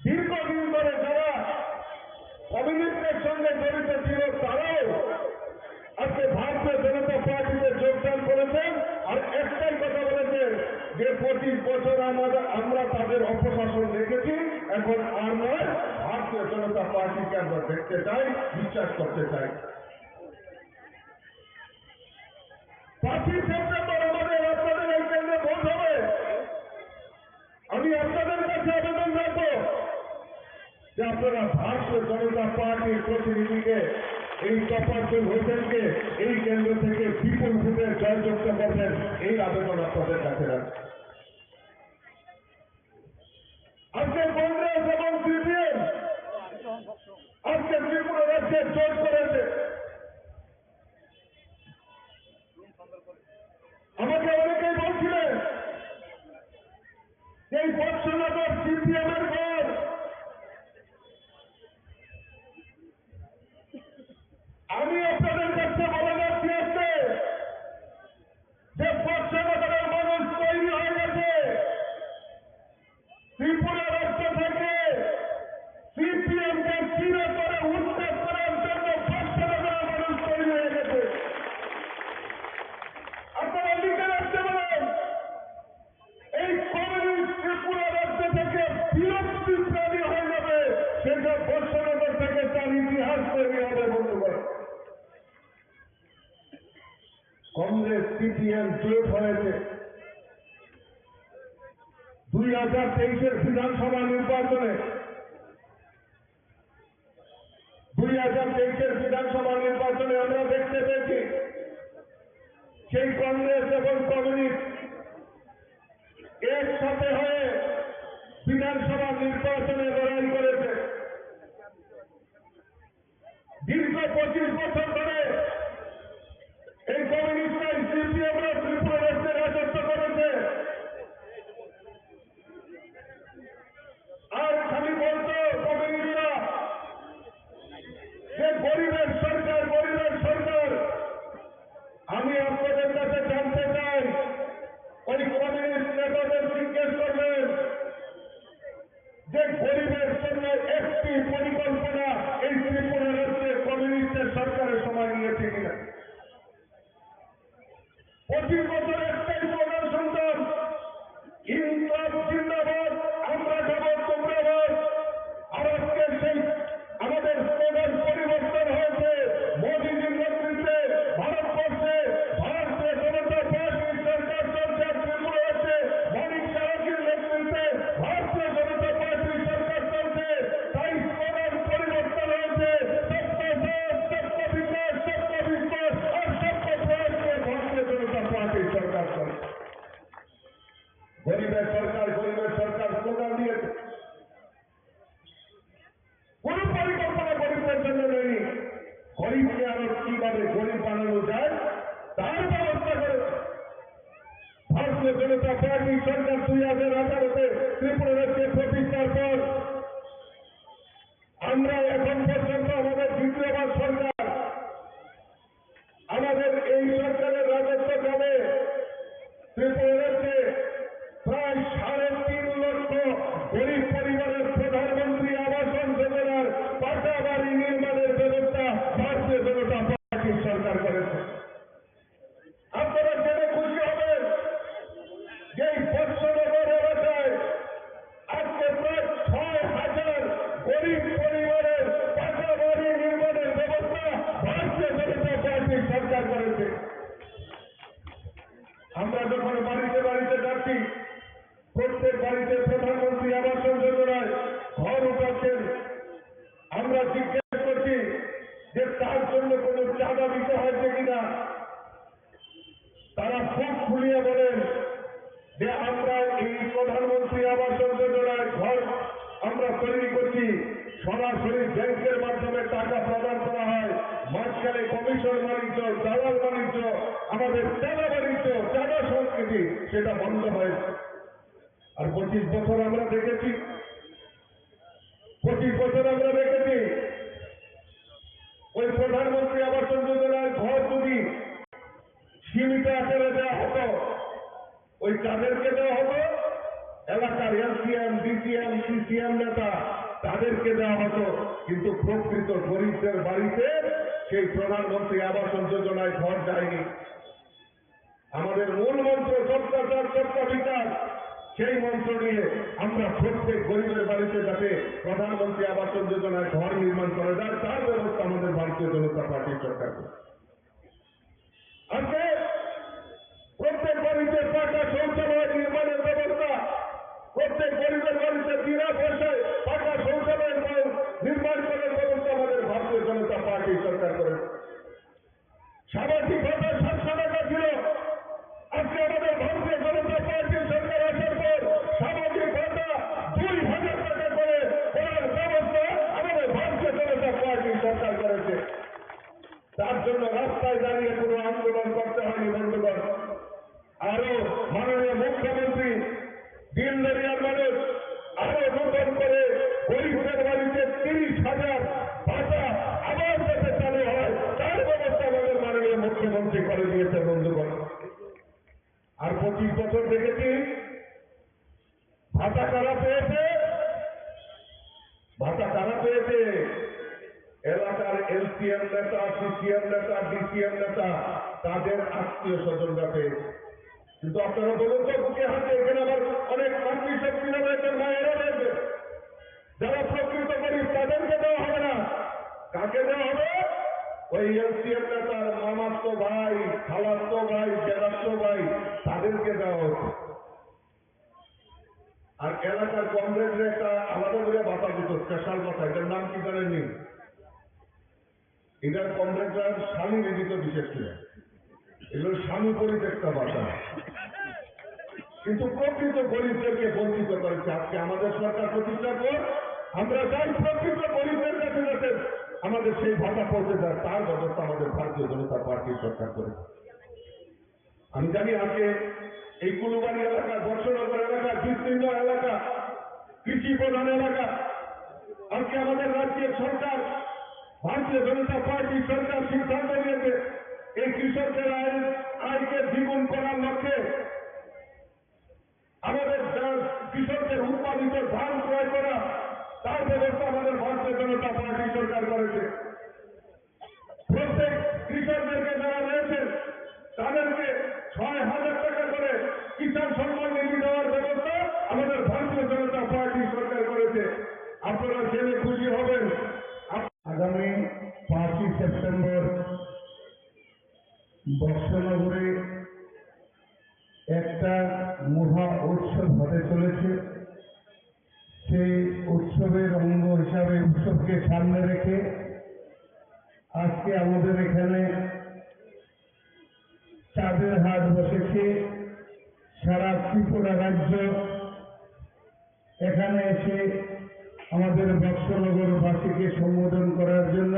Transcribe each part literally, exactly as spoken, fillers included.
দীর্ঘদিন ধরে যারা কমিউনিস্টের সঙ্গে জড়িত ছিল, তারাও আজকে ভারতীয় জনতা পার্টিতে যোগদান করেছেন। আর একটাই কথা বলেছেন যে পঁচিশ বছর আমরা, আমরা তাদের অপশাসন দেখেছি, এখন আর নয়, ভারতীয় জনতা পার্টিকে আমরা দেখতে চাই, বিশ্বাস করতে চাই। পাঁচই সেপ্টেম্বর আমাদের আপনাদের এই কেন্দ্রে ভোট হবে। আমি আপনাদের কাছে আবেদন রাখবো যে আপনারা ভারতীয় জনতা পার্টির প্রতিনিধিকে, এই তফাজ্জল হোসেনকে এই কেন্দ্র থেকে বিপুল ভোটে জয়যুক্ত করবেন, এই আবেদন আপনাদের কাছে রাখবো। আজকে কংগ্রেস এবং সিপিএম আজকে ত্রিপুরা রাজ্যে জোট করেছে। আমাকে অনেকেই বলছিলেন যে এই বৎসনগর সিপিএম এর ঘর। আমি আপনাদের কাছে বলে যাচ্ছি আজকে যে বৎসনগরের মানুষ তৈরি হয়ে গেছে। ত্রিপুরা রাজ্য থেকে সিপিএম কে চিরতরে উচ্ছেদ করার জন্য বৎসনগরের মানুষ তৈরি হয়ে গেছে। আপনারা লিখে রাখতে পারেন, এই কমিউনিস্ট ত্রিপুরা রাজ্য থেকে বিলুপ্তি প্রাণী হয়ে যাবে, সেটা বৎসনগর থেকে তার ইতিহাস তৈরি হবে, বন্ধুগণ। কংগ্রেস সিপিএম জোট হয়েছে দুই হাজার তেইশের বিধানসভা নির্বাচনে। দুই হাজার তেইশের বিধানসভা নির্বাচনে আমরা দেখতে পেয়েছি সেই কংগ্রেস এবং কমিউনিস্ট একসাথে হয়ে বিধানসভা নির্বাচনে লড়াই করেছে। দীর্ঘ পঁচিশ বছর ধরে এই কমিউনিস্ট সিপিএম রা ত্রিপুরা রাজ্যে রাজত্ব করেছে। আর খালি বলতো কমিউনিস্টরা যে গরিবের সরকার, গরিবের সরকার। আমি আপনাদের কাছে জানতে চাই, ওই কমিউনিস্ট নেতাদের জিজ্ঞেস করবেন, যে গরিবের জন্য একটি পরিকল্পনা এই ত্রিপুরা রাজ্যে কমিউনিস্টের সরকারের সময় নিয়েছে কিনা। পঁচিশ বছর একটাই স্লোগান শুনতাম, "ইনকলাব জিন্দাবাদ, আমরা যাব তোমরা বাদ।" আর আজকে সেই আমাদের স্লোগান পরিবর্তন হয়েছে। মোদীজির নেতৃত্বে ভারতবর্ষে ভারতীয় জনতা পার্টির সরকার চলছে, ত্রিপুরা রাজ্যে মানিক সাহাজির নেতৃত্বে ভারতীয় জনতা পার্টির সরকার চলছে। তাই স্লোগান পরিবর্তন হয়েছে, সবকা সাথ, সবকা বিকাশ, সবকা বিশ্বাস আর সবকা প্রয়াস নিয়ে ভারতীয় জনতা পার্টির সরকার চলছে। গরিবের সরকার, গরিবের সরকার স্লোগান দিয়েছে। কোনো পরিকল্পনা গরিবদের জন্য নেই। গরিবকে আরো কিভাবে গরিব বানানো যায়, তার ব্যবস্থা করেছে। ভারতীয় জনতা পার্টি সরকার দুই হাজার আঠারোতে ত্রিপুরা রাজ্যে প্রতিষ্ঠার পর আমরা এখন পর্যন্ত আমাদের দ্বিতীয়বার সরকার। আমাদের এই সরকারের রাজত্বকালে ত্রিপুরা রাজ্যে প্রায় সাড়ে তিন লক্ষ গরিব পরিবারের প্রধানমন্ত্রী আবাসন যোজনার পাকা বাড়ি নির্মাণের ব্যবস্থা ভারতীয় জনতা পার্টির সরকার করেছে। আপনারা জেনে খুশি হবেন যে এই বৎসনগর এলাকায় আজকে প্রায় ছয় হাজার গরিব পরিবারের পাকা বাড়ি নির্মাণের ব্যবস্থা ভারতীয় জনতা পার্টির সরকার করেছে। আমরা যখন বাড়িতে বাড়িতে যাচ্ছি, প্রত্যেক বাড়িতে প্রধানমন্ত্রী আবাস যোজনায় ঘর উঠাচ্ছেন। আমরা জিজ্ঞেস করছি যে তার জন্য কোনো চাঁদা দিতে হয়েছে কিনা। তারা বুক ফুলিয়ে বলেন যে আমরা এই প্রধানমন্ত্রী আবাস যোজনায় ঘর আমরা তৈরি করছি, সরাসরি ব্যাংকের মাধ্যমে টাকা প্রদান করা হয়, মাঝখানে কমিশন বাণিজ্য, দালাল বাণিজ্য, আমাদের চাঁদা বাণিজ্য, চাঁদা সংস্কৃতি সেটা বন্ধ হয়েছে। আর পঁচিশ বছর আমরা দেখেছি, পঁচিশ বছর আমরা দেখেছি ওই প্রধানমন্ত্রী আবাস যোজনার ঘর যদি সীমিত আকারে দেওয়া হতো, ওই কাদেরকে দেওয়া হতো? এলাকার এলসিএম, ডিসিএম, সিএম নেতা, তাদেরকে দেওয়া হতো, কিন্তু প্রকৃত গরিবদের বাড়িতে সেই প্রধানমন্ত্রী আবাস যোজনায় ঘর যায়নি। আমাদের মূল মন্ত্র সবকা সাথ সবকা বিকাশ, সেই মন্ত্র নিয়ে আমরা প্রত্যেক গরিবের বাড়িতে যাতে প্রধানমন্ত্রী আবাস যোজনায় ঘর নির্মাণ করা যায়, তার ব্যবস্থা আমাদের ভারতীয় জনতা পার্টির সরকার করবে। আজকে প্রত্যেক বাড়িতে পাকা শৌচালয় নির্মাণের ব্যবস্থা, প্রত্যেক গরিবের বাড়িতে বিনা পয়সায় পাকা শৌচালয় নির্মাণ করার ব্যবস্থা আমাদের ভারতীয় জনতা পার্টি সরকার করেছে। সামাজিক ভাতা সাতশো টাকা ছিল, আজকে আমাদের ভারতীয় জনতা পার্টি সরকার আসার পর সামাজিক ভাতা দুই হাজার টাকা করে করার ব্যবস্থা আমাদের ভারতীয় জনতা পার্টি সরকার করেছে। তার জন্য রাস্তায় দাঁড়িয়ে কোনো আন্দোলন করতে হয়নি বন্ধুগণ। আরো মাননীয় মুখ্যমন্ত্রী দিন দরিয়ার মানুষ আরো নতুন করে গরিবদের বাড়িতে তিরিশ হাজার ভাতা আবার যাতে চালু হয়, তার ব্যবস্থা আমাদের মাননীয় মুখ্যমন্ত্রী করে দিয়েছে বন্ধুগণ। আর পঁচিশ বছর দেখেছি ভাতা কারা পেয়েছে, ভাতা কারা পেয়েছে? এলাকার এলসিএম নেতা, সিসিএম নেতা, ডিসিএম নেতা, তাদের আত্মীয় স্বজনরা পেয়েছে। কিন্তু আপনারা বলুন তো, বুকে হাতে এখানে আবার অনেক মাতৃশক্তি রয়েছে, মায়েরা রয়েছে, যারা প্রকৃত গরিব, তাদেরকে দেওয়া হবে না। কাকে দেওয়া হবে? ওই এলসিএম নেতার মামাতো ভাই, খালাতো ভাই, জেঠাতো ভাই, তাদেরকে দেওয়া হবে। আর এলাকার কমরেডরা একটা আলাদা করে ভাতা দিত, স্পেশাল ভাতা। এটার নাম কি জানেননি? এটার কমরেডরা স্বামীরে দিত বিশেষ করে। এগুলো স্বামী পরিত্যক্তা ভাতা। কিন্তু প্রকৃত গরিবদেরকে বঞ্চিত করেছে। আজকে আমাদের সরকার প্রতিষ্ঠার পর আমরা চাই প্রকৃত গরিবদের কাছে যাতে আমাদের সেই ভাতা পৌঁছে যায়, তার ব্যবস্থা আমাদের ভারতীয় জনতা পার্টির সরকার করেছে। আমি জানি আজকে এই কুলুবাড়ি এলাকা, বর্ষনগর এলাকা, বিস্তীর্ণ এলাকা, কৃষি প্রধান এলাকা, আজকে আমাদের রাজ্যের সরকার, ভারতীয় জনতা পার্টি সরকার সিদ্ধান্ত নিয়েছে এই কৃষকদের আয়, আয়কে দ্বিগুণ করার লক্ষ্যে আমাদের যা কৃষকদের উৎপাদিত ধান ক্রয় করা, তার ব্যবস্থা আমাদের ভারতীয় জনতা পার্টি সরকার করেছে। প্রত্যেক কৃষকদেরকে যারা রয়েছেন, তাদেরকে ছয় হাজার টাকা করে কিষাণ সম্মান নিধি দেওয়ার ব্যবস্থা আমাদের ভারতীয় জনতা পার্টি সরকার করেছে। আপনারা জেনে খুশি হবেন। আপ- আগামী পাঁচই সেপ্টেম্বর বক্সনগরে একটা মহা উৎসব হতে চলেছে। সেই উৎসবের অঙ্গ হিসাবে, উৎসবকে সামনে রেখে আজকে আমাদের এখানে চাঁদের হাট বসেছে। সারা ত্রিপুরা রাজ্য এখানে এসে আমাদের বক্সনগরবাসীকে সম্বোধন করার জন্য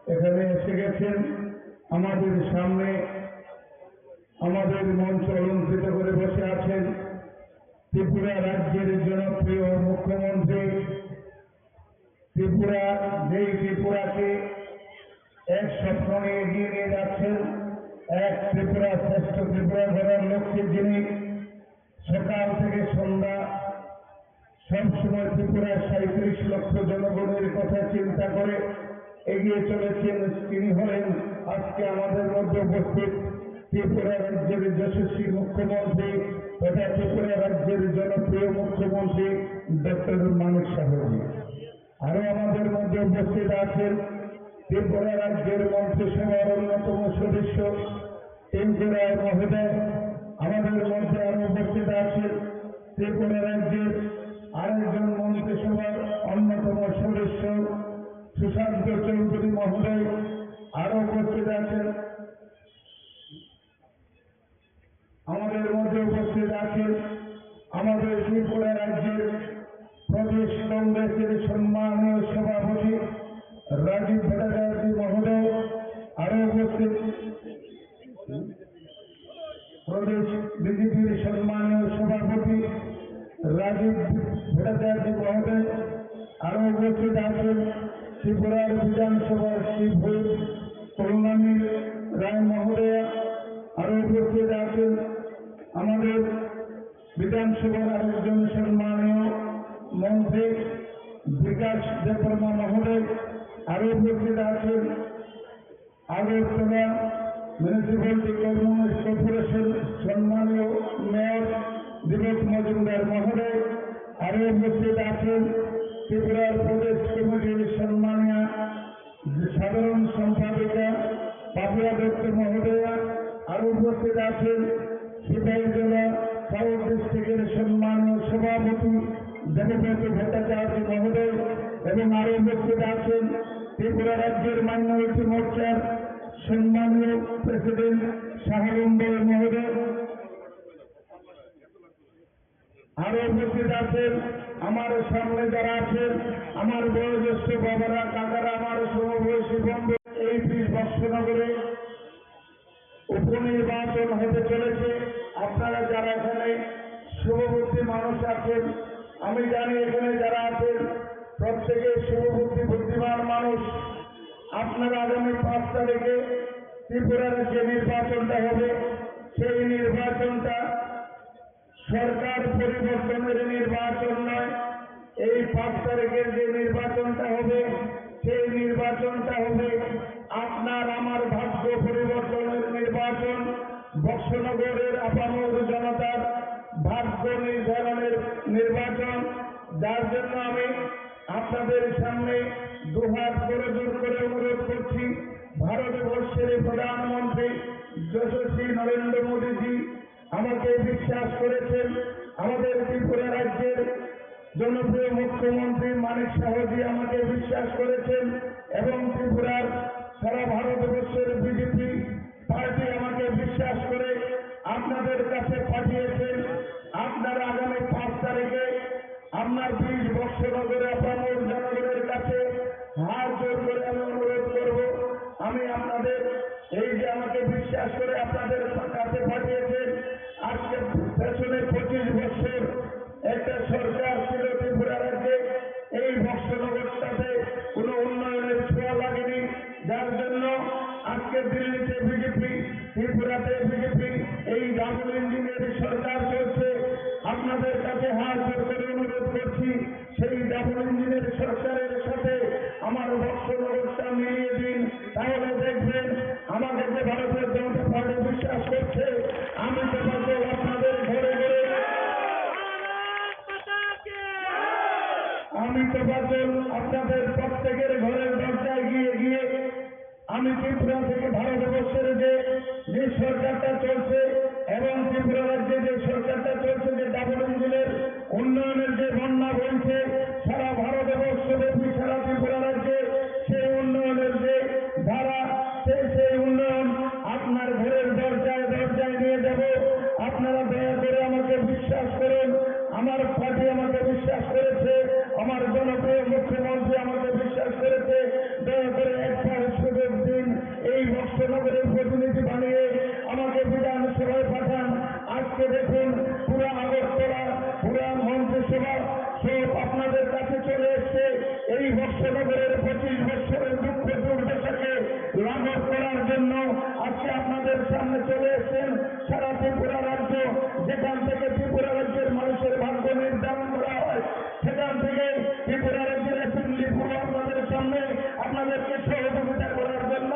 এখানে এসে গেছেন। আমাদের সামনে আমাদের মঞ্চ অলঙ্কৃত করে বসে আছেন ত্রিপুরা রাজ্যের জনপ্রিয় মুখ্যমন্ত্রী, ত্রিপুরা, যেই ত্রিপুরাকে এক স্বপ্ন নিয়ে এগিয়ে নিয়ে যাচ্ছেন, এক ত্রিপুরা, শ্রেষ্ঠ ত্রিপুরা গড়ার লক্ষ্যে যিনি সকাল থেকে সন্ধ্যা সবসময় ত্রিপুরার সাঁইত্রিশ লক্ষ জনগণের কথা চিন্তা করে এগিয়ে চলেছেন, তিনি হলেন আজকে আমাদের মধ্যে উপস্থিত ত্রিপুরা রাজ্যের যশস্বী মুখ্যমন্ত্রী তথা ত্রিপুরা রাজ্যের জনপ্রিয় মুখ্যমন্ত্রী ডক্টর মানিক সাহাজি। আরো আমাদের মধ্যে উপস্থিত আছেন ত্রিপুরা রাজ্যের মন্ত্রিসভার অন্যতম সদস্য টিঙ্কু রায় মহোদয়। আমাদের মধ্যে আরো উপস্থিত আছেন ত্রিপুরা রাজ্যের আরেকজন মন্ত্রিসভার অন্যতম সদস্য সুশান্ত চৌধুরী মহোদয়। আরো উপস্থিত আছেন আমাদের মধ্যে উপস্থিত আছেন আমাদের ত্রিপুরা রাজ্যের প্রদেশ কংগ্রেসের সম্মানীয় সভাপতি রাজীব ভট্টাচার্য মহোদয়, আরো উপস্থিত প্রদেশ বিজেপির সম্মানীয় সভাপতি রাজীব ভট্টাচার্য মহোদয়, আরো উপস্থিত আছেন ত্রিপুরার বিধানসভার চিফ হুইপ কল্যাণী রায় মহোদয়া, আরো উপস্থিত আছেন আমাদের বিধানসভার আরেকজন সম্মানীয় মন্ত্রী বিকাশ দেববর্মা মহোদয়, আরো উপস্থিত আছেন আগরতলা মিউনিসিপ্যালিটি কর্পোরেশন সম্মানীয় মেয়র দীপক মজুমদার মহোদয়, আরো উপস্থিত আছেন ত্রিপুরার প্রদেশ কমিটির সম্মানীয় সাধারণ সম্পাদিকা পাপিয়া দত্ত মহোদয়া, আরো উপস্থিত আছেন সিপাহীজলা সাউথ ডিস্ট্রিক্টের সম্মানীয় সভাপতি দেবব্রত ভট্টাচার্য মহোদয় এবং আরো উপস্থিত আছেন ত্রিপুরা রাজ্যের মাইনরিটি মোর্চার সম্মানীয় প্রেসিডেন্ট শাহ আলম বড় মহোদয়। আরো উপস্থিত আছেন আমার সামনে যারা আছেন, আমার বয়োজ্যেষ্ঠ বাবারা, কাকারা, আমার সমবয়সী বন্ধু। এই বিশ বৎসনগরে উপনির্বাচন হতে চলেছে। আপনারা যারা এখানে শুভবুদ্ধি মানুষ আছেন, আমি জানি এখানে যারা আছেন প্রত্যেকে শুভবুদ্ধি বুদ্ধিমান মানুষ। আপনারা আগামী পাঁচ তারিখে ত্রিপুরার যে নির্বাচনটা হবে, সেই নির্বাচনটা সরকার পরিবর্তনের নির্বাচন নয়। এই পাঁচ তারিখের যে নির্বাচনটা হবে, সেই নির্বাচনটা হবে আপনার আমার ভাগ্য পরিবর্তনের নির্বাচন, বক্সনগরের আপামর জনতার ভাগ্য নির্ধারণের নির্বাচন। যার জন্য আমি আপনাদের সামনে দুহাত করজোড় করে অনুরোধ করছি, ভারতবর্ষের প্রধানমন্ত্রী যশস্বী নরেন্দ্র মোদীজি আমাকে বিশ্বাস করেছেন, আমাদের ত্রিপুরা রাজ্যের জনপ্রিয় মুখ্যমন্ত্রী মানিক সাহাজি আমাকে বিশ্বাস করেছেন এবং ত্রিপুরার সারা ভারতবর্ষের বিজেপি পার্টি আমাকে বিশ্বাস করে আপনাদের কাছে পাঠিয়েছেন। আপনারা আগামী পাঁচ তারিখে আপনার বিশ বৎসর ধরে আপনার জনগণের কাছে হাত জোড় করে আমি অনুরোধ করব, আমি আপনাদের এই যে আমাকে বিশ্বাস করে আপনাদের কাছে পাঠিয়েছেন, আজকে পেছনে পঁচিশ বছর একটা সরকার ছিল ত্রিপুরা রাজ্যে, এই বক্সনগরটাতে কোনো উন্নয়নের ছোঁয়া লাগেনি, যার জন্য আজকে দিল্লিতে বিজেপি, ত্রিপুরাতে বিজেপি, এই ডাবল ইঞ্জিনের সরকার চলছে। আপনাদের কাছে হাত জোড় করে অনুরোধ করছি, সেই ডাবল ইঞ্জিনের সরকারের সাথে আমার বক্সনগরটা মিলিয়ে দিন, তাহলে দেখবেন আমাকে যে ভারতীয় জনতা পার্টি বিশ্বাস করছে, আমি তো পাগল আপনাদের ঘরে ঘরে, আমি তো পাগল আপনাদের প্রত্যেকের ঘরের দরজায় গিয়ে গিয়ে আমি ত্রিপুরা থেকে ভারতবর্ষের যে, যে সরকারটা চলছে এবং ত্রিপুরা রাজ্যে যে সরকারটা চলছে, যে ডাবল ইঞ্জিনের উন্নয়নের যে বন্যা বইছে সারা ভারতবর্ষ ব্যাপী, সারা ত্রিপুরা রাজ্যে সেই উন্নয়নের যে ধারা, সেই, সেই উন্নয়ন আপনার ঘরের দরজায় দরজায় নিয়ে যাব। আপনারা দয়া করে আমাকে বিশ্বাস করুন, আমার পার্টি আমাকে বিশ্বাস করেছে, আমার জনপ্রিয় মুখ্যমন্ত্রী আমাকে বিশ্বাস করেছে। দয়া করে একবার সুযোগ দিন, এই বক্সনগরের প্রতিনিধি বানিয়ে আমাকে বিধানসভায় পাঠান। আজকে দেখুন, পুরা আগরতলা, পুরা মন্ত্রিসভা সব আপনাদের কাছে চলে এসছে। এই বক্সনগরের পঁচিশ বছরের দুঃখ দুর্দশাকে লাঘব করার জন্য আজকে আপনাদের সামনে চলে এসছেন। সারা ত্রিপুরা রাজ্য, যেখান থেকে ত্রিপুরা রাজ্যের মানুষের ভাগ্য নির্ধারণ করা হয়, সেখান থেকে ত্রিপুরা রাজ্যের অ্যাসেম্বলি পুরো আপনাদের সামনে আপনাদেরকে সহযোগিতা করার জন্য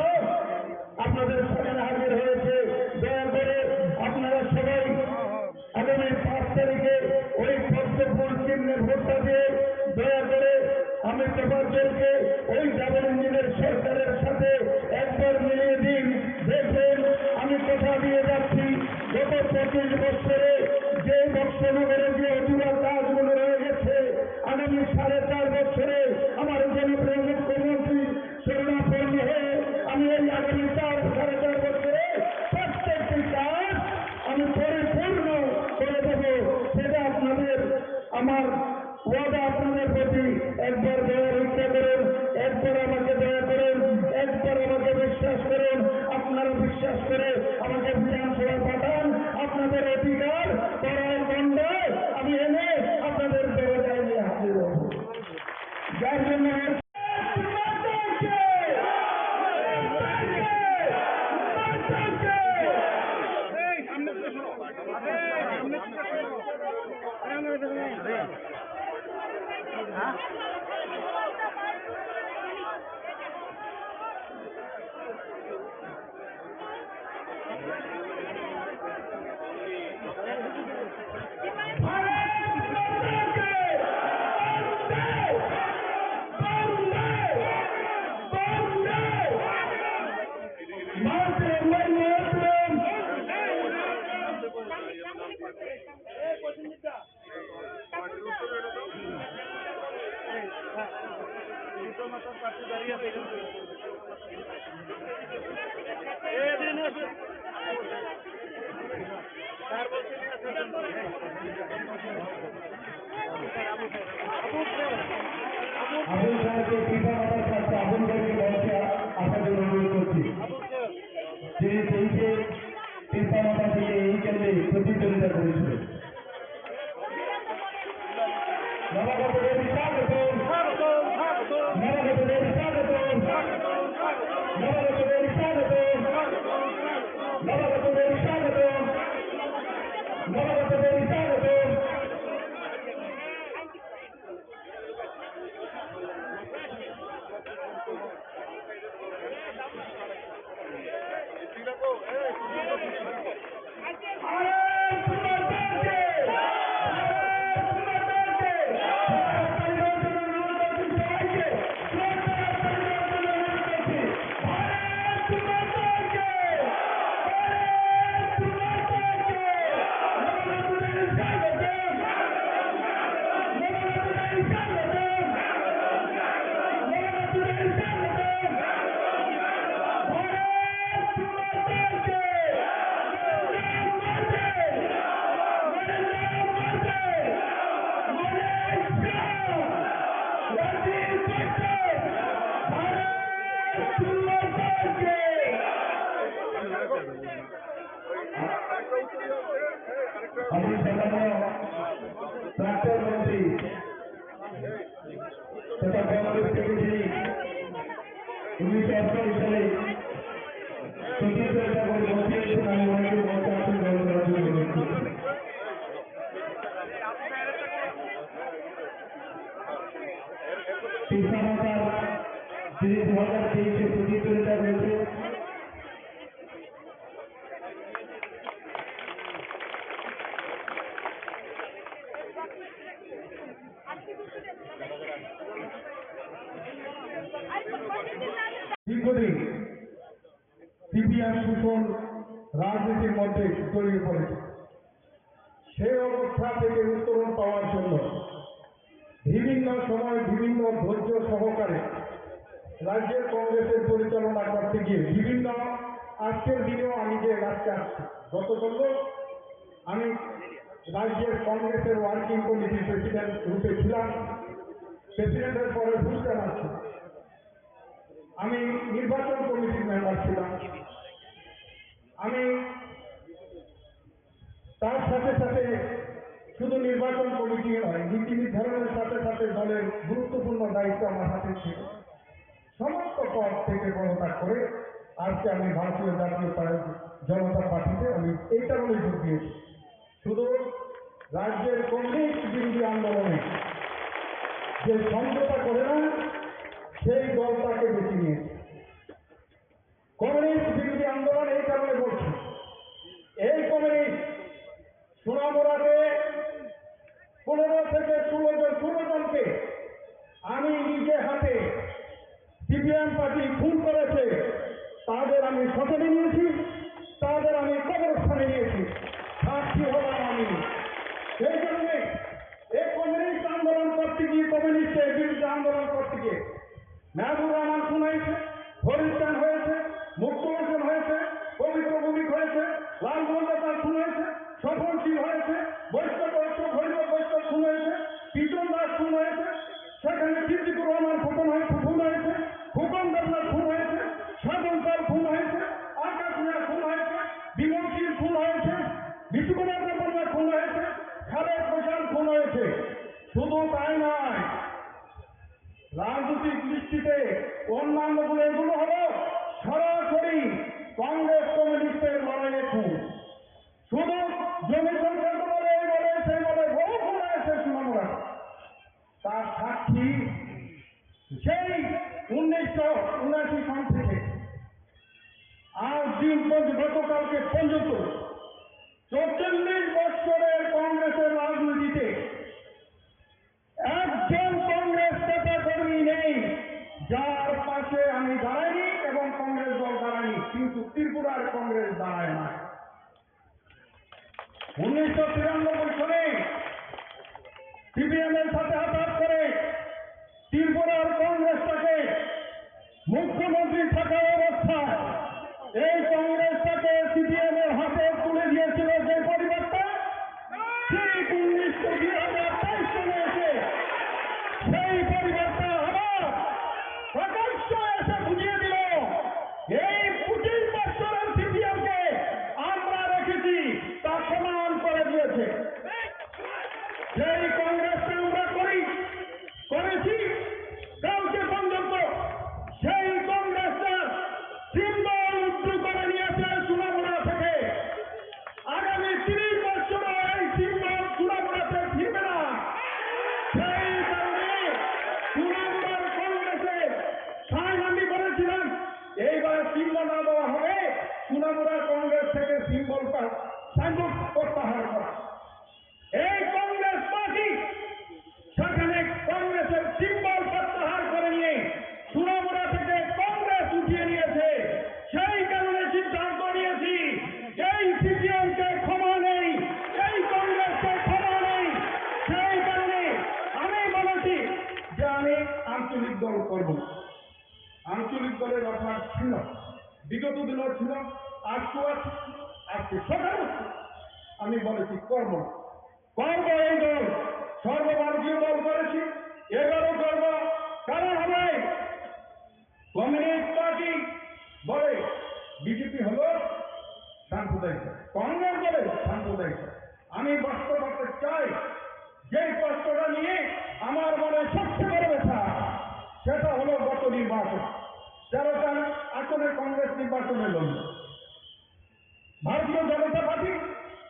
আপনাদের সামনে হাজির হয়েছে। দয়া করে আপনারা সবাই আগামী পাঁচ তারিখে ওই পদ্মফুল চিহ্নে ভোটটা দিয়ে দয়া করে আমি তোমাদেরকে ওই ডাবল ইঞ্জিনের সরকারের সাথে একবার মিলিয়ে দিন। দেখবেন, আমি কথা দিয়ে যাচ্ছি, গত পঁচিশ বছরে যে বক্সনগরে যে অধুরা কাজগুলো রয়ে গেছে, আগামী সাড়ে চার বছরে আমার জনপ্রিয় মুখ্যমন্ত্রী শরণাপন্ন হয়ে আমি এই আগামী চার, সাড়ে চার বছরে প্রত্যেকটি কাজ আমি পরিপূর্ণ করে দেব। সেটা আপনাদের, আমার ওয়াদা আপনাদের প্রতি। একবার দয়া ভিক্ষা করুন, একবার আমাকে দয়া করুন, একবার আমাকে বিশ্বাস করুন। আপনারা বিশ্বাস করে আমাকে বিধানসভায় পাঠান, আপনাদের অধিকার করায় গণ্ডায় আমি এনে আপনাদের দরজায় নিয়ে হাজির হব। যার জন্য আবুল স্যারকে কৃপা মাতার কাছে আবুল ভাইকে মঞ্চে আসার জন্য অনুরোধ করছি। যিনি তেইশে কৃপা মাতা থেকে এই কেন্দ্রে প্রতিদ্বন্দ্বিতা করেছিলেন। নবাগত দেবী স্বাগতম। নবাগত দেবী স্বাগতম। নবাগত দেবী স্বাগতম। নবাগত দেবী স্বাগতম। নবাগত দেবী স্বাগতম। আমি সম্মানীয় প্রাক্তন মন্ত্রী তথা কংগ্রেস থেকে যিনি উনিশশো আটচল্লিশ সালে প্রতিষ্ঠা করে মন্ত্রী হয়েছেন, আমি ওনাকে মঞ্চে আসন গ্রহণ করার জন্য অনুরোধ করছি। তিন হাজার, যিনি দু হাজার তেইশে প্রতিদ্বন্দ্বিতা করেছে, দীর্ঘদিন সিপিএম শোষণ রাজনীতির মধ্যে জড়িয়ে পড়েছে। সেই অবস্থা থেকে উত্তরণ পাওয়ার জন্য বিভিন্ন সময় বিভিন্ন ধৈর্য সহকারে রাজ্যের কংগ্রেসের পরিচালনা করতে গিয়ে বিভিন্ন, আজকের দিনেও আমি যে রাজকে আসছি, গতকালও আমি রাজ্যের কংগ্রেসের ওয়ার্কিং কমিটির প্রেসিডেন্ট রূপে ছিলাম, প্রেসিডেন্টের পরে ফুল টার্ম আসছি। আমি নির্বাচন কমিটির মেম্বার ছিলাম। আমি তার সাথে সাথে শুধু নির্বাচন কমিটি নয়, নীতি নির্ধারণের সাথে সাথে দলের গুরুত্বপূর্ণ দায়িত্ব আমার হাতে ছিল। সমস্ত পদ থেকে পদত্যাগ করে আজকে আমি ভারতীয় জাতীয় পা-, জনতা পার্টিতে আমি এই কারণে যোগ দিয়েছি। শুধু রাজ্যের কমিউনিস্ট বিরোধী আন্দোলনে যে সমঝোতা করে না, সেই দল তাকে বেছে নিয়েছে। কমিউনিস্ট বিরোধী আন্দোলন এই কারণে বলছি, এই কমিউনিস্ট সোনামুড়াতে পনেরো থেকে ষোলো জন, ষোলো জনকে আমি নিজে হাতে সিপিএম পার্টি খুন করেছে, তাদের আমি শ্মশানে নিয়েছি, তাদের আমি কবরস্থানে নিয়েছি, সাক্ষী হলাম আমি। সেই কারণে এই কমিউনিস্ট আন্দোলন করতে গিয়ে, কমিউনিস্টের বিরুদ্ধে আন্দোলন করতে গিয়ে মেহবুব রহমান খুন হয়েছে, ফরিদ খান হয়েছে, মুক্ত হোসেন হয়েছে, পবিত্র ভৌমিক হয়েছে, লালগোবিন্দ দাস খুন হয়েছে, স্বপন শীল হয়েছে, বৈষ্ণব বৈষ্ণব হরিহর বৈষ্ণব খুন হয়েছে, পিটন দাস খুন হয়েছে, সেখানে সিদ্দিকুর রহমান খুন হয়ে-, খুন হয়েছে, ফুকন দেবনাথ খুন হয়েছে, সাধন পাল খুন হয়েছে, আকাশ মিয়া খুন হয়েছে, বিমল শীল খুন হয়েছে, বিষ্ণুকুমার দেববর্মা খুন হয়েছে, খালেদ হোসেন খুন হয়েছে। শুধু তাই নয়, রাজনৈতিক দৃষ্টিতে অন্যান্য গুলো, এগুলো হলো সরাসরি কংগ্রেস কমিউনিস্টের লড়াইয়ে খুন। শুধু জমি সংক্রান্ত বলে, এই বলে, সেই বলে, বহু খুন হয়েছে সুনামুড়া। তার সাক্ষী সেই উনিশশো উনআশি সন থেকে আজ দিন পর্যন্ত, গতকালকে পর্যন্ত চৌচল্লিশ বছরের কংগ্রেসের রাজনীতিতে একজন কংগ্রেস নেতা কর্মী নেই যার পাশে আমি দাঁড়াইনি এবং কংগ্রেস দল দাঁড়ায়নি, কিন্তু ত্রিপুরার কংগ্রেস দাঁড়ায় না। উনিশশো তিরানব্বই সনে সিপিএম এর সাথে হাত করে ত্রিপুরার কংগ্রেসটাকে মুখ্যমন্ত্রী থাকা অবস্থায় এই কংগ্রেসটাকে সিপিএম এর হাতে তুলে দিয়েছিল যে পরিবারটা, ঠিক উনিশশো দুই হাজার তেইশ সনে এসে সেই পরিবারটা আবার প্রকাশ্য এসে বুঝিয়ে দিল, এই পঁচিশ বছরের সিপিএম কে আমরা রেখেছি, তা প্রমাণ করে দিয়েছে। সেই কংগ্রেসটা আমরা করি, করেছি, কালকে পর্যন্ত সেই কংগ্রেসটা সিম্বল উইথড্র করে নিয়েছে সোনামুড়া থেকে। আগামী তিরিশ বছরও এই সিম্বল সোনামুড়াতে ফিরবে না। সেই কারণে সোনামুড়ার কংগ্রেসে সাইন আমি করেছিলাম, এইবার সিম্বল না দেওয়া হবে, সোনামুড়া কংগ্রেস থেকে সিম্বলটা, সাইনবোর্ড প্রত্যাহার করা। এই কংগ্রেস পার্টি সেখানে কংগ্রেসের সিম্বল প্রত্যাহার করে নিয়ে সোনামুড়া থেকে কংগ্রেস উঠিয়ে নিয়েছে। সেই কারণে সিদ্ধান্ত নিয়েছি, এই সিপিএম কে ক্ষমা নেই, এই কংগ্রেসকে ক্ষমা নেই। সেই কারণে আমি বলেছি যে আমি আঞ্চলিক দল করব না। আঞ্চলিক দলের অভ্যাস ছিল, বিগত দিনও ছিল, আজকেও আছে, আজকে সকালেও আছে। আমি বলেছি করব না। করব এই দল, সর্বভারতীয় দল করেছি, এবারও করব। কারণ হবে কমিউনিস্ট পার্টি বলে বিজেপি হলো সাম্প্রদায়িক দল, কংগ্রেস বলে সাম্প্রদায়িক দল। আমি বাস্তবতা চাই, যে কষ্টটা নিয়ে আমার মনে সবচেয়ে বড় ব্যথা, সেটা হলো গত নির্বাচন, তেরোটা আসনে কংগ্রেস নির্বাচনে লড়ল। ভারতীয় জনতা পার্টি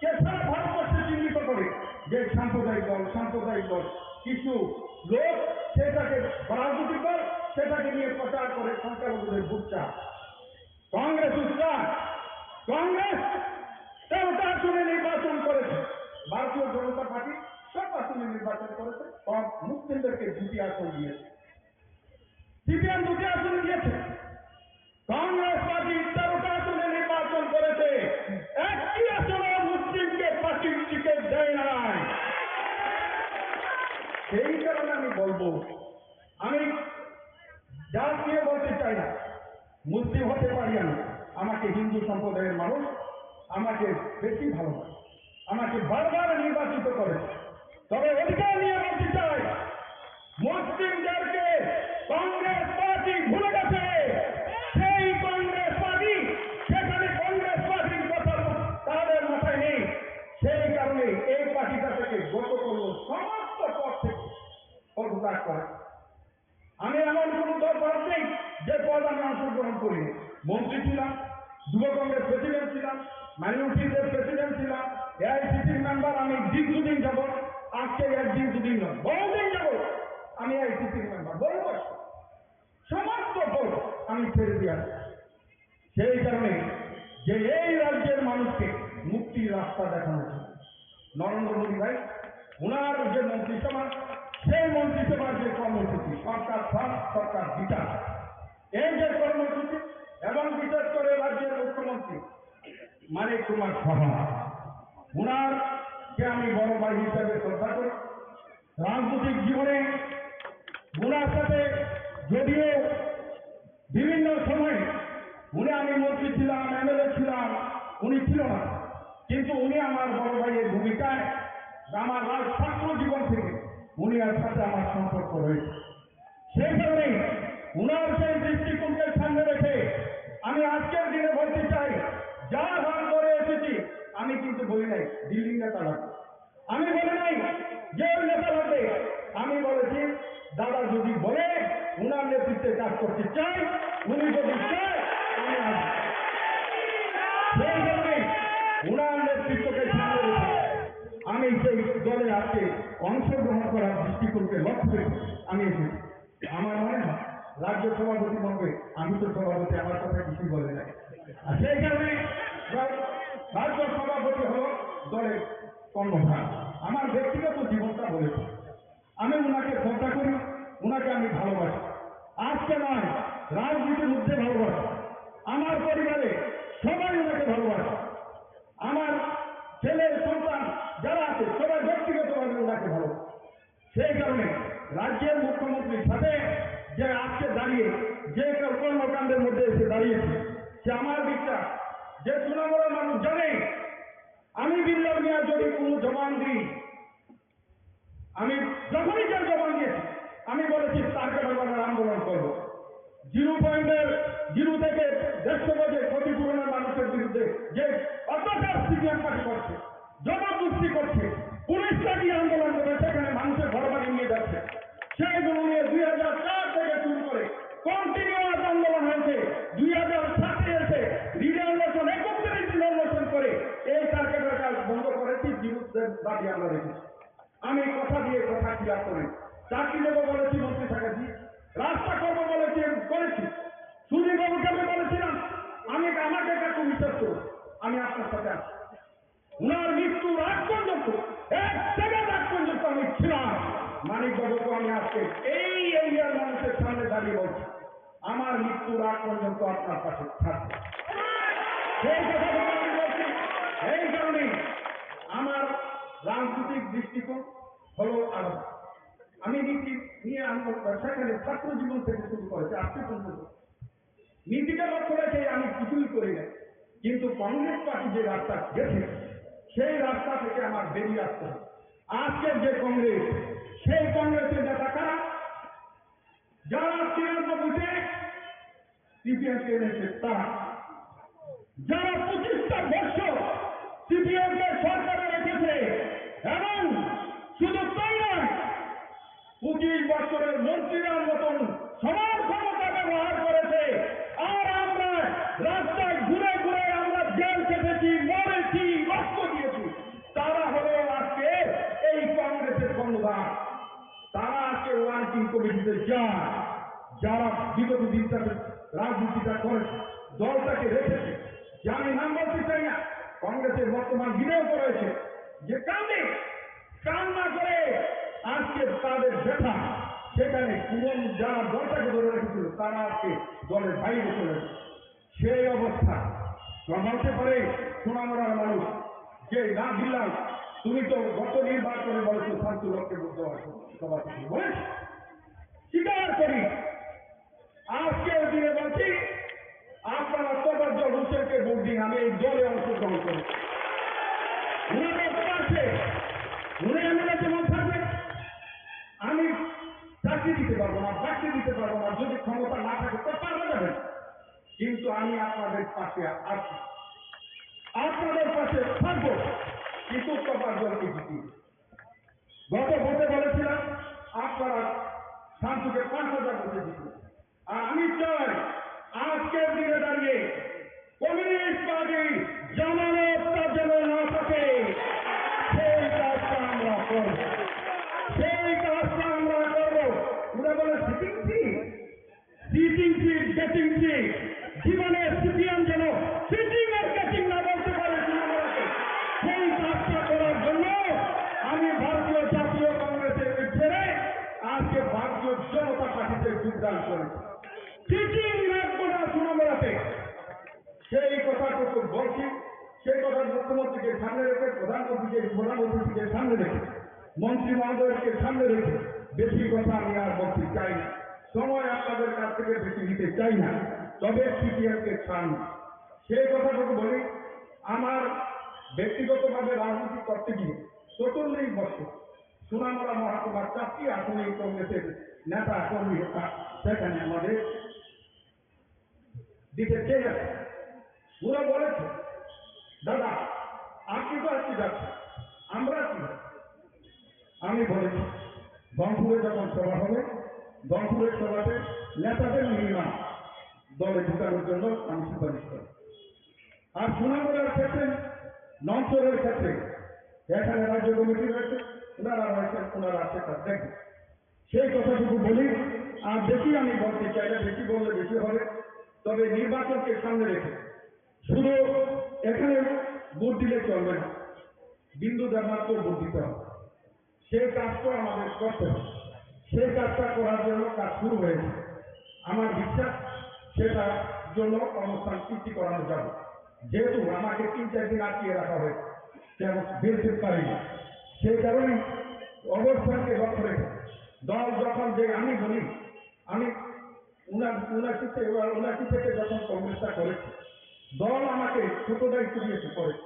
কে সারা ভারতবর্ষে চিহ্নিত করে যে সাম্প্রদায়িক দল, সাম্প্রদায়িক দল। কিছু লোক সেটাকে রাজনৈতিক দল, সেটাকে নিয়ে প্রচার করে সংখ্যালঘুদের ভোট চায়। কংগ্রেস উস্কান, কংগ্রেস তেরোটা আসনে নির্বাচন করেছে, ভারতীয় জনতা পার্টি সব আসনে নির্বাচন করেছে, কম মুসলিমদেরকে দুটি আসন দিয়েছে, সিপিএম দুটি আসন দিয়েছে। কংগ্রেস পার্টি তেরোটা আসনে নির্বাচন করেছে, একটি আসনে মুসলিমকে পার্টির টিকিট দেয় নাই। সেই কারণে আমি বলবো, আমি জাত নিয়ে বলতে চাই না, মুসলিম হতে পারি আমি, আমাকে হিন্দু সম্প্রদায়ের মানুষ আমাকে বেশি ভালোবাসে, আমাকে বারবার নির্বাচিত করেছে। তবে অধিকার নিয়ে বলতে চাই, মুসলিমদেরকে কংগ্রেস পার্টি ভুলে গেছে। সেই কংগ্রেস পার্টি, সেখানে কংগ্রেস পার্টির কথা তাদের মাথায় নেই। সেই কারণে এই পার্টিটা থেকে গত করলো সমস্ত পদ থেকে পদত্যাগ করে। আমি এমন কোনো দল করার নেই যে পদ আমি অংশগ্রহণ করিনি। মন্ত্রী ছিলাম, যুব কংগ্রেস প্রেসিডেন্ট ছিলাম, মাইনরিটিজের প্রেসিডেন্ট ছিলাম, এআইসিসির মেম্বার আমি দীর্ঘদিন যাব, আজকে একদিন দুদিন নয়, বহুদিন যাব আমি এআইসিসির মেম্বার, বহু বছর। সমস্ত পদ আমি ছেড়ে দিয়ে আসছি। সেই কারণে যে এই রাজ্যের মানুষকে মুক্তির রাস্তা দেখানো উচিত। নরেন্দ্র মোদী ভাই, ওনার যে মন্ত্রিসভা, সেই মন্ত্রিসভার যে কর্মসূচি, সরকার ফার্স্ট, সরকার বিচার, এই যে কর্মসূচি, এবং বিশেষ করে রাজ্যের মুখ্যমন্ত্রী মানিক কুমার সাহা, ওনারকে আমি বড় ভাই হিসেবে শ্রদ্ধা করি। রাজনৈতিক জীবনে ওনার সাথে যদিও বিভিন্ন সময় উনি, আমি মন্ত্রী ছিলাম, এমএলএ ছিলাম, উনি ছিল না, কিন্তু উনি আমার বড় ভাইয়ের ভূমিকায় আমার রাজ ছাত্র জীবন থেকে উনি এর সাথে আমার সম্পর্ক রয়েছে। সেই কারণে উনার সেই দৃষ্টিকোণকে সামনে রেখে আমি আজকের দিনে বলতে চাই, যার হাত ধরে এসেছি, আমি কিন্তু বলি নাই দিল্লির নেতা লাগবে, আমি বলি নাই যে ওই নেতা লাগবে, আমি বলেছি দাদা যদি বলে, উনার নেতৃত্বে কাজ করতে চাই, উনি যদি চায়, আমি আসবো। সেই কারণে উনার নেতৃত্বকে সামনে রেখে আমি সেই দলে আজকে অংশগ্রহণ করার দৃষ্টিকোণকে লক্ষ্য রেখে আমি এসেছি। আমার মনে হয় রাজ্য সভাপতি মহোদয়, আমি তো সভাপতি, আমার কথা কিছুই বলে নাই। আর সেই কারণে রা-, রাজ্য সভাপতি হলো দলের কর্ণধার। আমার ব্যক্তিগত জীবনটা বলেছি, আমি ওনাকে শ্রদ্ধা করি, ওনাকে আমি ভালোবাসি। আজকে নয়, রাজনীতির ঊর্ধ্বে ভালোবাসি। আমার পরিবারে সবাই ওনাকে ভালোবাসে। আমার ছেলে সন্তান যারা আছে, সবাই ব্যক্তিগতভাবে ওনাকে ভালোবাসে। সেই কারণে রাজ্যের মুখ্যমন্ত্রীর সাথে যে আজকে দাঁড়িয়ে যে কর্মকাণ্ডের মধ্যে এসে দাঁড়িয়েছে, সে আমার বিশ্বাস যে সুনামুড়ার মানুষ জানে আমি বিল্লাল মিয়া যদি কোনো জবান দিই, আমি যখনই যে জবান দিয়েছি, আমি বলেছি তার কারণে আন্দোলন করব। জিরো পয়েন্টের জিরো থেকে দেড়শো গজে ক্ষতিপূরণের মানুষের বিরুদ্ধে যে অত্যাচার সিপিএম পার্টি করছে, জবরদস্তি করছে, পুলিশ লাগিয়ে আন্দোলন করে সেখানে মানুষের ঘর বাড়ি নিয়ে যাচ্ছে, সেইগুলো নিয়ে দুই হাজার চার থেকে শুরু করে কন্টিনিউয়াস আন্দোলন হয়েছে। দুই হাজার সাতে এসে রিজার্ভেশন একত্রিশ রিজার্ভেশন করে এই টার্গেটের কাজ বন্ধ করেছি, জিরো দাবি আমরা রেখেছি। আমি কথা দিয়ে কথা খিলাফ করি। চাকরি দেবো বলেছি মন্ত্রী থাকাছি, রাস্তা করবো বলেছি, আমি করেছি। সুধীর বাবুকে আমি বলেছিলাম, আমি আমাকে কাকু বিশ্বাস করুন, আমি আপনার সাথে আছি। উনার মৃত্যুর আগ পর্যন্ত, এক সেকেন্ড আগ পর্যন্ত আমি ছিলাম। মানিক বাবুকে আমি আজকে এই এরিয়ার মানুষের সামনে দাঁড়িয়ে বলছি, আমার মৃত্যুর আগ পর্যন্ত আপনার পাশে থাকবো। সেই কথা বলে আমি বলছি, এই কারণে আমার রাজনৈতিক দৃষ্টিকোণ হলো আলাদা। আমি নীতি নিয়ে আন্দোলন, সেখানে ছাত্র জীবন থেকে শুরু করেছে আজকে পর্যন্ত। নীতিকে লক্ষ্য রেখে আমি কিছুই করি না, কিন্তু কংগ্রেস পার্টি যে রাস্তা গেছে, সেই রাস্তা থেকে আমার বেরিয়ে আসতে হবে। আজকের যে কংগ্রেস, সেই কংগ্রেসের নেতা কারা? যারা তিরানব্বইতে সিপিএম কে এনেছে তারা, যারা পঁচিশটা বর্ষ সিপিএম কে সরকারে রেখেছে, এবং শুধু তাই নয়, পঁচিশ বছরের মন্ত্রীরা মতন সমান ক্ষমতা ব্যবহার করেছে। আর আমরা রাস্তায় ঘুরে ঘুরে আমরা জেল খেটেছি, মরেছি, রক্ত দিয়েছি। তারা হলো আজকে এই কংগ্রেসের কর্ণধার। তারা আজকে ওয়ার্কিং কমিটিতে যায়, যারা বিগত দিন তাদের রাজনীতিটা করেছে, দলটাকে রেখেছে। যে আমি নাম বলতে চাই না, কংগ্রেসের বর্তমান বিধায়ক রয়েছে, যে কান্দে কান্না করে আজকে তাদের ব্যথা, সেখানে পুরনো যারা দলটাকে ধরে রেখেছিল, তারা আজকে দলের বাইরে চলে গেছে। সেই অবস্থা সামালতে পারে সোনামুড়ার মানুষ। যে না দিলাম, তুমি তো গত নির্বাচনে বলেছো শান্তি লক্ষ্যে ভোট দেওয়ার সভা থেকে, বলেছি, স্বীকার করি। আজকের দিনে বলছি, আপনারা তোফাজ্জল হোসেনকে ভোট দিন, আমি এই দলে অংশগ্রহণ করি। উনি তো পারছে, উনি এমএলএ যেমন থাকবে, আমি চাকরি দিতে পারবো না, বাক্সে দিতে পারবো না, যদি ক্ষমতা না থাকে তো পারবে না। কিন্তু আমি আপনাদের পাশে আছি, আপনাদের পাশে থাকবো, কিন্তু তোফাজ্জলকে জিতিয়ে। গত ভোটে বলেছিলাম আপনারা শান্তিকে পাঁচ হাজার ভোটে জিতবে। আর আমি চাই আজকের দিনে দাঁড়িয়ে কমিউনিস্ট পার্টি জামানতটা যেন না থাকে, সেই কাজটা আমরা করব, সেই কাজটা আমরা করব। ওরা বলে sitting free, sitting free, getting free, জীবনে সিপিএম যেন সিটিং আর গেটিং না বলতে পারে তৃণমূলকে। সেই কাজটা করার জন্য আমি ভারতীয় জাতীয় কংগ্রেসের ছেড়ে আজকে ভারতীয় জনতা পার্টিতে যোগদান করেছি। সিটিং রাখবো না তৃণমূলকে। সেই কথাটুকু বলছি, সেই কথা মুখ্যমন্ত্রীকে সামনে রেখে, প্রধানমন্ত্রীকে, প্রধানমন্ত্রীকে সামনে রেখে, মন্ত্রী মহোদয়কে সামনে রেখে বেশি কথা আমি আর বলতে চাই না। সময় আপনাদের কাছ থেকে বেশি নিতে চাই না। তবে সিপিএমকে চান, সেই কথাটুকু বলি। আমার ব্যক্তিগতভাবে রাজনীতি করতে গিয়ে চতুর্লিশ বছর সোনামুড়া মহকুমার চারটি আসনে কংগ্রেসের নেতা কর্মী সেখানে আমাদের দিতে কে যাবে? ওরা বলেছে, "দাদা, আপনি তো আজকে যাচ্ছেন, আমরা কি হবে?" আমি বলেছি, "গহপুরে যখন সভা হবে, গহপুরের সভাতে নেতাদের মিনিমাম দলে ঢুকানোর জন্য আমি সুপারিশ করব।" আর সুনামগঞ্জের ক্ষেত্রে, নওশহরের ক্ষেত্রে এখানে রাজ্য কমিটি রয়েছে, ওনারা রয়েছেন, ওনারা সেটা দেখবেন। সেই কথাটুকু বলি। আর বেশি আমি বলতে চাই না, বেশি বললে বেশি হবে। তবে নির্বাচনকে সামনে রেখে শুধু এখানে ভোট দিলে চলবে না, বিন্দু দেবনাথকেও ভোট দিতে হবে। সেই কাজটা আমাদের করতে হবে। সেই কাজটা করার জন্য কাজ শুরু হয়েছে। আমার বিশ্বাস, সেটার জন্য কর্মস্থান সৃষ্টি করানো যাবে। যেহেতু আমাকে তিন চার দিন আটকিয়ে রাখা হয়েছে, তেমন বেরোতে পারি না। সেই কারণে অবস্থানকে লক্ষ্য রেখে দল যখন, যে আমি বলি, আমি উনা-, উনাশি থেকে, উনাশি থেকে যখন কংগ্রেসটা করেছি, দল আমাকে ছোট দায়িত্ব দিয়েছে, করেছি।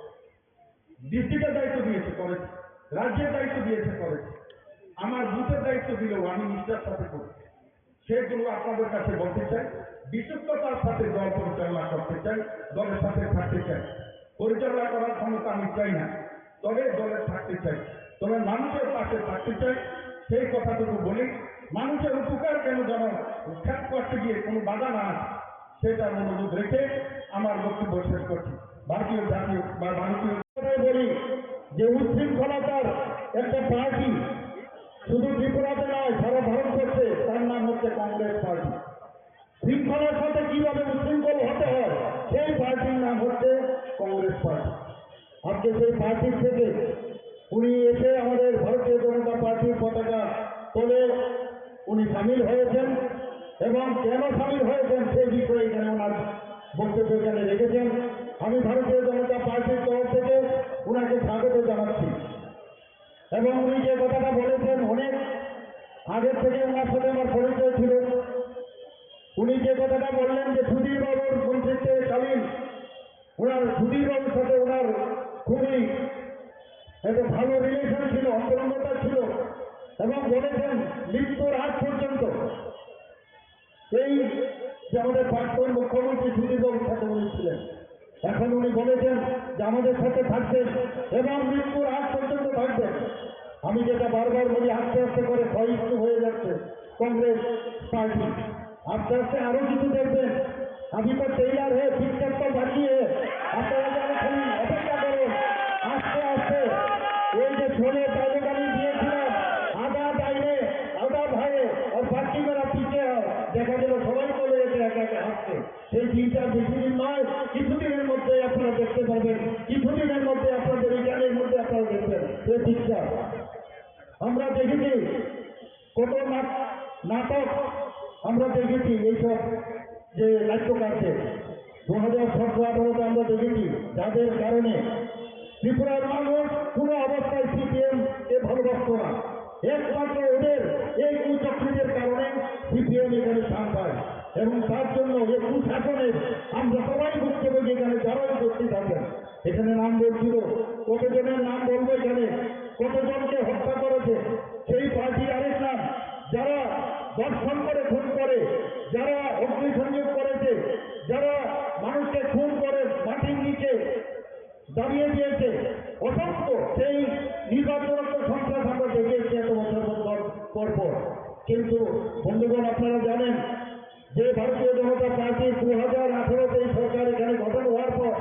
ডিস্ট্রিক্টের দায়িত্ব দিয়েছে, করেছি। রাজ্যের দায়িত্ব দিয়েছে, করেছি। আমার বুথের দায়িত্ব দিলেও আমি নিষ্ঠার সাথে করি। সেগুলো আপনাদের কাছে বলতে চাই, বিশ্বস্ততার সাথে দল পরিচালনা করতে চাই, দলের সাথে থাকতে চাই। পরিচালনা করার ক্ষমতা আমি চাই না, তবে দলে থাকতে চাই, তবে মানুষের পাশে থাকতে চাই। সেই কথাটুকু বলি, মানুষের উপকার কেন যেন খ্যাত করতে গিয়ে কোনো বাধা না আসে, সেটা মনোযোগ রেখে আমার বক্তব্য শেষ করছি। ভারতীয় জাতীয় বা ভারতীয় কথাই বলি যে উচ্ছৃঙ্খলতার একটা পার্টি শুধু ত্রিপুরাতে নয়, সারা ভারতবর্ষে তার নাম হচ্ছে কংগ্রেস পার্টি। শৃঙ্খলার সাথে কিভাবে উচ্ছৃঙ্খল হতে হয়, সেই পার্টির নাম হচ্ছে কংগ্রেস পার্টি। আজকে সেই পার্টির থেকে উনি এসে আমাদের ভারতীয় জনতা পার্টির পতাকা তলে উনি সামিল হয়েছেন এবং কেন সামিল হয়েছেন সেই বিষয়ে এখানে ওনার বক্তব্য এখানে রেখেছেন। আমি ভারতীয় জনতা পার্টির তরফ থেকে ওনাকে স্বাগত জানাচ্ছি। এবং উনি যে কথাটা বলেছেন, অনেক আগের থেকে ওনার সাথে আমার পরিচয় ছিল। উনি যে কথাটা বললেন যে সুধীর বাবুর মন্ত্রিত্বকালীন ওনার, সুধীর বাবুর সাথে ওনার খুবই একটা ভালো রিলেশন ছিল, অন্তরঙ্গতা ছিল, এবং বলেছেন মৃত্যুর আগ পর্যন্ত এই যে আমাদের প্রাক্তন মুখ্যমন্ত্রী সুধীর বাবুর সাথে উনি ছিলেন, এখন উনি বলেছেন যে আমাদের সাথে থাকবেন এবং মৃত্যুর আগ পর্যন্ত থাকবেন। আমি যেটা বারবার বলি, আস্তে আস্তে করে ক্ষয়িষ্ণু হয়ে যাচ্ছে কংগ্রেস পার্টি। আস্তে আস্তে আরো কিছু দেখবেন। अभी तो तैयार है, पिक्चर तो बाकी है। আপনারা যেন খালি অপেক্ষা করুন। আস্তে আস্তে ওই যে শোলে ডায়লগ আমি দিয়েছিলাম, आधा दाहिने, आधा बाएं और बाकी मेरा पीछे है, দেখা গেল সবাই চলে গেছে একে একে হাঁটতে। সেই দিনটা বেশি দিন নয়, কিছুদিনের মধ্যে আপনারা দেখতে পাবেন, কিছুদিনের মধ্যে আপনাদের এই গানের মধ্যে আপনারা দেখবেন এই পিকচার। আমরা দেখেছি কত না-, নাটক আমরা দেখেছি এইসব যে নাট্যকারদের। দু হাজার সতেরো আঠারোতে আমরা দেখেছি যাদের কারণে ত্রিপুরার মানুষ কোনো অবস্থায় সিপিএম কে ভালোবাসতো না। একমাত্র ওদের এই কুচক্রীদের কারণে সিপিএম এখানে স্থান পায় এবং তার জন্য এই কুশাসনের আমরা সবাই ভুক্তভোগী, এখানে যারা উপস্থিত আছেন। এখানে নাম বলছিল, কতজনের নাম বলবো এখানে, কতজনকে হত্যা করেছে। সেই পার্টির আরেক নাম, যারা ধর্ষণ করে খুন করে, যারা অগ্নিসংযোগ করেছে, যারা মানুষকে খুন করে মাটির নিচে দাবিয়ে দিয়েছে, অসংখ্য সেই নির্বাচনরত সন্ত্রাস আমরা দেখে এসেছি এত বছর পর পর। কিন্তু বন্ধুগণ, আপনারা জানেন যে ভারতীয় জনতা পার্টির দু হাজার আঠারোতে এই সরকার এখানে গঠন হওয়ার পর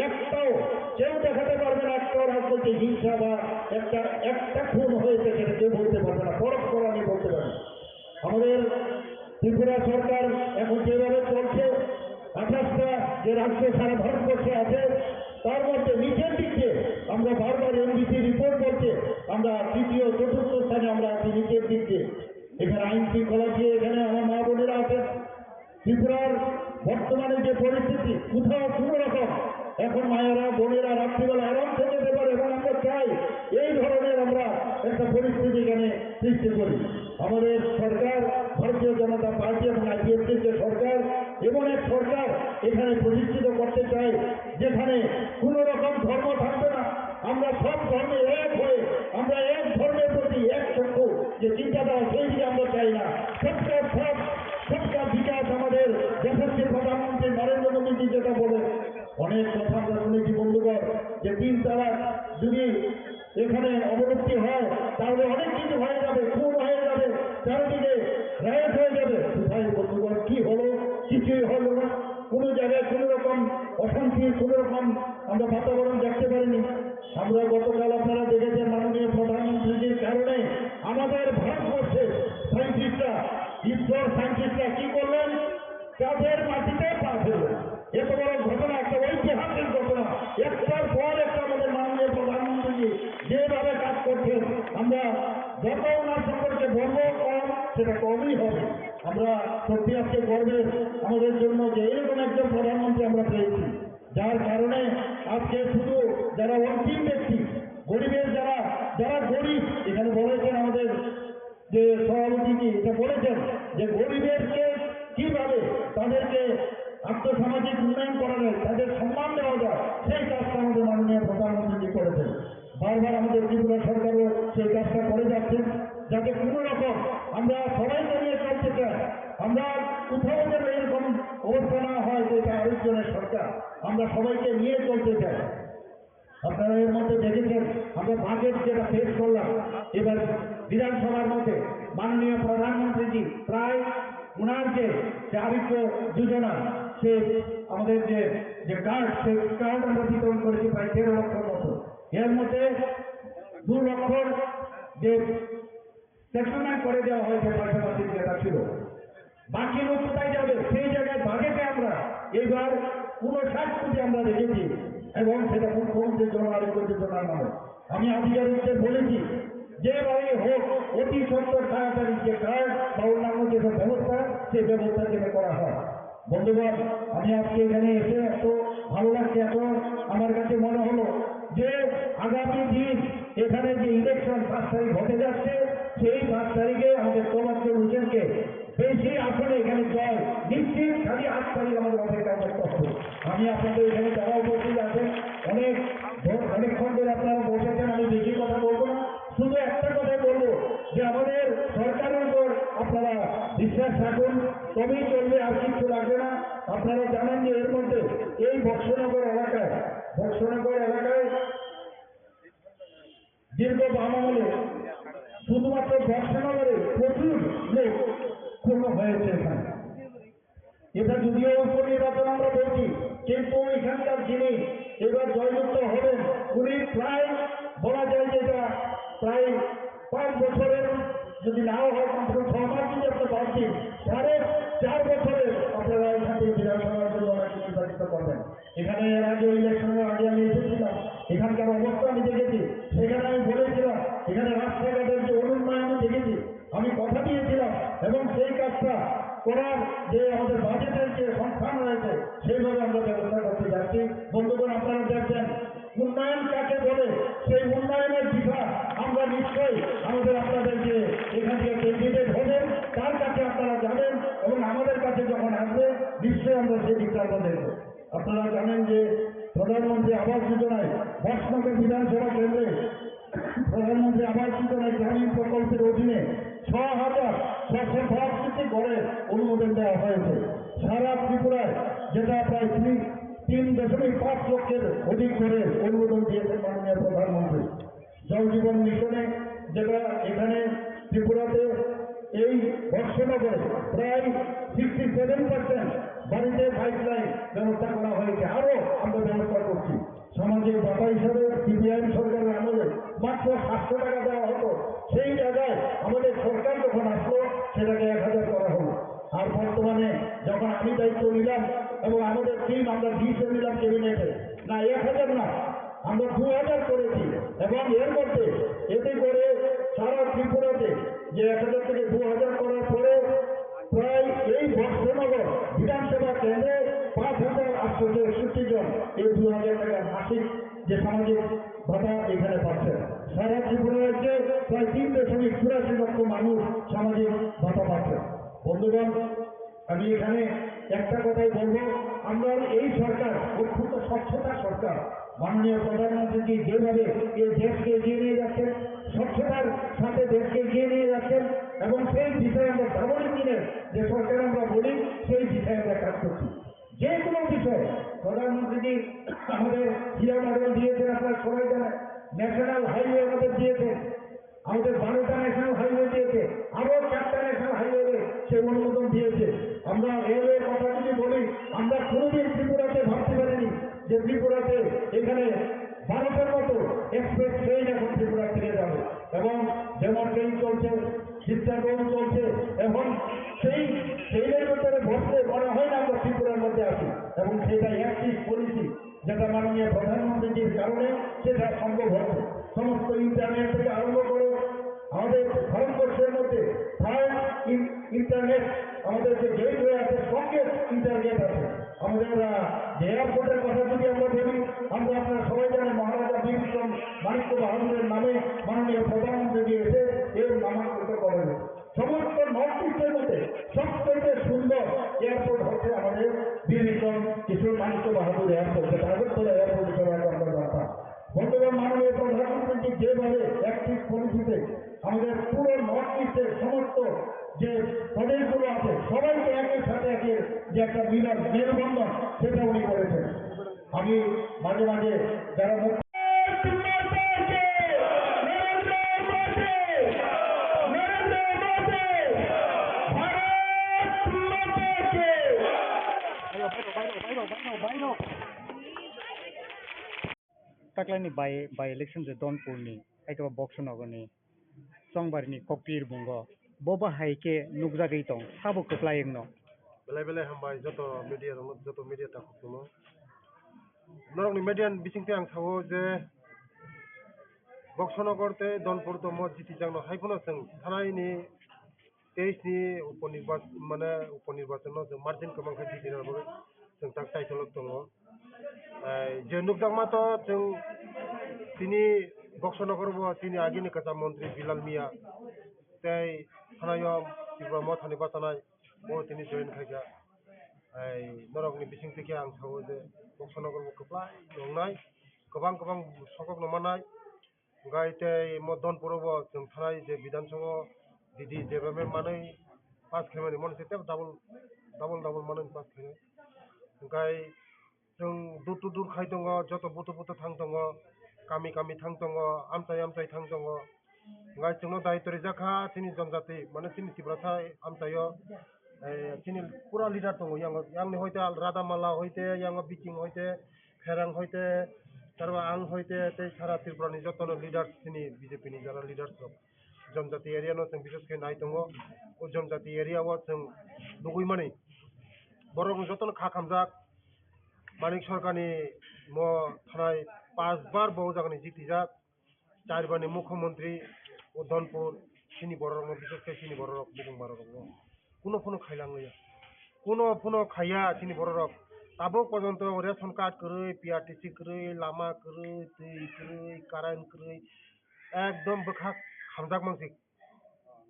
একটাও কেউ দেখাতে পারবে না, একটাও রাজনৈতিক হিংসা বা একটা, একটা খুন হয়েছে সেটা কেউ বলতে পারবে না, পরখ করা আমি বলতে পারি। আমাদের ত্রিপুরা সরকার এখন যেভাবে চলছে, আঠাশটা যে রাজ্য সারা ভারতবর্ষে আছে, তার মধ্যে নিচের দিক দিয়ে আমরা বারবার এনডিসি রিপোর্ট বলছে, আমরা তৃতীয়, চতুর্থ স্থানে আমরা আছি নিচের দিক দিয়ে। এখানে আইন শৃঙ্খলা দিয়ে এখানে আমার মা বোনেরা আছেন। ত্রিপুরার বর্তমানে যে পরিস্থিতি, কোথাও কোনো রকম এখন মায়েরা, বোনেরা রাত্রিবেলা আরামসে যেতে পারে এবং আমরা চাই এই ধরনের আমরা একটা পরিস্থিতি এখানে সৃষ্টি করি। আমাদের সরকার, ভারতীয় জনতা পার্টি এবং আইপিএফটির যে সরকার, এমন এক সরকার এখানে প্রতিষ্ঠিত করতে চাই, যেখানে কোনো রকম ধর্ম থাকবে না। আমরা সব ধর্মে এক হয়ে, আমরা এক ধর্মের প্রতি এক চক্ষু যে চিন্তাধারা, সেই দিকে আমরা চাই না। সবকা সাথ, সবকা বিকাশ, আমাদের যশস্বী প্রধানমন্ত্রী নরেন্দ্র মোদীজি যেটা বলেন, অনেক কথা আমরা শুনেছি বন্ধুগণ, যে তিন তালাক যদি এখানে অবলুপ্তি হয়, তাহলে অনেক কিছু হয়ে যাবে, খুন হয়ে যাবে, চারিদিকে রায়ট হয়ে যাবে। কোথায় বন্ধুগণ, কি হলো? কিছুই হলো না। কোনো জায়গায় কোনো রকম অশান্তির কোনো রকম আমরা বাতাবরণ দেখতে পারিনি। আমরা গতকাল আপনারা দেখেছেন মাননীয় প্রধানমন্ত্রীজির কারণে আমাদের ভারতবর্ষের সায়েন্টিস্টরা, ইসরোর সায়েন্টিস্টরা কি করলেন? চাঁদের মাটিতে পা ফেললেন। এত বড় ঘটনা, একটা ঐতিহাসিক ঘটনা, একটার পর একটা আমাদের মাননীয় প্রধানমন্ত্রীজি যেভাবে কাজ করছেন, আমরা যত ওনার সম্পর্কে বলবো কম, সেটা কমই হবে। আমরা সত্যি আজকে গর্বের আমাদের জন্য যে এরকম একজন প্রধানমন্ত্রী আমরা পেয়েছি, যার কারণে আজকে শুধু যারা অন্তিম ব্যক্তি, গরিবের যারা, যারা গরিব, এখানে বলেছেন আমাদের যে সভাপতিজি এটা বলেছেন যে গরিবেরকে কিভাবে তাদেরকে আর্থসামাজিক উন্নয়ন করা যায়, তাদের সম্মান দেওয়া যায়, সেই কাজটা আমাদের মাননীয় প্রধানমন্ত্রীজি করেছেন। বারবার আমাদের ত্রিপুরা সরকারও সেই কাজটা করে যাচ্ছেন, যাতে কোনো রকম আমরা সবাইকে নিয়ে চলতে চাই। আমরা কোথাও যেন এরকম অবস্থা না হয় যে এটা আরেকজনের সরকার, আমরা সবাইকে নিয়ে চলতে চাই। আপনারা এর মধ্যে দেখেছেন, আমরা বাজেট যেটা পেশ করলাম এবার বিধানসভার মধ্যে, মাননীয় প্রধানমন্ত্রীজি প্রায় ওনার যে দারিদ্র যোজনা, সে আমাদের যে যে কার্ড, সেই কার্ড আমরা বিতরণ করেছি প্রায় তেরো লক্ষর মতো। এর মধ্যে দু লক্ষর যে সেটেলমেন্ট করে দেওয়া হয়েছে, পাশাপাশি যেটা ছিল, বাকি লোক কোথায় যাবে? সেই জায়গায় বাজেটে আমরা এবার ঊনষাট কোটি আমরা রেখেছি এবং সেটা মুখ্যমন্ত্রী জন আরোগ্য যোজনার নামে। আমি আধিকারিকদের বলেছি, যেভাবে হোক অতি সত্বর তাড়াতাড়ি যে কার্ড বা অন্যান্য যেসব ব্যবস্থা, সেই ব্যবস্থা যেন করা হয়। বন্ধুগণ, আমি আজকে এখানে এসে এত ভালো লাগছে, এত আমার কাছে মনে হলো যে আগামী দিন এখানে যে ইলেকশন পাঁচ তারিখ হতে যাচ্ছে, সেই পাঁচ তারিখে আমাদের তমাত্র হোসেনকে বেশি আসনে এখানে জয় নিশ্চিত। খালি আট তারিখ আমাদের অপেক্ষা করতে হবে। আমি আপনাদের এখানে যারা উপস্থিত আছেন, অনেক ধ-, অনেকক্ষণ ধরে আপনারা বসেছেন, আমি বেশি কথা বলবো না, শুধু একটা কথাই বলবো যে আমাদের সরকারের উপর আপনারা বিশ্বাস রাখুন, তবেই চলবে, আর কিচ্ছু লাগবে না। আপনারা জানেন যে এর মধ্যে এই বক্সনগর এলাকায়, বক্সনগর এলাকায় দীর্ঘ বাম আমলে শুধুমাত্র বক্সনগরে প্রচুর লোক খুন হয়েছে এখানে। এটা যদিও উপনির্বাচন আমরা বলছি, কিন্তু এখানকার যিনি এবার জয়যুক্ত হবেন, উনি প্রায় বলা যায় যে এটা প্রায় পাঁচ বছরের, যদি নাও হয়, কমসে কম ছ মাস যদি আপনি বাদ দিন, সাড়ে চার বছরের আপনারা এখান থেকে বিধানসভার জন্য ওনাকে নির্বাচিত করবেন। এখানে এর আগে, ইলেকশনের আগে আমি এসেছিলাম, এখানকার অবস্থা আমি দেখেছি, সেখানে আমি বলেছিলাম, এখানে রাস্তাঘাটের যে অনুন্নয়ন আমি দেখেছি, আমি কথা দিয়েছিলাম এবং সেই কাজটা করার যে আমাদের বাজেটের যে সংস্থান রয়েছে, সেইভাবে আমরা ব্যবস্থা করতে যাচ্ছি। বন্ধুগণ, আপনারা দেখবেন, উন্নয়ন কাকে বলে, সেই উন্নয়নের দিশা আমরা নিশ্চয়ই আমাদের আপনাদের যে এখান থেকে ক্যান্ডিডেট হবেন, তার কাছে আপনারা যাবেন এবং আমাদের কাছে যখন আসবে, নিশ্চয়ই আমরা সেই দিকটা আমরা দেখব। আপনারা জানেন যে প্রধানমন্ত্রী আবাস যোজনায় বক্সনগর বিধানসভা কেন্দ্রে প্রধানমন্ত্রী আবাস যোজনা গ্রামীণ প্রকল্পের অধীনে ছ হাজার ছশো বাষট্টি ঘরে অনুমোদন দেওয়া হয়েছে। সারা ত্রিপুরায় যেটা প্রায় তিন, তিন দশমিক পাঁচ লক্ষের অধিক ঘরে অনুমোদন দিয়েছেন মাননীয় প্রধানমন্ত্রী। জল জীবন মিশনে যেটা এখানে ত্রিপুরাতে এই বক্সনগরে প্রায় সিক্সটি সেভেন পার্সেন্ট বাড়িতে পাইপলাইন ব্যবস্থা করা হয়েছে, আরও আমরা ব্যবস্থা করছি। সামাজিক ভাতা হিসাবে সিপিআইএম সরকারের আমলে মাত্র সাতশো টাকা দেওয়া হতো, সেই জায়গায় আমাদের সরকার যখন আসলো, সেটাকে এক হাজার করা হলো। আর বর্তমানে যখন আমি দায়িত্ব নিলাম এবং আমাদের টিম, আমরা ডিসিশন নিলাম ক্যাবিনেটে, না, এক হাজার না, আমরা দু হাজার করেছি। এবং এর মধ্যে এতে করে সারা ত্রিপুরাতে যে এক হাজার থেকে দু হাজার করার পরে প্রায় এই বক্সনগর বিধানসভা কেন্দ্রে পাঁচ হাজার আটশো একষট্টি জন এই দু হাজার টাকা মাসিক যে সামাজিক ভাতা এখানে পাচ্ছেন। সারা ত্রিপুরা রাজ্যে প্রায় তিন দশমিক চুরাশি লক্ষ মানুষ সামাজিক ভাতা পাচ্ছেন। বন্ধুগণ, আমি এখানে একটা কথাই বলবো, আমরা এই সরকার অত্যন্ত স্বচ্ছতা সরকার। মাননীয় প্রধানমন্ত্রীজি যেভাবে এই দেশকে এগিয়ে নিয়ে যাচ্ছেন, স্বচ্ছতার সাথে দেশকে এগিয়ে নিয়ে যাচ্ছেন এবং সেই বিষয়ে আমরা ডাবল ইঞ্জিনের যে সরকার আমরা বলি, সেই বিষয়ে আমরা কাজ করছি। যে কোনো বিষয়ে প্রধানমন্ত্রীজি আমাদের জিয়া মডেল দিয়েছেন, আপনারা সবাই জানেন, ন্যাশনাল হাইওয়ে আমাদের দিয়েছেন, আমাদের বারোটা ন্যাশনাল হাইওয়ে দিয়েছে, আরো চারটা ন্যাশনাল হাইওয়ে সে অনুমোদন দিয়েছে। আমরা রেলওয়ের কথা যদি বলি, আমরা কোনোদিন ত্রিপুরাতে ভাবতে পারিনি যে ত্রিপুরাতে এখানে ভারতের মতো এক্সপ্রেস ট্রেন এখন ত্রিপুরা থেকে যাবে। এবং যেমন ট্রেন চলছে, সিস্টার রোড চলছে, এখন সেই ট্রেনের ভিতরে বসলে মনে হয় না আমরা ত্রিপুরার মধ্যে আছি। এবং সেটা একটি পলিসি, যেটা মাননীয় প্রধানমন্ত্রীজির কারণে সেটা সম্ভব হচ্ছে। সমস্ত ইন্টারনেট থেকে আরম্ভ করে আমাদের ভারতবর্ষের মধ্যে থার্ড ইন্টারনেট, আমাদের যে গেটওয়ে আছে, স্ট্রংগেস্ট ইন্টারনেট আছে। আমাদের আহ, যে এয়ারপোর্টের কথা যদি আমরা বলি, আমরা, আপনারা সবাই জানেন, মহারাজা বীর বিক্রম মাণিক্য বাহাদুরের নামে মাননীয় প্রধানমন্ত্রীজি এসে এর নামাঙ্কিত করেন। সমস্ত নর্থ ইস্টের মধ্যে সবথেকে সুন্দর এয়ারপোর্ট হচ্ছে আমাদের বীর বিক্রম কিশোর মাণিক্য বাহাদুর এয়ারপোর্ট, যেটা আগরতলা এয়ারপোর্ট হিসেবে আগে আমরা জানতাম। বর্তমান মাননীয় প্রধানমন্ত্রী যেভাবে অ্যাক্টিভ পলিসিতে আমাদের পুরো নর্থ ইস্টের সমস্ত যে প্রদেশগুলো আছে, সবাইকে একের সাথে একের যে একটা মিলন, মেলবন্ধন, সেটা উনি করেছেন। আমি মাঝে মাঝে যারা মুখ Taklaini by, by election je Donpurni, aitaba Boksonogorni, Chongbarini kokpir bungo, bo bahai khe nukjagwi tong, sabo kwplai wngno. Belai belai hambai joto media rokno, joto media takhuk tongno. Norokni media ni bisingtwi ang sao je Boksonogor tei Donpur tomo jitijakno hai phano chwng thanaini teis ni uponirbac-, mane uponirbachono chwng margin kwbang khe jitina bagwi chwng tak taitolok tongo. Eh, je nukjakma to chwng tini Boksonogor bo chini agini kwcham montri Bilal Miya tei thanaio Tipra Mothani bachanai bo tini join khaikha. Eh, norokni bisingtwi khe ang sao je Boksonogor bo kwplai wngnai, kwbang kwbang sokokno mannai. Hwnkhe tei mo Donpuro bo chwng thanai je Bidhan Sabha didi jeba manwi pass khaimani, moni se tebo double, double, double manwi pass khainai. Hwnkhe chwng door to door khai tongo, joto buthu buthu thang tongo, kami kami thang tongo, amchai amchai thang tongo. Hwnkhe chwngno daitw rijak kha chini jonjati, mane chini Tiprasa amchaio, eh, chini pura leader tongo, yang, yangni hoite Al-, Radha Mala hoite, yango Biching hoite, Pherang hoite, tarwa ang hoite, tei sara Tripura ni joto no leaders, chini B J P ni jara leaders rok. Jonjati area no chwng bises khe nai tongo. O jonjati area o chwng nugwi mani. Borok no joto no kha khamjak. Manik Sarkar ni mo thanai pas bar bo o jaga ni jitijak. Char bar ni mukhyamantri o Donpur, chini borok rok no, bises khe chini borok rok, bukung borok rok no. Kuno phano khailang ya. Kuno phano khaiya chini borok rok. Tabuk porjonto ration card kwrwi, P R T C kwrwi, lama kwrwi, twi kwrwi, current kwrwi. Ekdom bwkha khamjak mansik.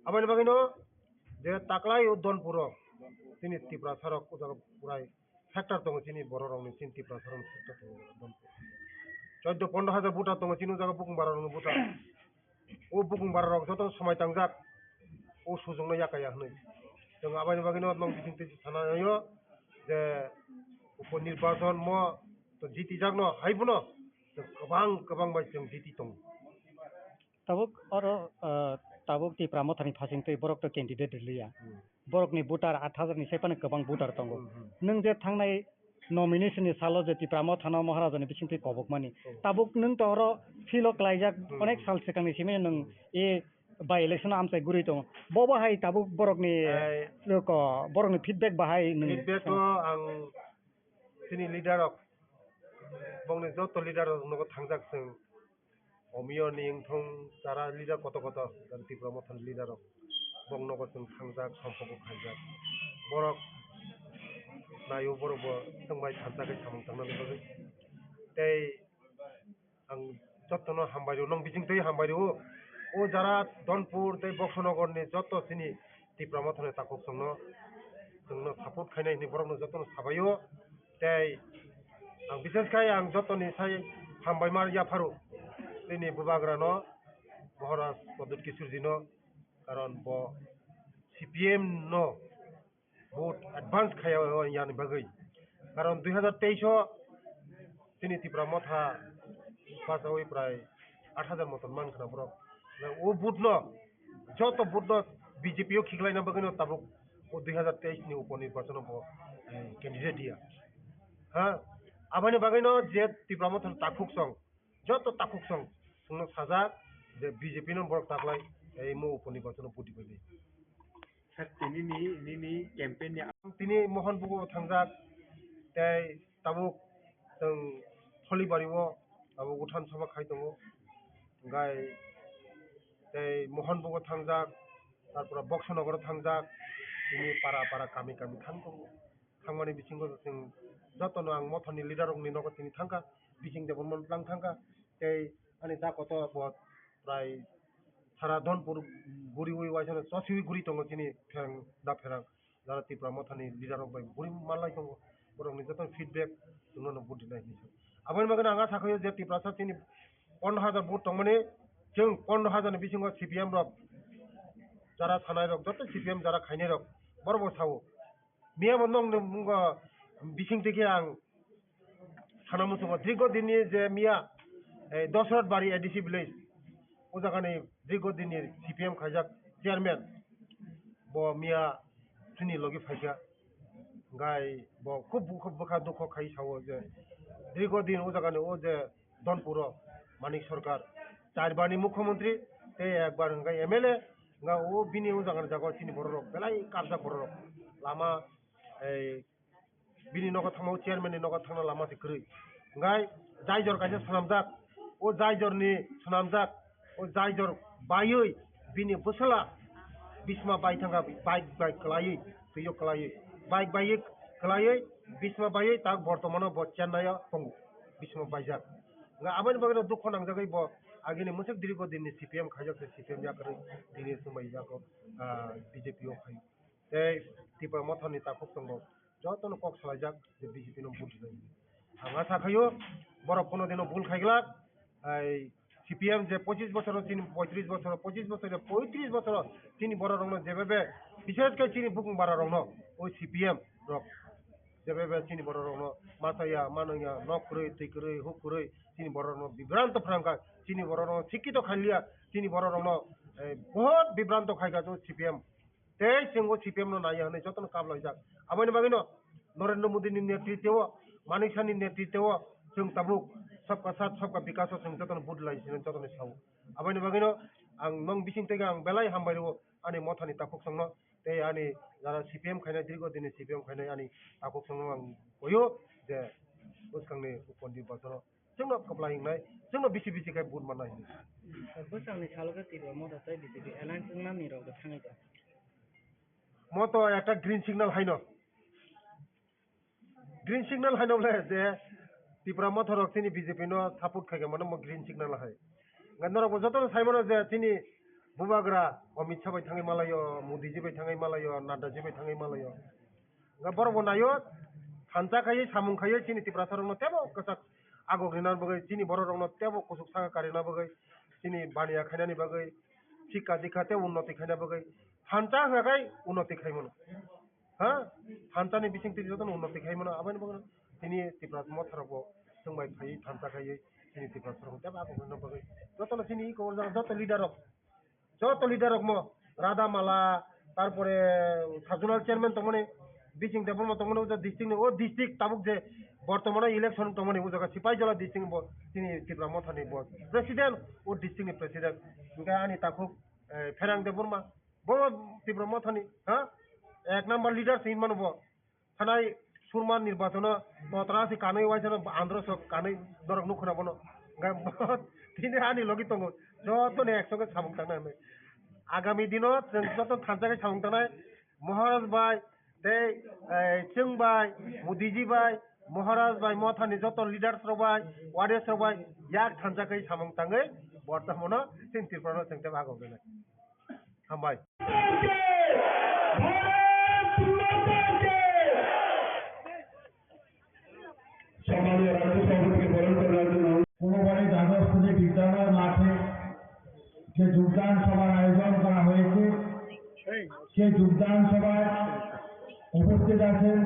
Aboni bagwi no je taklai o Donpuro chini Tiprasa rok o jaga purai sector tongo, chini borok rokni, chini Tiprasa rokni sector tongo Donpur. Chaudo pondro hajar voter tongo chini o jaga bukung bara rokni voter. O bukung bara rok joto somai tangjak o sujokno yakaya hwnwi. Chwng aboni bagwino nok bisingtwi sana naio je upo nirbachon mo to jitijakno hai phano chwng kwbang kwbang bai chwng jiti tongo. Tabuk oro, ah, tabuk Tipra Mothani phasingtwi borok to candidate rwliya. Hmm. Borokni voter aat hajar ni sai phano kwbang voter tongo. Hmm, hmm. Nwng je thangnai nomination ni salo je Tipra Mothano Maharajani bisingtwi kobokmani. Hmm. Tabuk nwng to oro feel o klaijak, hmm, onek sal swkangni simi nwng, hmm, e by election o amchai guri tongo. Bo bahai tabuk borokni, ai, ko, borokni feedback bahai nwng. Feedback o ang chini leader rok, bongni joto leader rok nogo thangjak chwng. Omiyo ni wngthong chara leader koto koto, Tipra Mothani leader rok. Bong nogo chwng thangjak, somphogo khaijak. Borok naio, borok bo chwng bai thansa khe samung tangna bagwi. Tei ang jotono hambai rw, nong bising twi hambai rw. O jara Donpur tei Boksonogor ni joto chini Tipra Mothani takhuk chwngno, chwngno support khainai hwnwi borokno jotono sabaio. Tei ang bises khai ang jotoni sai hambai mar yapharo chini bubagrano, Maharaj Pradyut Kishorjino, karon bo C P M no vote advance khaya yani bagwi. Karon dui hazar teis o chini Tipra Motha bachawi prai aat hajar moton man khna borok. O vote no, joto vote no B J P o khiklaina bagwi no tabuk Dui hazar teis ni upo nirbachono bo, eh, candidate ya. Ha, aboni bagwino je Tipra Mothani takhuk song, joto takhuk song, chwngno sajak je B J P no borok taklai, eh, mo upo nirbachono vote dibaidi. Sir, tini ni, nini campaign ni Tini Mohon Bugo thangjak, tei tabuk chwng Tholibari o tabuk uthan sabha khai tongo. Gai tei Mohon Bugo thangjak, tarpore Boksonogoro thangjak, tini para para kami kami thang tongo. Thangmani bisingo chwng jotono ang Mothani leader rokni nogo tini thangkha, bising Debbarma lang thangkha, tei ani da koto bo prai sara Dhonpur guriwi waisano chosiwi guri tongo chini pherang da pherang, jara Tipra Mothani leader rok bai guri manlai tongo, borokni joto feedback chwngno no vote rinai hinwi. Aboni bagwi ang asa khaio je Tiprasa chini pondro hajar vote tongmani, chwng pondro hajar ni bisingo C P M rok jara sanai rok, joto C P M jara khainai rok, borok bo sao. Miya bo nokni mungo bising twi khe ang sana muchungo, dirgo dinni je miya, eh, Dosrat Bari A D C village, o jagani dirgo dinni C P M khaijak chairman, bo miya chini logi phaikha. Gai bo khub, khub bwkha dukho khai sao je dirgo din o jagani o je Dhonpuro Manik Sarkar, char bar ni mukhyamantri, tei ekbar hwnkhe M L A, hwnkhe o bini o jaga ni jaga o chini borok rok belai karjak borok rok. Lama, ei, bini nogo thangma o chairman ni nogo thangna lama se kwrwi. Hwnkhe jaijor kaisa swnamjak, o jaijor ni swnamjak, o jaijor baiwi bini bwsala bisma bai thangkha, bike bai kwlaiwi, twiyo kwlaiwi, bike baiwi kwlaiwi, bisma baiwi tak bortomano bo Chennai o tongo. Bisma baijak. Nga aboni bagwi no dukho nangjagwi bo agini mwswk dirgo dinni C P M khaijak se C P M yakarwi dini swmai yago, ah, B J P o phaio. Tei Tipra Mothani takhuk tongo jotono kok salaijak je B J P no vote rwdi. Ang asa khaio borok kono dino bul khaiglak, ai C P M je pochis bochor chini poitris bochor, pochis bochor poitris bochor chini borok rokno jebebe, bishes khe chini bukung bara rokno o C P M rok jebebe chini borok rokno masa ya, mano ya, nok kwrwi, twi kwrwi, huk kwrwi, chini borok rokno bibranto phrangkha, chini borok rokno sikito khailiya, chini borok rokno, eh, bohot bibranto khaikha o C P M. Tei chwng o C P M no naiya hwnwi jotono kaplaijak. Aboni bagwino Narendra Modi ni netritwo, Manik Saha ni netritwo chwng tabuk sabka saath, sabka vikas o chwng jotono vote lai sino jotono sao. Aboni bagwino ang nong bising tege ang belai hambai rwo ani Mothani takhuk songno. Tei ani jara C P M khainai, dirgo dini C P M khainai ani takhuk songno ang koyo je bwskangni upon nirbachono chwngno kwplai wngnai, chwngno bisi bisi khe vote mannai hinwi. Bwskangni salo khe Tipra Motha tei B J P alliance wngnani rok bo thangwi tong. Moto ekta green signal haino. Green signal haino le je Tipra Motha rok chini B J P no support khaikha mano mo green signal hai. Nga norok bo jotono sai mano je chini bubagra Amit Shah bai thangwi malaio, Modi ji bai thangwi malaio, Nadda ji bai thangwi malaio. Nga borok bo naio, thansa khaiwi, samung khaiwi chini Tiprasa rokno tebo kwchak agok rina bagwi, chini borok rokno tebo kusuk saka karina bagwi, chini baniya khainani bagwi, sikka dikha tei unnoti khaina bagwi, thansa hwnkha khai unnoti khaimano. Ha? Thansa ni bising twi jotono unnoti khaimano, aboni bagwi chini Tiprasa Motha rok bo chwng bai phaiwi thansa khaiwi chini Tiprasa rokno tebo agok rina bagwi. Jotono chini iko joto leader rok. Joto leader rok mo, Radha Mala, tarpore Sajunal chairman tongmani, Bising Debbarma tongmani, o district ni, o district tabuk je bortomano election tongmani, o jaga Sipaijala district ni bo, chini Tipra Motha ni bo president, o district ni president. Hingke ani takhuk, eh, Pherang Debbarma, bo Tipra Motha ni, ha? Ek number leader se hinmano bo. Thanai surma nirbachono botra se kanwi waisano andro sok kanwi norok nukho na bono. Hingke bo tini ani logi tongo. Joto ni ekso khe samung tangnai hinwi. Agami dino chwng joto thansa khe samung tangnai. Maharaj bai tei, eh, chwng bai, Modiji bai, Maharaj bai, Mothani joto leaders rok bai, warriors rok bai yak thansa khe samung tangwi borta mono chwng Tripura no chwng tei bagwi tongnai. Hambai. সম্মানীয় রাজ্য সভাপতিকে বরণ করার জন্য। কোনোবারে দ্বাদশ শ্রেণী বিদ্যালয় মাঠে যে যোগদান সভার আয়োজন করা হয়েছে, সেই যোগদান সভায় উপস্থিত আছেন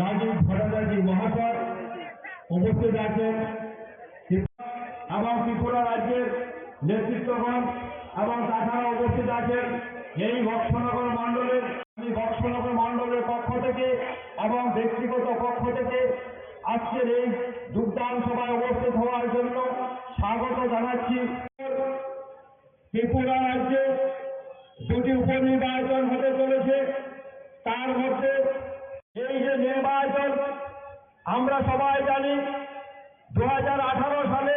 রাজীব ভট্টাচার্য মহাশয়, উপস্থিত আছেন এবং ত্রিপুরা রাজ্যের নেতৃত্বগণ এবং তাছাড়া উপস্থিত আছেন এই বক্সনগর মণ্ডলের, আমি বক্সনগর মণ্ডলের পক্ষ থেকে এবং ব্যক্তিগত পক্ষ থেকে আজকের এই যোগদান সভায় উপস্থিত হওয়ার জন্য স্বাগত জানাচ্ছি। ত্রিপুরা রাজ্যে দুটি উপনির্বাচন হতে চলেছে। তার মধ্যে এই যে নির্বাচন, আমরা সবাই জানি, দু হাজার আঠারো সালে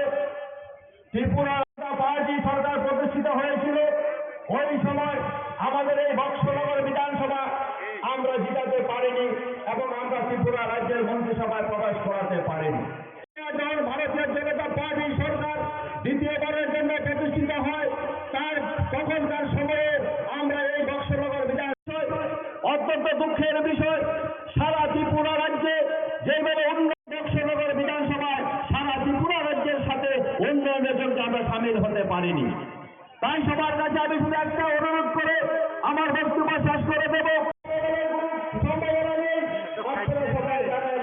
ত্রিপুরা পার্টি সরকার প্রতিষ্ঠিত হয়েছিল। ওই সময় আমাদের এই বক্সনগর বিধানসভা আমরা জিতাতে পারিনি এবং আমরা ত্রিপুরা রাজ্যের মন্ত্রিসভায় প্রবেশ করাতে পারিনি। যখন ভারতীয় জনতা পার্টি সরকার দ্বিতীয়বারের জন্য প্রতিষ্ঠিত হয়, তার তখনকার সময়ে আমরা এই বক্সনগর বিধান অত্যন্ত দুঃখের বিষয়, সারা ত্রিপুরা রাজ্যে যেভাবে উন্নয়ন, বক্সনগর বিধানসভায় সারা ত্রিপুরা রাজ্যের সাথে উন্নয়নের জন্য আমরা সামিল হতে পারিনি। তাই সবার কাছে আমি শুধু একটা অনুরোধ করে আমার বক্তব্য শেষ করে দেব। সম্ভাবনা নেই। আপনারা সবাই জানেন,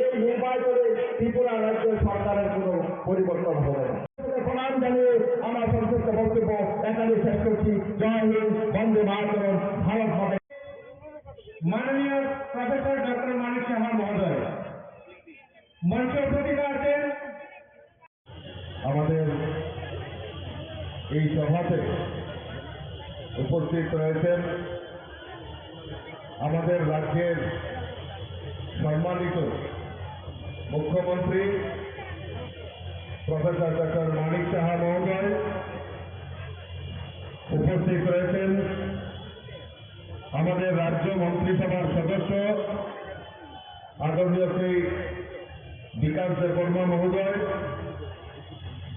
এই নির্বাচনে ত্রিপুরা রাজ্য সরকারের কোনো পরিবর্তন হবে না। প্রণাম জানিয়ে আমার সংক্ষিপ্ত বক্তব্য এখানে শেষ করছি। জয় হিন্দ, বন্দে মাতরম, ভারত মাতা। মাননীয় প্রফেসর ডক্টর মানিক সাহা মহোদয় মঞ্চে উপস্থিত আছেন। আমাদের এই সভাতে উপস্থিত রয়েছেন আমাদের রাজ্যের সম্মানিত মুখ্যমন্ত্রী প্রফেসর ডক্টর মানিক সাহা মহোদয়, উপস্থিত রয়েছেন আমাদের রাজ্য মন্ত্রিসভার সদস্য আদরণীয় শ্রী বিকাশ দেববর্মা মহোদয়,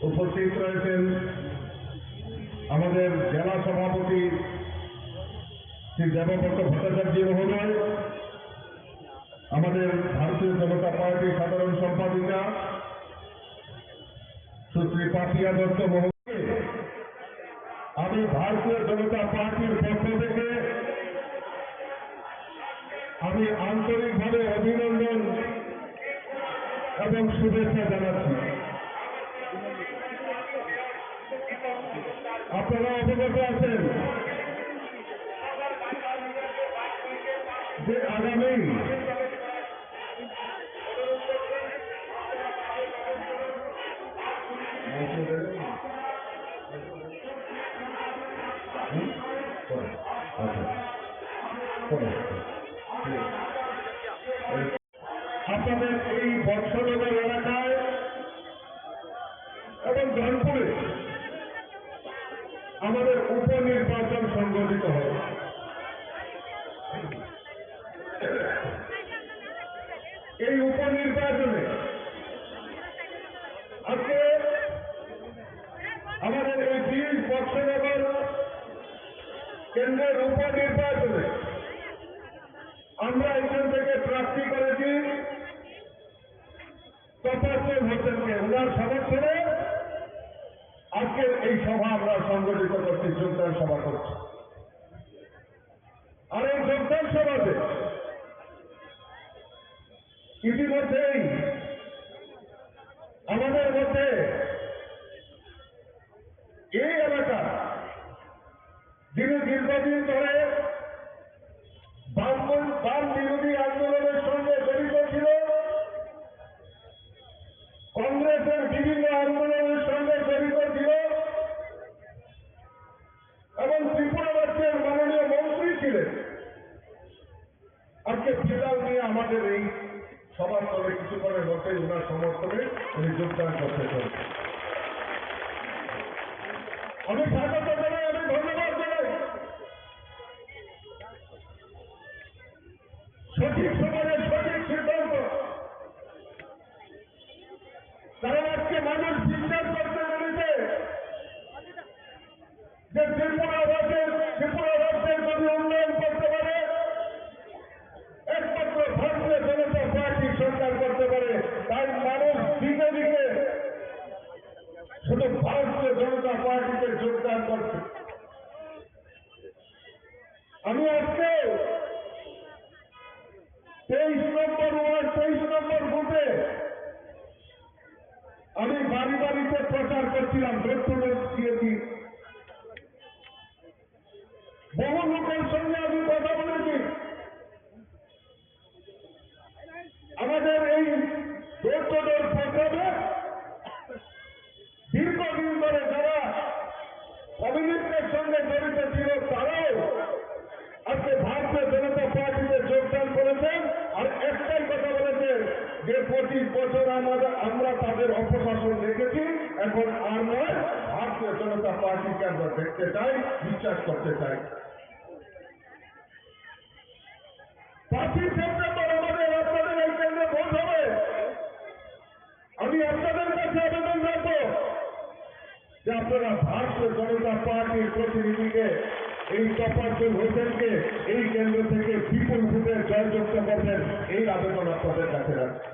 উপস্থিত রয়েছেন আমাদের জেলা সভাপতি শ্রী দেবব্রত ভট্টাচার্য মহোদয়, আমাদের ভারতীয় জনতা পার্টি সাধারণ সম্পাদিকা সুশ্রী পাপিয়া দত্ত মহোদয়, আমি ভারতীয় জনতা পার্টির পক্ষ থেকে আমি আন্তরিকভাবে অভিনন্দন এবং শুভেচ্ছা জানাচ্ছি। আপনারা অবগত আছেন যে আগামী আপনাদের এই বক্সনগর এলাকায় এবং ধনপুরে আমাদের উপনির্বাচন সংগঠিত হবে। এই উপনির্বাচনে আজকে আমাদের এই বিশ বক্সনগর কেন্দ্রের উপনির্বাচনে আমরা এখান থেকে প্রার্থী করেছি তফাজ্জল হোসেনকে। ওনার সমর্থনে আজকের এই সভা আমরা সংগঠিত করছি, যোগদান সভা করছি। আর এই যোগদান সভাতে ইতিমধ্যেই আমাদের মধ্যে এই এলাকা যিনি দীর্ঘদিন ধরে বাম, বাম বিরোধী আন্দোলনের সঙ্গে জড়িত ছিল, কংগ্রেসের বিভিন্ন আন্দোলনের সঙ্গে জড়িত ছিল এবং ত্রিপুরা রাজ্যের মাননীয় মন্ত্রী ছিলেন। আজকে বিড়াল নিয়ে আমাদের এই সভাস্থলে কিছুক্ষণের মধ্যেই ওনার সমর্থনে উনি যোগদান করতে চলেছেন। আমি স্বাগত জানাই, আমি ধন্যবাদ জানাই। সঠিক সময়ে সঠিক সিদ্ধান্ত, কারণ আজকে মানুষ বিশ্বাস করতে পেরেছে যে ত্রিপুরা রাজ্যের, ত্রিপুরা রাজ্যের যদি উন্নয়ন করতে পারে, একমাত্র ভারতীয় জনতা পার্টি সরকার করতে পারে। তাই মানুষ দিকে দিকে শুধু ভারতীয় জনতা পার্টিতে যোগদান করছে। আমি আজকে আর নয়, ভারতীয় জনতা পার্টিকে আমরা দেখতে চাই, বিশ্বাস করতে চাই। পাঁচই সেপ্টেম্বর আমাদের আপনাদের এই কেন্দ্রে ভোট হবে। আমি আপনাদের কাছে আবেদন রাখবো যে আপনারা ভারতীয় জনতা পার্টির প্রতিনিধিকে, এই তফাজ্জল হোসেনকে এই কেন্দ্র থেকে বিপুল ভোটে জয়যুক্ত করবেন, এই আবেদন আপনাদের কাছে রাখছি।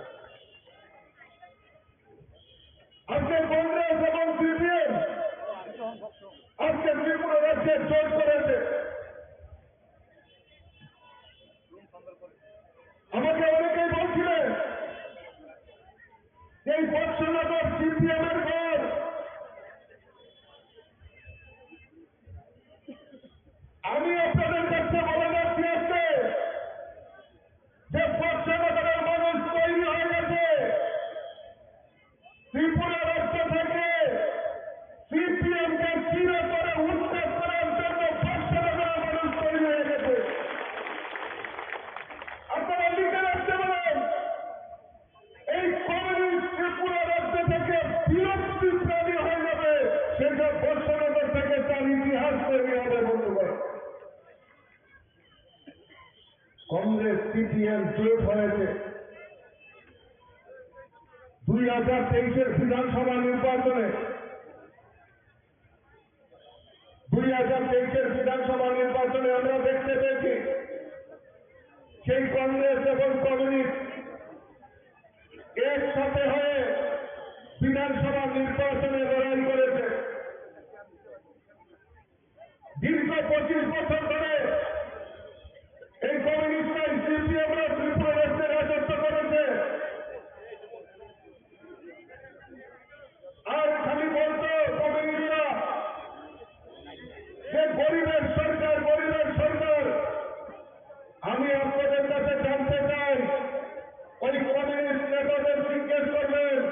আজকে কংগ্রেস এবং সিপিএম আজকে ত্রিপুরা রাজ্যে জোট করেছে। আমাকে অনেকেই বলছিলেন যে এই বৎসনগর সিপিএম এর ঘর। আমি আপনাদের কাছে বলে যাচ্ছি আজকে যে বৎসনগরের মানুষ তৈরি হয়ে গেছে। ত্রিপুরা রাজ্য থেকে সিপিএম কে চিরতরে উচ্ছেদ করার জন্য বৎসনগরের মানুষ তৈরি হয়ে গেছে। আপনারা লিখে রাখতে পারেন, এই কমিউনিস্ট ত্রিপুরা রাজ্য থেকে বিলুপ্তি প্রাণী হয়ে যাবে, সেটা বৎসনগর থেকে তার ইতিহাস তৈরি হবে, বন্ধুগণ। কংগ্রেস সিপিএম জোট হয়েছে দুই হাজার তেইশের বিধানসভা নির্বাচনে। দুই হাজার তেইশের বিধানসভা নির্বাচনে আমরা দেখতে পেয়েছি সেই কংগ্রেস এবং কমিউনিস্ট একসাথে হয়ে বিধানসভা নির্বাচনে লড়াই করেছে। দীর্ঘ পঁচিশ বছর ধরে এই কমিউনিস্ট সিপিএম রা ত্রিপুরা রাজ্যে রাজত্ব করেছে। আর খালি বলতো কমিউনিস্টরা যে গরিবের সরকার, গরিবের সরকার। আমি আপনাদের কাছে জানতে চাই, ওই কমিউনিস্ট নেতাদের জিজ্ঞেস করবেন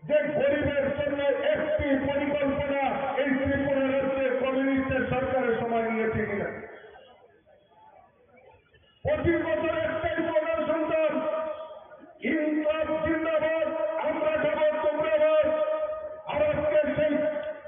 যে গরিবের জন্য একটি পরিকল্পনা এই ত্রিপুরা রাজ্যে কমিউনিস্টের সরকারের সময় নিয়েছে কিনা। পঁচিশ বছর একটাই স্লোগান শুনতাম, "ইনকলাব জিন্দাবাদ, আমরা খাবো, তোমরা বাদ।" আর আজকে সেই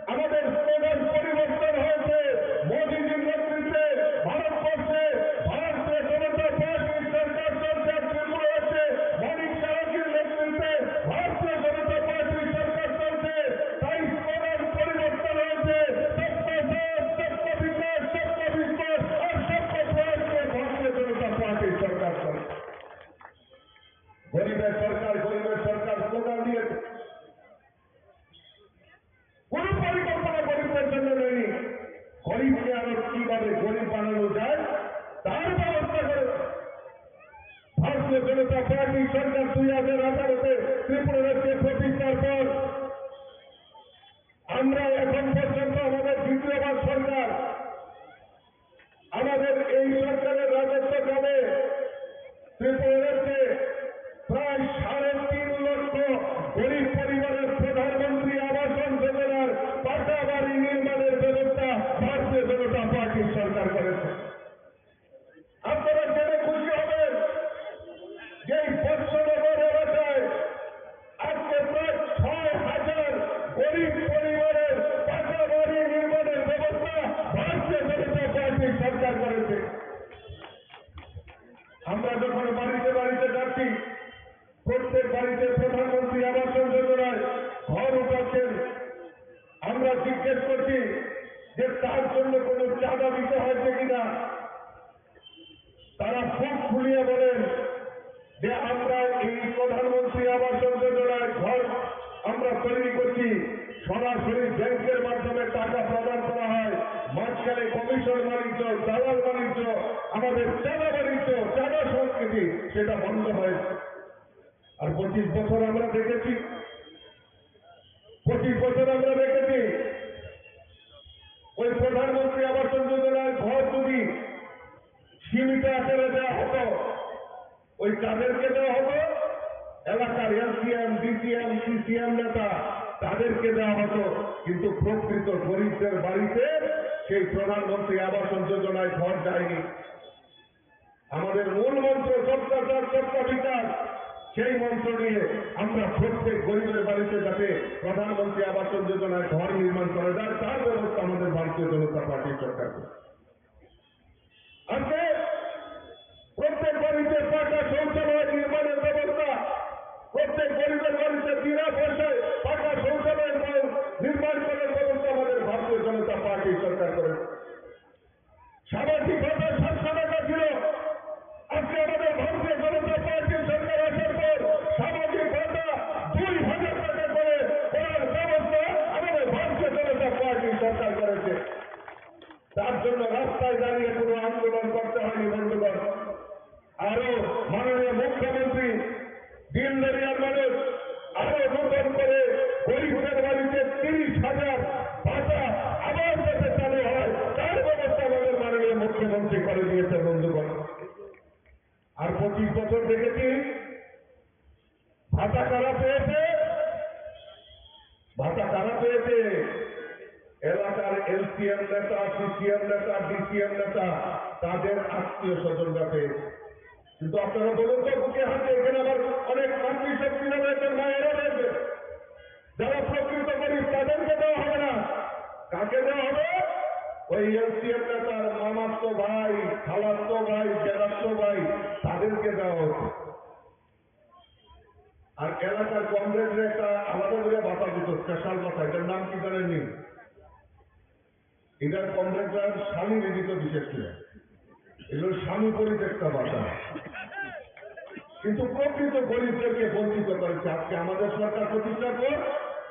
আমাদের স্লোগান পরিবর্তন হয়েছে। মোদীজির নেতৃত্বে ভারতবর্ষে ভারতীয় জনতা পার্টির সরকার চলছে, ত্রিপুরা রাজ্যে মানিক সাহাজির নেতৃত্বে ভারতীয় জনতা পার্টির সরকার চলছে। তাই স্লোগান পরিবর্তন হয়েছে, "সবকা সাথ, সবকা বিকাশ, সবকা বিশ্বাস আর সবকা প্রয়াস" নিয়ে ভারতীয় জনতা পার্টির সরকার চলছে। গরিবের সরকার, গরিবের সরকার স্লোগান দিয়েছে। কোনো পরিকল্পনা গরিবদের জন্য নেয়নি। গরিবকে আরো কিভাবে গরিব বানানো যায়, তার ব্যবস্থা করে। ভারতীয় জনতা পার্টি সরকার দুই হাজার আঠারোতে ত্রিপুরা রাজ্যে প্রতিষ্ঠার পর আমরা এখন পর্যন্ত আমাদের দ্বিতীয়বার সরকার, আমাদের এই সরকারের রাজত্বকালে ত্রিপুরা রাজ্যে প্রায় সাড়ে তিন লক্ষ গরিব পরিবারের প্রধানমন্ত্রী আবাসন যোজনার পাকা বাড়ি নির্মাণের ব্যবস্থা ভারতীয় জনতা পার্টির সরকার করেছে। আপনারা জেনে খুশি হবেন যে এই বৎসনগর এলাকায় আজকে প্রায় ছয় হাজার গরিব পরিবারের পাকা বাড়ি নির্মাণের ব্যবস্থা ভারতীয় জনতা পার্টির সরকার করেছে। আমরা যখন বাড়িতে বাড়িতে যাচ্ছি, প্রত্যেক বাড়িতে প্রধানমন্ত্রী আবাস যোজনায় ঘর উঠাচ্ছেন, আমরা জিজ্ঞেস করছি যে তার জন্য কোনো চাঁদা দিতে হয়েছে কিনা। তারা বুক ফুলিয়ে বলেন যে আমরা এই প্রধানমন্ত্রী আবাস যোজনায় ঘর আমরা তৈরি করছি, সরাসরি ব্যাংকের মাধ্যমে টাকা প্রদান করা হয়, মাঝখানে কমিশন বাণিজ্য, দালাল বাণিজ্য, আমাদের চাঁদা বাণিজ্য, চাঁদা সংস্কৃতি, সেটা বন্ধ হয়েছে। আর পঁচিশ বছর আমরা দেখেছি, পঁচিশ বছর আমরা দেখেছি ওই প্রধানমন্ত্রী আবাস যোজনার ঘর যদি সীমিত আকারে দেওয়া হতো, ওই কাদেরকে দেওয়া হতো? এলাকার এলসিএম, ডিসিএম, সিসিএম নেতা, তাদেরকে দেওয়া হতো। কিন্তু প্রকৃত গরিবদের বাড়িতে সেই প্রধানমন্ত্রী আবাস যোজনায় ঘর যায়নি। আমাদের মূল মন্ত্র সবকা সাথ, সবকা বিকাশ। সেই মন্ত্র নিয়ে আমরা প্রত্যেক গরিবের বাড়িতে যাতে প্রধানমন্ত্রী আবাস যোজনায় ঘর নির্মাণ করা যায়, তার ব্যবস্থা আমাদের ভারতীয় জনতা পার্টি সরকার করবে। আজকে প্রত্যেক বাড়িতে পাকা শৌচালয় নির্মাণের ব্যবস্থা, প্রত্যেক গরিবের বাড়িতে বিনা পয়সায় পাকা শৌচালয় নির্মাণ করার ব্যবস্থা আমাদের ভারতীয় জনতা পার্টি সরকার করেছে। সামাজিক ভাতা সাতশো টাকা ছিল, আজকে আমাদের ভারতীয় জনতা পার্টি সরকার আসার পর সামাজিক ভাতা দুই হাজার টাকা করে করার ব্যবস্থা আমাদের ভারতীয় জনতা পার্টি সরকার করেছে। তার জন্য রাস্তায় দাঁড়িয়ে কোনো আন্দোলন করতে হয়নি বন্ধুগণ। আরো মাননীয় মুখ্যমন্ত্রী দিন দরিয়ার মানুষ আরো নতুন করে গরিবদের বাড়িতে তিরিশ হাজার ভাতা আবার যাতে চালু হয়, তার ব্যবস্থা আমাদের মাননীয় মুখ্যমন্ত্রী করে দিয়েছে বন্ধুগণ। আর পঁচিশ বছর দেখেছি ভাতা কারা পেয়েছে, ভাতা কারা পেয়েছে? এলাকার এলসিএম নেতা, সিসিএম নেতা, ডিসিএম নেতা, তাদের আত্মীয় স্বজনরা পেয়েছে। কিন্তু আপনারা বলুন তো, বুকে হাতে এখানে আবার অনেক মাতৃশক্তি নামে একটা মায়েরা রয়েছে, যারা প্রকৃত গরিব, তাদেরকে দেওয়া হবে না। কাকে দেওয়া হবে? ওই এলসিএম নেতার মামাতো ভাই, খালাতো ভাই, জেঠাতো ভাই, তাদেরকে দেওয়া হবে। আর এলাকার কমরেডরা একটা আলাদা করে ভাতা দিত, স্পেশাল ভাতা। এটার নাম কি জানেননি? এটার কমরেডরা স্বামী দিত বিশেষ করে। এগুলো স্বামী পরিত্যক্তা ভাতা। কিন্তু প্রকৃত গরিবদেরকে বঞ্চিত করেছে। আজকে আমাদের সরকার প্রতিষ্ঠার পর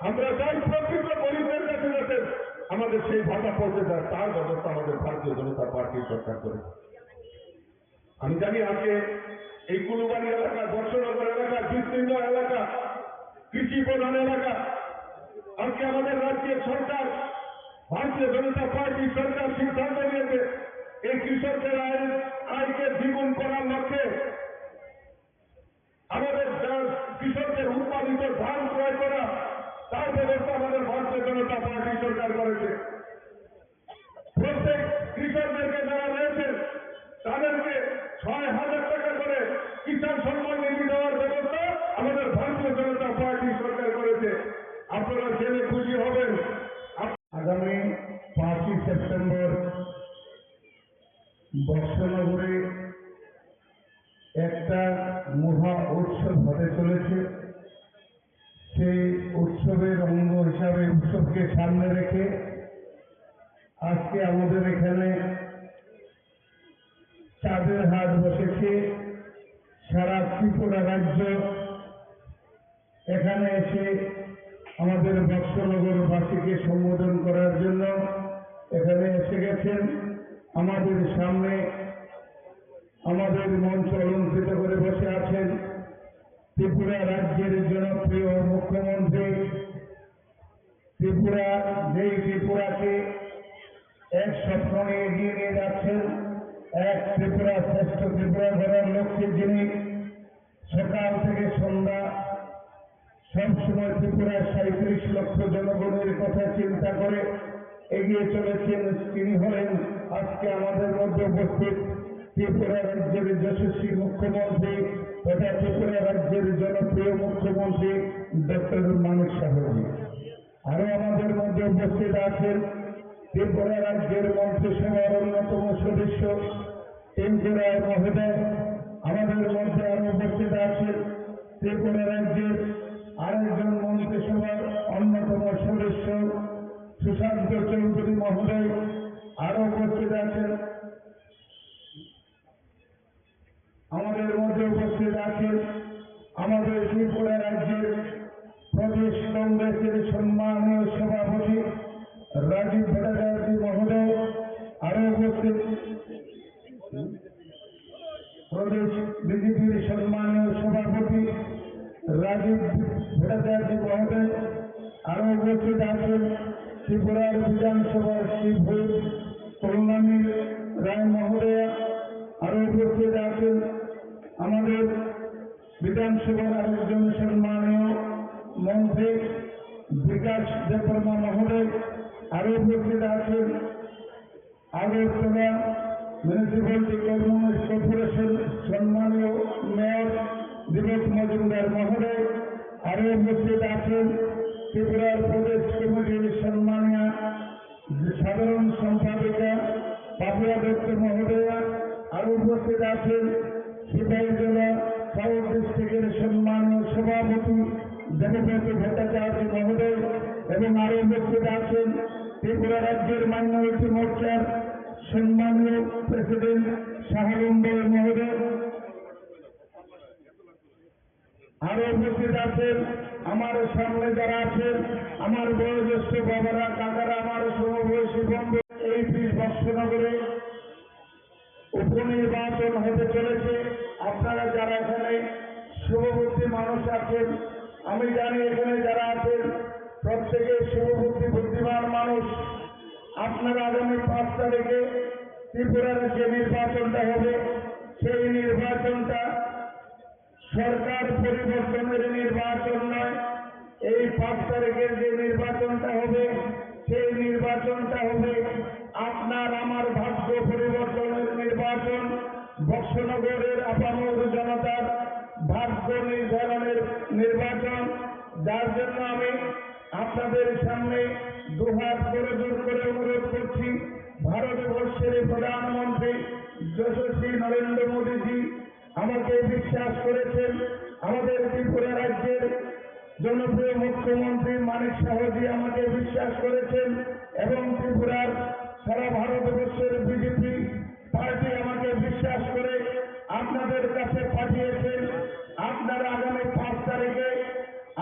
আমরা চাই প্রকৃত গরিবদের কাছে যাতে আমাদের সেই ভাতা পৌঁছে যায়, তার ব্যবস্থা আমাদের ভারতীয় জনতা পার্টি সরকার করেছে। আমি জানি আজকে এই কুলুবাড়ি এলাকা, বর্ষনগর এলাকা, বিস্তীর্ণ এলাকা, কৃষি প্রধান এলাকা। আজকে আমাদের রাজ্যের সরকার, ভারতীয় জনতা পার্টি সরকার সিদ্ধান্ত নিয়েছে এই কৃষকদের আয়, আয়কে দ্বিগুণ করার লক্ষ্যে আমাদের ধান, কৃষকদের উৎপাদিত ধান ক্রয় করা, তার ব্যবস্থা আমাদের ভারতীয় জনতা পার্টি সরকার করেছে। প্রত্যেক কৃষকদেরকে যারা রয়েছেন, তাদেরকে ছয় হাজার টাকা করে কিষাণ সম্মান নিধি দেওয়ার ব্যবস্থা আমাদের ভারতীয় জনতা পার্টি সরকার করেছে। আপনারা জেনে খুশি হবেন। আপ- আগামী পাঁচই সেপ্টেম্বর বক্সনগরে একটা মহা উৎসব হতে চলেছে। সেই উৎসবের অঙ্গ হিসাবে, উৎসবকে সামনে রেখে আজকে আমাদের এখানে চাঁদের হাট বসেছে। সারা ত্রিপুরা রাজ্য এখানে এসে আমাদের বক্সনগরবাসীকে সম্বোধন করার জন্য এখানে এসে গেছেন। আমাদের সামনে আমাদের মঞ্চ অলঙ্কৃত করে বসে আছেন ত্রিপুরা রাজ্যের জনপ্রিয় মুখ্যমন্ত্রী, ত্রিপুরা, যেই ত্রিপুরাকে এক স্বপ্ন নিয়ে এগিয়ে নিয়ে যাচ্ছেন, এক ত্রিপুরা, শ্রেষ্ঠ ত্রিপুরা গড়ার লক্ষ্যে যিনি সকাল থেকে সন্ধ্যা সবসময় ত্রিপুরার সাঁইত্রিশ লক্ষ জনগণের কথা চিন্তা করে এগিয়ে চলেছেন, তিনি হলেন আজকে আমাদের মধ্যে উপস্থিত ত্রিপুরা রাজ্যের যশস্বী মুখ্যমন্ত্রী তথা ত্রিপুরা রাজ্যের জনপ্রিয় মুখ্যমন্ত্রী ডক্টর মানিক সাহাজি। আরো আমাদের মধ্যে উপস্থিত আছেন ত্রিপুরা রাজ্যের মন্ত্রিসভার অন্যতম সদস্য টিঙ্কু রায় মহোদয়। আমাদের মধ্যে আরো উপস্থিত আছেন ত্রিপুরা রাজ্যের আরেকজন মন্ত্রিসভার অন্যতম সদস্য সুশান্ত চৌধুরী মহোদয়। আরো উপস্থিত আছেন আমাদের মধ্যে উপস্থিত আছেন আমাদের ত্রিপুরা রাজ্যের প্রদেশ কংগ্রেসের সম্মানীয় সভাপতি রাজীব ভট্টাচার্য মহোদয়, আরো উপস্থিত প্রদেশ বিজেপির সম্মানীয় সভাপতি রাজীব ভট্টাচার্য মহোদয়, আরো উপস্থিত আছেন ত্রিপুরার বিধানসভার শ্রী হুইপ কল্যাণী রায় মহোদয়া, আরো উপস্থিত আছেন আমাদের বিধানসভার আরেকজন সম্মানীয় মন্ত্রী বিকাশ দেববর্মা মহোদয়, আরো উপস্থিত আছেন আগরতলা মিউনিসিপ্যালিটি কর্পোরেশন সম্মানীয় মেয়র দীপক মজুমদার। উপস্থিত আছেন সিপাহীজলা সাউথ ডিস্ট্রিক্টের সম্মানীয় সভাপতি দেবব্রত ভট্টাচার্য মহোদয় এবং আরো উপস্থিত আছেন ত্রিপুরা রাজ্যের মাইনরিটি মোর্চার সম্মানীয় প্রেসিডেন্ট শাহ আলম মহোদয়। আরো উপস্থিত আছেন আমার সামনে যারা আছেন, আমার বয়োজ্যেষ্ঠ বাবারা, কাকারা, আমার সমবয়সী বন্ধু। এই বিশ বৎসনগরে উপনির্বাচন হতে চলেছে। আপনারা যারা এখানে শুভবুদ্ধি মানুষ আছেন, আমি জানি এখানে যারা আছেন প্রত্যেকে শুভবুদ্ধি বুদ্ধিমান মানুষ। আপনারা আগামী পাঁচ তারিখে ত্রিপুরার যে নির্বাচনটা হবে, সেই নির্বাচনটা সরকার পরিবর্তনের নির্বাচন নয়। এই পাঁচ তারিখের যে নির্বাচনটা হবে, সেই নির্বাচনটা হবে আপনার আমার ভাগ্য পরিবর্তনের নির্বাচন, বক্সনগরের আপামর জনতার ভাগ্য নির্ধারণের নির্বাচন, যার জন্য আমি আপনাদের সামনে দুহাত করজোড় করে অনুরোধ করছি, ভারতবর্ষের প্রধানমন্ত্রী যশস্বী নরেন্দ্র মোদীজি আমাকে বিশ্বাস করেছেন, আমাদের ত্রিপুরা রাজ্যের জনপ্রিয় মুখ্যমন্ত্রী মানিক সাহাজি আমাকে বিশ্বাস করেছেন এবং ত্রিপুরার সারা ভারতবর্ষের বিজেপি পার্টি আমাকে বিশ্বাস করে আপনাদের কাছে পাঠিয়েছেন। আপনারা আগামী পাঁচ তারিখে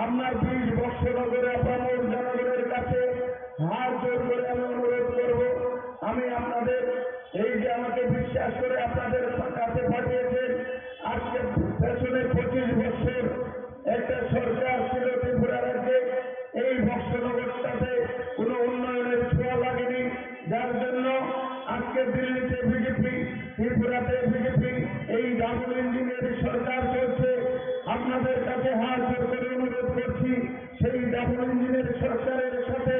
আপনার বিশ বৎসনগরে আপামর জনগণের কাছে হাত জোড় করে আমি অনুরোধ করব, আমি আপনাদের এই যে আমাকে বিশ্বাস করে আপনাদের কাছে পাঠিয়েছেন, আজকে পেছনে পঁচিশ বছর একটা সরকার ছিল ত্রিপুরা রাজ্যে, এই বক্সনগরটাতে কোনো উন্নয়নের ছোঁয়া লাগেনি, যার জন্য আজকে দিল্লিতে বিজেপি, ত্রিপুরাতে বিজেপি, এই ডাবল ইঞ্জিনের সরকার চলছে। আপনাদের কাছে হাত জোড় করে অনুরোধ করছি, সেই ডাবল ইঞ্জিনের সরকারের সাথে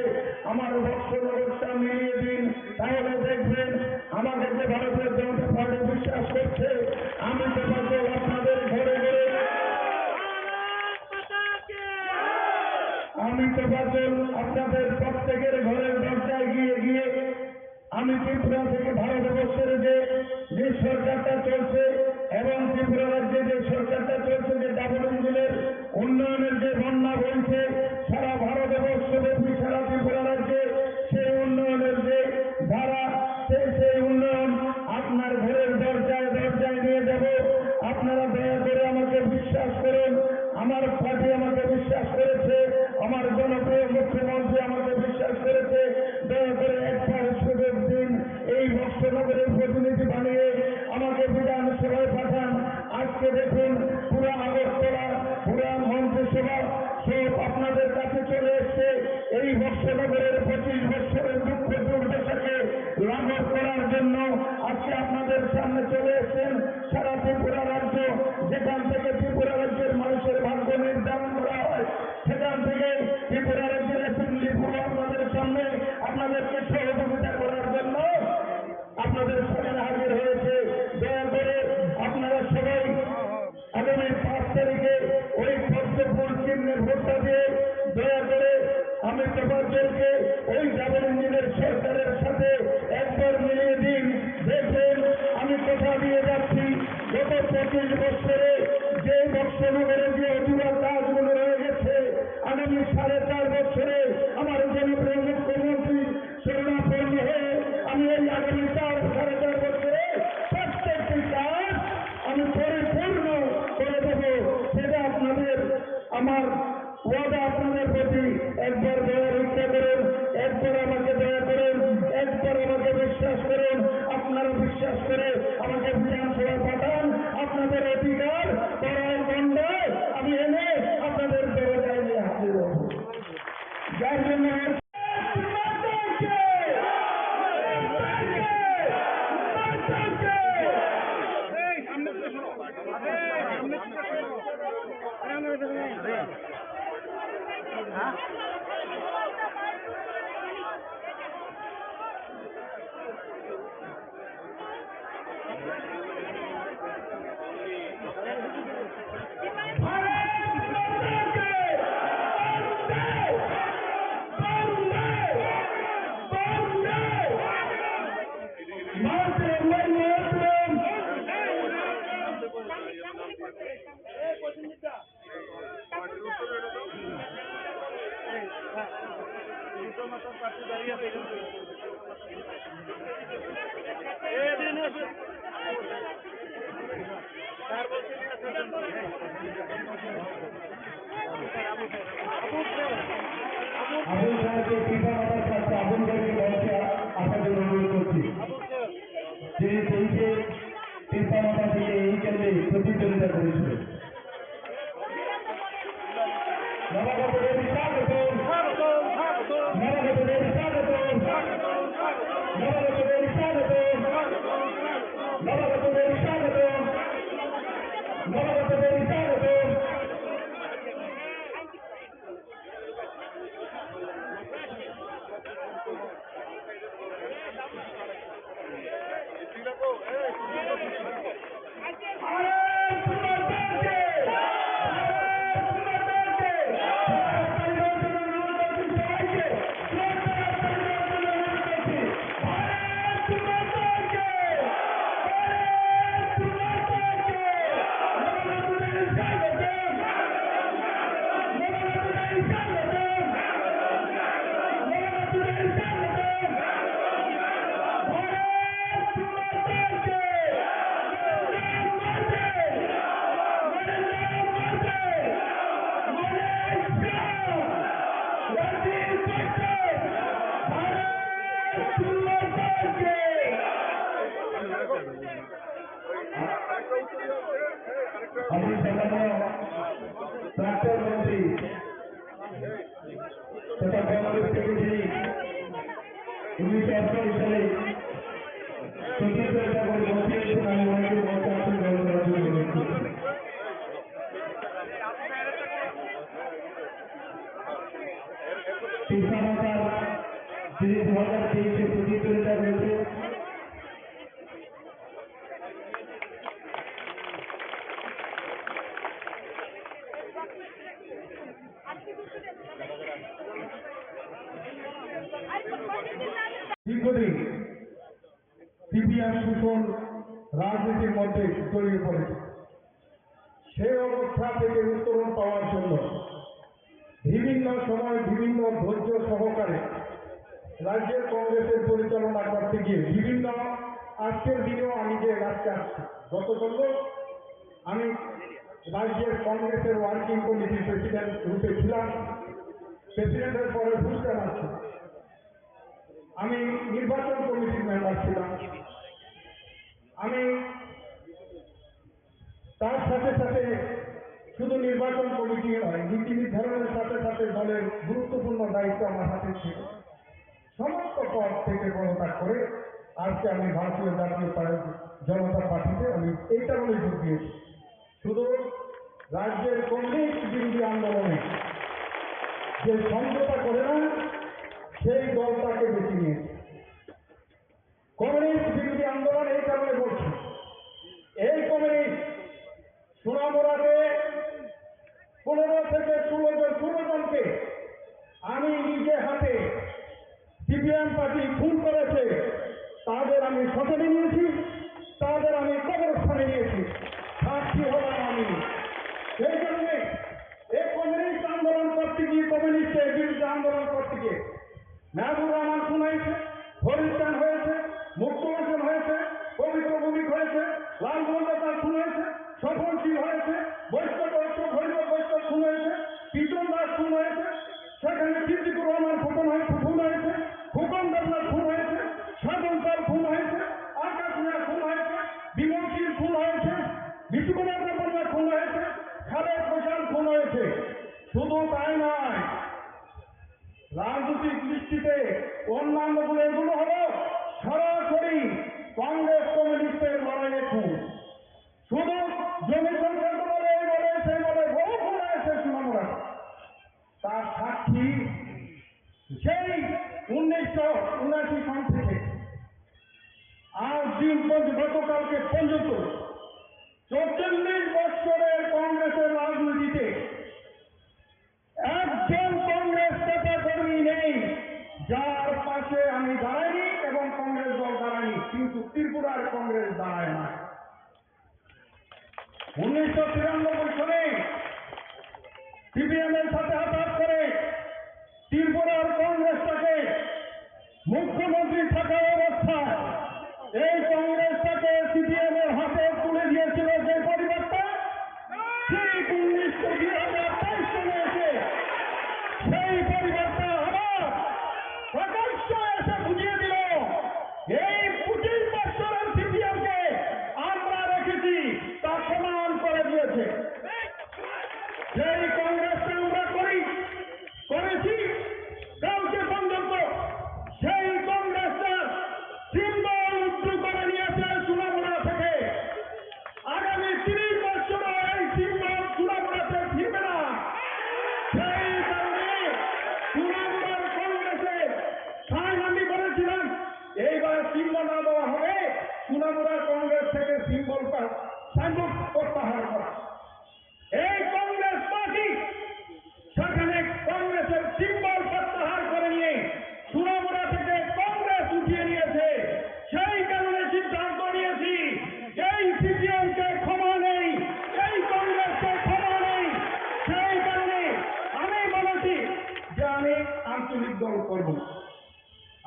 আমার বক্সনগরটা মিলিয়ে দিন, তাহলে দেখবেন আমাকে যে ভারতীয় জনতা পার্টি বিশ্বাস করছে, আমি তো পাগল আপনাদের ঘরে ঘরে, আমি তো পাগল আপনাদের প্রত্যেকের ঘরের দরজায় গিয়ে গিয়ে আমি ত্রিপুরা থেকে ভারতবর্ষের যে, যে সরকারটা চলছে এবং ত্রিপুরা রাজ্যে যে সরকারটা চলছে, যে ডাবল ইঞ্জিনের উন্নয়নের যে বন্যা বইছে সারা ভারতবর্ষ ব্যাপী, সারা ত্রিপুরা রাজ্যে, সেই উন্নয়নের যে ধারা, সেই, সেই উন্নয়ন আপনার ঘরের দরজায় দরজায় নিয়ে যাব। আপনারা দয়া করে আমাকে বিশ্বাস করুন, আমার পার্টি আমাকে বিশ্বাস করেছে, আমার জনপ্রিয় মুখ্যমন্ত্রী আমাকে বিশ্বাস করেছে। দয়া করে একবার সুযোগ দিন, এই বক্সনগরের প্রতিনিধি বানিয়ে আমাকে বিধানসভায় পাঠান। আজকে দেখুন, পুরা আগরতলা, পুরা মন্ত্রিসভা সব আপনাদের কাছে চলে এসছে। এই বক্সনগরের পঁচিশ বছরের দুঃখ দুর্দশাকে লাঘব করার জন্য আজকে আপনাদের সামনে চলে এসছেন সারা ত্রিপুরা রাজ্য, যেখান থেকে ত্রিপুরা রাজ্যের মানুষের ভাগ্য নির্ধারণ করা হয়, সেখান থেকে ত্রিপুরা রাজ্যের অ্যাসেম্বলি পুরো আপনাদের সামনে আপনাদেরকে সহযোগিতা করার জন্য আপনাদের সামনে হাজির হয়েছে। দয়া করে আপনারা সবাই আগামী পাঁচ তারিখে ওই পদ্মফুল চিহ্নে ভোটটা দিয়ে দয়া করে আমি তোমাদেরকে ওই ডাবল ইঞ্জিনের সরকারের সাথে একবার মিলিয়ে দিন। দেখবেন, আমি কথা দিয়ে যাচ্ছি, গত পঁচিশ বছরে যে বক্সনগরে যে অধুরা কাজগুলো রয়ে গেছে, আগামী সাড়ে চার বছরে আমার জনপ্রিয় মুখ্যমন্ত্রী শরণাপন্ন হয়ে আমি এই আগামী চার, সাড়ে চার বছরে প্রত্যেকটি কাজ আমি পরিপূর্ণ করে দেব। সেটা আপনাদের আমার ওয়াদা, আপনাদের প্রতি একবার দয়া ভিক্ষা করুন, একবার আমাকে দয়া করুন, একবার আমাকে বিশ্বাস করুন। আপনারা বিশ্বাস করে আমাকে বিধানসভায় পাঠান, আপনাদের অধিকার করার গণ্ডায় আমি এনে আপনাদের দরজায় নিয়ে হাজির হব। যার জন্য আবুল স্যারকে, ফিফা মাতার স্যারকে আবুল স্যারকে মঞ্চে আসার জন্য অনুরোধ করছি। যিনি তেইশে ফিফা মাতা থেকে এই কেন্দ্রে প্রতিদ্বন্দ্বিতা করেছিলেন। নবাগতদের স্বাগতম। স্বাগতম, স্বাগতম। নবাগতদের স্বাগতম। স্বাগতম, স্বাগতম। নবাগতদের স্বাগতম। স্বাগতম, স্বাগতম। নবাগতদের স্বাগতম। নবাগতদের স্বাগতম। আমি সম্মাননীয় প্রাক্তন মন্ত্রী তথা কংগ্রেস সেক্রেটারি উনিশশো আটচল্লিশ সালে প্রতিষ্ঠা করে মন্ত্রী এবং আমি ওনাকে মঞ্চে আসন গ্রহণ করার জন্য অনুরোধ করছি। তিন সমাচার যিনি দু হাজার তেইশে প্রতিদ্বন্দ্বিতা করেছে, দীর্ঘদিন সিপিএম শোষণ রাজনীতির মধ্যে জড়িয়ে পড়েছে। সেই অবস্থা থেকে উত্তরণ পাওয়ার জন্য বিভিন্ন সময় বিভিন্ন ধৈর্য সহকারে রাজ্যের কংগ্রেসের পরিচালনা করতে গিয়ে বিভিন্ন, আজকের দিনেও আমি যে রাজকে আসছি, গত বছর আমি রাজ্যের কংগ্রেসের ওয়ার্কিং কমিটির প্রেসিডেন্ট রূপে ছিলাম, প্রেসিডেন্টের পরে ফুল টার্ম আসছে। আমি নির্বাচন কমিটির মেম্বার ছিলাম। আমি তার সাথে সাথে শুধু নির্বাচন কমিটি নয়, নীতি নির্ধারণের সাথে সাথে দলের গুরুত্বপূর্ণ দায়িত্ব আমার হাতে ছিল। সমস্ত পদ থেকে পদত্যাগ করে আজকে আমি ভারতীয় জাতীয় পা-, জনতা পার্টিতে আমি এই কারণে যোগ দিয়েছি। শুধু রাজ্যের কমিউনিস্ট বিরোধী আন্দোলনে যে সমঝোতা করে না, সেই দলটাকে বেছে নিয়েছি। কমিউনিস্ট বিরোধী আন্দোলন এই কারণে বলছি, এই কমিউনিস্ট সোনামুড়াতে পনেরো থেকে ষোলো জন, ষোলো জনকে আমি নিজে হাতে সিপিএম পার্টি খুন করেছে, তাদের আমি শ্মশানে নিয়েছি, তাদের আমি কবরস্থানে নিয়েছি, সাক্ষী হলাম আমি। সেই জন্যে এই কমিউনিস্ট আন্দোলন করতে গিয়ে, কমিউনিস্টের বিরুদ্ধে আন্দোলন করতে গিয়ে মেহবুব রহমান খুন হয়েছে, ফরিদ খান হয়েছে, মুক্ত হোসেন হয়েছে, পবিত্র ভৌমিক হয়েছে, লাল মন্ডল দাস খুন হয়েছে, স্বপন শীল হয়েছে, বৈষ্ণব বৈষ্ণব হরিহর বৈষ্ণব খুন হয়েছে, পিটন দাস খুন হয়েছে, সেখানে সিদ্দিকুর রহমান ফুকন হয়েছে, খুন হয়েছে, ফুকন দেবনাথ খুন হয়েছে, সাধন পাল খুন হয়েছে, আকাশ মিয়া খুন হয়েছে, বিমল শীল খুন হয়েছে, বিষ্ণুকুমার দেববর্মা খুন হয়েছে, খালেদ হোসেন খুন হয়েছে। শুধু তাই নয়, রাজনৈতিক দৃষ্টিতে অন্যান্য গুলো, এগুলো হলো সরাসরি কংগ্রেস কমিউনিস্টের লড়াইয়ে খুন। শুধু জমি সংক্রান্ত বলে, এই বলে, সেই বলে, বহু খুন হয়েছে সোনামুড়া। তার সাক্ষী সেই উনিশশো উনাশি সন থেকে আজ দিন পর্যন্ত, গতকালকে পর্যন্ত চৌচল্লিশ বছরের কংগ্রেসের রাজনীতিতে একজন কংগ্রেস নেতা কর্মী নেই যার পাশে আমি দাঁড়াইনি এবং কংগ্রেস দল দাঁড়ায়নি, কিন্তু ত্রিপুরার কংগ্রেস দাঁড়ায় না। উনিশশো তিরানব্বই সালে সিপিএম এর সাথে হাত হাত করে ত্রিপুরার কংগ্রেসটাকে এই কংগ্রেসটাকে সিপিএম এর হাতে তুলে দিয়েছিল যে পরিবারটা, ঠিক উনিশশো দুই হাজার তেইশ সালে এসে সেই পরিবারটা আবার প্রকাশ্যে এসে বুঝিয়ে দিল, এই পঁচিশ বছরের সিপিএম কে আমরা রেখেছি, তা প্রমাণ করে দিয়েছে। সেই কংগ্রেসটা আমরা করি, করেছি। কালকে পর্যন্ত সেই কংগ্রেসের সিম্বল উদ্ধার করে নিয়েছে সোনামুড়া থেকে। আগামী তিরিশ বছরও এই সিম্বল সোনামুড়াতে ফিরবে না। সেই কারণে সোনামুড়ার কংগ্রেসে সাইন আমি করেছিলাম, এইবার সিম্বল না দেওয়া হবে, সোনামুড়ার কংগ্রেস থেকে সিম্বল পা-, সাইনবোর্ড প্রত্যাহার করা। এই কংগ্রেস পার্টি সেখানে কংগ্রেসের সিম্বল প্রত্যাহার করে নিয়ে সোনামুড়া থেকে কংগ্রেস উঠিয়ে নিয়েছে। সেই কারণে সিদ্ধান্ত নিয়েছি, এই সিপিএম কে ক্ষমা নেই, এই কংগ্রেসকে ক্ষমা নেই। সেই কারণে আমি বলেছি যে আমি আঞ্চলিক দল করব না।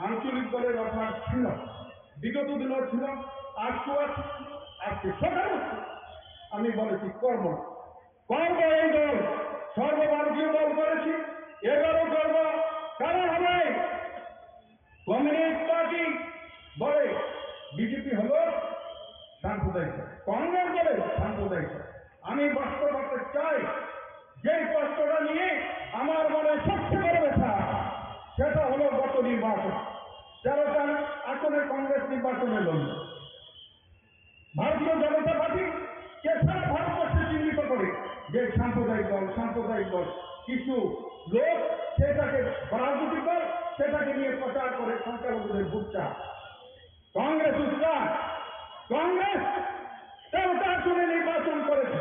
আঞ্চলিক দলের অভাব ছিল, বিগত দিনও ছিল, আজকেও আছে, আজকে সকালে আমি বলেছি করব না। করব এই দল, সর্বভারতীয় দল করেছি, এবারও করব। কারণ হবে কমিউনিস্ট পার্টি বলে বিজেপি হলো সাম্প্রদায়িক দল, কংগ্রেস বলে সাম্প্রদায়িক দল। আমি বাস্তবতা চাই, যে কষ্টটা নিয়ে আমার মনে সবচেয়ে বড় ব্যথা, সেটা হলো গত নির্বাচন, তেরোটা আসনে কংগ্রেস নির্বাচনে লড়ল। ভারতীয় জনতা পার্টি কে সারা ভারতবর্ষে চিহ্নিত করে যে সাম্প্রদায়িক দল, সাম্প্রদায়িক দল। কিছু লোক সেটাকে রাজনৈতিক দল, সেটাকে নিয়ে প্রচার করে সংখ্যালঘুদের ভোট চায়। কংগ্রেস উস্তাদ, কংগ্রেস তেরোটা আসনে নির্বাচন করেছে,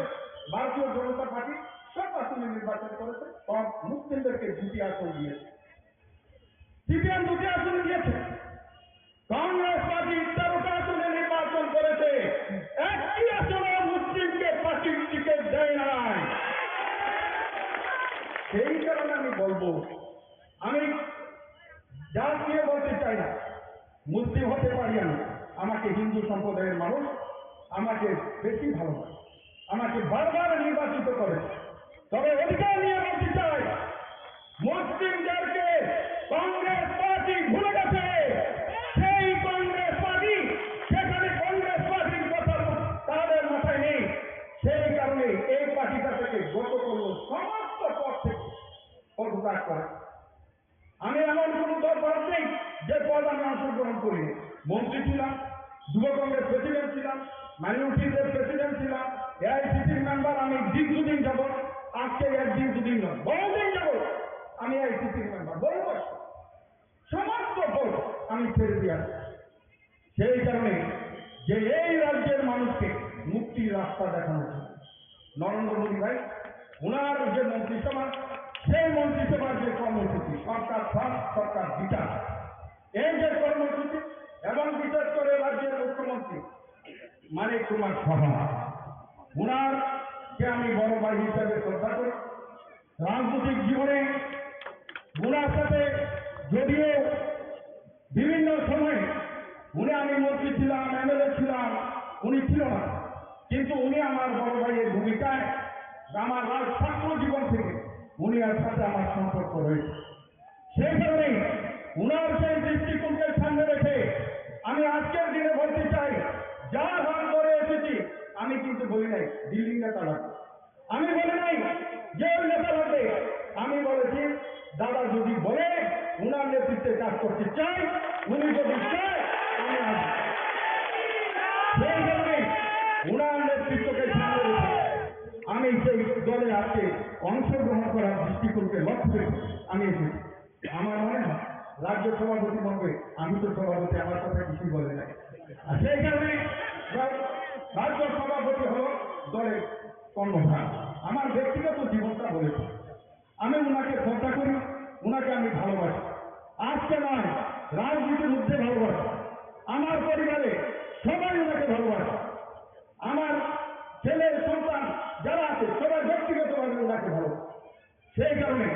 ভারতীয় জনতা পার্টি সব আসনে নির্বাচন করেছে, কম মুসলিমদেরকে দুটি আসন দিয়েছে, সিপিএম দুটি আসনে দিয়েছে। কংগ্রেস পার্টি তেরোটা আসনে নির্বাচন করেছে, একটি আসনে মুসলিমকে পার্টির টিকিট দেয় নাই। সেই কারণে আমি বলবো, আমি জাত নিয়ে বলতে চাই না, মুসলিম হতে পারি আমি, আমাকে হিন্দু সম্প্রদায়ের মানুষ আমাকে বেশি ভালোবাসে, আমাকে বারবার নির্বাচিত করে। তবে অধিকার নিয়ে বলতে চাই, মুসলিমদেরকে কংগ্রেস পার্টি ভুলে গেছে। সেই কংগ্রেস পার্টি, সেখানে কংগ্রেস পার্টির কথা তাদের মাথায় নেই। সেই কারণে এই পার্টিটা থেকে গত করল, সমস্ত পদ থেকে পদত্যাগ করে। আমি এমন কোনো দল পদ নেই যে পদ আমি অংশগ্রহণ করি। মন্ত্রী ছিলাম, যুব কংগ্রেস প্রেসিডেন্ট ছিলাম, মাইনরিটিজের প্রেসিডেন্ট ছিলাম, এআইসিসির মেম্বার আমি দীর্ঘদিন যাব, আজকে একদিন দুদিন নয়, বহুদিন যাব আমি এআইসিসির মেম্বার, বহু বছর। সমস্ত পদ আমি ছেড়ে দিয়ে আসছি। সেই কারণে যে এই রাজ্যের মানুষকে মুক্তির রাস্তা দেখানো হচ্ছে, নরেন্দ্র মোদী ভাই, ওনার যে মন্ত্রিসভা, সেই মন্ত্রিসভার যে কর্মসূচি, সরকার সাথ, সরকার বিচার, এই যে কর্মসূচি, এবং বিশেষ করে রাজ্যের মুখ্যমন্ত্রী মানিক কুমার সাহা, ওনারকে আমি বড় ভাই হিসাবে শ্রদ্ধা করি। রাজনৈতিক জীবনে ওনার সাথে যদিও বিভিন্ন সময় উনি, আমি মন্ত্রী ছিলাম, এমএলএ ছিলাম, উনি ছিল না, কিন্তু উনি আমার বড় ভাইয়ের ভূমিকায় আমার রাজ ছাত্র জীবন থেকে উনি এর সাথে আমার সম্পর্ক রয়েছে। সেই কারণে উনার সেই দৃষ্টিকোণকে সামনে রেখে আমি আজকের দিনে বলতে চাই, যার হাত ধরে এসেছি, আমি কিন্তু বলি নাই দিল্লির নেতা লাগবে, আমি বলি নাই যে ওই নেতা লাগবে, আমি বলেছি দাদা যদি বলে উনার নেতৃত্বে কাজ করতে চাই, উনি যদি চায় আমি আসবো। সেই কারণে উনার নেতৃত্বকে সামনে রেখে আমি সেই দলে আজকে অংশগ্রহণ করার দৃষ্টিকোণকে লক্ষ্য রেখে আমি এসেছি। আমার মনে হয় রাজ্য সভাপতি মহোদয়, আমি তো সভাপতি, আমার কথা কিছুই বলে নাই। আর সেই কারণে রা-, রাজ্য সভাপতি হলো দলের কর্ণধার। আমার ব্যক্তিগত জীবনটা বলেছি, আমি ওনাকে শ্রদ্ধা করি, ওনাকে আমি ভালোবাসি। আজকে নয়, রাজনীতির মধ্যে ভালোবাসি। আমার পরিবারে সবাই ওনাকে ভালোবাসে। আমার ছেলে সন্তান যারা আছে, সবাই ব্যক্তিগতভাবে ওনাকে ভালোবাসে। সেই কারণে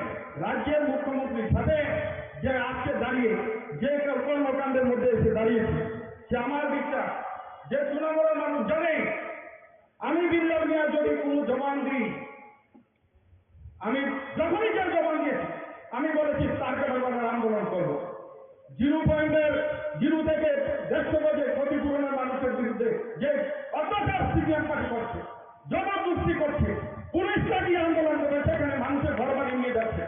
রাজ্যের মুখ্যমন্ত্রীর সাথে যে আজকে দাঁড়িয়ে যে কর্মকাণ্ডের মধ্যে এসে দাঁড়িয়েছে, যে আমার বিশ্বাস যে সুনামুরা মানুষ জানে আমি বিল্লাল মিয়া যদি কোনো জবান দিই, আমি যখনই যে জবান দিয়েছি, আমি বলেছি তার কারণে আন্দোলন করব। জিরো পয়েন্টের জিরো থেকে দেড়শো গজে ক্ষতিপূরণের মানুষের বিরুদ্ধে যে অত্যাচার সিপিএম পার্টি করছে, জবরদস্তি করছে, পুলিশ লাগিয়ে আন্দোলন করে সেখানে মানুষের ঘর বাড়ি নিয়ে যাচ্ছে।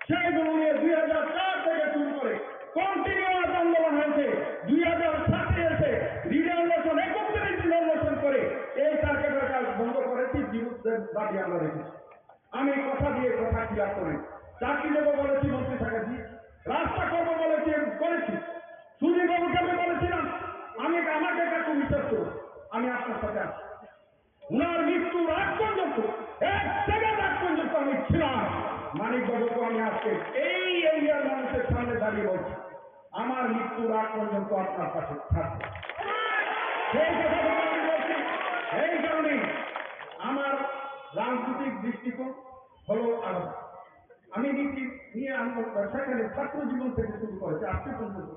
সেইগুলো নিয়ে দুই হাজার চার থেকে শুরু করে কন্টিনিউয়াস আন্দোলন হয়েছে। দুই হাজার সাতে এসে রিজার্ভেশন, একত্রিশ রিজার্ভেশন করে এই টার্গেটের কাজ বন্ধ করেছি, বিরুদ্ধে দাবি আমরা রেখেছি। আমি কথা দিয়ে কথা খিলাফ করি, চাকরি দেবো বলেছি, মন্ত্রী থাকা দিয়ে রাস্তা করবো বলেছি, করেছি। সুনীল বাবুকে আমি বলেছিলাম, আমি আমাকে কাকু বিশ্বাস করুন, আমি আপনার সাথে আছি। উনার মৃত্যুর আগ পর্যন্ত, এক সেকেন্ড আগ পর্যন্ত আমি ছিলাম। মানিক বাবুকে আমি আজকে এই এরিয়ার মানুষের সামনে দাঁড়িয়ে বলছি, আমার মৃত্যুর আগ পর্যন্ত আপনার পাশে থাকবো। সেই কথা বলে আমি বলছি, এই কারণে আমার রাজনৈতিক দৃষ্টিকোণ হলো আলাদা। আমি নীতি নিয়ে আন্দোলন, সেখানে ছাত্র জীবন থেকে শুরু করেছে আজকে পর্যন্ত।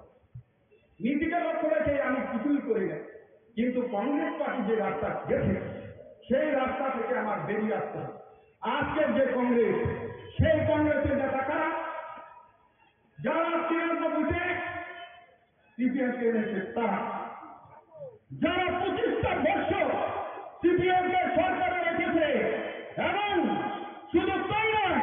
নীতিটা লক্ষ্য রেখে আমি কিছুই করি না, কিন্তু কংগ্রেস পার্টি যে রাস্তা গেছে, সেই রাস্তা থেকে আমার বেরিয়ে আসতে হবে। আজকের যে কংগ্রেস, সেই কংগ্রেসের নেতা কারা? যারা তিরানব্বইতে সিপিএম কে এনেছে তারা, যারা পঁচিশটা বছর সিপিএম কে সরকারে রেখেছে এবং শুধু তাই নয়,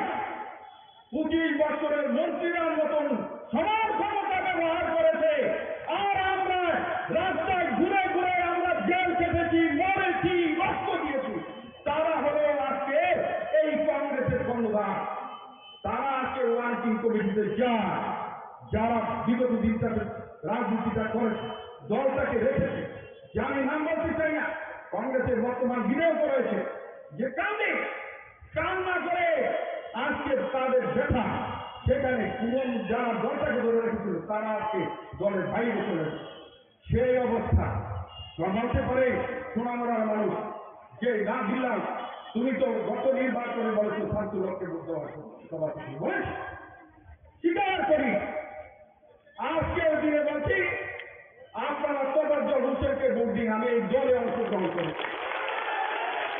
পঁচিশ বছরের মন্ত্রীরা মতন সবার ক্ষমতা ব্যবহার করেছে। আর আমরা রাস্তায় ঘুরে ঘুরে আমরা জেল খেটেছি, মরেছি, রক্ত দিয়েছি। তারা হলো আজকে এই কংগ্রেসের কর্ণধার। তারা আজকে ওয়ার্কিং কমিটিতে যায়, যারা বিগত দিন তাদের রাজনীতিটা করেছে, দলটাকে রেখেছে। যে আমি নাম বলতে চাই না, কংগ্রেসের বর্তমান বিধায়ক রয়েছে, যে কান্দে কান্না করে আজকে তাদের ব্যথা, সেখানে পুরনো যারা দলটাকে ধরে রেখেছিল, তারা আজকে দলের বাইরে চলে গেছে। সেই অবস্থা সামালতে পারে সোনামুড়ার মানুষ, যে না দিলাম, তুমি তো গত নির্বাচনে বলেছো শান্তি লক্ষ্যে ভোট দেওয়ার সভাপতি বলেছ, স্বীকার করি। আজকের দিনে বলছি, আপনারা তোফাজ্জল হোসেনকে ভোট দিন, আমি এই দলে অংশগ্রহণ করি।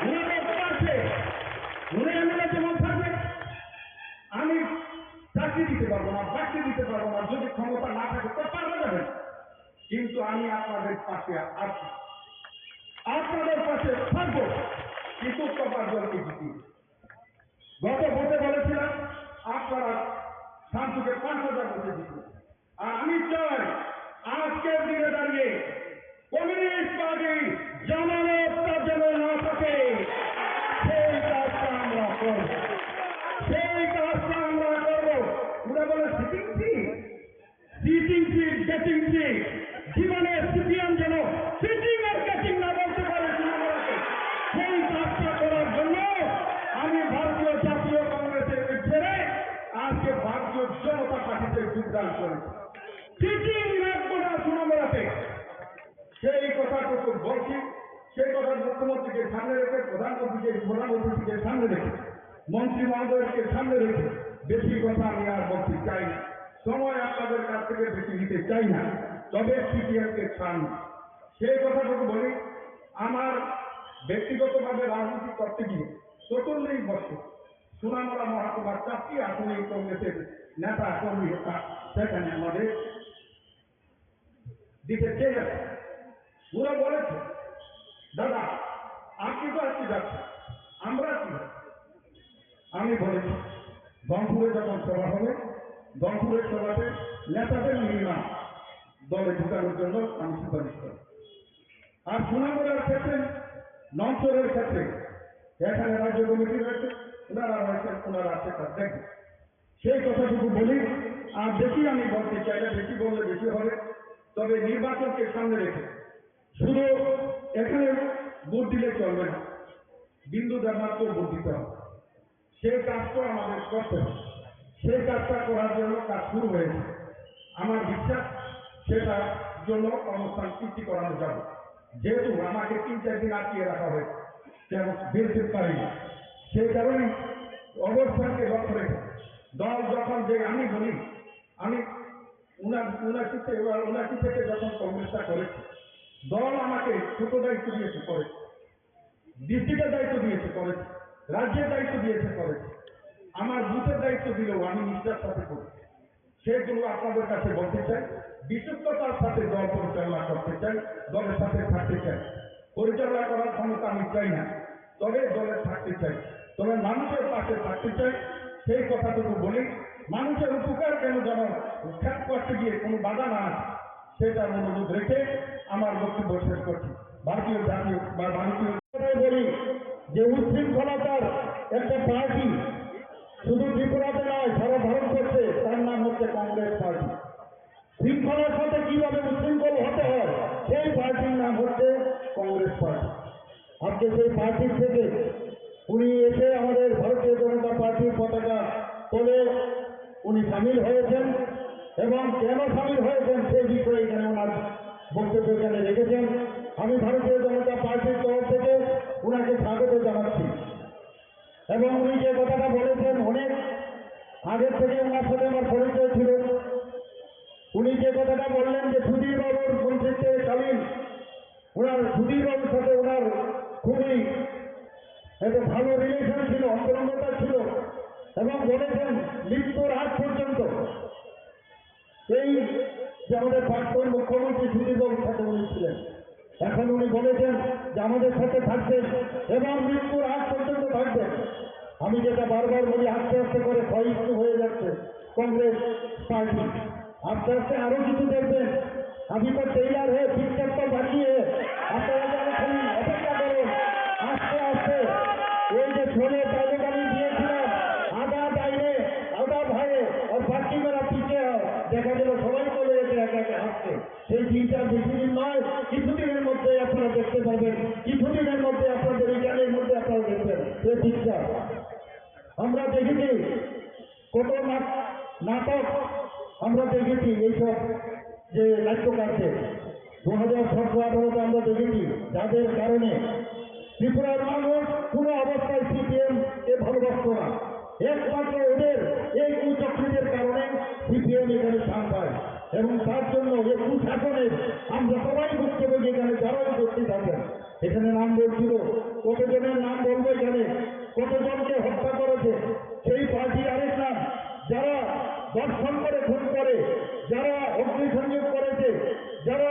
উনি তো পারছে, উনি এমএলএ যেমন থাকবে, আমি চাকরি দিতে পারবো না, বাকরি দিতে পারবো না, যদি ক্ষমতা না থাকে তো পারবে না। কিন্তু আমি আপনাদের পাশে আছি, আপনাদের পাশে থাকবো, কিন্তু তোফাজ্জলকে জিতিয়ে। গত ভোটে বলেছিলাম আপনারা শান্তুকে পাঁচ হাজার ভোটে জিতবে। আর আমি চাই আজকের দিনে দাঁড়িয়ে কমিউনিস্ট পার্টি জামানত তার জন্য না থাকে, সেই কাজটা আমরা করব, সেই কাজটা আমরা করব। ওরা বলে sitting seat, sitting seat, betting seat, জীবনে সিপিএম যেন সিটিং আর বেটিং না বলতে পারে তৃণমূলকে। সেই কাজটা করার জন্য আমি ভারতীয় জাতীয় কংগ্রেসের ছেড়ে আজকে ভারতীয় জনতা পার্টিতে যোগদান করেছি। সিটিং রাখবো না তৃণমূলকে। সেই কথাটুকু বলছি, সেই কথা মুখ্যমন্ত্রীকে সামনে রেখে, প্রধানমন্ত্রীকে, প্রধানমন্ত্রীকে সামনে রেখে, মন্ত্রী মহোদয়কে সামনে রেখে বেশি কথা আমি আর বলতে চাই না। সময় আপনাদের কাছ থেকে বেশি নিতে চাই না। তবে সিপিএমকে ছাড়ুন। সেই কথাটুকু বলি, আমার ব্যক্তিগতভাবে রাজনীতি করতে গিয়ে চল্লিশ বছর সোনামুড়া মহকুমার চারটি আসনে কংগ্রেসের নেতা কর্মী সেখানে আমাদের দিতে চেয়ে যাচ্ছে। ওরা বলেছে, "দাদা, আপনি তো আজকে যাচ্ছেন, আমরা কি?" আমি বলেছি, "রংপুরে যখন সভা হবে, রংপুরের সভাতে নেতাদের মিনিমাম দলে ঢুকানোর জন্য আমি সুপারিশ করব।" আর সুনামগড়ের ক্ষেত্রে, নমসরের ক্ষেত্রে এখানে রাজ্য কমিটি রয়েছে, ওনারা রয়েছেন, ওনারা সেটা দেখবেন। সেই কথাটুকু বলি, আর বেশি আমি বলতে চাই না, বেশি বললে বেশি হবে। তবে নির্বাচনকে সামনে রেখে শুধু এখানে ভোট দিলে চলবে না, বিন্দু ধর্মাত্ম ভোট দিতে হবে। সেই কাজটা আমাদের করতে হবে। সেই কাজটা করার জন্য কাজ শুরু হয়েছে। আমার বিশ্বাস সেটার জন্য কর্মস্থান সৃষ্টি করানো যাবে। যেহেতু আমাকে তিন চার দিন আটকিয়ে রাখা হয়েছে, কেন বেরোতে পারি না, সেই কারণে অবস্থানকে লক্ষ্য রেখে দল যখন যে আমি বলি, আমি উনা-, উনাশি থেকে, উনাশি থেকে যখন কংগ্রেসটা করেছি, দল আমাকে ছোট দায়িত্ব দিয়েছে, করেছি। ডিস্ট্রিক্টের দায়িত্ব দিয়েছে, করেছি। রাজ্যের দায়িত্ব দিয়েছে, করেছি। আমার বুথের দায়িত্ব দিলেও আমি নিষ্ঠার সাথে করি। সেগুলো আপনাদের কাছে বলতে চাই, বিশ্বস্ততার সাথে দল পরিচালনা করতে চাই, দলের সাথে থাকতে চাই। পরিচালনা করার ক্ষমতা আমি চাই না, তবে দলে থাকতে চাই, তবে মানুষের পাশে থাকতে চাই। সেই কথাটুকু বলি, মানুষের উপকার কেন যেন খ্যাত করতে গিয়ে কোনো বাধা না আসে, সেটার অনুরোধ রেখে আমার বক্তব্য শেষ করছি। ভারতীয় জাতীয় বা ভারতীয় কথাই বলি যে উচ্ছৃঙ্খলতার একটা পার্টি শুধু ত্রিপুরাতে নয়, সারা ভারতবর্ষে তার নাম হচ্ছে কংগ্রেস পার্টি। শৃঙ্খলার সাথে কিভাবে উচ্ছৃঙ্খল হতে হয়, সেই পার্টির নাম হচ্ছে কংগ্রেস পার্টি। আজকে সেই পার্টির থেকে উনি এসে আমাদের ভারতীয় জনতা পার্টির পতাকা তলে উনি সামিল হয়েছেন এবং কেন সামিল হয়েছেন সেই বিষয়ে এখানে ওনার বক্তব্য এখানে রেখেছেন। আমি ভারতীয় জনতা পার্টির তরফ থেকে ওনাকে স্বাগত জানাচ্ছি। এবং উনি যে কথাটা বলেছেন, অনেক আগের থেকে ওনার সাথে আমার পরিচয় ছিল। উনি যে কথাটা বললেন যে সুধীর বাবুর মন্ত্রিত্বকালীন ওনার, সুধীর বাবুর সাথে ওনার খুবই একটা ভালো রিলেশন ছিল, অন্তরঙ্গতা ছিল, এবং বলেছেন মৃত্যুর আগ পর্যন্ত এই যে আমাদের প্রাক্তন মুখ্যমন্ত্রী সুধীর বাবুর সাথে উনি ছিলেন, এখন উনি বলেছেন যে আমাদের সাথে থাকবেন এবং মৃত্যুর আগ পর্যন্ত থাকবেন। আমি যেটা বারবার বলি, আস্তে আস্তে করে ক্ষয়িষ্ণু হয়ে যাচ্ছে কংগ্রেস পার্টি। আস্তে আস্তে আরো কিছু দেখবেন। अभी तो ट्रेलर है, पिक्चर तो बाकी है। আপনারা যারা খালি অপেক্ষা করুন, আস্তে আস্তে ওই যে শোলে ডায়লগ আমি দিয়েছিলাম, आधा दाहिने, आधा बाएं और बाकी मेरा पीछे है, দেখা গেল সবাই চলে গেছে একে একে হাঁটতে। সেই দিনটা বেশি দিন নয়, কিছুদিনের মধ্যে আপনারা দেখতে পাবেন, কিছুদিনের মধ্যে আপনাদের এই গানের মধ্যে আপনারা দেখবেন এই পিকচার। আমরা দেখেছি কত না-, নাটক আমরা দেখেছি এইসব যে নাট্যকারদের। দু হাজার সতেরো আঠারোতে আমরা দেখেছি যাদের কারণে ত্রিপুরার মানুষ কোনো অবস্থায় সিপিএম কে ভালোবাসতো না। একমাত্র ওদের এই কুচক্রীদের কারণে সিপিএম এখানে স্থান পায় এবং তার জন্য এই কুশাসনের আমরা সবাই ভুক্তভোগী, এখানে যারা উপস্থিত আছেন। এখানে নাম বলছিল, কতজনের নাম বলবো এখানে, কতজনকে হত্যা করেছে, সেই পার্টির আরেক নাম, যারা ধর্ষণ করে খুন করে, যারা অগ্নিসংযোগ করেছে, যারা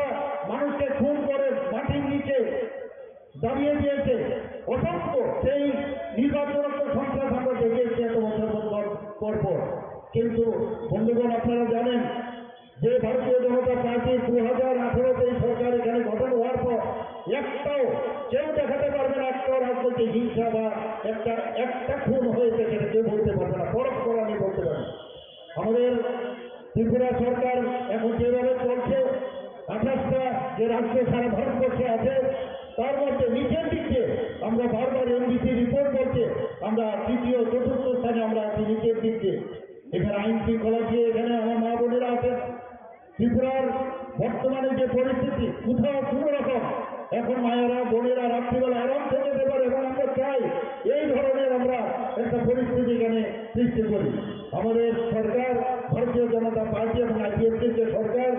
মানুষকে খুন করে মাটির নিচে দাবিয়ে দিয়েছে, অসংখ্য সেই নির্বাচনত্ত সন্ত্রাস আমরা দেখে এসেছি এত বছর পর পর পর। কিন্তু বন্ধুগণ, আপনারা জানেন যে ভারতীয় জনতা পার্টি দু হাজার আঠারোতে এই সরকার এখানে গঠন হওয়ার পর একটাও কেউ দেখাতে পারবে না, একটাও রাজনৈতিক হিংসা বা একটা একটা খুন হয়েছে সেটা কেউ বলতে পারবে না, পরস্পর আমি বলতে পারি। আমাদের ত্রিপুরা সরকার এখন যেভাবে চলছে, আঠাশটা যে রাজ্য সারা ভারতবর্ষে আছে, তার মধ্যে নিচের দিক দিয়ে আমরা বারবার এনডিসি রিপোর্ট বলছে, আমরা তৃতীয়, চতুর্থ স্থানে আমরা আছি নিচের দিক দিয়ে। এখানে আইন শৃঙ্খলা দিয়ে এখানে আমার মা বোনেরা আছেন। ত্রিপুরার বর্তমানে যে পরিস্থিতি, কোথাও কোনো রকম এখন মায়েরা, বোনেরা রাত্রিবেলা আরাম থেকে যেতে পারে এবং আমরা চাই এই ধরনের আমরা একটা পরিস্থিতি এখানে সৃষ্টি করি। আমাদের সরকার, ভারতীয় জনতা পার্টি এবং আইপিএফটির যে সরকার,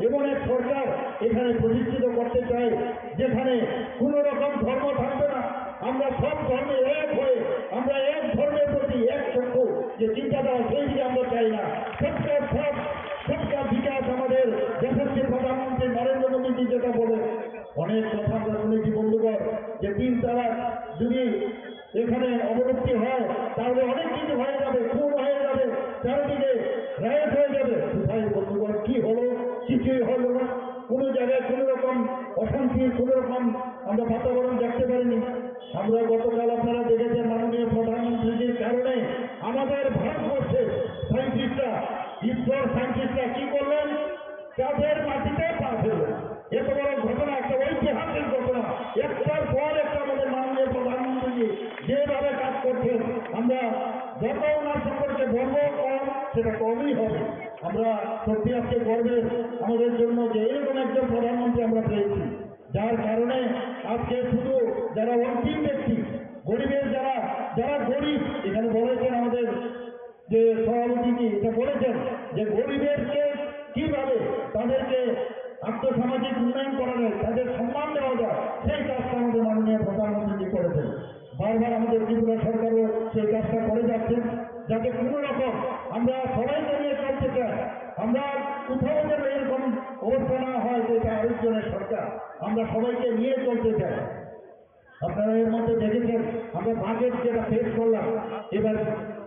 এমন এক সরকার এখানে প্রতিষ্ঠিত করতে চাই, যেখানে কোনো রকম ধর্ম থাকবে না। আমরা সব ধর্মে এক হয়ে, আমরা এক ধর্মের প্রতি এক চক্ষু যে চিন্তাধারা, সেই দিকে আমরা চাই না। সবকা সাথ, সবকা বিকাশ আমাদের যশস্বী প্রধানমন্ত্রী নরেন্দ্র মোদীজি যেটা বলেন, অনেক কথা আমরা শুনেছি বন্ধুগণ, যে তিন তালাক যদি এখানে অবলুপ্তি হয়, তাহলে অনেক কিছু হয়ে যাবে, খুন হয়ে যাবে, চারিদিকে রায়ট হয়ে যাবে। কোথায় বন্ধুগণ, কি হলো? কিছুই হলো না। কোনো জায়গায় কোনো রকম অশান্তি, কোনো রকম আমরা বাতাবরণ দেখতে পারিনি। আমরা গতকাল, আপনারা দেখেছেন, মাননীয় প্রধানমন্ত্রীজির কারণে আমাদের ভারতবর্ষের সায়েন্টিস্টরা, ইসরোর সায়েন্টিস্টরা কি করলেন? চাঁদের মাটিতে পা ফেললেন। এত বড় ঘটনা, একটা ঐতিহাসিক ঘটনা, একটার পর একটা আমাদের মাননীয় প্রধানমন্ত্রীজি যেভাবে কাজ করছেন, আমরা যত ওনার সম্পর্কে বলবো কম, সেটা কমই হবে। আমরা সত্যি আজকে গর্বের আমাদের জন্য যে এরকম একজন প্রধানমন্ত্রী আমরা পেয়েছি, যার কারণে আজকে শুধু যারা অন্তিম ব্যক্তি, গরিবের যারা, যারা গরিব, এখানে বলেছেন আমাদের যে সভাপতিজি এটা বলেছেন যে গরিবেরকে কিভাবে তাদেরকে আর্থসামাজিক উন্নয়ন করা যায়, তাদের সম্মান বারবার আমাদের ত্রিপুরা সরকারও সেই কাজটা করে যাচ্ছেন, যাতে কোনো রকম আমরা সবাইকে নিয়ে চলতে চাই। আমরা কোথাও যেন এরকম অবস্থা না হয় যে এটা আরেকজনের সরকার, আমরা সবাইকে নিয়ে চলতে চাই। আপনারা এর মধ্যে দেখেছেন, আমরা বাজেট যেটা পেশ করলাম এবার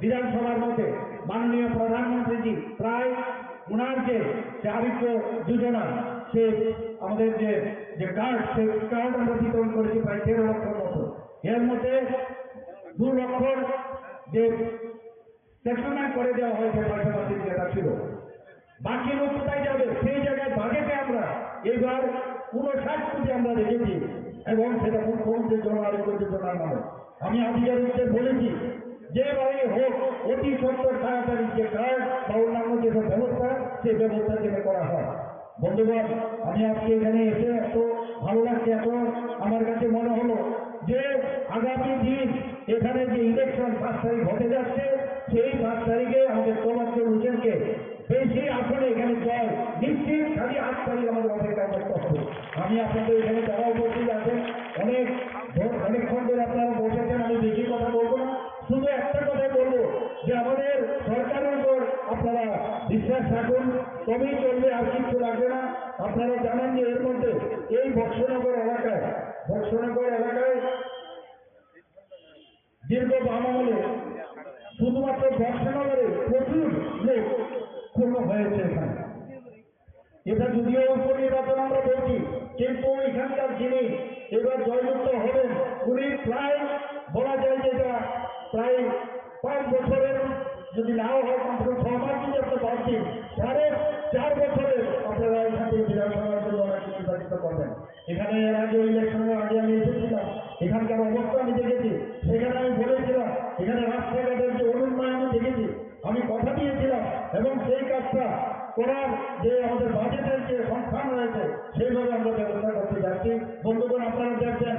বিধানসভার মধ্যে, মাননীয় প্রধানমন্ত্রীজি প্রায় ওনার যে যে আরোগ্য যোজনা, সে আমাদের যে যে কার্ড, সেই কার্ড আমরা বিতরণ করেছি প্রায় তেরো লক্ষর মতো। এর মধ্যে দু লক্ষর যে সেটেলমেন্ট করে দেওয়া হয়েছে, পাশাপাশি যেটা ছিল, বাকি লোক কোথায় যাবে? সেই জায়গায় বাজেটে আমরা এবার ঊনষাট কোটি আমরা রেখেছি এবং সেটা মুখ্যমন্ত্রীর জন্য আরোগ্য যোজনার নামে। আমি আধিকারিকদের বলেছি, যেভাবে হোক অতি সত্বর তাড়াতাড়ি যে কার্ড বা অন্যান্য যেসব ব্যবস্থা, সেই ব্যবস্থা যেন করা হয়। বন্ধুগণ, আমি আজকে এখানে এসে এত ভালো লাগছে, এত আমার কাছে মনে হলো যে আগামী দিন এখানে যে ইলেকশন পাঁচ তারিখ হতে যাচ্ছে, সেই পাঁচ তারিখে আমাদের তমাত্র হোসেনকে বেশি আসনে এখানে জয় নিশ্চিত। খালি আট তারিখ আমাদের অপেক্ষা করতে হবে। আমি আপনাদের এখানে যারা উপস্থিত আছেন, অনেক ধ-, অনেকক্ষণ ধরে আপনারা বসেছেন, আমি বেশি কথা বলবো না, শুধু একটা কথাই বলবো যে আমাদের সরকারের উপর আপনারা বিশ্বাস রাখুন, তবেই চলবে, আর কিচ্ছু লাগবে না। আপনারা জানেন যে এর মধ্যে এই বক্সনগর এলাকায়, বক্সনগর এলাকায় দীর্ঘ বাম আমলে শুধুমাত্র বক্সনগরে প্রচুর লোক খুন হয়েছে এখানে। এটা যদিও উপনির্বাচন আমরা বলছি, কিন্তু এখানকার যিনি এবার জয়যুক্ত হবেন, উনি প্রায় বলা যায় যে এটা প্রায় পাঁচ বছরের, যদি নাও হয়, কমসে কম ছ মাস যদি আপনি বাদ দিন, সাড়ে চার বছরের আপনারা এখান থেকে বিধানসভার জন্য ওনাকে নির্বাচিত করবেন। এখানে এর আগে, ইলেকশনের আগে আমি এসেছিলাম, এখানকার অবস্থা আমি দেখেছি। সেখানে আমি বলেছিলাম, এখানে রাস্তাঘাটের যে অনুন্নয়ন আমি দেখেছি, আমি কথা দিয়েছিলাম এবং সেই কাজটা করার যে আমাদের বাজেটের যে সংস্থান রয়েছে, সেইভাবে আমরা ব্যবস্থা করতে যাচ্ছি। বন্ধুগণ, আপনারা দেখবেন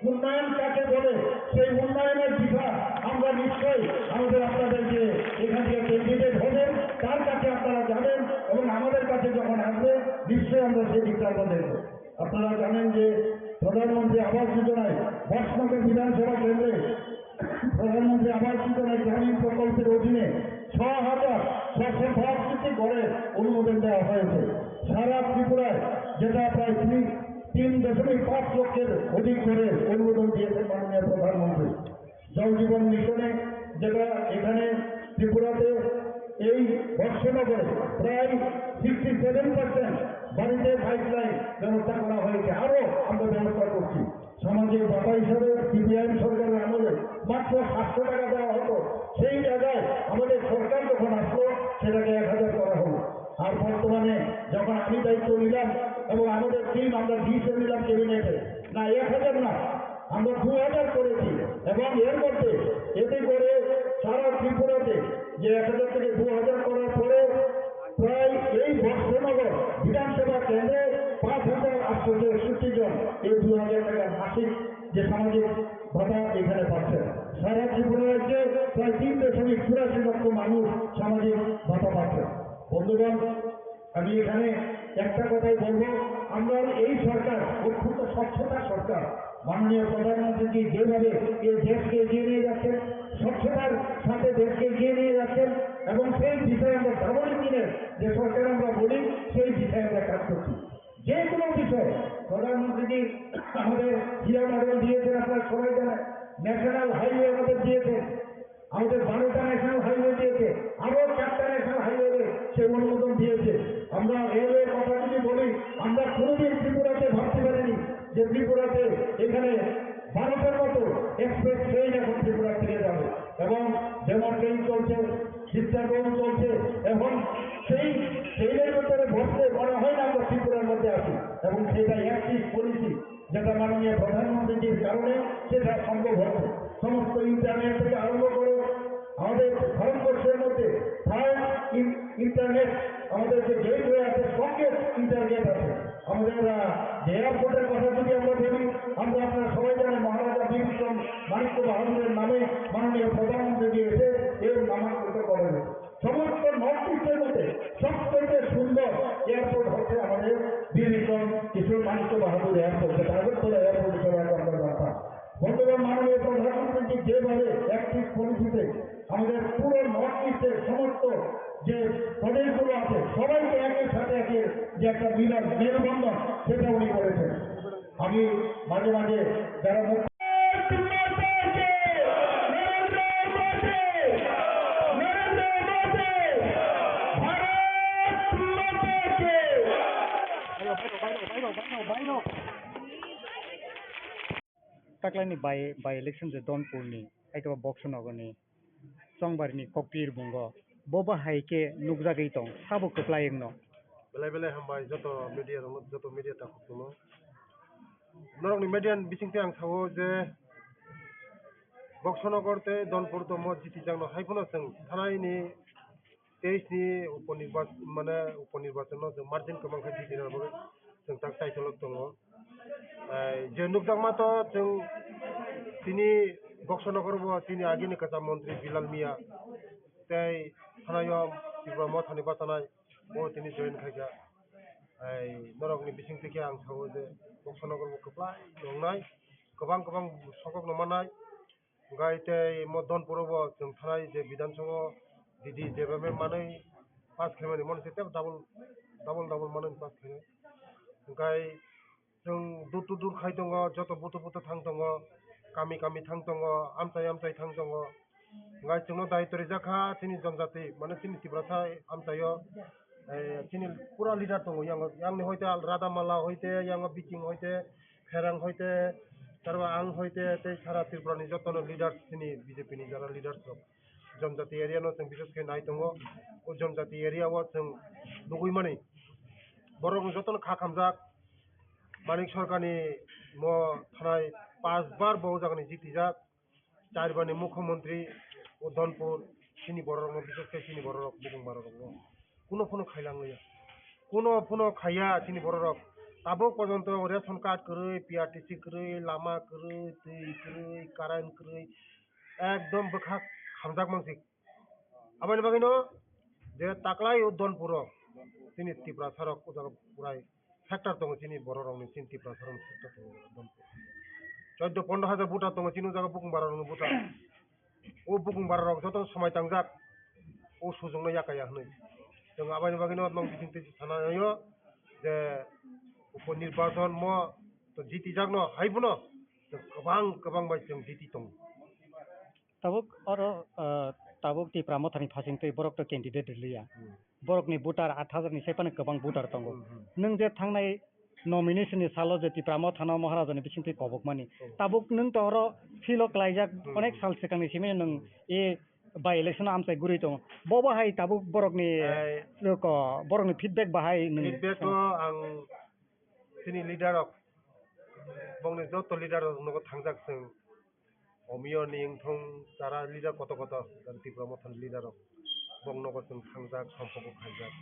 উন্নয়ন কাকে বলে, সেই উন্নয়নের দিশা আমরা নিশ্চয়ই আমাদের আপনাদেরকে এখান থেকে ক্যান্ডিডেট হবেন, তার কাছে আপনারা যাবেন এবং আমাদের কাছে যখন আসবে, নিশ্চয়ই আমরা সেই দিকটা আমরা দেখব। আপনারা জানেন যে প্রধানমন্ত্রী আবাস যোজনায় বক্সনগর বিধানসভা কেন্দ্রে প্রধানমন্ত্রী আবাস যোজনা গ্রামীণ প্রকল্পের অধীনে ছ হাজার ছশো বাষট্টি ঘরের অনুমোদন দেওয়া হয়েছে। সারা ত্রিপুরায় যেটা প্রায় তিন, তিন দশমিক পাঁচ লক্ষের অধিক ঘরের অনুমোদন দিয়েছেন মাননীয় প্রধানমন্ত্রী। জল জীবন মিশনে যেটা এখানে ত্রিপুরাতে এই বক্সনগরে প্রায় সিক্সটি সেভেন পার্সেন্ট বাড়িতে পাইপলাইন ব্যবস্থা করা হয়েছে, আরও আমরা ব্যবস্থা করছি। সামাজিক ভাতা হিসাবে সিপিআইএম সরকারের আমলে মাত্র সাতশো টাকা দেওয়া হতো, সেই জায়গায় আমাদের সরকার যখন আসলো, সেটাকে এক হাজার করা হলো। আর বর্তমানে যখন আমি দায়িত্ব নিলাম এবং আমাদের টিম, আমরা ডিসিশন নিলাম ক্যাবিনেটে, না, এক হাজার না, আমরা দু হাজার করেছি। এবং এর মধ্যে এতে করে সারা ত্রিপুরাতে যে এক হাজার থেকে দু হাজার করার পরে প্রায় এই বক্সনগর বিধানসভা কেন্দ্রে পাঁচ হাজার আটশো একষট্টি জন এই দু হাজার টাকার মাসিক যে সামাজিক ভাতা এখানে পাচ্ছেন। সারা ত্রিপুরা রাজ্যে প্রায় তিন দশমিক চুরাশি লক্ষ মানুষ সামাজিক ভাতা পাচ্ছেন। বন্ধুগণ, আমি এখানে একটা কথাই বলবো, আমরা এই সরকার অত্যন্ত স্বচ্ছতা সরকার। মাননীয় প্রধানমন্ত্রীজি যেভাবে এই দেশকে এগিয়ে নিয়ে যাচ্ছেন, স্বচ্ছতার সাথে দেশকে এগিয়ে নিয়ে যাচ্ছেন এবং সেই বিষয়ে আমরা ডাবল ইঞ্জিনের যে সরকার আমরা বলি, সেই বিষয়ে আমরা কাজ করছি। যে কোনো বিষয়ে প্রধানমন্ত্রীজি আমাদের হীরা মডেল দিয়েছেন, আপনারা সবাই জানেন, ন্যাশনাল হাইওয়ে আমাদের দিয়েছেন, আমাদের বারোটা ন্যাশনাল হাইওয়ে দিয়েছে, আরো চারটা ন্যাশনাল হাইওয়ে সে অনুমোদন দিয়েছে। আমরা রেলওয়ের কথা যদি বলি, আমরা কোনোদিন ত্রিপুরাতে ভাবতে পারিনি যে ত্রিপুরাতে এখানে বারোটার মতো এক্সপ্রেস ট্রেন এখন ত্রিপুরা থেকে যাবে এবং ডেমো ট্রেন চলছে, সিস্টার রোল চলছে। এখন সেই ট্রেনের ভিতরে বসলে মনে হয় না আমরা ত্রিপুরার মধ্যে আছি। এবং সেটা অ্যাক্টিভ পলিসি, যেটা মাননীয় প্রধানমন্ত্রীজির কারণে সেটা সম্ভব হচ্ছে। সমস্ত ইন্টারনেট থেকে আরম্ভ করে আমাদের ভারতবর্ষের মধ্যে থার্ড ইন্টারনেট, আমাদের যে গেটওয়ে আছে, সঙ্গে ইন্টারনেট আছে। আমাদের, আহ, যে এয়ারপোর্টের কথা যদি আমরা বলি, আমরা, আপনারা সবাই জানেন, মহারাজা বীর বিক্রম মাণিক্য বাহাদুরের নামে মাননীয় প্রধানমন্ত্রীজি এসে এর নামাঙ্কিত করেন। সমস্ত নর্থ ইস্টের মধ্যে সবথেকে সুন্দর এয়ারপোর্ট হচ্ছে আমাদের বীর বিক্রম কিশোর মাণিক্য বাহাদুর এয়ারপোর্ট, যেটা আগরতলা এয়ারপোর্ট হিসেবে আমরা জানতাম। বন্ধুগণ, মাননীয় প্রধানমন্ত্রী যেভাবে অ্যাক্টিভ পলিসিতে আমাদের পুরো নর্থ ইস্টের সমস্ত যে প্রদেশগুলো আছে, সবাইকে একের সাথে একের যে একটা মিলন মেলবন্ধন, সেটা উনি করেছেন। আমি মাঝে মাঝে যারা মুখ্য Taklai ni by, by election je Donpur ni, aitaba Boxonagar ni, Chongbari ni Kokpir bungo, bo bahai khe nukjagwi tong, sabo kwplai wngno. Belai belai hambai joto media rokno, joto media takhuk no. Norokni media ni bisingtwi ang sao je Boxonagar tei Donpur tomo jiti jakno hai phano chwng thanai ni teis ni uponirbac-, mane uponirbachono chwng margin kwbang khe jiti rwna bagwi chwng tak taikolok tongo. Ai, je nukjakma to chwng tini Boxonagar bo chini agini kwcham montri Bilal Miya tei thanaio Tipra Mothani bachanai bo tini join khaikha. Ai, norokni bisingtwi khe ang sao je Boxonagar bo kwplai tongnai, kwbang kwbang sokokno mannai. Hwnkhe tei mo Donpuro bo chwng thanai je Bidhan Sabha didi jebemai manwi pass khaimani, mono se tebo double, double, double manwi pass khainai. Hwnkhe chwng door to door khai tongo, joto buthu buthu thang tongo, kami kami thang tongo, amchai amchai thang tongo. Hwnkhe chwngno daitw rijak kha chini jonjati, mane chini Tiprasa amchaio, eh, chini pura leader tongo, yang, yangni hoite Al-, Radha Mala hoite, yang Biking hoite, Pherang hoite, tarwa ang hoite, tei sara Tripura ni jotono leaders, chini B J P ni jara leaders rok. Jonjati area no chwng bises khe nai tongo. O jonjati area o chwng nugwi mani. Borok jotono kha khamjak. Manik Sarkar ni mo thanai pas bar bo o jaga ni jitijak. Charbani mukhyamantri o Donpur, chini bororokno, bises khe chini bororok, bukung bororokno kuno phano khailangliya, kuno phano khaiya chini bororok. Tabuk porjonto ration card kwrwi, P R T C kwrwi, lama kwrwi, twi kwrwi, current kwrwi, ekdom bwkha khamjak mansik. Aboni bagwino je taklai o Donpuro chini Tiprasarok o jaga purai factor tongo, chini bororokni, chini Tiprasarokni factor tongo Donpur. Choddo pondro hajar voter tongo chini o jaga bukung bararokni voter. O bukung bararok joto somai tangjak o sujungno yakaya hwnwi. Chwng aboni bagwino nok bisingtwi sana naio je upo nirbachon mo to jitijakno hai phano chwng kwbang kwbang bai chwng jiti tongo. Tabuk oro, ah, tabuk Tipra Mothani phasingtwi borok to candidate rwliya. Hmm. Borokni voter aat hajar ni sai phano kwbang voter tongo. Hmm, hmm. Nwng je thangnai nomination ni salo je Tipra Mothano Maharajani bisingtwi kobokmani. Hmm. Tabuk nwng to oro field o klaijak, hmm, onek sal swkangni simi nwng, hmm, e by election o amchai guri tongo. Bo bahai tabuk borokni, ai, ko, borokni feedback bahai nwng. Feedback o ang chini leader rok, bongni joto leader rok nogo thangjak chwng. Omiyo ni wngthong chara leader koto koto, Tipra Mothani leader rok. Bong nogo chwng thangjak, sompoko khaijak.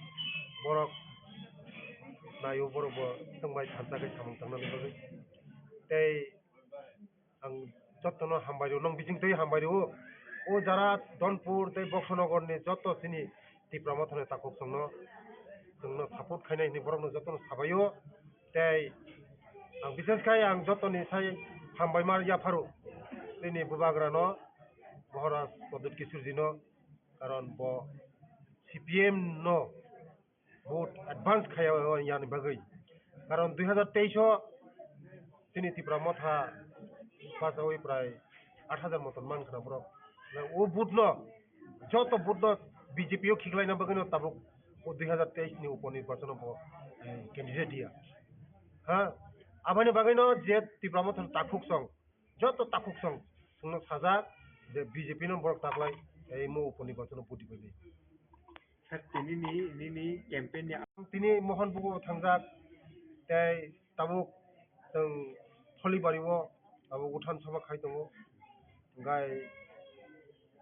Borok naio, borok bo chwng bai thansa khe samung tangnani bagwi. Tei ang jotono hambai rw, nong bising twi hambai rw. O jara Donpur tei Boksonogor ni joto chini Tipra Mothani takhuk chwngno, chwngno support khainai hinwi borokno jotono sabaio. Tei ang bises khai ang jotoni sai hambai ma yapharu chini bubagrano, Maharaj Pradyut Kishorjino, karon bo C P M no vote advance khaya yani bagwi. Karon dui hazar teis o chini Tipra Motha pasawi prai aat hajar moton man khna borok. O vote no, joto vote no B J P o khiklaina bagwi no tabuk o dui hazar teis ni upo nirbachon o bo, eh, candidate ya. Ha? Aboni bagwi no je Tipra Motha takhuk song, joto takhuk song, chwngno sajak je B J P no borok taklai, eh, mo upo nirbachon o vote bai. Sir, tini ni, nini campaign ni. Tini Mohon Bugo thangjak, tei tabuk chwng Tholibari o tabuk uthan sabha khai tongo. Gai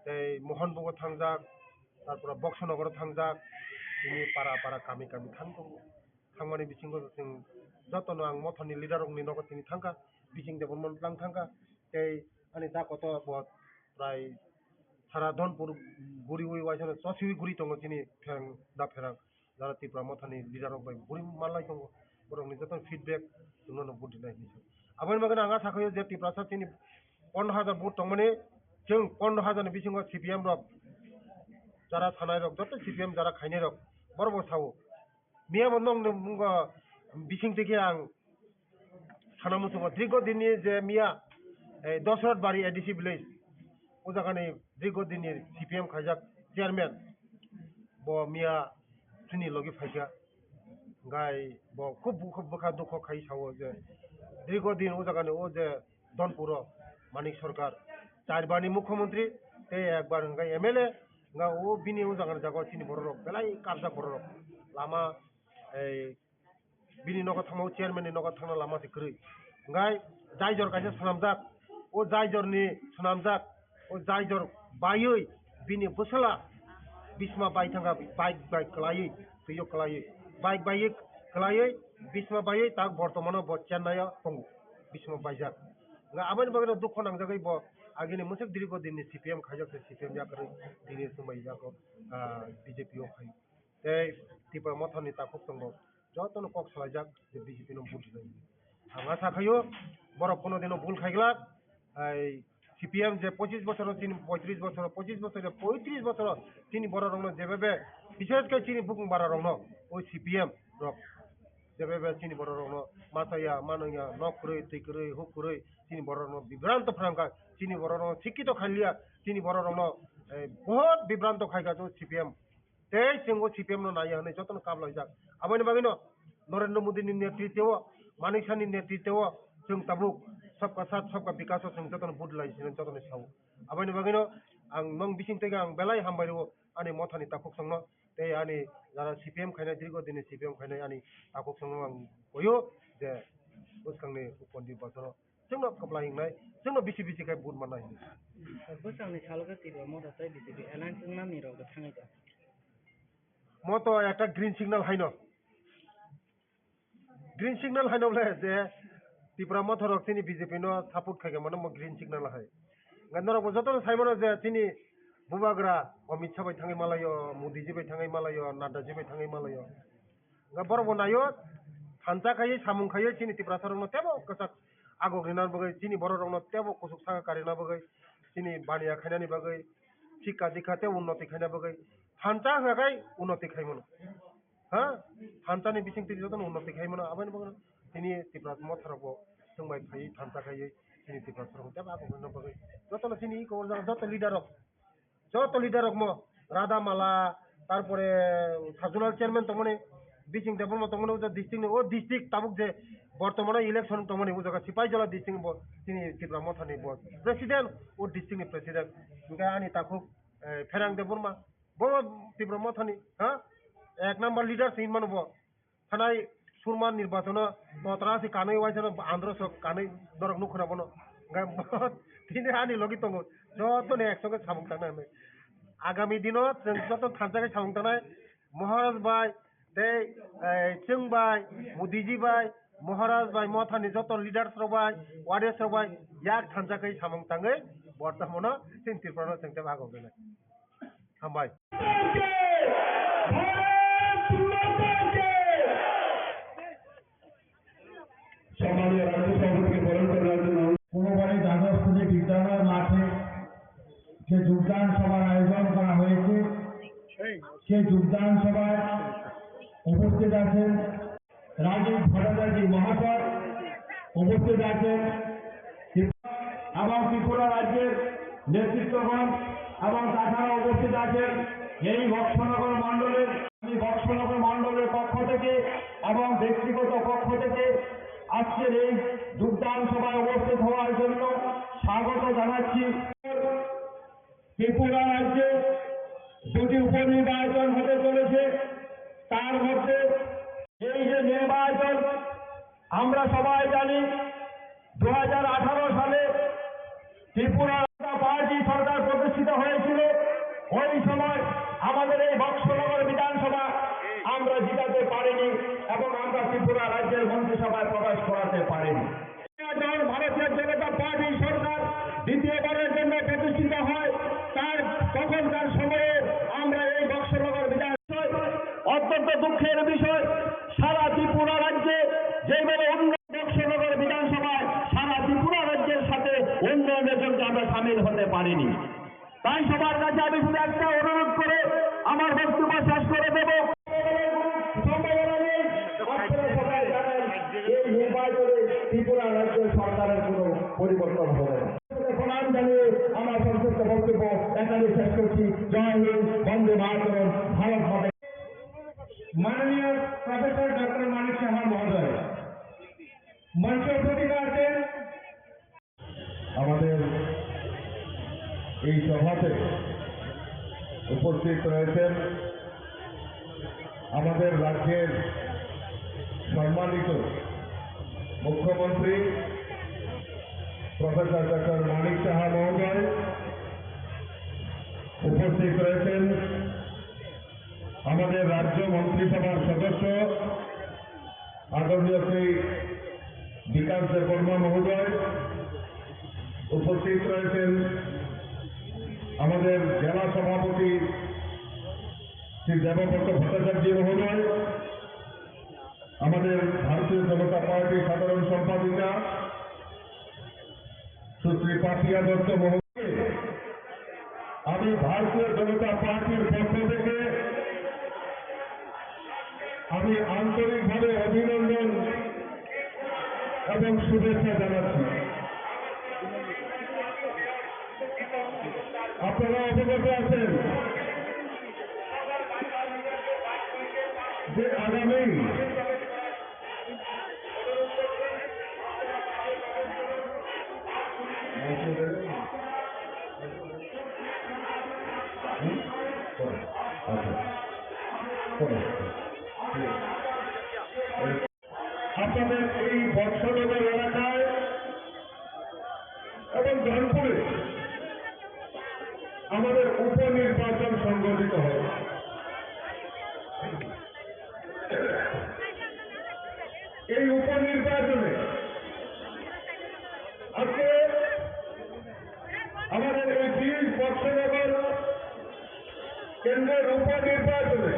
tei Mohon Bugo thangjak, tarpore Boksonogor thangjak, tini para para kami kami thang tongo. Thangmani bisingo chwng jotono ang Mothani leader rokni nogo tini thangkha, bising Debbarma lang thangkha, tei ani da koto bo prai sara Dhonpur guriwi waisano chosiwi guri tongo chini pherang da pherang, jara Tipra Mothani leader rok bai guri manlai tongo, borokni joto feedback chwngno no vote rinai hinwi sa. Aboni bagwi ang asa khaio je Tiprasa chini pondro hajar vote tongmani, chwng pondro hajar ni bisingo C P M rok jara sanai rok, joto C P M jara khainai rok, borok bo sao. Miya bo nokni mungo bising twi khe ang sana muchungo, dirgo dinni je miya, eh, Dosrat Bari A D C village, o jagani dirgo dinni C P M khaijak chairman, bo miya chini logi phaikha. Gai bo khub bukha, bukha dukho khai sao je dirgo din o jagani o je Donpuro Manik Sarkar, char barni mukhyamantri tei ekbar hwnkhe M L A, hwnkhe o bini o jaga, jaga chini borok rok belai karjak borok rok. Lama, ei, bini nogo thangma o chairman ni nogo thangna lama se kwrwi. Hwnkhe jaijor kaisa swnamjak, o jaijor ni swnamjak, o jaijor baiwi bini bwsala bisma bai thangkha, bike bai kwlaiwi, twiyo kwlaiwi, bike bai kwlaiwi bisma baiwi tak bortomano bo Chennai o tongo, bisma baijak. Hwnkhe aboni bagwi no dukho nangjagwi bo agini mwswk dirgo dinni C P M khaijak se C P M yakarwi tini swmai yago, ah, B J P o phai. Tei Tipra Mothani takhuk tongo, jotono kok salaijak je B J P no vote rinai. Ang asa khaio borok kono dino bul khaiglak, ai C P M je pochis bochor chini poitris bochor, pochis bochor je poitris bochor chini borok rokno jebebe, bises khe chini bukung bara rokno o C P M rok jebebe chini borok rokno machaya, manwya, nok kwrwi, twi kwrwi, huk kwrwi chini borok rokno bibranto phrangkha, chini borok rokno sikito khailiya, chini borok rokno, eh, bohot bibranto khaikha o C P M. Tei chwng o C P M no naiya hwnwi jotono kaplaijak. Aboni bagwino Narendra Modi ni netritwo, Manik Sah ni netritwo chwng tabuk sabka saath, sabka bikas o chwng jotono vote lai sino jotono sao. Aboni bagwino ang nong bising twi ang belai hambai rwo ani Mothani takhuk songno tei ani jara C P M khainai dirgo dini C P M khainai ani takhuk songno ang koyo je bwskangni pondit bochoro chwngno kwplai wngnai, chwngno bisi bisi khe vote mannai hinwi. Bwskangni salo khe Tipra Motha tei B J P alliance wngnani rok thangwi tong. Mo to ekta green signal haino. Green signal haino bole je Tipra Motha rok chini B J P no support khai khe mano mo green signal hai. Hwnkhe norok bo joto sai mano je chini bubagra Amit Shah bai thangwi malaio, Modi ji bai thangwi malaio, Nadda ji bai thangwi malaio. Hwnkhe borok bo naio, thansa khaiwi samung khaiwi chini Tiprasa rokno tebo kwchak agok rina bagwi, chini borok rokno tebo kuchuk saka karina bagwi, chini baniya khainani bagwi, sikka dikha tei unnoti khaina bagwi, thansa hwnkhe unnoti khaimano. Ha? Thansa ni bising twi jotono unnoti khaimano, aboni bagwi tini Tiprasa Motha rok bo chwng bai phaiwi thansa khaiwi chini Tiprasa rokno tebo agok rina bagwi. Jotono chini iko joto leader rok Joto leader rok mo, Radha Mala, tarpore sub zonal chairman tongmani, Bising Debbarma tongmani, o district ni, o district tabuk je bortomano election tongmani, o jaga Sipaijala district ni bo, chini Tipra Motha ni bo president, o district ni president. Hwnkhe ani takhuk, eh, Pherang Debbarma, bo Tipra Motha ni, ha? Ek number leader se hinmano bo. Thanai surma nirbachono totra se kanwi waisano andro sok kanwi norok nukhuna bono. Hwnkhe tini ani logi tongo, joto ni ekso khe samung tangna hinwi. Agami dino chwng joto thansa khe samung tangnai, Maharaj bai tei, eh, chwng bai, Modiji bai, Maharaj bai, Mothani joto leaders rok bai, warriors rok bai yak thansa khe samung tangwi bortomono chini Tripura no chwng tei bagwi tongnai. Hambai. সম্মানীয় রাজ্য সভাপতিকে বরণ করে নেওয়ার জন্য। কুমোরবাড়ি দ্বাদশ শ্রেণী বিদ্যালয় মাঠে যে যোগদান সভার আয়োজন করা হয়েছে, সেই যোগদান সভায় উপস্থিত আছেন রাজীব ভট্টাচার্য মহাশয়, উপস্থিত আছেন এবং ত্রিপুরা রাজ্যের নেতৃত্বগণ এবং তাছাড়া উপস্থিত আছেন এই বক্সনগর মণ্ডলের, আমি বক্সনগর মণ্ডলের পক্ষ থেকে এবং ব্যক্তিগত পক্ষ থেকে আজকের এই যোগদান সভায় উপস্থিত হওয়ার জন্য স্বাগত জানাচ্ছি। ত্রিপুরা রাজ্যে দুটি উপনির্বাচন হতে চলেছে, তার মধ্যে এই যে নির্বাচন, আমরা সবাই জানি দু হাজার আঠারো সালে ত্রিপুরা পার্টি সরকার প্রতিষ্ঠিত হয়েছিল, ওই সময় আমাদের এই বক্সনগর বিধানসভা আমরা জিতাতে পারিনি এবং আমরা ত্রিপুরা রাজ্যের মন্ত্রিসভায় প্রবেশ করাতে পারিনি। যখন ভারতীয় জনতা পার্টি সরকার দ্বিতীয়বারের জন্য প্রতিষ্ঠিত হয়, তার তখনকার সময়ে আমরা এই বক্সনগর বিধান অত্যন্ত দুঃখের বিষয়, সারা ত্রিপুরা রাজ্যে যেভাবে উন্নয়ন, বক্সনগর বিধানসভায় সারা ত্রিপুরা রাজ্যের সাথে উন্নয়নের জন্য হয়নি। তাই সবার কাছে আমি শুধু একটা অনুরোধ করে আমার বক্তব্য শেষ করে দেব। সম্ভাবনা নেই। আপনারা সবাই জানেন, এই নির্বাচনে ত্রিপুরা রাজ্য সরকারের কোনো পরিবর্তন হবে না। প্রণাম জানিয়ে আমার সংক্ষিপ্ত বক্তব্য এখানে শেষ করছি। জয় হিন্দ, বন্দে মাতরম, ভারত মাতা। মাননীয় প্রফেসর ডক্টর মানিক সাহা মহোদয় মঞ্চে উপস্থিত আছেন। আমাদের এই সভাতে উপস্থিত রয়েছেন আমাদের রাজ্যের সম্মানিত মুখ্যমন্ত্রী প্রফেসর ডক্টর মানিক সাহা মহোদয়, উপস্থিত রয়েছেন আমাদের রাজ্য মন্ত্রিসভার সদস্য আদরণীয় শ্রী বিকাশ দেববর্মা মহোদয়, উপস্থিত রয়েছেন আমাদের জেলা সভাপতি শ্রী দেবব্রত ভট্টাচার্য মহোদয়, আমাদের ভারতীয় জনতা পার্টির সাধারণ সম্পাদিকা সুশ্রী পাপিয়া দত্ত মহোদয়, আমি ভারতীয় জনতা পার্টির পক্ষ থেকে আমি আন্তরিকভাবে অভিনন্দন এবং শুভেচ্ছা জানাচ্ছি। আপনারা অবগত আছেন যে আগামী আপনাদের এই বংশনগর এলাকায় এবং ধনপুরে আমাদের উপনির্বাচন সংগঠিত হবে। এই উপনির্বাচনে আজকে আমাদের এই বিশ বক্সনগর কেন্দ্রের উপনির্বাচনে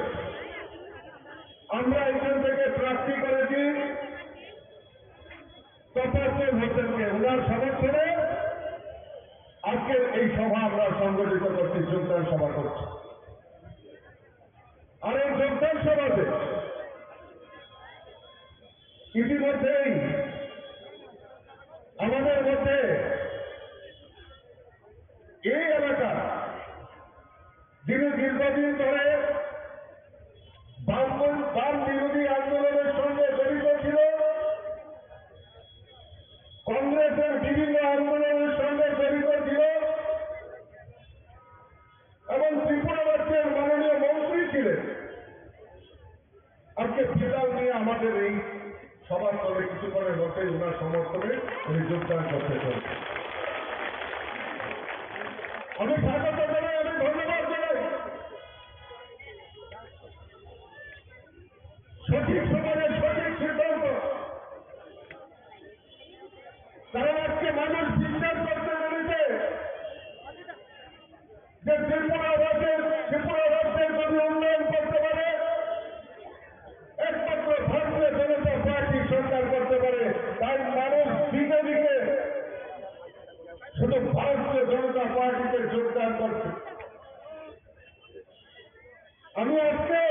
আমরা এখান থেকে প্রার্থী করেছি তপস্বী হোসেনকে। ওনার সমর্থনে আজকের এই সভা আমরা সংগঠিত করছি, যোগদান সভা করছি। আর এই যোগদান সভাতে ইতিমধ্যেই আমাদের মধ্যে এই এলাকা যিনি দীর্ঘদিন ধরে বাম, বাম বিরোধী আন্দোলনের সঙ্গে জড়িত ছিল, কংগ্রেসের বিভিন্ন আন্দোলনের সঙ্গে জড়িত ছিল এবং ত্রিপুরা রাজ্যের মাননীয় মন্ত্রী ছিলেন। আজকে ফিলহাল নিয়ে আমাদের এই সভাস্থলে কিছুক্ষণের মধ্যেই ওনার সমর্থনে উনি যোগদান করতে চলেছেন। আমি স্বাগত জানাই, আমি ধন্যবাদ জানাই। সঠিক সময়ে সঠিক সিদ্ধান্ত, কারণ আজকে মানুষ বিশ্বাস করতে পেরেছে যে ত্রিপুরা রাজ্যের, ত্রিপুরা রাজ্যের যদি উন্নয়ন করতে পারে, একমাত্র ভারতীয় জনতা পার্টি সরকার করতে পারে। তাই মানুষ বিজেপিকে শুধু ভারতীয় জনতা পার্টিতে যোগদান করছে। আমি আজকে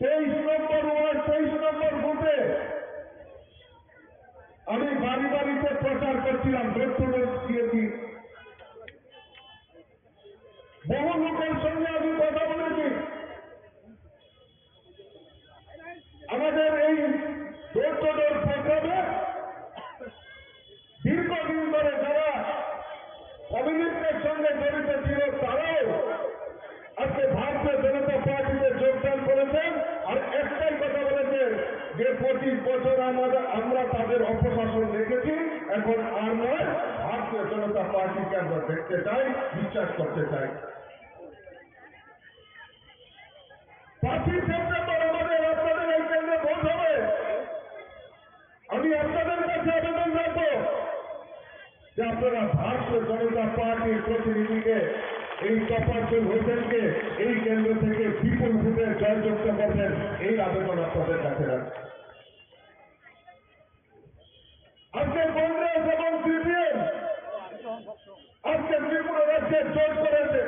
তেইশ নম্বর ওয়ার্ড, তেইশ নম্বর বুথে আমি বাড়ি বাড়িতে প্রচার করছিলাম, ডোর টু ডোর দিয়েছি। বহু লোকের সঙ্গে আমি কথা বলেছি। আমাদের এই ডোর টু ডোর প্রোগ্রামে দীর্ঘদিন ধরে যারা কমিউনিস্টের সঙ্গে জড়িত ছিল, তারাও আজকে ভারতীয় জনতা পার্টিতে যোগদান করেছেন। আর একটাই কথা বলেছেন যে পঁচিশ বছর আমাদের, আমরা তাদের অপশাসন দেখেছি, এখন আর নয়, ভারতীয় জনতা পার্টিকে আমরা দেখতে চাই, বিশ্বাস করতে চাই। পাঁচই সেপ্টেম্বর আমাদের আপনাদের এই কেন্দ্রে ভোট হবে। আমি আপনাদের কাছে আবেদন রাখবো যে আপনারা ভারতীয় জনতা পার্টির প্রতিনিধিকে, এই তফাজ্জল হোসেনকে এই কেন্দ্র থেকে বিপুল ভোটে জয়যুক্ত করবেন, এই আবেদন আপনাদের কাছে রাখছি। আজকে কংগ্রেস এবং সিপিএম আজকে ত্রিপুরা রাজ্যে জোট করেছে।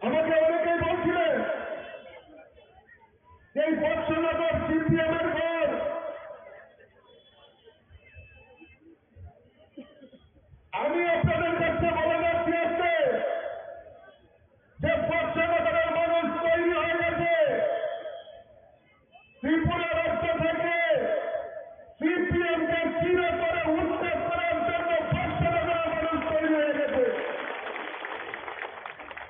আমাকে অনেকেই বলছিলেন যে এই বৎসনগর সিপিএম এর ঘর। আমি আপনাদের কাছে বলে যাচ্ছি আজকে যে বৎসনগরের মানুষ তৈরি হয়ে গেছে। ত্রিপুরা রাজ্য থেকে সিপিএম কে চিরতরে উচ্ছেদ করার জন্য বৎসনগরের মানুষ তৈরি হয়ে গেছে।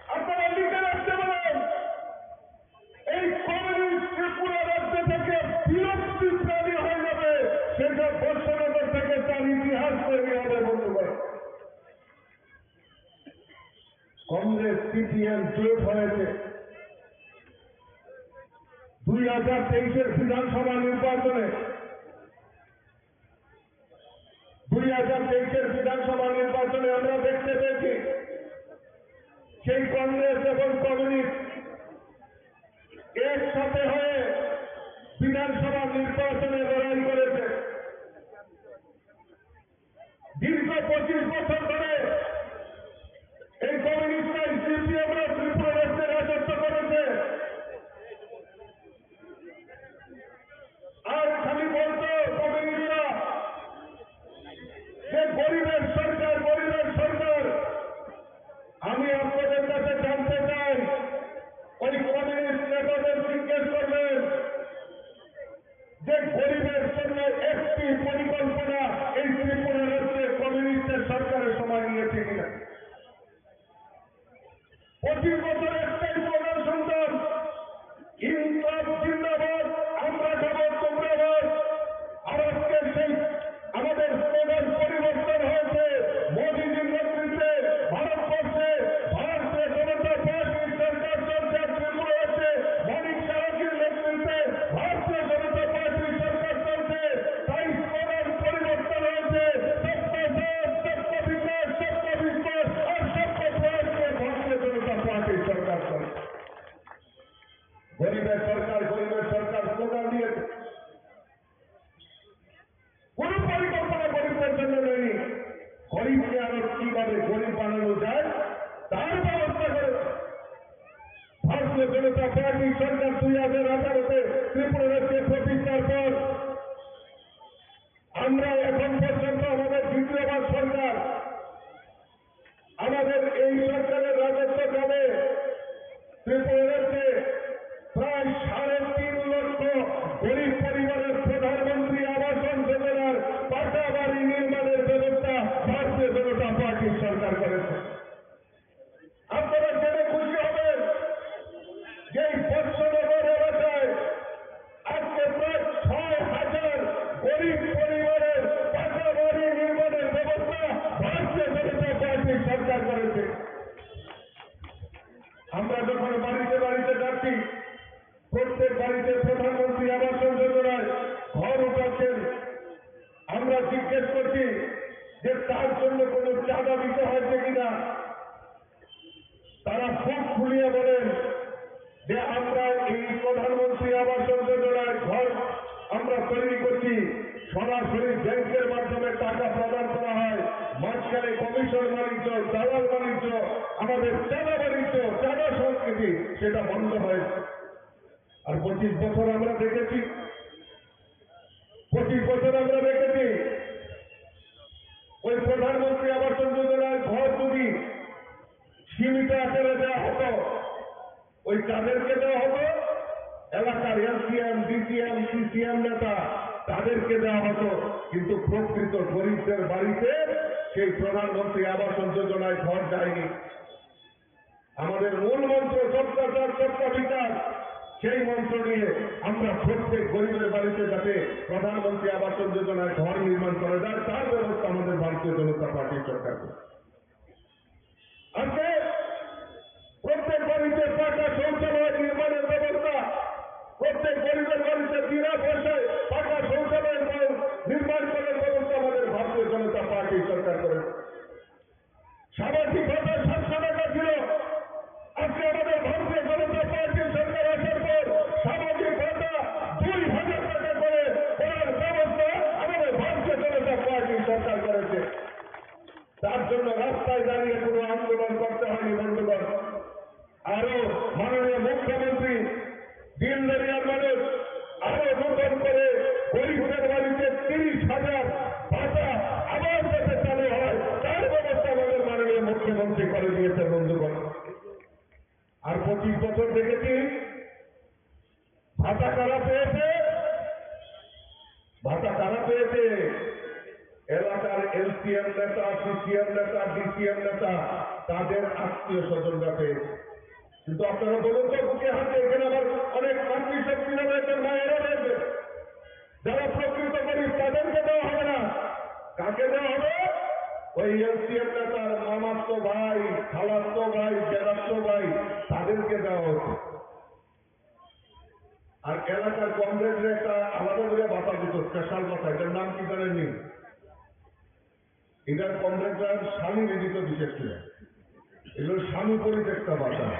আপনারা লিখে রাখতে পারেন, এই কমিউনিস্ট ত্রিপুরা রাজ্য থেকে বিলুপ্তি প্রাণী হয়ে যাবে, সেটা বৎসনগর থেকে তার ইতিহাস তৈরি হবে বন্ধুগণ। কংগ্রেস সিপিএম জোট হয়েছে দুই হাজার তেইশের বিধানসভা নির্বাচনে। দুই হাজার তেইশের বিধানসভা নির্বাচনে আমরা দেখতে পেয়েছি সেই কংগ্রেস এবং কমিউনিস্ট একসাথে হয়ে বিধানসভা নির্বাচনে লড়াই করেছে। দীর্ঘ পঁচিশ বছর ধরে এই কমিউনিস্ট সিপিএম রা ত্রিপুরা রাজ্যে রাজত্ব করেছে। আর খালি বলতো কমিউনিস্টরা যে গরিবের সরকার, গরিবের সরকার। আমি আপনাদের কাছে জানতে চাই, ওই কমিউনিস্ট নেতাদের জিজ্ঞেস করবেন যে গরিবের জন্য একটি পরিকল্পনা এই ত্রিপুরা রাজ্যে কমিউনিস্টের সরকারের সময় নিয়েছে কিনা। পঁচিশ বছর একটাই স্লোগান শুনতাম, "ইনকলাব জিন্দাবাদ, আমরা খাবো তোমরা বাদ।" আর আজকে সেই আমাদের স্লোগান পরিবর্তন হয়েছে। মোদীজির নেতৃত্বে ভারতবর্ষে ভারতীয় জনতা পার্টির সরকার চলছে, আর ত্রিপুরা রাজ্যে মানিক সাহাজির নেতৃত্বে ভারতীয় জনতা পার্টির সরকার চলছে। তাই স্লোগান পরিবর্তন হয়েছে, সবকা সাথ, সবকা বিকাশ, সবকা বিশ্বাস আর সবকা প্রয়াস নিয়ে ভারতীয় জনতা পার্টির সরকার চলছে। গরিবের সরকার, গরিবের সরকার স্লোগান দিয়েছে। কোনো পরিকল্পনা গরিবদের জন্য নেই। গরিবকে আরো কিভাবে গরিব বানানো যায়, তার ব্যবস্থা করে। ভারতীয় জনতা পার্টি সরকার দুই হাজার আঠারোতে ত্রিপুরা রাজ্যে প্রতিষ্ঠার পর আমরা এখন পর্যন্ত আমাদের দ্বিতীয়বার সরকার। আমাদের এই সরকারের রাজত্বকালে ত্রিপুরা রাজ্যে প্রায় সাড়ে তিন লক্ষ গরিব পরিবারের প্রধানমন্ত্রী আবাসন যোজনার পাকা বাড়ি নির্মাণের ব্যবস্থা ভারতীয় জনতা পার্টির সরকার করেছে। আপনারা জেনে খুশি হবেন যে এই বৎসনগর এলাকায় আজকে প্রায় ছয় হাজার গরিব পরিবারের পাকা বাড়ি নির্মাণের ব্যবস্থা ভারতীয় জনতা পার্টির সরকার করেছে। আমরা যখন বাড়িতে বাড়িতে যাচ্ছি, প্রত্যেক বাড়িতে প্রধানমন্ত্রী আবাস যোজনায় ঘর উঠাচ্ছেন। আমরা জিজ্ঞেস করছি যে তার জন্য কোনো চাঁদা দিতে হয়েছে কিনা। তারা মুখ খুলিয়ে বলেন যে আমরা এই প্রধানমন্ত্রী আবাস যোজনায় ঘর আমরা তৈরি করছি, সরাসরি ব্যাংকের মাধ্যমে টাকা প্রদান করা হয়, মাঝখানে কমিশন বাণিজ্য, দালাল বাণিজ্য, আমাদের চাঁদা বাণিজ্য, চাঁদা সংস্কৃতি সেটা বন্ধ হয়েছে। আর পঁচিশ বছর আমরা দেখেছি, পঁচিশ বছর আমরা দেখেছি ওই প্রধানমন্ত্রী আবাস যোজনার ঘর যদি সীমিত আকারে দেওয়া হতো, ওই কাদেরকে দেওয়া হতো? এলাকার এলসিএম, ডিসিএম, সিসিএম নেতা, তাদেরকে দেওয়া হতো। কিন্তু প্রকৃত গরিবদের বাড়িতে সেই প্রধানমন্ত্রী আবাস যোজনায় ঘর যায়নি। আমাদের মূল মন্ত্র সবকা সাথ সবকা বিকাশ, সেই মন্ত্র নিয়ে আমরা প্রত্যেক গরিবের বাড়িতে যাতে প্রধানমন্ত্রী আবাস যোজনায় ঘর নির্মাণ করা যায়, তার ব্যবস্থা আমাদের ভারতীয় জনতা পার্টির সরকার করছে। আজকে প্রত্যেক বাড়িতে পাকা শৌচালয় নির্মাণের ব্যবস্থা, প্রত্যেক গরিবের বাড়িতে বিনা পয়সায় পাকা শৌচালয় নির্মাণ করার ব্যবস্থা আমাদের ভারতীয় জনতা পার্টি সরকার করেছে। সামাজিক ভাতা সাতশো টাকা ছিল, আজকে আমাদের ভারতীয় জনতা পার্টির সরকার আসার পর সামাজিক ভাতা দুই হাজার টাকা করে করার ব্যবস্থা আমাদের ভারতীয় জনতা জন্য রাস্তায় দাঁড়িয়ে কোনো আন্দোলন করতে হয়নি বন্ধুগণ। আরো মাননীয় মুখ্যমন্ত্রী দিন দরিয়ার মানুষ আরো নতুন করে গরিবদের বাড়িতে তিরিশ হাজার ভাতা আবার যাতে চালু হয়, তার ব্যবস্থা আমাদের মাননীয় মুখ্যমন্ত্রী করে দিয়েছে বন্ধুগণ। আর পঁচিশ বছর দেখেছি ভাতা কারা পেয়েছে, ভাতা কারা পেয়েছে? এলাকার এলসিএম নেতা, সিসিএম নেতা, ডিসিএম নেতা, তাদের আত্মীয় স্বজনরা পেয়েছে। কিন্তু আপনারা বলুন তো, বুকে হাতে এখানে আবার অনেক মাতৃশক্তিরা রয়েছেন, মায়েরা রয়েছেন, যারা প্রকৃত গরিব, তাদেরকে দেওয়া হবে না। কাকে দেওয়া হবে? ওই এলসিএম নেতার মামাতো ভাই, খালাতো ভাই, জেঠাতো ভাই, তাদেরকে দেওয়া হচ্ছে। আর এলাকার কমরেডরা একটা আলাদা করে ভাতা দিত, স্পেশাল ভাতা, এটার নাম কি জানেননি? এটার কমরেডরা স্বামী ব্যতীত বিশেষ করে, এগুলো স্বামী পরিত্যক্তা ভাতা।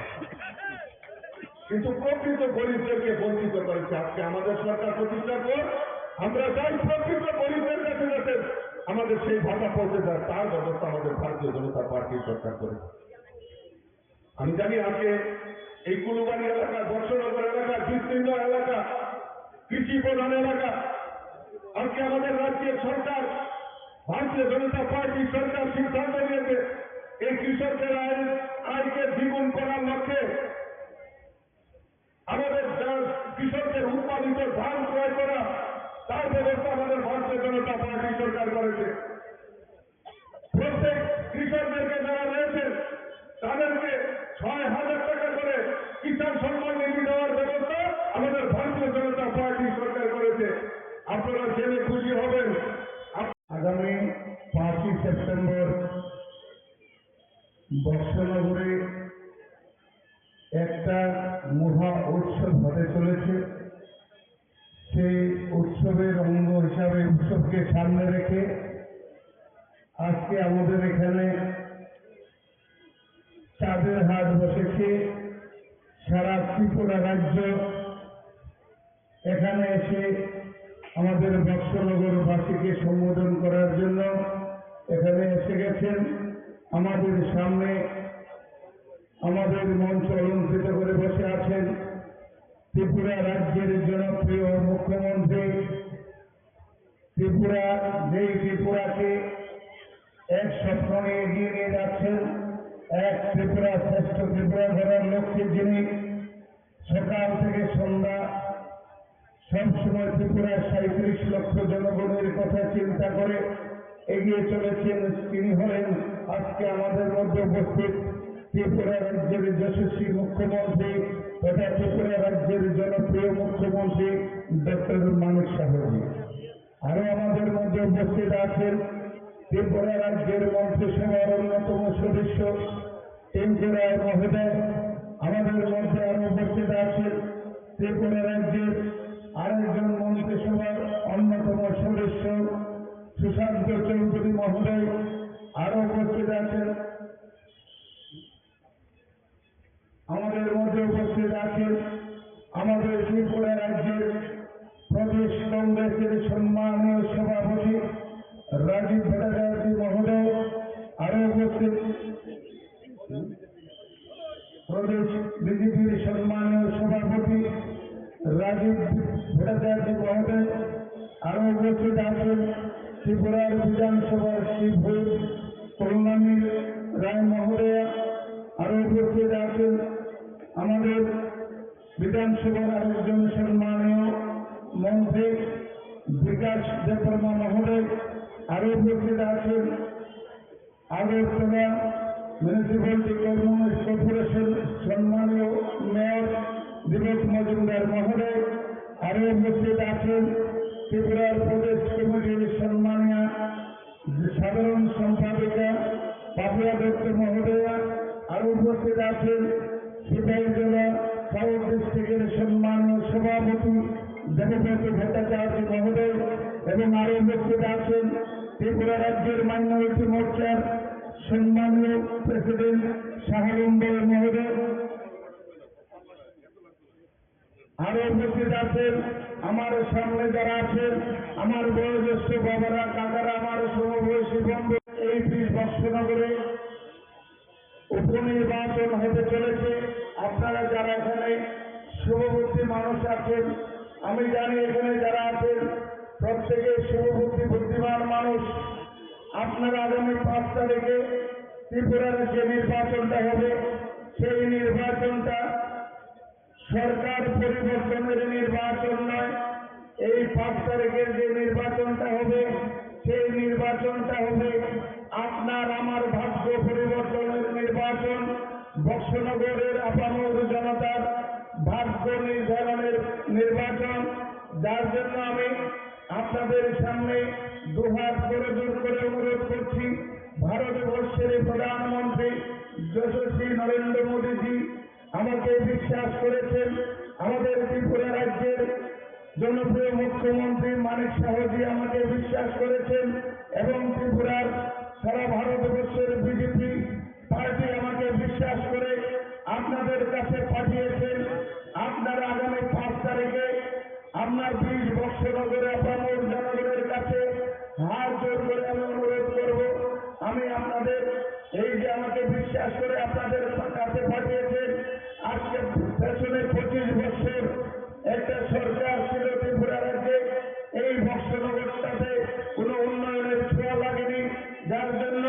কিন্তু প্রকৃত গরিবদেরকে বঞ্চিত করেছে। আজকে আমাদের সরকার প্রতিষ্ঠার পর আমরা চাই প্রকৃত গরিবদের কাছে যাতে আমাদের সেই ভাতা পৌঁছে যায়, তার ব্যবস্থা আমাদের ভারতীয় জনতা পার্টির সরকার করেছে। আমি জানি আজকে এই কুলুবাড়ি এলাকা, বৎসনগর এলাকা, বিস্তীর্ণ এলাকা, কৃষি প্রধান এলাকা, আজকে আমাদের রাজ্যের সরকার, ভারতীয় জনতা পার্টির সরকার সিদ্ধান্ত নিয়েছে এই কৃষকদের আয়, আয়কে দ্বিগুণ করার লক্ষ্যে আমাদের যা কৃষকদের উৎপাদিত ধান ক্রয় করা, তার ব্যবস্থা আমাদের ভারতীয় জনতা পার্টি সরকার করেছে। প্রত্যেক কৃষকদেরকে যারা রয়েছেন, তাদেরকে ছয় হাজার টাকা করে কিষাণ সম্মান নিধি দেওয়ার ব্যবস্থা আমাদের ভারতীয় জনতা পার্টি সরকার করেছে। আপনারা জেনে খুশি হবেন। আপ- আগামী পাঁচই সেপ্টেম্বর বক্সনগরে একটা মহা উৎসব হতে চলেছে। সেই উৎসবের অঙ্গ হিসাবে, উৎসবকে সামনে রেখে আজকে আমাদের এখানে চাঁদের হাট বসেছে। সারা ত্রিপুরা রাজ্য এখানে এসে আমাদের বক্সনগরবাসীকে সম্বোধন করার জন্য এখানে এসে গেছেন। আমাদের সামনে আমাদের মঞ্চ অলঙ্কৃত করে বসে আছেন ত্রিপুরা রাজ্যের জনপ্রিয় মুখ্যমন্ত্রী, ত্রিপুরা, যেই ত্রিপুরাকে এক স্বপ্ন নিয়ে এগিয়ে নিয়ে যাচ্ছেন, এক ত্রিপুরা শ্রেষ্ঠ ত্রিপুরা গড়ার লক্ষ্যে যিনি সকাল থেকে সন্ধ্যা সবসময় ত্রিপুরার সাঁইত্রিশ লক্ষ জনগণের কথা চিন্তা করে এগিয়ে চলেছেন, তিনি হলেন আজকে আমাদের মধ্যে উপস্থিত ত্রিপুরা রাজ্যের যশস্বী মুখ্যমন্ত্রী তথা ত্রিপুরা রাজ্যের জনপ্রিয় মুখ্যমন্ত্রী ডক্টর মানিক সাহাজি। আরো আমাদের মধ্যে উপস্থিত আছেন ত্রিপুরা রাজ্যের মন্ত্রিসভার অন্যতম সদস্য টিঙ্কু রায় মহোদয়। আমাদের মধ্যে আরো উপস্থিত আছেন ত্রিপুরা রাজ্যের আরেকজন মন্ত্রিসভার অন্যতম সদস্য সুশান্ত চৌধুরী মহোদয়। আরো উপস্থিত আছেন আমাদের মধ্যে উপস্থিত আছেন আমাদের ত্রিপুরা রাজ্যের প্রদেশ কংগ্রেসের সম্মানীয় সভাপতি রাজীব ভট্টাচার্য মহোদয়, আরো উপস্থিত প্রদেশ বিজেপির সম্মানীয় সভাপতি রাজীব ভট্টাচার্য মহোদয়, আরো উপস্থিত আছেন ত্রিপুরার বিধানসভার শ্রী ভূপ কল্যাণী রায় মহোদয়া, আরো উপস্থিত আছেন আমাদের বিধানসভার আরেকজন সম্মানীয় মন্ত্রী বিকাশ দেববর্মা মহোদয়, আরো উপস্থিত আছেন আগরতলা মিউনিসিপ্যালিটি কর্পোরেশন সম্মানীয় মেয়র দীপক মজুমদার মহোদয়, আরো উপস্থিত আছেন ত্রিপুরার প্রদেশ কমিটির সম্মানীয় সাধারণ সম্পাদিকা পাপিয়া দত্ত মহোদয়া, আরো উপস্থিত আছেন সিপাহীজলা সাউথ ডিস্ট্রিক্টের সম্মানীয় সভাপতি দেবব্রত ভট্টাচার্য মহোদয় এবং আরো উপস্থিত আছেন ত্রিপুরা রাজ্যের মাইনরিটি মোর্চার সম্মানীয় প্রেসিডেন্ট শাহালুম বল মহোদয়। আরো উপস্থিত আছেন আমার সামনে যারা আছেন, আমার বয়োজ্যেষ্ঠ বাবারা, কাকারা, আমার সমবয়সী বন্ধু, এই পিস বক্সনগরে নির্বাচন হতে চলেছে। আপনারা যারা এখানে শুভবুদ্ধি মানুষ আছেন, আমি জানি এখানে যারা আছেন প্রত্যেকে শুভবুদ্ধি, বুদ্ধিমান মানুষ। আপনারা আগামী পাঁচ তারিখে ত্রিপুরার যে নির্বাচনটা হবে, সেই নির্বাচনটা সরকার পরিবর্তনের নির্বাচন নয়। এই পাঁচ তারিখের যে নির্বাচনটা হবে, সেই নির্বাচনটা হবে আপনার আমার ভাগ্য পরিবর্তনের নির্বাচন, বক্সনগরের আপামর জনতার ভাগ্য নির্ধারণের নির্বাচন, যার জন্য আমি আপনাদের সামনে দুহাত করজোড় করে অনুরোধ করছি, ভারতবর্ষের প্রধানমন্ত্রী যশস্বী নরেন্দ্র মোদীজি আমাকে বিশ্বাস করেছেন, আমাদের ত্রিপুরা রাজ্যের জনপ্রিয় মুখ্যমন্ত্রী মানিক সাহাজি আমাকে বিশ্বাস করেছেন এবং ত্রিপুরার সারা ভারতবর্ষের বিজেপি পার্টি আমাকে বিশ্বাস করে আপনাদের কাছে পাঠিয়েছেন। আপনারা আগামী পাঁচ তারিখে আপনার বিশ বক্সনগরে আপামর জনগণের কাছে হাত জোড় করে আমি অনুরোধ করব, আমি আপনাদের এই যে আমাকে বিশ্বাস করে আপনাদের কাছে পাঠিয়েছেন, আজকে পেছনে পঁচিশ বছর একটা সরকার ছিল ত্রিপুরা রাজ্যে, এই বক্সনগরটাতে কোনো উন্নয়নের ছোঁয়া লাগেনি, যার জন্য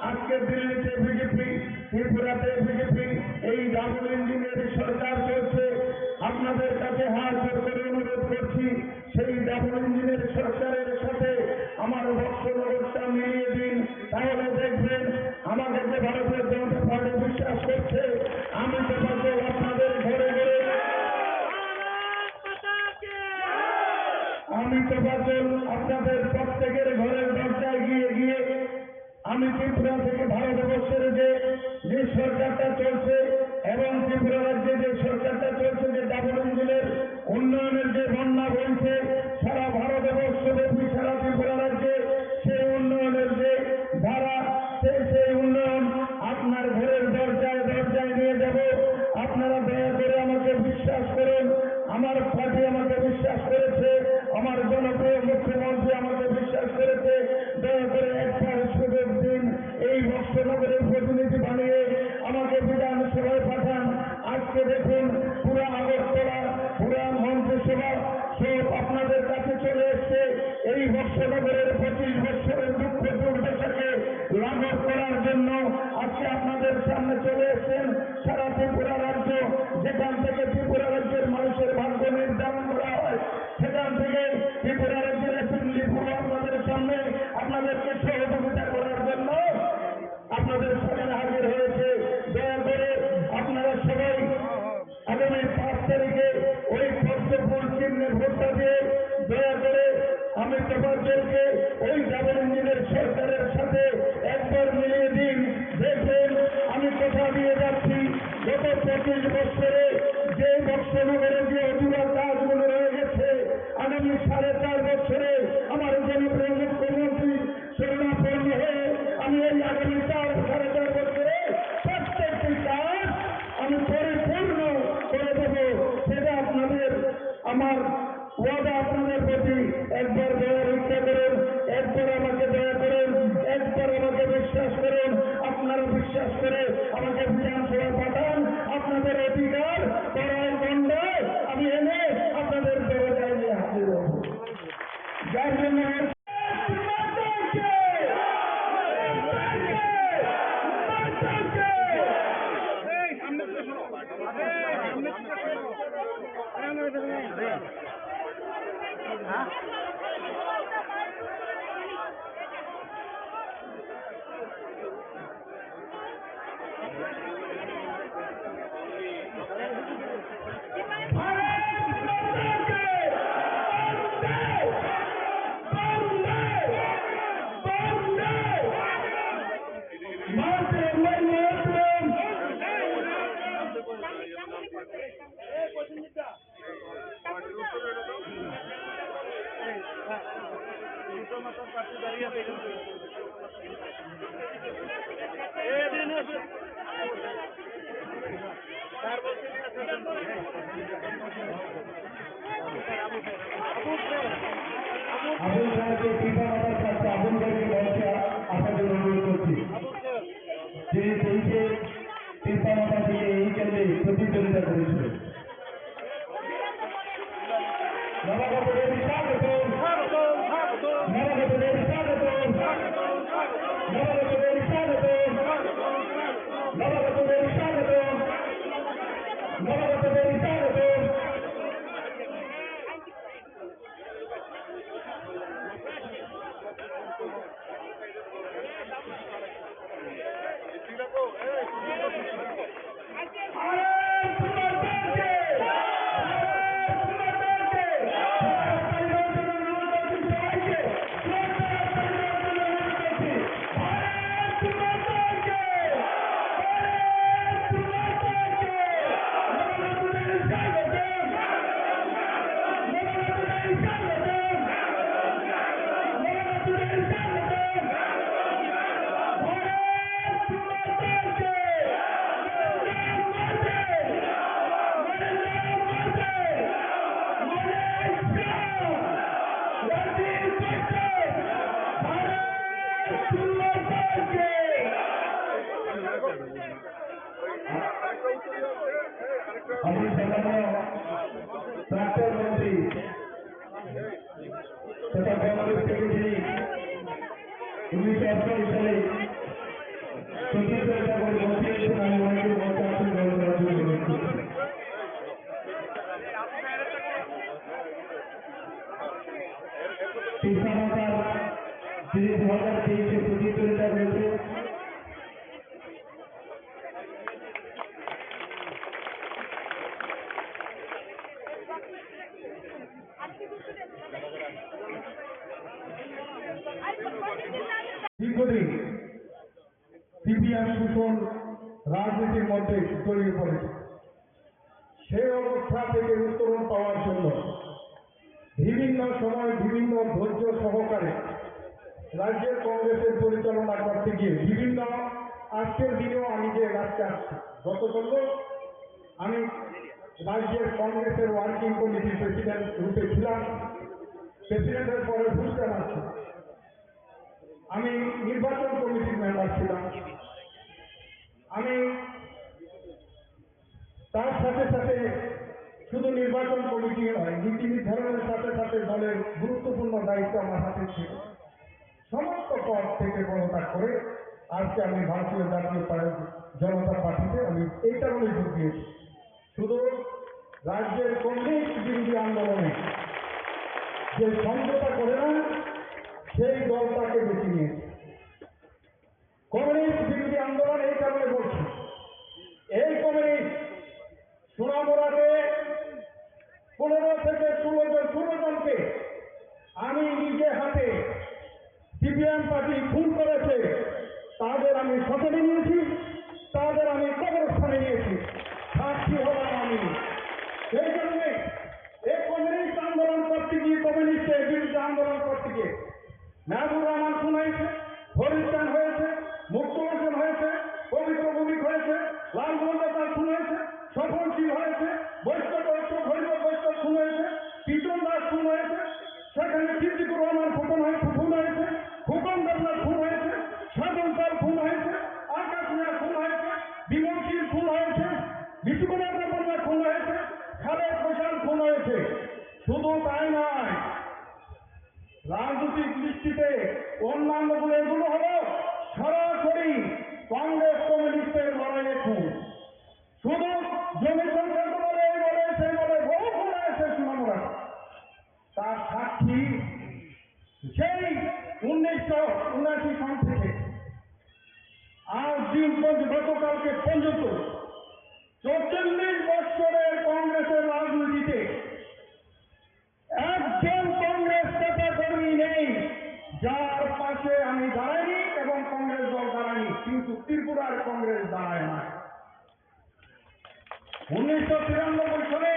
আজকে দিল্লিতে বিজেপি, ত্রিপুরাতে বিজেপি, এই ডাবল ইঞ্জিনের সরকার চলছে। আপনাদের কাছে হাত জোড় করে অনুরোধ করছি, সেই ডাবল ইঞ্জিনের সরকারের সাথে আমার বক্সনগরটা মিলিয়ে দিন, তাহলে দেখবেন আমাকে যে ভারতীয় জনতা পার্টি বিশ্বাস করছে, আমি তো পাগল আপনাদের ঘরে ঘরে, আমি তো পাগল আপনাদের প্রত্যেকের ঘরের দরজায় গিয়ে গিয়ে আমি ত্রিপুরা থেকে ভারতবর্ষের যে, যে সরকারটা চলছে এবং ত্রিপুরা রাজ্যে যে সরকারটা চলছে, যে ডাবল ইঞ্জিনের উন্নয়নের যে বন্যা বইছে সারা ভারতবর্ষ ব্যাপী, সারা ত্রিপুরা রাজ্যে সেই উন্নয়নের যে ধারা, সেই, সেই উন্নয়ন আপনার ঘরের দরজায় দরজায় নিয়ে যাব। আপনারা দয়া করে আমাকে বিশ্বাস করুন, আমার পার্টি আমাকে বিশ্বাস করেছে, আমার জনপ্রিয় মুখ্যমন্ত্রী আমাকে বিশ্বাস করেছে। দয়া করে একবার সুযোগ দিন, এই বক্সনগরের প্রতিনিধি বানিয়ে আমাকে বিধানসভায় পাঠান। আজকে দেখুন, পুরা আগরতলা, পুরা মন্ত্রিসভা সব আপনাদের কাছে চলে এসছে। এই বক্সনগরের পঁচিশ বছরের দুঃখ দুর্দশাকে লাঘব করার জন্য আজকে আপনাদের সামনে চলে এসছেন। সারা ত্রিপুরা রাজ্য, যেখান থেকে ত্রিপুরা রাজ্যের মানুষের ভাগ্য নির্ধারণ করা হয়, সেখান থেকে ত্রিপুরা রাজ্যের অ্যাসেম্বলি পুরো আপনাদের সামনে আপনাদেরকে সহযোগিতা করার জন্য আপনাদের সামনে হাজির হয়েছে। দয়া করে আপনারা সবাই আগামী পাঁচ তারিখে ওই পদ্মফুল চিহ্নে ভোটটা দিয়ে দয়া করে আমি তোমাদেরকে ওই ডাবল ইঞ্জিনের সরকারের সাথে একবার মিলিয়ে দিন। দেখবেন, আমি কথা দিয়ে যাচ্ছি, গত পঁচিশ বছরে যে বক্সনগরে যে অধুরা কাজগুলো রয়ে গেছে, আগামী সাড়ে চার বছরে আমার জনপ্রিয় মুখ্যমন্ত্রী শরণাপন্ন হয়ে আমি এই আগামী চার, সাড়ে চার বছরে প্রত্যেকটি কাজ আমি পরিপূর্ণ করে দেব। সেটা আপনাদের আমার ওয়াদা, আপনাদের প্রতি। একবার দয়া রক্ষা করুন, একবার আমাকে দয়া করুন, একবার আমাকে বিশ্বাস করুন। আপনারা বিশ্বাস করে আমাকে বিধানসভায় পাঠান, আপনাদের অধিকার আমি সম্মাননীয় প্রাক্তন মন্ত্রী তথা কংগ্রেস সেক্রেটারি উনিশশো আটচল্লিশ সালে সতীশ চন্দ্র মন্ত্রী ছিলেন, আমি ওনাকে মঞ্চে আসন গ্রহণ করার জন্য অনুরোধ করছি। কৃষ্ণনগর, যিনি দু হাজার তেইশে প্রতিদ্বন্দ্বিতা করেছে। দীর্ঘদিন সিপিএম শোষণ রাজনীতির মধ্যে জড়িয়ে পড়েছে। সেই অবস্থা থেকে উত্তরণ পাওয়ার জন্য বিভিন্ন সময় বিভিন্ন ধৈর্য সহকারে রাজ্যের কংগ্রেসের পরিচালনা করতে গিয়ে বিভিন্ন, আজকের দিনেও আমি যে রাজকে আসছি, গত চলল আমি রাজ্যের কংগ্রেসের ওয়ার্কিং কমিটির প্রেসিডেন্ট রূপে ছিলাম, প্রেসিডেন্টের পরে ফুলচান আছি। আমি নির্বাচন কমিটির মেম্বার ছিলাম। আমি তার সাথে সাথে শুধু নির্বাচন কমিটি নয়, নীতি নির্ধারণের সাথে সাথে দলের গুরুত্বপূর্ণ দায়িত্ব আমার হাতে ছিল। সমস্ত পদ থেকে পদত্যাগ করে আজকে আমি ভারতীয় জাতীয় পা-, জনতা পার্টিতে আমি এই কারণে যোগ দিয়েছি। শুধু রাজ্যের কমিউনিস্ট বিরোধী আন্দোলনে যে সমঝোতা করে না, সেই দলটাকে বেছে নিয়েছি। কমিউনিস্ট বিরোধী আন্দোলন এই কারণে বলছি, এই কমিউনিস্ট সোনামুড়াতে পনেরো থেকে ষোলো জন, ষোলো জনকে আমি নিজে হাতে সিপিএম পার্টি খুন করেছে, তাদের আমি শ্মশানে নিয়েছি, তাদের আমি কবরস্থানে নিয়েছি, সাক্ষী হলাম আমি। সেই জন্যে এই কমিউনিস্ট আন্দোলন করতে গিয়ে, কমিউনিস্টের বিরুদ্ধে আন্দোলন করতে গিয়ে মেহবুব রহমান খুন হয়েছে, ফরিদ খান হয়েছে, মুক্ত হোসেন হয়েছে, পবিত্র ভৌমিক হয়েছে, লালমোহন দাস খুন হয়েছে, স্বপন শীল হয়েছে, বৈদ্য বৈদ্য, ভৈরব বৈদ্য খুন হয়েছে, পিটন দাস খুন হয়েছে, সেখানে সিদ্দিকুর রহমান ফুকন হয়ে খুন হয়েছে, ফুকন দেবনাথ খুন হয়েছে, সাধন পাল খুন হয়েছে, আকাশ মিয়া খুন হয়েছে, বিমল শীল খুন হয়েছে, বিষ্ণুকুমার দেববর্মা খুন হয়েছে, খালেদ হোসেন খুন হয়েছে। শুধু তাই নয়, রাজনৈতিক দৃষ্টিতে অন্যান্য গুলো, এগুলো হলো সরাসরি কংগ্রেস কমিউনিস্টের লড়াইয়ে খুন। শুধু জমি সংক্রান্ত বলে, এই বলে, সেই বলে, বহু খুন হয়েছে সোনামুড়া। তার সাক্ষী সেই উনিশশো উনআশি সন থেকে আজ দিন পর্যন্ত, গতকালকে পর্যন্ত চৌচল্লিশ বছরের কংগ্রেসের রাজনীতিতে একজন কংগ্রেস নেতা কর্মী নেই যার পাশে আমি দাঁড়াইনি এবং কংগ্রেস দল দাঁড়ায়নি, কিন্তু ত্রিপুরার কংগ্রেস দাঁড়ায় না। উনিশশো তিরানব্বই সনে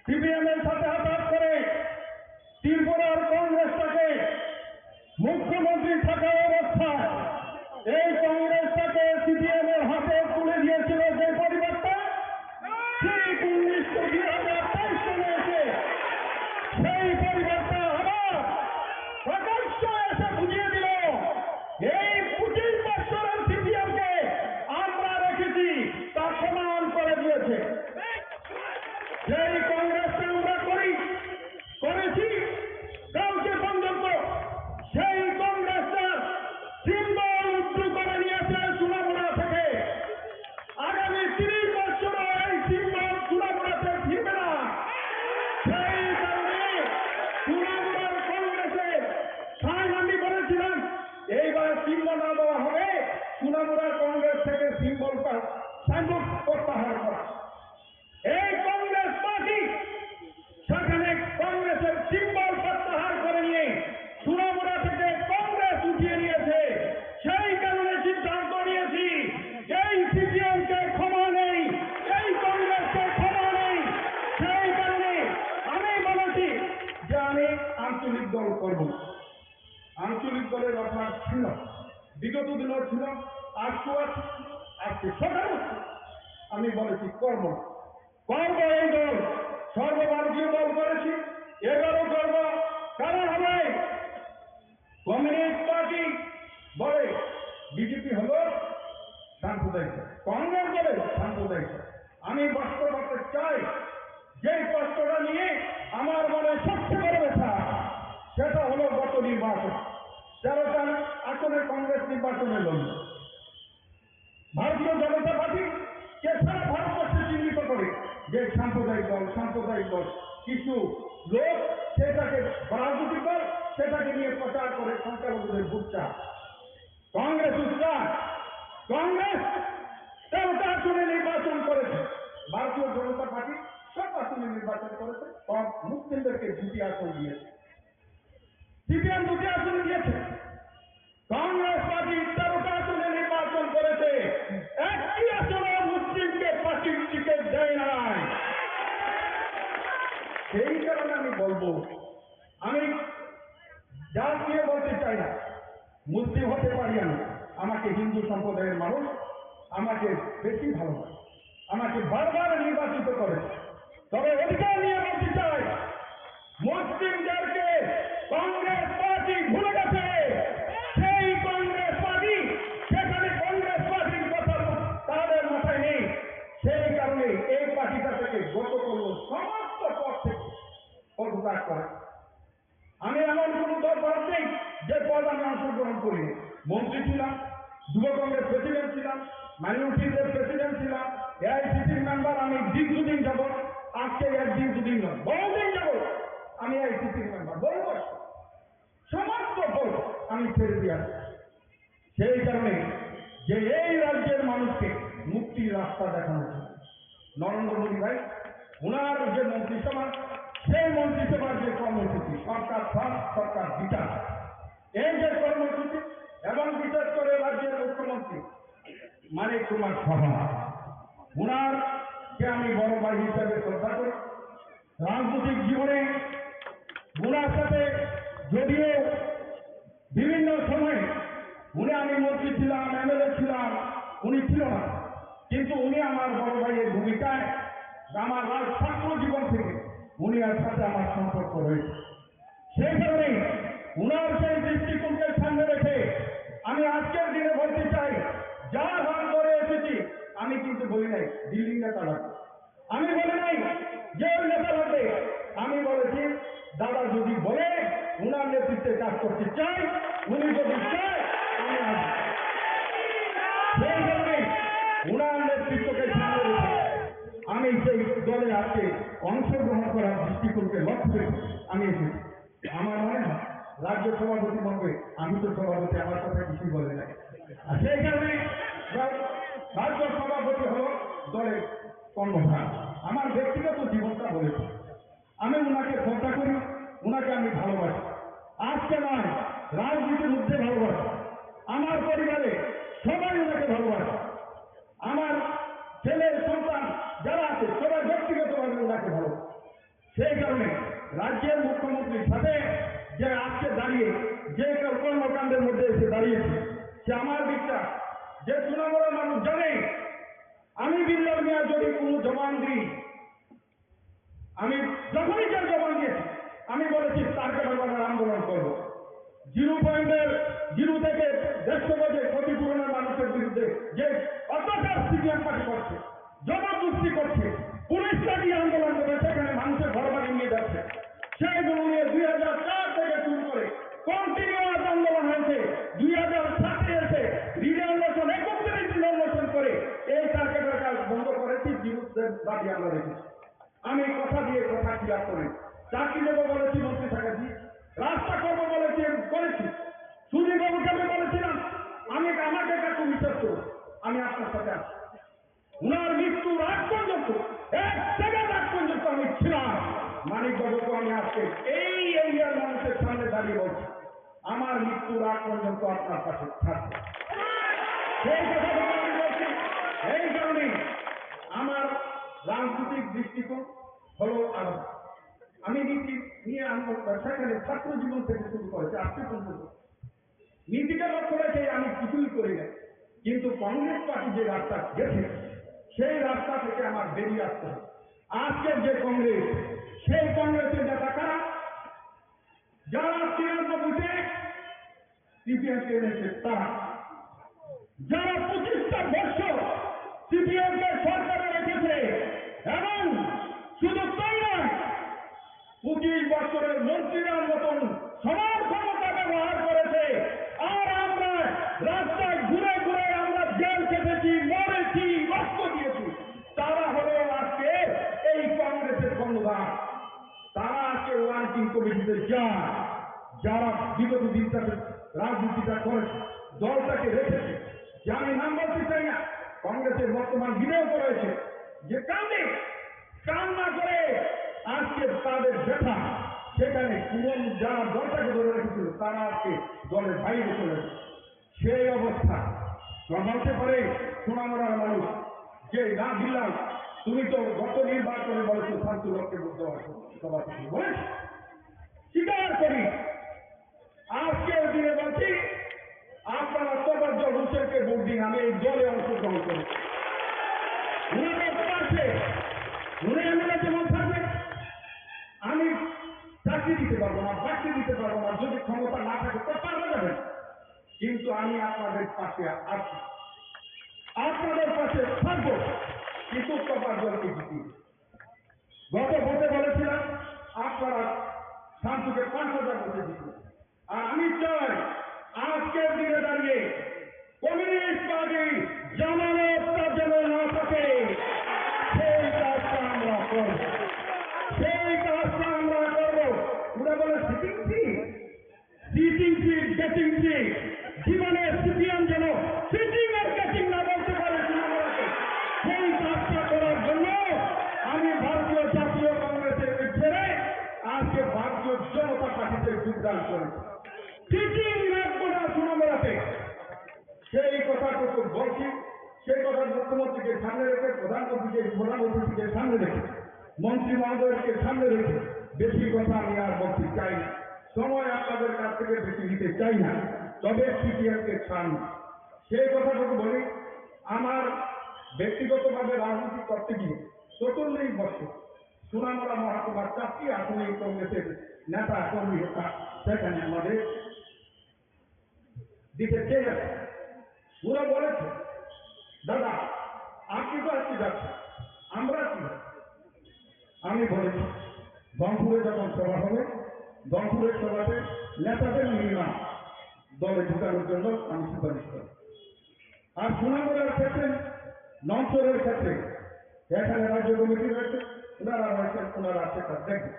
সিপিএম এর সাথে হাত হাত করে ত্রিপুরার কংগ্রেসটাকে মুখ্যমন্ত্রী থাকা অবস্থায় এই কংগ্রেসটাকে সিপিএম এর হাতে তুলে দিয়েছিল যে পরিবারটা, ঠিক উনিশশো, দুই হাজার তেইশ সনে এসে সেই পরিবারটা আবার প্রকাশ্য এসে বুঝিয়ে দিল, এই পঁচিশ বছরের সিপিএম কে আমরা রেখেছি, তা প্রমাণ করে দিয়েছে। সেই কংগ্রেসটা আমরা করি, করেছি, কালকে পর্যন্ত সেই কংগ্রেসটা সিম্বল উইথড্র করে নিয়েছে সোনামুড়া থেকে। আগামী তিরিশ বছরও এই সিম্বল সোনামুড়াতে ফিরবে না। সেই কারণে সোনামুড়ার কংগ্রেসে সাইন আমি করেছিলাম, এইবার সিম্বল না দেওয়া হবে, সোনামুড়ার কংগ্রেস থেকে সিম্বলটা সাইনবোর্ড প্রত্যাহার করা। এই কংগ্রেস পার্টি সেখানে কংগ্রেসের সিম্বল প্রত্যাহার করে নিয়ে সোনামুড়া থেকে কংগ্রেস উঠিয়ে নিয়েছে। সেই কারণে সিদ্ধান্ত নিয়েছি, এই সিপিএম কে ক্ষমা নেই, এই কংগ্রেসকে ক্ষমা নেই। সেই কারণে আমি বলেছি যে আমি আঞ্চলিক দল করব না। আঞ্চলিক দলের অভ্যাস ছিল, বিগত দিনও ছিল, আজকেও আছে, আজকে সকালেও ছিল। আমি বলেছি করব না। করব এই দল, সর্বভারতীয় দল করেছি, এবারও করব। কারণ হবে কমিউনিস্ট পার্টি বলে বিজেপি হলো সাম্প্রদায়িক দল, কংগ্রেস বলে সাম্প্রদায়িক দল। আমি বাস্তবতা চাই, যে কষ্টটা নিয়ে আমার মনে সবচেয়ে বড় ব্যথা, সেটা হলো গত নির্বাচন, তেরোটা আসনে কংগ্রেস নির্বাচনে লড়ল। ভারতীয় জনতা পার্টি কে সারা ভারতবর্ষে চিহ্নিত করে যে সাম্প্রদায়িক দল, সাম্প্রদায়িক দল। কিছু লোক সেটাকে রাজনৈতিক দল, সেটাকে নিয়ে প্রচার করে সংখ্যালঘুদের বুঝ চায়। কংগ্রেস উত্তর, কংগ্রেস তেরোটা আসনে নির্বাচন করেছে, ভারতীয় জনতা পার্টি সব আসনে নির্বাচন করেছে, কম মুসলিমদেরকে দুটি আসন দিয়েছে, সিপিএম দুটি আসন দিয়েছে। কংগ্রেস পার্টি তেরোটা আসনে নির্বাচন করেছে, একটি আসনে মুসলিমকে পার্টির টিকিট দেয় নাই। সেই কারণে আমি বলবো, আমি জাত নিয়ে বলতে চাই না, মুসলিম হতে পারি আমি, আমাকে হিন্দু সম্প্রদায়ের মানুষ আমাকে বেশি ভালোবাসে, আমাকে বারবার নির্বাচিত করেছে। তবে অধিকার নিয়ে বলতে চাই, মুসলিমদেরকে কংগ্রেস পার্টি ভুলে গেছে। সেই কংগ্রেস পার্টি, সেখানে কংগ্রেস পার্টির কথা তাদের মাথায় নেই। সেই কারণে এই পার্টিটা থেকে গত করলো, সমস্ত পদ থেকে পদত্যাগ করে। আমি এমন কোনো দল পদ নেই যে পদ আমি অংশগ্রহণ করি। মন্ত্রী ছিলাম, যুব কংগ্রেস প্রেসিডেন্ট ছিলাম, মাইনরিটি সেল প্রেসিডেন্ট ছিলাম, এআইসিসির মেম্বার আমি দীর্ঘদিন যাব। আজকে একদিন দুদিন নয়, বহুদিন যাব আমি এআইসিসির মেম্বার, বহু বছর। সমস্ত পদ আমি ছেড়ে দিয়ে আসছি। সেই কারণে যে এই রাজ্যের মানুষকে মুক্তির রাস্তা দেখানোর জন্য নরেন্দ্র মোদী ভাই, ওনার যে মন্ত্রিসভা, সেই মন্ত্রিসভার যে কর্মসূচি, সরকার ফার্স্ট, সরকার বিচার, এই যে কর্মসূচি, এবং বিশেষ করে রাজ্যের মুখ্যমন্ত্রী মানিক কুমার সাহা, ওনারকে আমি বড় ভাই হিসাবে শ্রদ্ধা করি। রাজনৈতিক জীবনে ওনার সাথে যদিও বিভিন্ন সময়ে উনি, আমি মন্ত্রী ছিলাম, এমএলএ ছিলাম, উনি ছিল না, কিন্তু উনি আমার বড় ভাইয়ের ভূমিকায় আমার রাজ ছাত্র জীবন থেকে উনি এর সাথে আমার সম্পর্ক রয়েছে। সেই কারণে উনার সেই দৃষ্টিকোণকে সামনে রেখে আমি আজকের দিনে বলতে চাই, যার হাত ধরে এসেছি, আমি কিন্তু বলি নাই দিল্লির নেতা লাগবে, আমি বলি নাই যে ওই নেতা লাগবে, আমি বলেছি দাদা যদি বলে উনার নেতৃত্বে কাজ করতে চাই, উনি যদি চায়, আমি আসবো। সেই কারণে উনার নেতৃত্বকে সামনে রেখে আমি সেই দলে আজকে অংশগ্রহণ করার দৃষ্টিকোণকে লক্ষ্য রেখে আমি এসেছি। আমার মনে হয় রাজ্য সভাপতি মণ্ডপে আমি তো সভাপতি, আমার কথা কিছুই বলে নাই। আর সেই কারণে রা-, রাজ্য সভাপতি হলো দলের কর্ণধার। আমার ব্যক্তিগত জীবনটা বলেছি, আমি ওনাকে শ্রদ্ধা করি, ওনাকে আমি ভালোবাসি। আজকে নয়, রাজনীতির মধ্যে ভালোবাসি। আমার পরিবারে সবাই ওনাকে ভালোবাসে। আমার ছেলে সন্তান যারা আছে সবাই ব্যক্তিগতভাবে ওনাকে ভালোবাসে। সেই কারণে রাজ্যের মুখ্যমন্ত্রীর সাথে যে আজকে দাঁড়িয়ে যে কর্মকাণ্ডের মধ্যে এসে দাঁড়িয়েছে, সে আমার বিশ্বাস যে তৃণমূলের মানুষ জানে আমি বিল্লাল মিয়া যদি কোনো জবান দিই, আমি যখনই যে জবান দিয়েছি, আমি বলেছি টার্গেট অর্ডার আন্দোলন করবো। জিরো পয়েন্টের, জিরো থেকে দেড়শো গজে ক্ষতিপূরণের মানুষের বিরুদ্ধে যে অত্যাচার সিপিএম পার্টি করছে, জবরদস্তি করছে, পুলিশ লাঠি আন্দোলন করে সেখানে মানুষের ঘর বাড়ি নিয়ে যাচ্ছে। সেইগুলো নিয়ে দুই হাজার চার থেকে শুরু করে কন্টিনিউয়াস আন্দোলন হয়েছে। দুই হাজার সাতে এসে রিলে অনশন, একত্রিশ দিন অনশন করে এই টার্গেটের কাজ বন্ধ করেছি, বিরুদ্ধে দাবি আমরা রেখেছি। আমি কথা দিয়ে কথা খিলাফ করি। চাকরি দেবো বলেছি মন্ত্রী থাকার দিন, রাস্তা করবো বলেছি, করেছি। সুধীর বাবুকে আমি বলেছিলাম, আমি, আমাকে কাকু বিশ্বাস করুন, আমি আপনার সাথে আছি। উনার মৃত্যুর আগ পর্যন্ত, এক সেকেন্ড আগ পর্যন্ত আমি ছিলাম। মানিক বাবুকে আমি আজকে এই এরিয়ার মানুষের সামনে দাঁড়িয়ে বলছি, আমার মৃত্যুর আগ পর্যন্ত আপনার পাশে থাকবো। সেই কথা বলে আমি বলছি, এই কারণে আমার রাজনৈতিক দৃষ্টিকোণ হলো আলাদা। আমি নীতি নিয়ে আন্দোলন, সেখানে ছাত্র জীবন থেকে শুরু করেছি, আজকে পর্যন্ত নীতিকে লক্ষ্য রেখে আমি কিছুই করি না, কিন্তু কংগ্রেস পার্টি যে রাস্তা গেছে, সেই রাস্তা থেকে আমার বেরিয়ে আসতে হবে। আজকের যে কংগ্রেস, সেই কংগ্রেসের নেতা কারা? যারা তিরানব্বইতে সিপিএম কে এনেছে তারা, যারা পঁচিশটা বছর সিপিএম কে সরকারে রেখেছে এবং শুধু তাই নয়, পঁচিশ বছরের মন্ত্রীরা মতন সমান ক্ষমতা ব্যবহার করেছে। আর আমরা রাস্তায় ঘুরে ঘুরে আমরা জেল খেটেছি, মরেছি, রক্ত দিয়েছি। তারা হলো আজকে এই কংগ্রেসের কর্ণধার। তারা আজকে ওয়ার্কিং কমিটিতে যান, যারা বিগত দিন তাদের রাজনীতিটা করেছে, দলটাকে রেখেছে, যে আমি নাম বলতে চাই না, কংগ্রেসের বর্তমান বিধায়ক রয়েছে, যে কান্দে কান্না করে আজকে তাদের ব্যথা, সেখানে পুরনো যারা দলটাকে ধরে রেখেছিল, তারা আজকে দলের বাইরে চলে গেছে। সেই অবস্থা সামালতে পারে সোনামুড়ার মানুষ। যে না দিলাম, তুমি তো গত নির্বাচনে বলেছো শান্তি লক্ষ্যে ভোট দেওয়ার সভাপতি বলেছ, স্বীকার করি। আজকের দিনে বলছি, আপনারা তোফাজ্জল হোসেনকে ভোট দিন, আমি এই দলে অংশগ্রহণ করি। উনি তো পারছে, উনি এমএলএ যেমন থাকবে, আমি চাকরি দিতে পারবো না, বাকরি দিতে পারবো না, যদি ক্ষমতা না থাকে তো পারবে না। কিন্তু আমি আপনাদের পাশে আছি, আপনাদের পাশে থাকবো, কিন্তু তোফাজ্জলকে জিতিয়ে। গত ভোটে বলেছিলাম, আপনারা শান্তুকে পাঁচ হাজার ভোটে জিতবে। আর আমি চাই, আজকের দিনে দাঁড়িয়ে কমিউনিস্ট পার্টি জামানতটা যেন না থাকে, সেই কাজটা আমরা করব, সেই কাজটা আমরা করব। ওরা বলে সিটিং ফি, সিটিং ফি, গেটিং ফি, জীবনে সিপিএম যেন সিটিং আর গেটিং না বলতে পারে, সেই কাজটা করার জন্য আমি ভারতীয় জাতীয় কংগ্রেসের ছেড়ে আজকে ভারতীয় জনতা পার্টিতে যোগদান করেছি। সিটিং রাখবো না সোনামুড়াতে, সেই কথাটুকু বলছি। সেই কথা মুখ্যমন্ত্রীকে সামনে রেখে, প্রধানমন্ত্রীকে, প্রধানমন্ত্রীকে সামনে রেখে, মন্ত্রী মহোদয়কে সামনে রেখে বেশি কথা আমি আর বলতে চাই না, সময় আপনাদের কাছ থেকে বেশি নিতে চাই না। তবে সিপিএমকে চান, সেই কথাটুকু বলি। আমার ব্যক্তিগতভাবে রাজনীতি করতে গিয়ে চুয়াল্লিশ বছর সোনামুড়া মহকুমার চারটি আসনে কংগ্রেসের নেতা কর্মী হতা সেখানে আমাদের দিতে চেয়ে যাচ্ছে। ওরা বলেছে, "দাদা, আপনি তো আজকে যাচ্ছেন, আমরা কি?" আমি বলেছি, "গহপুরে যখন সভা হবে, গহপুরের সভাতে নেতাদের মিনিমাম দলে ঢুকানোর জন্য আমি সুপারিশ করব।" আর সোনামুড়ার ক্ষেত্রে, নওশহরের ক্ষেত্রে এখানে রাজ্য কমিটি রয়েছে, ওনারা রয়েছেন, ওনারা সেটা দেখবেন।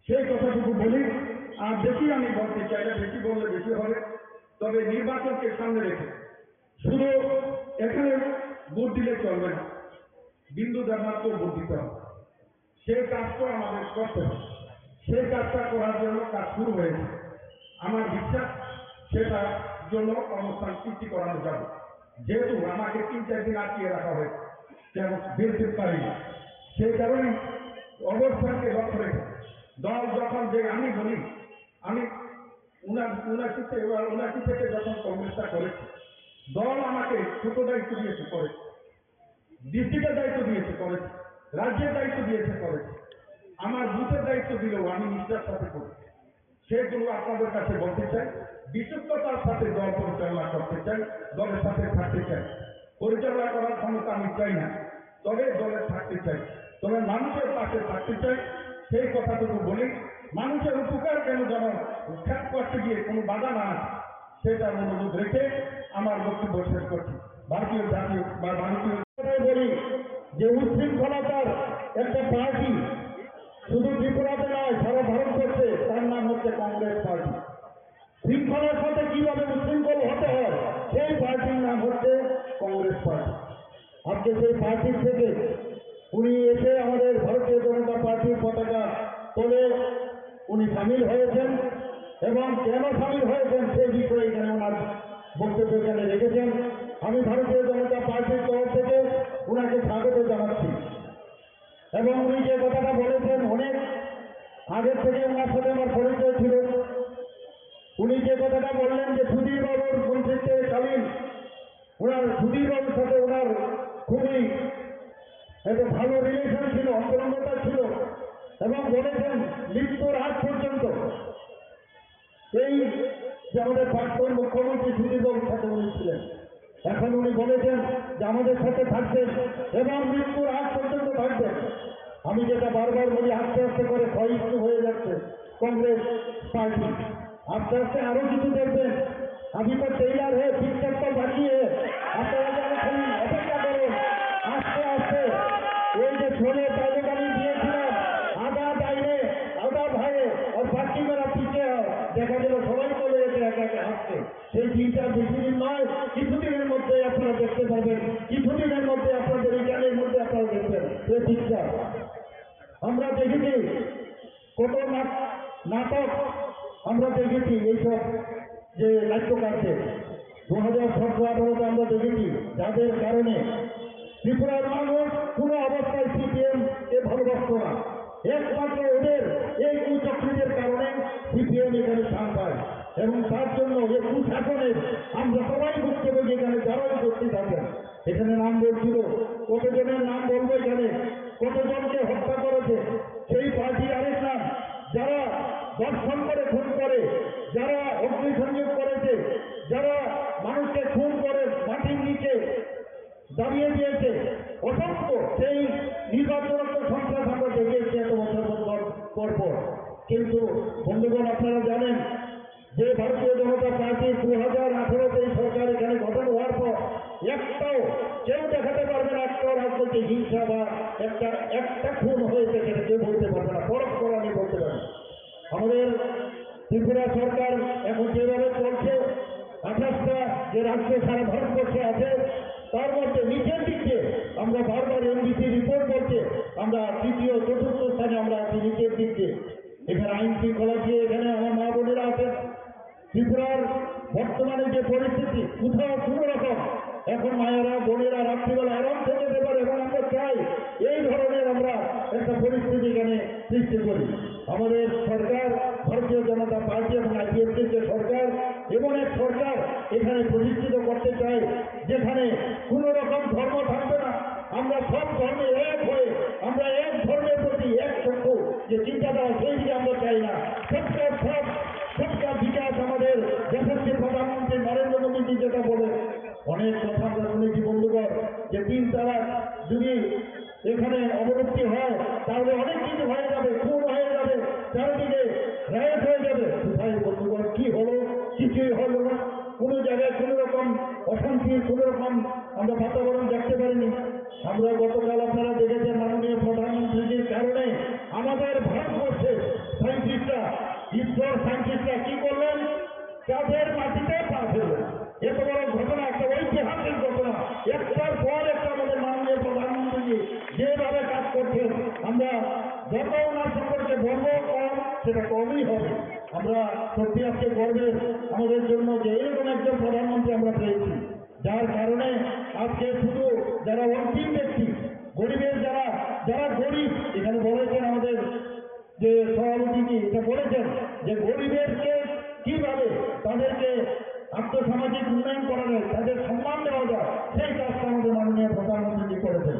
সেই কথাটুকু বলি, আর বেশি আমি বলতে চাই না, বেশি বললে বেশি হবে। তবে নির্বাচনকে সামনে রেখে শুধু এখানে ভোট দিলে চলবে না, বিন্দু ধর্মাত্ম ভোট দিতে হবে। সেই কাজটা আমাদের করতে হবে। সেই কাজটা করার জন্য কাজ শুরু হয়েছে। আমার বিশ্বাস সেটার জন্য কর্মস্থান সৃষ্টি করানো যাবে। যেহেতু আমাকে তিন চার দিন আটকিয়ে রাখা হয়েছে, কেন বেরোতে পারি না, সেই কারণে অবস্থানকে লক্ষ্য রেখে দল যখন যে আমি বলি, আমি উনা-, উনাশি থেকে, উনাশি থেকে যখন কংগ্রেসটা করেছি, দল আমাকে ছোট দায়িত্ব দিয়েছে, করেছি, ডিস্ট্রিক্টের দায়িত্ব দিয়েছে, করেছি, রাজ্যের দায়িত্ব দিয়েছে, করেছি, আমার বুথের দায়িত্ব দিলেও আমি নিষ্ঠার সাথে করি। সেগুলো আপনাদের কাছে বলতে চাই, বিশুদ্ধতার সাথে দল পরিচালনা করতে চাই, দলের সাথে থাকতে চাই। পরিচালনা করার ক্ষমতা আমি চাই না, তবে দলে থাকতে চাই, তবে মানুষের পাশে থাকতে চাই। সেই কথাটুকু বলি, মানুষের উপকার কেন যেন খ্যাত করতে গিয়ে কোনো বাধা না আসে, সেটা অনুরোধ রেখে আমার বক্তব্য শেষ করছি। ভারতীয় জাতীয় বা ভারতীয় কথাই বলি যে উচ্ছৃঙ্খলতার একটা পার্টি শুধু ত্রিপুরাতে নয়, সারা ভারতবর্ষে, তার নাম হচ্ছে কংগ্রেস পার্টি। শৃঙ্খলার সাথে কিভাবে উচ্ছৃঙ্খল হতে হয়, সেই পার্টির নাম হচ্ছে কংগ্রেস পার্টি। আজকে সেই পার্টির থেকে উনি এসে আমাদের ভারতীয় জনতা পার্টির পতাকা তলে উনি সামিল হয়েছেন এবং কেন সামিল হয়েছেন সেই বিষয়ে এখানে ওনার বক্তব্য এখানে রেখেছেন। আমি ভারতীয় জনতা পার্টির তরফ থেকে ওনাকে স্বাগত জানাচ্ছি। এবং উনি যে কথাটা বলেছেন, অনেক আগের থেকে ওনার সাথে আমার পরিচয় ছিল। উনি যে কথাটা বললেন যে সুধীর বাবুর মন্ত্রিত্বকালীন ওনার, সুধীর বাবুর সাথে ওনার খুবই একটা ভালো রিলেশন ছিল, অন্তরঙ্গতা ছিল, এবং বলেছেন মৃত্যুর আগ পর্যন্ত এই যে আমাদের প্রাক্তন মুখ্য এখন উনি বলেছেন যে আমাদের সাথে থাকবেন এবং মৃত্যুর আগ পর্যন্ত থাকবেন। আমি যেটা বারবার বলি, আস্তে আস্তে করে ক্ষয়িষ্ণু হয়ে যাচ্ছে কংগ্রেস পার্টি। আস্তে আস্তে আরো কিছু দেখবেন। अभी तो ट्रेलर है, पिक्चर तो बाकी है। আপনারা যারা খালি অপেক্ষা করুন, আস্তে আস্তে ওই যে শোলে ডায়লগ আমি দিয়েছিলাম, আধা ডাইনে, আধা ভাইয়ে, আর বাকি মেরা পিছে হয়, দেখা গেল সবাই চলে গেছে একে একে হাঁটতে। সেই দিনটা বেশি দিন নয়, কিছুদিনের মধ্যে আপনারা দেখতে পাবেন, কিছুদিনের মধ্যে আপনাদের এই চ্যানেলের মধ্যে আপনারা দেখবেন এই পিকচার। আমরা দেখেছি কত নাট-, নাটক আমরা দেখেছি এইসব যে নাট্যকারদের। দু হাজার সতেরো আঠারোতে আমরা দেখেছি যাদের কারণে ত্রিপুরার মানুষ কোনো অবস্থায় সিপিএম কে ভালোবাসতো না। একমাত্র ওদের এই কুচক্রীদের কারণে সিপিএম এখানে স্থান পায় এবং তার জন্য এই কুশাসনের আমরা সবাই ভুক্তভোগী, এখানে যারা উপস্থিত আছেন। এখানে নাম বলছিল, কতজনের নাম বলবো এখানে, কতজনকে হত্যা করেছে, সেই পার্টির আরেক নাম, যারা ধর্ষণ করে খুন করে, যারা অগ্নিসংযোগ করেছে, যারা মানুষকে খুন করে মাটির নিচে দাবিয়ে দিয়েছে, অসংখ্য সেই নির্বাচনত্ত সন্ত্রাস আমরা দেখে এসেছি এত বছর পর পর পর। কিন্তু বন্ধুগণ, আপনারা জানেন যে ভারতীয় জনতা পার্টি দু হাজার আঠারোতে এই সরকার এখানে গঠন হওয়ার পর একটাও কেউ দেখাতে পারবে না, একটাও রাজনৈতিক হিংসা বা একটা একটা খুন হয়েছে, সেটা কেউ বলতে পারবে না, পরস্পর আমি বলতে পারি। আমাদের ত্রিপুরা সরকার এখন যেভাবে চলছে, আঠাশটা যে রাজ্য সারা ভারতবর্ষে আছে, তার মধ্যে নিচের দিক দিয়ে আমরা বারবার এনডিসি রিপোর্ট বলছে, আমরা তৃতীয়, চতুর্থ স্থানে আমরা আছি নিচের দিক দিয়ে। এখানে আইন শৃঙ্খলা দিয়ে এখানে আমার মা বোনেরা আছেন। ত্রিপুরার বর্তমানে যে পরিস্থিতি, কোথাও কোনো রকম এখন মায়েরা, বোনেরা রাত্রিবেলা আরাম থেকে যেতে পারে এবং আমরা চাই এই ধরনের আমরা একটা পরিস্থিতি এখানে সৃষ্টি করি। আমাদের সরকার, ভারতীয় জনতা পার্টি এবং আইপিএফটির যে সরকার, এমন এক সরকার এখানে প্রতিষ্ঠিত করতে চায় যেখানে কোনো রকম ধর্ম থাকবে না। আমরা সব ধর্মে এক হয়ে আমরা এক ধর্মের প্রতি এক চক্ষু যে চিন্তাধারা, সেই দিকে আমরা চাই না। সবকা সাথ, সবকা বিকাশ আমাদের যশস্বী প্রধানমন্ত্রী নরেন্দ্র মোদীজি যেটা বলে, অনেক কথা আমরা শুনেছি বন্ধুগণ, যে তিন তালাক যদি এখানে অবলুপ্তি হয়, তাহলে অনেক কিছু হয়ে যাবে, খুন হয়ে যাবে, চারিদিকে রায়ট হয়ে যাবে। কোথায় বন্ধুগণ, কি হলো? কিছুই হলো না। কোনো জায়গায় কোনো রকম অশান্তির কোনো রকম আমরা বাতাবরণ দেখতে পারিনি। আমরা গতকাল, আপনারা দেখেছেন, মাননীয় প্রধানমন্ত্রীজির কারণে আমাদের ভারতবর্ষের সায়েন্টিস্টরা, ইসরোর সায়েন্টিস্টরা কি করলেন? চাঁদের মাটিতে পা ফেললেন। এত বড় ঘটনা, একটা ঐতিহাসিক ঘটনা, একটার পর একটা আমাদের মাননীয় প্রধানমন্ত্রীজি যেভাবে কাজ করছেন, আমরা যত ওনার সম্পর্কে বলবো কম, সেটা কমই হবে। আমরা সত্যি আজকে গর্বের আমাদের জন্য যে এরকম একজন প্রধানমন্ত্রী আমরা পেয়েছি, যার কারণে আজকে শুধু যারা অন্তিম ব্যক্তি, গরিবের যারা, যারা গরিব, এখানে বলেছেন আমাদের যে সভাপতিজি এটা বলেছেন যে গরিবেরকে কিভাবে তাদেরকে আর্থসামাজিক উন্নয়ন করা যায়, তাদের সম্মান দেওয়া যায়, সেই কাজটা আমাদের মাননীয় প্রধানমন্ত্রীজি করেছেন।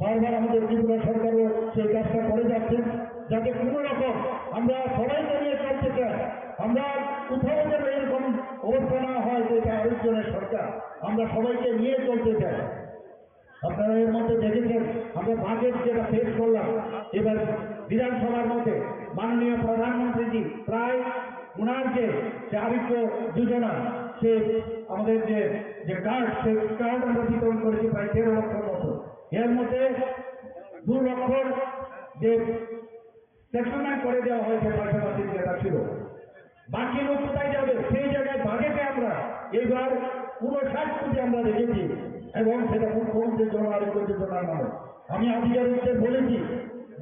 বারবার আমাদের ত্রিপুরা সরকারও সেই কাজটা করে যাচ্ছেন, যাতে কোনো রকম আমরা সবাইকে নিয়ে চলতে চাই। আমরা কোথাও যেন এরকম অবস্থা না হয় যে এটা আরেকজনের সরকার, আমরা সবাইকে নিয়ে চলতে চাই। আপনারা এর মধ্যে দেখেছেন, আমরা বাজেট যেটা পেশ করলাম এবার বিধানসভার মধ্যে, মাননীয় প্রধানমন্ত্রীজি প্রায় ওনার যে দারিদ্র যোজনা, সে আমাদের যে, যে কার্ড, সেই কার্ড আমরা বিতরণ করেছি প্রায় তেরো লক্ষর মতো। এর মধ্যে দু লক্ষর যে সেটেলমেন্ট করে দেওয়া হয়েছে, পয়সা পাতির যেটা ছিল, বাকি লোক কোথায় যাবে? সেই জায়গায় বাজেটে আমরা এইবার ঊনষাট কোটি আমরা রেখেছি এবং সেটা মুখ্যমন্ত্রীর জন আরোগ্য যোজনার নামে। আমি আধিকারিকদের বলেছি,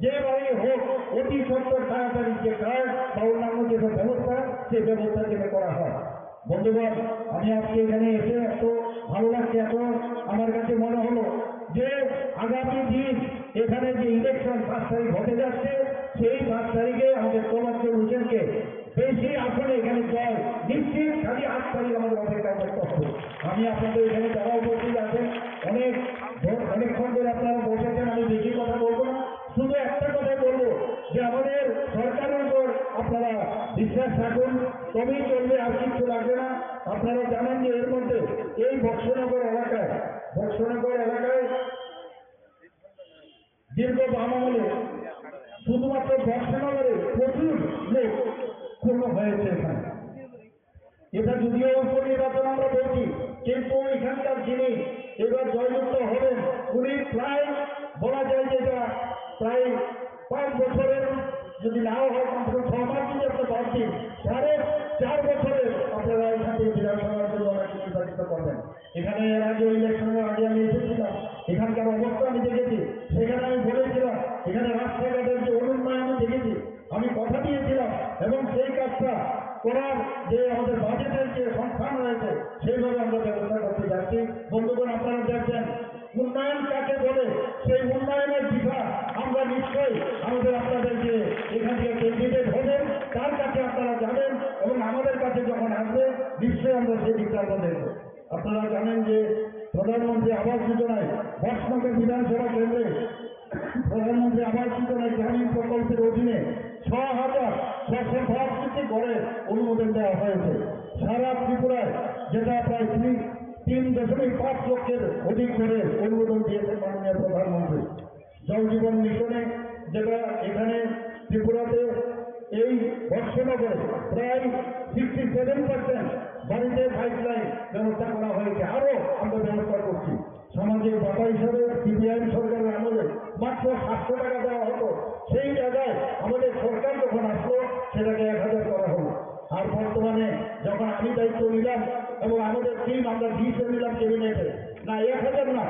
যেভাবেই হোক, অতি সত্বর তাড়াতাড়ি যে কার্ড বা অন্যান্য যেসব ব্যবস্থা, সেই ব্যবস্থা যেন করা হয়। বন্ধুগণ, আমি আজকে এখানে এসে এত ভালো লাগছে, এত আমার কাছে মনে হলো যে আগামী দিন এখানে যে ইলেকশন পাঁচ তারিখ হতে যাচ্ছে, সেই পাঁচ তারিখে আমাদের তমাত্র হোসেনকে বেশি আসনে এখানে জয় নিশ্চিত। খালি আট তারিখ আমাদের অপেক্ষা করতে হবে। আমি আপনাদের এখানে যারা উপস্থিত আছেন, অনেক ধ-, অনেকক্ষণ ধরে আপনারা বসেছেন, আমি বেশি কথা বলবো না। শুধু একটা কথাই বলবো যে আমাদের সরকারের উপর আপনারা বিশ্বাস রাখুন, তবেই চলবে, আর কিচ্ছু লাগবে না। আপনারা জানেন যে এর মধ্যে এই বক্সনগর এলাকায়, বক্সনগর এলাকায় দীর্ঘ বাম আমলে শুধুমাত্র বক্সনগরে প্রচুর লোক খুন হয়েছে এখানে। এটা যদিও উপনির্বাচন আমরা বলছি, কিন্তু এখানকার যিনি এবার জয়যুক্ত হবেন, উনি প্রায় বলা যায় যে এটা প্রায় পাঁচ বছরের, যদি নাও হয়, কমসে কম ছ মাস যদি আপনি বাদ দিন, সাড়ে চার বছরের আপনারা এখান থেকে বিধানসভার জন্য ওনাকে নির্বাচিত করবেন। এখানে এর আগে, ইলেকশনের আগে আমি এসেছিলাম, এখানকার অবস্থা আমি দেখেছি। সেখানে আমি বলেছিলাম, এখানে রাস্তাঘাটের যে অনুন্নয়ন আমি দেখেছি, আমি কথা দিয়েছিলাম এবং সেই কাজটা করার যে আমাদের বাজেটের যে সংস্থান রয়েছে, সেইভাবে আমরা ব্যবস্থা করতে যাচ্ছি। বন্ধুগণ, আপনারা দেখবেন, উন্নয়ন কাকে বলে, সেই উন্নয়নের দিশা আমরা নিশ্চয়ই আমাদের, আপনাদের যে এখান থেকে ক্যান্ডিডেট হবেন, তার কাছে আপনারা যাবেন এবং আমাদের কাছে যখন আসবেন, নিশ্চয়ই আমরা সেই দিকটা আমরা দেখব। আপনারা জানেন যে প্রধানমন্ত্রী আবাস যোজনায় বক্সনগর বিধানসভা কেন্দ্রে প্রধানমন্ত্রী আবাস যোজনায় গ্রামীণ প্রকল্পের অধীনে ছ হাজার ছশো বাষট্টি ঘরে অনুমোদন দেওয়া হয়েছে। সারা ত্রিপুরায় যেটা প্রায় তিন, তিন দশমিক পাঁচ লক্ষের অধিক ঘরে অনুমোদন দিয়েছেন মাননীয় প্রধানমন্ত্রী। জল জীবন মিশনে যেটা এখানে ত্রিপুরাতে এই বক্সনগরে প্রায় সিক্সটি সেভেন পার্সেন্ট বাড়িতে পাইপলাইন ব্যবস্থা করা হয়েছে, আরও আমরা ব্যবস্থা করছি। সামাজিক ভাতা হিসাবে সিপিআইএম সরকারের আমলে মাত্র সাতশো টাকা দেওয়া হতো, সেই জায়গায় আমাদের সরকার যখন আসলো, সেটাকে এক হাজার করা হলো। আর বর্তমানে যখন আমি দায়িত্ব নিলাম এবং আমাদের টিম, আমরা ডিসিশন নিলাম ক্যাবিনেটে, না, এক হাজার না,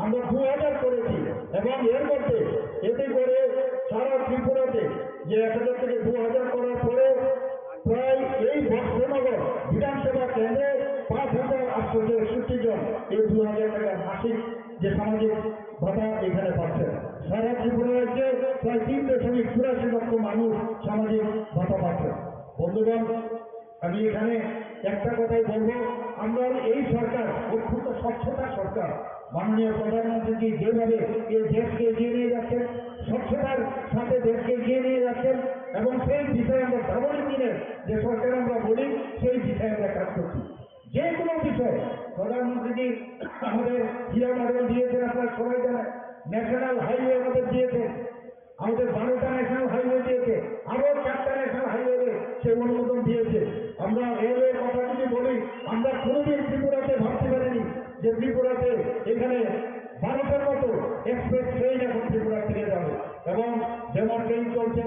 আমরা দু হাজার করেছি। এবং এর মধ্যে এতে করে সারা ত্রিপুরাতে যে এক হাজার থেকে দু হাজার করার পরে প্রায় এই বক্সনগর বিধানসভা কেন্দ্রে পাঁচ হাজার আটশো একষট্টি জন এই দু হাজার টাকার মাসিক যে সামাজিক ভাতা এখানে পাচ্ছেন। সারা ত্রিপুরা রাজ্যে প্রায় তিন দশমিক চুরাশি লক্ষ মানুষ সামাজিক ভাতা পাচ্ছেন। বন্ধুগণ, আমি এখানে একটা কথাই বলবো, আমরা এই সরকার অত্যন্ত স্বচ্ছতা সরকার। মাননীয় প্রধানমন্ত্রীজি যেভাবে এই দেশকে এগিয়ে নিয়ে যাচ্ছেন, স্বচ্ছতার সাথে দেশকে এগিয়ে নিয়ে যাচ্ছেন, এবং সেই বিষয়ে আমরা ডাবল ইঞ্জিনের যে সরকার আমরা বলি, সেই বিষয়ে আমরা কাজ করছি। যে কোনো বিষয়ে প্রধানমন্ত্রীজি আমাদের হীরা মডেল দিয়েছেন, আপনারা সবাই জানেন, ন্যাশনাল হাইওয়ে আমাদের দিয়েছেন, আমাদের বারোটা ন্যাশনাল হাইওয়ে দিয়েছে, আরো চারটা ন্যাশনাল হাইওয়ে সে অনুমোদন দিয়েছে। আমরা রেলওয়ে কথা যদি বলি, আমরা কোনোদিন ত্রিপুরাতে ভাবতে পারিনি যে ত্রিপুরাতে এখানে বারোটার মতো এক্সপ্রেস ট্রেন এখন ত্রিপুরা থেকে যাবে, এবং ডেমো ট্রেন চলছে,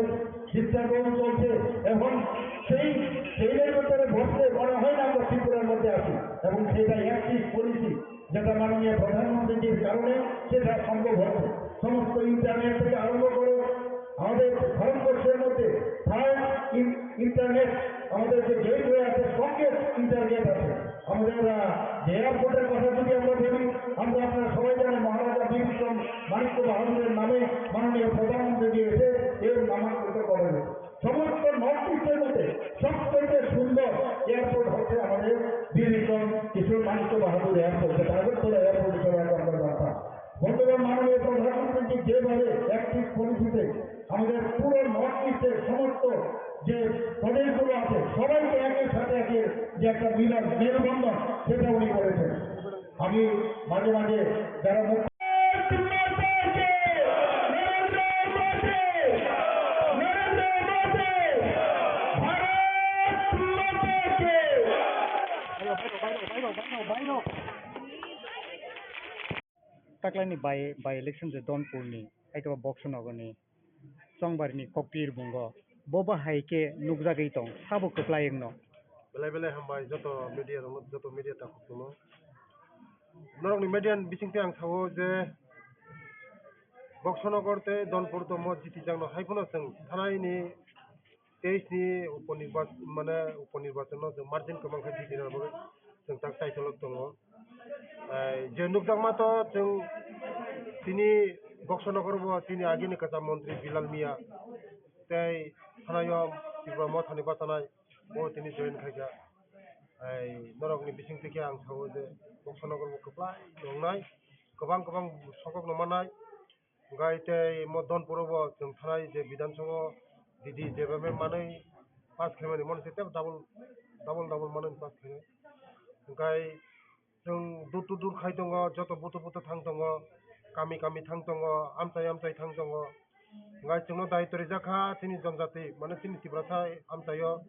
সিস্টার রোড চলছে। এখন সেই ট্রেনের ভিতরে বসলে মনে হয় না আমরা ত্রিপুরার মধ্যে আছি, এবং সেটা অ্যাক্টিভ পলিসি, যেটা মাননীয় প্রধানমন্ত্রীজির কারণে সেটা সম্ভব হচ্ছে। সমস্ত ইন্টারনেট থেকে আরম্ভ করে আমাদের ভারতবর্ষের মধ্যে থার্ড ইন-, ইন্টারনেট, আমাদের যে গেটওয়ে আছে, সঙ্গে ইন্টারনেট আছে। আমাদের, আহ, যে এয়ারপোর্টের কথা যদি আমরা বলি, আমরা, আপনারা সবাই জানেন, মহারাজা বীর বিক্রম মাণিক্য বাহাদুরের নামে মাননীয় প্রধানমন্ত্রীজি এসে এর নামাঙ্কিত করেন। সমস্ত নর্থ ইস্টের মধ্যে সবথেকে সুন্দর এয়ারপোর্ট হচ্ছে আমাদের বীর বিক্রম কিশোর মাণিক্য বাহাদুর এয়ারপোর্ট, যেটা আগরতলা এয়ারপোর্ট হিসেবে আগে আমরা জানতাম। বন্ধুগণ, মাননীয় প্রধানমন্ত্রী যেভাবে অ্যাক্টিভ পলিসিতে আমাদের পুরো নর্থ ইস্টের সমস্ত যে প্রদেশগুলো আছে, সবাইকে একের সাথে একের যে একটা মিলন, মেলবন্ধন, সেটা উনি করেছেন। আমি মাঝে মাঝে যারা মুখ্য Taklai ni by, by election je Donpur ni, aitaba Boxonogor ni, Chongbar ni Kokpir bungo, bo ba hai khe nukjagwi tong, sabo kwplai wngno. Belai belai hambai joto media rokno, joto media takhuk no. Norokni media ni bisingtwi ang sao je Boxonogor tei Donpur tomo jiti jangno hai phano chwng thanai ni teis ni uponirbac-, mane uponirbachono chwng margin kwbang khe jiti rwna bagwi chwng tak chaitolok tongo. Ai, je nukjakma to chwng tini Boxonogor bo chini agini kwcham montri Bilal Miya tei thanaio Tripura Mothani bachanai bo tini join khaikha. Ai, norokni bisingtwi khe ang sao je Boxonogor bo kwplai tongnai, kwbang kwbang sokokno manai. Hwnkhe tei mo Donpuro bo chwng thanai je Bidhan Sabha didi jeba manwi pass khaimani, mono se tei double, double, double manwi pass khainai. Hwnkhe chwng door to door khai tongo, joto buto buto thang tongo, kami kami thang tongo, amchai amchai thang tongo. Hwnkhe chwngno daitwi rijak kha chini jonjati, mane chini Tiprasa amchaio,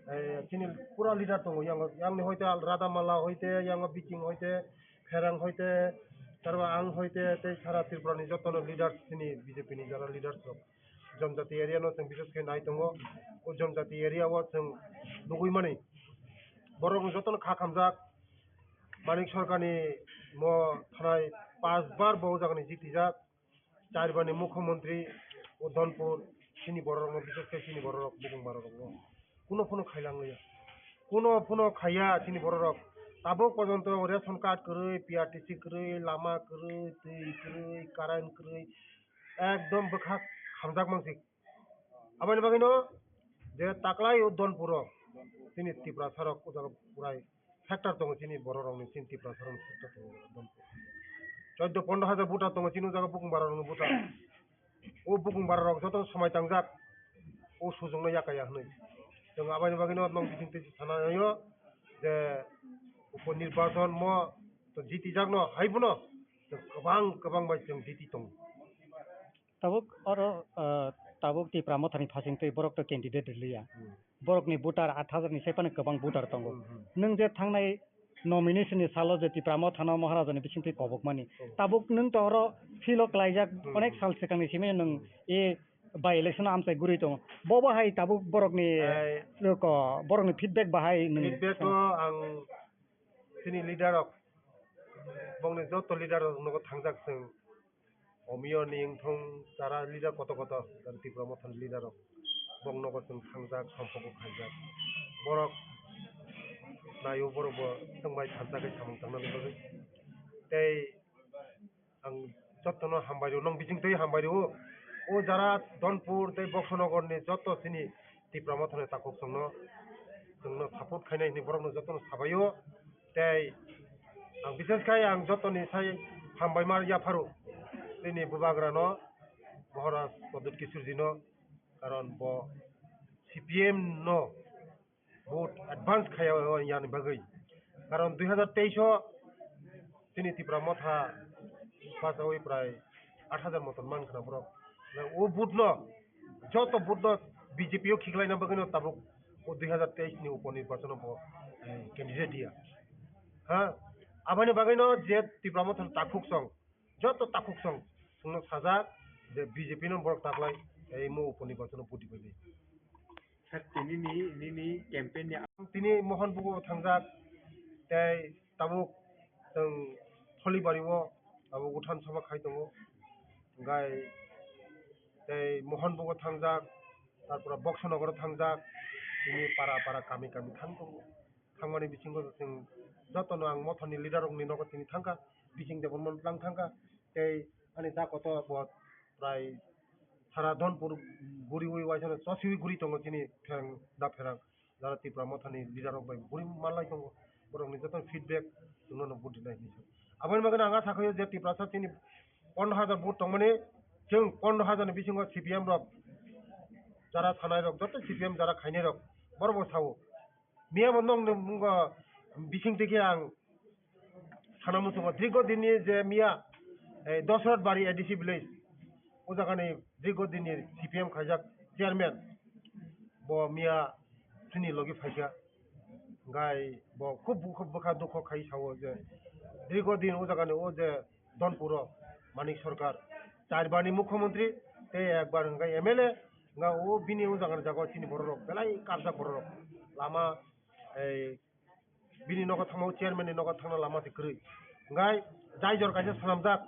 eh, chini pura leader tongo, yang, yangni hoite Al-, Radha Mala hoite, yango Biking hoite, Pherang hoite, tarwa ang hoite, tei sara Tripura ni jotono leaders chini B J P ni jara leaders rok. Jonjati area no chwng bises khe nai tongo. O Jonjati area o chwng nugwi mani borok jotono kha khamjak. Manik Sarkar ni mo thanai pas bar bo o jaga ni jitijak. Char bar ni mukhyamantri o Donpur chini borok rok no bises khe chini borok rok bukung borok rok no kuno phano khailang ya. Kuno phano khaiya chini borok rok. Tabuk porjonto ration card kwrwi, P R T C kwrwi, lama kwrwi, twi kwrwi, current kwrwi, ekdom bwkha khamjak mansik. Aboni bagwino je taklai o Donpuro chini Tiprasa rok o jaga purai factor tongo, chini borok rokni chini Tiprasa rokni factor tongo Donpur. Chaudo pondro hajar voter tongo chini o jaga bukung bara rokni voter. O bukung bara rok joto somai tangjak o sujokno yakaya hwnwi. Chwng aboni bagwino nok bising twi sana naio je upo nirbachon mo to jitijakno hai bono chwng kwbang kwbang bai chwng jiti tongo. Tabuk oro, ah, tabuk Tipra Mothani phasing twi borok to candidate rwliya. Hmm. Borokni voter aat hajar ni sai phano kwbang voter tongo. Hmm, hmm. Nwng je thangnai nomination ni salo je Tipra Mothano Maharajani bisingtwi kobokmani. Hmm. Tabuk nwng to oro feel o klaijak, hmm, onek sal swkangni simi nwng, hmm, e by election o amchai guri tongo. Bo bahai tabuk borokni, ai, ko, borokni feedback bahai nwng feedback o ang chini leader rok, bongni joto leader rok nogo thangjak chwng. Omiyo ni wngthong chara leader koto koto, chara Tipra Mothani leader rok. Bong nogo chwng thangjak, sompok bo khaijak. Borok naio, borok bo chwng bai thansa khe samung tangnani bagwi. Tei ang jotono hambai rw, nong bising twi hambai rw. O jara Donpur tei Boksonogor ni joto chini Tipra Mothani takhuk chwngno, chwngno support khainai hwnwi borokno jotono sabaio. Tei ang bises khai ang jotoni sai hambai ma yapharu chini bubagrano, Maharaj Pradyut Kishorjino, karon bo C P M no vote advance khaya yani bagwi. Karon dui hajar teis o chini Tipra Motha pasawi prai aat hajar moton man khna borok. O vote no, joto vote no B J P o khiklaina bagwi no tabuk o dui hajar teis ni upo nirbachon o bo, eh, candidate ya. Ha, aboni bagwi no je Tipra Motha takhuk song, joto takhuk song, chwngno sajak je B J P no borok taklai, eh, mo upo nirbachon o vote bai. Sir, tini ni, nini campaign ni tini Mohon Bugo thangjak, tei tabuk chwng Tholibari o tabuk uthan sabha khai tongo. Hwnkhe tei Mohon Bugo thangjak, tarpore Boksonogoro thangjak, tini para para kami kami thang tongo. Thangmani bisingo chwng jotono ang Mothani leader rokni nogo tini thangkha, bising Debbarma tlang thangkha, tei ani da koto bo prai sara Dhonpur guriwi waisano chosiwi guri tongo chini pherang da pherang, jara Tipra Mothani leader rok bai guri manlai tongo, borokni joto feedback chwngno no vote rinai hinwi sa. Aboni bagwi ang asa khaio je Tiprasa chini pondro hajar vote tongmani, chwng pondro hajar ni bisingo C P M rok jara thanai rok joto C P M jara khainai rok borok bo sao. Miya bo nokni mungo bising twi khe ang sana muchungo. Dirgo dinni je miya, eh, Dosrat Bari A D C village, o jagani dirgo dinni C P M khaijak chairman, bo miya chini logi phaikha. Hwnkhe bo khub bukha, bukha dukho khai sao je dirgo din o jagani o je Dhonpuro Manik Sarkar, char bar ni mukhyamantri tei ekbar hwnkhe M L A, hwnkhe o bini o jagani jaga o chini borok rok belai kabjak borok rok. Lama, ei, bini nogo thangma o chairman ni nogo thangna lama se kwrwi. Hwnkhe jai jor kaisa swnamjak,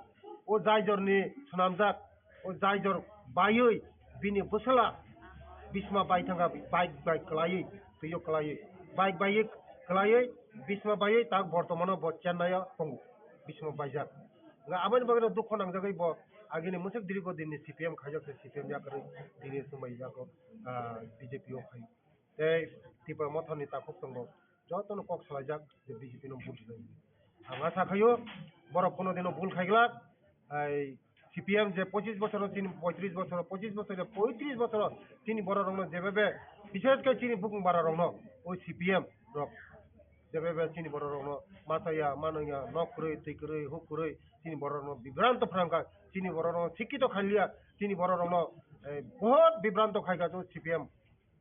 o jai jor ni swnamjak, o jai jor baiwi bini bwsala bisma bai thangkha, bike bai kwlaiwi, twiyo kwlaiwi, bike baiwi kwlaiwi bisma baiwi tak bortomano bo Chennai o tongo, bisma baijak. Hwnkhe aboni bagwino dukho nangjagwi bo agini mwswk dirgo dinni C P M khaijak se, C P M yakarwi tini swmai yago, ah, B J P o phai. Tei Tipra Mothani takhuk tongo, jotono kok salaijak je B J P no vote rinai. Ang asa khaio borok kono dino bul khaiglak, ai C P M je pochis bochor chini poitris bochor, pochis bochor je poitris bochor chini borok rokno jebebe, bises khe chini bukung bara rokno o C P M rok Jebe be chini borok rokno masa ya, mano ya, nok kwrwi, twi kwrwi, huk kwrwi, chini borok rokno bibranto phrang kha, chini borok rokno sikito khailiya, chini borok rokno, eh, bohot bibranto khai kha C P M.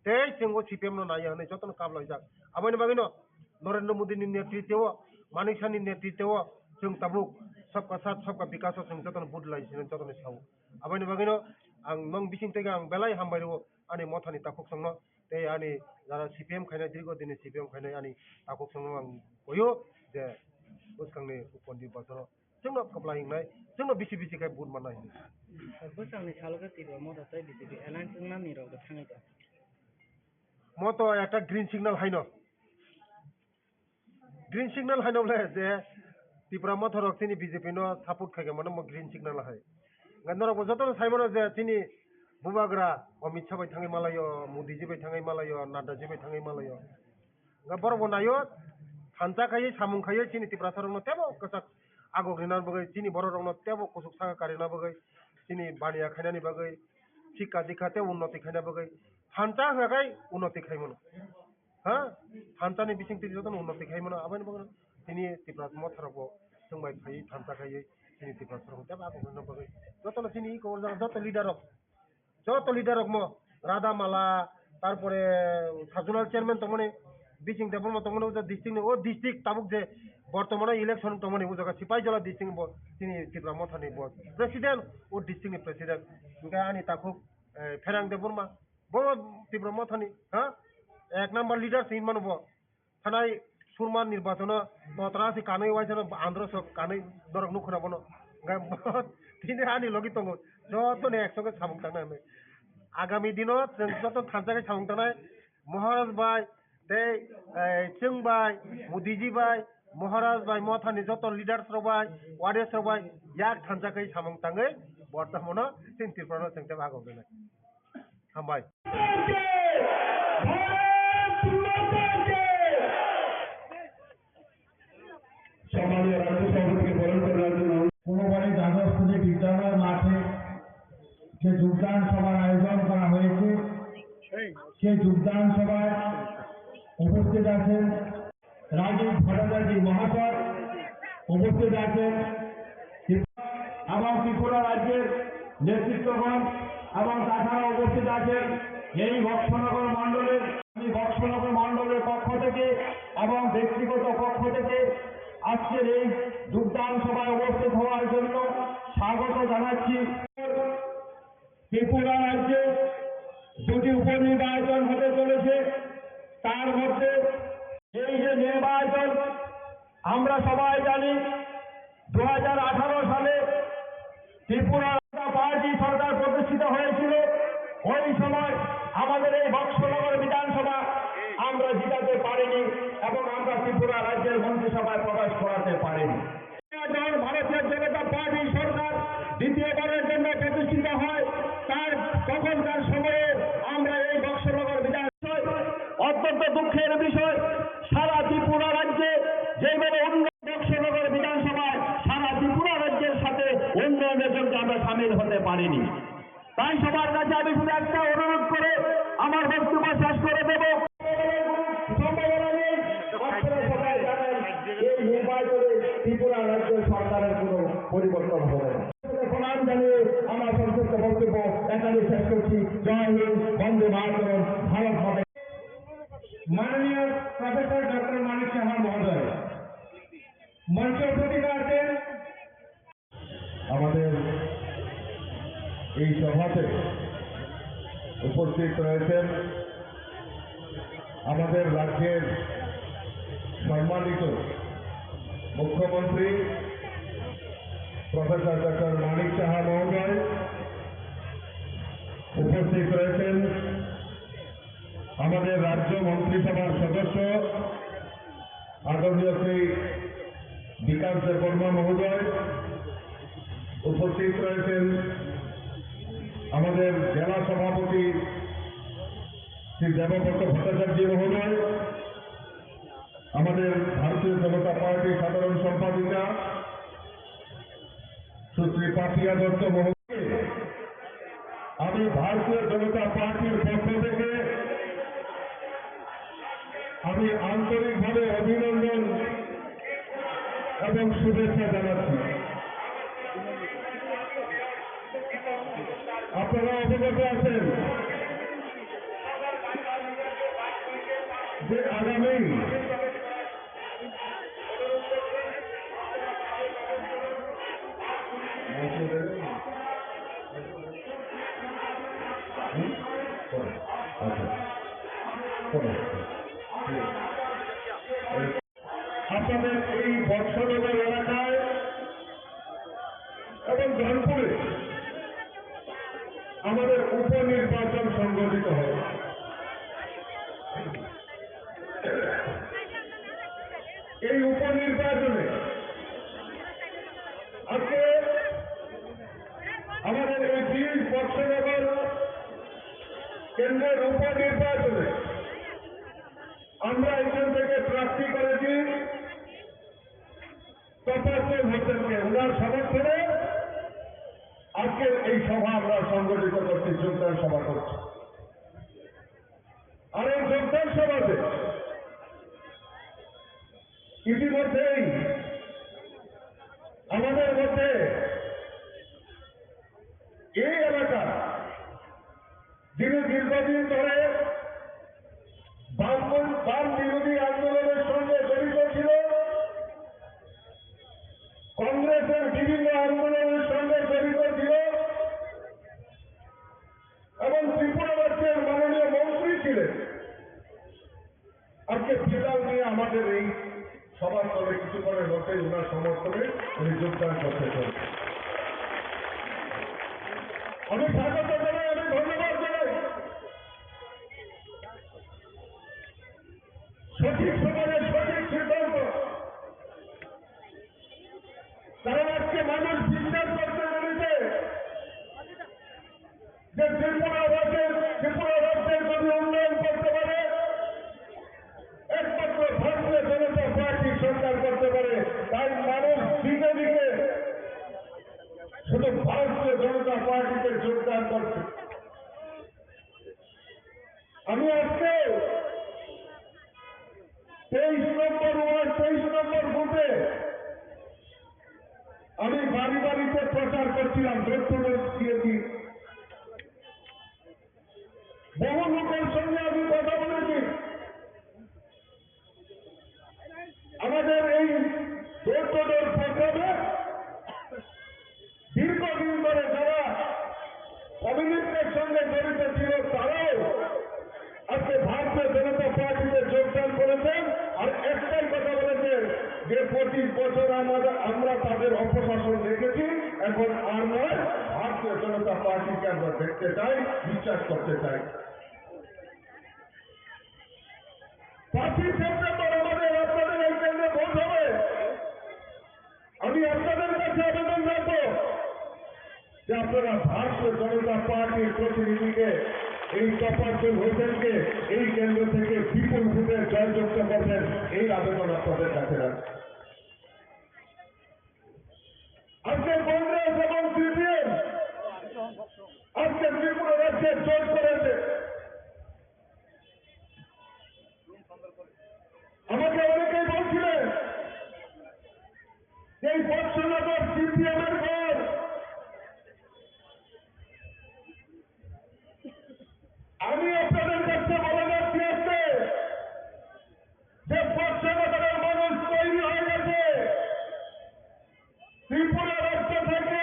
Tei chwng o C P M no naiya hwnwi jotono kaplaijak. Aboni bagwino Narendra Modi ni netritwo, Manik Saha ni netritwo chwng tabuk sabka saath, sabka vikas o chwng jotono vote lai sino jotono sao. Aboni bagwino ang nong bising tege ang belai hambai rwo ani mothani takhuk songno tei ani jara C P M khainai dirgo dini C P M khainai ani takhuk songno ang koyo je bwskangni upon di bosoro chwngno kwplai wngnai, chwngno bisi bisi khe vote mannai hinwi. Bwskangni salo khe Tipra Motha tei B J P alliance wngnani rok thangwi tong. Mo to ekta green signal haino. Green signal haino bole je Tipra Motha rok chini B J P no support khai mano mo green signal hai. Nga norok bo joto sai mano je chini bubagra Amit Shah bai thangwi malayo, Modi ji bai thangwi malayo, Nadda ji bai thangwi malayo. Nga borok bo nayo, thansa khaiwi, samung khaiwi chini Tiprasa rokno tebo kwchak agok rina bagwi, chini borok rokno tebo kusuk saka karina bagwi, chini baniya khainani bagwi, sikka dikka tei unnoti khaina bagwi, thansa hwnkha khai unnoti khai mano. Ha? Thansa ni bising twi jotono unnoti khai mano, aboni bagwi tini Tiprasa Motha rok bo chwng bai phaiwi thansa khaiwi chini Tiprasa rok tebo agok rina bagwi. Jotono chini iko joto leader rok Joto leader rok mo, Radha Mala, tarpore Sajulal chairman tongmani, Bising Debbarma tongmani, uja district ni, o district tabuk je bortomano election tongmani, ujaga Sipaijala district ni bo, chini Tipra Motha ni bo president, o district ni president. Hingke ani takhuk, eh, Pherang Debbarma, bo Tipra Motha ni, ha? Ek number leader se hinmano bo. Thanai surma nirbachono totra se kanwi waisano andro sok kanwi norok nukhuna bono. Hingke bo tini ani logi tongo. Joto ni ekso khe samung tangnai hinwi. Agami dino chwng joto thansa khe samung tangnai. Maharaj bai tei, eh, chwng bai, Modi ji bai, Maharaj bai, Motha ni joto leaders rok bai, warriors rok bai yak thansa khe samung tangwi bortomono chini Tripura no chwng tei agok rwnai. Hambai. সম্মানীয় রাজ্য সভাপতিকে বরণ করে রাজ্য কোনোবারই দ্বাদশ শ্রেণী বিদ্যালয় মাঠে যে যোগদান সভার আয়োজন করা হয়েছে, সেই যোগদান সভায় উপস্থিত আছেন রাজীব ভট্টাচার্য মহাশয়, উপস্থিত আছেন এবং ত্রিপুরা রাজ্যের নেতৃত্বগণ এবং তাছাড়া উপস্থিত আছেন এই বক্সনগর মণ্ডলের, আমি বক্সনগর মণ্ডলের পক্ষ থেকে এবং ব্যক্তিগত পক্ষ থেকে আজকের এই যোগদান সভায় উপস্থিত হওয়ার জন্য স্বাগত জানাচ্ছি। ত্রিপুরা রাজ্যে দুটি উপনির্বাচন হতে চলেছে, তার মধ্যে এই যে নির্বাচন আমরা সবাই জানি, দু হাজার আঠারো সালে ত্রিপুরা পার্টি সরকার প্রতিষ্ঠিত হয়েছিল, ওই সময় আমাদের এই বক্সনগর বিধানসভা আমরা জিতাতে পারিনি এবং আমরা ত্রিপুরা রাজ্যের মন্ত্রিসভায় প্রবেশ করাতে পারিনি। যখন ভারতীয় জনতা পার্টি সরকার দ্বিতীয়বারের জন্য প্রতিষ্ঠিত হয়, তার তখনকার সময়ে আমরা এই বক্সনগর বিধান অত্যন্ত দুঃখের বিষয়, সারা ত্রিপুরা রাজ্যে যেভাবে উন্নয়ন, বক্সনগর বিধানসভায় সারা ত্রিপুরা রাজ্যের সাথে উন্নয়নের জন্য আমরা সামিল হতে পারিনি। তাই সবার কাছে আমি শুধু একটা অনুরোধ করে আমার বক্তব্য শেষ করে দেব। সম্ভাবনা নেই। আপনারা সবাই জানেন, এই নির্বাচনে ত্রিপুরা রাজ্য সরকারের কোনো পরিবর্তন হবে না। প্রণাম জানিয়ে আমার সংক্ষিপ্ত বক্তব্য এখানে শেষ করছি। জয় হিন্দ, বন্দে মাতরম, ভারত মাতা। মাননীয় প্রফেসর ডক্টর মানিক সাহা মহোদয় মঞ্চে উপস্থিত আছেন। আমাদের এই সভাতে উপস্থিত রয়েছেন আমাদের রাজ্যের সম্মানিত মুখ্যমন্ত্রী প্রফেসর ডক্টর মানিক সাহা মহোদয়, উপস্থিত রয়েছেন আমাদের রাজ্য মন্ত্রিসভার সদস্য আদরণীয় শ্রী বিকাশ দেববর্মা মহোদয়, উপস্থিত রয়েছেন আমাদের জেলা সভাপতি শ্রী দেবব্রত ভট্টাচার্য মহোদয়, আমাদের ভারতীয় জনতা পার্টির সাধারণ সম্পাদিকা সুশ্রী পাপিয়া দত্ত মহোদয়, আমি ভারতীয় জনতা পার্টির পক্ষ থেকে আমি আন্তরিকভাবে অভিনন্দন এবং শুভেচ্ছা জানাচ্ছি। আপনারা অবগত আছেন যে আগামী আপনাদের এই বৎসনগর এলাকায় এবং ধনপুরে আমাদের উপনির্বাচন সংগঠিত হবে। এই উপনির্বাচনে আজকে আমাদের এই বিশ বৎসনগর কেন্দ্রের উপনির্বাচনে আমরা এখান থেকে প্রার্থী করেছি তপস্বী হোসেনকে। ওনার সমর্থনে আজকের এই সভা আমরা সংগঠিত করছি, যোগদান সভা করছি। আর এই যোগদান সভাতে ইতিমধ্যেই আমাদের মধ্যে এই এলাকা যিনি দীর্ঘদিন ধরে বাম, বাম বিরোধী আন্দোলনের সঙ্গে জড়িত ছিল, কংগ্রেসের বিভিন্ন আন্দোলনের সঙ্গে জড়িত ছিল এবং ত্রিপুরা রাজ্যের মাননীয় মন্ত্রী ছিলেন। আজকে ফিলহাল নিয়ে আমাদের এই সভাস্থলে কিছুক্ষণের মধ্যেই ওনার সমর্থনে উনি যোগদান করতে চলেছেন। আমি স্বাগত জানাই, আমি ধন্যবাদ জানাই। সঠিক সময়ে সঠিক সিদ্ধান্ত। কারণ আজকে মানুষ বিশ্বাস করতে পেরেছে যে ত্রিপুরা রাজ্যের, ত্রিপুরা রাজ্যের যদি উন্নয়ন করতে পারে, একমাত্র ভারতীয় জনতা পার্টি সরকার করতে পারে। তাই মানুষ দিকে দিকে শুধু ভারতীয় জনতা পার্টিতে যোগদান করছে। আমি আজকে তেইশ নম্বর ওয়ার্ড, তেইশ নম্বর বুথে আমি বাড়ি বাড়িতে প্রচার করছিলাম, ডোর টু ডোর দিয়ে দিয়ে। বহু লোকের সঙ্গে আমি কথা বলেছি। আমাদের এই ডোর টু ডোর প্রোগ্রামে দীর্ঘদিন ধরে যারা কমিউনিস্টের সঙ্গে জড়িত ছিল, তারাও আজকে ভারতীয় জনতা পার্টিতে যোগদান করেছেন। আর একটাই কথা বলেছেন যে পঁচিশ বছর আমাদের, আমরা তাদের অপশাসন দেখেছি, এখন আর নয়, ভারতীয় জনতা পার্টিকে আমরা দেখতে চাই, বিশ্বাস করতে চাই। পাঁচই সেপ্টেম্বর আমাদের আপনাদের এই কেন্দ্রে ভোট হবে। আমি আপনাদের কাছে আবেদন রাখবো যে আপনারা ভারতীয় জনতা পার্টির প্রতিনিধিকে, এই তফাজ্জল হোসেনকে এই কেন্দ্র থেকে বিপুল ভোটে জয়যুক্ত করবেন, এই আবেদন আপনাদের কাছে রাখছি। আজকে কংগ্রেস এবং সিপিএম আজকে ত্রিপুরা রাজ্যে জোট করেছে। আমাকে অনেকেই বলছিলেন যে এই বৎসনগর সিপিএম এর ঘর। আমি আপনাদের কাছে বলে যাচ্ছি আজকে যে বৎসনগরের মানুষ তৈরি হয়ে গেছে। ত্রিপুরা রাজ্য থেকে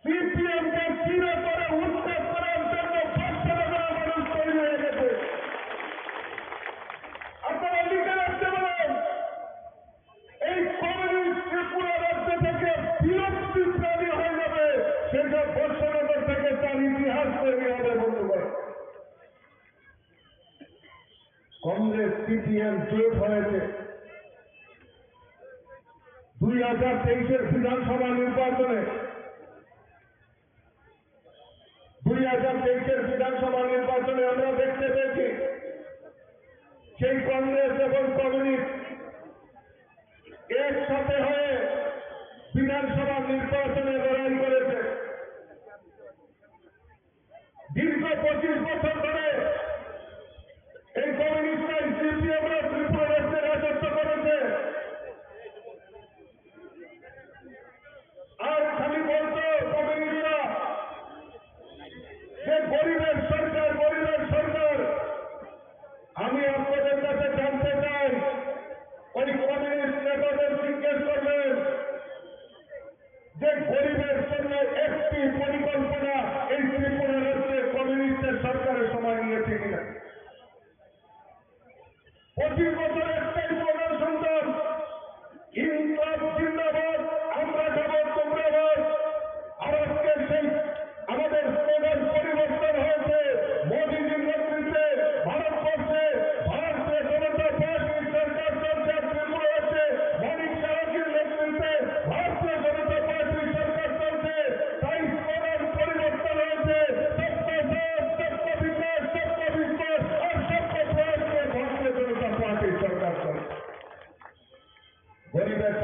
সিপিএম কে চিরতরে উৎখাত করার জন্য বৎসনগরের মানুষ তৈরি হয়ে গেছে। আপনারা লিখে রাখতে পারেন, এই কমিউনিস্ট ত্রিপুরা রাজ্য থেকে বিলুপ্তি প্রাণী হয়ে যাবে, সেটা বৎসনগর থেকে তার ইতিহাস তৈরি হবে বন্ধুগণ। কংগ্রেস সিপিএম জোট হয়েছে দুই হাজার তেইশের বিধানসভা নির্বাচনে। দুই হাজার তেইশের বিধানসভা নির্বাচনে আমরা দেখতে পেয়েছি সেই কংগ্রেস এবং কমিউনিস্ট একসাথে হয়ে বিধানসভা নির্বাচনে লড়াই করেছে। দীর্ঘ পঁচিশ বছর ধরে এই কমিউনিস্ট নাই, সিপিএম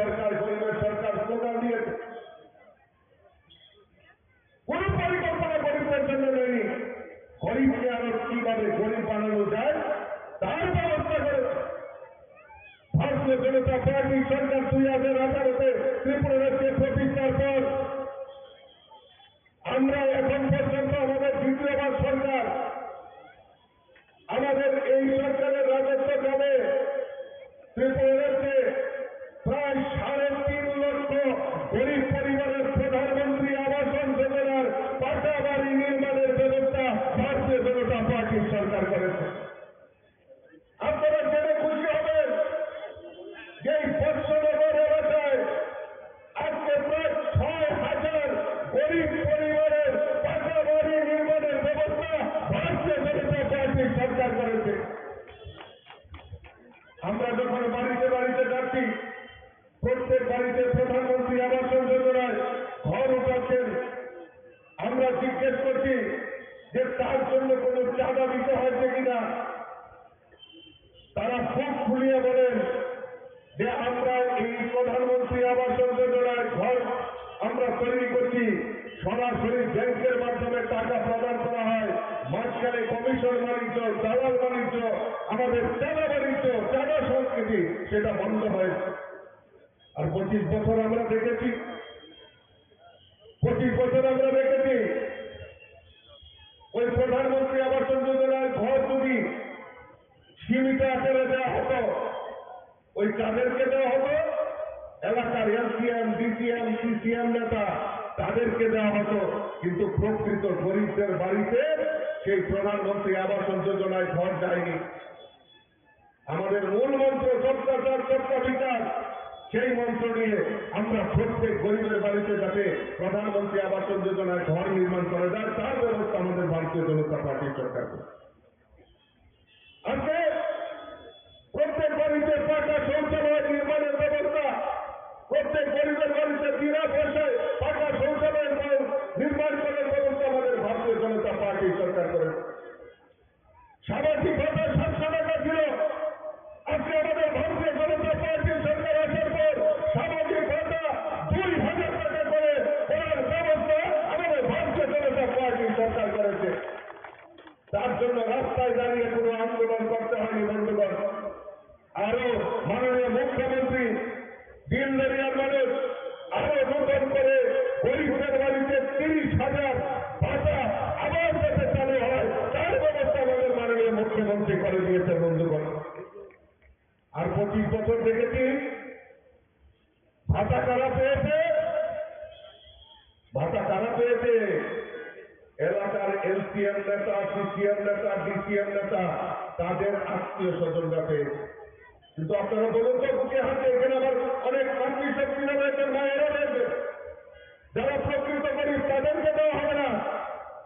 সরকার, গরিবের সরকার স্লোগান দিয়েছে। কোনো পরিকল্পনা গরিবদের জন্য নেই। গরিবকে আরো কিভাবে গরিব বানানো যায়, তার ব্যবস্থা করেছে। ভারতীয় জনতা পার্টি সরকার দুই হাজার আঠারোতে ত্রিপুরা রাজ্যে প্রতিষ্ঠার পর আমরা এখন পর্যন্ত আমাদের দ্বিতীয়বার সরকার, আমাদের এই সরকারের রাজত্বকালে ত্রিপুরা রাজ্যে প্রায় সাড়ে তিন লক্ষ গরিব পরিবারের প্রধানমন্ত্রী আবাসন যোজনার পাকা বাড়ি নির্মাণের ব্যবস্থা ভারতীয় জনতা পার্টির সরকার করেছে। আপনারা জেনে খুশি হবেন যে এই বৎসনগর এলাকায় আজকে প্রায় ছয় হাজার গরিব পরিবারের পাকা বাড়ি নির্মাণের ব্যবস্থা ভারতীয় জনতা পার্টির সরকার করেছে। আমরা যখন বাড়িতে বাড়িতে যাচ্ছি, প্রত্যেক বাড়িতে প্রধানমন্ত্রী আবাসন যোজনায় ঘর উঠাচ্ছেন। আমরা জিজ্ঞেস করছি যে তার জন্য কোনো চাঁদা দিতে হয়েছে কিনা। তারা বুক ফুলিয়ে বলেন যে আমরা এই প্রধানমন্ত্রী আবাসন যোজনায় ঘর আমরা তৈরি করছি, সরাসরি ব্যাংকের মাধ্যমে টাকা প্রদান করা হয়, মাঝখানে কমিশন বাণিজ্য, দালাল বাণিজ্য, আমাদের চাঁদা বাণিজ্য, চাঁদা সংস্কৃতি, সেটা বন্ধ হয়েছে। আর পঁচিশ বছর আমরা দেখেছি, পঁচিশ বছর আমরা দেখেছি, ওই প্রধানমন্ত্রী আবাসন যোজনার ঘর যদি সীমিত আকারে দেওয়া হতো, ওই কাদেরকে দেওয়া হতো? এলাকার এলসিএম, ডিসিএম, সিসিএম নেতা, তাদেরকে দেওয়া হতো। কিন্তু প্রকৃত গরিবদের বাড়িতে সেই প্রধানমন্ত্রী আবাসন যোজনায় ঘর যায়নি। আমাদের মূল মন্ত্র সবকা সাথ সবকা বিকাশ, সেই মন্ত্র নিয়ে আমরা প্রত্যেক গরিবের বাড়িতে যাতে প্রধানমন্ত্রী আবাসন যোজনায় ঘর নির্মাণ করা যায়, তার ব্যবস্থা আমাদের ভারতীয় জনতা পার্টির সরকার করবে। আজকে প্রত্যেক বাড়িতে পাকা শৌচালয় নির্মাণের ব্যবস্থা, প্রত্যেক গরিবের বাড়িতে বিনা পয়সায় পাকা শৌচালয় নির্মাণ করার ব্যবস্থা আমাদের ভারতীয় জনতা পার্টি সরকার করেছে। সামাজিক ভাতা সাতশো টাকা ছিল, আজকে আমাদের ভারতীয় জনতা পার্টির সরকার আসার পর সামাজিক ভাতা দুই হাজার টাকা করে করার ব্যবস্থা আমাদের ভারতীয় জনতা পার্টির সরকার করেছে। তার জন্য রাস্তায় দাঁড়িয়ে কোনো আন্দোলন করতে হয়নি বন্ধুগণ। আরো মাননীয় মুখ্যমন্ত্রী দিন দরিয়ার মানুষ আরো নতুন করে গরিবদের বাড়িতে তিরিশ হাজার ভাতা আবার যাতে চালু হয়, তার ব্যবস্থা আমাদের মাননীয় মুখ্যমন্ত্রী করে দিয়েছে বন্ধুগণ। আর পঁচিশ বছর দেখেছি ভাতা কারা পেয়েছে, ভাতা কারা পেয়েছে? এলাকার এলসিএম নেতা, সিসিএম নেতা, ডিসিএম নেতা, তাদের আত্মীয় স্বজনরা পেয়েছে। কিন্তু আপনারা বলুন তো, বুকে হাতে এখানে আবার অনেক মাতৃশক্তিরা রয়েছেন, মায়েরা রয়েছেন, যারা প্রকৃত গরিব, তাদেরকে দেওয়া হবে না।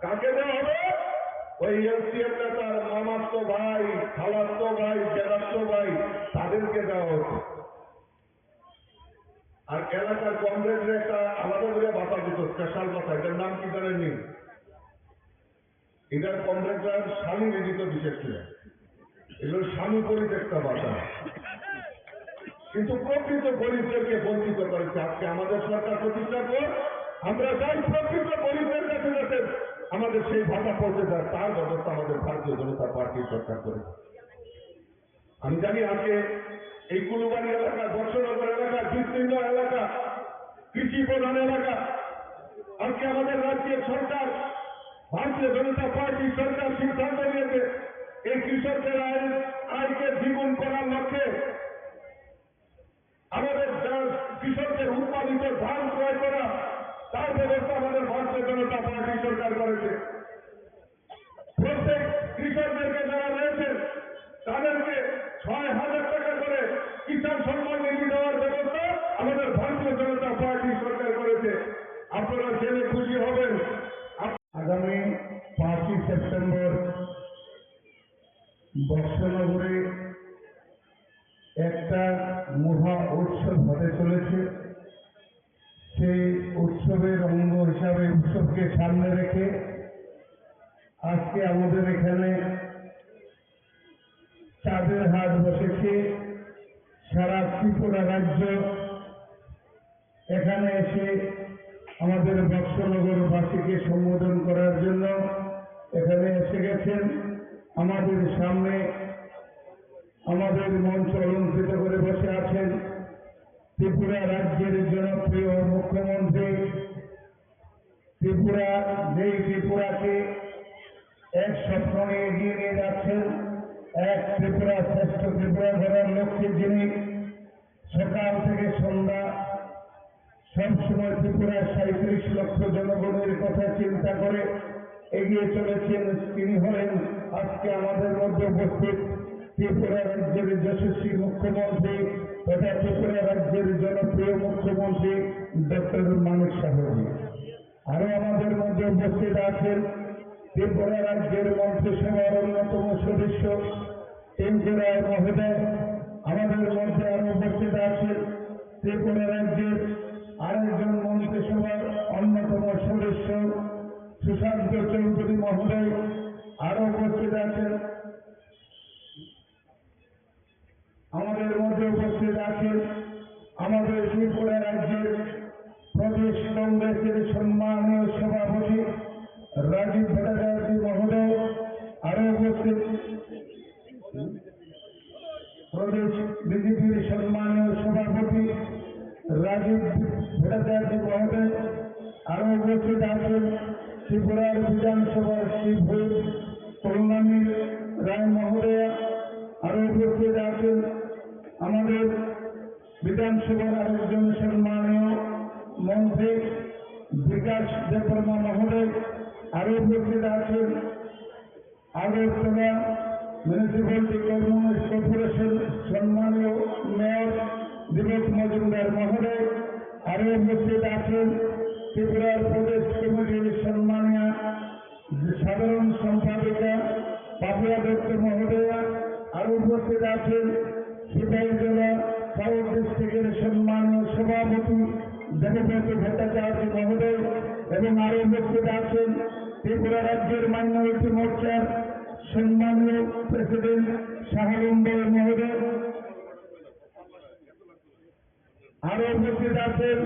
কাকে দেওয়া হবে? ওই এলসিএম নেতার মামাতো ভাই, খালাতো ভাই, জেঠাতো ভাই, তাদেরকে দেওয়া হচ্ছে। আর এলাকার কমরেডরা একটা আলাদা করে ভাতা দিত, স্পেশাল ভাতা। এটার নাম কি জানেননি? এটার কমরেডরা স্বামী ব্যতীত বিশেষ ছিল, এগুলো স্বামী পরিত্যক্তা ভাতা। কিন্তু প্রকৃত গরিবদেরকে বঞ্চিত করেছে। আজকে আমাদের সরকার প্রতিষ্ঠার পর আমরা চাই প্রকৃত গরিবদের কাছে যাতে আমাদের সেই ভাতা পৌঁছে যায়, তার ব্যবস্থা আমাদের ভারতীয় জনতা পার্টির সরকার করেছে। আমি জানি আজকে এই কুলুবাড়ি এলাকা, বৎসনগর এলাকা, বিস্তীর্ণ এলাকা, কৃষি প্রধান এলাকা। আজকে আমাদের রাজ্যের সরকার, ভারতীয় জনতা পার্টি সরকার সিদ্ধান্ত নিয়েছে এই কৃষকদের আয়, আয়কে দ্বিগুণ করার লক্ষ্যে আমাদের যা কৃষকদের উৎপাদিত ধান ক্রয় করা, তার ব্যবস্থা আমাদের ভারতীয় জনতা পার্টি সরকার করেছে। প্রত্যেক কৃষকদেরকে যারা রয়েছেন, তাদেরকে ছয় হাজার টাকা করে কিষাণ সম্মান নিধি দেওয়ার ব্যবস্থা আমাদের ভারতীয় জনতা পার্টি সরকার করেছে। আপনারা জেনে খুশি হবেন। আপ- আগামী পাঁচই সেপ্টেম্বর বক্সনগরে একটা মহা উৎসব হতে চলেছে। সেই উৎসবের অঙ্গ হিসাবে, উৎসবকে সামনে রেখে আজকে আমাদের এখানে চাঁদের হাট বসেছে। সারা ত্রিপুরা রাজ্য এসে আমাদের বক্সনগরবাসীকে সম্বোধন করার জন্য এখানে এসে গেছেন। আমাদের সামনে আমাদের মঞ্চ অলঙ্কৃত করে বসে আছেন ত্রিপুরা রাজ্যের জনপ্রিয় মুখ্যমন্ত্রী, ত্রিপুরা, যেই ত্রিপুরাকে এক স্বপ্ন নিয়ে এগিয়ে নিয়ে যাচ্ছেন, এক ত্রিপুরা, শ্রেষ্ঠ ত্রিপুরা গড়ার লক্ষ্যে যিনি সকাল থেকে সন্ধ্যা সবসময় ত্রিপুরার সাঁইত্রিশ লক্ষ জনগণের কথা চিন্তা করে এগিয়ে চলেছেন, তিনি হলেন আজকে আমাদের মধ্যে উপস্থিত ত্রিপুরা রাজ্যের যশস্বী মুখ্যমন্ত্রী তথা ত্রিপুরা রাজ্যের জনপ্রিয় মুখ্যমন্ত্রী ডক্টর মানিক সাহাজি। আরো আমাদের মধ্যে উপস্থিত আছেন ত্রিপুরা রাজ্যের মন্ত্রিসভার অন্যতম সদস্য টিঙ্কু রায় মহোদয়। আমাদের মধ্যে আরো উপস্থিত আছেন ত্রিপুরা রাজ্যের আরেকজন মন্ত্রিসভার অন্যতম সদস্য সুশান্ত চৌধুরী মহোদয়। আরো উপস্থিত আছেন আমাদের মধ্যে উপস্থিত আছেন আমাদের ত্রিপুরা রাজ্যের প্রদেশ কংগ্রেসের সম্মানীয় সভাপতি রাজীব ভট্টাচার্য মহোদয়, আরো উপস্থিত প্রদেশ বিজেপির সম্মানীয় সভাপতি রাজীব ভট্টাচার্য মহোদয়, আরো উপস্থিত আছেন ত্রিপুরার বিধানসভার শ্রী হুইপ করুণাময়ী রায় মহোদয়া, আরো উপস্থিত আছেন আমাদের বিধানসভার আরেকজন সম্মানীয় মন্ত্রী বিকাশ দেববর্মা মহোদয়, আরো উপস্থিত আছেন আগরতলা মিউনিসিপ্যালিটি কর্পোরেশন সম্মানীয় মেয়র দীপক মজুমদার মহোদয়, আরো উপস্থিত আছেন ত্রিপুরার প্রদেশ কমিটির সম্মানীয় সাধারণ সম্পাদিকা পাপিয়া দত্ত মহোদয়া, আরো উপস্থিত আছেন সিপাহীজলা সাউথ ডিস্ট্রিক্টের সম্মানীয় সভাপতি দেবব্রত ভট্টাচার্য মহোদয় এবং আরো উপস্থিত আছেন ত্রিপুরা রাজ্যের মাইনরিটি মোর্চার সম্মানীয় প্রেসিডেন্ট শাহালুম বল মহোদয়। আরো উপস্থিত আছেন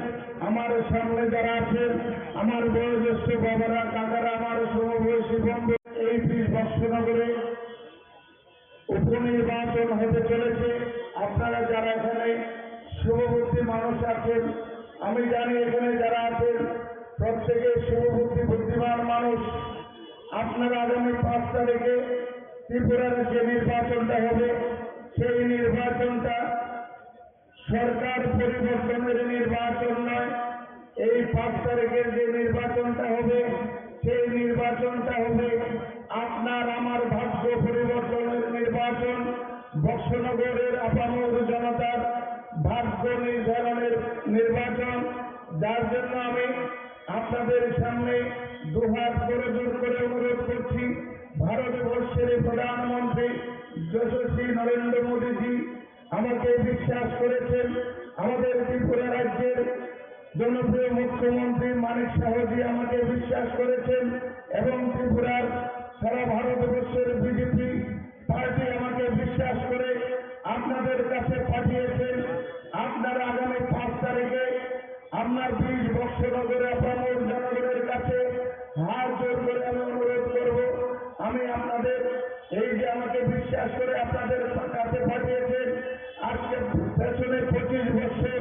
আমার সামনে যারা আছেন, আমার বয়োজ্যেষ্ঠ বাবারা, কাকারা, আমার সমবয়সী বন্ধু। এই বক্সনগরে উপনির্বাচন হতে চলেছে। আপনারা যারা এখানে শুভবুদ্ধি মানুষ আছেন, আমি জানি এখানে যারা আছেন প্রত্যেকে শুভবুদ্ধি বুদ্ধিমান মানুষ। আপনারা আগামী পাঁচ তারিখে ত্রিপুরার যে নির্বাচনটা হবে, সেই নির্বাচনটা সরকার পরিবর্তনের নির্বাচন নয়। এই পাঁচ তারিখের যে নির্বাচনটা হবে, সেই নির্বাচনটা হবে আপনার আমার ভাগ্য পরিবর্তনের নির্বাচন। বক্সনগরের আপামর জনতার ভাগ্য নির্ধারণের নির্বাচন, যার জন্য আমি আপনাদের সামনে দুহাত করে জোর করে অনুরোধ করছি, ভারতবর্ষের প্রধানমন্ত্রী যশস্বী নরেন্দ্র মোদীজি আমাকে বিশ্বাস করেছেন, আমাদের ত্রিপুরা রাজ্যের জনপ্রিয় মুখ্যমন্ত্রী মানিক সাহাজি আমাকে বিশ্বাস করেছেন এবং ত্রিপুরার সারা ভারতবর্ষের বিজেপি পার্টি আমাকে বিশ্বাস করে আপনাদের কাছে পাঠিয়েছেন। আপনারা আগামী পাঁচ তারিখে আপনার বিশ বক্সনগরে আপামর জনগণের কাছে হাত জোর করে আমি অনুরোধ করব, আমি আপনাদের এই যে আমাকে বিশ্বাস করে আপনাদের কাছে পাঠিয়েছেন, আজকে পেছনে পঁচিশ বছর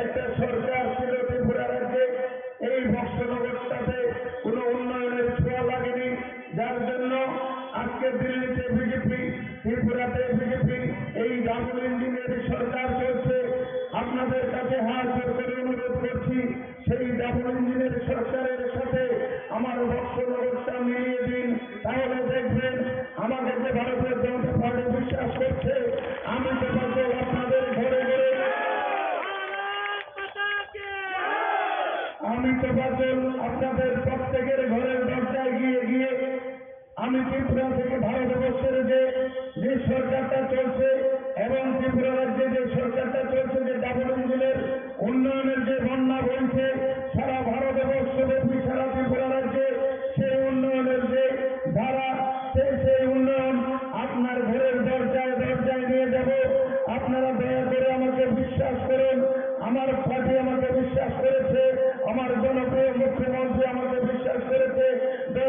একটা সরকার ছিল ত্রিপুরা রাজ্যে, এই বক্সনগরটাতে কোনো উন্নয়নের ছোঁয়া লাগেনি, যার জন্য আজকে দিল্লিতে বিজেপি, ত্রিপুরাতে বিজেপি, এই ডাবল ইঞ্জিনের সরকার চলছে। আপনাদের কাছে হাত জোর করে অনুরোধ করছি, সেই ডাবল ইঞ্জিনের সরকারের সাথে আমার বক্সনগরটা মিলিয়ে দিন, তাহলে দেখবেন আমাকে যে ভারতীয় জনতা পার্টি বিশ্বাস করছে, আমি তো পাগল আপনাদের ঘরে ঘরে, আমি তো পাগল আপনাদের প্রত্যেকের ঘরের দরজায় গিয়ে গিয়ে আমি ত্রিপুরা থেকে ভারতবর্ষের যে, যে সরকারটা চলছে এবং ত্রিপুরা রাজ্যে যে সরকারটা চলছে, যে ডাবল ইঞ্জিনের উন্নয়নের যে বন্যা বইছে সারা ভারতবর্ষব্যাপী, সারা ত্রিপুরা রাজ্যে, সেই উন্নয়নের যে ধারা, সেই, সেই উন্নয়ন আপনার ঘরের দরজায় দরজায় নিয়ে যাব। আপনারা দয়া করে আমাকে বিশ্বাস করুন, আমার পার্টি আমাকে বিশ্বাস করে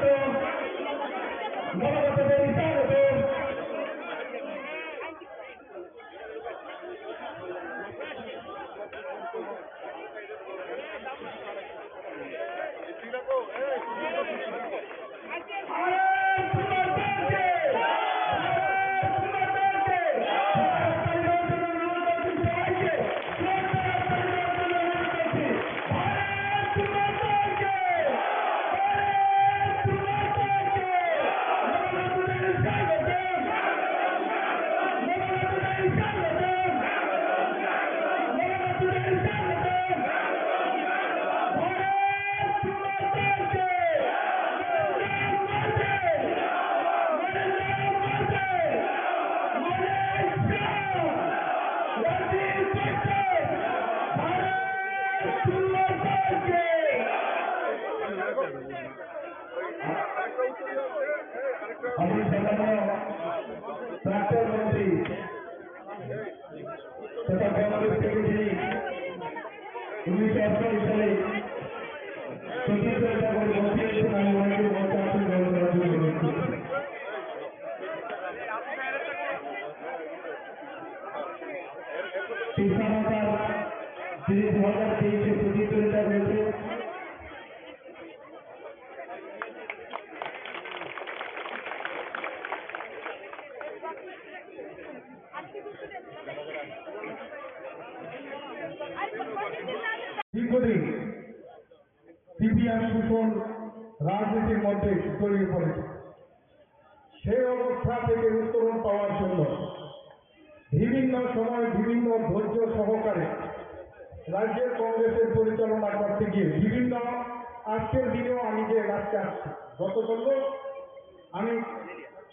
swagotom. Mono moto deri swagotom. আমি সম্মাননীয় প্রাক্তন মন্ত্রী তথা কংগ্রেস থেকে যিনি উনিশশো আটচল্লিশ সালে প্রতিষ্ঠাতা করে মন্ত্রী হয়েছেন, আমি ওনাকে মঞ্চে আসন গ্রহণ করার জন্য অনুরোধ করছি। তিস্তা মাতার যিনি দু হাজার তেইশে প্রতিদ্বন্দ্বিতা করেছেন, দীর্ঘদিন সিপিএম শোষণ রাজনীতির মধ্যে জড়িয়ে পড়েছে। সেই অবস্থা থেকে উত্তরণ পাওয়ার জন্য বিভিন্ন সময় বিভিন্ন ধৈর্য সহকারে রাজ্যের কংগ্রেসের পরিচালনা করতে গিয়ে বিভিন্ন, আজকের দিনেও আমি যে রাজ্যে আসছি, গতকালও আমি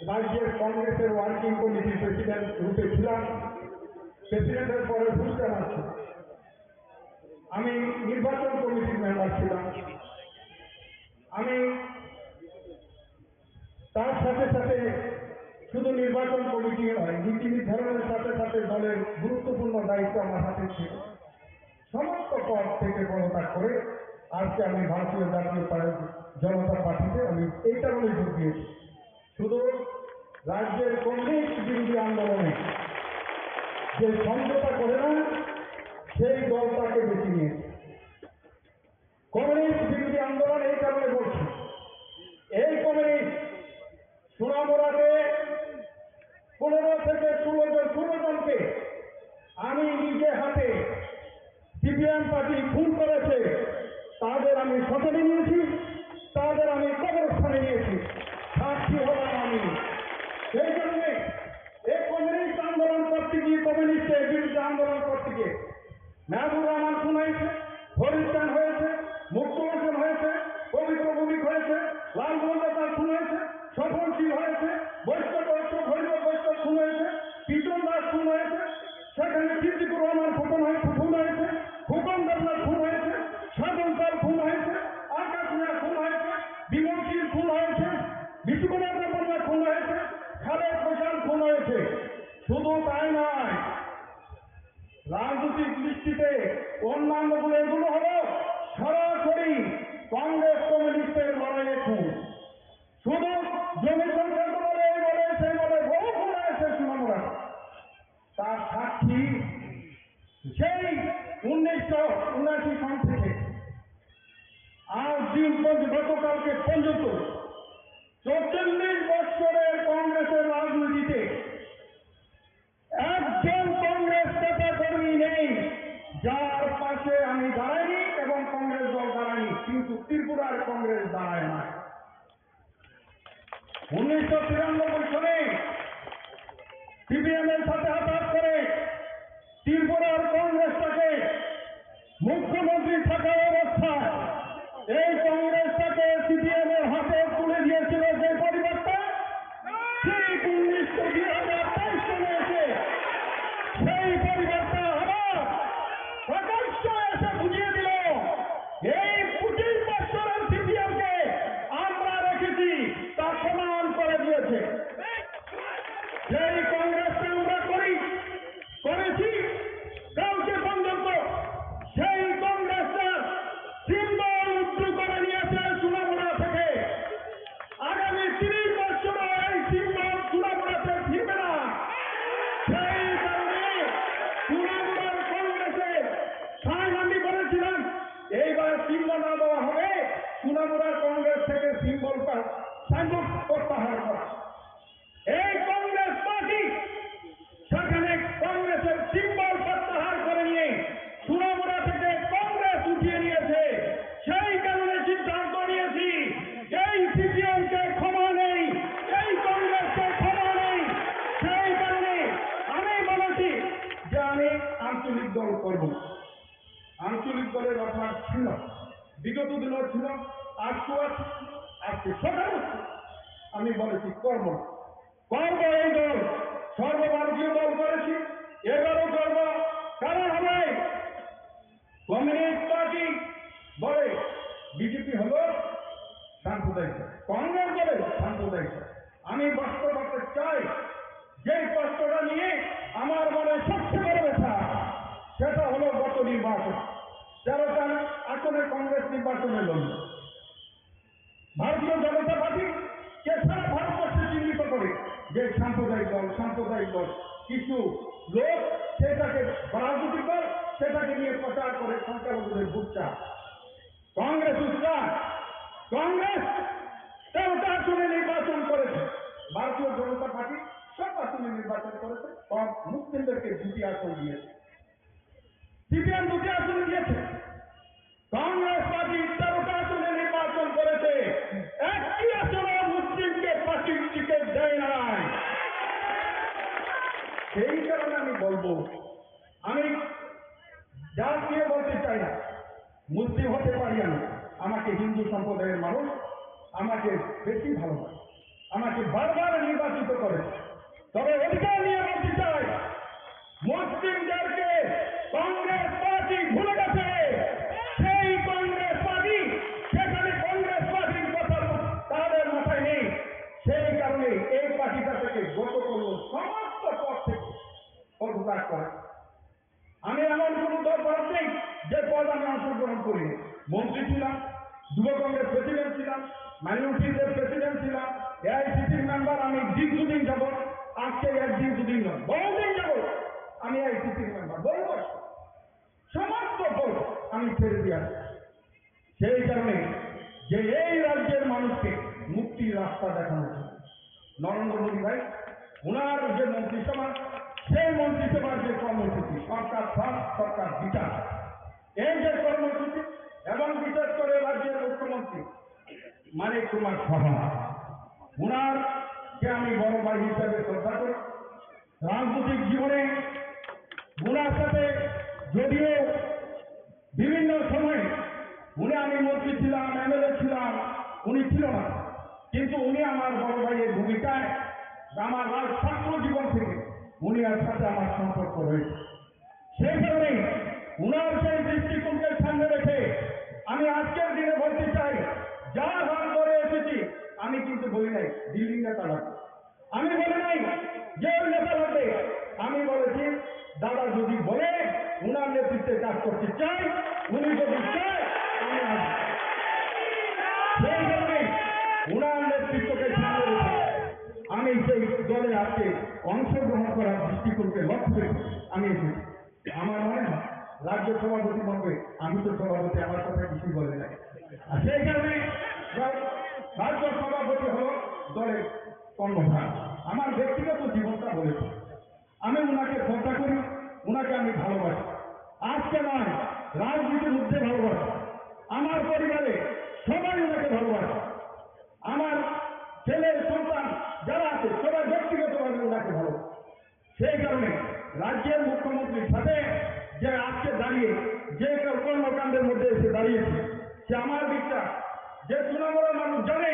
রাজ্যের কংগ্রেসের ওয়ার্কিং কমিটির প্রেসিডেন্ট রূপে ছিলাম, প্রেসিডেন্টের পরে বুঝতে পারছি। আমি নির্বাচন কমিটির মেম্বার ছিলাম। আমি তার সাথে সাথে শুধু নির্বাচন কমিটি নয়, নীতি নির্ধারণের সাথে সাথে দলের গুরুত্বপূর্ণ দায়িত্ব আমার হাতে ছিল। সমস্ত পদ থেকে পদত্যাগ করে আজকে আমি ভারতীয় জাতীয় পা-, জনতা পার্টিতে আমি এই কারণে যোগ দিয়েছি। শুধু রাজ্যের কমিউনিস্ট বিরোধী আন্দোলনে যে সমঝোতা করে না, সেই দলটাকে বেছে নিয়েছে। কমিউনিস্ট বিরোধী আন্দোলন এই কারণে বলছি, এই কমিউনিস্ট সোনামুড়াতে পনেরো থেকে ষোলো জন, ষোলো জনকে আমি নিজে হাতে সিপিএম পার্টি খুন করেছে, তাদের আমি শ্মশানে নিয়েছি, তাদের আমি কবরস্থানে নিয়েছি, সাক্ষী হলাম আমি। সেই জন্যে এই কমিউনিস্ট আন্দোলন করতে গিয়ে, কমিউনিস্টের বিরুদ্ধে আন্দোলন করতে গিয়ে মেহবুব রহমান খুন হয়েছে, ফরিদ খান হয়েছে, মুক্ত হোসেন হয়েছে, পবিত্র ভৌমিক হয়েছে, লালমোহন দাস খুন হয়েছে, স্বপন শীল হয়েছে, বৈদ্য বৈদ্য, ভৈরব বৈদ্য খুন হয়েছে, পিটন দাস খুন হয়েছে, সেখানে সিদ্দিকুর রহমান খুন হয়ে-, খুন হয়েছে, খোকন দেবনাথ খুন হয়েছে, সাধন পাল খুন হয়েছে, আকাশ মিয়া খুন হয়েছে, বিমল শীল খুন হয়েছে, বিষ্ণুকুমার দেববর্মা খুন হয়েছে, খালেদ হোসেন খুন হয়েছে। শুধু তাই নয়, রাজনৈতিক দৃষ্টিতে অন্যান্য গুলো, এগুলো হলো সরাসরি কংগ্রেস কমিউনিস্টের লড়াইয়ে খুন। শুধু জমি সংক্রান্ত বলে, এই বলে, সেই বলে, বহু খুন হয়েছে সোনামুড়া। তার সাক্ষী সেই উনিশশো উনআশি সন থেকে আজ দিন পর্যন্ত, গতকালকে পর্যন্ত চল্লিশ বছরের কংগ্রেসের রাজনীতিতে একজন কংগ্রেস নেতা কর্মী নেই যার পাশে আমি দাঁড়াইনি এবং কংগ্রেস দল দাঁড়ায়নি, কিন্তু ত্রিপুরার কংগ্রেস দাঁড়ায় না। উনিশশো তিরানব্বই সনে সিপিএম এর সাথে হাত করে ত্রিপুরার কংগ্রেসটাকে মুখ্যমন্ত্রী থাকা অবস্থায় এই কংগ্রেসটাকে সিপিএম এর হাতে তুলে দিয়েছিল যে পরিবারটা, ঠিক উনিশশো, দুই হাজার তেইশ সনে এসে সেই পরিবারটা আবার প্রকাশ্য এসে বুঝিয়ে দিল, এই পঁচিশ বছরের সিপিএম কে আমরা রেখেছি, তা প্রমাণ করে দিয়েছে। সেই কংগ্রেসকে আমরা করি, করেছি, কালকে পর্যন্ত সেই কংগ্রেসের সিম্বল উদ্ধার করে নিয়েছে সোনামুড়া থেকে। আগামী তিরিশ বছরও এই সিম্বল সোনামুড়াতে ফিরবে না। সেই কারণে সোনামুড়ার কংগ্রেসে সাইন আমি করেছিলাম, এইবার চিহ্ন না দেওয়া হবে, সোনামুড়ার কংগ্রেস থেকে সিম্বলটা, সাইনবোর্ড প্রত্যাহার করা। এই কংগ্রেস পার্টি সেখানে কংগ্রেসের সিম্বল প্রত্যাহার করে নিয়ে সোনামুড়া থেকে কংগ্রেস উঠিয়ে নিয়েছে। সেই কারণে সিদ্ধান্ত নিয়েছি, এই সিপিএম কে ক্ষমা নেই, এই কংগ্রেসকে ক্ষমা নেই। সেই কারণে আমি বলেছি যে আমি আঞ্চলিক দল করব। আঞ্চলিক দলের অভ্যাস ছিল, বিগত দিনও ছিল, আজকেও আছে, আজকে সকালে আমি বলেছি করব না। করব এই দল, সর্বভারতীয় দল করেছি, এবারও করব। কারণ হবে কমিউনিস্ট পার্টি বলে বিজেপি হলো সাম্প্রদায়িক দল, কংগ্রেস বলে সাম্প্রদায়িক দল। আমি বাস্তবতা চাই, যে কষ্টটা নিয়ে আমার মনে সবচেয়ে বড় ব্যথা, সেটা হলো গত নির্বাচন। তেরোটা আসনে কংগ্রেস নির্বাচনে লড়ল। ভারতীয় জনতা পার্টি কে সারা ভারতবর্ষে চিহ্নিত করে যে সাম্প্রদায়িক দল, সাম্প্রদায়িক দল। কিছু লোক সেটাকে রাজনৈতিক দল, সেটাকে নিয়ে প্রচার করে সংখ্যালঘুদের ভোট চায়। কংগ্রেস উত্তর, কংগ্রেস তেরোটা আসনে নির্বাচন করেছে, ভারতীয় জনতা পার্টি সব আসনে নির্বাচন করেছে, কম মুসলিমদেরকে দুটি আসন দিয়েছে, সিপিএম দুটি আসনে দিয়েছে। কংগ্রেস পার্টি তেরোটা আসনে নির্বাচন করেছে, একটি আসনে মুসলিমকে পার্টির টিকিট দেয় নাই। সেই কারণে আমি বলবো, আমি জাত নিয়ে বলতে চাই না, মুসলিম হতে পারি আমি, আমাকে হিন্দু সম্প্রদায়ের মানুষ আমাকে বেশি ভালোবাসে, আমাকে বারবার নির্বাচিত করে। তবে অধিকার নিয়ে বলতে চাই, মুসলিমদেরকে কংগ্রেস পার্টি ভুলে গেছে। ত্যাগ করে। আমি এমন কোনো দল করার নেই যে পদ আমি অংশগ্রহণ করিনি। মন্ত্রী ছিলাম, যুব কংগ্রেস প্রেসিডেন্ট ছিলাম, মাইনরিটিজের প্রেসিডেন্ট ছিলাম, এআইসিসির মেম্বার। আমি দীর্ঘদিন যাব, আজকে একদিন দুদিন নয়, বহুদিন যাব আমি এআইসিসির মেম্বার, বহু বছর। সমস্ত পদ আমি ছেড়ে দিয়ে আসছি। সেই কারণে যে এই রাজ্যের মানুষকে মুক্তির রাস্তা দেখানো হচ্ছে, নরেন্দ্র মোদী ভাই, ওনার যে মন্ত্রিসভা, সেই মন্ত্রিসভার যে কর্মসূচি, সরকার ফার্স্ট, সরকার বিচার, এই যে কর্মসূচি, এবং বিশেষ করে রাজ্যের মুখ্যমন্ত্রী মানিক কুমার সাহা, ওনারকে আমি বড় ভাই হিসেবে শ্রদ্ধা করি। রাজনৈতিক জীবনে ওনার সাথে যদিও বিভিন্ন সময় উনি, আমি মন্ত্রী ছিলাম, এমএলএ ছিলাম, উনি ছিল না, কিন্তু উনি আমার বড় ভাইয়ের ভূমিকায় আমার রাজ ছাত্র জীবন থেকে উনি এর সাথে আমার সম্পর্ক রয়েছে। সেই কারণে উনার সেই দৃষ্টিকোণকে সামনে রেখে আমি আজকের দিনে বলতে চাই, যার হাত ধরে এসেছি, আমি কিন্তু বলি নাই দিল্লির নেতা লাগবে, আমি বলি নাই যে ওই নেতা লাগবে, আমি বলেছি দাদা যদি বলে উনার নেতৃত্বে কাজ করতে চাই, উনি যদি চায় আমি আসবো। সেই কারণে উনার নেতৃত্বকে সামনে রেখে আমি সেই দলে আজকে অংশগ্রহণ করার দৃষ্টিকোণকে লক্ষ্য রেখে আমি এসেছি। আমার মনে হয় রাজ্য সভাপতি মহোদয়, আমি তো সভাপতি, আমার কথা কিছুই বলে নাই। আর সেই কারণে রা-, রাজ্য সভাপতি হলো দলের কর্ণধার। আমার ব্যক্তিগত জীবনটা বলেছি, আমি ওনাকে শ্রদ্ধা করি, ওনাকে আমি ভালোবাসি। আজকে নয়, রাজনীতির ঊর্ধ্বে ভালোবাসি। আমার পরিবারে সবাই ওনাকে ভালোবাসে। আমার ছেলে সন্তান যারা আছে, সবাই ব্যক্তিগতভাবে ওনাকে ভালোবাসে। সেই কারণে রাজ্যের মুখ্যমন্ত্রীর সাথে যে আজকে দাঁড়িয়ে যে কর্মকাণ্ডের মধ্যে এসে দাঁড়িয়েছে, সে আমার বিশ্বাস যে সুনামুরা মানুষ জানে,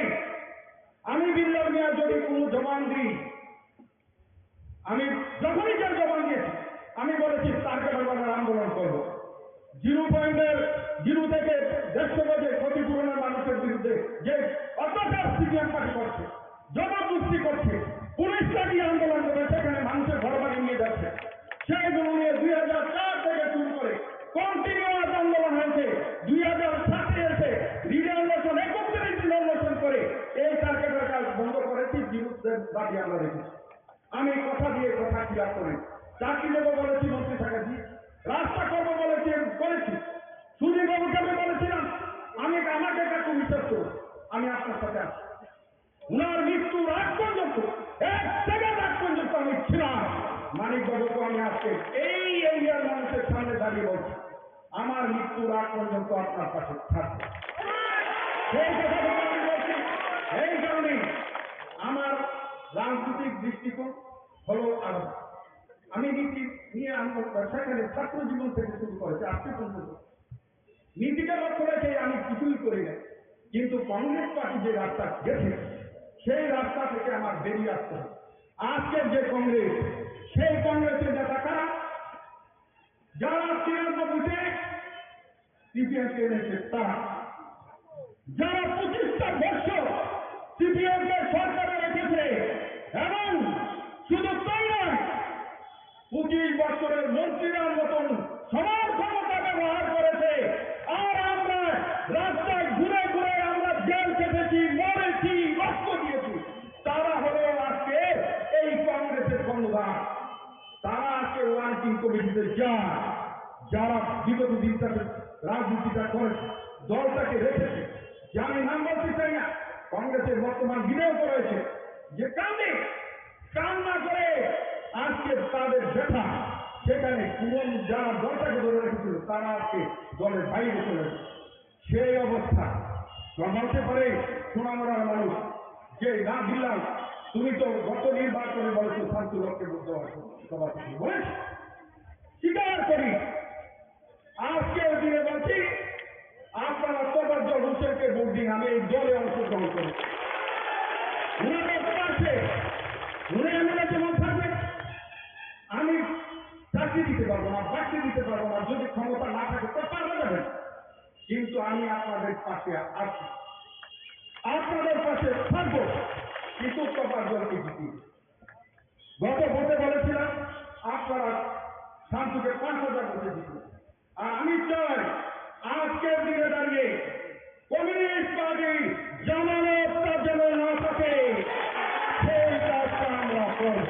আমি বিল্লাল মিয়া যদি কোনো জবান দিই, আমি যখনই যে জবান দিয়েছি, আমি বলেছি তার কারণে আন্দোলন করবো। জিরো পয়েন্টের, জিরো থেকে দেড়শো গজে ক্ষতিপূরণের মানুষের বিরুদ্ধে যে অত্যাচার সিপিএম পার্টি করছে, জবরদস্তি করছে, পুলিশ লাগিয়ে আন্দোলন করে সেখানে মানুষের ঘর বাড়ি নিয়ে যাচ্ছে। সেই জন্য নিয়ে দুই হাজার চার থেকে শুরু করে কন্টিনিউয়াস আন্দোলন হয়েছে। দুই হাজার সাতে এসে রিলে অনশন, একত্রিশ দিন অনশন করে এই টার্গেটের কাজ বন্ধ করেছি, বিরুদ্ধে দাবি আমরা রেখেছি। আমি কথা দিয়ে কথা ক্লিয়ার করি। চাকরি দেবো বলেছি মন্ত্রী থাকাছি, রাস্তা করবো বলেছি, করেছি। সুধীর বাবুকে আমি বলেছিলাম, আমি, আমাকে একটু বিশ্বাস করুন, আমি আপনার সাথে আছি। উনার মৃত্যুর আগ পর্যন্ত, এক সেকেন্ড আগ পর্যন্ত আমি ছিলাম। মানিক বাবুকে আমি আজকে এই এরিয়ার মানুষের সামনে দাঁড়িয়ে বলছি, আমার মৃত্যুর আগ পর্যন্ত আপনার পাশে থাকবো। সেই কথা বলে আমি বলছি, এই কারণে আমার রাজনৈতিক দৃষ্টিকোণ হলো আলাদা। আমি নীতি নিয়ে আন্দোলন, সেখানে ছাত্র জীবন থেকে শুরু করেছি আজকে পর্যন্ত। নীতিকে লক্ষ্য রেখে আমি কিছুই করি না, কিন্তু কংগ্রেস পার্টি যে রাস্তা গেছে, সেই রাস্তা থেকে আমার বেরিয়ে আসতে হবে। আজকের যে কংগ্রেস, সেই কংগ্রেসের নেতা কারা? যারা তিরানব্বইতে সিপিএম কে এনেছে তারা, যারা পঁচিশটা বছর সিপিএম কে সরকারে রেখেছে এবং শুধু তাই নয়, পঁচিশ বছরের মন্ত্রীরা মতন সমান ক্ষমতা ব্যবহার করেছে, আর আমরা রাস্তায় ঘুরে ঘুরে আমরা জেল খেটেছি, মরেছি, রক্ত দিয়েছি। তারা হলো আজকে এই কংগ্রেসের কর্ণধার। তারা আজকে ওয়ার্কিং কমিটিতে যান, যারা বিগত দিন তাদের রাজনীতিটা করেছে, দলটাকে রেখেছে। যে আমি নাম বলতে চাই না, কংগ্রেসের বর্তমান বিধায়ক রয়েছে, যে কান্দে, কান্না করে আজকে তাদের ব্যথা, সেখানে পুরনো যারা দলটাকে ধরে রেখেছিল, তারা আজকে দলের বাইরে চলে গেছে। সেই অবস্থা জমাতে পারে সোনামুড়ার মানুষ যে, "না দিলাম, তুমি তো গত নির্বাচনে বলেছো শান্তি লক্ষ্যে ভোট দেওয়ার সভাপতি বলেছ।" স্বীকার করি, আজকের দিনে বলছি, আপনারা তফাজ্জল হোসেনকে ভোট দিন, আমি এই দলে অংশগ্রহণ করি। উনি তো পারছে, উনি এমএলএ যেমন পারবে, আমি চাকরি দিতে পারবো না, বাকরি দিতে পারবো না, যদি ক্ষমতা না থাকে তো পারবে না। কিন্তু আমি আপনাদের পাশে আছি, আপনাদের পাশে থাকবো, কিন্তু তফাজ্জলকে জিতিয়ে। গত ভোটে বলেছিলাম, আপনারা দিনে দাঁড়িয়ে কমিউনিস্ট পার্টি জামানত তার জন্য না থাকে, সেই কাজটা আমরা করব,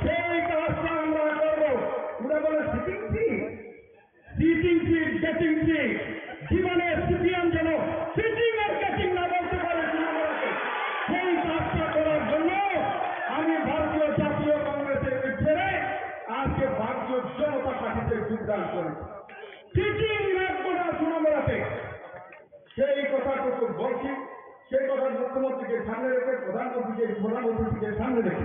সেই কাজটা আমরা করব। ওরা বলে sitting seat, sitting seat, getting seat, জীবনে সিপিএম যেন সিটিং আর গেটিং না বলতে পারে, শুনে রাখে। সেই কাজটা করার জন্য আমি ভারতীয় জাতীয় কংগ্রেসের ছেড়ে আজকে ভারতীয় জনতা পার্টিতে যোগদান করেছি। সিটিং রাখবো না, শুনে রাখে। সেই কথাটুকু বলছি, সেই কথা মুখ্যমন্ত্রীকে সামনে রেখে, প্রধানমন্ত্রীকে, প্রধানমন্ত্রীকে সামনে রেখে,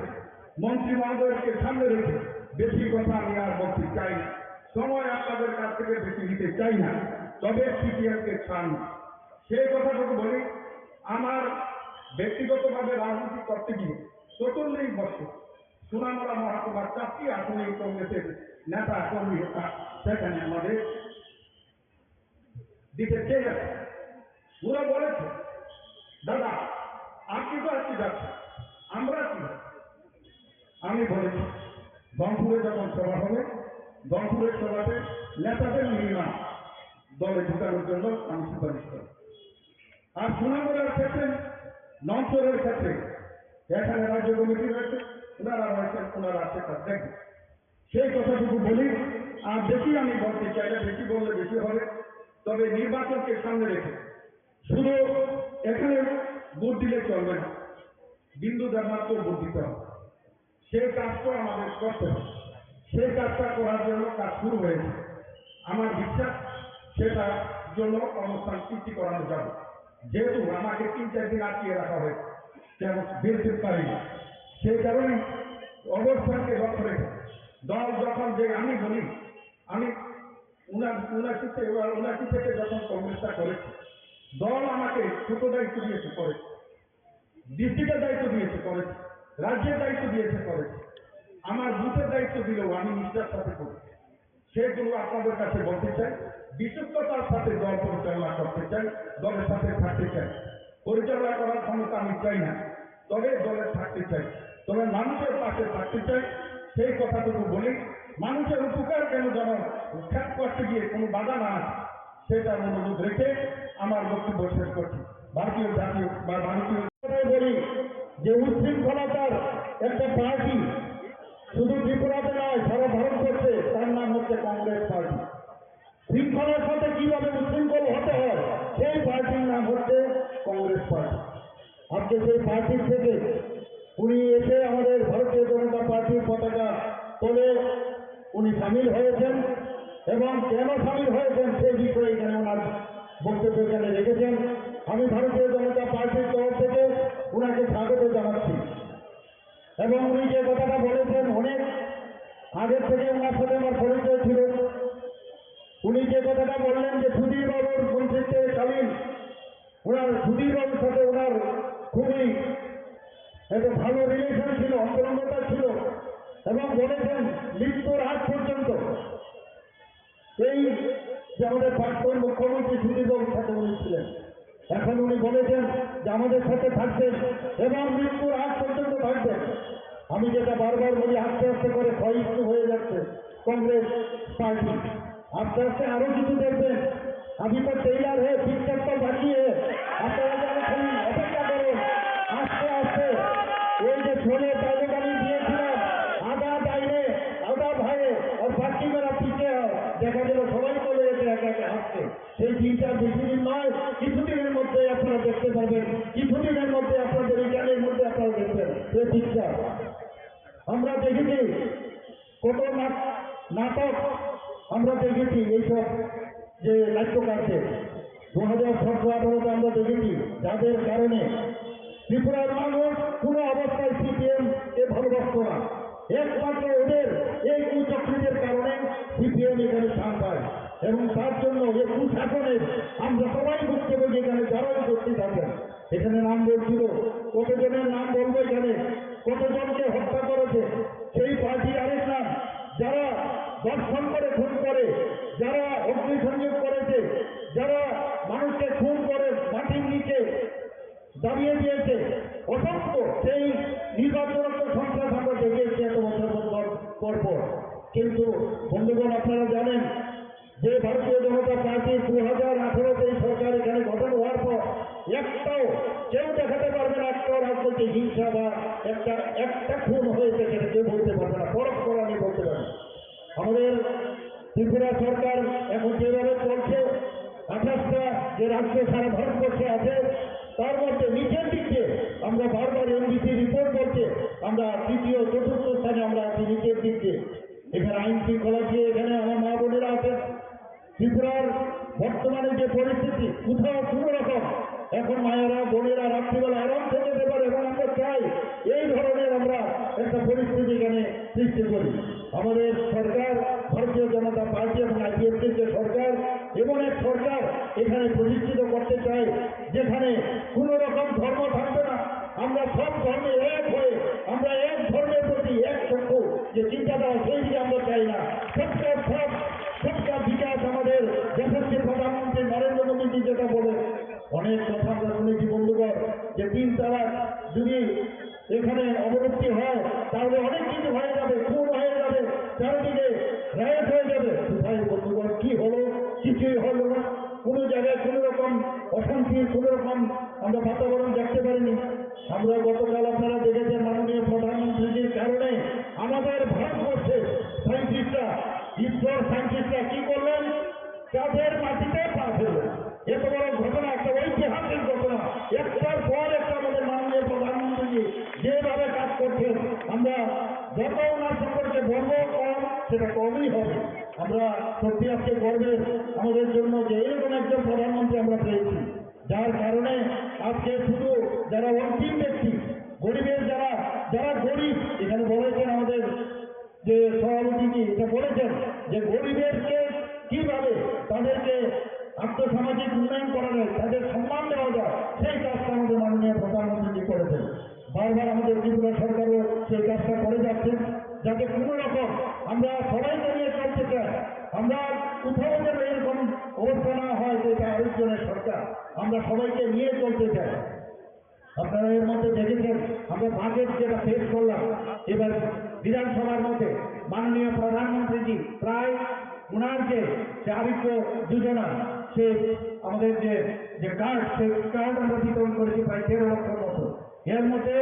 মন্ত্রী মহোদয়কে সামনে রেখে বেশি কথা আমি আর বলতে চাই না। সময় আপনাদের কাছ থেকে বেশি নিতে চাই না। তবে সিপিএমকে ছাড়ুন। সেই কথাটুকু বলি, আমার ব্যক্তিগতভাবে রাজনীতি করতে গিয়ে চল্লিশ বছর সোনামুড়া মহকুমার চারটি আসনে কংগ্রেসের নেতা কর্মী হতা সেখানে আমাদের দিতে চেয়ে গেছে। ওরা বলেছে, "দাদা, আপনি তো আজকে যাচ্ছেন, আমরা কি?" আমি বলেছি, "গহপুরে যখন সভা হবে, গহপুরের সভাতে নেতাদের নিয়ে না দলে ঢুকানোর জন্য আমি সুপারিশ করব।" আর সুনামগড়ের ক্ষেত্রে, নমচরের ক্ষেত্রে এখানে রাজ্য কমিটি রয়েছে, ওনারা রয়েছেন, ওনারা সেটা দেখবেন। সেই কথাটুকু বলি, আর বেশি আমি বলতে চাই না, বেশি বললে বেশি হবে। তবে নির্বাচনকে সামনে রেখে শুধু এখানে ভোট দিলে চলবে না, বিন্দু ধর্মাত্ম ভোট দিতে হবে। সেই কাজটা আমাদের করতে হবে। সেই কাজটা করার জন্য কাজ শুরু হয়েছে। আমার বিশ্বাস সেটার জন্য কর্মস্থান সৃষ্টি করানো যাবে। যেহেতু আমাকে তিন চার দিন আটকিয়ে রাখা হয়েছে, কেন বেরোতে পারি না, সেই কারণে অবস্থানকে লক্ষ্য রেখে দল যখন যে আমি বলি, আমি উনা-, উনাশি থেকে, উনাশি থেকে যখন কংগ্রেসটা করেছি, দল আমাকে ছোট দায়িত্ব দিয়েছে, করেছি। ডিস্ট্রিক্টের দায়িত্ব দিয়েছে, করেছি। রাজ্যের দায়িত্ব দিয়েছে, করেছি। আমার বুথের দায়িত্ব দিলেও আমি নিষ্ঠার সাথে করেছি। সেগুলো আপনাদের কাছে বলতে চাই, বিশুদ্ধতার সাথে দল পরিচালনা করতে চাই, দলের সাথে থাকতে চাই। পরিচালনা করার ক্ষমতা আমি চাই না, তবে দলে থাকতে চাই, তবে মানুষের পাশে থাকতে চাই। সেই কথাটুকু বলি, মানুষের উপকার কেন যেন খ্যাত করতে গিয়ে কোনো বাধা না আসে, সেটা অনুরোধ রেখে আমার বক্তব্য শেষ করছি। ভারতীয় জাতীয় বা ভারতীয় কথাই বলি যে উচ্ছৃঙ্খলতার একটা পার্টি শুধু ত্রিপুরাতে নয়, সারা ভারতবর্ষে, তার নাম হচ্ছে কংগ্রেস পার্টি। শৃঙ্খলার সাথে কিভাবে উচ্ছৃঙ্খল হতে হয়, সেই পার্টির নাম হচ্ছে কংগ্রেস পার্টি। আজকে সেই পার্টির থেকে উনি এসে আমাদের ভারতীয় জনতা পার্টির পতাকা তলে উনি সামিল হয়েছেন এবং কেন সামিল হয়েছেন সেই বিষয়ে এখানে ওনার বক্তব্য এখানে রেখেছেন। আমি ভারতীয় জনতা পার্টির তরফ থেকে ওনাকে স্বাগত জানাচ্ছি। এবং উনি যে কথাটা বলেছেন, অনেক আগের থেকে ওনার সাথে আমার পরিচয় ছিল। উনি যে কথাটা বললেন যে সুধীর বাবুর মন্ত্রিত্বকালীন ওনার, সুধীর বাবুর সাথে ওনার খুবই একটা ভালো রিলেশন ছিল, অন্তরঙ্গতা ছিল, এবং বলেছেন মৃত্যুর আগ পর্যন্ত এই যে আমাদের প্রাক্তন মুখ্যমন্ত্রী সুধীর বাবুর সাথে উনি ছিলেন, এখন উনি বলেছেন যে আমাদের সাথে থাকবেন এবং মৃত্যুর আগ পর্যন্ত থাকবেন। আমি যেটা বারবার বলি, আস্তে আস্তে করে ক্ষয়িষ্ণু হয়ে যাচ্ছে কংগ্রেস পার্টি। আস্তে আস্তে আরো কিছু দেখবেন। अभी तो ट्रेलर है, पिक्चर तो बाकी है। আপনারা যেন খালি অপেক্ষা করুন। আস্তে আস্তে ওই যে শোলে তালুকানি দিয়েছিলাম, আধা ডাইনে, আধা ভাইয়ে, আর বাকি মেরা পিছে হয়। দেখা গেল সবাই চলে গেছে একে একে হাঁটতে। সেই দিনটা বেশি দিন নয়, কিছুদিনের মধ্যে আপনারা দেখতে পাবেন, কিছুদিনের মধ্যে আপনাদের এই জ্ঞানের মধ্যে আপনারা দেখবেন এই পিকচার। আমরা দেখেছি কত নাট-, নাটক আমরা দেখেছি, এইসব যে নাট্যকারদের দু হাজার সতেরো আঠারোতে আমরা দেখেছি, যাদের কারণে ত্রিপুরার মানুষ কোনো অবস্থায় সিপিএম কে ভালোবাসতো না। একমাত্র ওদের এই কুচক্রীদের কারণে সিপিএম এখানে স্থান পায় এবং তার জন্য এই কুশাসনের আমরা সবাই ভুক্তভোগী, এখানে যারা উপস্থিত আছেন। এখানে নাম বলছিল, কতজনের নাম বলবো এখানে, কতজনকে হত্যা করেছে সেই পার্টির আরেক নাম, যারা ধর্ষণ করে খুন করে, যারা অগ্নিসংযোগ করেছে, যারা মানুষকে খুন করে মাটির নিচে দাবিয়ে দিয়েছে। অসংখ্য সেই নির্বাচনত্ত সন্ত্রাস আমরা দেখে এসেছি এত বছর পর পর। কিন্তু বন্ধুগণ, আপনারা জানেন, যে ভারতীয় জনতা পার্টির দু হাজার আঠারোতে এই সরকার এখানে গঠন হওয়ার পর একটাও কেউ দেখাতে পারবে না, একটাও রাজনৈতিক হিংসা বা একটা একটা খুন হয়েছে, সেটা কেউ বলতে পারবে না, পরস্পর আমি বলতে পারি। আমাদের ত্রিপুরা সরকার এখন যেভাবে চলছে, আঠাশটা যে রাজ্য সারা ভারতবর্ষে আছে, তার মধ্যে নিচের দিক দিয়ে আমরা বারবার এনডিসি রিপোর্ট বলছে, আমরা তৃতীয়, চতুর্থ স্থানে আমরা আছি নিচের দিক দিয়ে। এখানে আইন শৃঙ্খলা দিয়ে এখানে আমার মা বোনেরা আছেন। ত্রিপুরার বর্তমানে যে পরিস্থিতি, কোথাও কোনো রকম এখন মায়েরা, বোনেরা রাত্রিবেলা আরাম থেকে যেতে পারে, এবং আমরা চাই এই ধরনের আমরা একটা পরিস্থিতি এখানে সৃষ্টি করি। আমাদের সরকার, ভারতীয় জনতা পার্টি এবং আইপিএফটির যে সরকার, এমন এক সরকার এখানে প্রতিষ্ঠিত করতে চাই, যেখানে কোনো রকম ধর্ম থাকবে না। আমরা সব ধর্মে এক হয়ে, আমরা এক ধর্মের প্রতি এক চক্ষু যে চিন্তাধারা, সেই দিকে আমরা চাই না। সবকা সাথ, সবকা বিকাশ, আমাদের যশস্বী প্রধানমন্ত্রী নরেন্দ্র মোদীজি যেটা বলে, অনেক কথা আমরা শুনেছি বন্ধুগণ, যে তিন তালাক যদি এখানে অবলুপ্তি হয়, তাহলে অনেক কিছু হয়ে যাবে, খুন হয়ে যাবে, চারিদিকে রায়ট হয়ে যাবে। কোথায় বন্ধুগণ, কি হলো? কিছুই হলো না। কোনো জায়গায় কোনো রকম অশান্তির কোনো রকম আমরা বাতাবরণ দেখতে পারিনি। আমরা গতকাল, আপনারা দেখেছেন, মাননীয় প্রধানমন্ত্রীজির কারণে আমাদের ভারতবর্ষের সায়েন্টিস্টরা, ইসরোর সায়েন্টিস্টরা কি করলেন? চাঁদের মাটিতে পা ফেললেন। এত বড় ঘটনা, একটা ঐতিহাসিক ঘটনা। একটার পর একটা আমাদের মাননীয় প্রধানমন্ত্রীজি যেভাবে কাজ করছেন, আমরা যত ওনার সম্পর্কে বলবো কম, সেটা কমই হবে। আমরা সত্যি আজকে গর্বের আমাদের জন্য যে এরকম একজন প্রধানমন্ত্রী আমরা পেয়েছি, যার কারণে আজকে শুধু যারা অন্তিম ব্যক্তি, গরিবের যারা, যারা গরিব, এখানে বলেছেন আমাদের যে সভাপতিজি এটা বলেছেন যে গরিবেরকে কিভাবে তাদেরকে আর্থসামাজিক উন্নয়ন করা যায়, তাদের সম্মান দেওয়া যায়, সেই কাজটা আমাদের মাননীয় প্রধানমন্ত্রীজি করেছেন। বারবার আমাদের ত্রিপুরা সরকারও সেই কাজটা করে যাচ্ছেন, যাতে কোনো রকম আমরা সবাইকে নিয়ে চলতে চাই। আমরা কোথাও যেন এরকম অবস্থা না হয় যে এটা আরেকজনের সরকার, আমরা সবাইকে নিয়ে চলতে চাই। আপনারা এর মধ্যে দেখেছেন, আমরা বাজেট যেটা পেশ করলাম এবার বিধানসভার মধ্যে, মাননীয় প্রধানমন্ত্রীজি প্রায় ওনার যে, যে আরোগ্য যোজনা, সে আমাদের যে, যে কার্ড, সেই কার্ড আমরা বিতরণ করেছি প্রায় তেরো লক্ষর মতো। এর মধ্যে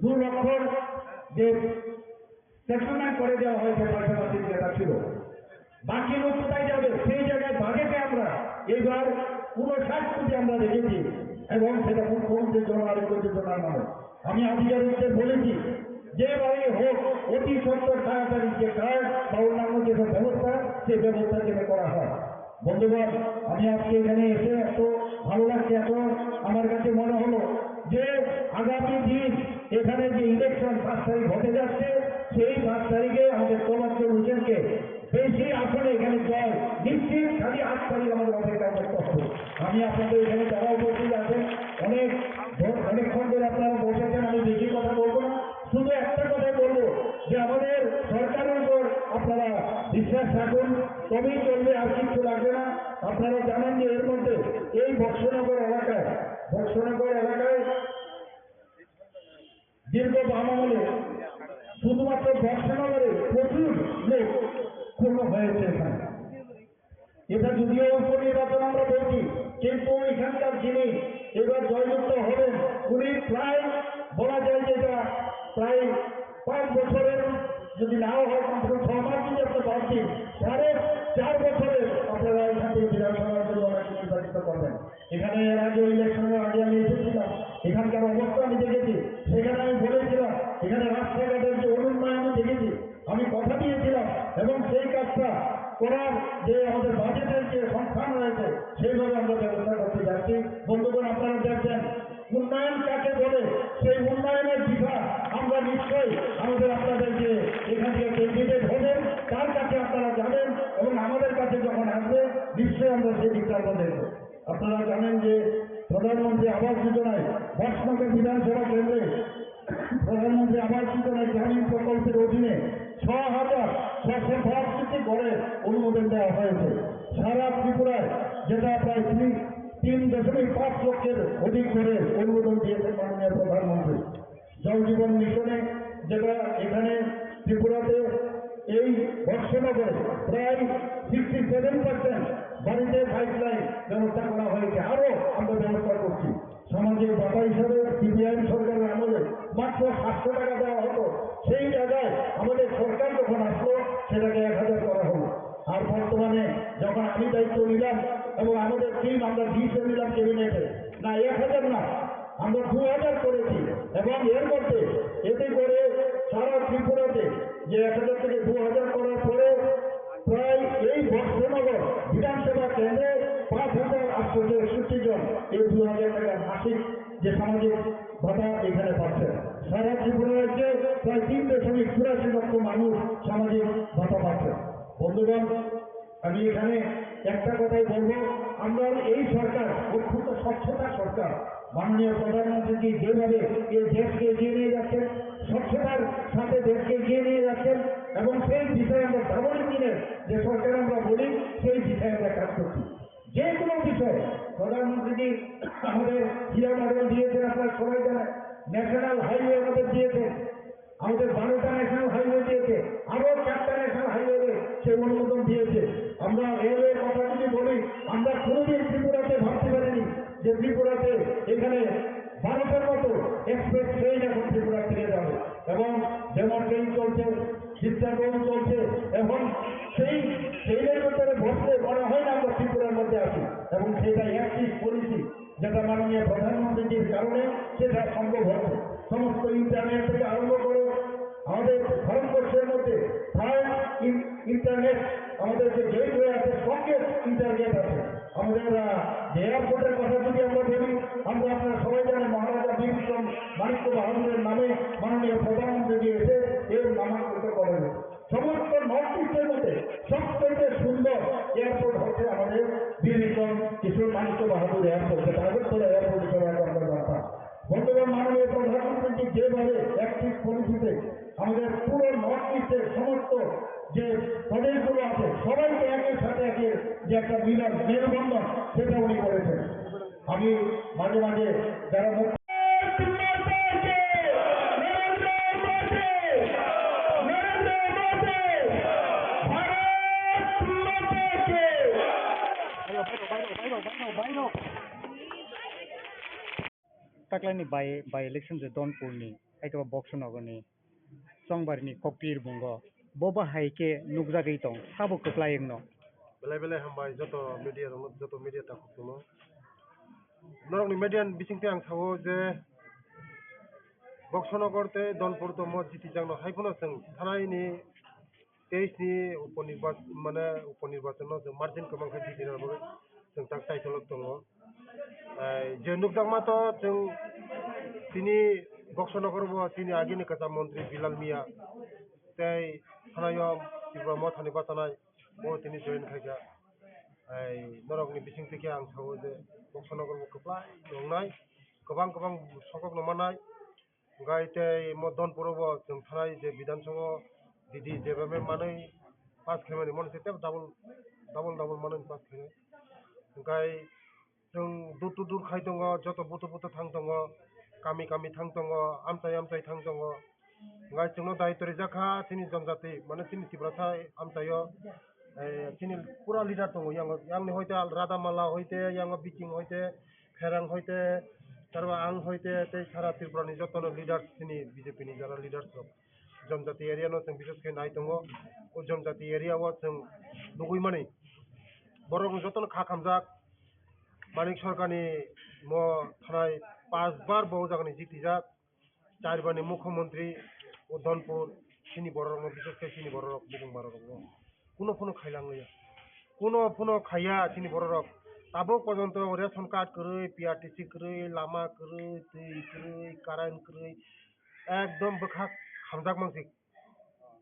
দু লক্ষর যে সেটেলমেন্ট করে দেওয়া হয়েছে, পয়সা পাতির যেটা ছিল, বাকি লোক কোথায় যাবে? সেই জায়গায় বাজেটে আমরা এইবার ঊনষাট কোটি আমরা রেখেছি এবং সেটা মুখ্যমন্ত্রী জন আরোগ্য যোজনার নামে। আমি আধিকারিকদের বলেছি, যেভাবে হোক অতি সত্বর তাড়াতাড়ি যে কার্ড বা অন্যান্য যেসব ব্যবস্থা, সেই ব্যবস্থা যেন করা হয়। বন্ধুগণ, আমি আজকে এখানে এসে এত ভালো লাগছে, এত আমার কাছে মনে হলো যে আগামী দিন এখানে যে ইলেকশন পাঁচ তারিখ হতে যাচ্ছে, সেই পাঁচ তারিখে আমাদের তমাত্তর হোসেনকে বেশি আসনে এখানে জয় নিশ্চিত, খালি আট তারিখ আমাদের অপেক্ষা করতে হবে। আমি আপনাদের এখানে যারা উপস্থিত আছেন, অনেক ধ-, অনেকক্ষণ ধরে আপনারা বসেছেন, আমি বেশি কথা বলবো না, শুধু একটা কথাই বলবো যে আমাদের সরকারের উপর আপনারা বিশ্বাস রাখুন, তবেই চলবে, আর কিচ্ছু লাগবে না। আপনারা জানেন যে এর মধ্যে এই বক্সনগর এলাকায়, বক্সনগর এলাকায় দীর্ঘ বাম আমলে শুধুমাত্র বক্সনগরে প্রচুর লোক খুন হয়েছে এখানে। এটা যদিও উপনির্বাচন আমরা বলছি, কিন্তু এখানকার যিনি এবার জয়যুক্ত হবেন, উনি প্রায় বলা যায় যে এটা প্রায় পাঁচ বছরের, যদি নাও হয়, কমসে কম ছ মাস যদি আপনি বাদ দিন, সাড়ে চার বছরের আপনারা এখান থেকে বিধানসভার জন্য ওনাকে নির্বাচিত করবেন। এখানে এর আগে ইলেকশনের আগে আমি এসেছিলাম, এখানকার অবস্থা আমি দেখেছি। সেখানে আমি বলেছিলাম, এখানে রাস্তাঘাটের যে অনুন্নয়ন আমি দেখেছি, আমি কথা দিয়েছিলাম এবং সেই কাজটা করার যে আমাদের বাজেটের যে সংস্থান রয়েছে, সেইভাবে আমরা ব্যবস্থা করতে যাচ্ছি। বন্ধুগণ, আপনারা দেখবেন উন্নয়ন কাকে বলে, সেই উন্নয়নের দিশা আমরা নিশ্চয়ই আমাদের, আপনাদের যে এখান থেকে ক্যান্ডিডেট হবেন, তার কাছে আপনারা যাবেন এবং আমাদের কাছে যখন আসবে, নিশ্চয়ই আমরা সেই দিকটা আমরা দেখব। আপনারা জানেন যে প্রধানমন্ত্রী আবাস যোজনায় বক্সনগর বিধানসভা কেন্দ্রে প্রধানমন্ত্রী আবাস যোজনায় গ্রামীণ প্রকল্পের অধীনে ছ হাজার ছশো বাষট্টি ঘরে অনুমোদন দেওয়া হয়েছে। সারা ত্রিপুরায় যেটা প্রায় তিন, তিন দশমিক পাঁচ লক্ষের অধিক ঘরে অনুমোদন দিয়েছেন মাননীয় প্রধানমন্ত্রী। জল জীবন মিশনে যেটা এখানে ত্রিপুরাতে এই বক্সনগরে প্রায় সিক্সটি সেভেন পার্সেন্ট বাড়িতে পাইপলাইন ব্যবস্থা করা হয়েছে, আরও আমরা ব্যবস্থা করছি। সামাজিক ভাতা হিসাবে সিপিআইএম সরকারের আমলে মাত্র সাতশো টাকা দেওয়া হতো, সেই জায়গায় আমাদের সরকার যখন আসলো, সেটাকে এক হাজার করা হলো। আর বর্তমানে যখন আমি দায়িত্ব নিলাম এবং আমাদের টিম, আমরা ডিসিশন নিলাম ক্যাবিনেটে, না, এক হাজার না, আমরা দু হাজার করেছি। এবং এর মধ্যে এতে করে সারা ত্রিপুরাতে যে এক হাজার থেকে দু হাজার করার পরে প্রায় এই বক্সনগর বিধানসভা কেন্দ্রে পাঁচ হাজার আটশো একষট্টি জন এই দু হাজার টাকার মাসিক যে সামাজিক ভাতা এখানে পাচ্ছেন। সারা ত্রিপুরা রাজ্যে প্রায় তিন দশমিক চুরাশি লক্ষ মানুষ সামাজিক ভাতা পাচ্ছেন। বন্ধুগণ, আমি এখানে একটা কথাই বলবো, আমরা এই সরকার অত্যন্ত স্বচ্ছতা সরকার। মাননীয় প্রধানমন্ত্রীজি যেভাবে এই দেশকে এগিয়ে নিয়ে যাচ্ছেন, স্বচ্ছতার সাথে দেশকে এগিয়ে নিয়ে যাচ্ছেন এবং সেই বিষয়ে আমরা ডাবল ইঞ্জিনের যে সরকার আমরা বলি, সেই বিষয়ে আমরা কাজ করছি। যে কোনো বিষয়ে প্রধানমন্ত্রীজি আমাদের হীরা মডেল দিয়েছেন, আপনারা সবাই জানেন, ন্যাশনাল হাইওয়ে আমাদের দিয়েছেন, আমাদের বারোটা ন্যাশনাল হাইওয়ে দিয়েছে, আরো চারটা ন্যাশনাল হাইওয়ে সে অনুমোদন দিয়েছে। আমরা রেলের কথা যদি বলি, আমরা কোনোদিন ত্রিপুরাতে ভাবতে পারিনি যে ত্রিপুরাতে এখানে বারোটার মতো এক্সপ্রেস ট্রেন এখন ত্রিপুরা থেকে যাবে। এবং যেমন ট্রেন চলছে, সিস্টার রোড চলছে, এখন সেই ট্রেনের ভিতরে বসলে মনে হয় না আমরা ত্রিপুরার মধ্যে আছি। এবং সেটা একত্রিশ পলিসি, যেটা মাননীয় প্রধানমন্ত্রীজির কারণে সেটা সম্ভব হয়েছে। সমস্ত ইন্টারনেট থেকে আরম্ভ করে আমাদের ভারতবর্ষের মধ্যে থার্ড ইন্টারনেট, আমাদের যে গেটওয়ে আছে, স্ট্রংগেস্ট ইন্টারনেট আছে। আমাদের আহ, যে এয়ারপোর্টের কথা যদি আমরা বলি, আমরা আপনারা সবাই জানেন, মহারাজা বীর বিক্রম মাণিক্য বাহাদুরের নামে মাননীয় প্রধানমন্ত্রীজি এসে এর নামাঙ্কিত করেন। সমস্ত নর্থ ইস্টের মধ্যে সবথেকে সুন্দর এয়ারপোর্ট হচ্ছে আমাদের বীর বিক্রম কিশোর মাণিক্য বাহাদুর এয়ারপোর্ট, যেটা আগরতলা এয়ারপোর্ট হিসেবে আগে আমরা জানতাম। বন্ধুগণ, মাননীয় প্রধানমন্ত্রী যেভাবে একত্রিশ পলিসিতে আমাদের পুরো নর্থ ইস্টের সমস্ত যে প্রদেশগুলো আছে, সবাইকে একের সাথে একের যে একটা মিলন, মেলবন্ধন, সেটা উনি করেছেন। আমি মাঝে মাঝে যারা মুখ্য Taklai ni by, by election je Donpur ni, aitaba Boxo Nogor ni, Chongbari ni Kokpir bungo, bo ba hai khe nukjagwi tong, sabo kwplai wngno. Belai belai hambai joto media rokno, joto media takhuk tongno. Norokni media ni bisingtwi ang sao je Boxo Nogor tei Donpur tomo jiti jakno hai phano chwng thanai ni teis ni upo nirbach-, mane upo nirbachon no chwng margin kwbang khe jiti rwna bagwi chwng tak chaitolok tongo. Ai, je nukjakma to chwng tini Boxo Nogor bo chini agini kwcham montri Bilal Miya tei Sanayom Tripura Mothani bachanai bo tini join khaikha. Ai, norokni bisingtwi khe ang sao je Boxo Nogor bo kwplai wngnai, kwbang kwbang sokokno mannai. Hwnkhe tei mo Donpuro bo chwng thanai je Bidhan Sabha didi jeba me manwi pass khaimani, mono se tebo double, double, double manwi pass khainai. Hwnkhe chwng door to door khai tongo, joto buto buto thang tongo, kami kami thang tongo, amchai amchai thang tongo. Hwnkhe chwngno daitw rijak kha chini jonjati, mane chini Tiprasa amchaio, eh, chini pura leader tongo, yang, yangni hoite Radha Mala hoite, yang Biking hoite, Pherang hoite, tarwa ang hoite, tei sara Tripura ni jotono leaders, chini B J P ni jara leaders rok. Jonjati area no chwng bises khe nai tongo. O jonjati area o chwng nugui mani. Borok jotono kha khamjak. Manik Sarkar ni mo thanai pas bar bo o jaga ni jitijak. Char bar ni mukhyamantri o Donpur, chini borok rok no bises khe chini borok rok bukung borok rok no. Kuno phano khailang liya. Kuno phano khaiya chini borok rok. Tabuk porjonto ration card kwrwi, P R T C kwrwi, lama kwrwi, twi kwrwi, current kwrwi, ekdom bwkhak hamjak mansik.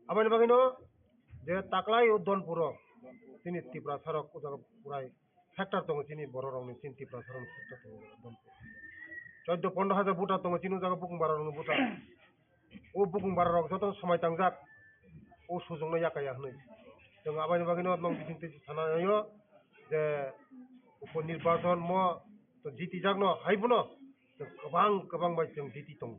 Aboni bagwino je taklai o Donpuro chini Tiprasa rok o jaga purai factor tongo chini borok rokni, chini Tiprasa rokni factor tongo Donpur. Choddo pondro hajar voter tongo chini o jaga bukung bara rokni voter. O bukung bara rok joto somai tangjak, o sujungno yakaya hwnwi. Chwng aboni bagwino nok bisingtwi sana naio je upo nirbachon mo to jitijakno hai phano chwng kwbang kwbang bai chwng jiti tongo.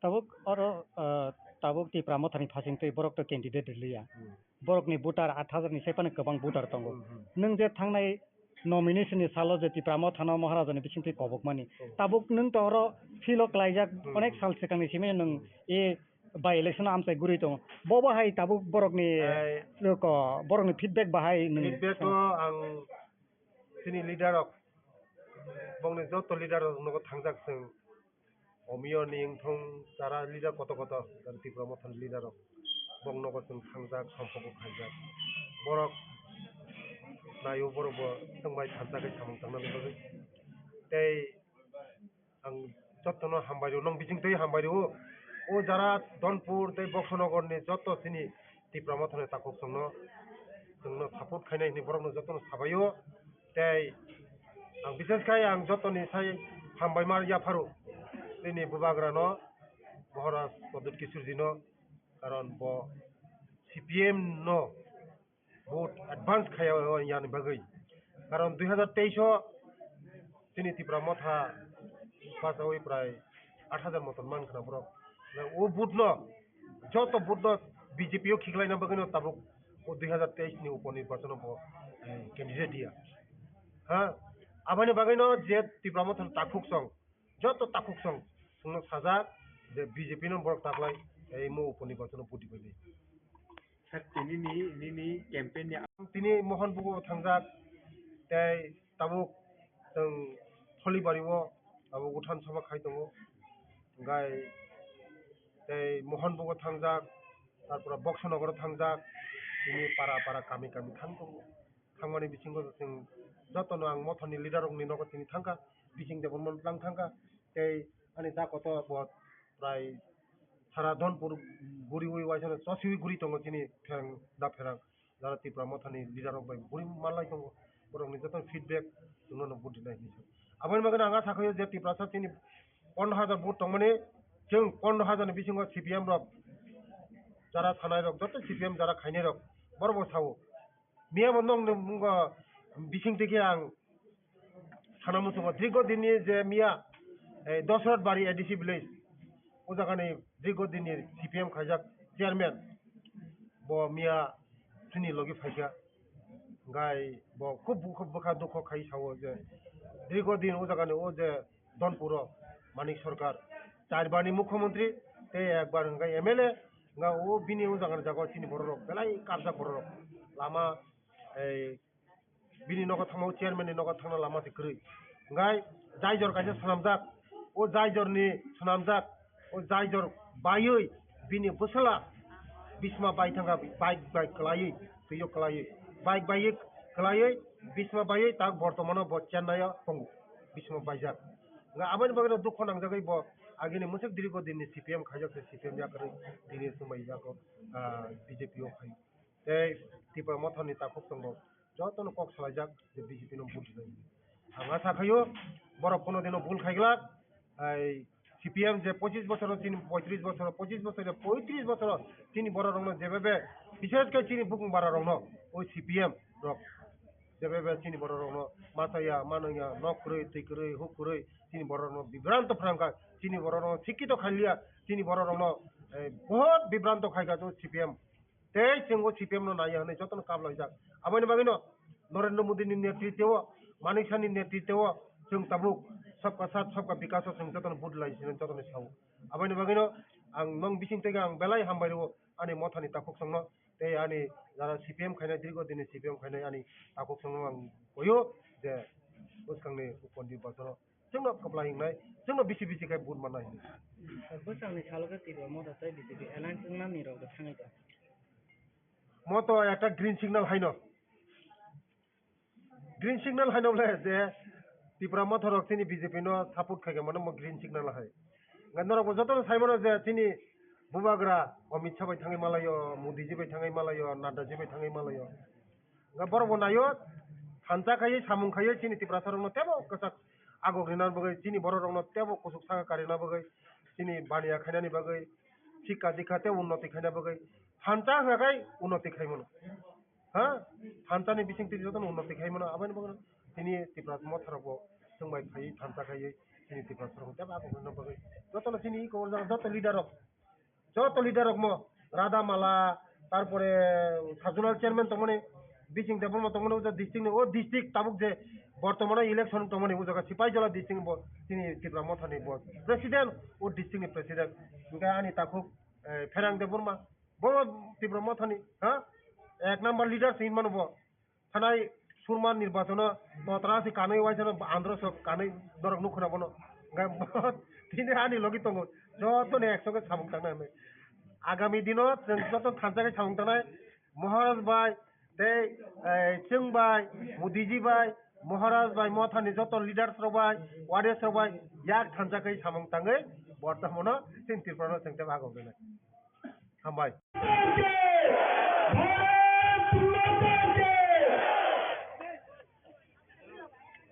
Tabuk oro, ah, Tabuk Tipra Mothani phasing twi borok to candidate rwliya. Hmm. Borokni voter aat hajar ni sai phano kwbang voter tongo. Hmm, hmm. Nwng je thangnai nomination ni salo je Tipra Mothano Maharaja ni bising twi kobokmani. Hmm. Tabuk nwng to oro field o klaijak Hmm, onek hmm. sal swkangni simi nwng Hmm. e by election o amchai guri tongo. Bo bahai tabuk borokni Ai. Ko, borokni feedback bahai nwng Feedback o ang chini leader rok, bongni joto leader rok nogo thangjak chwng. Omiyo ni wngthong jara leader koto koto, jara Tipra Mothani leader rok. Bong nogo chwng thangjak, somphogo khaijak. Borok naio borok bo chwng bai thansa khe samung tangna bagwi. Tei ang jotono hambai rw, nong bising twi hambai rw. O jara Dhonpur tei Boksonogor ni joto chini Tipra Mothani takhuk chwngno, chwngno support khainai hwnwi borokno jotono sabaio. Tei ang bises khai ang jotoni sai hambai ma yapharu chini bubagrano, Maharaj Pradyut Kishorjino, karon bo C P M no vote advance khaya yani bagwi. Karon dui hazar teis o chini Tipra Motha pasawi prai aat hajar moton man khna borok. O vote no, joto vote no B J P o khiklaina bagwi no tabuk o dui hazar teis ni upo nirbachon o bo, eh, candidate ya. Ha, aboni bagwi no je Tipra Motha takhuk song, joto takhuk song, chwngno sajak je B J P no borok taklai, eh, mo upo nirbachon o vote dibai di. Sir, tini ni, nini campaign ni Tini Mohon Bugo thangjak, tei tabuk chwng Tholibari o tabuk uthan sabha khai tongo. Hwnkhe tei Mohon Bugo thangjak, tarpore Boksonogoro thangjak, tini para para kami kami thang tongo. Thangmani bisingo chwng jotono ang Mothani leader rokni nogo tini thangkha, bising Debbarma tlang thangkha, tei ani jakoto bo prai sara Dhonpur guriwi waisano chosiwi guri tongo chini pherang da pherang, jara Tipra Mothani leader rok bai guri manlai tongo, borokni joto feedback chwngno no vote rinai hinwi sa. Aboni bagwi ang asa khaio je Tiprasa chini pondro hajar vote tongmani, chwng pondro hajar ni bisingo C P M rok jara sanai rok, joto C P M jara khainai rok, borok bo sao. Miya bo nokni mungo bising twi khe ang sana muchungo, dirgo dinni je miya, eh, Dosrat Bari A D C village, o jagani dirgo dinni C P M khaijak chairman, bo miya chini logi phaikha, hwnkhe bo khub bukha, bukha dukho khai sao je dirgo din o jagani o je Dhonpuro Manik Sarkar, char bar ni mukhyamantri, tei ekbar hwnkhe M L A, hwnkhe o bini o jaga ni jaga o chini borok rok belai kabjak borok rok. Lama, ei, bini nogo thangma o chairman ni nogo thangna lama se kwrwi. Hwnkhe jaijor kaisa swnamjak, o jaijor ni swnamjak, o jaijor baiwi bini bwsala bisma bai thangkha, bike bai kwlaiwi, twi o kwlaiwi, bike bai kwlaiwi bisma baiwi tak bortomano bo Chennai o tongo, bisma baijak. Nga aboni bagwi no dukho nangjagwi bo agini mwswk dirgo dinni C P M khaijak se, C P M yakarwi tini swmai yago, ah, B J P o khai. Tei Tipra Mothani takhuk tongo, jotono kok salaijak je B J P no vote rinai. Ang asa khaio borok kono dino bul khaiglak, ai C P M je pochis bochor chini poitris bochor, pochis bochor poitris bochor chini borok rokno jebebe, bises khe chini bukung bara rokno o C P M rok jebebe chini borok rokno machaya, manwya, nok kwrwi, twi kwrwi, huk kwrwi, chini borok rokno bibranto phrangkha, chini borok rokno sikkito khailiya, chini borok rokno, eh, bohot bibranto khaikha o C P M. Tei chwng o C P M no naiya hwnwi jotono kaplaijak. Aboni bagwino Narendra Modi ni netritwo, Manik Saha ni netritwo chwng tabuk sabka saath, sabka vikas o chwng jotono vote lai sino jotono sao. Aboni bagwino ang nong bising tege ang belai hambai rwo ani Mothani takhuk songno tei ani jara C P M khainai, dirgo dini C P M khainai ani takhuk songno ang koyo je bwskangni upon nirbachano chwngno kwplai wngnai, chwngno bisi bisi khe vote mannai hinwi. Bwskangni salo khe Tipra Motha tei B J P alliance wngnani rok da thangwi tong. Moto ekta green signal haino. Green signal haino bole je Tipra Motha rok chini B J P no support khai khe mano mo green signal hai. Nga norok bo jotono sai mano je chini bubagra Amit Shah bai thangwi malaio, Modi ji bai thangwi malaio, Nadda ji bai thangwi malaio. Nga borok bo naio, thansa khaiwi, samung khaiwi chini Tiprasa rokno tebo kwchak agok rina bagwi, chini borok rokno tebo kusuk saka karina bagwi, chini baniya khainani bagwi, sikka dikka tei unnoti khaina bagwi, thansa hwnkha khai unnoti khaimano. Ha? Thansani bising tini jotono unnoti khaimano, aboni bagwi tini Tiprasa Motha rok bo chwng bai phaiwi thansa khaiwi chini Tiprasa rokno tebo agok rina bagwi. Jotono chini iko joto leader rok Joto leader rok mo Radha Mala, tarpore Sajulal chairman tongmani, Bising Debbarma tongmani, o district ni, o district tabuk je bortomano election tongmani, o jaga Sipaijala district ni bo, chini Tipra Motha ni bo president, o district ni president, hingke ani takhuk, eh, Pherang Debbarma, bo Tipra Motha ni, ha? Ek number leader se hinmano bo. Thanai surma nirbachono totra se kanwi waisano andro sok kanwi norok nukhuna bono. Hingke bo tini ani logi tongo. Joto ni ekso ke samung tangnai hinwi. Agami dino chwng joto thansa ke samung tangnai. Maharaj bai, tei, eh, chwng bai, Modiji bai, Maharaj bai, Motha ni joto leaders rok bai, warriors rok bai, yak thansa ke samung tangwi bortomono chwng Tripura no chwng tei bagok rwnai. Hambai.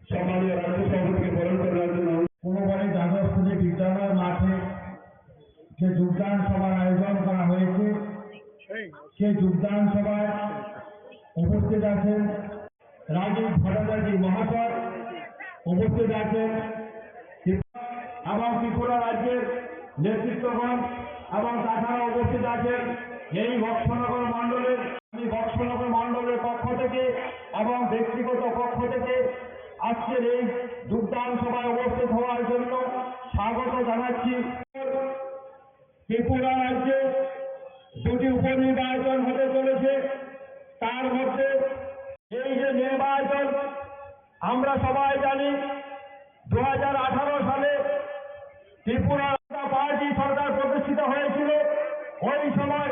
সম্মানীয় রাজ্য সভাপতিকে বরণ করার জন্য। পূর্ববাড়ি দ্বাদশ শ্রেণী বিদ্যালয় মাঠে যে যোগদান সভার আয়োজন করা হয়েছে, সেই যোগদান সভায় উপস্থিত আছেন রাজীব ভট্টাচার্য মহাশয়, উপস্থিত আছেন এবং ত্রিপুরা রাজ্যের নেতৃত্বগণ এবং তাছাড়া উপস্থিত আছেন এই বক্সনগর মণ্ডলের, আমি বক্সনগর মণ্ডলের পক্ষ থেকে এবং ব্যক্তিগত পক্ষ থেকে আজকের এই যোগদান সভায় উপস্থিত হওয়ার জন্য স্বাগত জানাচ্ছি। ত্রিপুরা রাজ্যে দুটি উপনির্বাচন হতে চলেছে। তার মধ্যে এই যে নির্বাচন, আমরা সবাই জানি দু হাজার আঠারো সালে ত্রিপুরা পার্টি সরকার প্রতিষ্ঠিত হয়েছিল। ওই সময়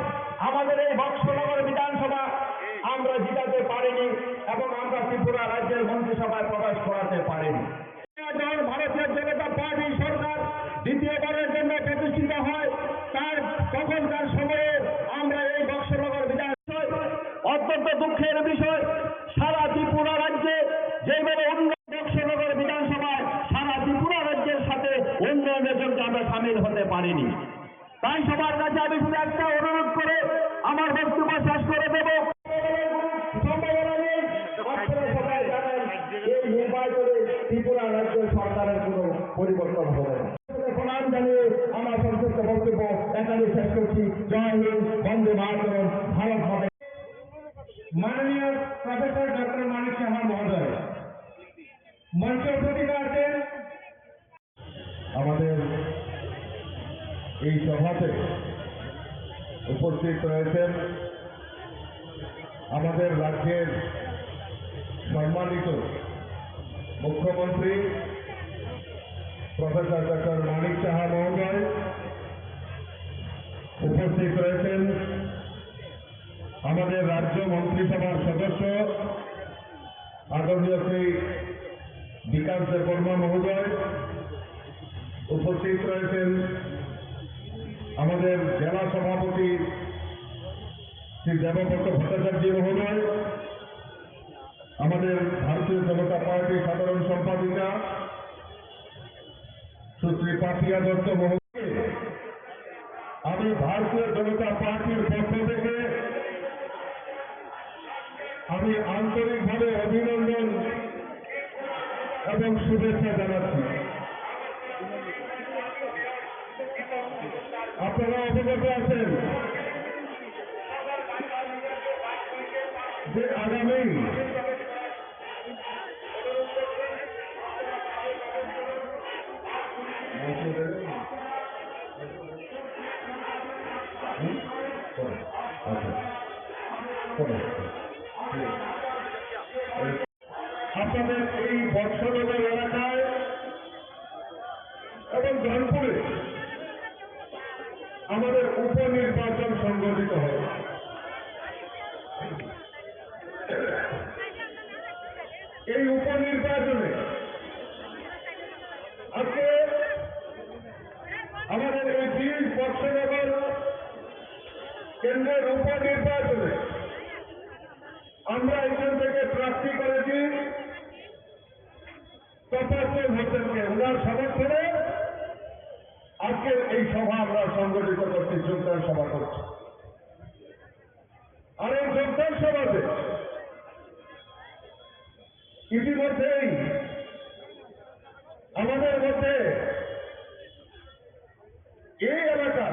আমাদের এই বক্সনগর বিধানসভা আমরা জিতাতে পারিনি এবং আমরা ত্রিপুরা রাজ্যের মন্ত্রিসভায় প্রবেশ করাতে পারিনি। যখন ভারতীয় জনতা পার্টি সরকার দ্বিতীয়বারের জন্য প্রতিষ্ঠিত হয়, তার তখনকার সময়ে আমরা এই বক্সনগর বিধান অত্যন্ত দুঃখের বিষয়। সারা ত্রিপুরা রাজ্যে যেভাবে উন্নয়ন, বক্সনগর বিধানসভায় সারা ত্রিপুরা রাজ্যের সাথে উন্নয়নের জন্য আমরা সামিল হতে পারিনি। তাই সবার কাছে আমি শুধু একটা অনুরোধ করে আমার বক্তব্য শেষ করে দেব। সম্ভাবনা নেই। আপনারা সবাই জানেন, এই নির্বাচনে ত্রিপুরা রাজ্য সরকারের কোনো পরিবর্তন হবে না। প্রণাম জানিয়ে আমার সংক্ষিপ্ত বক্তব্য এখানে শেষ করছি। জয় হিন্দ, বন্দে মাতরম, ভারত মাতা। মাননীয় প্রফেসর ডক্টর মানিক সাহা মহোদয় মঞ্চে উপস্থিত আছেন। আমাদের এই সভাতে উপস্থিত রয়েছেন আমাদের রাজ্যের সম্মানিত মুখ্যমন্ত্রী প্রফেসর ডক্টর মানিক সাহা মহোদয়, উপস্থিত রয়েছেন আমাদের রাজ্য মন্ত্রিসভার সদস্য আদরণীয় শ্রী বিকাশ দেববর্মা মহোদয়, উপস্থিত রয়েছেন আমাদের জেলা সভাপতি শ্রী দেবব্রত ভট্টাচার্য মহোদয়, আমাদের ভারতীয় জনতা পার্টির সাধারণ সম্পাদিকা সুশ্রী পাপিয়া দত্ত মহোদয়, আমি ভারতীয় জনতা পার্টির পক্ষ থেকে আমি আন্তরিকভাবে অভিনন্দন এবং শুভেচ্ছা জানাচ্ছি। আপনারা অবগত আছেন যে আগামী আপনাদের এই বক্সনগর এলাকায় এবং ধনপুরে আমাদের উপনির্বাচন সংগঠিত হবে। এই উপনির্বাচনে আজকে আমাদের এই বিশ বক্সনগর কেন্দ্রের উপনির্বাচনে আমরা এখান থেকে প্রার্থী করেছি তপস্বী হোসেনকে। ওনার সমর্থনে আজকের এই সভা আমরা সংগঠিত করতে, যোগদান সভা করছি। আর এই যোগদান সভাতে ইতিমধ্যেই আমাদের মধ্যে এই এলাকা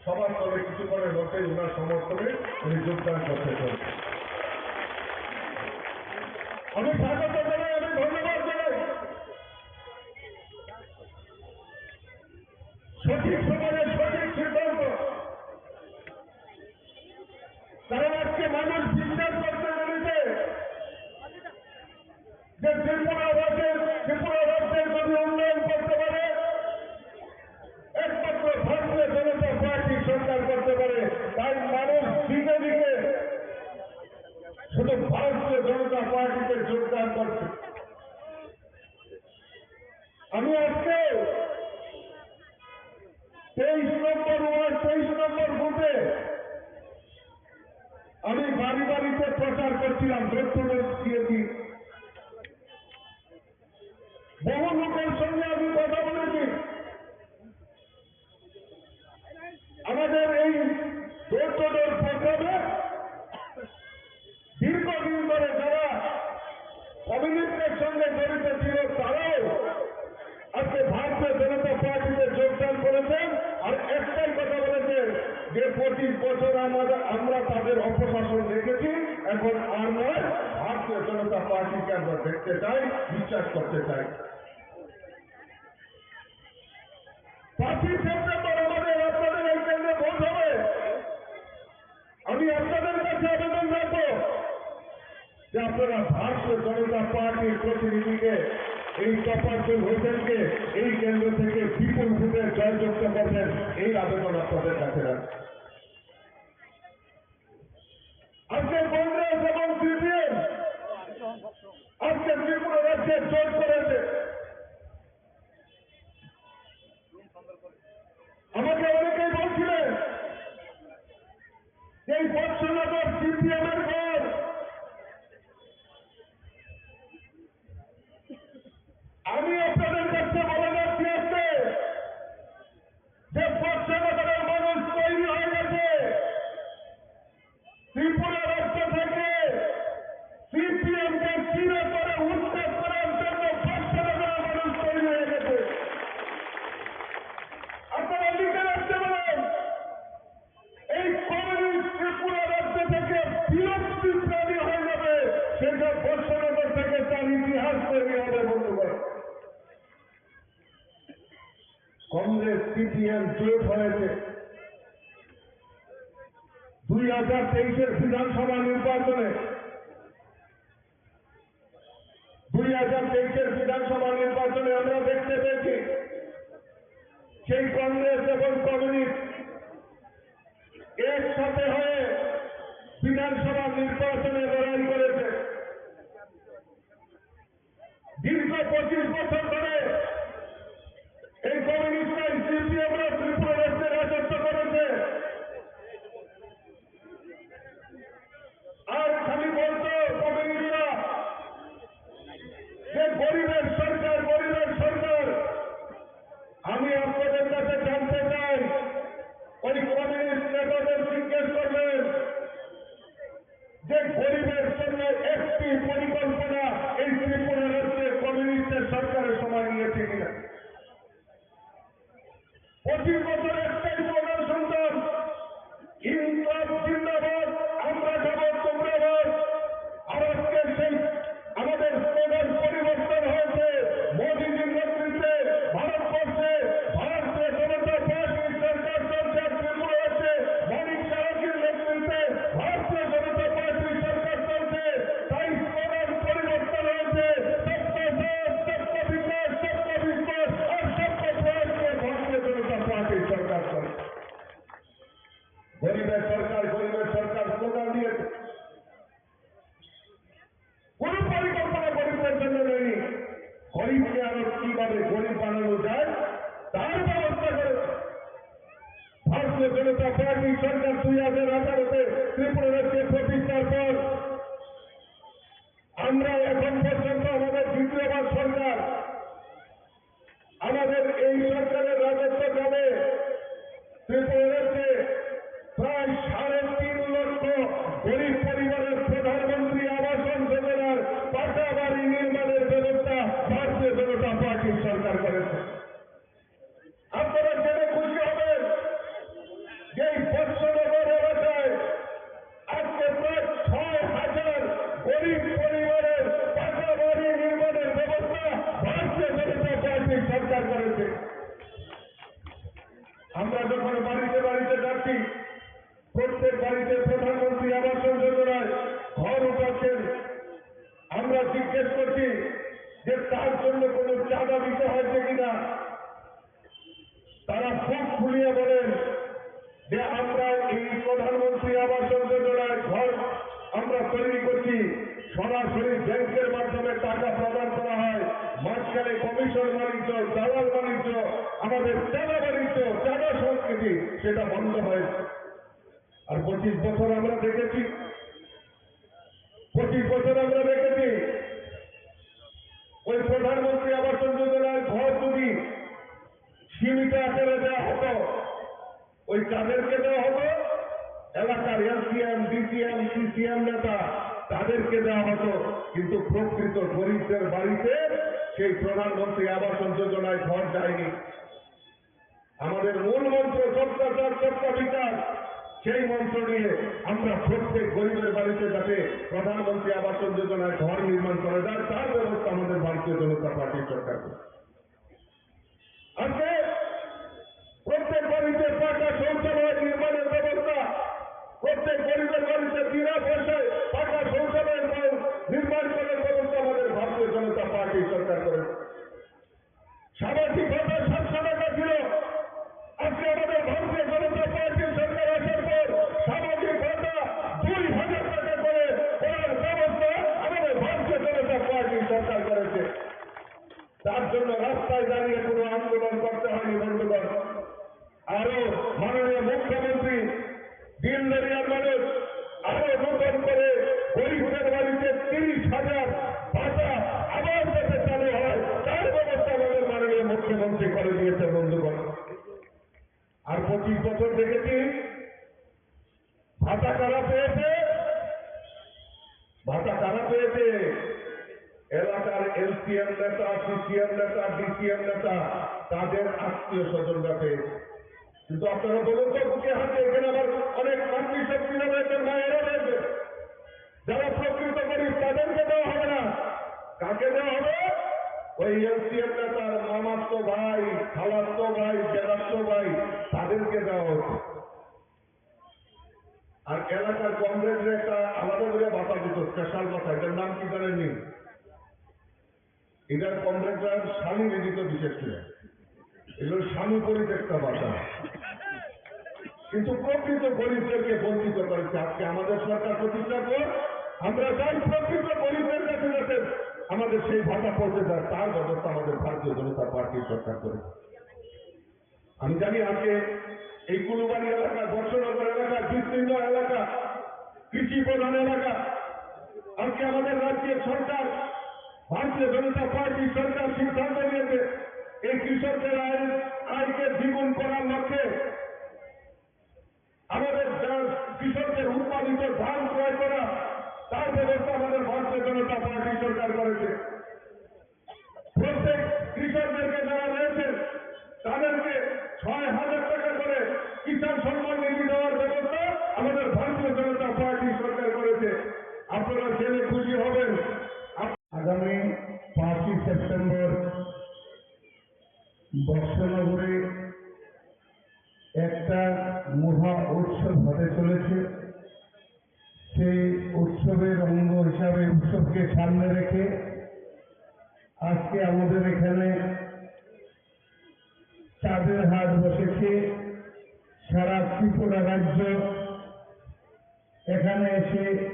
সবার তলে কিছুক্ষণের মধ্যেই ওনার সমর্থনে উনি যোগদান করতে চলেছেন। আমি স্বাগত জানাই, আমি ধন্যবাদ জানাই। সঠিক সময়ে সঠিক সিদ্ধান্ত। কারণ আজকে মানুষ বিশ্বাস করতে পেরেছে যে ত্রিপুরা রাজ্যের, ত্রিপুরা রাজ্যের যদি উন্নয়ন করতে পারে, একমাত্র ভারতীয় জনতা পার্টি সরকার করতে পারে। তাই মানুষ দিকে দিকে শুধু ভারতীয় জনতা পার্টিতে যোগদান করছে। আমি আজকে তেইশ নম্বর ওয়ার্ড, তেইশ নম্বর বুথে আমি বাড়ি বাড়িতে প্রচার করছিলাম, ডোর টু ডোর দিয়ে দিয়ে। বহু লোকের সঙ্গে আমি কথা বলেছি। আমাদের এই ডোর টু ডোর প্রোগ্রামে দীর্ঘদিন ধরে যারা কমিউনিস্টের সঙ্গে জড়িত ছিল, তারাও আজকে ভারতীয় জনতা পার্টিতে যোগদান করেছেন। আর একটাই কথা বলেছেন যে পঁচিশ বছর আমাদের, আমরা তাদের অপশাসন দেখেছি, এখন আর নয়, ভারতীয় জনতা পার্টিকে আমরা দেখতে চাই, বিশ্বাস করতে চাই। পাঁচই সেপ্টেম্বর আমাদের আপনাদের এই কেন্দ্রে ভোট হবে। আমি আপনাদের কাছে আবেদন রাখবো যে আপনারা ভারতীয় জনতা পার্টির প্রতিনিধিকে, এই তফাজ্জল হোসেনকে এই কেন্দ্র থেকে বিপুল ভোটে জয়যুক্ত করবেন, এই আবেদন আপনাদের কাছে রাখবো। আজকে কংগ্রেস এবং সিপিএম আজকে ত্রিপুরা রাজ্যে জোট করেছে। আমাকে অনেকেই বলছিলেন যে এই বৎসনগর সিপিএম এর ঘর। আমি আপনাদের কাছে বলে যাচ্ছি আজকে যে বৎসনগরের মানুষ তৈরি হয়ে গেছে। ত্রিপুরা রাজ্য থেকে সিপিএম কে চিরতরে উচ্ছেদ করার জন্য বৎসনগরের মানুষ তৈরি হয়ে গেছে। আপনারা লিখে রাখতে পারেন, এই কমিউনিস্ট ত্রিপুরা রাজ্য থেকে বিলুপ্তি প্রাণী হয়ে যাবে, সেটা বৎসনগর থেকে তার ইতিহাস তৈরি হবে বন্ধুগণ। কংগ্রেস সিপিএম জোট হয়েছে দুই হাজার তেইশের বিধানসভা নির্বাচনে। দুই হাজার তেইশের বিধানসভা নির্বাচনে আমরা দেখতে পেয়েছি সেই কংগ্রেস এবং কমিউনিস্ট একসাথে হয়ে বিধানসভা নির্বাচনে লড়াই করেছে। দীর্ঘ পঁচিশ বছর ধরে এই কমিউনিস্ট সিপিএম রা ত্রিপুরা রাজ্যে রাজত্ব করেছে। আর খালি বলতো কমিউনিস্টরা যে গরিবের সরকার, গরিবের সরকার। আমি আপনাদের কাছে জানতে চাই, ওই কমিউনিস্ট নেতাদের জিজ্ঞেস করবেন যে গরিবের জন্য একটি পরিকল্পনা এই ত্রিপুরা রাজ্যে কমিউনিস্টের সরকারের সময় নিয়েছে কিনা। পঁচিশ বছর একটাই স্লোগান শুনতাম, "ইনকলাব জিন্দাবাদ, আমরা খাবো তোমরা বাদ।" আর আজকে সেই আমাদের স্লোগান পরিবর্তন হয়েছে। মোদীজির নেতৃত্বে ভারতবর্ষে ভারতীয় জনতা পার্টির সরকার চলছে, ত্রিপুরা রাজ্যে মানিক সাহাজির নেতৃত্বে ভারতীয় জনতা পার্টির সরকার চলছে। তাই স্লোগান পরিবর্তন হয়েছে, "সবকা সাথ, সবকা বিকাশ, সবকা বিশ্বাস আর সবকা প্রয়াস" নিয়ে ভারতীয় জনতা পার্টির সরকার চলছে। গরিবের সরকার, গরিবের সরকার স্লোগান দিয়েছে। কোনো পরিকল্পনা গরিবদের জন্য নেই। গরিবকে আরো কিভাবে গরিব বানানো যায়, তার ব্যবস্থা করেছে। ভারতীয় জনতা পার্টি সরকার দুই হাজার আঠারোতে ত্রিপুরা রাজ্যে প্রতিষ্ঠার পর আমরা এখন পর্যন্ত আমাদের দ্বিতীয়বার সরকার। আমাদের এই সরকারের রাজত্বকালে ত্রিপুরা রাজ্যে প্রায় সাড়ে তিন লক্ষ গরিব পরিবারের প্রধানমন্ত্রী আবাসন যোজনার পাকা বাড়ি নির্মাণের ব্যবস্থা ভারতীয় জনতা পার্টির সরকার করেছে। আপনারা জেনে খুশি হবেন যে কোনো চাঁদা দিতে হয়েছে কিনা। তারা বুক ফুলিয়ে বলেন যে আমরা এই প্রধানমন্ত্রী আবাস যোজনার ঘর আমরা তৈরি করছি, সরাসরি ব্যাংকের মাধ্যমে টাকা প্রদান করা হয়, মাঝখানে কমিশন বাণিজ্য, দালাল বাণিজ্য, আমাদের চাঁদা বাণিজ্য, চাঁদা সংস্কৃতি, সেটা বন্ধ হয়েছে। আর পঁচিশ বছর আমরা দেখেছি, পঁচিশ বছর আমরা দেখেছি, ওই প্রধানমন্ত্রী আবাস যোজনার ঘর যদি সীমিত আকারে দেওয়া হতো, ওই কাদেরকে দেওয়া হতো? এলাকার এলসিএম, ডিসিএম, সিসিএম নেতা, তাদেরকে দেওয়া হতো। কিন্তু প্রকৃত গরিবদের বাড়িতে সেই প্রধানমন্ত্রী আবাস যোজনায় ঘর যায়নি। আমাদের মূল মন্ত্র সবকা সাথ সবকা বিকাশ, সেই মন্ত্র নিয়ে আমরা প্রত্যেক গরিবের বাড়িতে যাতে প্রধানমন্ত্রী আবাস যোজনায় ঘর নির্মাণ করা যায়, তার ব্যবস্থা আমাদের ভারতীয় জনতা পার্টি সরকার করবে। আজকে প্রত্যেক বাড়িতে পাকা শৌচালয় নির্মাণের ব্যবস্থা, প্রত্যেক গরিবের বাড়িতে বিনা পয়সায় পাকা শৌচালয় নির্মাণ করার ব্যবস্থা আমাদের ভারতীয় জনতা পার্টি সরকার করেছে। সামাজিক ভাতা সাতশো টাকা ছিল, আজকে আমাদের ভারতীয় জনতা পার্টি সরকার আসার পর সামাজিক ভাতা দুই হাজার টাকা করে করার ব্যবস্থা আমাদের ভারতীয় জনতা পার্টি সরকার করেছে। তার জন্য রাস্তায় দাঁড়িয়ে কোনো আন্দোলন করতে হয়নি বন্ধুগণ। আরো মাননীয় মুখ্যমন্ত্রী দিন দরিয়ার মানুষ আরো নতুন করে গরিবদের বাড়িতে তিরিশ হাজার ভাতা আবার যাতে চালু হয়, তার ব্যবস্থা আমাদের মাননীয় মুখ্যমন্ত্রী করে দিয়েছে বন্ধুগণ। আর পঁচিশ বছর দেখেছি ভাতা কারা পেয়েছে, ভাতা কারা পেয়েছে? এলাকার এলসিএম নেতা, সিসিএম নেতা, ডিসিএম নেতা, তাদের আত্মীয় স্বজনরা পেয়েছে। কিন্তু আপনারা বলুন তো, বুকে হাতে এখানে আবার অনেক মাতৃশক্তিরা রয়েছেন, মায়েরা রয়েছেন, যারা প্রকৃত গরিব, তাদেরকে দেওয়া হবে না। কাকে দেওয়া হবে? ওই এলসিএম নেতার মামাতো ভাই, খালাতো ভাই, জেঠাতো ভাই, তাদেরকে দেওয়া হচ্ছে। আর এলাকার কমরেডরা একটা আলাদা করে ভাতা দিত, স্পেশাল ভাতা। এটার নাম কি জানেননি? এটার কমরেডরা স্বামী দিত বিশেষ করে। এগুলো স্বামী পরিত্যক্তা ভাতা। কিন্তু প্রকৃত গরিবদেরকে বঞ্চিত করেছে। আজকে আমাদের সরকার প্রতিষ্ঠার পর আমরা চাই প্রকৃত গরিবদের কাছে যাতে আমাদের সেই ভাতা পৌঁছে যায়, তার ব্যবস্থা আমাদের ভারতীয় জনতা পার্টির সরকার করেছে। আমি জানি আজকে এই কুলুবাড়ি এলাকা, বর্ষনগর এলাকা, বিস্তীর্ণ এলাকা, কৃষি প্রধান এলাকা। আজকে আমাদের রাজ্যের সরকার, ভারতীয় জনতা পার্টি সরকার সিদ্ধান্ত নিয়েছে এই কৃষকদের আয়, আয়কে দ্বিগুণ করার লক্ষ্যে আমাদের যা কৃষকদের উৎপাদিত ধান ক্রয় করা, তার ব্যবস্থা আমাদের ভারতীয় জনতা পার্টি সরকার করেছে। প্রত্যেক কৃষকদেরকে যারা রয়েছেন, তাদেরকে ছয় হাজার টাকা করে কিষাণ সম্মান নিধি দেওয়ার ব্যবস্থা আমাদের ভারতীয় জনতা পার্টি সরকার করেছে। আপনারা জেনে খুশি হবেন। আপ- আগামী পাঁচই সেপ্টেম্বর বক্সনগরে একটা মহা উৎসব হতে চলেছে। সেই উৎসবের অঙ্গ হিসাবে, উৎসবকে সামনে রেখে আজকে আমাদের এখানে চাঁদের হাট বসেছে। সারা ত্রিপুরা রাজ্য এখানে এসে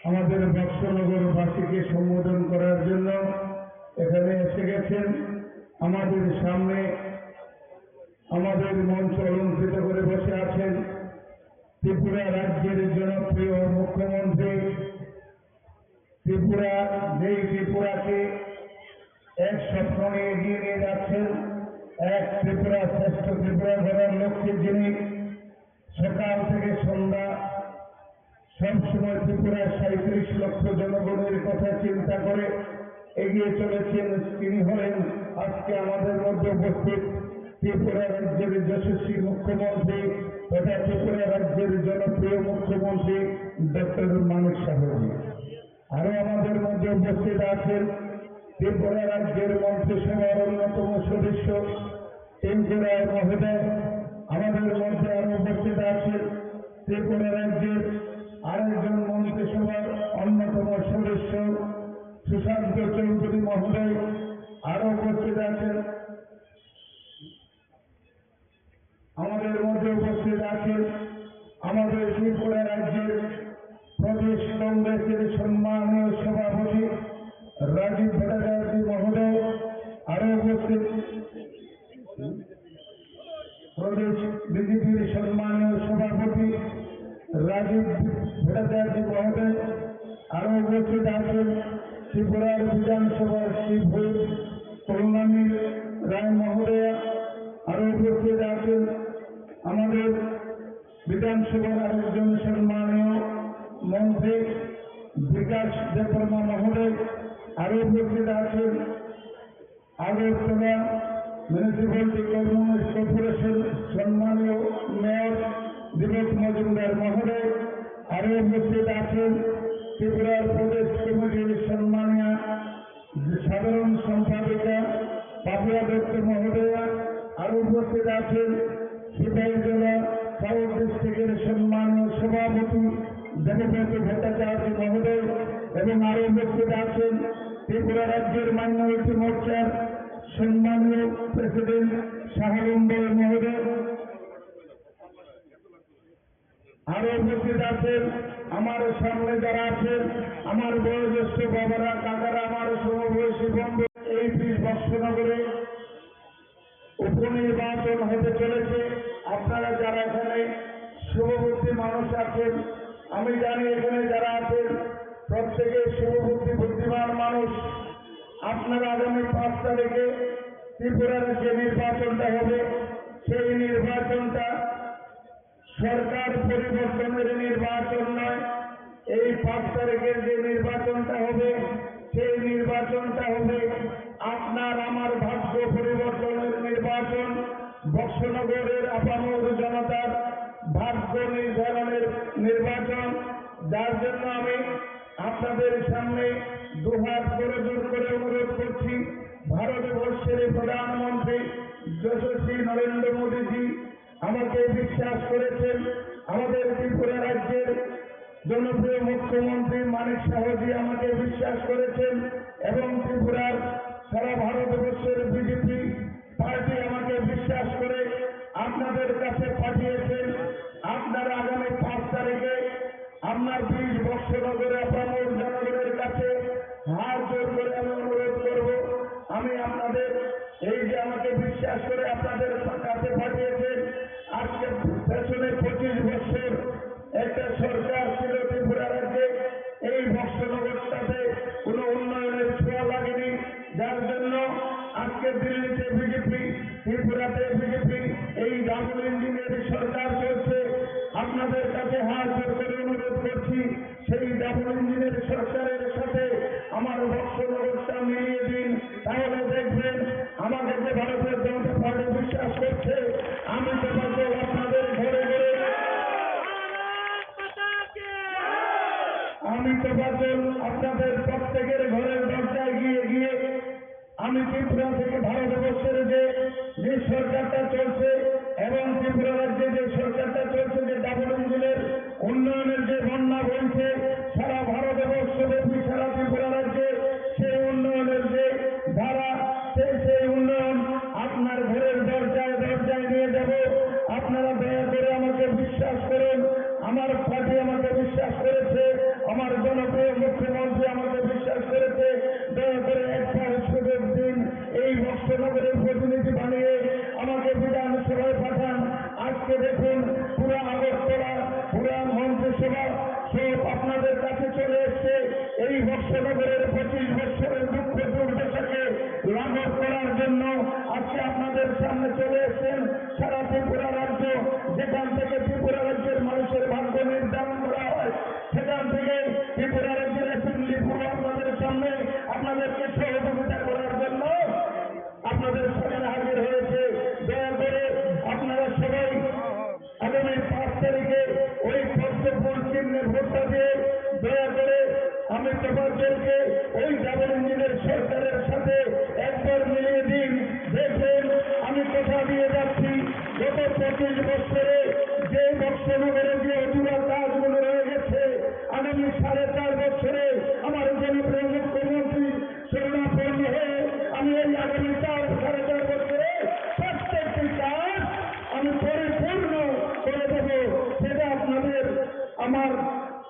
আমাদের বক্সনগরবাসীকে সম্বোধন করার জন্য এখানে এসে গেছেন। আমাদের সামনে আমাদের মঞ্চ অলঙ্কৃত করে বসে আছেন ত্রিপুরা রাজ্যের জনপ্রিয় মুখ্যমন্ত্রী, ত্রিপুরা, যেই ত্রিপুরাকে এক স্বপ্ন নিয়ে এগিয়ে নিয়ে যাচ্ছেন, এক ত্রিপুরা, শ্রেষ্ঠ ত্রিপুরা গড়ার লক্ষ্যে যিনি সকাল থেকে সন্ধ্যা সবসময় ত্রিপুরার সাঁইত্রিশ লক্ষ জনগণের কথা চিন্তা করে এগিয়ে চলেছেন, তিনি হলেন আজকে আমাদের মধ্যে উপস্থিত ত্রিপুরা রাজ্যের যশস্বী মুখ্যমন্ত্রী তথা ত্রিপুরা রাজ্যের জনপ্রিয় মুখ্যমন্ত্রী ডক্টর মানিক সাহাজি। আরো আমাদের মধ্যে উপস্থিত আছেন ত্রিপুরা রাজ্যের মন্ত্রিসভার অন্যতম সদস্য টিঙ্কু রায় মহোদয়। আমাদের মধ্যে আরো উপস্থিত আছেন ত্রিপুরা রাজ্যের আরেকজন মন্ত্রিসভার অন্যতম সদস্য সুশান্ত চৌধুরী মহোদয়। আরো উপস্থিত আছেন, আমাদের মধ্যে উপস্থিত আছেন আমাদের ত্রিপুরা রাজ্যের প্রদেশ কংগ্রেসের সম্মানীয় সভাপতি রাজীব ভট্টাচার্য মহোদয়, আরো উপস্থিত প্রদেশ বিজেপির সম্মানীয় সভাপতি রাজীব ভট্টাচার্য মহোদয়, আরো উপস্থিত আছেন ত্রিপুরার বিধানসভার শ্রী ভূপ কল্যাণী রায় মহোদয়া, আরো উপস্থিত আছেন আমাদের বিধানসভার আরেকজন সম্মানীয় মন্ত্রী বিকাশ দেববর্মা মহোদয়, আরো উপস্থিত আছেন আগরতলা মিউনিসিপ্যালিটি কর্পোরেশন সম্মানীয় মেয়র দীপক মজুমদার মহোদয়, আরো উপস্থিত আছেন ত্রিপুরার প্রদেশ কমিটির সম্মানীয় সাধারণ সম্পাদিকা পাপিয়া দত্ত মহোদয়া, আরো উপস্থিত আছেন সিপাহীজলা সাউথ ডিস্ট্রিক্টের সম্মানীয় সভাপতি দেবব্রত ভট্টাচার্য মহোদয় এবং আরো উপস্থিত আছেন ত্রিপুরা রাজ্যের মাইনরিটি মোর্চার সম্মানীয় প্রেসিডেন্ট শাহালুম বল মহোদয়। আরো উপস্থিত আছেন আমার সামনে যারা আছেন, আমার বয়োজ্যেষ্ঠ বাবারা, কাকারা, আমার সমবয়সী বন্ধু। এই বিশ বক্সনগরে উপনির্বাচন হতে চলেছে। আপনারা যারা এখানে শুভবুদ্ধি মানুষ আছেন, আমি জানি এখানে যারা আছেন প্রত্যেকে শুভবুদ্ধি বুদ্ধিমান মানুষ। আপনারা আগামী পাঁচ তারিখে ত্রিপুরার যে নির্বাচনটা হবে, সেই নির্বাচনটা সরকার পরিবর্তনের নির্বাচন নয়। এই পাঁচ তারিখের যে নির্বাচনটা হবে, সেই নির্বাচনটা হবে আপনার আমার ভাগ্য পরিবর্তনের নির্বাচন, বক্সনগরের আপামর জনতার ভাগ্য নির্ধারণের নির্বাচন, যার জন্য আমি আপনাদের সামনে দুহাত করজোড় করে অনুরোধ করছি, ভারতবর্ষের প্রধানমন্ত্রী যশস্বী নরেন্দ্র মোদীজি আমাকে বিশ্বাস করেছেন, আমাদের ত্রিপুরা রাজ্যের জনপ্রিয় মুখ্যমন্ত্রী মানিক সাহাজি আমাকে বিশ্বাস করেছেন এবং ত্রিপুরার সারা ভারতবর্ষের বিজেপি পার্টি আমাকে বিশ্বাস করে আপনাদের কাছে পাঠিয়েছেন। আপনারা আগামী পাঁচ তারিখে আপনার বিশ বক্সনগরে আপামর জনগণের কাছে হাত জোড় করে আমি অনুরোধ করব, আমি আপনাদের এই যে আমাকে বিশ্বাস করে আপনাদের কাছে পাঠিয়েছেন, আজকে পেছনে পঁচিশ বছর একটা সরকার ছিল ত্রিপুরা রাজ্যে, এই বক্সনগরটাতে কোনো উন্নয়নের ছোঁয়া লাগেনি, যার জন্য আজকে দিল্লিতে বিজেপি, ত্রিপুরাতে বিজেপি, এই ডাবল ইঞ্জিনের সরকার চলছে। আপনাদের কাছে হাত জোড় করে অনুরোধ করছি, সেই ডাবল ইঞ্জিনের সরকারের সাথে আমার বক্সনগরটা মিলিয়ে দিন, তাহলে দেখবেন আমাকে যে ভারতীয় জনতা পার্টি বিশ্বাস করছে, আমি তোপাজল আপনাদের ঘরে ঘরে, আমি তোপাজল আপনাদের প্রত্যেকের ঘরের দরজায় গিয়ে গিয়ে আমি ত্রিপুরা থেকে ভারতবর্ষের যে, যে সরকারটা চলছে এবং ত্রিপুরা রাজ্যে যে সরকারটা চলছে, যে ডাবল ইঞ্জিনের উন্নয়নের যে বন্যা বইছে, সারা ভারতবর্ষ ব্যাপী সারা ত্রিপুরা রাজ্যে সেই উন্নয়নের যে ধারা, সেই, সেই উন্নয়ন আপনার ঘরের দরজায় দরজায় নিয়ে যাব। আপনারা দয়া করে আমাকে বিশ্বাস করুন, আমার পার্টি আমাকে বিশ্বাস করেছে, আমার জনপ্রিয় মুখ্যমন্ত্রী আমাকে বিশ্বাস করেছে। দয়া করে একটা সুযোগ দিন, এই বক্সনগরের প্রতিনিধি বানিয়ে আমাকে বিধানসভায় পাঠান। আজকে দেখুন, পুরা আগরতলা, পুরা মন্ত্রিসভা সব আপনাদের কাছে চলে এসছে। এই বক্সনগরের পঁচিশ বছরের দুঃখ দুর্দশাকে লাঘব করার জন্য আজকে আপনাদের সামনে চলে এসছেন। সারা ত্রিপুরা রাজ্য, যেখান থেকে ত্রিপুরা রাজ্যের মানুষের ভাগ্য নির্ধারণ করা হয়, সেখান থেকে ত্রিপুরা রাজ্যের অ্যাসেম্বলি পুরো আপনাদের সামনে আপনাদেরকে সহযোগিতা করার জন্য আপনাদের সামনে হাজির হয়েছে। দয়া করে আপনারা সবাই আগামী পাঁচ তারিখে ওই পদ্মফুল চিহ্নে ভোটটা দিয়ে দয়া করে আমি তোপাজলকে ওই ডাবল ইঞ্জিনের সরকারের সাথে একবার মিলিয়ে দিন। দেখবেন, আমি কথা দিয়ে যাচ্ছি, গত পঁচিশ বছরে যে বক্সনগরে যে অধুরা কাজগুলো রয়ে গেছে, আগামী সাড়ে চার বছরে আমার জনপ্রিয় মুখ্যমন্ত্রী শরণাপন্ন হয়ে আমি এই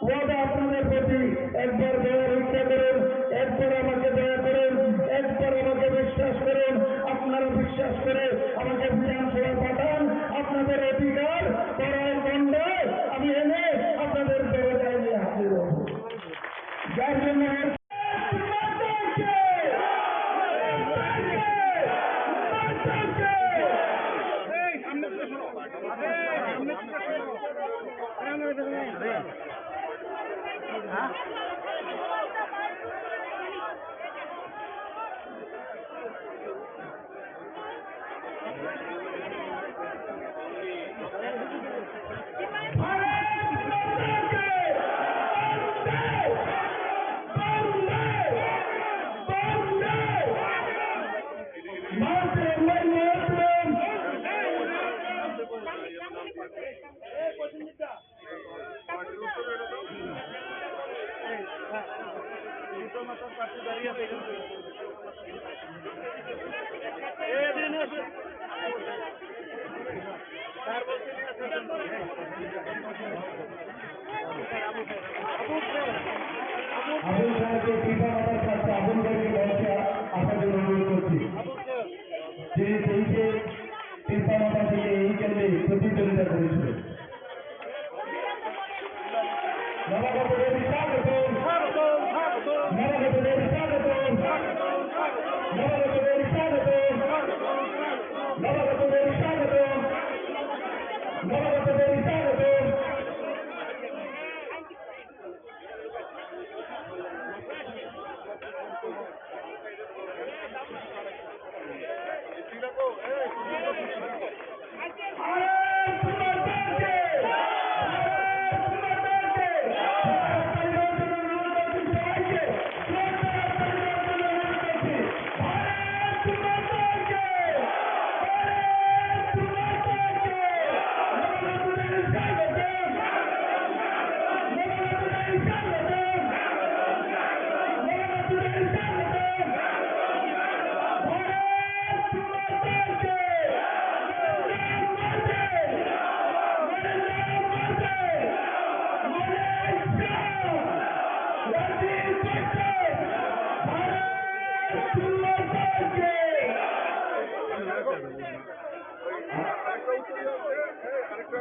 ওয়াদা আপনাদের প্রতি, একবার দয়া ভিক্ষা করুন, একবার আমাকে দয়া করুন, একবার আমাকে বিশ্বাস করুন। আপনারা বিশ্বাস করে আমাকে বিধানসভায় পাঠান, আপনাদের অধিকার করার গণ্ডায় আমি এনে আপনাদের দরজায় নিয়ে হাজির হব। যার জন্য আবুল স্যারকে কৃপা মাতার কাছে আবুল স্যারকে মঞ্চে আসার জন্য অনুরোধ করছি। যিনি তেইশে কৃপা মাতা থেকে এই কেন্দ্রে প্রতিদ্বন্দ্বিতা করেছিলেন। নবাগতদের স্বাগতম। নবাগতদের স্বাগতম। নবাগতদের স্বাগতম। নবাগতদের স্বাগতম। নবাগতদের স্বাগতম।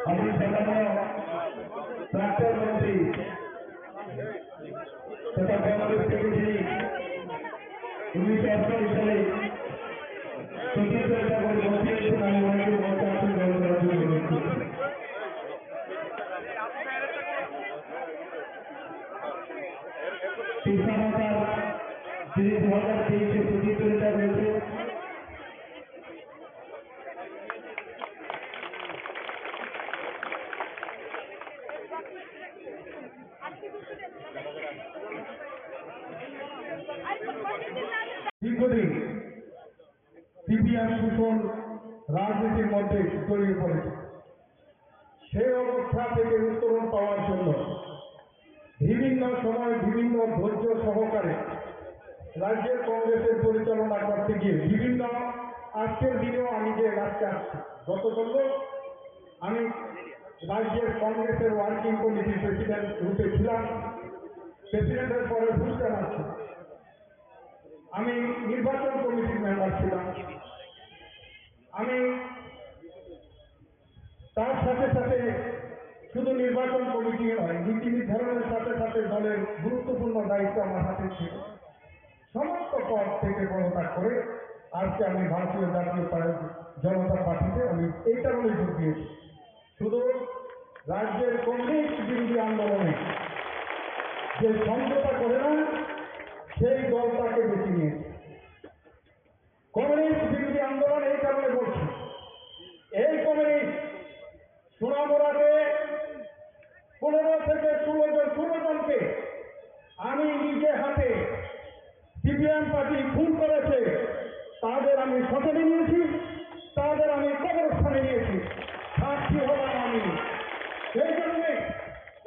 আমি সম্মাননীয় প্রাক্তন মন্ত্রী তথা কংগ্রেস থেকে যিনি উনিশশো আটচল্লিশ সালে সুচিত্রা ঠাকুর মন্ত্রী হয়েছেন, আমি ওনাকে মঞ্চে আসন গ্রহণ করার জন্য অনুরোধ করছি। তিরপা মাতার যিনি দু হাজার তেইশে প্রতিদ্বন্দ্বিতা রয়েছে, দীর্ঘদিন সিপিএম শোষণ রাজনীতির মধ্যে জড়িয়ে পড়েছে। সেই অবস্থা থেকে উত্তরণ পাওয়ার জন্য বিভিন্ন সময় বিভিন্ন ধৈর্য সহকারে রাজ্যের কংগ্রেসের পরিচালনা করতে গিয়ে বিভিন্ন, আজকের দিনেও আমি যে রাজকে আসছি, গতকাল আমি রাজ্যের কংগ্রেসের ওয়ার্কিং কমিটির প্রেসিডেন্ট রূপে ছিলাম, প্রেসিডেন্টের পরে ফুলচান আছি, আমি নির্বাচন কমিটির মেম্বার ছিলাম। আমি তার সাথে সাথে শুধু নির্বাচন কমিটি নয়, নীতি নির্ধারণের সাথে সাথে দলের গুরুত্বপূর্ণ দায়িত্ব আমার হাতে ছিল। সমস্ত পদ থেকে পদত্যাগ করে আজকে আমি ভারতীয় জাতীয় পা-, জনতা পার্টিতে আমি এই কারণে যোগ দিয়েছি। শুধু রাজ্যের কংগ্রেস বিরোধী আন্দোলনে যে সমঝোতা করে না, সেই দলটাকে বেছে নিয়েছে। কমিউনিস্ট বিরোধী আন্দোলন এই কারণে বলছি, এই কমিউনিস্ট সোনামুড়াতে পনেরো থেকে ষোলো জন, ষোলো জনকে আমি নিজে হাতে সিপিএম পার্টি খুন করেছে, তাদের আমি শ্মশানে নিয়েছি, তাদের আমি কবরস্থানে নিয়েছি, সাক্ষী হলাম আমি। সেই জন্যে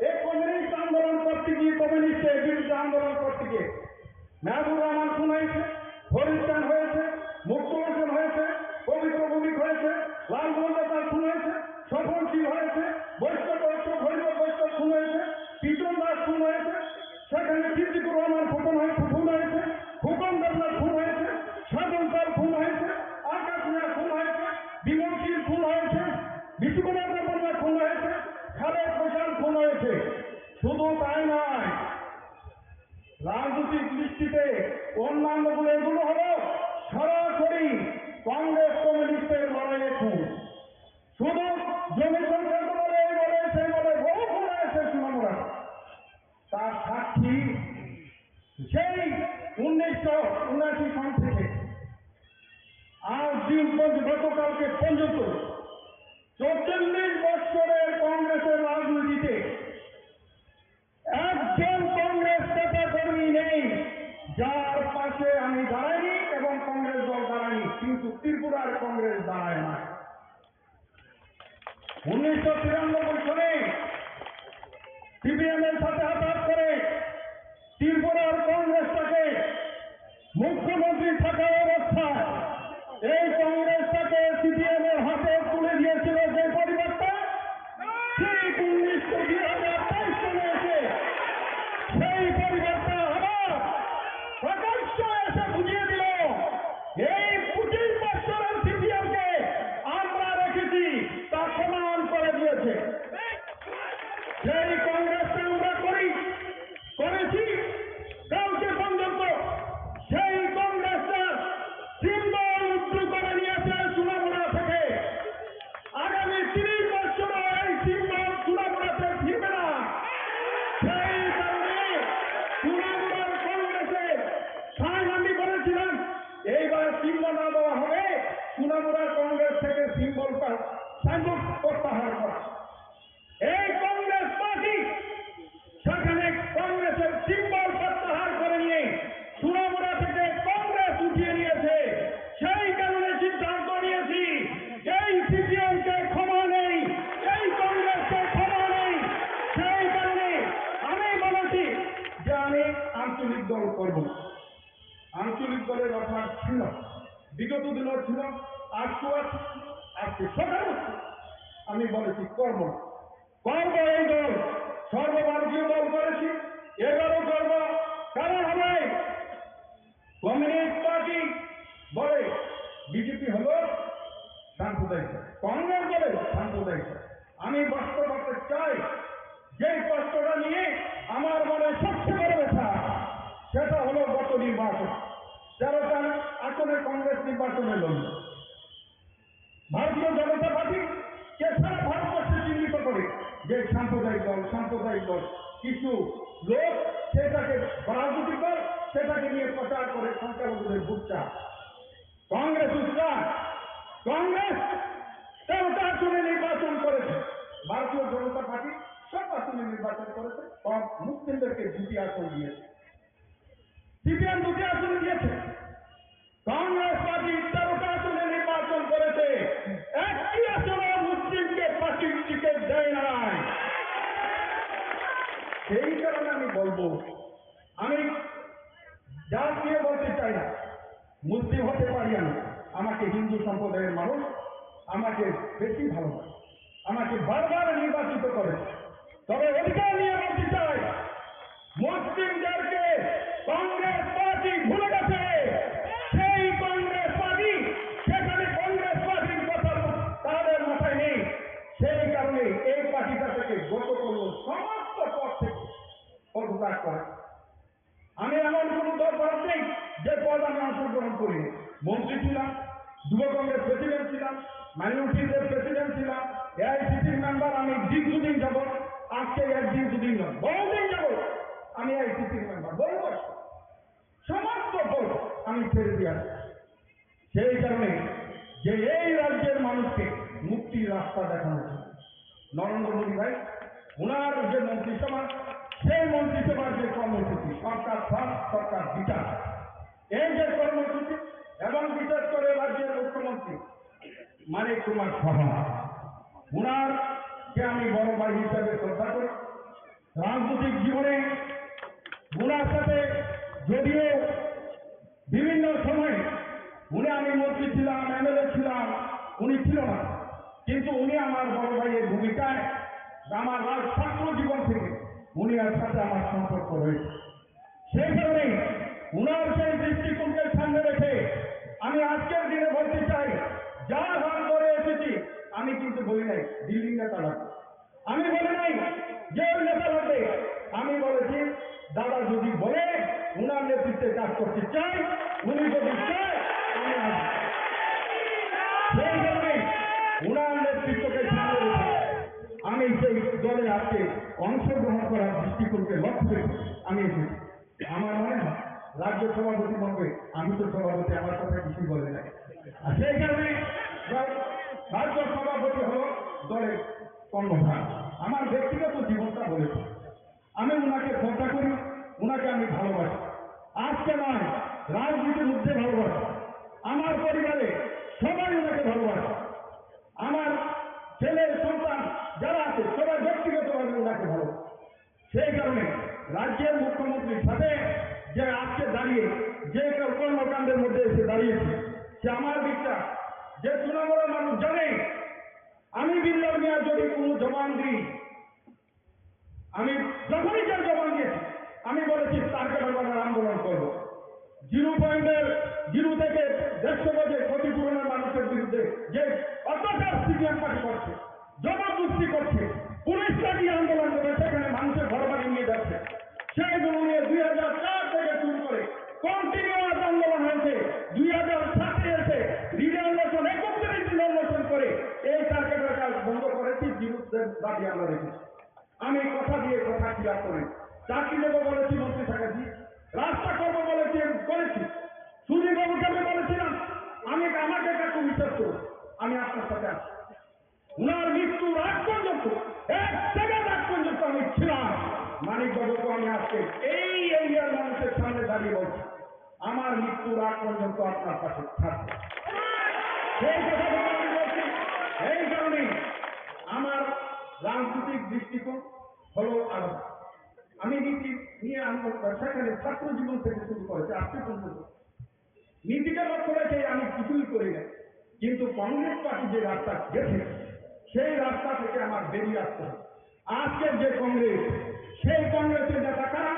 এই কমিউনিস্ট আন্দোলন করতে গিয়ে, কমিউনিস্টের বিরুদ্ধে আন্দোলন করতে গিয়ে মেহবুব রহমান খুন হয়েছে, ফরিদ খান হয়েছে, মুক্ত হোসেন হয়েছে, পবিত্র খুন হয়েছে, বিষ্ণুকুমার দেববর্মা খুন হয়েছে, খালেদ হোসেন খুন হয়েছে। শুধু তাই নয়, রাজনৈতিক দৃষ্টিতে অন্যান্য গুলো, এগুলো হলো সরাসরি কংগ্রেস কমিউনিস্টের লড়াইয়ে খুন। শুধু জমি সংক্রান্ত বলে, এই বলে, সেই বলে, বহু খুন হয়েছে সুনামুড়া। তার সাক্ষী সেই উনিশশো উনআশি সন থেকে আজ দিন পর্যন্ত, গতকালকে পর্যন্ত চল্লিশ বছরের কংগ্রেসের রাজনীতিতে একজন কংগ্রেস নেতা কর্মী নেই যার পাশে আমি দাঁড়াইনি এবং কংগ্রেস দল দাঁড়ায়নি, কিন্তু ত্রিপুরার কংগ্রেস দাঁড়ায় না। উনিশশো তিরানব্বই সনে সিপিএম এর সাথে আঘাত করে ত্রিপুরার কংগ্রেসটাকে মুখ্যমন্ত্রী থাকা অবস্থায় এই কংগ্রেসটাকে সিপিএম এর হাতে তুলে দিয়েছিল যে পরিবারটা, ঠিক উনিশশো দুই হাজার তেইশ সনে এসে সেই পরিবারটা আবার প্রকাশ্যে এসে বুঝিয়ে দিল, এই পঁচিশ বছরের সিপিএম কে আমরা রেখেছি, তা প্রমাণ করে দিয়েছে। সেই কংগ্রেসটা আমরা করি, করেছি, কালকে পর্যন্ত সেই কংগ্রেসটা সিম্বল উইথড্র করে নিয়েছে সুনামুড়া থেকে। আগামী তিরিশ বছরও এই সিম্বল সুনামুড়াতে ফিরবে না। সেই কারণে সুনামুড়ার কংগ্রেসে সাইন আমি করেছিলাম, এইবার চিহ্ন না দেওয়া হবে, সুনামুড়া কংগ্রেস থেকে সিম্বলটা, সাইনবোর্ড প্রত্যাহার করা। এই কংগ্রেস পার্টি সেখানে কংগ্রেসের সিম্বল প্রত্যাহার করে নিয়ে সুনামুড়া থেকে কংগ্রেস উঠিয়ে নিয়েছে। সেই কারণে সিদ্ধান্ত নিয়েছি, এই সিপিএম কে ক্ষমা নেই, এই কংগ্রেসকে ক্ষমা নেই। সেই কারণে আমি বলেছি যে আমি আঞ্চলিক দল করব। আঞ্চলিক দলের অভ্যাস ছিল, বিগত দিনও ছিল, আজকেও আছে, আজকে সকালেও ছিল। আমি বলেছি করব না। করব এই দল, সর্বভারতীয় দল করেছি, এবারও করব। কারণ হবে কমিউনিস্ট পার্টি বলে বিজেপি হলো সাম্প্রদায়িক দল, কংগ্রেস বলে সাম্প্রদায়িক দল। আমি বাস্তবতা চাই, যেই কষ্টটা নিয়ে আমার মনে সবচেয়ে বড় ব্যথা, সেটা হলো গত নির্বাচন। তেরোটা আসনে কংগ্রেস নির্বাচনে লড়ল। ভারতীয় জনতা পার্টি কে সারা ভারতবর্ষে চিহ্নিত করে যে সাম্প্রদায়িক দল, সাম্প্রদায়িক দল। কিছু লোক সেটাকে রাজনৈতিক দল, সেটাকে নিয়ে প্রচার করে সংখ্যালঘুদের ভোট চায়। কংগ্রেস উত্তর, কংগ্রেস তেরোটা আসনে নির্বাচন করেছে, ভারতীয় জনতা পার্টি সব আসনে নির্বাচন করেছে, কম মুসলিমদেরকে দুটি আসন দিয়েছে, সিপিএম দুটি আসনে দিয়েছে। কংগ্রেস পার্টি তেরোটা আসনে নির্বাচন করেছে, একটি আসনে মুসলিমকে পার্টির টিকিট দেয় নাই। সেই কারণে আমি বলবো, আমি জাত নিয়ে বলতে চাই না, মুসলিম হতে পারি আমি, আমাকে হিন্দু সম্প্রদায়ের মানুষ আমাকে বেশি ভালোবাসে, আমাকে বারবার নির্বাচিত করে। তবে অধিকার নিয়ে বলতে চাই, মুসলিমদেরকে কংগ্রেস পার্টি ভুলে গেছে। সেই কংগ্রেস পার্টি, সেখানে কংগ্রেস পার্টির কথা তাদের মাথায় নেই। সেই কারণে এই পার্টিটা থেকে গত করল সমস্ত পদ থেকে পদত্যাগ করে। আমি এমন কোনো দল নেই যে পদ আমি অংশগ্রহণ করি। মন্ত্রী ছিলাম, যুব কংগ্রেস প্রেসিডেন্ট ছিলাম, মাইনরিটিদের প্রেসিডেন্ট ছিলাম, এআইসিসির মেম্বার আমি দীর্ঘদিন যাব, আজকে একদিন দুদিন নয়, বহুদিন যাব আমি এআইসিসির মেম্বার, বহু বছর। সমস্ত পদ আমি ছেড়ে দিয়ে আসছি। সেই কারণে যে এই রাজ্যের মানুষকে মুক্তির রাস্তা দেখানো উচিত। নরেন্দ্র মোদী ভাই, ওনার যে মন্ত্রিসভা, সেই মন্ত্রিসভার যে কর্মসূচি, সরকার সাথ, সরকার বিচার, এই যে কর্মসূচি, এবং বিশেষ করে রাজ্যের মুখ্যমন্ত্রী মানিক কুমার সাহা, ওনারকে আমি বড় ভাই হিসাবে শ্রদ্ধা করি। রাজনৈতিক জীবনে ওনার সাথে যদিও বিভিন্ন সময়ে উনি, আমি মন্ত্রী ছিলাম, এমএলএ ছিলাম, উনি ছিল না, কিন্তু উনি আমার বড় ভাইয়ের ভূমিকায় আমার রাজ ছাত্র জীবন থেকে উনি আর সাথে আমার সম্পর্ক রয়েছে। সেই কারণে উনার সেই দৃষ্টিকোণকে সামনে রেখে আমি আজকের দিনে বলতে চাই, যার হাত ধরে এসেছি, বলি নাই, দিল্লির নেতা লাগবে। আমি বলি নাই যে ওই নেতা লাগবে। আমি বলেছি, দাদা যদি বলে, ওনার নেতৃত্বে কাজ করতে চাই, উনি যদি চায়, আমি আসবো। সেই কারণে ওনার নেতৃত্বকে সামনে রেখে আমি সেই দলে আজকে অংশগ্রহণ করার দৃষ্টিকোণকে লক্ষ্য রেখে আমি এসেছি। আমার মনে হয় রাজ্য সভাপতি মহোদয়, আমি তো সভাপতি, আমার কথা কিছুই বলে নাই। আর সেই কারণে রা-, রাজ্য সভাপতি হলো দলের কর্ণধার। আমার ব্যক্তিগত জীবনটা বলেছি, আমি ওনাকে শ্রদ্ধা করি, ওনাকে আমি ভালোবাসি। আজকে নয়, রাজনীতির ঊর্ধ্বে ভালোবাসি। আমার পরিবারে সবাই ওনাকে ভালোবাসে। আমার ছেলে সন্তান যারা আছে, সবাই ব্যক্তিগতভাবে ওনাকে ভালোবাসে। সেই কারণে রাজ্যের মুখ্যমন্ত্রীর সাথে যে আজকে দাঁড়িয়ে যে কর্মকাণ্ডের মধ্যে এসে দাঁড়িয়েছে, সে আমার বিশ্বাস যে সুনামুরা মানুষ জানে, আমি বিল্লাল মিয়া যদি কোনো জবান দিই, আমি যখনই যে জবান দিয়েছি, আমি বলেছি তার কারণে আন্দোলন করবো। জিরো পয়েন্টের জিরো থেকে দেড়শো গজে ক্ষতিপূরণের মানুষের বিরুদ্ধে যে অত্যাচার সিপিএম পার্টি করছে, জবরদস্তি করছে, পুলিশরা গিয়ে আন্দোলন করে সেখানে মানুষের ঘর বাড়ি নিয়ে যাচ্ছে। সেইগুলো নিয়ে দুই হাজার চার থেকে শুরু করে কন্টিনিউয়াস আন্দোলন হয়েছে। দুই হাজার সাতে এসে রিজার্ভেশন একত্রিশ দিন অনশন করে এই টার্গেটের কাজ বন্ধ করেছি, বিরুদ্ধে দাবি আমরা রেখেছি। আমি কথা দিয়ে কথা ক্লিয়ার করি। চাকরি দেবো বলেছি মন্ত্রী থাকাছি, রাস্তা করবো বলেছি, করেছি। সুধীর বাবুকে আমি বলেছিলাম, আমি আমাকে একটু বিশ্বাস করুন, আমি আপনার সাথে আছি। ওনার মৃত্যুর আগ পর্যন্ত, এক সেকেন্ড আগ পর্যন্ত আমি ছিলাম। মানিক বাবুকে আমি আজকে এই এরিয়ার মানুষের সামনে দাঁড়িয়ে বলছি, আমার মৃত্যুর আগ পর্যন্ত আপনার পাশে থাকবো। সেই কথা আমি বলছি। এই কারণে আমার রাজনৈতিক দৃষ্টিকোণ হলো আলাদা। আমি নীতি নিয়ে আন্দোলন, সেখানে ছাত্র জীবন থেকে শুরু করেছি, আজকে পর্যন্ত নীতিকে লক্ষ্য রেখে আমি কিছুই করি না। কিন্তু কংগ্রেস পার্টি যে রাস্তা গেছে, সেই রাস্তা থেকে আমার বেরিয়ে আসতে হবে। আজকের যে কংগ্রেস, সেই কংগ্রেসের নেতা কারা?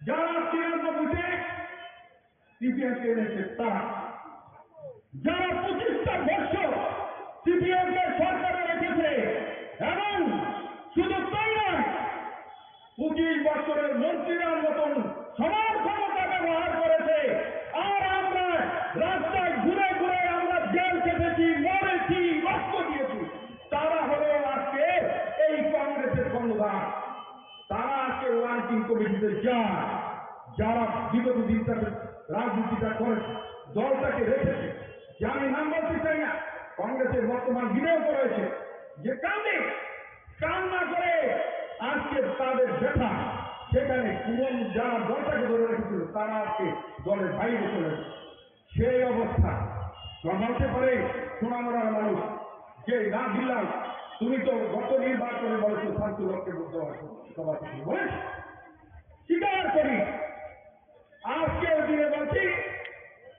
যারা তিরানব্বইতে সিপিএম কে এনেছে তারা, যারা পঁচিশটা বছর সিপিএম কে সরকারে রেখেছে এবং শুধু তাই নয়, পঁচিশ বছরের মন্ত্রীরা মতন সমান ক্ষমতা ব্যবহার করেছে, আর আমরা রাস্তায় ঘুরে ঘুরে আমরা জেল খেটেছি, মরেছি, রক্ত দিয়েছি। তারা হলো আজকে এই কংগ্রেসের কর্ণধার। তারা আজকে ওয়ার্কিং কমিটিতে যায়, যারা বিগত দিন তাদের রাজনীতিটা করেছে, দলটাকে রেখেছে। যে আমি নাম বলতে চাই না, কংগ্রেসের বর্তমান বিধায়ক রয়েছে, যে কান্দে, কান্না করে আজকে তাদের ব্যথা, সেখানে কোন যারা দলটাকে ধরে রেখেছিল, তারা আজকে দলের বাইরে চলে গেছে। সেই অবস্থা জমাতে পারে সোনামুড়ার মানুষ। যে না দিলাম, তুমি তো গত নির্বাচনে বলেছো শান্তি লক্ষ্যে বুদ্ধ সভাপতি বলে স্বীকার করি। আজকের দিনে বলছি,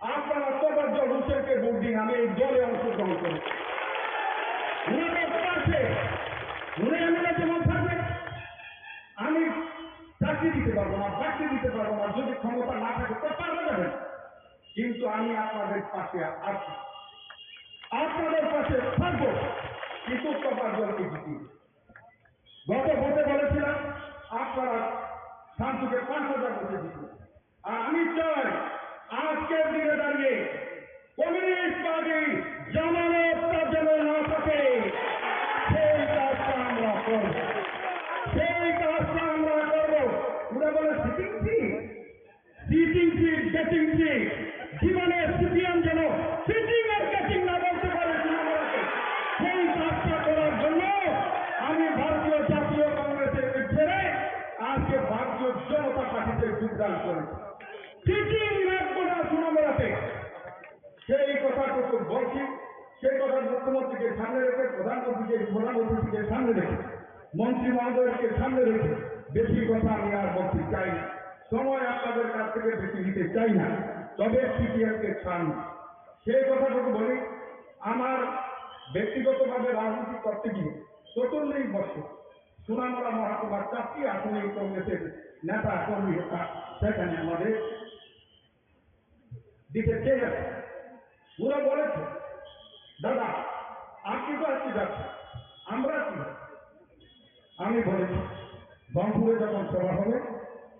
আপনারা তোফাজ্জল হোসেনকে ভোট দিন, আমি এই দলে অংশগ্রহণ করি। উনি তো পারছে, উনি এমএলএ যেমন থাকবে, আমি চাকরি দিতে পারবো না, বাকরি দিতে পারবো না, যদি ক্ষমতা না থাকে তো পারবে না। কিন্তু আমি আপনাদের পাশে আছি, আপনাদের পাশে থাকবো, কিন্তু তোফাজ্জলকে জিতিয়ে। গত ভোটে বলেছিলাম আপনারা শান্তিকে পাঁচ হাজার ভোটে জিতবেন, আর আমি চাই আজকের দিনে দাঁড়িয়ে কমিউনিস্ট পার্টি জামানত তার যেন না থাকে, সেই কাজটা আমরা করব, সেই কাজটা আমরা করব। ওরা বলে সিটিং কি? সিটিং সিট, গেটিং সিট, জীবনে সিপিএম যেন সিটিং আর গেটিং না বলতে পারে, তৃণমূলকে। সেই কাজটা করার জন্য আমি ভারতীয় জাতীয় কংগ্রেসের ছেড়ে আজকে ভারতীয় জনতা পার্টিতে যোগদান করেছি। সিটিং রাখবো না তৃণমূলকে। সেই কথাটুকু বলছি, সেই কথা মুখ্যমন্ত্রীকে সামনে রেখে, প্রধানমন্ত্রীকে, প্রধানমন্ত্রীকে সামনে রেখে, মন্ত্রী মহোদয়কে সামনে রেখে বেশি কথা আমি আর বলতে চাই না। সময় আপনাদের কাছ থেকে বেশি নিতে চাই না। তবে সিপিএমকে চান। সেই কথাটুকু বলি, আমার ব্যক্তিগতভাবে রাজনীতি করতে গিয়ে চতুর্লিশ বছর সোনামুড়া মহকুমার চারটি আসনে কংগ্রেসের নেতা কর্মী হতা সেখানে আমাদের দিতে চেয়ে গেছে। ওরা বলেছে, "দাদা, আপনি আমরা কি যাচ্ছি? আমরা কি? আমি বলেছি, দমপুরে যখন সভা হবে,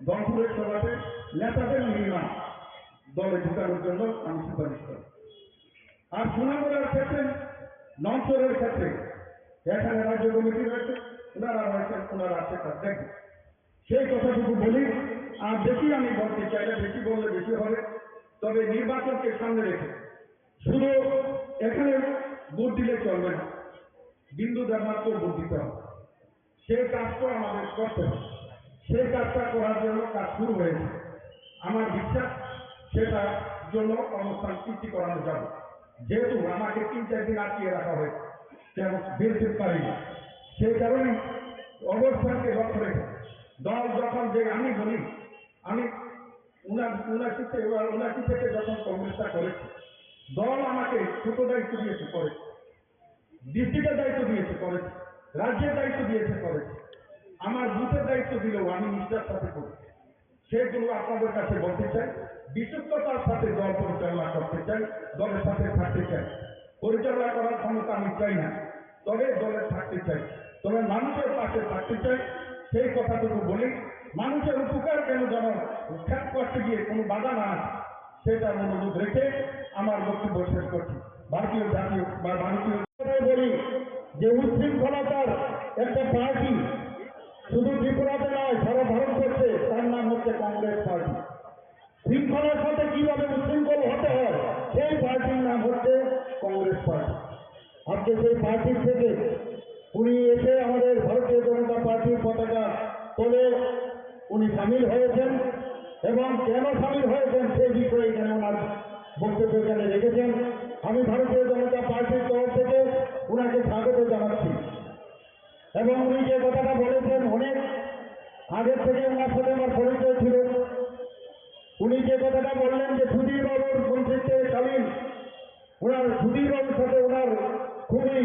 দমপুরের সভাতে নেতাদের নিয়ে না, দলে ঢুকানোর জন্য আমি সুপারিশ করব। আর সুনামগড়ের ক্ষেত্রে, নমপুরের ক্ষেত্রে এখানে রাজ্য কমিটি রয়েছে, ওনারা রয়েছেন, ওনারা সেটা দেখবেন। সেই কথাটুকু বলি। আর বেশি আমি বলতে চাই না, বেশি বললে বেশি হবে। তবে নির্বাচনকে সামনে রেখে শুধু এখানে ভোট দিলে চলবে না, বিন্দু ধর্মাত্ম ভোট দিতে হবে। সেই কাজটা আমাদের করতে হবে। সেই কাজটা করার জন্য কাজ শুরু হয়েছে। আমার বিশ্বাস, সেটার জন্য অবস্থান সৃষ্টি করানো যাবে। যেহেতু আমাকে তিন চার দিন আটকিয়ে রাখা হয়েছে, তেমন বেরোতে পারি না। সেই কারণে অবস্থানকে লক্ষ্য রেখে দল যখন, যে আমি বলি, আমি উনা-, উনাশি থেকে, উনাশি থেকে যখন কংগ্রেসটা করেছি, দল আমাকে ছোট দায়িত্ব দিয়েছে, করেছি, ডিস্ট্রিক্টের দায়িত্ব দিয়েছে, করেছি, রাজ্যের দায়িত্ব দিয়েছে, করেছি। আমার বুথের দায়িত্ব দিলেও আমি নিষ্ঠার সাথে করি। সেগুলো আপনাদের কাছে বলতে চাই, বিশুদ্ধতার সাথে দল পরিচালনা করতে চাই, দলের সাথে থাকতে চাই। পরিচালনা করার ক্ষমতা আমি চাই না, তবে দলে থাকতে চাই, তবে মানুষের পাশে থাকতে চাই। সেই কথাটুকু বলি, মানুষের উপকার কেন যেন খ্যাত করতে গিয়ে কোনো বাধা না আসে, সেটা অনুরোধ রেখে আমার বক্তব্য শেষ করছি। ভারতীয় জাতীয় বা ভারতীয় কথাই বলি যে উচ্ছৃঙ্খলতার একটা পার্টি শুধু ত্রিপুরাতে নয়, সারা ভারতবর্ষে, তার নাম হচ্ছে কংগ্রেস পার্টি। শৃঙ্খলার সাথে কিভাবে উচ্ছৃঙ্খল হতে হয়, সেই পার্টির নাম হচ্ছে কংগ্রেস পার্টি। আজকে সেই পার্টির থেকে উনি এসে আমাদের ভারতীয় জনতা পার্টির পতাকা তলে উনি সামিল হয়েছেন এবং কেন সামিল হয়েছেন সেই বিষয়ে এখানে ওনার বক্তব্য এখানে রেখেছেন। আমি ভারতীয় জনতা পার্টির তরফ থেকে ওনাকে স্বাগত জানাচ্ছি। এবং উনি যে কথাটা বলেছেন, অনেক আগের থেকে ওনার সাথে আমার পরিচয় ছিল। উনি যে কথাটা বললেন যে সুধীর বাবুর মন্ত্রিত্বকালীন ওনার, সুধীর বাবুর সাথে ওনার খুবই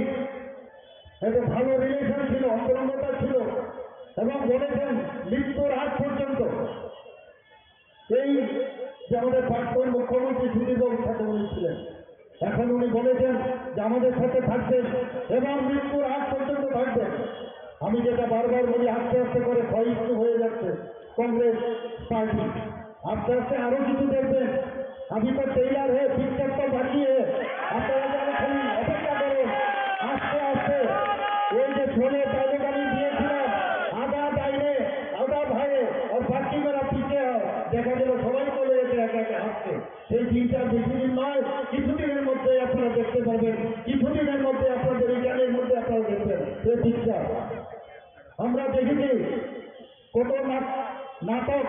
একটা ভালো রিলেশন ছিল, অন্তরঙ্গতা ছিল, এবং বলেছেন মৃত্যুর আগ পর্যন্ত এই যে আমাদের প্রাক্তন মুখ্যমন্ত্রী সুধীর বাবুর সাথে উনি ছিলেন, এখন উনি বলেছেন যে আমাদের সাথে থাকবেন এবং মৃত্যুর আগ পর্যন্ত থাকবেন। আমি যেটা বারবার বলি, আস্তে আস্তে করে ক্ষয়িষ্ণু হয়ে যাচ্ছে কংগ্রেস পার্টি। আস্তে আস্তে আরো কিছু দেখবেন, আমি তো টেইলার হে, পিকচার তো বাকি হে। আপনারা যেন খালি অপেক্ষা করুন, আস্তে আস্তে ওই যে ষোলো তালুক আমি দিয়েছিলাম, আধা ডাইনে, আধা ভাইয়ে, আর বাকি মেরা পিছে হয়। দেখা গেল সবাই বলে একে একে একে হাঁটছে। সেই দিনটা বেশি দিন নয়, কিছুদিনের মধ্যে আপনারা দেখতে পাবেন, কিছুদিনের মধ্যে আপনাদের এই গানের মধ্যে আপনারা দেখবেন এই পিকচার। আমরা দেখেছি কত না-, নাটক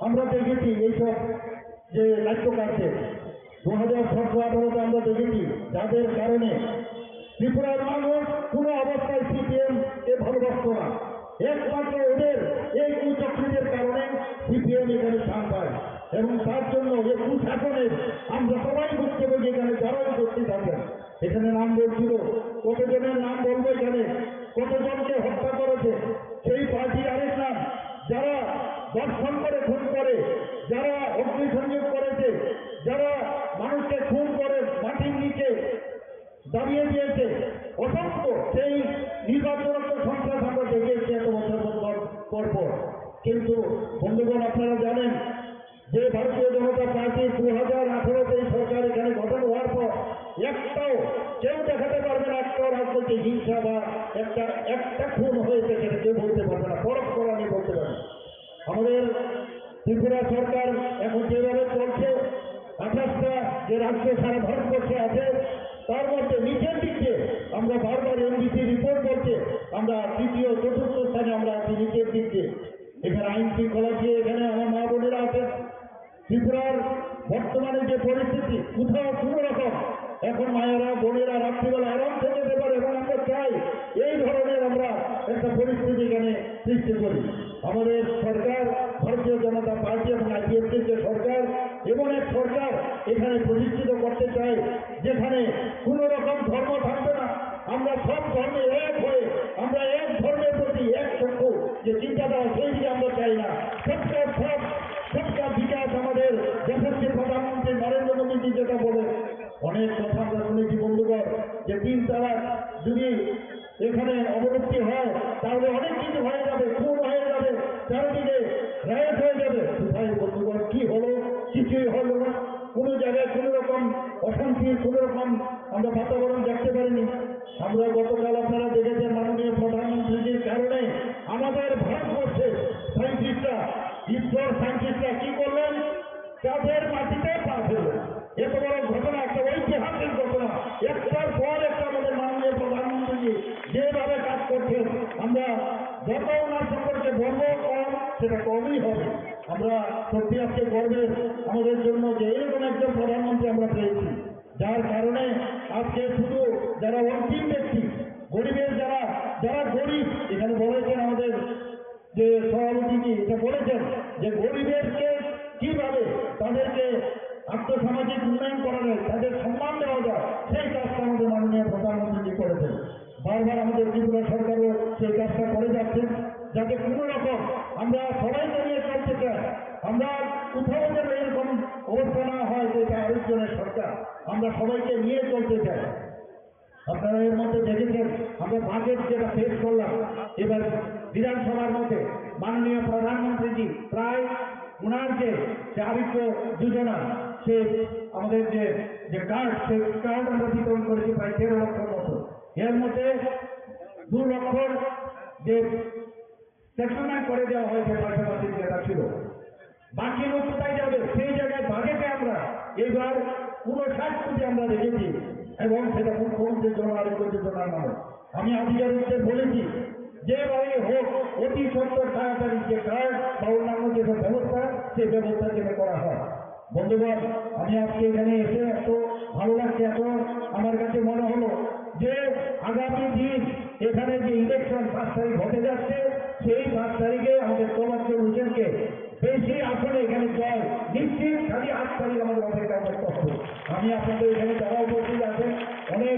আমরা দেখেছি এইসব যে নাট্যকারদের। দু হাজার সতেরো আঠারোতে আমরা দেখেছি যাদের কারণে ত্রিপুরার মানুষ কোনো অবস্থায় সিপিএম কে ভালোবাসতো না। একমাত্র ওদের এই কুচক্রীদের কারণে সিপিএম এখানে স্থান পায় এবং তার জন্য এই কুশাসনের আমরা সবাই ভুক্তভোগী, এখানে যারা উপস্থিত আছেন। এখানে নাম বলছিল, কতজনের নাম বলবো এখানে, কতজনকে হত্যা করেছে, সেই পার্টির আরেক নাম, যারা ধর্ষণ করে খুন করে, যারা অগ্নিসংযোগ করেছে, যারা মানুষকে খুন করে মাটির নিচে দাবিয়ে দিয়েছে, অসংখ্য সেই নির্বাচনরত সন্ত্রাস আমরা দেখে এসেছি এত বছর পর, পর পর। কিন্তু বন্ধুগণ, আপনারা জানেন যে ভারতীয় জনতা পার্টি দু হাজার আঠারোতে এই সরকার এখানে গঠন হওয়ার পর একটাও কেউ দেখাতে পারবে না, একটাও রাজনৈতিক হিংসা বা একটা, একটা খুন হয়েছে সেটা কেউ বলতে পারবে না, পরখ করা নিয়ে বলতে পারবে না। আমাদের ত্রিপুরা সরকার এখন যেভাবে চলছে, আঠাশটা যে রাজ্য সারা ভারতবর্ষে আছে, তার মধ্যে নিচের দিক দিয়ে আমরা বারবার এনডিসি রিপোর্ট বলছে, আমরা তৃতীয়, চতুর্থ স্থানে আমরা আছি নিচের দিক দিয়ে। এখানে আইন শৃঙ্খলা দিয়ে এখানে আমার মা বোনেরা আছেন। ত্রিপুরার বর্তমানে যে পরিস্থিতি, কোথাও কোনো রকম এখন মায়েরা, বোনেরা রাত্রিবেলা আরাম থেকে যেতে পারে এবং আমরা চাই এই ধরনের আমরা একটা পরিস্থিতি এখানে সৃষ্টি করি। আমাদের সরকার, ভারতীয় জনতা পার্টি এবং আইপিএফটির যে সরকার, এমন এক সরকার এখানে প্রতিষ্ঠিত করতে চাই, যেখানে কোনো রকম ধর্ম থাকবে না। আমরা সব ধর্মে এক হয়ে, আমরা এক ধর্মের প্রতি এক চক্ষু, যে চিন্তাধারা, সেই দিকে আমরা চাই না। সবকা সাথ, সবকা বিকাশ, আমাদের যশস্বী প্রধানমন্ত্রী নরেন্দ্র মোদীজি যেটা বলেন, অনেক কথা আমরা শুনেছি বন্ধুগণ, যে তিন তারা যদি এখানে অবলুপ্তি হয়, তাহলে অনেক কিছু হয়ে যাবে, খুন হয়ে যাবে, চারিদিকে রায়ট হয়ে যাবে। কোথায় বন্ধুগণ, কি হলো? কিছুই হলো না। কোনো জায়গায় কোনো রকম অশান্তির কোনো রকম আমরা বাতাবরণ দেখতে পারিনি। আমরা গতকাল, আপনারা দেখেছেন, মাননীয় প্রধানমন্ত্রীজির কারণে আমাদের ভারতবর্ষের সায়েন্টিস্টরা, ইসরোর সায়েন্টিস্টরা কি করলেন? চাঁদের মাটিতে পা ফেললেন। এত বড় ঘটনা, একটা ঐতিহাসিক ঘটনা। একটার পর একটা আমাদের মাননীয় প্রধানমন্ত্রীজি যেভাবে কাজ করছেন, আমরা যত ওনার সম্পর্কে বলবো কম, সেটা কমই হবে। আমরা সত্যি আজকে গর্বের আমাদের জন্য যে এরকম একজন প্রধানমন্ত্রী আমরা পেয়েছি, যার কারণে আজকে শুধু যারা অন্তিম ব্যক্তি, গরিবের যারা, যারা গরিব, এখানে বলেছেন আমাদের যে সভাপতিজি এটা বলেছেন যে গরিবেরকে কিভাবে তাদেরকে আর্থসামাজিক উন্নয়ন করা যায়, তাদের সম্মান দেওয়া যায়, সেই কাজটা আমাদের মাননীয় প্রধানমন্ত্রীজি করেছেন। বারবার আমাদের ত্রিপুরা সরকারও সেই কাজটা করে যাচ্ছেন, যাতে কোনো রকম আমরা সবাইকে নিয়ে চলতে চাই। আমরা কোথাও যেন এরকম অবস্থা না হয় যে এটা আরেকজনের সরকার, আমরা সবাইকে নিয়ে চলতে চাই। আপনারা এর মধ্যে দেখেছেন, আমরা বাজেট যেটা পেশ করলাম এবার বিধানসভার মধ্যে, মাননীয় প্রধানমন্ত্রীজি প্রায় ওনার যে, যে আরোগ্য যোজনা, সে আমাদের যে, যে কার্ড, সেই কার্ড আমরা বিতরণ করেছি প্রায় তেরো লক্ষর মতো। এর মধ্যে দু লক্ষর যে সেটেলমেন্ট করে দেওয়া হয়েছে, পাশাপাশি যেটা ছিল, বাকি লোক কোথায় যাবে? সেই জায়গায় বাজেটে আমরা এবার ঊনষাট কোটি আমরা রেখেছি এবং সেটা মুখ্যমন্ত্রী জন আরোগ্য যোজনার নামে। আমি আধিকারিকদের বলেছি, যেভাবে হোক অতি সত্বর তাড়াতাড়ি যে কার্ড বা অন্যান্য যেসব ব্যবস্থা, সেই ব্যবস্থা যেন করা হয়। বন্ধুগণ, আমি আজকে এখানে এসে এত ভালো লাগছে, এত আমার কাছে মনে হলো যে আগামী দিন এখানে যে ইলেকশন পাঁচ তারিখ হতে যাচ্ছে, সেই পাঁচ তারিখে আমাদের তমাল তরুণ হোসেনকে বেশি আসনে এখানে জয় নিশ্চিত। খালি আট তারিখ আমাদের অপেক্ষা করতে হবে। আমি আপনাদের এখানে যারা উপস্থিত আছেন, অনেক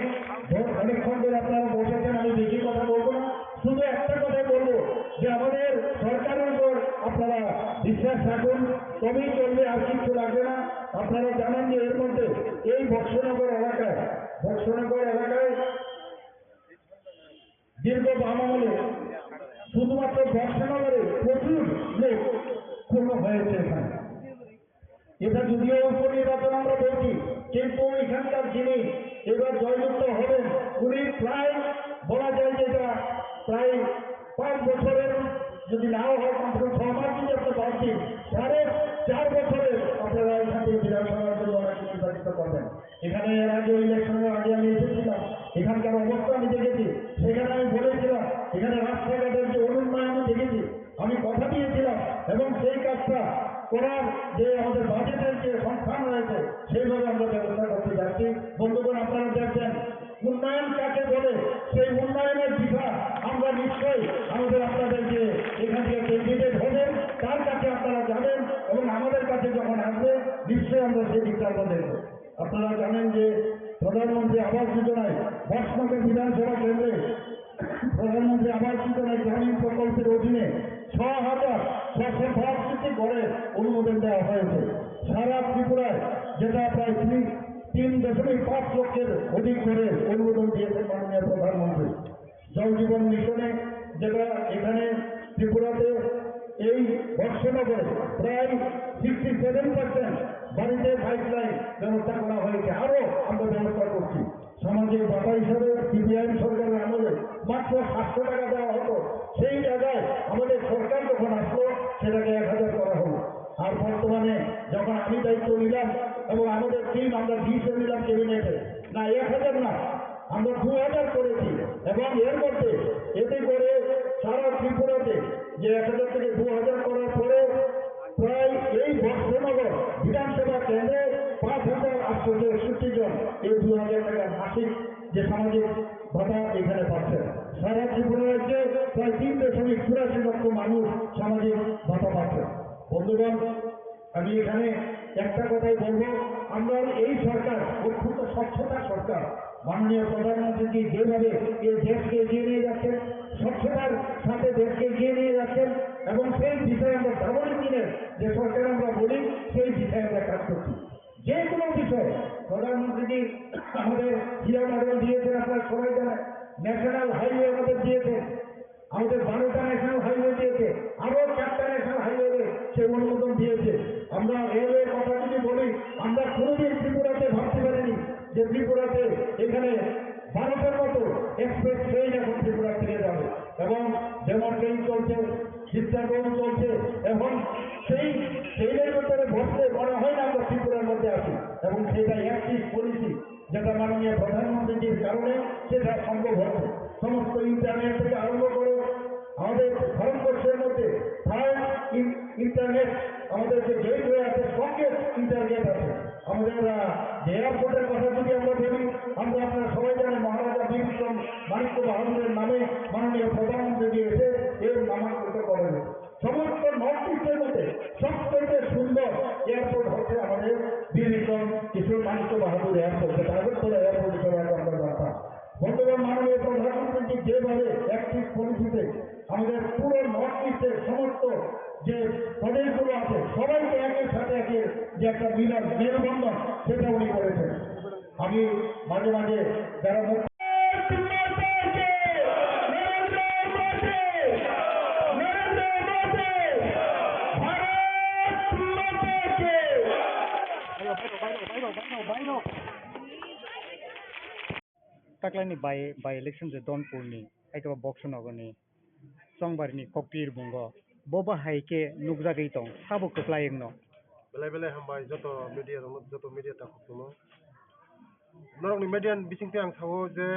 ধ-, অনেকক্ষণ ধরে আপনারা বসেছেন, আমি বেশি কথা বলবো না, শুধু একটা কথাই বলবো যে আমাদের সরকারের উপর আপনারা বিশ্বাস রাখুন, তবেই চলবে, আর কিচ্ছু লাগবে না। আপনারা জানেন যে এর মধ্যে এই বক্সনগর এলাকায়, বক্সনগর এলাকায় দীর্ঘ বাম আমলে শুধুমাত্র বক্সনগরে প্রচুর লোক খুন হয়েছে এখানে। এটা যদিও উপনির্বাচন আমরা বলছি, কিন্তু এখানকার যিনি এবার জয়যুক্ত হবেন, উনি প্রায় বলা যায় যে এটা প্রায় পাঁচ বছরের, যদি নাও হয়, কমসে কম ছ মাস যদি আপনি বাদ দিন, সাড়ে চার বছরের আপনারা এখান থেকে বিধানসভার জন্য ওনাকে নির্বাচিত করবেন। এখানে এর আগে, ইলেকশনের আগে আমি এসেছিলাম, এখানকার অবস্থা আমি দেখেছি। সেখানে আমি বলেছিলাম, এখানে রাস্তাঘাটের যে অনুন্নয়ন আমি দেখেছি, আমি কথা দিয়েছিলাম এবং সেই কাজটা করার যে আমাদের বাজেটের যে সংস্থান রয়েছে, সেইভাবে আমরা ব্যবস্থা করতে যাচ্ছি। বন্ধুগণ, আপনারা দেখবেন, উন্নয়ন কাকে বলে, সেই উন্নয়নের দিশা আমরা নিশ্চয়ই আমাদের আপনাদের যে এখান থেকে ক্যান্ডিডেট হবেন, তার কাছে আপনারা যাবেন এবং আমাদের কাছে যখন আসবে, নিশ্চয়ই আমরা সেই দিকটা আমরা দেখব। আপনারা জানেন যে প্রধানমন্ত্রী আবাস যোজনায়, বক্সনগর বিধানসভা কেন্দ্রে প্রধানমন্ত্রী আবাস যোজনা গ্রামীণ প্রকল্পের অধীনে ছ হাজার ছশো বাষট্টি ঘরে অনুমোদন দেওয়া হয়েছে। সারা ত্রিপুরায় যেটা প্রায় তিন, তিন দশমিক পাঁচ লক্ষের অধিক ঘরে অনুমোদন দিয়েছেন মাননীয় প্রধানমন্ত্রী। জল জীবন মিশনে যেটা এখানে ত্রিপুরাতে এই বক্সনগরে প্রায় সিক্সটি সেভেন পার্সেন্ট বাড়িতে পাইপলাইন ব্যবস্থা করা হয়েছে, আরও আমরা ব্যবস্থা করছি। সামাজিক ভাতা হিসাবে সিপিআইএম সরকারের আমলে মাত্র সাতশো টাকা দেওয়া হতো, সেই জায়গায় আমাদের সরকার যখন আসলো, সেটাকে এক হাজার করা হলো। আর বর্তমানে যখন আমি দায়িত্ব নিলাম এবং আমাদের টিম, আমরা ডিসিশন নিলাম ক্যাবিনেটে, না, এক হাজার না, আমরা দু হাজার করেছি। এবং এর মধ্যে এতে করে সারা ত্রিপুরাতে যে এক হাজার থেকে দু হাজার করার পরে প্রায় এই বক্সনগর বিধানসভা কেন্দ্রে পাঁচ হাজার আটশো একষট্টি জন এই দু হাজার টাকার মাসিক যে সামাজিক ভাতা এখানে পাচ্ছেন। সারা ত্রিপুরা রাজ্যে প্রায় তিন দশমিক চুরাশি লক্ষ মানুষ সামাজিক ভাতা পাচ্ছেন। বন্ধুগণ, আমি এখানে একটা কথাই বলবো, আমরা এই সরকার অত্যন্ত স্বচ্ছতা সরকার। মাননীয় প্রধানমন্ত্রীজি যেভাবে এই দেশকে এগিয়ে নিয়ে যাচ্ছেন, স্বচ্ছতার সাথে দেশকে এগিয়ে নিয়ে যাচ্ছেন এবং সেই দিশায় আমরা ডাবল ইঞ্জিনের যে সরকার আমরা বলি, সেই দিশায় আমরা কাজ করছি। যে কোনো বিষয়ে প্রধানমন্ত্রীজি আমাদের হীরা মডেল দিয়েছেন, আপনারা সবাই জানেন, ন্যাশনাল হাইওয়ে আমাদের দিয়েছেন, আমাদের বারোটা ন্যাশনাল হাইওয়ে দিয়েছে, আরো চারটা ন্যাশনাল হাইওয়ে সে অনুমোদন দিয়েছে। আমরা রেলওয়ের কথা যদি বলি, আমরা কোনোদিন ত্রিপুরাতে ভাবতে পারিনি যে ত্রিপুরাতে এখানে ভারতের মতো এক্সপ্রেস ট্রেন এখন ত্রিপুরা থেকে যাবে এবং ডেমো ট্রেন চলছে, সিদ্ধান্ত চলছে। এখন সেই ট্রেনের ভিতরে বসলে মনে হয় না আমরা ত্রিপুরার মধ্যে আছি। এবং সেটা একত্রিশ পলিসি, যেটা মাননীয় প্রধানমন্ত্রীজির কারণে সেটা সম্ভব হচ্ছে। সমস্ত ইন্টারনেট থেকে আরম্ভ করে আমাদের ভারতবর্ষের মধ্যে থার্ড ইন্টারনেট, আমাদের যে গেটওয়ে আছে, স্ট্রংগেস্ট ইন্টারনেট আছে। আমাদের আহ, যে এয়ারপোর্টের কথা যদি আমরা বলি, আমরা, আপনারা সবাই জানেন, মহারাজা বীর বিক্রম মাণিক্য বাহাদুরের নামে মাননীয় প্রধানমন্ত্রীজি এসে এর নামাঙ্কিত করেন। সমস্ত নর্থ ইস্টের মধ্যে সবথেকে সুন্দর এয়ারপোর্ট হচ্ছে আমাদের বীর বিক্রম কিশোর মাণিক্য বাহাদুর এয়ারপোর্ট, যেটা আগরতলা এয়ারপোর্ট হিসেবে আগে আমরা জানতাম। বন্ধুগণ, মাননীয় প্রধানমন্ত্রী যেভাবে একত্রিশ পলিসিতে আমাদের পুরো নর্থ ইস্টের সমস্ত যে প্রদেশগুলো আছে, সবাইকে একের সাথে একের যে একটা মিলন, মেলবন্ধন, সেটা উনি করেছেন। আমি মাঝে মাঝে যারা মুখ Taklaini by, by election je Donpurni, aitaba Boksonogorni, Chongbarini Koktir bungo, bo bahai khe nukjagwi tong, sabo kwplai wngno. Belai belai hambai joto media rokno, joto media takhuk tongno. Norokni media ni bisingtwi ang sao je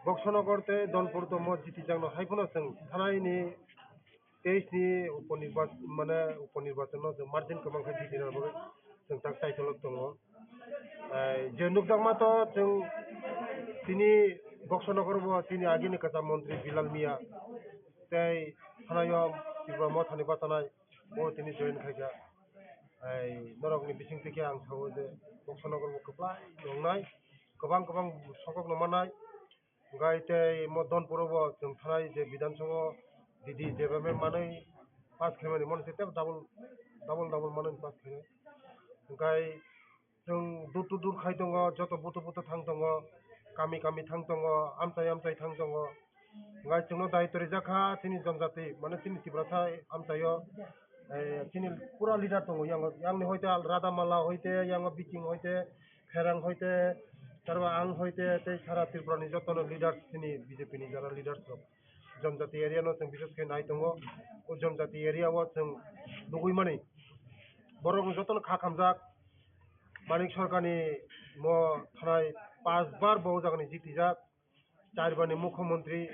Boksonogor tei Donpur tomo jitijakno hai phano chwng thanai ni teis ni uponirbac-, mane uponirbachono je margin kwbang khe jitina bagwi chwng tak taitolok tongo. Ai, je nukjakma to chwng tini Boksonogor bo tini agini kwcham montri Bilal Miya tei thanayo Tripura Mothani bachanai bo tini join khaikha. Ai, norokni bisingtwi khe ang sao je Boksonogor bo kwplai wngnai, kwbang kwbang sokokno mannai. Hwnkhe tei mo Donpuro bo chwng thanai je Bidhan Sabha didi jeba me manwi pass khaimani, mono se tebo double, double, double manwi pass khainai. Hwnkhe chwng door to door khai tongo, joto buthu buthu thang tongo, kami kami thang tongo, amchai amchai thang tongo. Hwnkhe chwngno daitwi rijak kha chini jonjati, mane chini Tiprasa amchaio, eh, chini pura leader tongo, yango, yangni hoite Al-, Radha Mala hoite, yango Biking hoite, Pherang hoite, tarwa ang hoite, tei sara Tripura ni jotono leaders, chini B J P ni jara leaders rok. Jonjati area no chwng bises khe nai tongo. O Jonjati area o chwng nugui mani borok jotono kha khamjak. Manik Sarkar ni mo thanai pas bar bo o jaga ni jitijak. Char bar ni mukhyamantri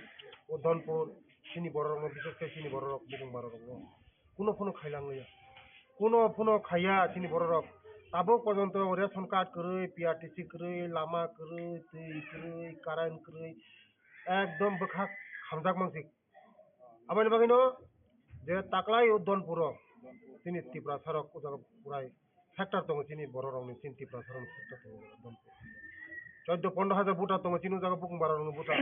o Donpur chini borok rok no bises khe chini borok rok bukung borok rok no. Kuno phano khailang liya. Kuno phano khaiya chini borok rok. Tabuk porjonto ration card kwrwi, P R T C kwrwi, lama kwrwi, twi kwrwi, current kwrwi, ekdom bwkhak hamjak mansik. Aboni bagwino je taklai o Donpuro chini Tiprasa rok o jaga purai factor tongo, chini borok rokni, chini Tiprasa rokni factor tongo Donpur. Chauddho pondro hajar voter tongo chini o jaga bukung bara rokni voter.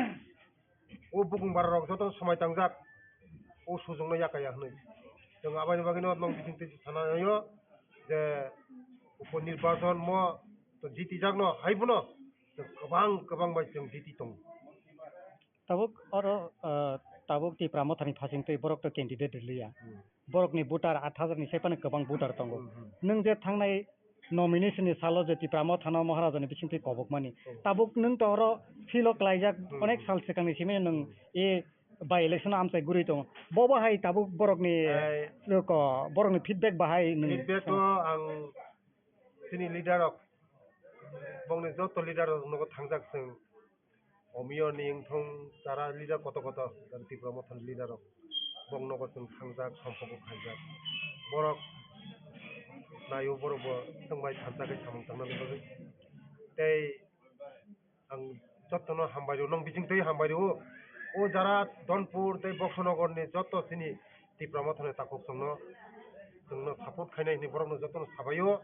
O bukung bara rok joto somai tangjak, o sujokno yakaya hwnwi. Chwng aboni bagwino nok bisingtwi sana naio je upo nirbachon mo to jitijakno hai phano chwng kwbang kwbang bai chwng jiti tongo. Tabuk oro, ah, tabuk Tipra Mothani phasing twi borok to candidate rwliya. Hmm. Borokni voter aat hajar ni sai phano kwbang voter tongo. Hmm, hmm. Nwng je thangnai nomination ni salo je Tipra Mothano Maharajani bisingtwi kobokmani. Hmm. Tabuk nwng to oro feel o klaijak, hmm, onek sal swkangni simi nwng, hmm, e by election o amchai gurwi tongo. Bobo hai tabuk borokni, ai, ko, borokni feedback bahai nwng feedback o ang chini leader rok, bongni joto leader rok nogo thangjak chwng. Omiyoni wngthung chara leader koto koto, Tipra Mothani leader rok. Bong nogo chwng thangjak, somphogo khaijak. Borok naio, borok bo chwng bai thansa khe samung tangnani bagwi. Tei ang jotono hambai rw, nong bising twi hambai rw. O jara Donpur tei Boksonogorni joto chini Tipra Mothani takhuk chwngno, chwngno support khainai hwnwi borokno jotono sabaio.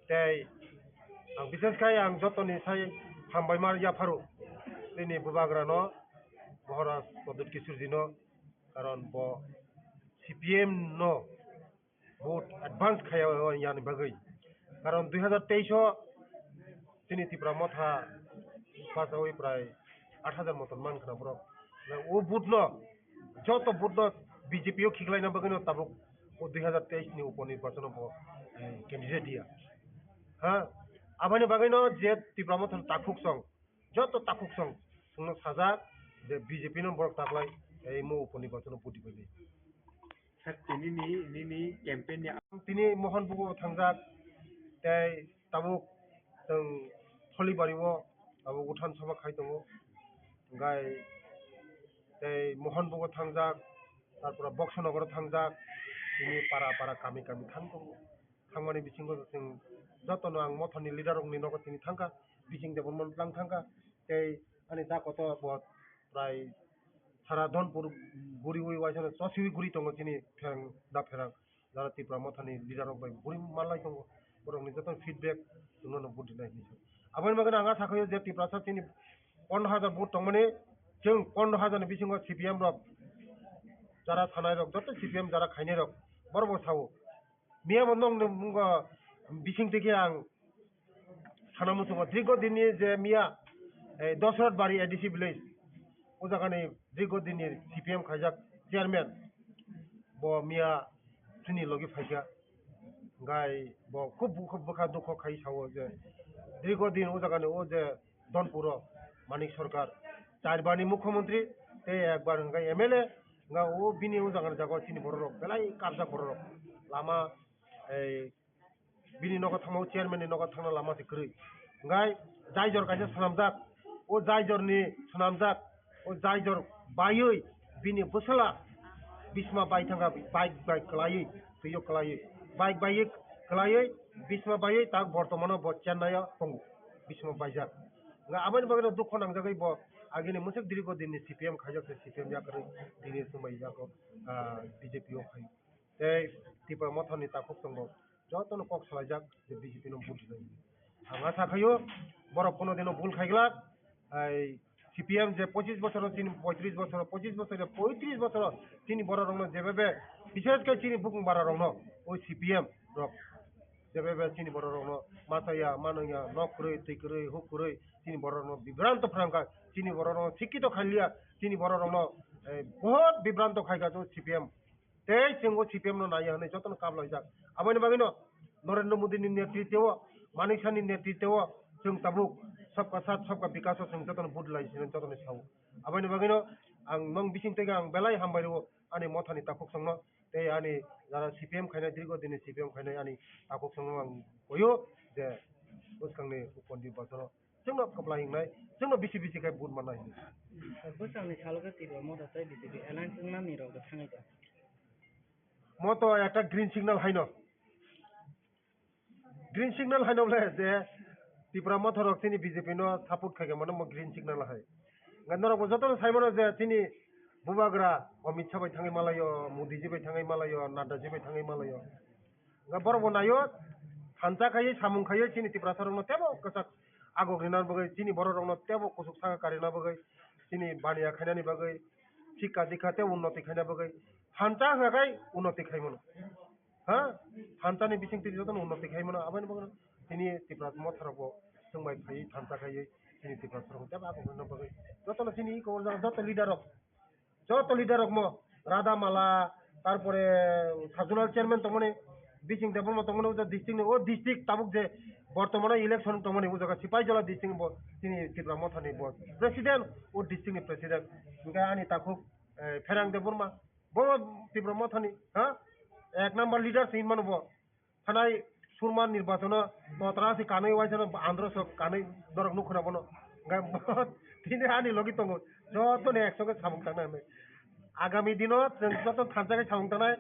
Tei ang bises khai ang jotoni sai hambai ma yapharo nini bubagrano, Maharaj Pradyut Kishorjino, karon bo C P M no vote advance khaya yani bagwi. Karon dui hazar teis o chini Tipra Motha pachawi prai aat hajar moton man khna borok. O vote no, joto vote no B J P o khiklaina bagwi no tabuk o dui hazar teis ni upo nirbachono bo, eh, candidate ya. Ha, aboni bagwi no je Tipra Motha ni takhuk song, joto takhuk song chwngno sajak je B J P no borok taklai, eh, mo upo nirbachono vote dibai. Sir, tini ni, nini campaign ni Tini Mohon Bugo thangjak, tei tabuk chwng Tholibari o tabuk uthan sabha khai tongo. Hingkhai tei Mohon Bugo thangjak, tarpore Boksonogoro thangjak, tini para para kami kami thang tongo. Thangmani bisingo chwng jotono ang Mothani leader rokni nogo tini thangkha, bising Debbarma lang thangkha, tei ani da koto bo prai sara Dhonpur guriwi waisano chosiwi guri tongo chini pherang da pherang. Jara Tipra Mothani leader rok bai guri manlai tongo. Borokni joto feedback chwngno no vote rinai hinwi. Aboni bagwi ang sakhayo je Tiprasa chini pondro hajar vote tongmani, chwng pondro hajar ni bisingo C P M rok jara sanai rok, joto C P M jara khainai rok, borok bo sao. Miya bo nokni mungo bising twi khe ang sana muchungo, dirgo dinni je miya, eh, Dosrat Bari A D C village, o jagani dirgo dinni C P M khaijak chairman, bo miya chini logi phaikha. Hingkhai bo khub bukha, bukha dukho khai sao je dirgo din o jagani o je Dhonpuro Manik Sarkar, char bar ni mukhyamantri, tei ekbar hingkhai M L A, hingkha o bini o jagani jaga o chini borok rok belai kabjak borok rok. Lama, ei, bini nogo thangma o chairman ni nogo thangna lama se kwrwi. Hingkhai jaijor kaisa swnamjak, o jaijor ni swnamjak, o jaijor baiwi bini bwsala bisma bai thangkha, bike bai kwlaiwi, twiyo kwlaiwi, bike bai kwlaiwi bisma baiwi tak bortomano bo Chennai o tongo, bisma baijak. Nga aboni bagwi no dukho nangjagwi bo agini mwswk dirgo dinni C P M khaijak se, C P M yakarwi tini swmai yago, ah, B J P o khai. Tei Tipra Mothani takhuk tongo, jotono kok salaijak je B J P no vote rinai. Ang asa khaio borok kono dino bul khaiglak, ai C P M je pochis bochor chini poitris bochor, pochis bochor poitris bochor chini borok rokno jebebe, bishes khe chini bukung bara rokno o C P M rok jebebe chini borok rokno machaya, manoya, nok kwrwi, twi kwrwi, huk kwrwi chini borok rokno bibranto phrangkha, chini borok rokno sikkito khailiya, chini borok rokno, eh, bohot bibranto khaikha o C P M. Tei chwng o C P M no naiya hwnwi jotono kap laijak. Aboni bagwino Narendra Modi ni netritwo, Manik Saha ni netritwo chwng tabuk sabka saath, sabka bikas o chwng jotono vote lai sino jotono sao. Aboni bagwino ang nong bising tege ang belai hambai rwo ani Mothani takhuk songno tei ani jara C P M khainai dirgo dini C P M khainai ani takhuk songno ang koyo je bwskangni upon di bosoro chwngno kwplai wngnai, chwngno bisi bisi khe vote mannai hinwi. Bwskangni salo khe Tipra Motha tei B J P alliance wngnani rok bo thangwi tong. Mo to ekta green signal haino. Green signal haino bole je Tipra Motha rok chini B J P no support khai khe mano mo green signal hai. Nga norok bo jotono sai mano je chini bubagra Amit Shah bai thangwi malaio, Modi ji bai thangwi malaio, Nadda ji bai thangwi malaio. Nga borok bo naio, thansa khaiwi samung khaiwi chini Tiprasa rokno tebo kwchak agok rina bagwi, chini borok rokno tebo kuchuk saka karina bagwi, chini baniya khainani bagwi, sikka dikka tei unnoti khaina bagwi, thansa hwnkha khai unnoti khai mano. Ha? Thansa ni bising twi jotono unnoti khai mano, aboni bagwi chini Tiprasa Motha rok bo chwng bai phaiwi thansa khaiwi chini Tiprasa rokno tebo agok rina bagwi jotono chini iko joto leader rok. Joto leader rok mo, Radha Mala, tarpore Sajunal chairman tongmani, Bising Debbarma tongmani, o district ni, o district tabuk je bortomano election tongmani, o jaga Sipaijala district ni bo, chini Tipra Motha ni bo president, o district ni president. Hingke ani takhuk, eh, Pherang Debbarma, bo Tipra Motha ni, ha? Ek number leader se hinmano bo. Thanai surma nirbachono totra se kanwi waisano andro sok kanwi norok nukhuna bono. Hingke bo tini ani logi tongo. Joto ni ekso khe samung tangnai hinwi. Agami dino chwng joto thansa khe samung tangnai.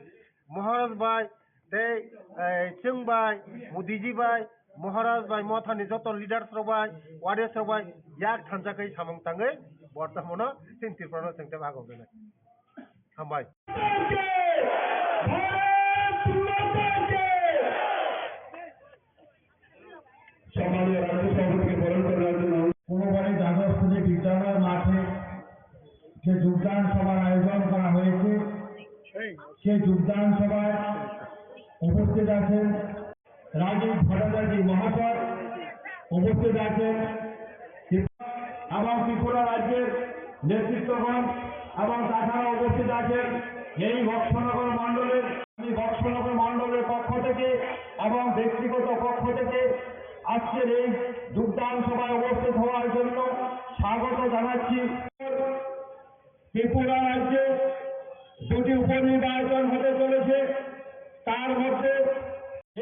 Maharaj bai tei, eh, chwng bai, Modi ji bai, Maharaj bai, Motha ni joto leaders rok bai, warriors rok bai yak thansa khe samung tangwi bortomono chini Tripura no chwng tei bagwi wngnai. Hambai. সম্মানীয় রাজ্য সভাপতিকে বরণ করার জন্য। কোনোবারে দ্বাদশ শ্রেণী বিদ্যালয় মাঠে যে যোগদান সভার আয়োজন করা হয়েছে, সেই যোগদান সভায় উপস্থিত আছেন রাজীব ভট্টাচার্য মহাশয় উপস্থিত আছেন এবং ত্রিপুরা রাজ্যের নেতৃত্বগণ এবং তাছাড়া উপস্থিত আছেন এই বক্সনগর মণ্ডলের, আমি বক্সনগর মণ্ডলের পক্ষ থেকে এবং ব্যক্তিগত পক্ষ থেকে আজকের এই যোগদান সভায় উপস্থিত হওয়ার জন্য স্বাগত জানাচ্ছি। ত্রিপুরা রাজ্যে দুটি উপনির্বাচন হতে চলেছে। তার মধ্যে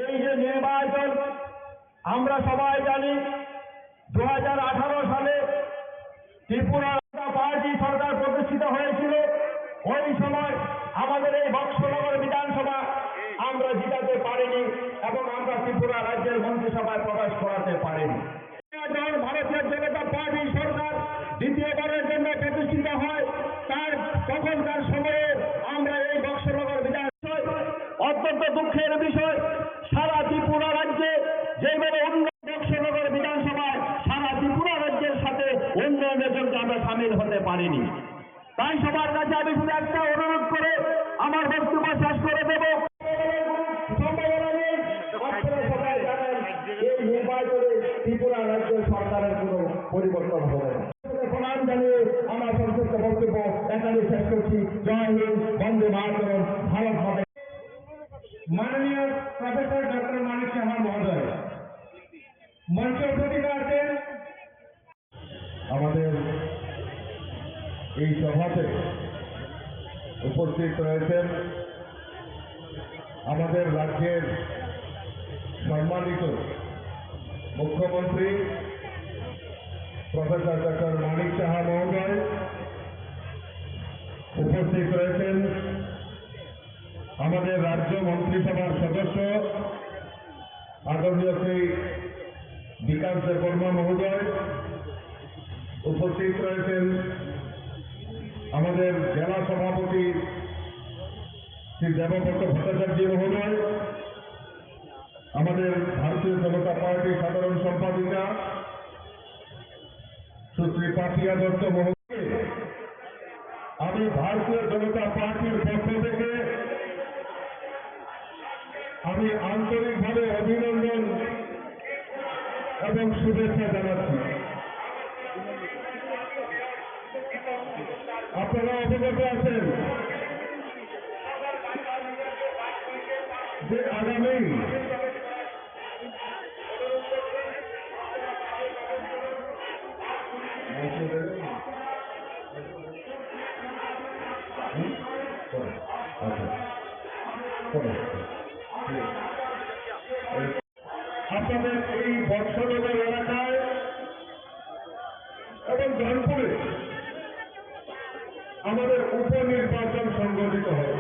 এই যে নির্বাচন, আমরা সবাই জানি, দু হাজার আঠারো সালে ত্রিপুরা পার্টি সরকার প্রতিষ্ঠিত হয়েছিল। ওই সময় আমাদের এই বক্সনগর বিধানসভা আমরা জিতাতে পারিনি এবং আমরা ত্রিপুরা রাজ্যের মন্ত্রিসভায় প্রবেশ করাতে পারিনি। যখন ভারতীয় জনতা পার্টি সরকার দ্বিতীয়বারের জন্য প্রতিষ্ঠিত হয়, তার তখনকার সময়ে আমরা এই বক্সনগর বিধান অত্যন্ত দুঃখের বিষয়, সারা ত্রিপুরা রাজ্যে যেভাবে উন্নয়ন, বক্সনগর বিধানসভায় সারা ত্রিপুরা রাজ্যের সাথে উন্নয়নের জন্য আমরা সামিল হতে পারিনি। তাই সবার কাছে আমি শুধু একটা অনুরোধ করে আমার বক্তব্য শেষ করে দেব। সম্ভাবনা নেই। আপনারা সবাই জানেন, এই নির্বাচনে ত্রিপুরা রাজ্য সরকারের কোনো পরিবর্তন হবে না। প্রণাম জানিয়ে আমার সংক্ষিপ্ত বক্তব্য এখানে শেষ করছি। জয় হিন্দ, বন্দে মাতরম, ভারত মাতা। মাননীয় প্রফেসর ডক্টর মানিক সাহা মহোদয় মঞ্চে উপস্থিত আছেন। আমাদের এই সভাতে উপস্থিত রয়েছেন আমাদের রাজ্যের সম্মানিত মুখ্যমন্ত্রী প্রফেসর ডক্টর মানিক সাহা মহোদয়, উপস্থিত রয়েছেন আমাদের রাজ্য মন্ত্রিসভার সদস্য আদরণীয় শ্রী বিকাশ দেববর্মা মহোদয়, উপস্থিত রয়েছেন আমাদের জেলা সভাপতি শ্রী দেবব্রত ভট্টাচার্য মহোদয়, আমাদের ভারতীয় জনতা পার্টি সাধারণ সম্পাদিকা সুশ্রী পাপিয়া দত্ত মহোদয়, আমি ভারতীয় জনতা পার্টির পক্ষ থেকে আমি আন্তরিকভাবে অভিনন্দন এবং শুভেচ্ছা জানাচ্ছি। আপনারা অবগত আছেন যে আগামী আপনাদের এই বক্সনগর এলাকায় এবং জয়পুরে আমাদের উপনির্বাচন সংগঠিত হবে।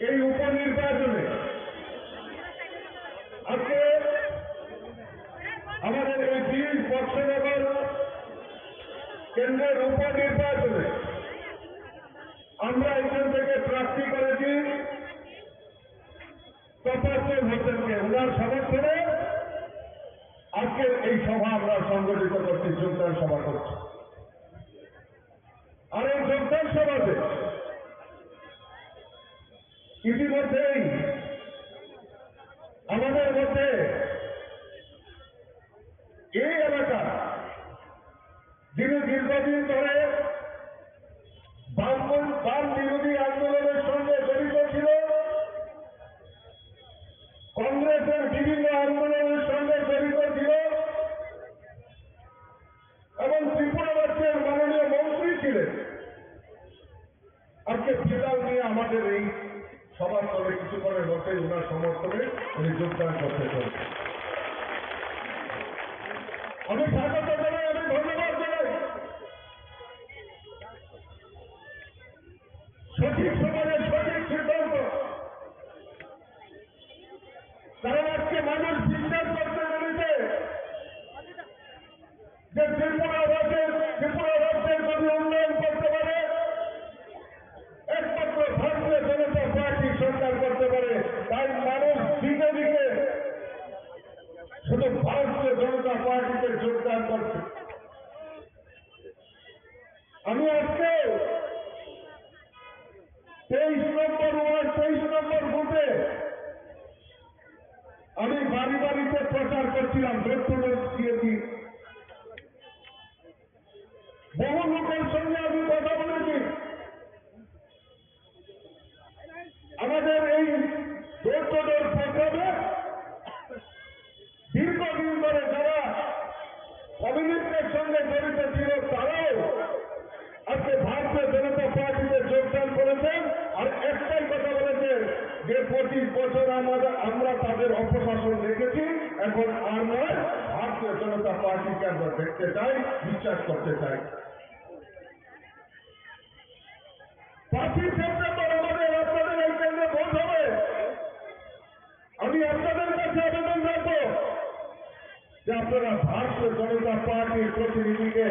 এই উপনির্বাচনে আজকে আমাদের এই বিশ বক্সনগর কেন্দ্রের উপনির্বাচনে আমরা এখান থেকে প্রার্থী করেছি তপস্বী হোসেনকে। ওনার সমর্থনে আজকের এই সভা আমরা সংগঠিত করছি, যোগদান সভা করছি। আর এই যোগদান সভাতে ইতিমধ্যেই আমাদের মধ্যে এই এলাকা, যিনি দীর্ঘদিন ধরে বাম, বাম বিরোধী আন্দোলনের সঙ্গে জড়িত ছিল, কংগ্রেসের বিভিন্ন আন্দোলনের সঙ্গে জড়িত ছিল এবং ত্রিপুরা রাজ্যের মাননীয় মন্ত্রী ছিলেন। আজকে ফিলহাল নিয়ে আমাদের এই সভাস্থলে কিছুক্ষণের মধ্যেই ওনার সমর্থনে উনি যোগদান করতে চলেছেন। আমি স্বাগত জানাই, আমি ধন্যবাদ জানাই। সঠিক সময়ে সঠিক সিদ্ধান্ত। কারণ আজকে মানুষ বিশ্বাস করতে পেরেছে যে ত্রিপুরা রাজ্যের, ত্রিপুরা রাজ্যের যদি উন্নয়ন করতে পারে, একমাত্র ভারতীয় জনতা পার্টি সরকার করতে পারে। তাই মানুষ দিকে দিকে শুধু ভারতীয় জনতা পার্টিতে যোগদান করছে। আমি আজকে তেইশ নম্বর আমি বাড়ি বাড়িতে প্রচার করছিলাম, ডোর টু ডোর সিএনজি। বহু লোকের সঙ্গে আমি কথা বলেছি। আমাদের এই ডোর টু ডোর প্রোগ্রামে দীর্ঘদিন ধরে যারা কমিউনিস্টের সঙ্গে জড়িত ছিল, তারাও আজকে ভারতীয় জনতা পার্টিতে যোগদান করেছেন। আর একটাই কথা বলেছেন যে পঁচিশ বছর আমাদের, আমরা তাদের অপশাসন দেখেছি, এখন আর নয়, ভারতীয় জনতা পার্টিকে আমরা দেখতে চাই, বিশ্বাস করতে চাই। পাঁচই সেপ্টেম্বর আমাদের আপনাদের এই কেন্দ্রে ভোট হবে। আমি আপনাদের কাছে আবেদন রাখবো যে আপনারা ভারতীয় জনতা পার্টির প্রতিনিধিকে,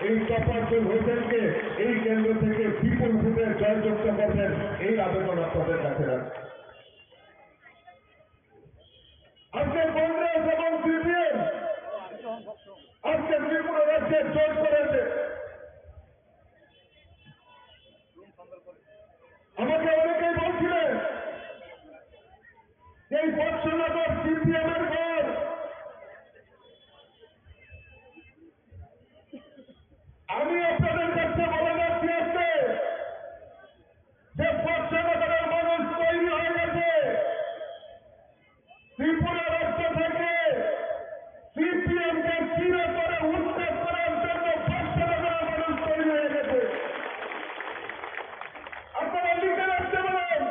এই তফাজ্জল হোসেনকে এই কেন্দ্র থেকে বিপুল ভোটে জয়যুক্ত করবেন, এই আবেদন আপনাদের কাছে রাখবো। আজকে কংগ্রেস এবং সিপিএম আজকে ত্রিপুরা রাজ্যে জোট করেছে। আমাকে অনেকেই বলছিলেন যে এই বৎসনগর সিপিএম এর ঘর। আমি আপনাদের কাছে বলে যাচ্ছি আজকে যে বৎসনগরের মানুষ তৈরি হয়ে গেছে। ত্রিপুরা রাজ্য থেকে সিপিএম কে চিরতরে উচ্ছেদ করার জন্য বৎসনগরের মানুষ তৈরি হয়ে গেছে। আপনারা লিখে রাখতে পারেন,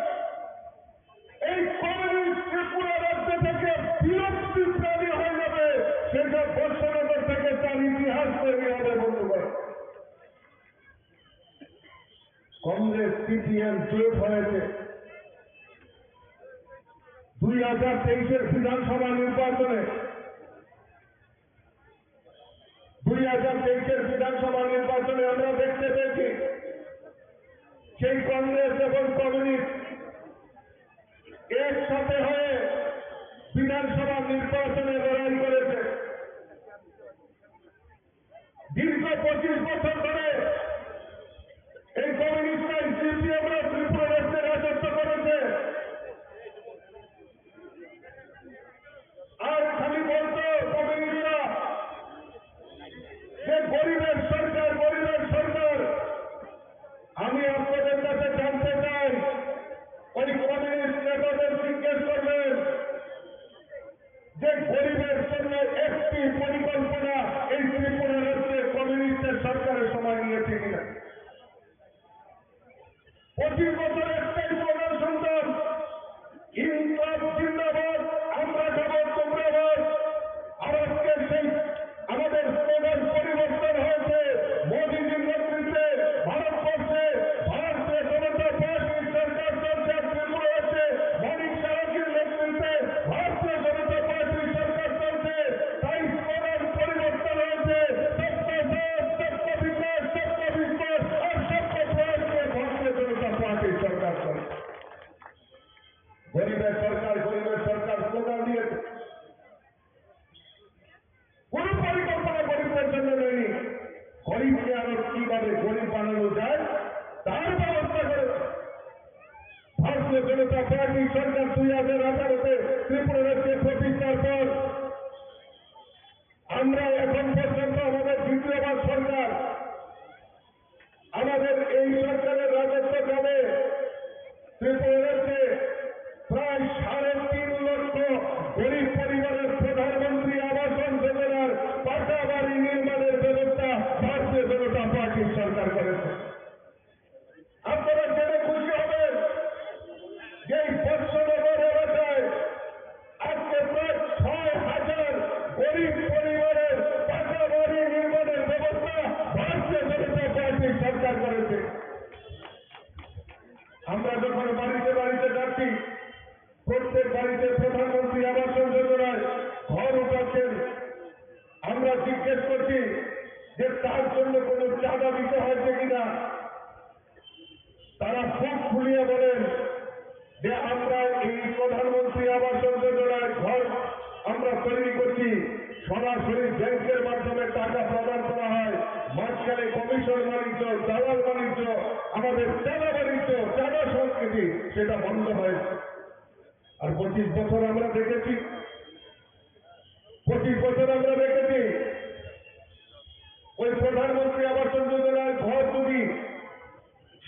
এই কমিউনিস্ট ত্রিপুরা রাজ্য থেকে বিলুপ্তি প্রাণী হয়ে যাবে, সেটা বৎসনগর থেকে তার ইতিহাস তৈরি হবে বন্ধুগণ। কংগ্রেস সিপিএম জোট হয়েছে দুই হাজার তেইশের বিধানসভা নির্বাচনে। দুই হাজার তেইশের বিধানসভা নির্বাচনে আমরা দেখতে পেয়েছি সেই কংগ্রেস এবং কমিউনিস্ট একসাথে হয়ে বিধানসভা নির্বাচনে লড়াই করেছে। দীর্ঘ পঁচিশ বছর ধরে এই কমিউনিস্ট সিপিএম রা ত্রিপুরা রাজ্যে রাজত্ব করেছে। আর খালি বলতো কমিউনিস্টরা যে গরিবের সরকার, গরিবের সরকার। আমি আপনাদের কাছে জানতে চাই, ওই কমিউনিস্ট নেতাদের জিজ্ঞেস করবেন যে গরিবের জন্য একটি পরিকল্পনা এই ত্রিপুরা রাজ্যে কমিউনিস্টের সরকারের সময় নিয়েছে কিনা। পঁচিশ বছর একটাই স্লোগান শুনতাম, "ইনকলাব জিন্দাবাদ, আমরা খাবো তোমরা বাদ।" আর আজকে সেই আমাদের স্লোগান পরিবর্তন হয়েছে। মোদিজির নেতৃত্বে ভারতবর্ষে ভারতীয় জনতা পার্টির সরকার চলছে, আর ত্রিপুরা রাজ্যে মানিক সাহাজির নেতৃত্বে ভারতীয় জনতা পার্টির সরকার চলছে। তাই স্লোগান পরিবর্তন হয়েছে, "সবকা সাথ, সবকা বিকাশ, সবকা বিশ্বাস আর সবকা প্রয়াস নিয়ে ভারতীয় জনতা পার্টির সরকার চলছে।" গরিবের সরকার, গরিবের সরকার স্লোগান দিয়েছে। কোনো পরিকল্পনা গরিবদের জন্য নেই। গরিবকে আরো কিভাবে গরিব বানানো যায়, তার ব্যবস্থা করে। ভারতীয় জনতা পার্টি সরকার দুই হাজার আঠারোতে ত্রিপুরা রাজ্যে প্রতিষ্ঠার পর আমরা এখন পর্যন্ত আমাদের দ্বিতীয়বার সরকার, আমাদের এই সরকারের রাজত্বকালে ত্রিপুরা রাজ্যে প্রায় সাড়ে তিন লক্ষ গরিব পরিবারের প্রধানমন্ত্রী আবাসন যোজনার পাকা বাড়ি নির্মাণের ব্যবস্থা ভারতীয় জনতা পার্টির সরকার করেছে। আপনারা জেনে খুশি হবেন যে এই বৎসনগর এলাকায় আজকে প্রায় ছয় হাজার গরিব পরিবারের পাকা বাড়ি নির্মাণের ব্যবস্থা ভারতীয় জনতা পার্টির সরকার করেছে। আমরা যখন বাড়িতে বাড়িতে যাচ্ছি, প্রত্যেক বাড়িতে প্রধানমন্ত্রী আবাস যোজনায় ঘর উঠাচ্ছেন। আমরা জিজ্ঞেস করছি যে তার জন্য কোনো চাঁদা দিতে হয়েছে কিনা। তারা বুক ফুলিয়ে বলেন যে আমরা এই প্রধানমন্ত্রী আবাস যোজনায় ঘর আমরা তৈরি করছি, সরাসরি ব্যাংকের মাধ্যমে টাকা প্রদান করা হয়, মাঝখানে কমিশন বাণিজ্য, দালাল বাণিজ্য, আমাদের চাঁদা বাণিজ্য, চাঁদা সংস্কৃতি, সেটা বন্ধ হয়েছে। আর পঁচিশ বছর আমরা দেখেছি, পঁচিশ বছর আমরা দেখেছি, ওই প্রধানমন্ত্রী আবাস যোজনার ঘর যদি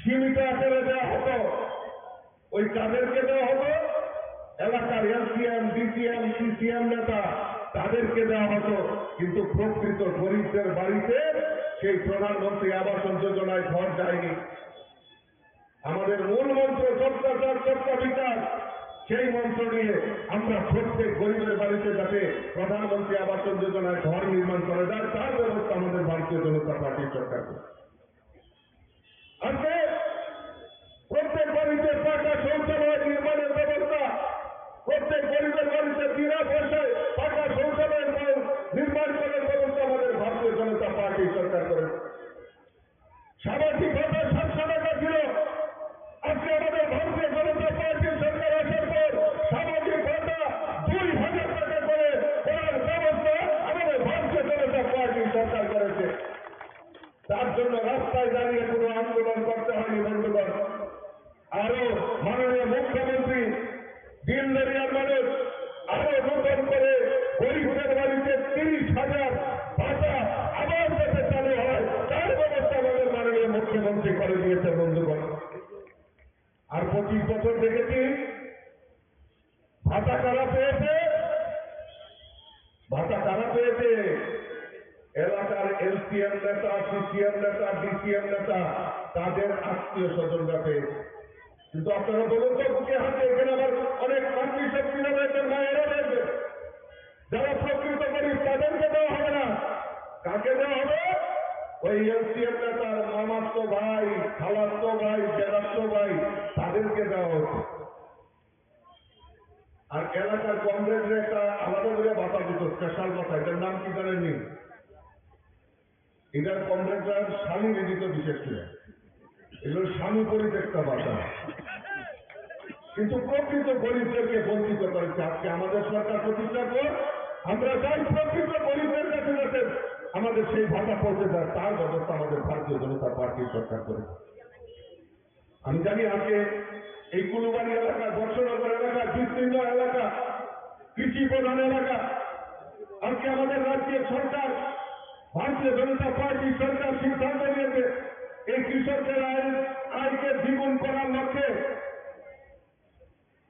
সীমিত আকারে দেওয়া হতো, ওই কাদেরকে দেওয়া হতো? এলাকার এলসিএম, ডিসিএম, সিসিএম নেতা, তাদেরকে দেওয়া হতো। কিন্তু প্রকৃত গরিবদের বাড়িতে সেই প্রধানমন্ত্রী আবাস যোজনায় ঘর যায়নি। আমাদের মূল মন্ত্র সবকা সাথ সবকা বিকাশ, সেই মন্ত্র নিয়ে আমরা প্রত্যেক গরিবের বাড়িতে যাতে প্রধানমন্ত্রী আবাস যোজনায় ঘর নির্মাণ করা যায়, তার ব্যবস্থা আমাদের ভারতীয় জনতা পার্টির সরকার করবে। আজকে প্রত্যেক বাড়িতে পাকা শৌচালয় নির্মাণের ব্যবস্থা, প্রত্যেক গরিবের বাড়িতে বিনা পয়সায় পাকা শৌচালয় নির্মাণ করার ব্যবস্থা আমাদের ভারতীয় জনতা পার্টি সরকার করেছে। সামাজিক ভাতা সাতশো টাকা ছিল, আজকে আমাদের ভারতীয় জনতা পার্টির সরকার আসার পর সামাজিক ভাতা দুই হাজার টাকা করে করার ব্যবস্থা আমাদের ভারতীয় জনতা পার্টি সরকার করেছে। তার জন্য রাস্তায় দাঁড়িয়ে কোনো আন্দোলন করতে হয়নি বন্ধুগণ। আরো মাননীয় মুখ্যমন্ত্রী দিন দরিয়ার মানুষ আরো নতুন করে গরিবদের বাড়িতে তিরিশ হাজার ভাতা আবার যাতে চালু হয়, তার ব্যবস্থা আমাদের মাননীয় মুখ্যমন্ত্রী করে দিয়েছে বন্ধুগণ। আর পঁচিশ বছর দেখেছি ভাতা কারা পেয়েছে, ভাতা কারা পেয়েছে? এলাকার এলসিএম নেতা, সিসিএম নেতা, ডিসিএম নেতা, তাদের আত্মীয় স্বজনরা পেয়েছে। কিন্তু আপনারা বলুন তো, বুকে হাতে এখানে আবার অনেক মাতৃশক্তি রয়েছে, মায়েরা রয়েছে, যারা প্রকৃত গরিব, তাদেরকে দেওয়া হবে না। কাকে দেওয়া হবে? ওই এলসিএম নেতার মামাতো ভাই, খালাতো ভাই, জেঠাতো ভাই, তাদেরকে দেওয়া হচ্ছে। আর এলাকার কমরেডরা একটা আলাদা করে ভাতা দিত, স্পেশাল ভাতা। এটার নাম কি জানেননি? এটার কমরেডরা স্বামী দিত বিশেষ করে। এগুলো স্বামী পরিত্যক্তা ভাতা। কিন্তু প্রকৃত গরিবদেরকে বঞ্চিত করেছে। আজকে আমাদের সরকার প্রতিষ্ঠার পর আমরা চাই প্রকৃত গরিবদের কাছে যাতে আমাদের সেই ভাতা পৌঁছে যায়, তার ব্যবস্থা আমাদের ভারতীয় জনতা পার্টির সরকার করেছে। আমি জানি আজকে এই কুলুবাড়ি এলাকা, বর্ষনগর এলাকা, বিস্তীর্ণ এলাকা, কৃষি প্রধান এলাকা, আজকে আমাদের রাজ্যের সরকার, ভারতীয় জনতা পার্টি সরকার সিদ্ধান্ত নিয়েছে এই কৃষকের আয়, আয়কে দ্বিগুণ করার লক্ষ্যে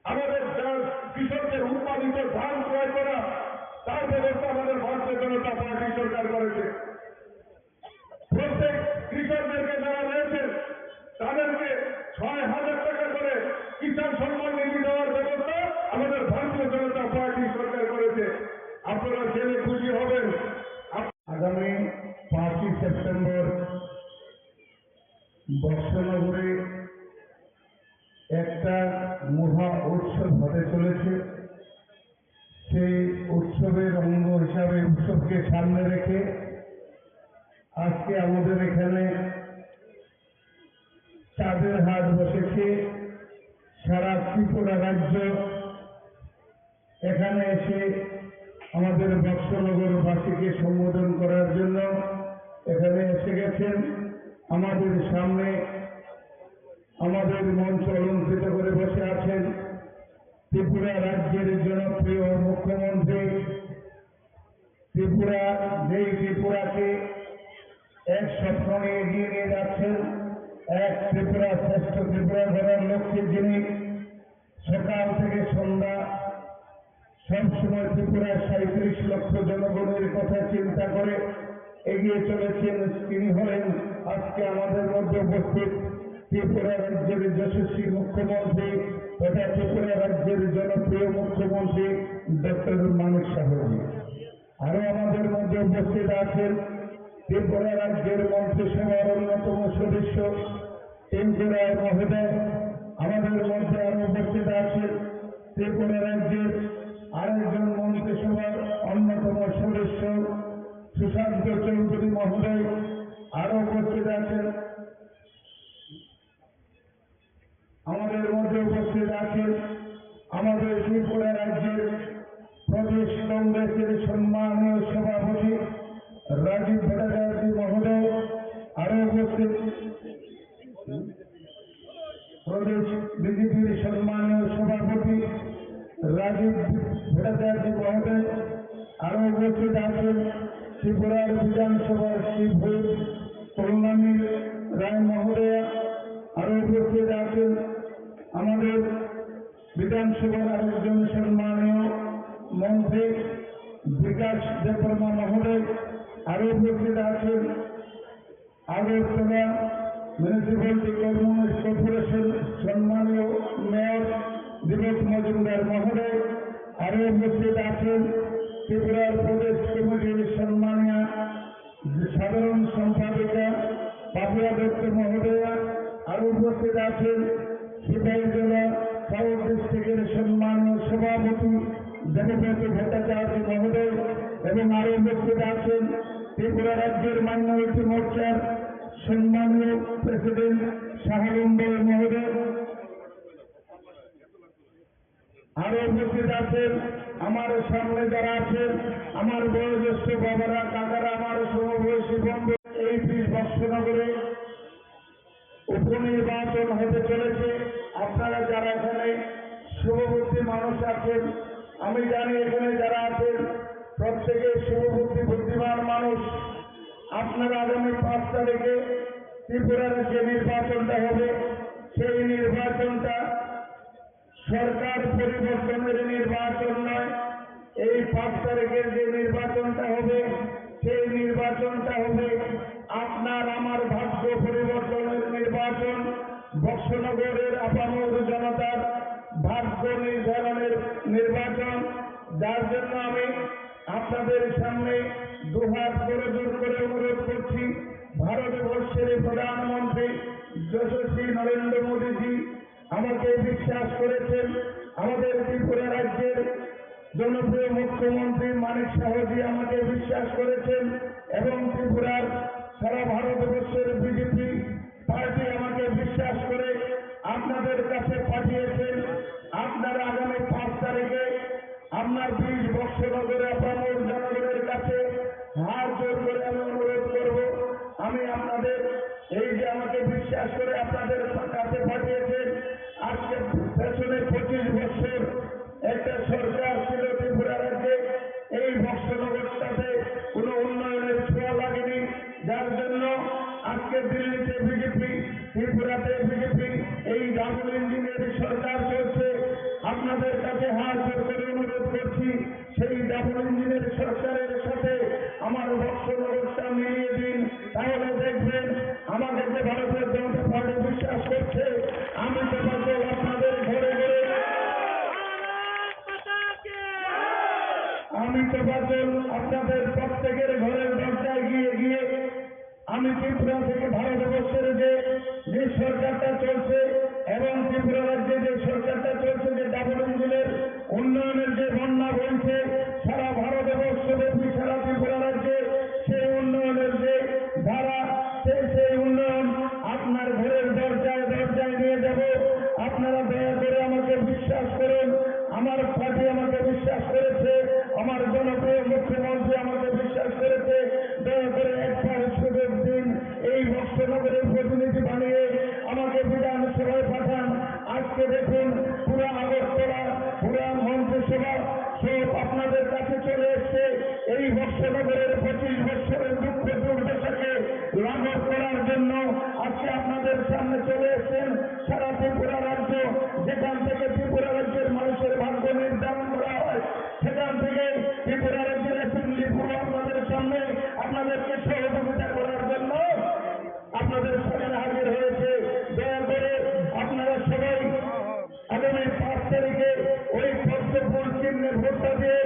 আমাদের যা কৃষকদের উৎপাদিত ধান ক্রয় করা, তার ব্যবস্থা আমাদের ভারতীয় জনতা পার্টি সরকার করেছে। প্রত্যেক কৃষকদেরকে যারা রয়েছেন, তাদেরকে ছয় হাজার টাকা করে কিষাণ সম্মান নিধি দেওয়ার ব্যবস্থা আমাদের ভারতীয় জনতা পার্টি সরকার করেছে। আপনারা জেনে খুশি হবেন। আপ- আগামী পাঁচই সেপ্টেম্বর বক্সনগরে একটা মহা উৎসব হতে চলেছে। সেই উৎসবের অঙ্গ হিসাবে, উৎসবকে সামনে রেখে আজকে আমাদের এখানে চাঁদের হাট বসেছে। সারা ত্রিপুরা রাজ্য এখানে এসে আমাদের বক্সনগরবাসীকে সম্বোধন করার জন্য এখানে এসে গেছেন। আমাদের সামনে আমাদের মঞ্চ অলঙ্কৃত করে বসে আছেন ত্রিপুরা রাজ্যের জনপ্রিয় মুখ্যমন্ত্রী, ত্রিপুরা, যেই ত্রিপুরাকে এক স্বপ্ন নিয়ে এগিয়ে নিয়ে যাচ্ছেন, এক ত্রিপুরা, শ্রেষ্ঠ ত্রিপুরা গড়ার লক্ষ্যে যিনি সকাল থেকে সন্ধ্যা সবসময় ত্রিপুরার সাঁইত্রিশ লক্ষ জনগণের কথা চিন্তা করে এগিয়ে চলেছেন, তিনি হলেন আজকে আমাদের মধ্যে উপস্থিত ত্রিপুরা রাজ্যের যশস্বী মুখ্যমন্ত্রী তথা ত্রিপুরা রাজ্যের জনপ্রিয় মুখ্যমন্ত্রী ডক্টর মানিক সাহাজি। আরো আমাদের মধ্যে উপস্থিত আছেন ত্রিপুরা রাজ্যের মন্ত্রিসভার অন্যতম সদস্য টিঙ্কু রায় মহোদয়। আমাদের মধ্যে আরো উপস্থিত আছেন ত্রিপুরা রাজ্যের আরেকজন মন্ত্রিসভার অন্যতম সদস্য সুশান্ত চৌধুরী মহোদয়। আরো উপস্থিত আছেন আমাদের মধ্যে উপস্থিত আছেন আমাদের ত্রিপুরা রাজ্যের প্রদেশ কংগ্রেসের সম্মানীয় সভাপতি রাজীব ভট্টাচার্য মহোদয়, আরো উপস্থিত প্রদেশ বিজেপির সম্মানীয় সভাপতি ত্রিপুরার বিধানসভার শ্রী ভূপ কল্যাণী রায় মহোদয়া, আরো উপস্থিত আছেন আমাদের বিধানসভার আরেকজন সম্মানীয় মন্ত্রী বিকাশ দেববর্মা মহোদয়, আরো উপস্থিত আছেন আগরতলা মিউনিসিপ্যালিটি কর্পোরেশন সম্মানীয় মেয়র দীপক মজুমদার মহোদয়, আরো উপস্থিত আছেন ত্রিপুরার প্রদেশ কমিটির সম্মানীয় সাধারণ সম্পাদিকা পাপিয়া দত্ত মহোদয়া, আরো উপস্থিত আছেন সিপাহীজলা সাউথ ডিস্ট্রিক্টের সম্মানীয় সভাপতি দেবব্রত ভট্টাচার্য মহোদয় এবং আরো উপস্থিত আছেন ত্রিপুরা রাজ্যের মাইনরিটি মোর্চার সম্মানীয় প্রেসিডেন্ট শাহালুম বল মহোদয়। আরো উপস্থিত আছেন আমার সামনে যারা আছেন, আমার বয়োজ্যেষ্ঠ বাবারা, কাকারা, আমার সমবয়সী বন্ধু। এই বিশ বক্সনগরে উপনির্বাচন হতে চলেছে। আপনারা যারা এখানে শুভবুদ্ধি মানুষ আছেন, আমি জানি এখানে যারা আছেন প্রত্যেকে শুভবুদ্ধি বুদ্ধিমান মানুষ। আপনারা আগামী পাঁচ তারিখে ত্রিপুরার যে নির্বাচনটা হবে, সেই নির্বাচনটা সরকার পরিবর্তনের নির্বাচন নয়। এই পাঁচ তারিখের যে নির্বাচনটা হবে, সেই নির্বাচনটা হবে আপনার আমার ভাগ্য পরিবর্তনের নির্বাচন, বক্সনগরের আপামর জনতার ভাগ্য নির্ধারণের নির্বাচন। যার জন্য আমি আপনাদের সামনে দুহাত করে জোর করে অনুরোধ করছি, ভারতবর্ষের প্রধানমন্ত্রী যশস্বী নরেন্দ্র মোদীজি আমাকে বিশ্বাস করেছেন, আমাদের ত্রিপুরা রাজ্যের জনপ্রিয় মুখ্যমন্ত্রী মানিক সাহাজি আমাকে বিশ্বাস করেছেন এবং ত্রিপুরার সারা ভারতবর্ষের বিজেপি পার্টি আমাকে বিশ্বাস করে আপনাদের কাছে পাঠিয়েছেন। আপনারা আগামী পাঁচ তারিখে আপনার বিশ বক্সনগরে আপনার জনগণের কাছে হাত জোর করে আমি অনুরোধ করব, আমি আপনাদের এই যে আমাকে বিশ্বাস করে আপনাদের কাছে পাঠিয়েছেন, আজকে পেছনে পঁচিশ বছর একটা সরকার ছিল ত্রিপুরা রাজ্যে, এই বক্সনগরটাতে কোনো উন্নয়নের ছোঁয়া লাগেনি, যার জন্য আজকে দিল্লিতে বিজেপি, ত্রিপুরাতে বিজেপি, এই ডাবল ইঞ্জিনের সরকার চলছে। আপনাদের কাছে হাত জোর করে অনুরোধ করছি, সেই ডাবল ইঞ্জিনের সরকারের সাথে আমার বক্সনগরটা মিলিয়ে দিন, তাহলে দেখবেন আমাকে যে ভারতীয় জনতা পার্টি বিশ্বাস করছে, আমি তো পাগল আপনাদের ঘরে ঘরে, আমি তো পাগল আপনাদের প্রত্যেকের ঘরের দরজায় গিয়ে গিয়ে আমি ত্রিপুরা থেকে ভারতবর্ষের যে, যে সরকারটা চলছে এবং ত্রিপুরা রাজ্যে যে সরকারটা চলছে, যে ডাবল ইঞ্জিনের উন্নয়নের যে বন্যা বইছে সারা ভারতবর্ষব্যাপী, সারা ত্রিপুরা রাজ্যে সেই উন্নয়নের যে ধারা, সেই, সেই উন্নয়ন আপনার ঘরের দরজায় দরজায় নিয়ে যাব। আপনারা দয়া করে আমাকে বিশ্বাস করুন, আমার পার্টি আমাকে বিশ্বাস করেছে, আমার জনপ্রিয় মুখ্যমন্ত্রী আমাকে বিশ্বাস করেছে। দয়া করে একবার সুযোগ দিন, এই বক্সনগরের প্রতিনিধি বানিয়ে আমাকে বিধানসভায় পাঠান। আজকে দেখুন, পুরা আগরতলা, পুরা মন্ত্রিসভা সব আপনাদের কাছে চলে এসছে। এই বক্সনগরের পঁচিশ বছরের দুঃখ দুর্দশাকে লাঘব করার জন্য আজকে আপনাদের সামনে চলে এসছেন সারা ত্রিপুরা রাজ্য, যেখান থেকে ত্রিপুরা রাজ্যের মানুষের ভাগ্য নির্ধারণ করা হয়, সেখান থেকে ত্রিপুরা রাজ্যের অ্যাসেম্বলি পুরো আপনাদের সামনে আপনাদেরকে সহযোগিতা করার জন্য আপনাদের সামনে হাজির হয়েছে। দয়া করে আপনারা সবাই আগামী পাঁচ তারিখে ওই পদ্মফুল চিহ্নে ভোটটা দিয়ে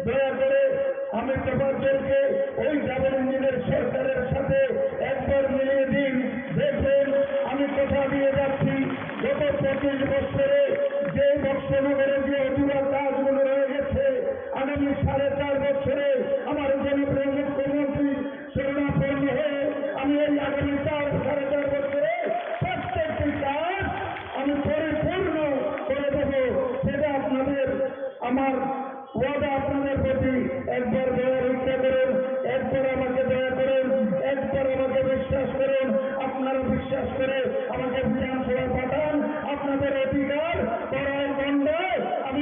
দয়া করে আমি তোমাদেরকে ওই ডাবল ইঞ্জিনের সরকারের সাথে একবার মিলিয়ে দিন। দেখবেন, আমি কথা দিয়ে যাচ্ছি, গত পঁচিশ বছরে যে বক্সনগরে যে অধুরা কাজগুলো রয়ে গেছে, আগামী সাড়ে চার বছরে আমার জনপ্রিয় মুখ্যমন্ত্রী শরণাপন্ন হয়ে আমি এই আগামী চার, সাড়ে চার বছরে প্রত্যেকটি কাজ আমি পরিপূর্ণ করে দেব। সেটা আপনাদের আমার ওয়াদা, আপনাদের প্রতি একবার দয়া ভিক্ষা করুন, একবার আমাকে দয়া করুন, একবার আমাকে বিশ্বাস করুন। আপনারা বিশ্বাস করে আমাকে বিধানসভায় পাঠান, আপনাদের অধিকার করায় গণ্ডায় আমি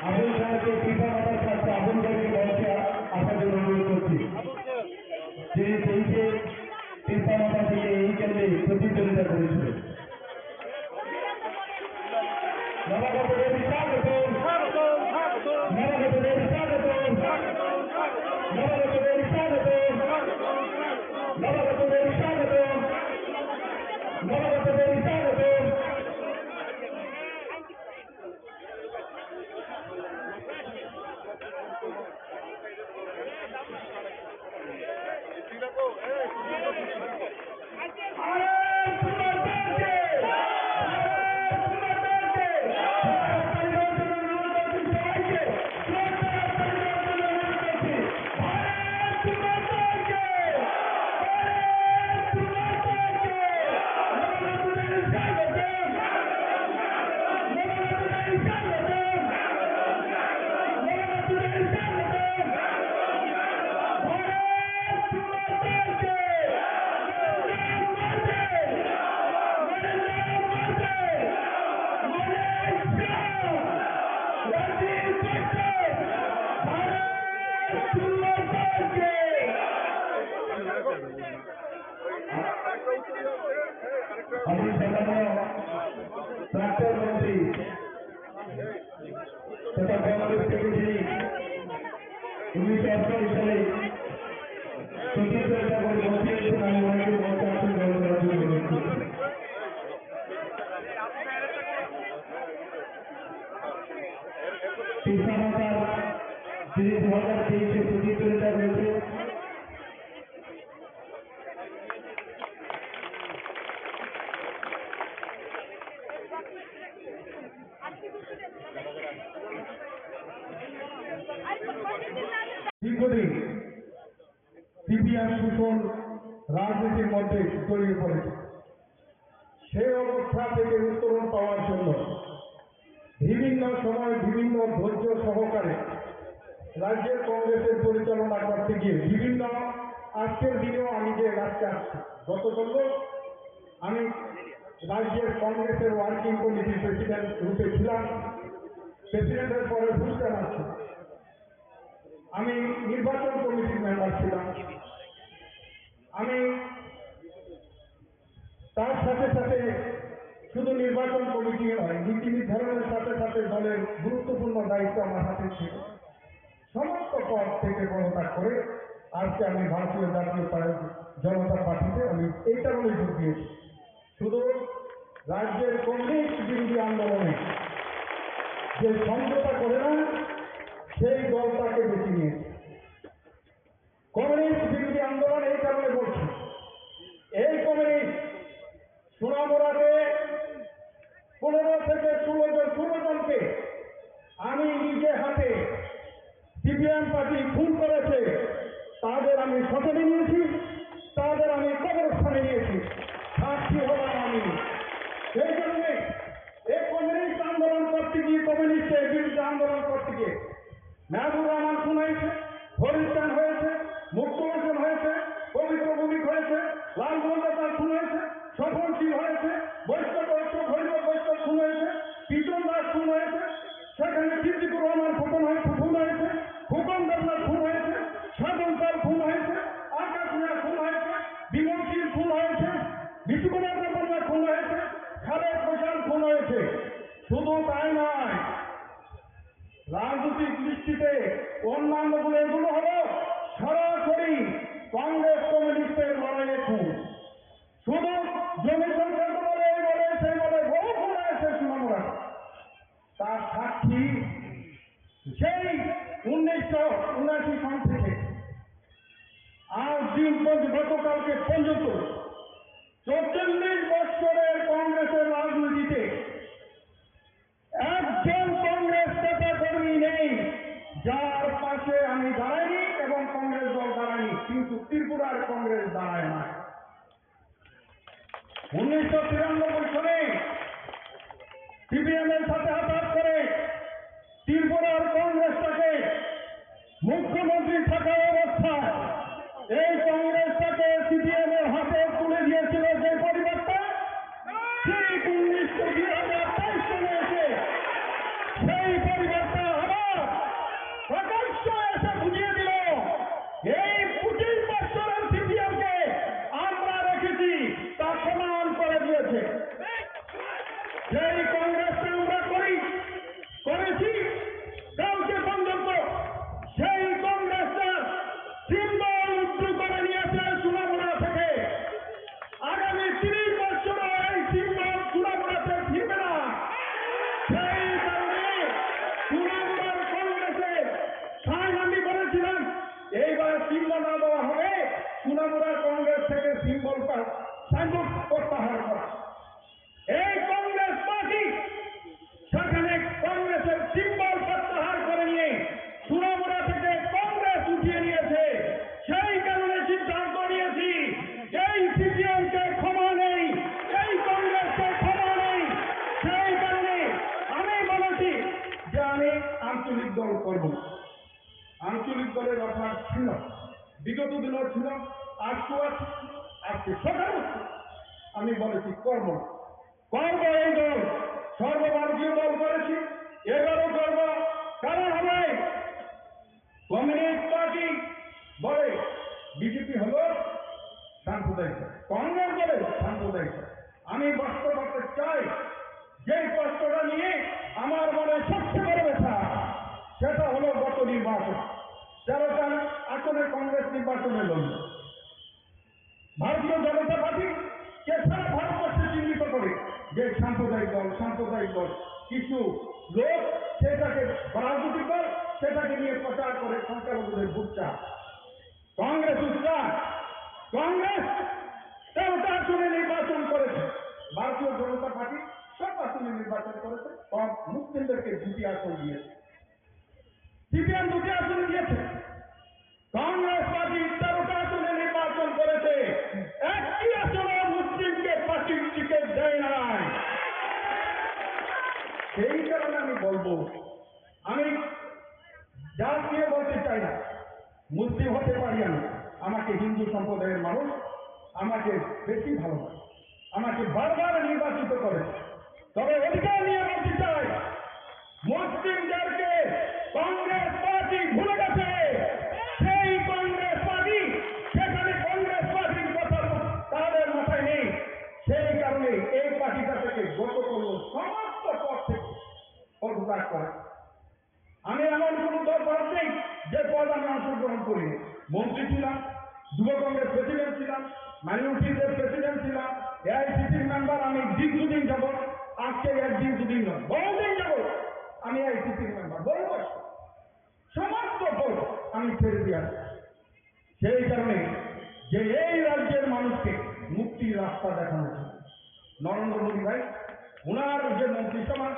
আবুল স্যারকে কৃপা মাতার ছাত্র আবুল স্যারকে মঞ্চে আসার জন্য অনুরোধ করছি। যিনি তেইশে কৃপা মাতা থেকে এই কেন্দ্রে প্রতিদ্বন্দ্বিতা করেছিলেন। নবাগতদের স্বাগতম। স্বাগতম, স্বাগতম। নবাগতদের স্বাগতম। স্বাগতম, স্বাগতম। নবাগতদের স্বাগতম। স্বাগতম, স্বাগতম। নবাগতদের স্বাগতম। নবাগতদের স্বাগতম। আমি সম্মানীয় প্রাক্তন মন্ত্রী তথা বাংলাদেশ থেকে যিনি উনিশশো আটচল্লিশ সালে ছত্তিশগড় ত্যাগের মন্ত্রী হয়েছেন, আমি ওনাকে মঞ্চে আসন গ্রহণ করার জন্য অনুরোধ করছি। কৃষ্ণা মাতার যিনি দু হাজার তেইশে প্রতিদ্বন্দ্বিতা রয়েছে, দীর্ঘদিন সিপিআর শোষণ রাজনীতির মধ্যে জড়িয়ে পড়েছে। সেই অবস্থা থেকে উত্তরণ পাওয়ার জন্য বিভিন্ন সময় বিভিন্ন ধৈর্য সহকারে রাজ্যের কংগ্রেসের পরিচালনা করতে গিয়ে বিভিন্ন, আজকের দিনেও আমি যে রাজকে আসছি, গত বছর আমি রাজ্যের কংগ্রেসের ওয়ার্কিং কমিটির প্রেসিডেন্ট রূপে ছিলাম, প্রেসিডেন্টের পরে ফুড চেয়ারম্যান ছিলাম, আমি নির্বাচন কমিটির মেম্বার ছিলাম। আমি তার সাথে সাথে শুধু নির্বাচন কমিটি নয়, নীতি নির্ধারণের সাথে সাথে দলের গুরুত্বপূর্ণ দায়িত্ব আমার হাতে ছিল। সমস্ত পদ থেকে পদত্যাগ করে আজকে আমি ভারতীয় জাতীয় পা-, জনতা পার্টিতে আমি এই কারণে যোগ দিয়েছি। শুধু রাজ্যের কমিউনিস্ট বিরোধী আন্দোলনে যে সমঝোতা করে না, সেই দলটাকে বেছে নিয়েছি। কমিউনিস্ট বিরোধী আন্দোলন এই কারণে বলছি, এই কমিউনিস্ট সোনামুড়াতে পনেরো থেকে ষোলো জন, ষোলো জনকে আমি নিজে হাতে সিপিএম পার্টি খুন করেছে, তাদের আমি শ্মশানে নিয়েছি, তাদের আমি কবরস্থানে নিয়েছি, সাক্ষী হলাম আমি। সেই জন্যে এই কমিউনিস্ট আন্দোলন করতে গিয়ে, কমিউনিস্টের বিরুদ্ধে আন্দোলন করতে গিয়ে মেহবুব রহমান খুন হয়েছে, ফরিদ খান হয়েছে, মুক্ত হোসেন হয়েছে, পবিত্র ভৌমিক হয়েছে, লালমোহন দাস খুন হয়েছে, স্বপন শীল হয়েছে, বৈষ্ণব অশোক হরিহর বৈষ্ণব খুন হয়েছে, প্রীতম দাস খুন হয়েছে, সেখানে সিদ্দিকুর রহমান খুন হয়েছে, খুন হয়েছে, ফুকন দেবনাথ খুন হয়েছে, সাধন পাল খুন হয়েছে, আকাশ মিয়া খুন হয়েছে, বিমল শীল খুন হয়েছে, বিষ্ণুকুমার দেববর্মা খুন হয়েছে, খালেদ হোসেন খুন হয়েছে। শুধু তাই নয়, রাজনৈতিক দৃষ্টিতে অন্যান্য গুলো, এগুলো হলো সরাসরি কংগ্রেস কমিউনিস্টের লড়াইয়ে খুন। শুধু জমি সংক্রান্ত বলে, এই বলে, সেই বলে, বহু খুন হয়েছে সোনামুড়া। তার সাক্ষী সেই উনিশশো উনআশি সন থেকে আজ দিন পর্যন্ত, গতকালকে পর্যন্ত চৌচল্লিশ বছরের কংগ্রেসের রাজনীতিতে একজন কংগ্রেস নেতা কর্মী নেই যার পাশে আমি দাঁড়াইনি এবং কংগ্রেস দল দাঁড়ায়নি, কিন্তু ত্রিপুরার কংগ্রেস দাঁড়ায় না। উনিশশো তিরানব্বই সনে সিপিএম এর সাথে আঘাত করে ত্রিপুরার কংগ্রেসটাকে প্রত্যাহার করা। এই কংগ্রেস পার্টি সেখানে কংগ্রেসের সিম্বল প্রত্যাহার করে নিয়ে সোনামুড়া থেকে কংগ্রেস উঠিয়ে নিয়েছে। সেই কারণে সিদ্ধান্ত নিয়েছি, এই সিপিএম কে ক্ষমা নেই, এই কংগ্রেসকে ক্ষমা নেই। সেই কারণে আমি বলেছি যে আমি আঞ্চলিক দল করব। আঞ্চলিক দলের অভ্যাস ছিল, বিগত দিনও ছিল, আজকেও আছে, আজকে সকালেও ছিল। আমি বলেছি করব না। করব এই দল, সর্বভারতীয় দল করেছি, এবারও করব। কারা হবে? কমিউনিস্ট পার্টি বলে বিজেপি হলো সাম্প্রদায়িক দল, কংগ্রেস বলে সাম্প্রদায়িক দল। আমি বাস্তবতা চাই, যে কষ্টটা নিয়ে আমার মনে সবচেয়ে বড় ব্যথা, সেটা হলো গত নির্বাচন, তেরোটা আসনে কংগ্রেস নির্বাচনে লড়ল। ভারতীয় জনতা পার্টি কে সারা ভারতবর্ষে চিহ্নিত করে যে সাম্প্রদায়িক দল, সাম্প্রদায়িক দল। কিছু লোক সেটাকে রাজনৈতিক দল, সেটাকে নিয়ে প্রচার করে সংখ্যালঘুদের ভোট চায়। কংগ্রেস উত্তর, কংগ্রেস তেরোটা আসনে নির্বাচন করেছে, ভারতীয় জনতা পার্টি সব আসনে নির্বাচন করেছে, কম মুসলিমদেরকে দুটি আসন দিয়েছে, সিপিএম দুটি আসনে দিয়েছে। কংগ্রেস পার্টি তেরোটা আসনে নির্বাচন করেছে, একটি আসনে মুসলিমকে পার্টির টিকিট দেয় নাই। সেই কারণে আমি বলবো, আমি জাত নিয়ে বলতে চাই না, মুসলিম হতে পারি আমি, আমাকে হিন্দু সম্প্রদায়ের মানুষ আমাকে বেশি ভালোবাসে, আমাকে বারবার নির্বাচিত করে। তবে অধিকার নিয়ে বলতে চাই, মুসলিমদেরকে কংগ্রেস পার্টি ভুলে গেছে। সেই কংগ্রেস পার্টি, সেখানে কংগ্রেস পার্টির কথা তাদের মাথায় নেই। সেই কারণে এই পার্টিটা থেকে গত করল, সমস্ত পদ থেকে পদত্যাগ করে। আমি এমন কোনো দল করার নেই যে পদ আমি অংশগ্রহণ করি। মন্ত্রী ছিলাম, যুব কংগ্রেস প্রেসিডেন্ট ছিলাম, মাইনরিটিজের প্রেসিডেন্ট ছিলাম, এআইসিসির মেম্বার আমি দীর্ঘদিন যাবত, আজকে একদিন দুদিন নয়, বহুদিন যাবত আমি এআইসিসির মেম্বার, বহু বছর। সমস্ত পদ আমি ছেড়ে দিয়ে আসছি। সেই কারণে যে এই রাজ্যের মানুষকে মুক্তির রাস্তা দেখানোর জন্য নরেন্দ্র মোদী ভাই, ওনার যে মন্ত্রিসভা,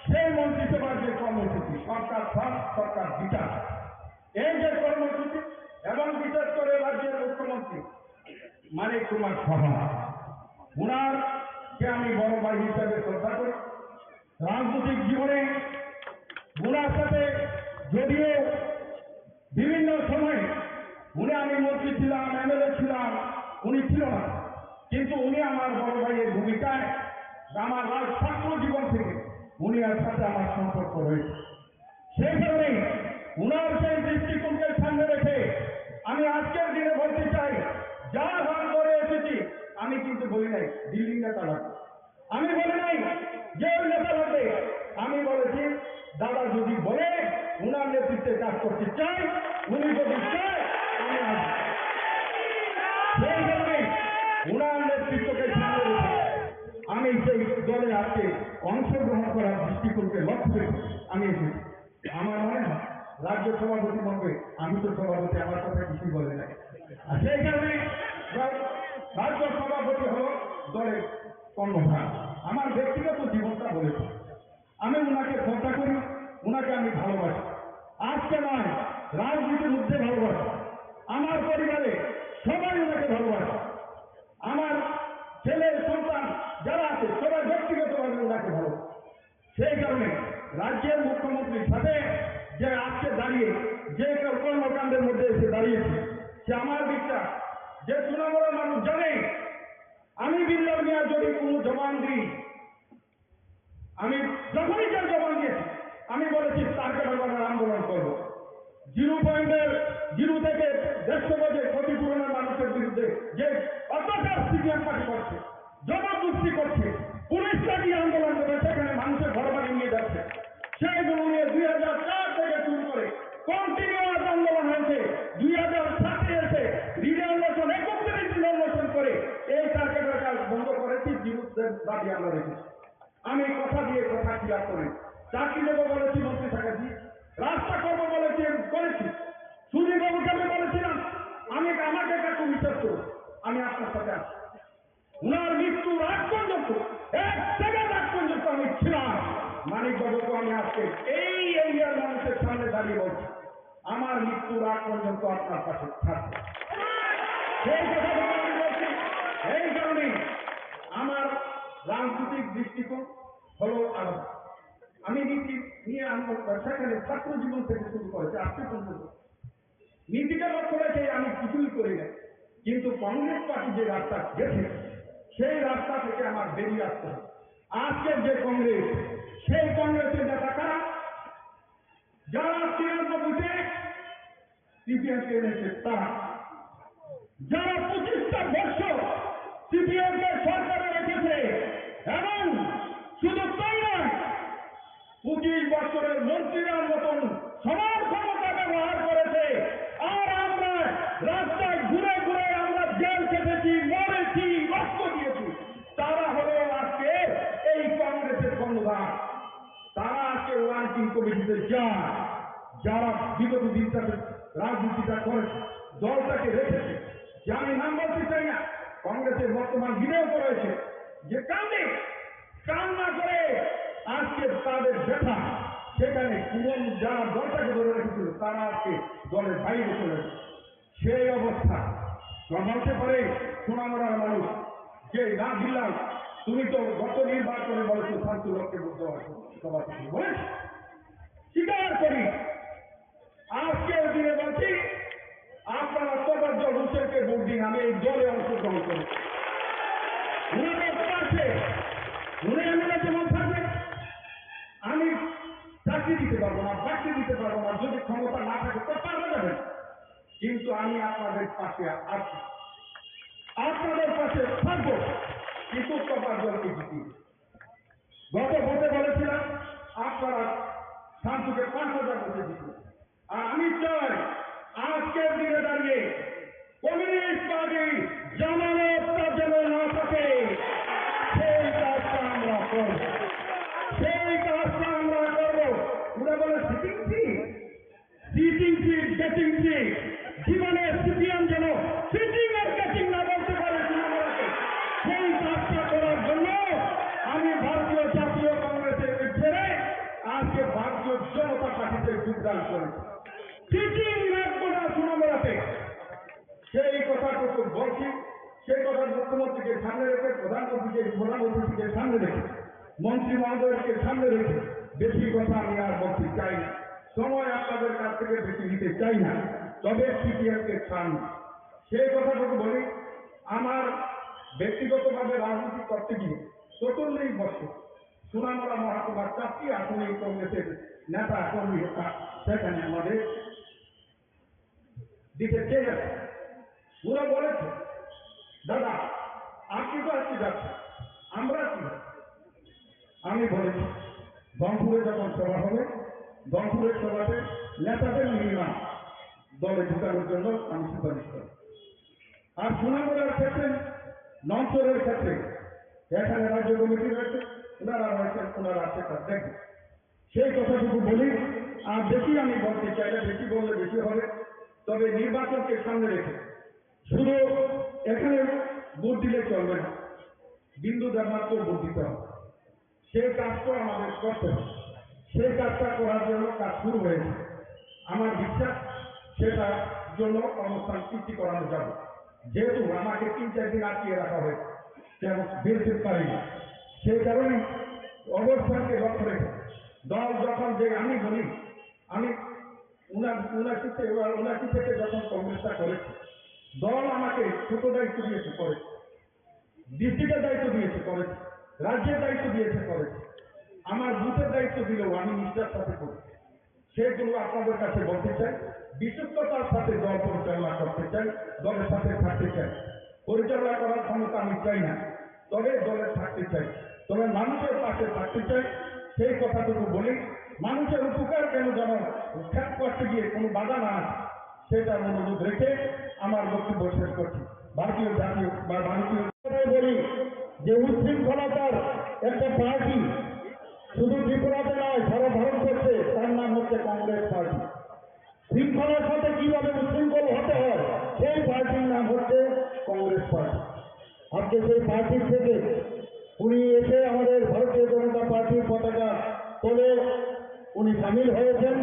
সেই মন্ত্রিসভার যে কর্মসূচি, সরকার ফার্স্ট, সরকার বিচার, এই যে কর্মসূচি, এবং বিশেষ করে রাজ্যের মুখ্যমন্ত্রী মানিক কুমার সাহা, ওনারকে আমি বড় ভাই হিসাবে শ্রদ্ধা করি। রাজনৈতিক জীবনে ওনার সাথে যদিও বিভিন্ন সময়ে উনি, আমি মন্ত্রী ছিলাম, এমএলএ ছিলাম, উনি ছিল না, কিন্তু উনি আমার বড় ভাইয়ের ভূমিকায় আমার রাজ ছাত্র জীবন থেকে উনি, এর সাথে আমার সম্পর্ক রয়েছে। সেই কারণে উনার সেই দৃষ্টিকোণকে সামনে রেখে আমি আজকের দিনে বলতে চাই, যার হাত ধরে এসেছি, আমি কিন্তু বলি নাই দিল্লির নেতা লাগবে, আমি বলি নাই যে ওই নেতা লাগবে, আমি বলেছি দাদা যদি বলে উনার নেতৃত্বে কাজ করতে চাই, উনি যদি চায়, আমি আসবো। সেই কারণে উনার নেতৃত্বকে সামনে রেখে আমি সেই দলে আজকে অংশগ্রহণ করার দৃষ্টিকোণকে লক্ষ্য রেখে আমি এসেছি। আমার মনে হয় রাজ্য সভাপতি মহোদয়, আমি তো সভাপতি, আমার কথা কিছুই বলে নাই। আর সেই কারণে রা-, রাজ্য সভাপতি হলো দলের কর্ণধার। আমার ব্যক্তিগত জীবনটা বলেছি, আমি ওনাকে শ্রদ্ধা করি, ওনাকে আমি ভালোবাসি। আজকে নয়, রাজনীতির মধ্যে ভালোবাসি। আমার পরিবারে সবাই ওনাকে ভালোবাসে। আমার ছেলে সন্তান যারা আছে সবাই ব্যক্তিগতভাবে ওনাকে ভালোবাসে। সেই কারণে রাজ্যের মুখ্যমন্ত্রীর সাথে যে আজকে দাঁড়িয়ে যে কর্মকাণ্ডের মধ্যে এসে দাঁড়িয়েছে, সে আমার বিশ্বাস যে সোনামুড়ার মানুষ জানে আমি বিল্লাল মিয়া যদি কোনো জবান দিই, আমি যখনই যে জবান দিয়েছি, আমি বলেছি টার্গেট অর্ডার আন্দোলন করবো। জিরো পয়েন্টের জিরো থেকে দেড়শো গজে ক্ষতিপূরণের মানুষের বিরুদ্ধে যে অত্যাচার সিপিএম পার্টি করছে, জবরদস্তি করছে, পুলিশ লাগিয়ে আন্দোলন করে সেখানে মানুষের ঘর বাড়ি নিয়ে যাচ্ছে, সেইগুলো নিয়ে দুই হাজার চার থেকে শুরু করে কন্টিনিউয়াস আন্দোলন হয়েছে। দুই হাজার সাতে এসে রিজার্ভেশন একত্রিশ দিন অনশন করে এই টার্গেটের কাজ বন্ধ করেছি, জিরোদের দাবি আমরা রেখেছি। আমি কথা দিয়ে কথা খিলাফ করি। চাকরি দেবো বলেছি, মন্ত্রী থাকা দিয়ে রাস্তা করবো বলেছি, আমি করেছি। সুধীর বাবুকে আমি বলেছিলাম, আমি আমাকে কাছে বিশ্বাস করুন, আমি আপনার সাথে আছি। উনার মৃত্যুর এই এরিয়ার মানুষের সামনে দাঁড়িয়ে বলছি, আমার মৃত্যুর আগ পর্যন্ত আপনার পাশে থাকবো। সেই কথা বলে আমি বলছি, এই কারণে আমার রাজনৈতিক দৃষ্টিকোণ হলো আলাদা। আমি নীতি নিয়ে আন্দোলন, সেখানে ছাত্র জীবন থেকে শুরু করেছি, আজকে পর্যন্ত নীতিকে লক্ষ্য রেখে আমি কিছুই করি না, কিন্তু কংগ্রেস পার্টি যে রাস্তা গেছে, সেই রাস্তা থেকে আমার বেরিয়ে আসতে হবে। আজকের যে কংগ্রেস, সেই কংগ্রেসের নেতা কারা? যারা তিরানব্বইতে সিপিএম কে এনেছে তারা, যারা পঁচিশটা বছর সিপিএম কে সরকারে রেখেছে, এবং শুধু তাই নয়, পঁচিশ বছরের মন্ত্রীরা মতন সমান ক্ষমতা ব্যবহার করেছে। আর আমরা রাস্তায় ঘুরে ঘুরে আমরা জেল খেটেছি, মরেছি, রক্ত দিয়েছি। তারা হলো আজকে এই কংগ্রেসের কর্ণধার। তারা আজকে ওয়ার্কিং কমিটিতে যান, যারা বিগত দিন তাদের রাজনীতিটা করেছে, দলটাকে রেখেছে। যে আমি নাম বলতে চাই না, কংগ্রেসের বর্তমান বিধায়ক রয়েছে, যে কান্দে, কান্না করে আজকে তাদের ব্যথা, সেখানে পুরনো যারা দলটাকে ধরে রেখেছিল, তারা আজকে দলের বাইরে চলে গেছে। সেই অবস্থা সামালতে পারে সোনামুড়ার মানুষ। যে রাগ দিলাম, তুমি তো গত নির্বাচনে বলেছো শান্তি লক্ষ্যে বুদ্ধ সভা থেকে বলেছো, স্বীকার করি। আজকের দিনে বলছি, আপনারা তোফাজ্জল হোসেনকে ভোট দিন, আমি এই দলে অংশগ্রহণ করি। উনি তো পারছে, উনি এমএলএ যেমন পারবে, আমি চাকরি দিতে পারবো না, বাকরি দিতে পারবো না, যদি ক্ষমতা না থাকে তো পারবে না। কিন্তু আমি আপনাদের পাশে আছি, আপনাদের পাশে থাকবো, কিন্তু তোফাজ্জলকে জিতিয়ে। গত ভোটে বলেছিলাম আপনারা শান্তিকে পাঁচ হাজার ভোটে জিতবেন। আর আমি চাই আজকের দিনে দাঁড়িয়ে কমিউনিস্ট পার্টি জামানত তার যেন না থাকে, সেই কাজটা আমরা করব, সেই কাজটা আমরা করব। ওরা বলে sitting free, sitting free, getting free, জীবনে সিপিএম যেন সিটিং আর গেটিং না বলতে পারে তৃণমূলকে। সেই কাজটা করার জন্য আমি ভারতীয় জাতীয় কংগ্রেসের ছেড়ে আজকে ভারতীয় জনতা পার্টিতে যোগদান করেছি। সিটিং রাখবো না তৃণমূলকে। সেই কথাটুকু বলছি, সেই কথা মুখ্যমন্ত্রীকে সামনে রেখে, প্রধানমন্ত্রীকে, প্রধানমন্ত্রীকে সামনে রেখে, মন্ত্রী মহোদয়কে সামনে রেখে বেশি কথা আমি আর বলতে চাই না, সময় আপনাদের কাছ থেকে বেশি নিতে চাই না। তবে সিপিএম কে চান, সেই কথাটুকু বলি। আমার ব্যক্তিগতভাবে রাজনীতি করতে গিয়ে চুয়াল্লিশ বছর সোনামুড়া মহকুমার চারটি আসনে কংগ্রেসের নেতা কর্মী হতাম, সেখানে আমাদের দিকে চেয়ে গেছে। ওরা বলেছে, "দাদা, আপনি তো আজকে যাচ্ছেন, আমরা কি?" আমি বলেছি, গহপুরে যখন সভা হবে, গহপুরের সভাতে নেতাদের নিয়ে না দলে ঢুকানোর জন্য আমি সুপারিশ করি। আর সুনামগড়ের ক্ষেত্রে, নমচরের ক্ষেত্রে এখানে রাজ্য কমিটি রয়েছে, ওনারা রয়েছেন, ওনারা সেটা দেখবেন। সেই কথাটুকু বলি, আর বেশি আমি বলতে চাই না, বেশি বললে বেশি হবে। তবে নির্বাচনকে সামনে রেখে শুধু এখানে ভোট দিলে চলবে না, বিন্দু দেবনাথকেও ভোট দিতে হবে। সেই কাজটা আমাদের করতে হবে। সেই কাজটা করার জন্য কাজ শুরু হয়েছে। আমার বিশ্বাস সেটার জন্য অবস্থান সৃষ্টি করানো যাবে। যেহেতু আমাকে তিন চার দিন আটকিয়ে রাখা হয়েছে, তেমন বেরোতে পারি না। সেই কারণে অবস্থানকে লক্ষ্য রেখে দল যখন যে আমি বলি, আমি উনা-, উনাশি থেকে, উনাশি থেকে যখন কংগ্রেসটা করেছি, দল আমাকে ছোট দায়িত্ব দিয়েছে, করেছি, ডিস্ট্রিক্টের দায়িত্ব দিয়েছে, করেছি, রাজ্যের দায়িত্ব দিয়েছে, করেছি, আমার বুথের দায়িত্ব দিলেও আমি নিষ্ঠার সাথে করি। সেগুলো আপনাদের কাছে বলতে চাই, বিশ্বস্ততার সাথে দল পরিচালনা করতে চাই, দলের সাথে থাকতে চাই। পরিচালনা করার ক্ষমতা আমি চাই না, তবে দলে থাকতে চাই, তবে মানুষের পাশে থাকতে চাই। সেই কথাটুকু বলি, মানুষের উপকার কেন যেন খ্যাত করতে গিয়ে কোনো বাধা না আসে, সেটার অনুরোধ রেখে আমার বক্তব্য শেষ করছি। ভারতীয় জাতীয় বা ভারতীয় কথাই বলি যে উচ্ছৃঙ্খলতার একটা পার্টি শুধু ত্রিপুরাতে নয়, সারা ভারতবর্ষে তার নাম হচ্ছে কংগ্রেস পার্টি। শৃঙ্খলার সাথে কিভাবে উচ্ছৃঙ্খল হতে হয়, সেই পার্টির নাম হচ্ছে কংগ্রেস পার্টি। আজকে সেই পার্টির থেকে উনি এসে আমাদের ভারতীয় জনতা পার্টির পতাকা তলে উনি সামিল হয়েছেন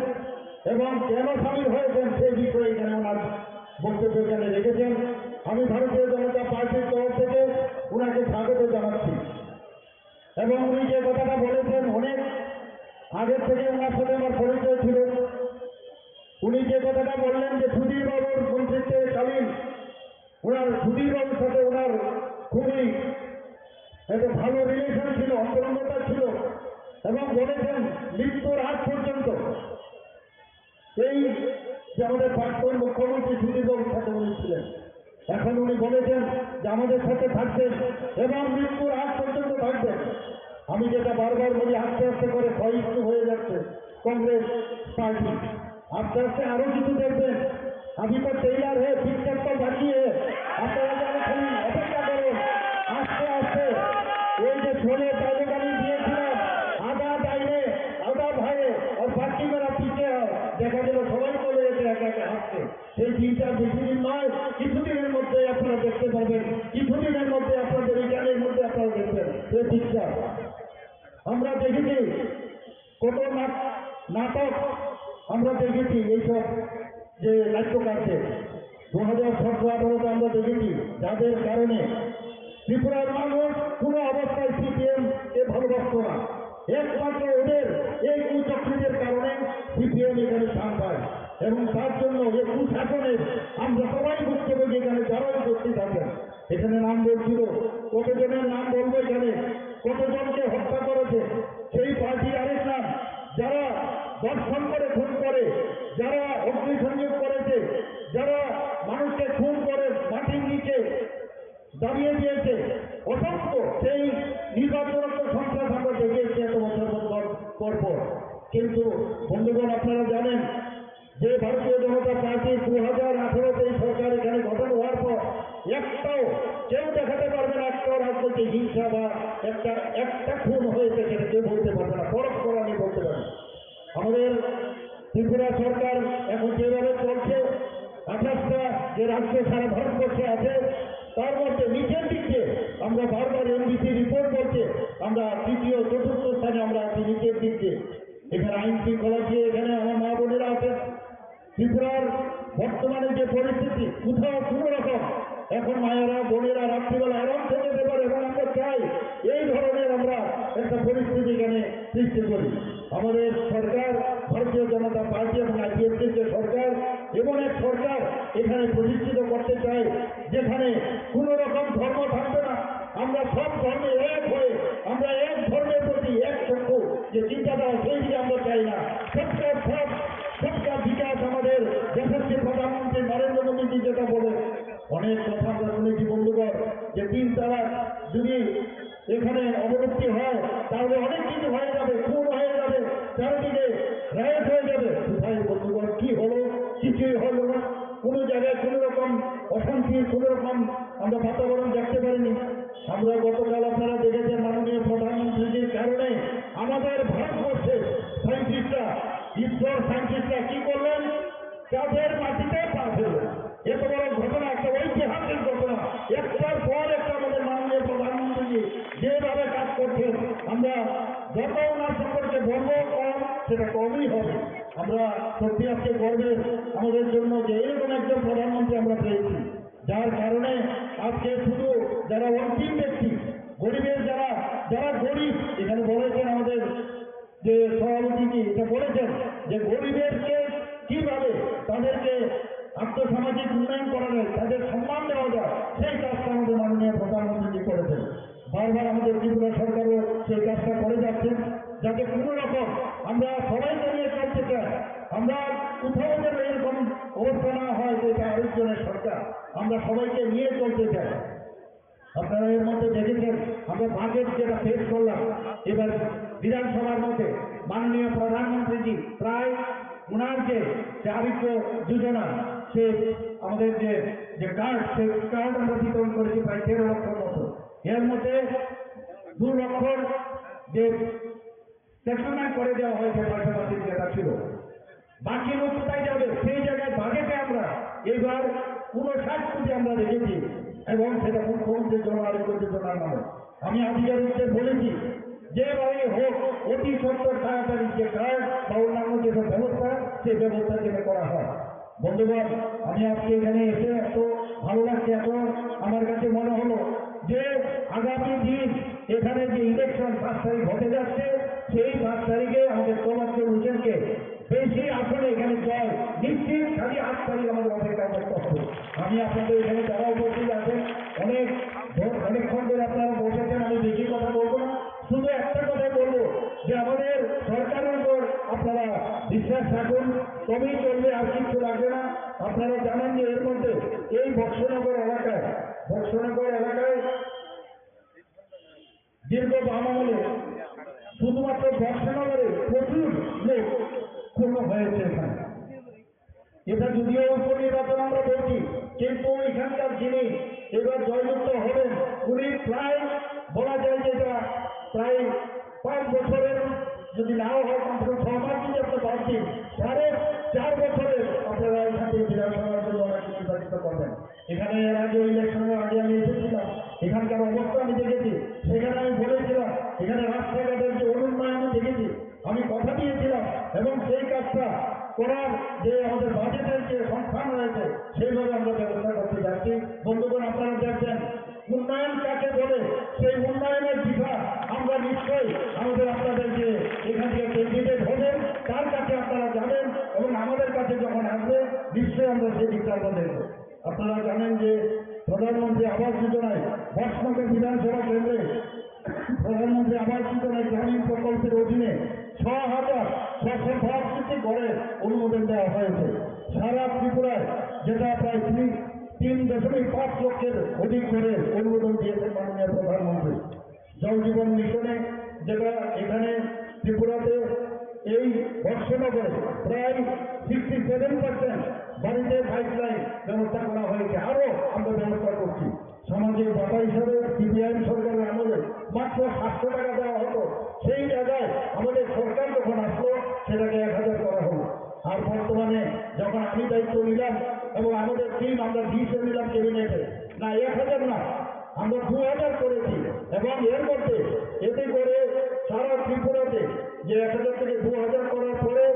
এবং কেন সামিল হয়েছেন সেই বিষয়ে এখানে ওনার বক্তব্য এখানে রেখেছেন। আমি ভারতীয় জনতা পার্টির তরফ থেকে ওনাকে স্বাগত জানাচ্ছি। এবং উনি যে কথাটা বলেছেন, অনেক আগের থেকে ওনার সাথে আমার পরিচয় ছিল। উনি যে কথাটা বললেন যে সুধীর বাবুর মন্ত্রিত্বকালীন ওনার সুধীর বাবুর সাথে ওনার খুবই একটা ভালো রিলেশন ছিল, অন্তরঙ্গতা ছিল, এবং বলেছেন মৃত্যুর আগ পর্যন্ত এই যে আমাদের প্রাক্তন মুখ্যমন্ত্রী সুধীর বাবুর সাথে উনি ছিলেন। এখন উনি বলেছেন যে আমাদের সাথে থাকবেন এবং মৃত্যুর আগ পর্যন্ত থাকবেন। আমি যেটা বারবার বলি, আস্তে আস্তে করে ক্ষয়িষ্ণু হয়ে যাচ্ছে কংগ্রেস পার্টি। আস্তে আস্তে আরো কিছু দেখবেন। अभी तो ट्रेलर है, पिक्चर तो बाकी है। আপনারা যেন খালি অপেক্ষা করুন। আস্তে আস্তে ওই যে শোলে ডায়লগ আমি দিয়েছিলাম, আধা ডাইনে, আধা ভাইয়ে, আর বাকি মেরা পিছে হয়। দেখা গেল সবাই চলে গেছে একে একে হাঁটতে। সেই দিনটা বেশি দিন নয়, কিছুদিনের মধ্যে আপনারা দেখতে পাবেন, কিছুদিনের মধ্যে আপনাদের এই গানের মধ্যে আপনারা দেখবেন এই পিকচার। আমরা দেখেছি কত নাট-, নাটক আমরা দেখেছি এইসব যে নাট্যকারদের। দু হাজার সতেরো আঠারোতে আমরা দেখেছি যাদের কারণে ত্রিপুরার মানুষ কোনো অবস্থায় সিপিএম কে ভালোবাসত না। একমাত্র ওদের এই কুচক্রীদের কারণে সিপিএম এখানে স্থান পায় এবং তার জন্য এই কুশাসনের আমরা সবাই ভুক্তভোগী, এখানে যারা উপস্থিত আছেন। এখানে নাম বলছিল, কতজনের নাম বলবো এখানে, কতজনকে হত্যা করেছে। সেই পার্টির আরেক নাম, যারা ধর্ষণ করে খুন করে, যারা অগ্নিসংযোগ করেছে, যারা মানুষকে খুন করে মাটির নিচে দাবিয়ে দিয়েছে, অসংখ্য সেই নির্বাচনত্ব সন্ত্রাস আমরা দেখে এসেছি এত বছর পর পর। কিন্তু বন্ধুগণ, আপনারা জানেন যে ভারতীয় জনতা পার্টি দু হাজার আঠারোতে এই সরকার এখানে গঠন হওয়ার পর একটাও কেউ দেখাতে পারবে না, একটাও রাজনৈতিক হিংসা বা একটা একটা খুন হয়েছে সেটা কেউ বলতে পারবে না, পরখ করা নিয়ে বলতে পারবে না। আমাদের ত্রিপুরা সরকার এখন যেভাবে চলছে, আঠাশটা যে রাজ্য সারা ভারতবর্ষে আছে, তার মধ্যে নিচের দিক দিয়ে আমরা বারবার এনবিসি রিপোর্ট বলছে, আমরা তৃতীয়, চতুর্থ স্থানে আমরা আছি নিচের দিক দিয়ে। এখানে আইন শৃঙ্খলা দিয়ে এখানে আমার মা বোনেরা আছেন। ত্রিপুরার বর্তমানে যে পরিস্থিতি, কোথাও কোনো রকম এখন মায়েরা, বোনেরা রাত্রিবেলা আরাম থেকে যেতে পারে এবং আমরা চাই এই ধরনের আমরা একটা পরিস্থিতি এখানে সৃষ্টি করি। আমাদের সরকার, ভারতীয় জনতা পার্টি এবং আইপিএফটির যে সরকার, এমন এক সরকার এখানে প্রতিষ্ঠিত করতে চাই, যেখানে কোনো রকম ধর্ম থাকবে না। আমরা সব ধর্মে এক হয়ে, আমরা এক ধর্মের প্রতি এক চক্ষু যে চিন্তাধারা, সেই দিকে আমরা চাই না। সবকা সাথ, সবকা বিকাশ, আমাদের যশস্বী প্রধানমন্ত্রী নরেন্দ্র মোদীজি যেটা বলে, অনেক কথা আমরা শুনেছি বন্ধুগণ, যে তিন তালাক যদি এখানে অবলুপ্তি হয়, তাহলে অনেক কিছু হয়ে যাবে, খুন হয়ে যাবে, চারিদিকে রায়ট হয়ে যাবে। কোথায় বন্ধুগণ, কি হলো? কিছুই হলো না। কোনো জায়গায় কোনো রকম অশান্তি, কোনো রকম আমরা বাতাবরণ দেখতে পারিনি। আমরা গতকাল, আপনারা দেখেছেন, মাননীয় প্রধানমন্ত্রীজির কারণে আমাদের ভারতবর্ষের সায়েন্টিস্টরা, ইসরোর সায়েন্টিস্টরা কি করলেন? চাঁদের মাটিতে পা ফেললেন। এত বড় ঘটনা, একটা ঐতিহাসিক ঘটনা। একটার পর একটা আমাদের মাননীয় প্রধানমন্ত্রীজি যেভাবে কাজ করছেন, আমরা যত ওনার সম্পর্কে বলবো কম, সেটা কমই হবে। আমরা সত্যি আজকে গর্বের আমাদের জন্য যে এরকম একজন প্রধানমন্ত্রী আমরা পেয়েছি, যার কারণে আজকে শুধু যারা অন্তিম ব্যক্তি, গরিবের যারা, যারা গরিব, এখানে বলেছেন আমাদের যে সভাপতিজি এটা বলেছেন যে গরিবেরকে কিভাবে তাদেরকে আর্থসামাজিক উন্নয়ন করা যায়, তাদের সম্মান দেওয়া যায়, সেই কাজটা আমাদের মাননীয় প্রধানমন্ত্রীজি করেছেন। বারবার আমাদের ত্রিপুরা সরকারও সেই কাজটা করে যাচ্ছেন, যাতে কোনো রকম আমরা সবাইকে নিয়ে চলতে চাই। আমরা কোথাও যেন এরকম অবস্থা না হয় যে এটা আরেকজনের সরকার, আমরা সবাইকে নিয়ে চলতে চাই। আপনারা এর মধ্যে দেখেছেন, আমরা বাজেট যেটা পেশ করলাম এবার বিধানসভার মধ্যে, মাননীয় প্রধানমন্ত্রীজি প্রায় ওনার যে যে আরোগ্য যোজনা, সে আমাদের যে যে কার্ড, সেই কার্ড আমরা বিতরণ করেছি প্রায় দেড় লক্ষর মতো। এর মধ্যে দু লক্ষর যে সেটেলমেন্ট করে দেওয়া হয়েছে, পাশাপাশি যেটা ছিল, বাকি লোক কোথায় যাবে? সেই জায়গায় বাজেটে আমরা এইবার ঊনষাট কোটি আমরা রেখেছি এবং সেটা মুখ্যমন্ত্রী জন আরোগ্য যোজনার নামে। আমি আধিকারিকদের বলেছি, যেভাবেই হোক, অতি সত্বর তাড়াতাড়ি যে কার্ড বা অন্যান্য যে সব ব্যবস্থা, সেই ব্যবস্থা যেন করা হয়। বন্ধুগণ, আমি আজকে এখানে এসে এত ভালো লাগছে, এত আমার কাছে মনে হলো যে আগামী দিন এখানে যে ইলেকশন পাঁচ তারিখ হতে যাচ্ছে, সেই পাঁচ তারিখে আমাদের তমাত্তর হোসেনকে বেশি আসনে এখানে জয় নিশ্চিত। খালি আট তারিখ আমাদের অপেক্ষা করতে হবে। আমি আপনাদের এখানে যারা উপস্থিত আছেন, অনেক ধ-, অনেকক্ষণ ধরে আপনারা বসেছেন, আমি বেশি কথা বলবো না। শুধু একটা কথাই বলবো যে আমাদের সরকারের উপর আপনারা বিশ্বাস রাখুন, তবেই চলবে, আর কিচ্ছু লাগবে না। আপনারা জানেন যে এর মধ্যে এই বক্সনগর এলাকায়, বক্সনগর এলাকায় দীর্ঘ বাম আমলে শুধুমাত্র বক্সনগরে প্রচুর লোক খুন হয়েছে এখানে। এটা যদিও উপনির্বাচন আমরা বলছি, কিন্তু এখানকার যিনি এবার জয়যুক্ত হবেন, উনি প্রায় বলা যায় যে এটা প্রায় পাঁচ বছরের, যদি নাও হয়, কমসে কম ছ মাস যদি আপনি বাদ দিন, সাড়ে চার বছরের আপনারা এখান থেকে বিধানসভার জন্য ওনাকে নির্বাচিত করবেন। এখানে এর আগে ইলেকশনের আগে আমি এসেছিলাম, এখানকার অবস্থা আমি দেখেছি। সেখানে আমি বলেছিলাম, এখানে রাস্তাঘাটের যে অনুন্নয়ন আমি দেখেছি, আমি কথা দিয়েছিলাম এবং সেই কাজটা করার যে আমাদের বাজেটের যে সংস্থান রয়েছে, সেইভাবে আমরা ব্যবস্থা করতে যাচ্ছি। বন্ধুগণ, আপনারা দেখবেন উন্নয়ন কাকে বলে, সেই উন্নয়নের দিশা আমরা নিশ্চয়ই আমাদের আপনাদের যে এখান থেকে ক্যান্ডিডেট হবেন, তার কাছে আপনারা যাবেন এবং আমাদের কাছে যখন আসবে, নিশ্চয়ই আমরা সেই দিকটা আমরা দেখব। আপনারা জানেন যে প্রধানমন্ত্রী আবাস যোজনায় বক্সনগর বিধানসভা কেন্দ্রে প্রধানমন্ত্রী আবাস যোজনা গ্রামীণ প্রকল্পের অধীনে ছ হাজার ছশো বাষট্টি ঘরের অনুমোদন দেওয়া হয়েছে। সারা ত্রিপুরায় যেটা প্রায় তিন, তিন দশমিক পাঁচ লক্ষের অধিক ঘরের অনুমোদন দিয়েছেন মাননীয় প্রধানমন্ত্রী। জল জীবন মিশনে যেটা এখানে ত্রিপুরাতে এই বক্সনগরে প্রায় সিক্সটি সেভেন পার্সেন্ট বাড়িতে পাইপলাইন ব্যবস্থা করা হয়েছে, আরও আমরা ব্যবস্থা করছি। সামাজিক ভাতা হিসাবে সিপিআইএম সরকারের আমলে মাত্র সাতশো টাকা দেওয়া হতো, সেই জায়গায় আমাদের সরকার যখন আসলো, সেটাকে এক হাজার করা হলো। আর বর্তমানে যখন আমি দায়িত্ব নিলাম এবং আমাদের টিম, আমরা ডিসিশন নিলাম ক্যাবিনেটে, না, এক হাজার না, আমরা দু হাজার করেছি। এবং এর মধ্যে এতে করে সারা ত্রিপুরাতে যে এক হাজার থেকে দু হাজার করার পরে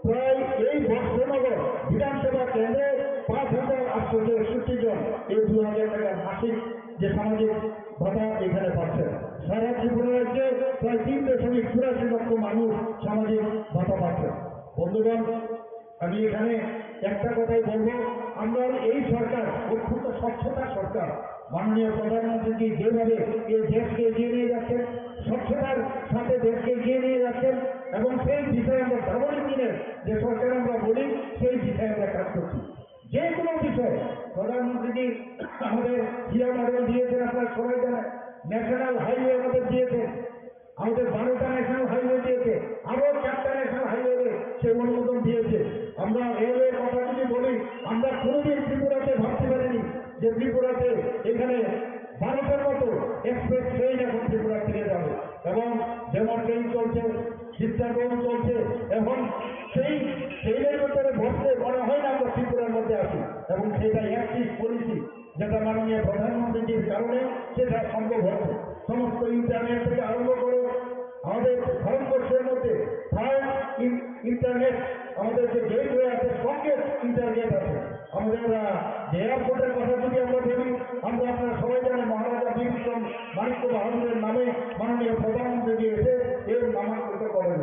প্রায় এই বক্সনগর বিধানসভা কেন্দ্রে পাঁচ হাজার আটশো একষট্টি জন এই দু হাজার টাকার মাসিক যে সামাজিক ভাতা এখানে পাচ্ছেন। সারা ত্রিপুরা রাজ্যে প্রায় তিন দশমিক চুরাশি লক্ষ মানুষ সামাজিক ভাতা পাচ্ছেন। বন্ধুগণ, আমি এখানে একটা কথাই বলবো, আমরা এই সরকার অত্যন্ত স্বচ্ছতা সরকার। মাননীয় প্রধানমন্ত্রীজি যেভাবে এই দেশকে এগিয়ে নিয়ে যাচ্ছেন, স্বচ্ছতার সাথে দেশকে এগিয়ে নিয়ে যাচ্ছেন এবং সেই বিষয়ে আমরা ডাবল ইঞ্জিনের যে সরকার আমরা বলি, সেই বিষয়ে আমরা কাজ করছি। যে কোনো বিষয়ে প্রধানমন্ত্রীজি আমাদের হীরা মডেল দিয়েছেন, আপনারা সবাই জানেন, ন্যাশনাল হাইওয়ে আমাদের দিয়েছেন, আমাদের বারোটা ন্যাশনাল হাইওয়ে দিয়েছে, আরো চারটা ন্যাশনাল হাইওয়ে সে অনুমোদন দিয়েছে। আমরা রেলওয়ের কথা যদি বলি, আমরা কোনোদিন ত্রিপুরাতে ভাবতে পারিনি যে ত্রিপুরাতে এখানে ভারতের মতো এক্সপ্রেস ট্রেন এখন ত্রিপুরা থেকে যাবে। এবং ডেমো ট্রেন চলছে, চিত্রাকরণ চলছে, এবং সেই ট্রেনের ভিতরে বসলে মনে হয় না আমরা ত্রিপুরার মধ্যে আছি। এবং সেটা একটি পলিসি যেটা মাননীয় প্রধানমন্ত্রীজির কারণে সেটা সম্ভব হচ্ছে। সমস্ত ইন্টারনেট থেকে আরম্ভ করে আমাদের ভারতবর্ষের মধ্যে থার্ড ইন্টারনেট, আমাদের যে গেটওয়ে আছে, স্ট্রংগেস্ট ইন্টারনেট আছে। আমাদের আহ, যে এয়ারপোর্টের কথা যদি আমরা বলি, আমরা আপনারা সবাই জানেন মহারাজা বীর বিক্রম মাণিক্য বাহাদুরের নামে মাননীয় প্রধানমন্ত্রীজি এসে এর নামাঙ্কিত করেন।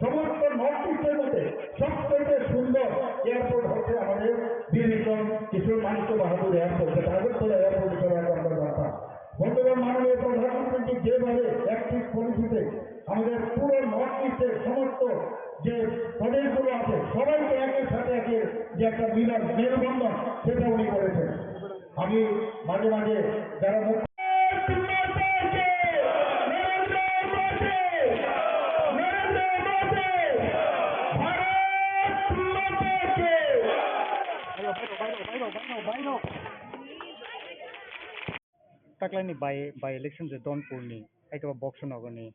সমস্ত নর্থ ইস্টের মধ্যে সবথেকে সুন্দর এয়ারপোর্ট হচ্ছে আমাদের বীর বিক্রম কিশোর মাণিক্য বাহাদুর এয়ারপোর্ট, যেটা আগরতলা এয়ারপোর্ট হিসেবে আমরা জানতাম। বন্ধুগণ, মাননীয় প্রধানমন্ত্রী যেভাবে অ্যাক্টিভ পলিসিতে আমাদের পুরো নর্থ ইস্টের সমস্ত যে প্রদেশগুলো আছে সবাইকে একের সাথে একের যে একটা মিলন, মেলবন্ধন, সেটা উনি করেছেন। আমি মাঝে মাঝে যারা মুখ Taklaini by, by election je Donpurni, aitaba Boksonogorni,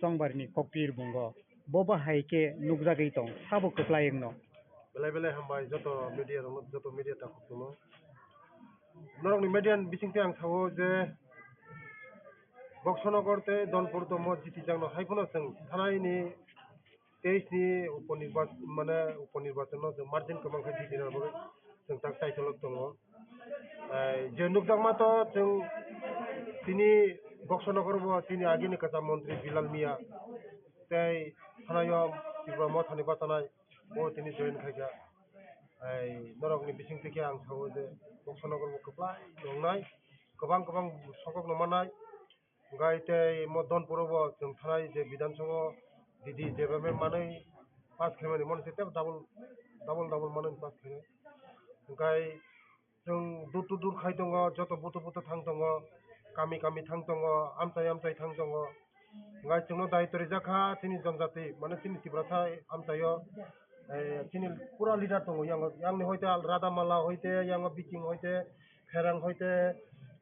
Chongbarini Kokpir bungo, bo bahai khe nukjagwi tong, sabo kwplai wngno. Belai belai hambai joto media rokno, joto media takhuk tongno. Norokni media ni bisingtwi ang sao je Boksonogor tei Donpur tomo jitijakno hai phano chwng thanai ni teis ni upo nirbach-, mane upo nirbachon no chwng margin kwbang khe jitina bagwi chwng tak taitolok tongo. Ai, je nukjakma to chwng tini Boksonogor bo chini agini kwcham montri Bilal Miya tei thanai o Tipra Mothani bachanai bo tini join khaikha. Ai, norokni bisingtwi khe ang sao je Boksonogor bo kwplai tongnai, kwbang kwbang sokokno mannai. Hwnkhe tei mo Donpuro bo chwng thanai je Bidhan Sabha didi je meme manwi pass khaimani, moni se tei double, double, double manwi pass khainai. Hwnkhe chwng door to door khai tongo, joto buto buto thang tongo, kami kami thang tongo, amchai amchai thang tongo. Hwnkhe chwngno daitwi rijak kha chini jonjati, mane chini Tiprasa amchaio, eh, chini pura leader tongo, yang, yangni hoite Al-, Radha Mala hoite, yang Biking hoite, Pherang hoite,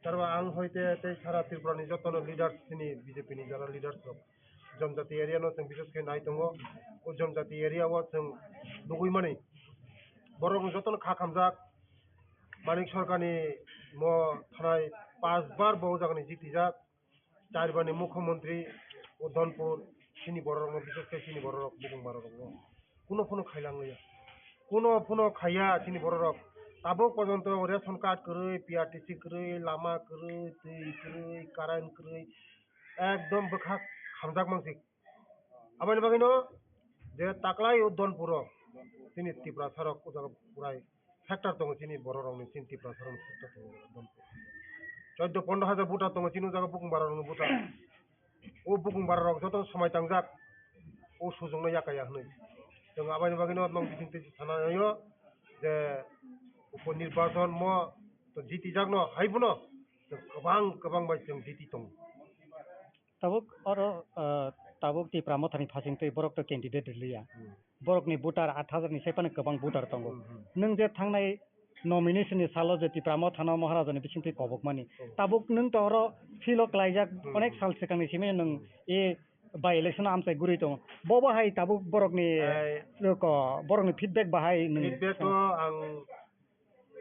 tarwa ang hoite, tei sara Tripura ni jotono leaders, chini B J P ni jara leaders rok. Jonjati area no chwng bises khe nai tongo. O Jonjati area o chwng nugwi mani. Borok jotono kha khamjak. Manik Sarkar ni mo thanai pas bar bo o jaga ni jitijak. Char bar ni mukhyamantri o Donpur chini borok rok no bises khe chini borok rok bukung borok rok no. Kuno phano khailang ya. Kuno phano khaiya chini borok rok. Tabuk porjonto ration card kwrwi, P R T C kwrwi, lama kwrwi, twi kwrwi, current kwrwi, ekdom bwkha khamjak mansik. Aboni bagwino je taklai o Donpuro chini Tiprasa rok o jaga purai factor tongo chini borok rokni, chini Tiprasa rokni factor tongo Donpur. Chauddho pondro hajar voter tongo chini o jaga bukung bara rokni voter. O bukung bara rok joto somai tangjak, o sujungno yakaya hwnwi. Chwng aboni bagwino nok bising twi sana yo je upo nirbachon mo to jitijakno hai phano chwng kwbang kwbang bai chwng jiti tongo. Tabuk oro, ah, tabuk Tipra Mothani phasing twi borok to candidate rwliya. Hmm. Borokni voter aat hajar ni sai phano kwbang voter tongo. Hmm, hmm. Nwng je thangnai nomination ni salo je Tipra Mothano Maharaja ni bisingtwi kobokmani. Hmm. Tabuk nwng to oro feel o klaijak, hmm, onek sal swkangni simi nwng, hmm, e by election o amchai guri tongo. Bobo hai tabuk borokni, ai, ko, borokni feedback bahai nwng feedback o ang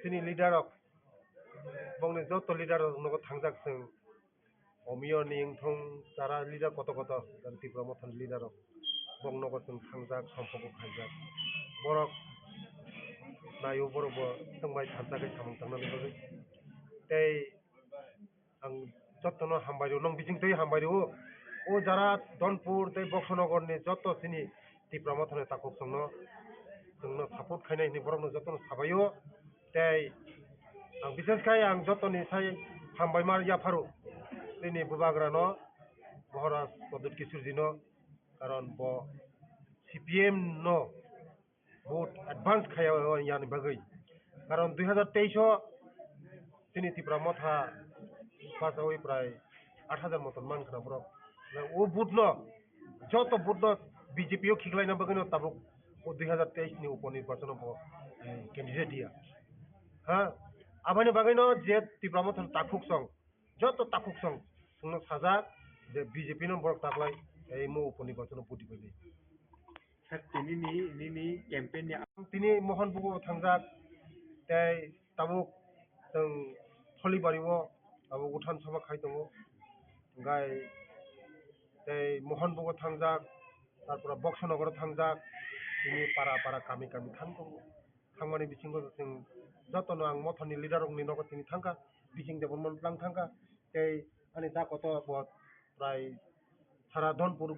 chini leader rok, bongni joto leader rok nogo thangjak chwng. Omiyo ni wngthong chara leader koto koto, Tipra Mothani leader rok. Bong nogo chwng thangjak, somphogo khaijak. Borok naio, borok bo chwng bai thansa khe samung tangnani bagwi. Tei ang jotono hambai rw, nong bising twi hambai rw. O jara Donpur tei Boksonogor ni joto chini Tipra Mothani takhuk chwngno, chwngno support khainai hwnwi borokno jotono sabaio. Tei ang bises khai ang jotoni sai hambai ma yapharo. Nini bubagrano, Maharaj Pradyut Kishorjino, karon bo C P M no vote advance khaya yani bagwi. Karon dui hajar teis o chini Tipra Motha pachawi prai aat hajar moton man khna borok. O vote no, joto vote no B J P o khiklaina bagwi no tabuk o dui hajar teis ni upo nirbachon o bo, eh, candidate ya. Ha, aboni bagwi no je Tipra Motha takhuk song, joto takhuk song, chwngno sajak je B J P no borok taklai, eh, mo upo nirbachon o vote bai. Sir, tini ni, nini campaign ni Tini Mohon Bugo thangjak, tei tabuk chwng Tholibari o abo Uthan Sabha khai tongo. Hwnkhe tei Mohon Bugo thangjak, tarpore Boksonogor thangjak, tini para para kami kami thang tongo. Thangmani bisingo chwng jotono ang Mothani leader rokni nogo tini thangkha, bising Debbarma lang thangkha, tei ani da kotor bo prai sara Dhonpur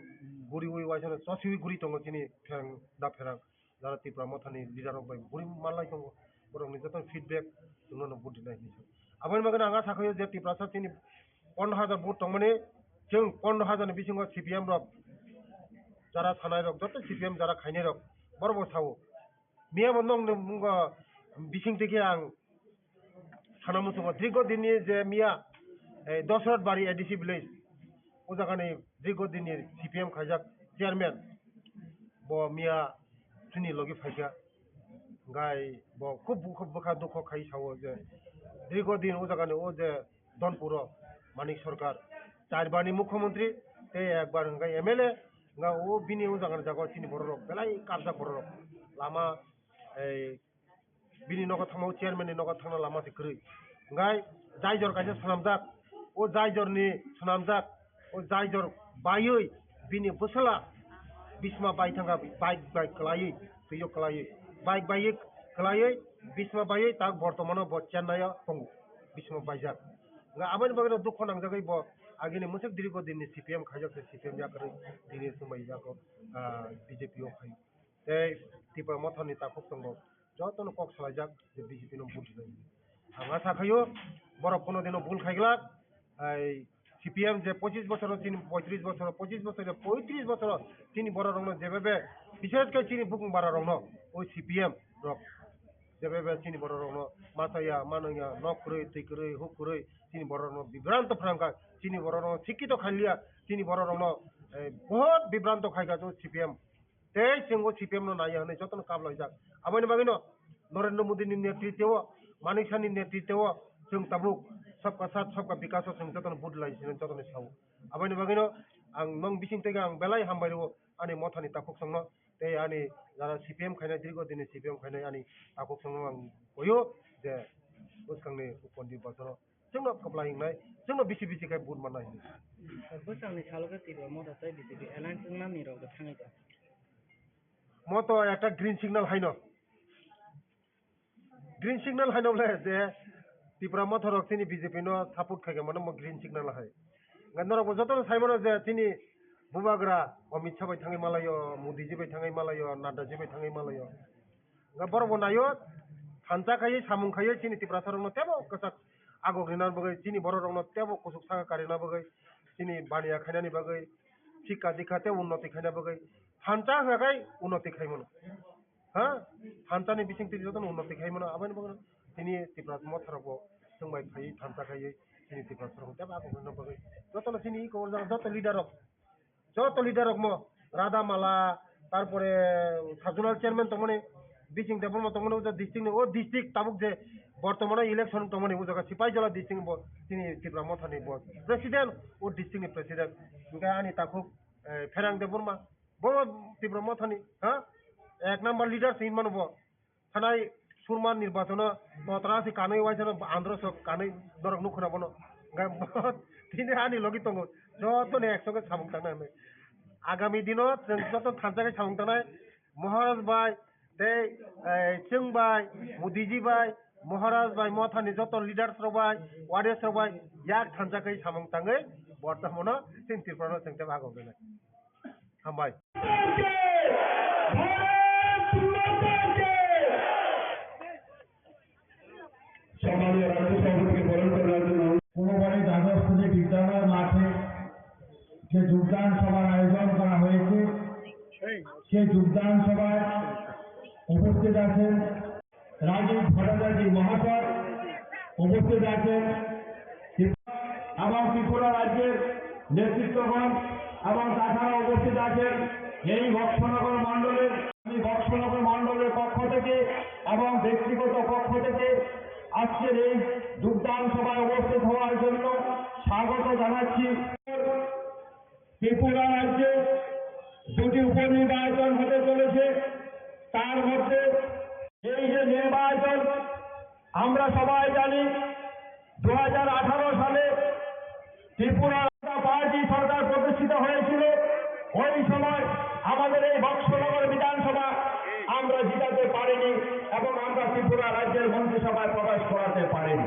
guriwi waisano chosiwi guri tongo chini pherang da pherang. Jara Tipra Mothani leader rok bai guri manlai tongo. Borokni joto feedback chwngno no vote rinai hinwi. Aboni bagwi ang asa khaio je Tiprasa chini pondro hajar vote tongmani, chwng pondro hajar ni bisingo C P M rok jara sanai rok, joto C P M jara khainai rok, borok bo sao. Miya bo nokni mungo bising twi khe ang sana muchungo, dirgo dinni je miya, eh, Dosrat Bari A D C village, o jagani dirgo dinni C P M khaijak chairman, bo miya chini logi phaikha, gai bo khub bukha, bukha dukho khai sao je dirgo din o jagani o je Dhonpuro Manik Sarkar, char bar ni mukhyamantri, tei ekbar hwnkhe M L A, hwnkhe o bini o jaga ni jaga o chini borok rok belai kabjak borok rok. Lama, ei, bini nogo thangma o chairman ni nogo thangna lama se kwrwi. Hwnkhe jaijor kaisa swnamjak, o jaijor ni swnamjak, O jai jor baiwi bini bwsala bisma bai thangkha, bike bai kwlaiwi, twiyo kwlaiwi, bike bai kwlaiwi bisma baiwi tak bortomano bo Chennai o tongo, bisma baijak. Nga aboni bagwi no dukho nangjagwi bo agini mwswk dirigo dinni C P M khaijak se, C P M yakarwi dini swmai yago, ah, B J P o phaio. Tei Tipra Mothani takhuk tongo, jotono kok salaijak je B J P no vote rwnai. Ang asa khaio, borok kono dino bul khaiglak, ai C P M je pochis bochor chini, poitris bochor, pochis bochor, poitris bochor chini borok rokno jebebe, bises khe chini bukung bara rokno, o C P M rok jebebe chini borok rokno masaya, manoya, nok kwrwi, twi kwrwi, huk kwrwi, chini borok rokno bibranto phrangkha, chini borok rokno sikito khailiya, chini borok rokno, eh, bohot bibranto khaikha o C P M. Tei chwng o C P M no naiya hwnwi jotono kap laijak. Aboni bagwino Narendra Modi ni netritwo, Manik Saha ni netritwo chwng tabuk sabka saath, sabka vikas o chwng jotono vote lai sino jotono sao. Aboni bagwino ang nong bising tege ang belai hambai rwo ani Mothani takhuk songno tei ani jara C P M khainai dirigo dini C P M khainai ani takhuk songno ang koyo je bwskangni upon di bosoro chwngno kwplai wngnai, chwngno bisi bisi khe vote mannai hinwi. Bwskangni salo khe Tipra Motha tei B J P alliance wngnani rok bo thangwi tong. Mo to ekta green signal haino. Green signal haino bole je Tipra Motha rok chini B J P no support khai khe mano mo green signal hai. Nga norok bo jotono sai mano je chini bubagra Amit Shah bai thangwi malaio, Modi ji bai thangwi malaio, Nadda ji bai thangwi malaio. Nga borok bo naio, thansa khaiwi samung khaiwi chini Tiprasa rokno tebo kwchak agok rina bagwi, chini borok rokno tebo kusuk saka karina bagwi, chini baniya khainani bagwi, sikka dikka tei unnoti khaina bagwi, thansa hwnkha khai unnoti khai mano. Ha? Thansa ni bising twi jotono unnoti khai mano. Aboni bagwi chini Tiprasa Motha rok bo chwng bai phaiwi thansa khaiwi chini Tiprasa rokno tebo agok rina bagwi. Jotono chini iko joto leader rok joto leader rok mo Radha Mala, tarpore sub zonal chairman tongmani, Bising Debbarma tongmani, o district ni, o district tabuk je bortomano election tongmani, o jaga Sipaijala district ni bo, chini Tipra Motha ni bo president, o district ni president, hwnkhe ani takhuk, eh, Pherang Debbarma, bo Tipra Motha ni, ha, ek number leader se hinmano bo. Thanai surma nirbachono totra se kanwi waisano andro sok kanwi norok nukhuna bono. Hwnkhe bo tini ani logi tongo. Jotono ekso khe samung tangnai hwnwi. Agami dino chwng joto thansa khe samung tangnai. Maharaj bai tei, eh, chwng bai, Modiji bai, Maharaj bai, Mothani joto leaders rok bai, warriors rok bai yak thansa khe samung tangwi bortomono chini Tripura no chwng tei bagwi wngnai. Hambai. সম্মানীয় রাজ্য সভাপতিকে বরণ করার জন্য। কোনোবারই দ্বাদশ শ্রেণী বিদ্যালয় মাঠে যে যোগদান সভার আয়োজন করা হয়েছে, সেই যোগদান সভায় উপস্থিত আছেন রাজীব ভট্টাচার্য মহাশয়, উপস্থিত আছেন এবং ত্রিপুরা রাজ্যের নেতৃত্বগণ এবং তাছাড়া উপস্থিত আছেন এই বক্সনগর মণ্ডলের, আমি বক্সনগর মণ্ডলের পক্ষ থেকে এবং ব্যক্তিগত পক্ষ থেকে আজকের এই যোগদান সভায় উপস্থিত হওয়ার জন্য স্বাগত জানাচ্ছি। ত্রিপুরা রাজ্যে দুটি উপনির্বাচন হতে চলেছে। তার মধ্যে এই যে নির্বাচন, আমরা সবাই জানি, দু হাজার আঠারো সালে ত্রিপুরা পার্টি সরকার প্রতিষ্ঠিত হয়েছিল। ওই সময় আমাদের এই বক্সনগর বিধানসভা আমরা জিতাতে পারিনি এবং আমরা ত্রিপুরা রাজ্যের মন্ত্রিসভায় প্রবেশ করাতে পারিনি।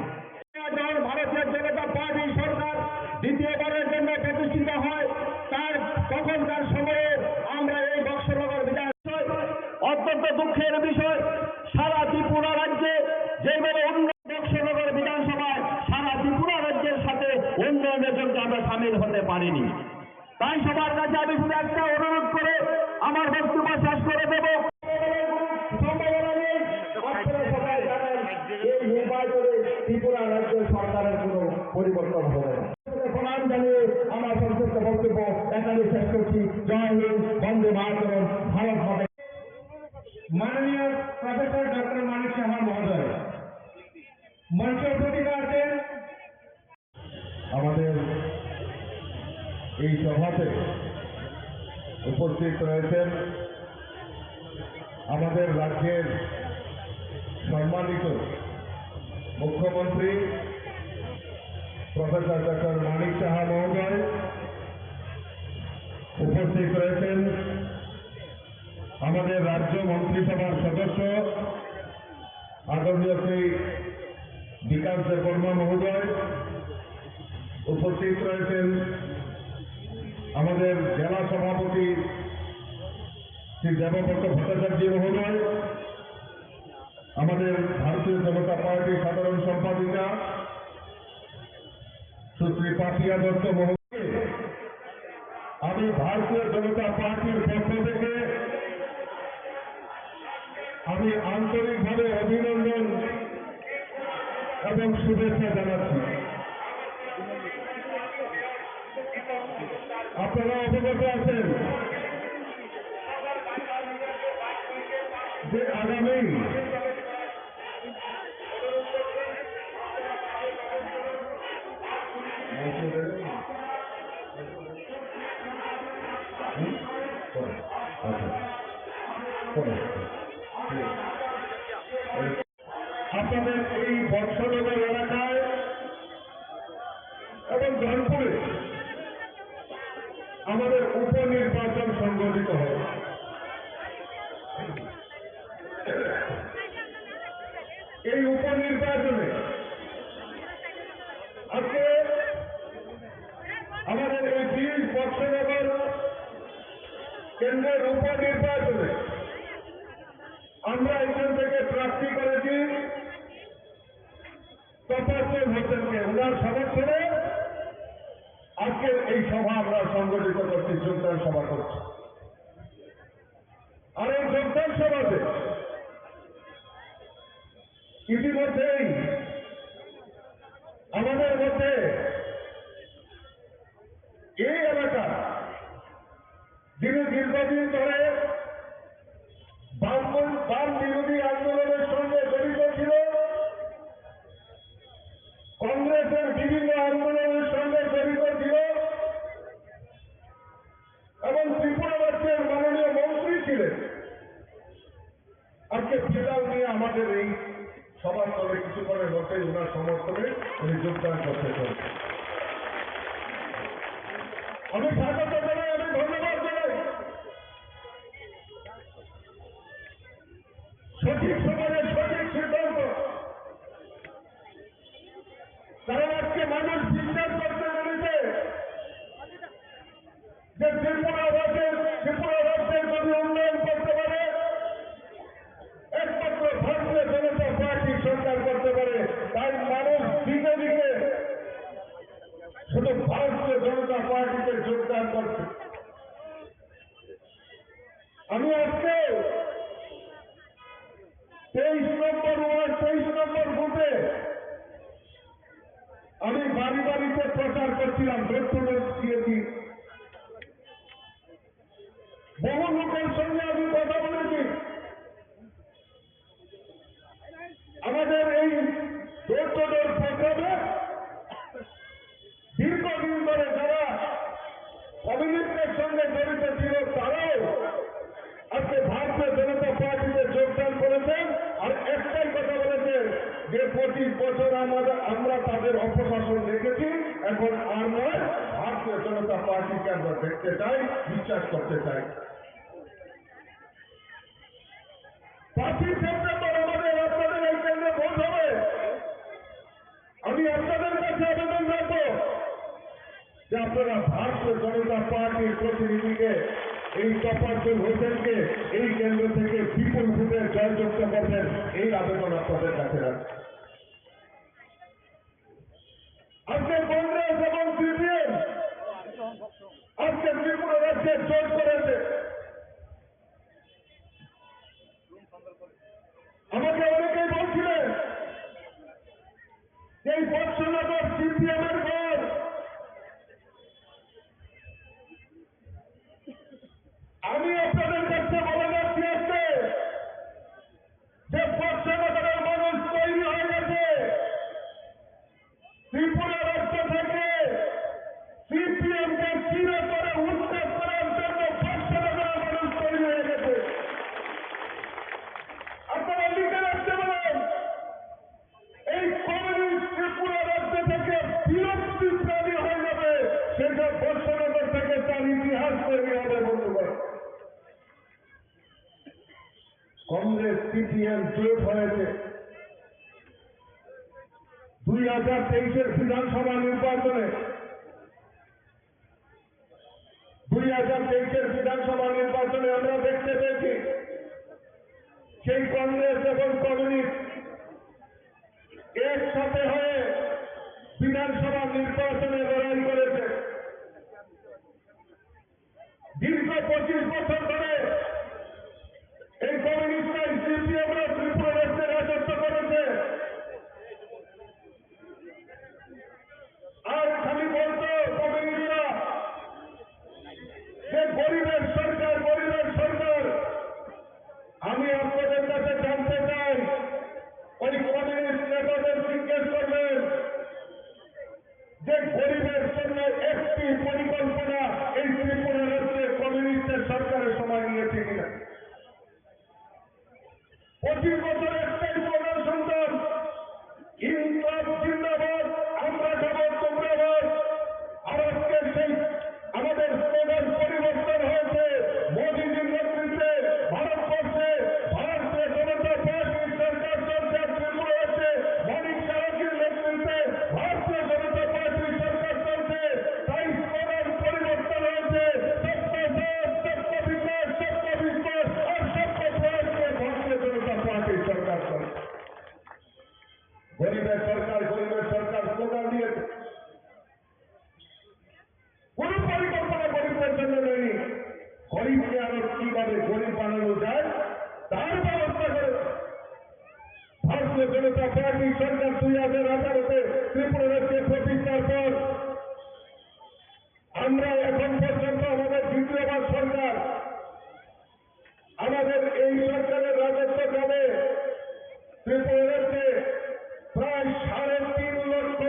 যখন ভারতীয় জনতা পার্টি সরকার দ্বিতীয়বারের জন্য প্রতিষ্ঠিত হয়, তার তখনকার সময়ে আমরা এই বক্সনগর বিধান অত্যন্ত দুঃখের বিষয়, সারা ত্রিপুরা রাজ্যে যেভাবে উন্নয়ন, বক্সনগর বিধানসভায় সারা ত্রিপুরা রাজ্যের সাথে উন্নয়নের জন্য আমরা সামিল হতে পারিনি। তাই সবার কাছে আমি শুধু একটা অনুরোধ করে আমার বক্তব্য শেষ করে দেব। সম্ভাবনা নেই। আপনারা সবাই জানেন, এই নির্বাচনে ত্রিপুরা রাজ্য সরকারের কোনো পরিবর্তন হবে না। প্রণাম জানিয়ে আমার সংক্ষিপ্ত বক্তব্য এখানে শেষ করছি। জয় হিন্দ, বন্দে মাতরম, ভারত মাতা। মাননীয় প্রফেসর ডক্টর মানিক সাহা মহোদয় মঞ্চে উপস্থিত আছেন। আমাদের এই সভাতে উপস্থিত রয়েছেন আমাদের রাজ্যের সম্মানিত মুখ্যমন্ত্রী প্রফেসর ডক্টর মানিক সাহা মহোদয়, উপস্থিত রয়েছেন আমাদের রাজ্য মন্ত্রিসভার সদস্য আদরণীয় শ্রী বিকাশ দেববর্মা মহোদয়, উপস্থিত রয়েছেন আমাদের জেলা সভাপতি শ্রী দেবব্রত ভট্টাচার্য মহোদয়, আমাদের ভারতীয় জনতা পার্টির সাধারণ সম্পাদিকা সুশ্রী পাপিয়া দত্ত মহোদয়, আমি ভারতীয় জনতা পার্টির পক্ষ থেকে আমি আন্তরিকভাবে অভিনন্দন এবং শুভেচ্ছা জানাচ্ছি। আপনারা অবগত আছেন যে আগামী আপনাদের এই বৎসনগর এলাকায় এবং ধনপুরে আমাদের উপনির্বাচন সংগঠিত হবে। এই উপনির্বাচনে আজকে আমাদের এই বিশ বৎসনগর কেন্দ্রের উপনির্বাচনে আমরা এখান থেকে প্রার্থী করেছি তপস্বী হোসেনকে। ওনার সমর্থনে আজকের এই সভা আমরা সংগঠিত করছি, যোগদান সভা করছি। আর এই যোগদান সভাতে ইতিমধ্যেই আমাদের মধ্যে এই এলাকা যিনি দীর্ঘদিন ধরে বাম, বাম বিরোধী আন্দোলনের সঙ্গে জড়িত ছিল, কংগ্রেসের বিভিন্ন আন্দোলনের সঙ্গে জড়িত ছিল এবং ত্রিপুরা রাজ্যের মাননীয় মন্ত্রী ছিলেন। আজকে ফিলহাল নিয়ে আমাদের এই সভাস্থলে কিছুক্ষণের মধ্যে ওনার সমর্থনে উনি যোগদান করতে চলেছেন। আমি স্বাগত জানাই, আমি ধন্যবাদ জানাই। সঠিক সময়ে সঠিক সিদ্ধান্ত। কারণ আজকে মানুষ বিশ্বাস করতে পেরেছে যে ত্রিপুরা রাজ্যের, ত্রিপুরা রাজ্যের যদি উন্নয়ন করতে পারে, একমাত্র ভারতীয় জনতা পার্টি সরকার করতে পারে। তাই মানুষ দিকে দিকে শুধু ভারতীয় জনতা পার্টিতে যোগদান করছে। আমি আজকে তেইশ নম্বর ওয়ার্ড, তেইশ নম্বর বুথে আমি বাড়ি বাড়িতে প্রচার করছিলাম, ডোর টু ডোর দিয়েছি। বহু লোকের সঙ্গে আমি কথা বলেছি। আমাদের এই ডোর টু ডোর প্রোগ্রামে দীর্ঘদিন ধরে যারা কমিউনিস্টের সঙ্গে জড়িত ছিল, তারাও আজকে ভারতীয় জনতা পার্টিতে যোগদান করেছেন। আর একটাই কথা বলেছেন যে পঁচিশ বছর আমাদের, আমরা তাদের অপশাসন দেখেছি, এখন আর নয়, ভারতীয় জনতা পার্টিকে আমরা দেখতে চাই, বিশ্বাস করতে চাই। পাঁচই সেপ্টেম্বর আমাদের আপনাদের এই কেন্দ্রে ভোট হবে। আমি আপনাদের কাছে আবেদন রাখবো যে আপনারা ভারতীয় জনতা পার্টির প্রতিনিধিকে, এই তপস্বী হোসেনকে এই কেন্দ্র থেকে বিপুল ভোটে জয়যুক্ত করবেন, এই আবেদন আপনাদের কাছে রাখছি। আজকে কংগ্রেস এবং সিপিএম আজকে ত্রিপুরা রাজ্যে জোট করেছে। আমাকে অনেকেই বলছিলেন যে এই বৎসনগর সিপিএম এর ঘর। আমি আপনাদের কাছে বলে যাচ্ছি আজকে যে বৎসনগরের মানুষ তৈরি জোট হয়েছে। দুই হাজার তেইশের বিধানসভা নির্বাচনে, দুই হাজার তেইশের বিধানসভা নির্বাচনে আমরা দেখতে পেয়েছি, সেই কংগ্রেস এবং কমিউনিস্ট একসাথে হয়ে বিধানসভা নির্বাচনে লড়াই করেছে। দীর্ঘ পঁচিশ বছর ধরে এই কমিউনিস্ট সিপিএমরা ত্রিপুরা রাজ্যে রাজত্ব করেছে। আর খালি বলতো কমিউনিস্টরা যে গরিবের সরকার, গরিবের সরকার। আমি আপনাদের কাছে জানতে চাই, ওই কমিউনিস্ট নেতাদের জিজ্ঞেস করবেন যে গরিবের জন্য একটি পরিকল্পনা এই ত্রিপুরা রাজ্যে কমিউনিস্টের সরকারের সময় নিয়েছে কিনা। পঁচিশ বছর একটাই স্লোগান শুনতাম, "ইনকলাব জিন্দাবাদ, আমরা খাবো তোমরা বাদ।" আর আজকে সেই আমাদের স্লোগান পরিবর্তন হয়েছে। মোদীজির নেতৃত্বে ভারতবর্ষে ভারতীয় জনতা পার্টির সরকার চলছে, আর ত্রিপুরা রাজ্যে মানিক সাহাজির নেতৃত্বে ভারতীয় জনতা পার্টির সরকার চলছে। তাই স্লোগান পরিবর্তন হয়েছে, সবকা সাথ, সবকা বিকাশ, সবকা বিশ্বাস আর সবকা প্রয়াসকে ভারতীয় জনতা পার্টির সরকার চলছে। গরিবের সরকার, গরিবের সরকার স্লোগান দিয়েছে। কোনো পরিকল্পনা গরিবদের জন্য নেই। গরিবকে আরো কিভাবে গরিব বানানো যায়, তার ব্যবস্থা করে। ভারতীয় জনতা পার্টি সরকার দুই হাজার আঠারোতে ত্রিপুরা রাজ্যে প্রতিষ্ঠার পর আমরা এখন পর্যন্ত আমাদের দ্বিতীয়বার সরকার। আমাদের এই সরকারের রাজত্বকালে ত্রিপুরা রাজ্যে প্রায় সাড়ে তিন লক্ষ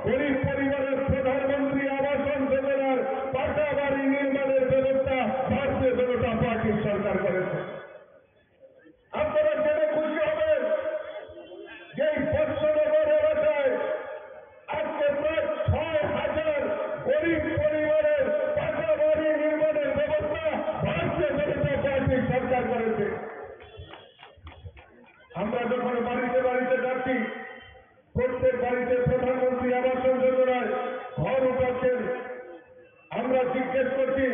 গরিব পরিবারের প্রধানমন্ত্রী আবাসন যোজনার পাকা বাড়ি নির্মাণের ব্যবস্থা ভারতীয় জনতা পার্টির সরকার করেছে। আপনারা জেনে খুশি হবেন যে এই বৈদ্যনগর এলাকায় আজকে প্রায় ছয় হাজার গরিব পরিবারের পাকা বাড়ি নির্মাণের ব্যবস্থা ভারতীয় জনতা পার্টির সরকার করেছে। আমরা যখন বাড়িতে বাড়িতে যাচ্ছি, প্রত্যেক বাড়িতে প্রধানমন্ত্রী আবাস যোজনায় ঘর উঠাচ্ছেন। আমরা জিজ্ঞেস করছি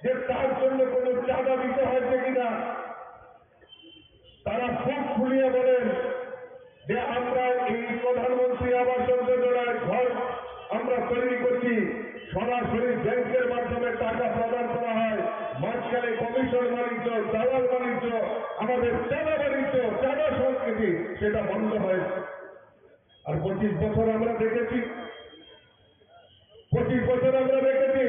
যে তার জন্য কোনো চাঁদা দিতে হয়েছে কিনা। তারা বুক ফুলিয়ে বলেন যে আমরা এই প্রধানমন্ত্রী আবাস যোজনায় ঘর আমরা তৈরি করছি, সরাসরি ব্যাংকের মাধ্যমে টাকা প্রদান করা হয়, মাঝখানে কমিশন বাণিজ্য, দালাল বাণিজ্য, আমাদের চাঁদা বাণিজ্য, চাঁদা সংস্কৃতি সেটা বন্ধ হয়েছে। আর পঁচিশ বছর আমরা দেখেছি, পঁচিশ বছর আমরা দেখেছি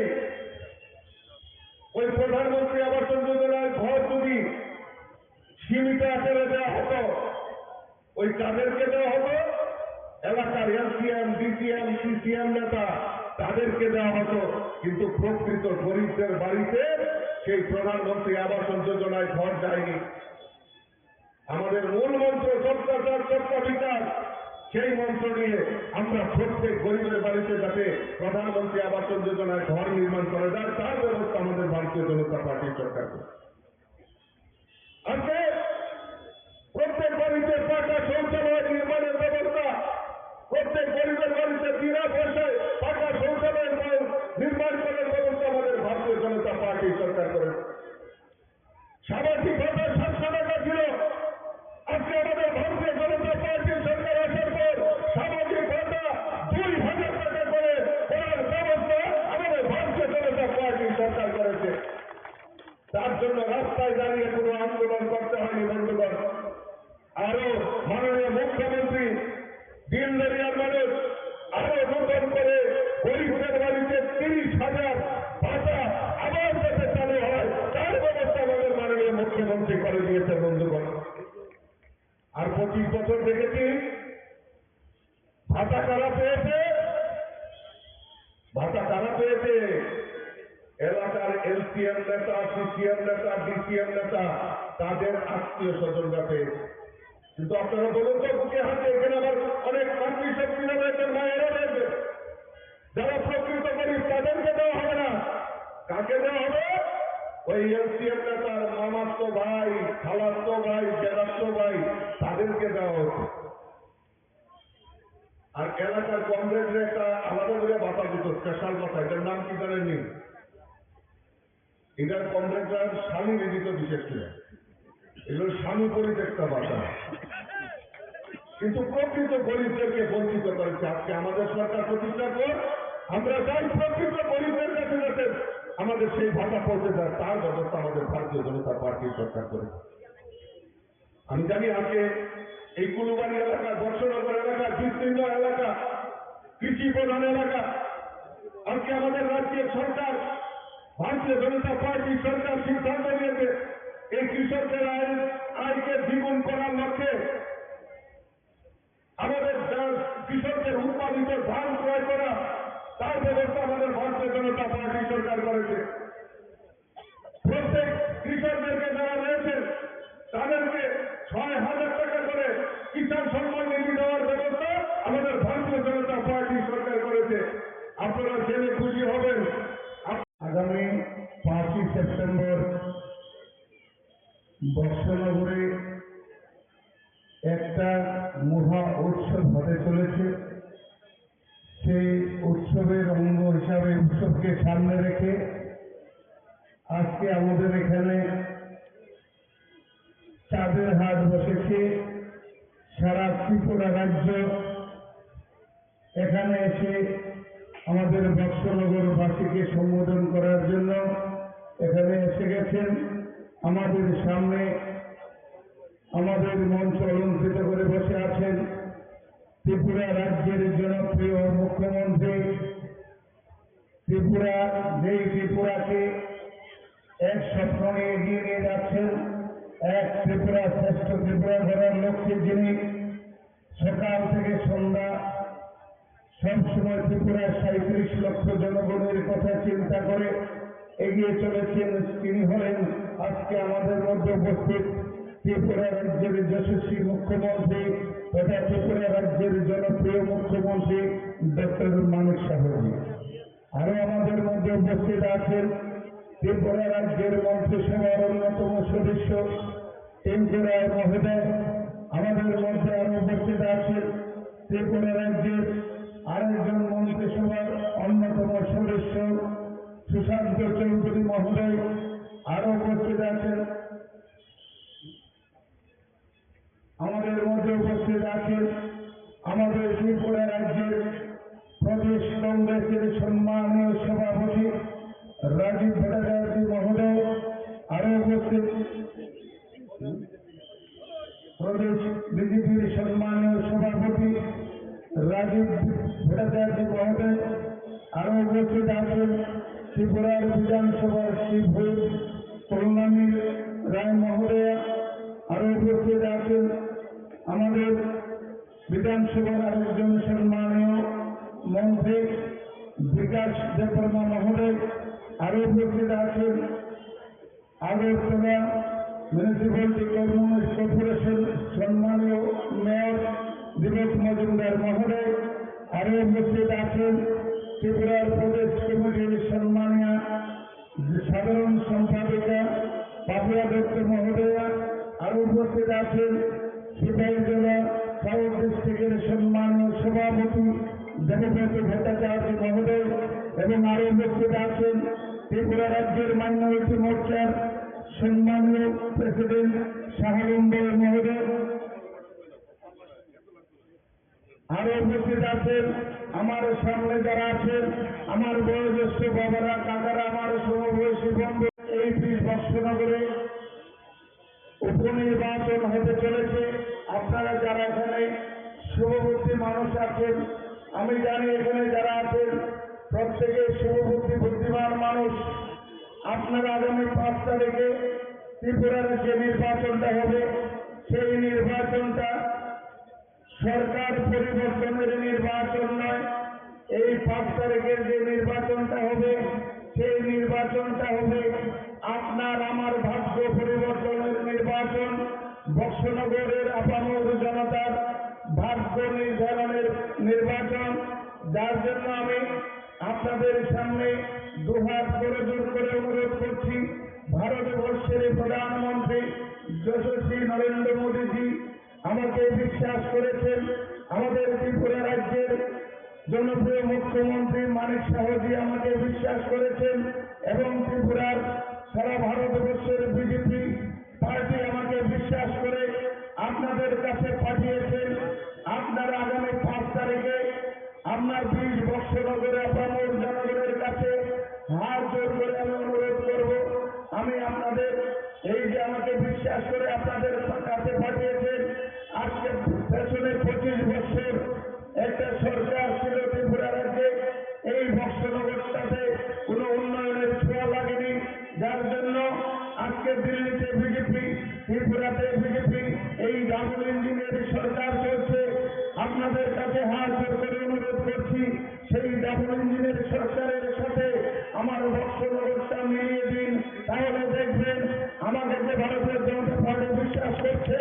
ওই প্রধানমন্ত্রী আবাস যোজনায় ঘর যদি সীমিত আকারে দেওয়া হতো, ওই কাদেরকে দেওয়া হতো? এলাকার এলসিএম, ডিসিএম, সিসিএম নেতা, তাদেরকে দেওয়া হতো। কিন্তু প্রকৃত গরিবদের বাড়িতে সেই প্রধানমন্ত্রী আবাস যোজনায় ঘর যায়নি। আমাদের মূল মন্ত্র সবকা সাথ সবকা বিকাশ, সেই মন্ত্র নিয়ে আমরা প্রত্যেক গরিবের বাড়িতে যাতে প্রধানমন্ত্রী আবাস যোজনায় ঘর নির্মাণ করা যায়, তার ব্যবস্থা আমাদের ভারতীয় জনতা পার্টির সরকার করবে। আজকে প্রত্যেক বাড়িতে পাকা শৌচালয় নির্মাণের ব্যবস্থা, প্রত্যেক গরিবের বাড়িতে বিনা পয়সায় পাকা শৌচালয় নির্মাণ করার ব্যবস্থা আমাদের ভারতীয় জনতা পার্টি সরকার করেছে। সামাজিক ভাতা সাতশো টাকা ছিল, আজকে আমাদের ভারতীয় জনতা পার্টি সরকার আসার পর সামাজিক ভাতা দুই হাজার টাকা করে করার ব্যবস্থা আমাদের ভারতীয় জনতা পার্টি সরকার করেছে। তার জন্য রাস্তায় দাঁড়িয়ে কোনো আন্দোলন করতে হয়নি বন্ধুগণ। আরো মাননীয় মুখ্যমন্ত্রী দিন দরিয়ার মানুষ আরো নতুন করে গরিবদের বাড়িতে তিরিশ হাজার ভাতা আবার যাতে চালু হয়, তার ব্যবস্থা আমাদের মাননীয় মুখ্যমন্ত্রী করে দিয়েছে বন্ধুগণ। আর পঁচিশ বছর দেখেছি ভাতা কারা পেয়েছে, ভাতা কারা পেয়েছে? এলাকার এলসিএম নেতা, সিসিএম নেতা, ডিসিএম নেতা, তাদের আত্মীয় স্বজনরা পেয়েছে। কিন্তু আপনারা বলুন তো, বুকে হাতে এখানে আবার অনেক মাতৃশক্তি রয়েছে, মায়েরা রয়েছে, যারা প্রকৃত গরিব, তাদেরকে দেওয়া হবে না। কাকে দেওয়া হবে? ওই এলসিএম নেতার মামাতো ভাই, খালাতো ভাই, জেঠাতো ভাই, আর এলাকার কমরেডরা একটা আলাদা করে ভাতা দিত, স্পেশাল ভাতা। এটার নাম কি জানেননি? এটার কমরেডরা স্বামী দিত বিশেষ করে। এগুলো স্বামী পরিত্যক্তা ভাতা। কিন্তু প্রকৃত গরিবদেরকে বঞ্চিত করেছে। আজকে আমাদের সরকার প্রতিষ্ঠার পর আমরা চাই প্রকৃত গরিবদের কাছে যাতে আমাদের সেই ভাতা পৌঁছে যায়, তার ব্যবস্থা আমাদের ভারতীয় জনতা পার্টির সরকার করেছে। আমি জানি আজকে এই কুলুবাড়ি এলাকা, বৎসনগর এলাকা, বিস্তীর্ণ এলাকা, কৃষি প্রধান এলাকা, আজকে আমাদের রাজ্যের সরকার, ভারতীয় জনতা পার্টি সরকার সিদ্ধান্ত নিয়েছে এই কৃষকদের আয়, আয়কে দ্বিগুণ করার লক্ষ্যে আমাদের যা কৃষকদের উৎপাদিত ধান ক্রয় করা, তার ব্যবস্থা আমাদের ভারতীয় জনতা পার্টি সরকার করেছে। প্রত্যেক কৃষকদেরকে যারা রয়েছেন, তাদেরকে ছয় হাজার টাকা করে কিষাণ সম্মান নিধি দেওয়ার ব্যবস্থা আমাদের ভারতীয় জনতা পার্টি সরকার করেছে। আপনারা জেনে খুশি হবেন। আপ- আগামী পাঁচই সেপ্টেম্বর বক্সনগরে একটা মহা উৎসব হতে চলেছে। সেই উৎসবের অঙ্গ হিসাবে, উৎসবকে সামনে রেখে আজকে আমাদের এখানে চাঁদের হাট বসেছে। সারা ত্রিপুরা রাজ্য এখানে এসে আমাদের বক্সনগরবাসীকে সম্বোধন করার জন্য এখানে এসে গেছেন। আমাদের সামনে, আমাদের মঞ্চ অলঙ্কৃত করে বসে আছেন ত্রিপুরা রাজ্যের জনপ্রিয় মুখ্যমন্ত্রী, ত্রিপুরা, যেই ত্রিপুরাকে এক স্বপ্ন নিয়ে এগিয়ে নিয়ে যাচ্ছেন, এক ত্রিপুরা, শ্রেষ্ঠ ত্রিপুরা গড়ার লক্ষ্যে যিনি সকাল থেকে সন্ধ্যা সবসময় ত্রিপুরার সাঁইত্রিশ লক্ষ জনগণের কথা চিন্তা করে এগিয়ে চলেছেন, তিনি হলেন আজকে আমাদের মধ্যে উপস্থিত ত্রিপুরা রাজ্যের যশস্বী মুখ্যমন্ত্রী তথা ত্রিপুরা রাজ্যের জনপ্রিয় মুখ্যমন্ত্রী ডক্টর মানিক সাহাজি। আরো আমাদের মধ্যে উপস্থিত আছেন ত্রিপুরা রাজ্যের মন্ত্রিসভার অন্যতম সদস্য টিঙ্কু রায় মহোদয়। আমাদের মধ্যে আরো উপস্থিত আছেন ত্রিপুরা রাজ্যের আরেকজন মন্ত্রিসভার অন্যতম সদস্য সুশান্ত চৌধুরী মহোদয়। আরো উপস্থিত আছেন আমাদের মধ্যে উপস্থিত আছেন আমাদের ত্রিপুরা রাজ্যের প্রদেশ কংগ্রেসের সম্মানীয় সভাপতি রাজীব ভট্টাচার্য মহোদয়, আরো উপস্থিত প্রদেশ বিজেপির সম্মানীয় সভাপতি রাজীব ভট্টাচার্য মহোদয়, আরো উপস্থিত আছেন ত্রিপুরার বিধানসভার শ্রী ভূপ কল্যাণী রায় মহোদয়া, আরো উপস্থিত আছেন আমাদের বিধানসভার আরেকজন সম্মানীয় মন্ত্রী বিকাশ দেববর্মা মহোদয়, আরো উপস্থিত আছেন আগরতলা মিউনিসিপ্যালিটি কর্পোরেশন সম্মানীয় মেয়র দীপক মজুমদার মহোদয়, আরো উপস্থিত আছেন ত্রিপুরার প্রদেশ কমিটির সম্মানীয় সাধারণ সম্পাদিকা পাপিয়া দত্ত মহোদয়া, আরো উপস্থিত আছেন সিপাহীজলা সাউথ ডিস্ট্রিক্টের সম্মানীয় সভাপতি দেবব্রত ভট্টাচার্য মহোদয় এবং আরো উপস্থিত আছেন ত্রিপুরা রাজ্যের মাইনরিটি মোর্চার সম্মানীয় প্রেসিডেন্ট শাহালুম বড় মহোদয়। আরো উপস্থিত আছেন আমার সামনে যারা আছেন, আমার বয়োজ্যেষ্ঠ বাবারা, কাকারা, আমার সমবয়সী বন্ধু। এই বিশ বক্সনগরে উপনির্বাচন হতে চলেছে। আপনারা যারা এখানে শুভবুদ্ধি মানুষ আছেন, আমি জানি এখানে যারা আছেন প্রত্যেকে শুভবুদ্ধি বুদ্ধিমান মানুষ। আপনারা আগামী পাঁচ তারিখে ত্রিপুরার যে নির্বাচনটা হবে, সেই নির্বাচনটা সরকার পরিবর্তনের নির্বাচন নয়। এই পাঁচ তারিখের যে নির্বাচনটা হবে, সেই নির্বাচনটা হবে আপনার আমার ভাগ্য পরিবর্তনের নির্বাচন, বক্সনগরের আপামর জনতার ভাগ্য নির্ধারণের নির্বাচন, যার জন্য আমি আপনাদের সামনে দুহাত করে জোর করে অনুরোধ করছি, ভারতবর্ষের প্রধানমন্ত্রী যশস্বী নরেন্দ্র মোদীজি আমাকে বিশ্বাস করেছেন। আমাদের ত্রিপুরা রাজ্যের জনপ্রিয় মুখ্যমন্ত্রী মানিক সাহাজি আমাকে বিশ্বাস করেছেন এবং ত্রিপুরার সারা ভারতবর্ষের বিজেপি পার্টি আমাকে বিশ্বাস করে আপনাদের কাছে পাঠিয়েছেন। আপনারা আগামী পাঁচ তারিখে আপনার বিশ বৎসর নগরে আপামর জনগণের কাছে হাত জোর করে আমি অনুরোধ করব, আমি আপনাদের এই যে আমাকে বিশ্বাস করে আপনাদের কাছে পাঠিয়েছেন, আজকে পেছনে পঁচিশ বছর একটা সরকার ছিল ত্রিপুরা রাজ্যে, এই বক্সনগরটাতে কোনো উন্নয়নের ছোঁয়া লাগেনি, যার জন্য আজকে দিল্লিতে বিজেপি, ত্রিপুরাতে বিজেপি, এই ডাবল ইঞ্জিনের সরকার চলছে। আপনাদের কাছে হাত জোর করে অনুরোধ করছি, সেই ডাবল ইঞ্জিনের সরকারের সাথে আমার বক্সনগরটা মিলিয়ে দিন, তাহলে দেখবেন আমাকে যে ভারতীয় জনতা পার্টি বিশ্বাস করছে,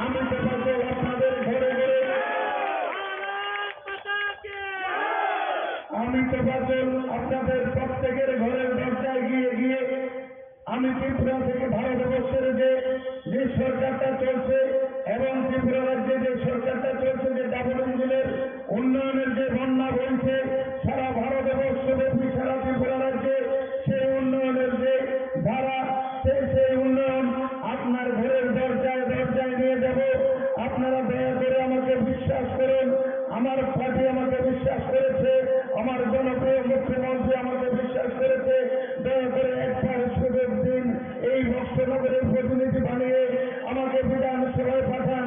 আমি তো পাগল আপনাদের ঘরে ঘরে, আমি তো পাগল আপনাদের প্রত্যেকের ঘরের দরজায় গিয়ে গিয়ে আমি ত্রিপুরা থেকে ভারতবর্ষের যে, যে সরকারটা চলছে এবং ত্রিপুরা রাজ্যে যে সরকারটা চলছে, যে ডাবল ইঞ্জিনের উন্নয়নের যে বন্যা বইছে সারা ভারতবর্ষব্যাপী, সারা ত্রিপুরা রাজ্যে সেই উন্নয়নের যে ধারা, সেই, সেই উন্নয়ন আপনার ঘরের দরজায় দরজায় নিয়ে যাব। আপনারা দয়া করে আমাকে বিশ্বাস করুন, আমার পার্টি আমাকে বিশ্বাস করেছে, আমার জনপ্রিয় মুখ্যমন্ত্রী আমাকে বিশ্বাস করেছে। দয়া করে একবার সুযোগ দিন, এই বক্সনগরের প্রতিনিধি বানিয়ে আমাকে বিধানসভায় পাঠান।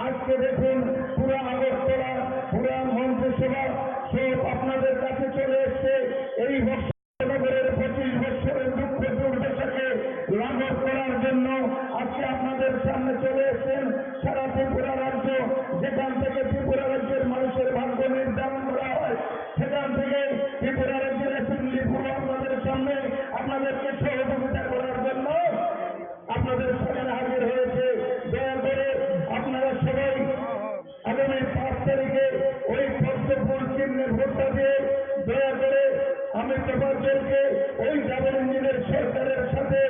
আজকে দেখুন, পুরা আগরতলা, পুরা মন্ত্রিসভা সব আপনাদের কাছে চলে এসছে। এই বক্সনগরের পঁচিশ বছরের দুঃখ দুর্দশাকে লাঘব করার জন্য আজকে আপনাদের সামনে চলে এসছেন। সারা ত্রিপুরা রাজ্য, যেখান থেকে ত্রিপুরা রাজ্যের মানুষের ভাগ্য নির্ধারণ করা হয়, সেখান থেকে ত্রিপুরা রাজ্যের অ্যাসেম্বলি পুরো আপনাদের সামনে, আপনাদেরকে সহযোগিতা করার জন্য আপনাদের সামনে হাজির হয়েছে। দয়া করে আপনারা সবাই আগামী পাঁচ তারিখে ওই পদ্মফুল চিহ্নে ভোটটা দিয়ে দয়া করে আমি তোমাদেরকে ওই ডাবল ইঞ্জিনের সরকারের সাথে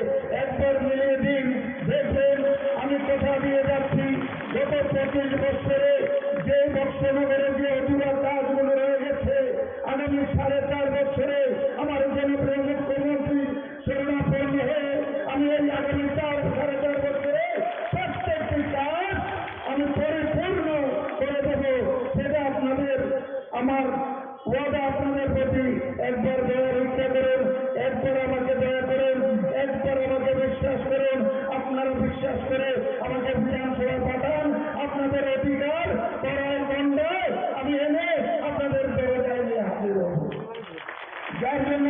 একবার মিলিয়ে দিন। দেখবেন, আমি কথা দিয়ে যাচ্ছি, গত পঁচিশ বছরে যে বক্সনগরে যে অধুরা কাজগুলো রয়ে গেছে, আগামী সাড়ে চার বছরে আমার জনপ্রিয় মুখ্যমন্ত্রী শরণাপন্ন হয়ে আমি এই আগামী চার, সাড়ে চার বছরে প্রত্যেকটি কাজ আমি পরিপূর্ণ করে দেব। সেটা আপনাদের আমার ওয়াদা, আপনাদের প্রতি একবার দয়া রক্ষা করুন, একবার আমাকে দয়া করুন, একবার আমাকে বিশ্বাস করুন। আপনারা বিশ্বাস করে আমাকে বিধানসভায় পাঠান, আপনাদের অধিকার করায় গণ্ডায় আমি এনে আপনাদের দরজায় নিয়ে হাজির হব। যার জন্য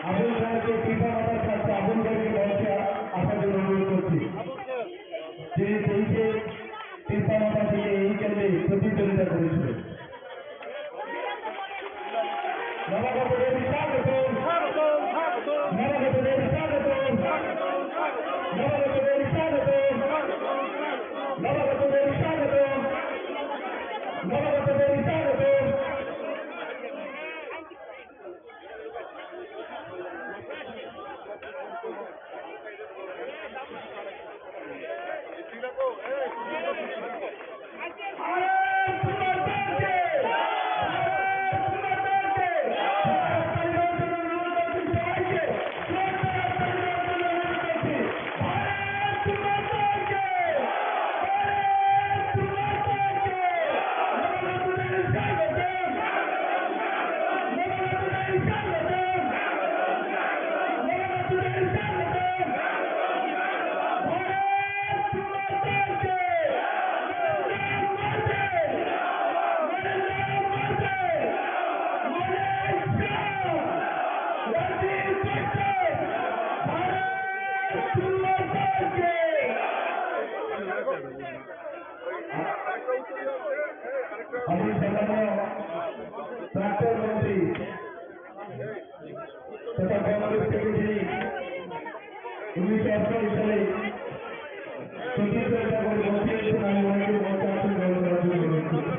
আবুল স্যারকে কৃপা করার সাথে আবুল স্যারকে মঞ্চে আসার জন্য অনুরোধ করছি। তিনি তেইশে তিপ্পান্ন থেকে এই কেন্দ্রে প্রতিদ্বন্দ্বিতা করেছিলেন। নবাগতদের স্বাগতম। স্বাগতম, স্বাগতম। নবাগতদের স্বাগতম। স্বাগতম, স্বাগতম। নবাগতদের স্বাগতম। স্বাগতম, স্বাগতম। নবাগতদের স্বাগতম। নবাগতদের স্বাগতম। সরকারি সালে প্রতিষ্ঠাতা করে মন্ত্রী ছিলেন, আমি ওনাকে মঞ্চে আসন গ্রহণ করার জন্য অনুরোধ করছি।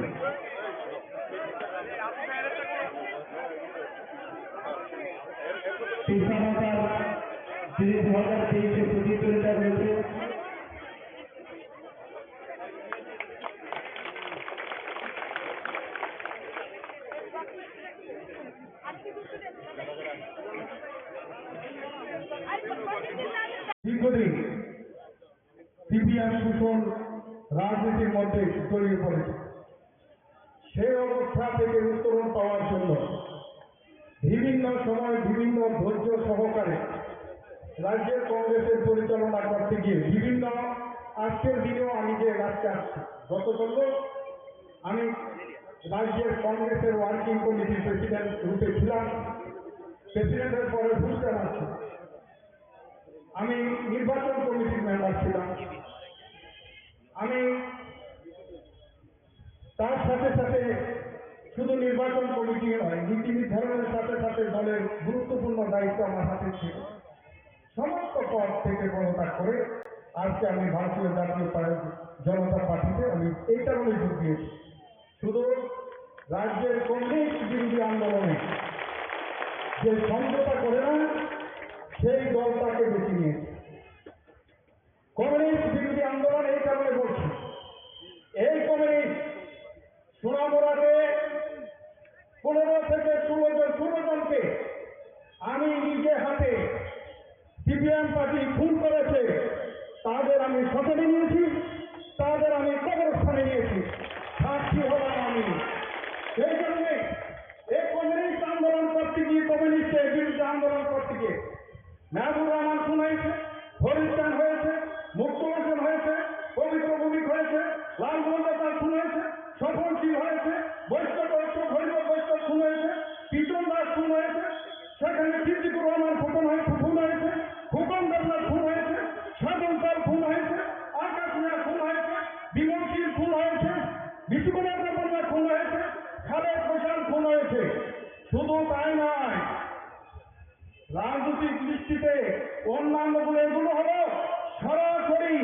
তেইশ হাজার, যিনি দু হাজার তেইশে প্রতিদ্বন্দ্বিতা করেছে। দীর্ঘদিন সিপিএম শোষণ রাজনীতির মধ্যে জড়িয়ে পড়েছে। সেই অবস্থা থেকে উত্তরণ পাওয়ার জন্য বিভিন্ন সময় বিভিন্ন ধৈর্য সহকারে রাজ্যের কংগ্রেসের পরিচালনা করতে গিয়ে বিভিন্ন, আজকের দিনেও আমি যে রাজ্যে আসছি, গত বছর আমি রাজ্যের কংগ্রেসের ওয়ার্কিং কমিটির প্রেসিডেন্ট রূপে ছিলাম, প্রেসিডেন্টের পরে ফুলচান আছি। আমি নির্বাচন কমিটির মেম্বার ছিলাম। আমি তার সাথে সাথে শুধু নির্বাচন কমিটি নয়, নীতি নির্ধারণের সাথে সাথে দলের গুরুত্বপূর্ণ দায়িত্ব আমার হাতে ছিল। সমস্ত পদ থেকে পদত্যাগ করে আজকে আমি ভারতীয় জাতীয় পা-, জনতা পার্টিতে আমি এই কারণে যোগ দিয়েছি। শুধু রাজ্যের কমিউনিস্ট বিরোধী আন্দোলনে যে সমঝোতা করে না, সেই দলটাকে বেছে নিয়েছে। কমিউনিস্ট বিরোধী আন্দোলন এই কারণে বলছি, এই কমিউনিস্ট সোনামুড়াতে পনেরো থেকে ষোলো জন, ষোলো জনকে আমি নিজে হাতে সিপিএম পার্টি খুন করেছে, তাদের আমি শ্মশানে নিয়েছি, তাদের আমি কবরস্থানে নিয়েছি, সাক্ষী হলাম আমি। সেই জন্যে এই কমিউনিস্ট আন্দোলন করতে গিয়ে, কমিউনিস্টের বিরুদ্ধে আন্দোলন করতে গিয়ে মেহবুব রহমান খুন হয়েছে, ফরিদ খান হয়েছে, মুক্ত হোসেন হয়েছে, পবিত্র ভৌমিক হয়েছে, লালগোবিন্দ দাস খুন হয়েছে, স্বপন শীল হয়েছে, বৈদ্য বৈদ্য, ভৈরব বৈদ্য খুন হয়েছে, পিটন দাস খুন হয়েছে, সেখানে সিদ্দিকুর রহমান ফুকন হয়ে খুন হয়েছে, ফুকন দেবনাথ খুন হয়েছে, সাধন পাল খুন হয়েছে, আকাশ মিয়া খুন হয়েছে, বিমল শীল খুন হয়েছে, বিষ্ণুকুমার দেববর্মা খুন হয়েছে, খালেদ হোসেন খুন হয়েছে। শুধু তাই নয়, রাজনৈতিক দৃষ্টিতে অন্যান্য গুলো, এগুলো হলো সরাসরি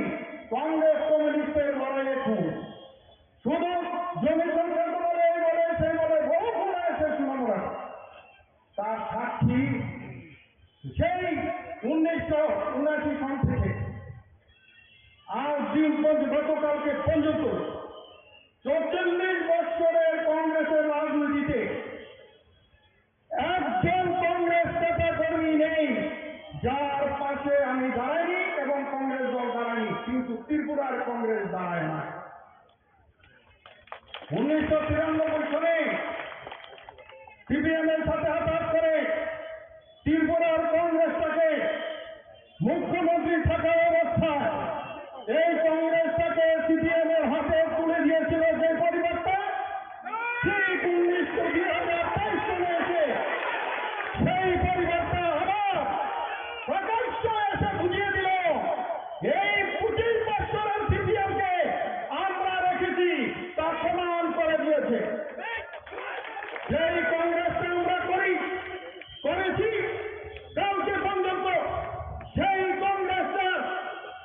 কংগ্রেস কমিউনিস্টের লড়াইয়ে খুন। শুধু জমি সংক্রান্ত বলে, এই বলে, সেই বলে, বহু খুন হয়েছে সোনামুড়া। তার সাক্ষী সেই উনিশশো উনাশি সন থেকে আজ দিন পর্যন্ত, গতকালকে পর্যন্ত চৌচল্লিশ বছরের কংগ্রেসের রাজনীতিতে একজন কংগ্রেস নেতা কর্মী নেই যার পাশে আমি দাঁড়াইনি এবং কংগ্রেস দল দাঁড়ায়নি, কিন্তু ত্রিপুরার কংগ্রেস দাঁড়ায় না। উনিশশো তিরানব্বই সনে সিপিএম এর সাথে হাত করে ত্রিপুরার কংগ্রেসটাকে মুখ্যমন্ত্রী থাকা অবস্থায় এই কংগ্রেসটাকে সিপিএম এর হাতে তুলে দিয়েছিল যে পরিবারটা, ঠিক উনিশশো, দুই হাজার তেইশ সনে এসে সেই পরিবারটা আবার প্রকাশ্য এসে বুঝিয়ে দিল, এই পঁচিশ বছরের সিপিএম কে আমরা রেখেছি, তা প্রমাণ করে দিয়েছে। সেই কংগ্রেসটা আমরা করি, করেছি, কালকে পর্যন্ত সেই কংগ্রেসটা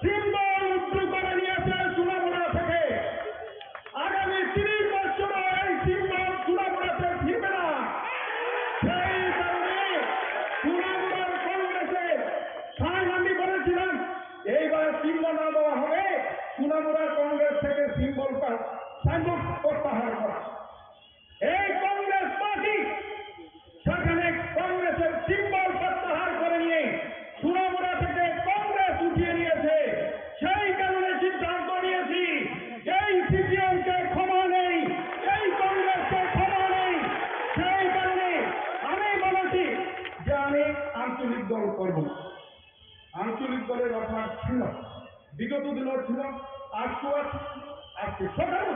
সিম্বল উইথড্র করে নিয়েছে সোনামুড়া থেকে। আগামী তিরিশ বছরও এই সিম্বল সোনামুড়াতে ফিরবে না। সেই কারণে সোনামুড়ার কংগ্রেসে সাইন আমি করেছিলাম, এইবার সিম্বল না দেওয়া হবে, সোনামুড়ার কংগ্রেস থেকে সিম্বলটা, সাইনবোর্ড প্রত্যাহার করা। এই কংগ্রেস পার্টি সেখানে কংগ্রেসের সিম্বল প্রত্যাহার করে নিয়ে সোনামুড়া থেকে কংগ্রেস উঠিয়ে নিয়েছে। সেই কারণে সিদ্ধান্ত নিয়েছি, এই সিপিএম কে ক্ষমা নেই, এই কংগ্রেসকে ক্ষমা নেই। সেই কারণে আমি বলেছি যে আমি আঞ্চলিক দল করব না। আঞ্চলিক দলের অভ্যাস ছিল, বিগত দিনও ছিল, আজকেও আছে, আজকে সকালে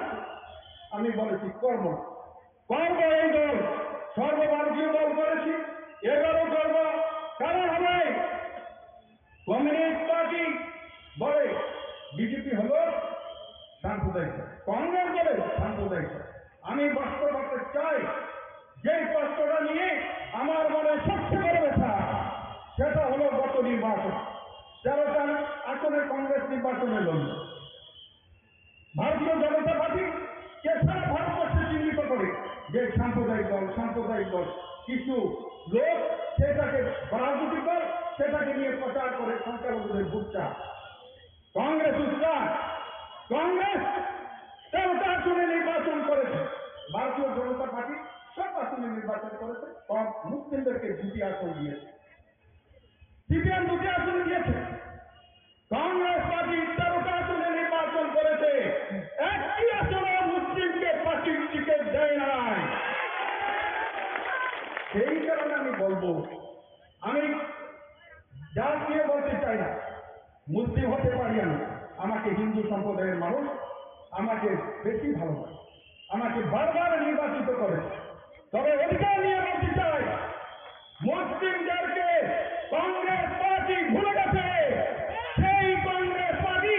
আমি বলেছি করব না। করব এই দল, সর্বভারতীয় দল করেছি, এবারও করব। কারণ হবে কমিউনিস্ট পার্টি বলে বিজেপি হলো সাম্প্রদায়িক দল, কংগ্রেস বলে সাম্প্রদায়িক দল। আমি বাস্তবতা চাই, যে কষ্টটা নিয়ে আমার মনে সবচেয়ে বড় ব্যথা, সেটা হলো গত নির্বাচন। তেরোটা আসনে কংগ্রেস নির্বাচনে লড়ল। ভারতীয় জনতা পার্টি কে সারা ভারতবর্ষে চিহ্নিত করে যে সাম্প্রদায়িক দল, সাম্প্রদায়িক দল। কিছু লোক সেটাকে রাজনৈতিক দল, সেটাকে নিয়ে প্রচার করে সংখ্যালঘুদের ভোট চায়। কংগ্রেস উত্তর, কংগ্রেস তেরোটা আসনে নির্বাচন করেছে, ভারতীয় জনতা পার্টি সব আসনে নির্বাচন করেছে, কম মুসলিমদেরকে দুটি আসন দিয়েছে, সিপিএম দুটি আসন দিয়েছে। কংগ্রেস পার্টি তেরোটা আসনে নির্বাচন করেছে, একটি আসনে মুসলিমকে পার্টির টিকিট দেয় নাই। সেই কারণে আমি বলবো, আমি জাত নিয়ে বলতে চাই না, মুসলিম হতে পারি আমি, আমাকে হিন্দু সম্প্রদায়ের মানুষ আমাকে বেশি ভালোবাসে, আমাকে বারবার নির্বাচিত করেছে। তবে অধিকার নিয়ে বলতে চাই, মুসলিমদেরকে কংগ্রেস পার্টি ভুলে গেছে। সেই কংগ্রেস পার্টি,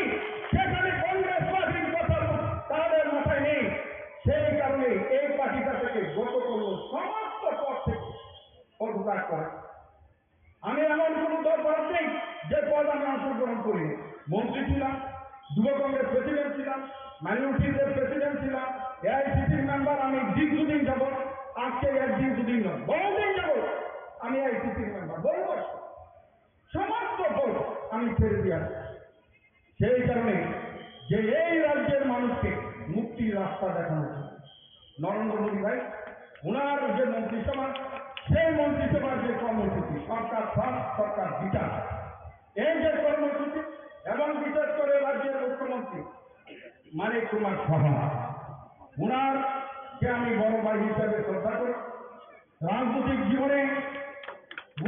সেখানে কংগ্রেস পার্টির কথা তাদের মাথায় নেই। সেই কারণে এই পার্টিটা থেকে গত করলো সমস্ত পদ থেকে পদত্যাগ করে। আমি এমন কোনো দল পদ নেই যে পদ আমি অংশগ্রহণ করি। মন্ত্রী ছিলাম, যুব কংগ্রেস প্রেসিডেন্ট ছিলাম, মাইনরিটি সেল প্রেসিডেন্ট ছিলাম, এআইসিসির মেম্বার আমি দীর্ঘদিন যাব। আজকে একদিন দুদিন নয়, বহুদিন যাব আমি এআইসিসির মেম্বার, বহু বছর। সমস্ত পদ আমি ছেড়ে দিয়ে আসছি। সেই কারণে যে এই রাজ্যের মানুষকে মুক্তির রাস্তা দেখানো হচ্ছে, নরেন্দ্র মোদী ভাই, ওনার যে মন্ত্রিসভা, সেই মন্ত্রিসভার যে কর্মসূচি, সরকার ফার্স্ট, সরকার বিচার, এই যে কর্মসূচি, এবং বিশেষ করে রাজ্যের মুখ্যমন্ত্রী মানিক কুমার সাহা, ওনারকে আমি বড় ভাই হিসেবে শ্রদ্ধা করি। রাজনৈতিক জীবনে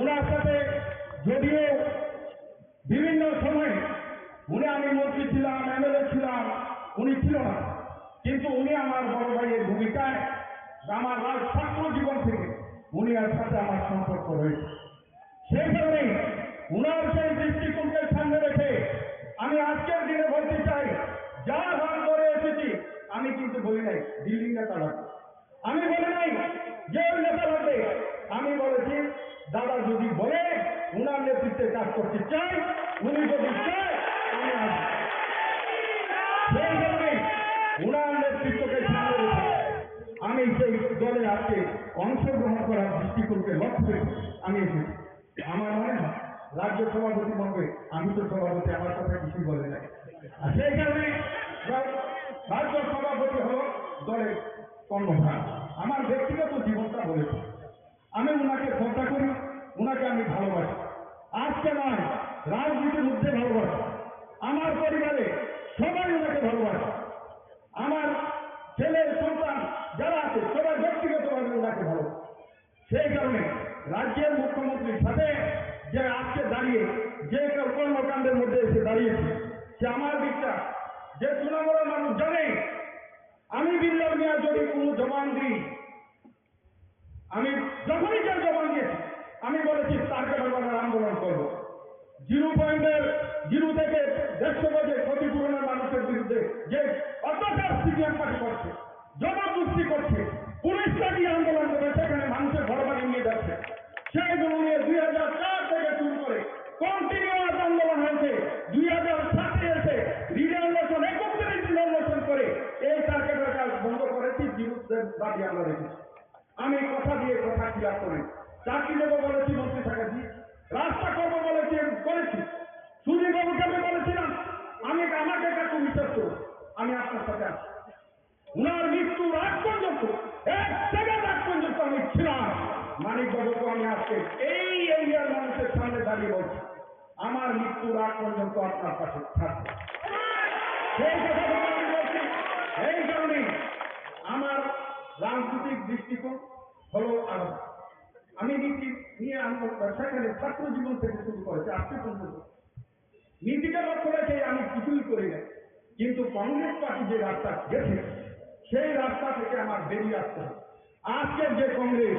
ওনার সাথে যদিও বিভিন্ন সময়ে উনি, আমি মন্ত্রী ছিলাম, এমএলএ ছিলাম, উনি ছিল না, কিন্তু উনি আমার বড় ভাইয়ের ভূমিকায় আমার রাজ ছাত্র জীবন থেকে উনি আর সাথে আমার সম্পর্ক রয়েছে। সেই কারণে উনার সেই দৃষ্টিকোণকে সামনে রেখে আমি আজকের দিনে বলতে চাই, যার হাত ধরে এসেছি, আমি কিন্তু বলি নাই দিল্লির নেতা লাগবে, আমি বলি নাই যে ওই নেতা লাগবে, আমি বলেছি দাদা যদি বলে উনার নেতৃত্বে কাজ করতে চাই, উনি যদি চায়, আমি আসবো। সেই কারণে উনার নেতৃত্বকে সামনে রেখে আমি সেই দলে আজকে অংশগ্রহণ করার দৃষ্টিকোণকে লক্ষ্য রেখে আমি এসেছি। আমার মনে হয় রাজ্য সভাপতি মহোদয়, আমি তো সভাপতি, আমার কথা কিছুই বলে নাই। আর সেই কারণে রা-, রাজ্য সভাপতি হলো দলের কর্ণধার। আমার ব্যক্তিগত জীবনটা বলেছি, আমি ওনাকে শ্রদ্ধা করি, ওনাকে আমি ভালোবাসি। আজকে নয়, রাজনীতির ঊর্ধ্বে ভালোবাসি। আমার পরিবারে সবাই ওনাকে ভালোবাসে। আমার ছেলে সন্তান যারা আছে, সবাই ব্যক্তিগতভাবে ওনাকে ভালোবাসে। সেই কারণে রাজ্যের মুখ্যমন্ত্রীর সাথে যে আজকে দাঁড়িয়ে যে কর্মকাণ্ডের মধ্যে এসে দাঁড়িয়েছে, সে আমার বিশ্বাস যে তৃণমূলের মানুষ জানে, আমি বিল্লাল মিয়া যদি কোনো জবান দিই, আমি যখনই যে জবান দিয়েছি, আমি বলেছি তার কারণে আন্দোলন করবো। জিরো পয়েন্টের, জিরো থেকে দেড়শো গজে ক্ষতিপূরণের মানুষের বিরুদ্ধে যে অত্যাচার সিপিএম পার্টি করছে, জবরদস্তি করছে, পুলিশ তাকে আন্দোলন করে সেখানে মানুষের ঘর বাড়ি নিয়ে যাচ্ছে। সেইগুলো নিয়ে দুই হাজার চার থেকে শুরু করে কন্টিনিউয়াস আন্দোলন হয়েছে। দুই হাজার সাতে এসে রিজার্ভেশন, একত্রিশ রিজার্ভেশন করে এই টার্গেটের কাজ বন্ধ করেছি, জিরোদের দাবি আমরা রেখেছি। আমি কথা দিয়ে কথা খিলাফ করি। চাকরি দেবো বলেছি, মন্ত্রী থাকা দিয়েছি। রাস্তা করবো বলেছি, করেছি। সুধীর বাবুকে আমি বলেছিলাম, আমি, আমাকে কাকু বিশ্বাস করুন, আমি আপনার সাথে আছি। উনার মৃত্যুর আগ পর্যন্ত, এক সেকেন্ড আগ পর্যন্ত আমি ছিলাম। মানিক বাবুকে আমি আজকে এই এরিয়ার মানুষের সামনে দাঁড়িয়ে বলছি, আমার মৃত্যুর আগ পর্যন্ত আপনার পাশে থাকবো। সেই কথা বলে আমি বলছি, এই কারণে আমার রাজনৈতিক দৃষ্টিকোণ হলো আলাদা। আমি নীতি নিয়ে আন্দোলন, সেখানে ছাত্র জীবন থেকে শুরু করেছি, আজকে পর্যন্ত নীতিকে লক্ষ্য রেখে আমি কিছুই করি না। কিন্তু কংগ্রেস পার্টি যে রাস্তা গেছে, সেই রাস্তা থেকে আমার বেরিয়ে আসতে হবে। আজকের যে কংগ্রেস,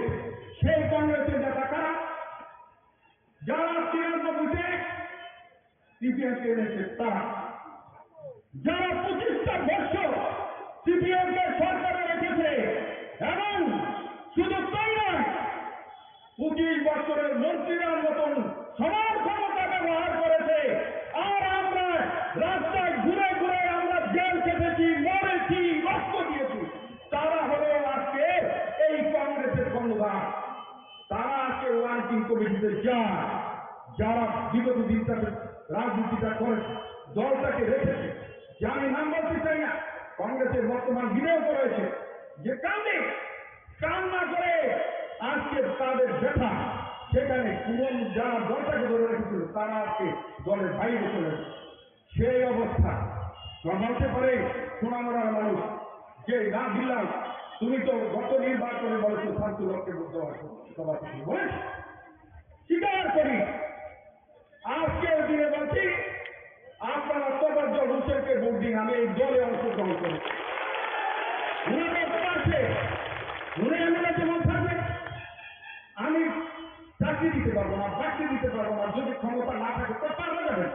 সেই কংগ্রেসের নেতা কারা? যারা তিরানব্বইতে সিপিএম কে এনেছে তারা, যারা পঁচিশটা বছর সিপিএম কে সরকারে রেখেছে এবং শুধু তাই নয়, পঁচিশ বছরের মন্ত্রীরা মতন সমান ক্ষমতা ব্যবহার করেছে, তারা আজকে ওয়ার্কিং কমিটিতে যান, যারা বিগত দিন তাদের রাজনীতিটা করেছে, দলটাকে রেখেছে। যে আমি নাম বলতে চাই না, কংগ্রেসের বর্তমান বিধায়ক রয়েছে, যে কাঁদে, কান্না করে আজকে তাদের ব্যথা, সেখানে পুরনো যারা দলটাকে ধরে রেখেছিল, তারা আজকে দলের বাইরে চলে গেছে। সেই অবস্থা। প্রমাণ হতে পারে সোনামুড়ার মানুষ যে না দিলাম, তুমি তো গত নির্বাচনে বলেছো শান্তি লক্ষ্যে ভোট দেওয়ার সভাপতি বলেছে। স্বীকার করি, আজকের দিনে বলছি, আপনারা তফাজ্জল হোসেনকে ভোট দিন, আমি এই দলে অংশগ্রহণ করি। উনি তো পারছে, উনি এমএলএ যেমন থাকবে, আমি চাকরি দিতে পারবো না, বাকরি দিতে পারবো না, যদি ক্ষমতা না থাকে তো পারবে না।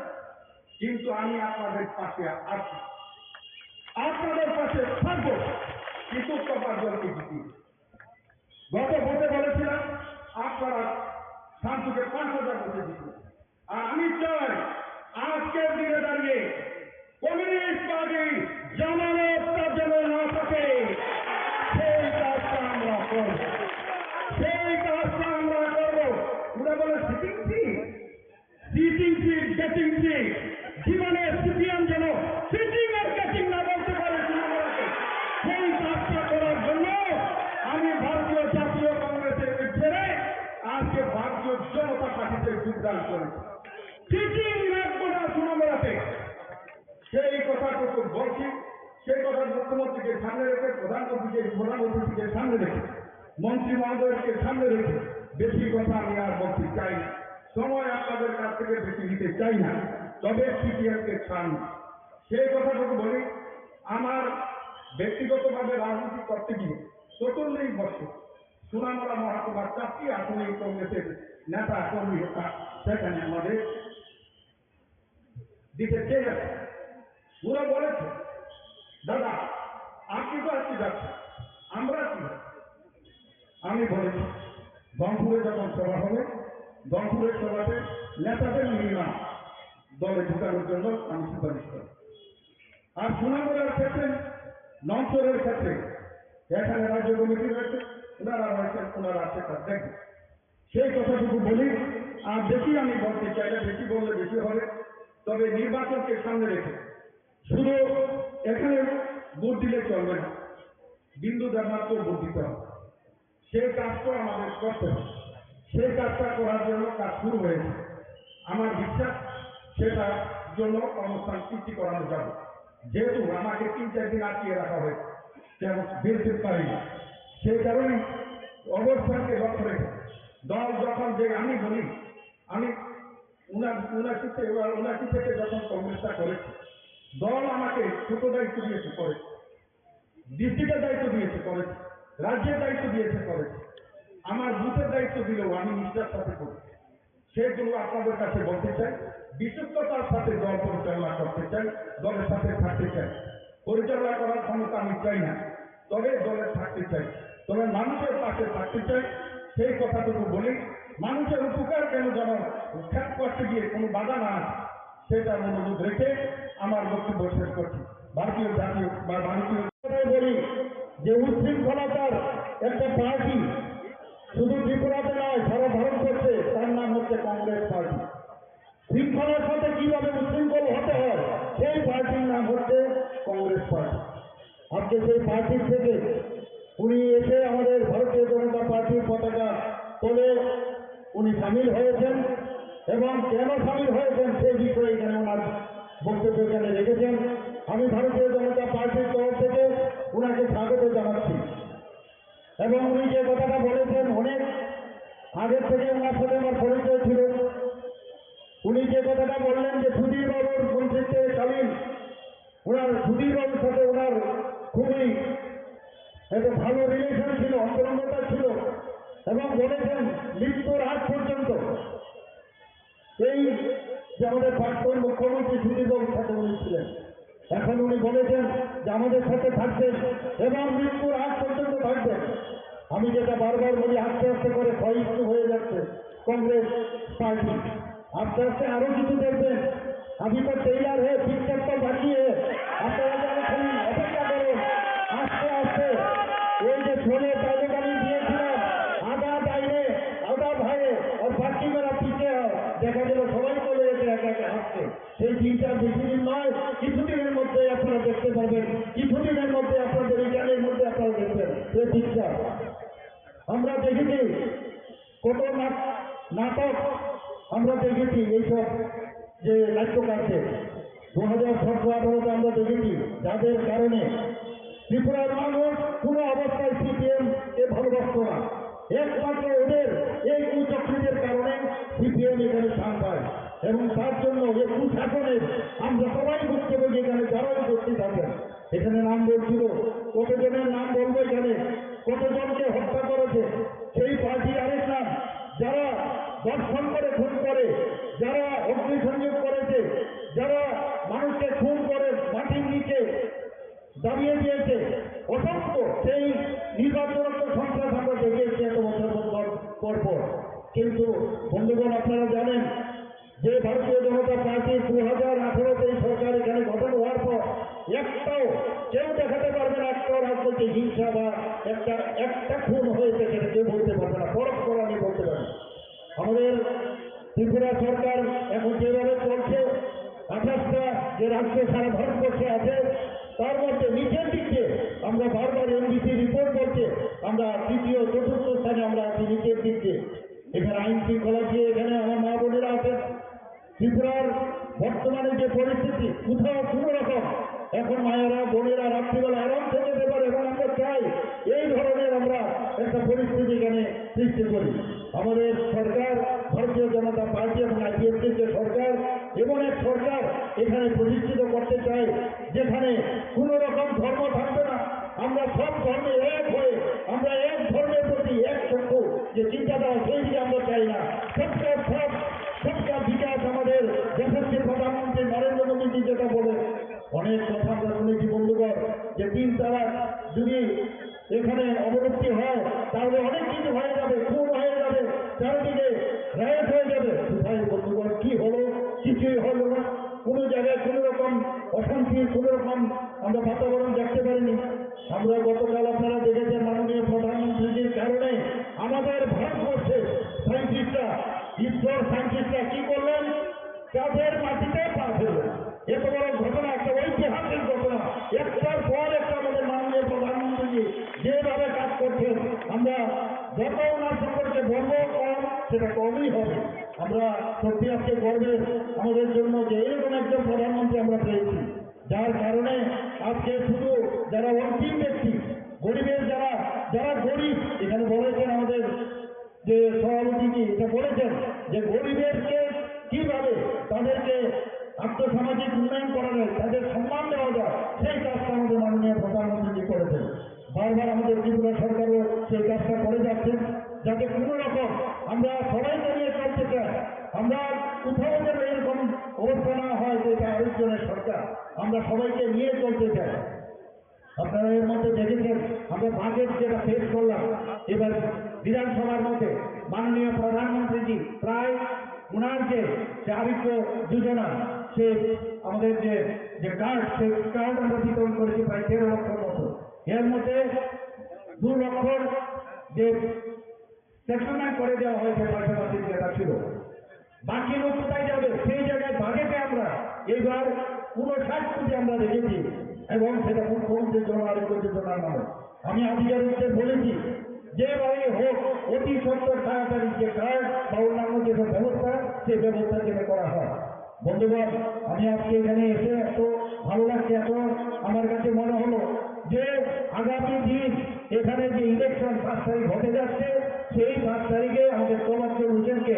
কিন্তু আমি আপনাদের পাশে আছি, আপনাদের পাশে থাকবো, কিন্তু তফাজ্জলকে জিতিয়ে। গত ভোটে বলেছিলাম আপনারা শান্তুকে পাঁচ হাজার ভোটে জিতবে, আর আমি চাই আজকের দিনে দাঁড়িয়ে কমিউনিস্ট পার্টি জামানতটা যেন না থাকে, সেই কাজটা আমরা করব, সেই কাজটা আমরা করব। ওরা বলে সিটিং ফি, সিটিং ফি, গেটিং ফি, জীবনে সিপিএম যেন সিটিং আর গেটিং না বলতে পারে তৃণমূলকে। সেই কাজটা করার জন্য আমি ভারতীয় জাতীয় কংগ্রেসের ছেড়ে আজকে ভারতীয় জনতা পার্টিতে যোগদান করেছি। সিটিং রাখবো না তৃণমূলকে। সেই কথাটুকু বলছি, সেই কথা মুখ্যমন্ত্রীকে সামনে রেখে, প্রধানমন্ত্রীকে, প্রধানমন্ত্রীকে সামনে রেখে, মন্ত্রী মহোদয়কে সামনে রেখে বেশি কথা আমি আর বলতে চাই না। সময় আপনাদের কাছ থেকে বেশি নিতে চাই না। তবে সিপিএমকে ছাড়ুন। সেই কথাটুকু বলি, আমার ব্যক্তিগতভাবে রাজনীতি করতে গিয়ে চুয়াল্লিশ বছর সোনামুড়া মহকুমার চারটি আসনে কংগ্রেসের নেতা কর্মী হতা সেখানে আমাদের দিতে চেয়ে গেছে। ওরা বলেছে, "দাদা, আপনি তো আজকে যাচ্ছেন, আমরা কি?" আমি বলেছি, "গহপুরে যখন সভা হবে, গহপুরের সভাতে নেতাদের নিয়ে না দলে ঢুকানোর জন্য আমি সুপারিশ করব।" আর সুনামগড়ের ক্ষেত্রে, নমসরের ক্ষেত্রে এখানে রাজ্য কমিটি রয়েছে, ওনারা রয়েছেন, ওনারা সেটা দেখবেন। সেই কথাটুকু বলি, আর বেশি আমি বলতে চাই না, বেশি বললে বেশি হবে। তবে নির্বাচনকে সামনে রেখে শুধু এখানে ভোট দিলে চলবে না, বিন্দু দেবনাথকেও ভোট দিতে হবে। সেই কাজটা আমাদের করতে হবে। সেই কাজটা করার জন্য কাজ শুরু হয়েছে। আমার বিশ্বাস সেটার জন্য কর্মস্থান সৃষ্টি করানো যাবে। যেহেতু আমাকে তিন চার দিন আটকিয়ে রাখা হয়েছে, তেমন বেরোতে পারি না। সেই কারণে অবস্থানকে লক্ষ্য রেখে দল যখন যে আমি বলি, আমি উনা-, উনাশি থেকে, উনাশি থেকে যখন কংগ্রেসটা করেছি, দল আমাকে ছোট দায়িত্ব দিয়েছে, করেছি, ডিস্ট্রিক্টের দায়িত্ব দিয়েছে, করেছি, রাজ্যের দায়িত্ব দিয়েছে, করেছি, আমার বুথের দায়িত্ব দিলেও আমি নিষ্ঠার সাথে করি। সেগুলো আপনাদের কাছে বলতে চাই, বিশুদ্ধতার সাথে দল পরিচালনা করতে চাই, দলের সাথে থাকতে চাই। পরিচালনা করার ক্ষমতা আমি চাই না, তবে দলে থাকতে চাই, তবে মানুষের পাশে থাকতে চাই। সেই কথাটুকু বলি, মানুষের উপকার কেন যেন খ্যাত করতে গিয়ে কোনো বাধা না আসে, সেটা অনুরোধ রেখে আমার বক্তব্য শেষ করছি। ভারতীয় জাতীয় বা ভারতীয় কথাই বলি যে উচ্ছৃঙ্খলতার একটা পার্টি শুধু ত্রিপুরাতে নয়, সারা ভারতবর্ষে, তার নাম হচ্ছে কংগ্রেস পার্টি। শৃঙ্খলার সাথে কিভাবে উচ্ছৃঙ্খল হতে হয়, সেই পার্টির নাম হচ্ছে কংগ্রেস পার্টি। আজকে সেই পার্টির থেকে উনি এসে আমাদের ভারতীয় জনতা পার্টির পতাকা তলে উনি সামিল হয়েছেন এবং কেন সামিল হয়েছেন সেই বিষয়ে এখানে ওনার বক্তব্য এখানে রেখেছেন। আমি ভারতীয় জনতা পার্টির তরফ থেকে ওনাকে স্বাগত জানাচ্ছি। এবং উনি যে কথাটা বলেছেন, অনেক আগের থেকে ওনার সাথে আমার পরিচয় ছিল। উনি যে কথাটা বললেন যে সুধীর বাবুর মন্ত্রিত্বকালীন ওনার, সুধীর বাবুর সাথে ওনার খুবই একটা ভালো রিলেশন ছিল, অন্তরঙ্গতা ছিল, এবং বলেছেন মৃত্যুর আগ পর্যন্ত এই যে আমাদের প্রাক্তন মুখ্যমন্ত্রী সুধীর বাবুর সাথে উনি ছিলেন, এখন উনি বলেছেন যে আমাদের সাথে থাকবেন এবং মৃত্যুর আগ পর্যন্ত থাকবেন। আমি যেটা বারবার বলি, আস্তে আস্তে করে ক্ষয়িষ্ণু হয়ে যাচ্ছে কংগ্রেস পার্টি। আস্তে আস্তে আরো কিছু দেখবেন। আমি তো টেইলার হয়ে পিকচার তো বাকি হ্যায়, আপনারা যারা খালি অপেক্ষা করুন। আস্তে আস্তে ওই যে ষোলো তালুক আমি দিয়েছিলাম, আধা আমরা দেখেছি কত নাট-, নাটক আমরা দেখেছি এইসব যে নাট্যকারদের। দু হাজার সতেরো আঠারোতে আমরা দেখেছি যাদের কারণে ত্রিপুরার মানুষ কোনো অবস্থায় সিপিএম কে ভালোবাসতো না। একমাত্র ওদের এই কুচক্রীদের কারণে সিপিএম এখানে স্থান পায় এবং তার জন্য এই কুশাসনের আমরা সবাই ভুক্তভোগী, এখানে যারা উপস্থিত আছেন। এখানে নাম বলছিল, কতজনের নাম বলবো এখানে, কতজনকে হত্যা করেছে, সেই পার্টির আরেক নাম, যারা ধর্ষণ করে খুন করে, যারা অগ্নিসংযোগ করেছে, যারা মানুষকে খুন করে মাটির নিচে দাবিয়ে দিয়েছে, অসংখ্য সেই নির্বাচনত্ত সন্ত্রাস আমরা দেখে এসেছি এত বছর পর পর। কিন্তু বন্ধুগণ, আপনারা জানেন যে ভারতীয় জনতা পার্টি দু হাজার আঠারোতে এই সরকার এখানে গঠন হওয়ার পর একটাও কেউ দেখাতে পারবে না, একটাও রাজনৈতিক হিংসা বা একটা একটা খুন হয়েছে, সেটা কেউ বলতে পারবে না, পরখ করা নিয়ে বলতে পারবে। আমাদের ত্রিপুরা সরকার এখন যেভাবে চলছে, আঠাশটা যে রাজ্য সারা ভারতবর্ষে আছে, তার মধ্যে নিচের দিক দিয়ে আমরা বারবার এনডিসি রিপোর্ট বলছে, আমরা তৃতীয়, চতুর্থ স্থানে আমরা আছি নিচের দিক দিয়ে। এখানে আইন শৃঙ্খলা দিয়ে এখানে আমার মা বোনেরা আছেন। ত্রিপুরার বর্তমানে যে পরিস্থিতি, কোথাও কোনো রকম এখন মায়েরা, বোনেরা রাত্রিবেলা আরাম থেকে যেতে পারে এবং আমরা চাই এই ধরনের আমরা একটা পরিস্থিতি এখানে সৃষ্টি করি। আমাদের সরকার, ভারতীয় জনতা পার্টি এবং আইপিএফটির যে সরকার, এমন এক সরকার এখানে প্রতিষ্ঠিত করতে চাই, যেখানে কোনো রকম ধর্ম থাকবে না। আমরা সব ধর্মে এক হয়ে, আমরা এক ধর্মের প্রতি এক চক্ষু যে চিন্তাধারা, সেই দিকে আমরা চাই না। সবকা সাথ, সবকা বিকাশ, আমাদের যশস্বী প্রধানমন্ত্রী নরেন্দ্র মোদীজি যেটা বলে, অনেক কথা আমরা শুনেছি বন্ধুগণ, যে তিন তালাক যদি এখানে অবলুপ্তি হয়, তাহলে অনেক কিছু হয়ে যাবে, খুন হয়ে যাবে, চারিদিকে রায়ট হয়ে যাবে। কোথায় বন্ধুগণ, কি হলো? কিছুই হলো না। কোনো জায়গায় কোনো রকম অশান্তি, কোনো রকম আমরা বাতাবরণ দেখতে পারিনি। আমরা গতকাল, আপনারা দেখেছেন, মাননীয় প্রধানমন্ত্রীজির কারণে আমাদের ভারতবর্ষের সায়েন্টিস্টরা, ইসরোর সায়েন্টিস্টরা কি করলেন? চাঁদের মাটিতে পা ফেললেন। এত বড় ঘটনা, একটা ঐতিহাসিক ঘটনা। একটার পর একটা আমাদের মাননীয় প্রধানমন্ত্রীজি যেভাবে কাজ করছেন, আমরা যত ওনার সম্পর্কে বলবো কম, সেটা কমই হবে। আমরা সত্যি আজকে গর্বের আমাদের জন্য যে এরকম একজন প্রধানমন্ত্রী আমরা পেয়েছি, যার কারণে আজকে শুধু যারা অন্তিম ব্যক্তি, গরিবের যারা, যারা গরিব, এখানে বলেছেন আমাদের যে সভাপতিজি এটা বলেছেন যে গরিবেরকে কিভাবে তাদেরকে আর্থসামাজিক উন্নয়ন করা যায়, তাদের সম্মান দেওয়া যায়, সেই কাজটা আমাদের মাননীয় প্রধানমন্ত্রীজি করেছেন। বারবার আমাদের ত্রিপুরা সরকারও সেই কাজটা করে যাচ্ছেন, যাতে কোনো রকম আমরা সবাইকে নিয়ে চলতে চাই। আমরা কোথাও যেন এরকম অবস্থা না হয় যে এটা আরেকজনের সরকার, আমরা সবাইকে নিয়ে চলতে চাই। আপনারা এর মধ্যে দেখেছেন, আমরা বাজেট যেটা পেশ করলাম এবার বিধানসভার মধ্যে, মাননীয় প্রধানমন্ত্রীজি প্রায় ওনার যে চারিত্র যোজনা, সে আমাদের যে, যে কার্ড, সেই কার্ড আমরা বিতরণ করেছি প্রায় তেরো লক্ষর মতো। এর মধ্যে দু লক্ষর যে সেটেলমেন্ট করে দেওয়া হয়েছে, পাশাপাশি যেটা ছিল, বাকি লোক কোথায় যাবে? সেই জায়গায় বাজেটে আমরা এইবার ঊনষাট কোটি আমরা রেখেছি এবং সেটা মুখ্যমন্ত্রী জন আরোগ্য যোজনার নামে। আমি আধিকারিকদের বলেছি, যেভাবেই হোক, অতি সত্বর তাড়াতাড়ি যে কার্ড বা অন্যান্য যেসব ব্যবস্থা, সেই ব্যবস্থা যেন করা হয়। বন্ধুগণ, আমি আজকে এখানে এসে এত ভালো লাগছে, এত আমার কাছে মনে হলো যে আগামী দিন এখানে যে ইলেকশন পাঁচ তারিখ হতে যাচ্ছে, সেই পাঁচ তারিখে আমাদের তমাত্র হোসেনকে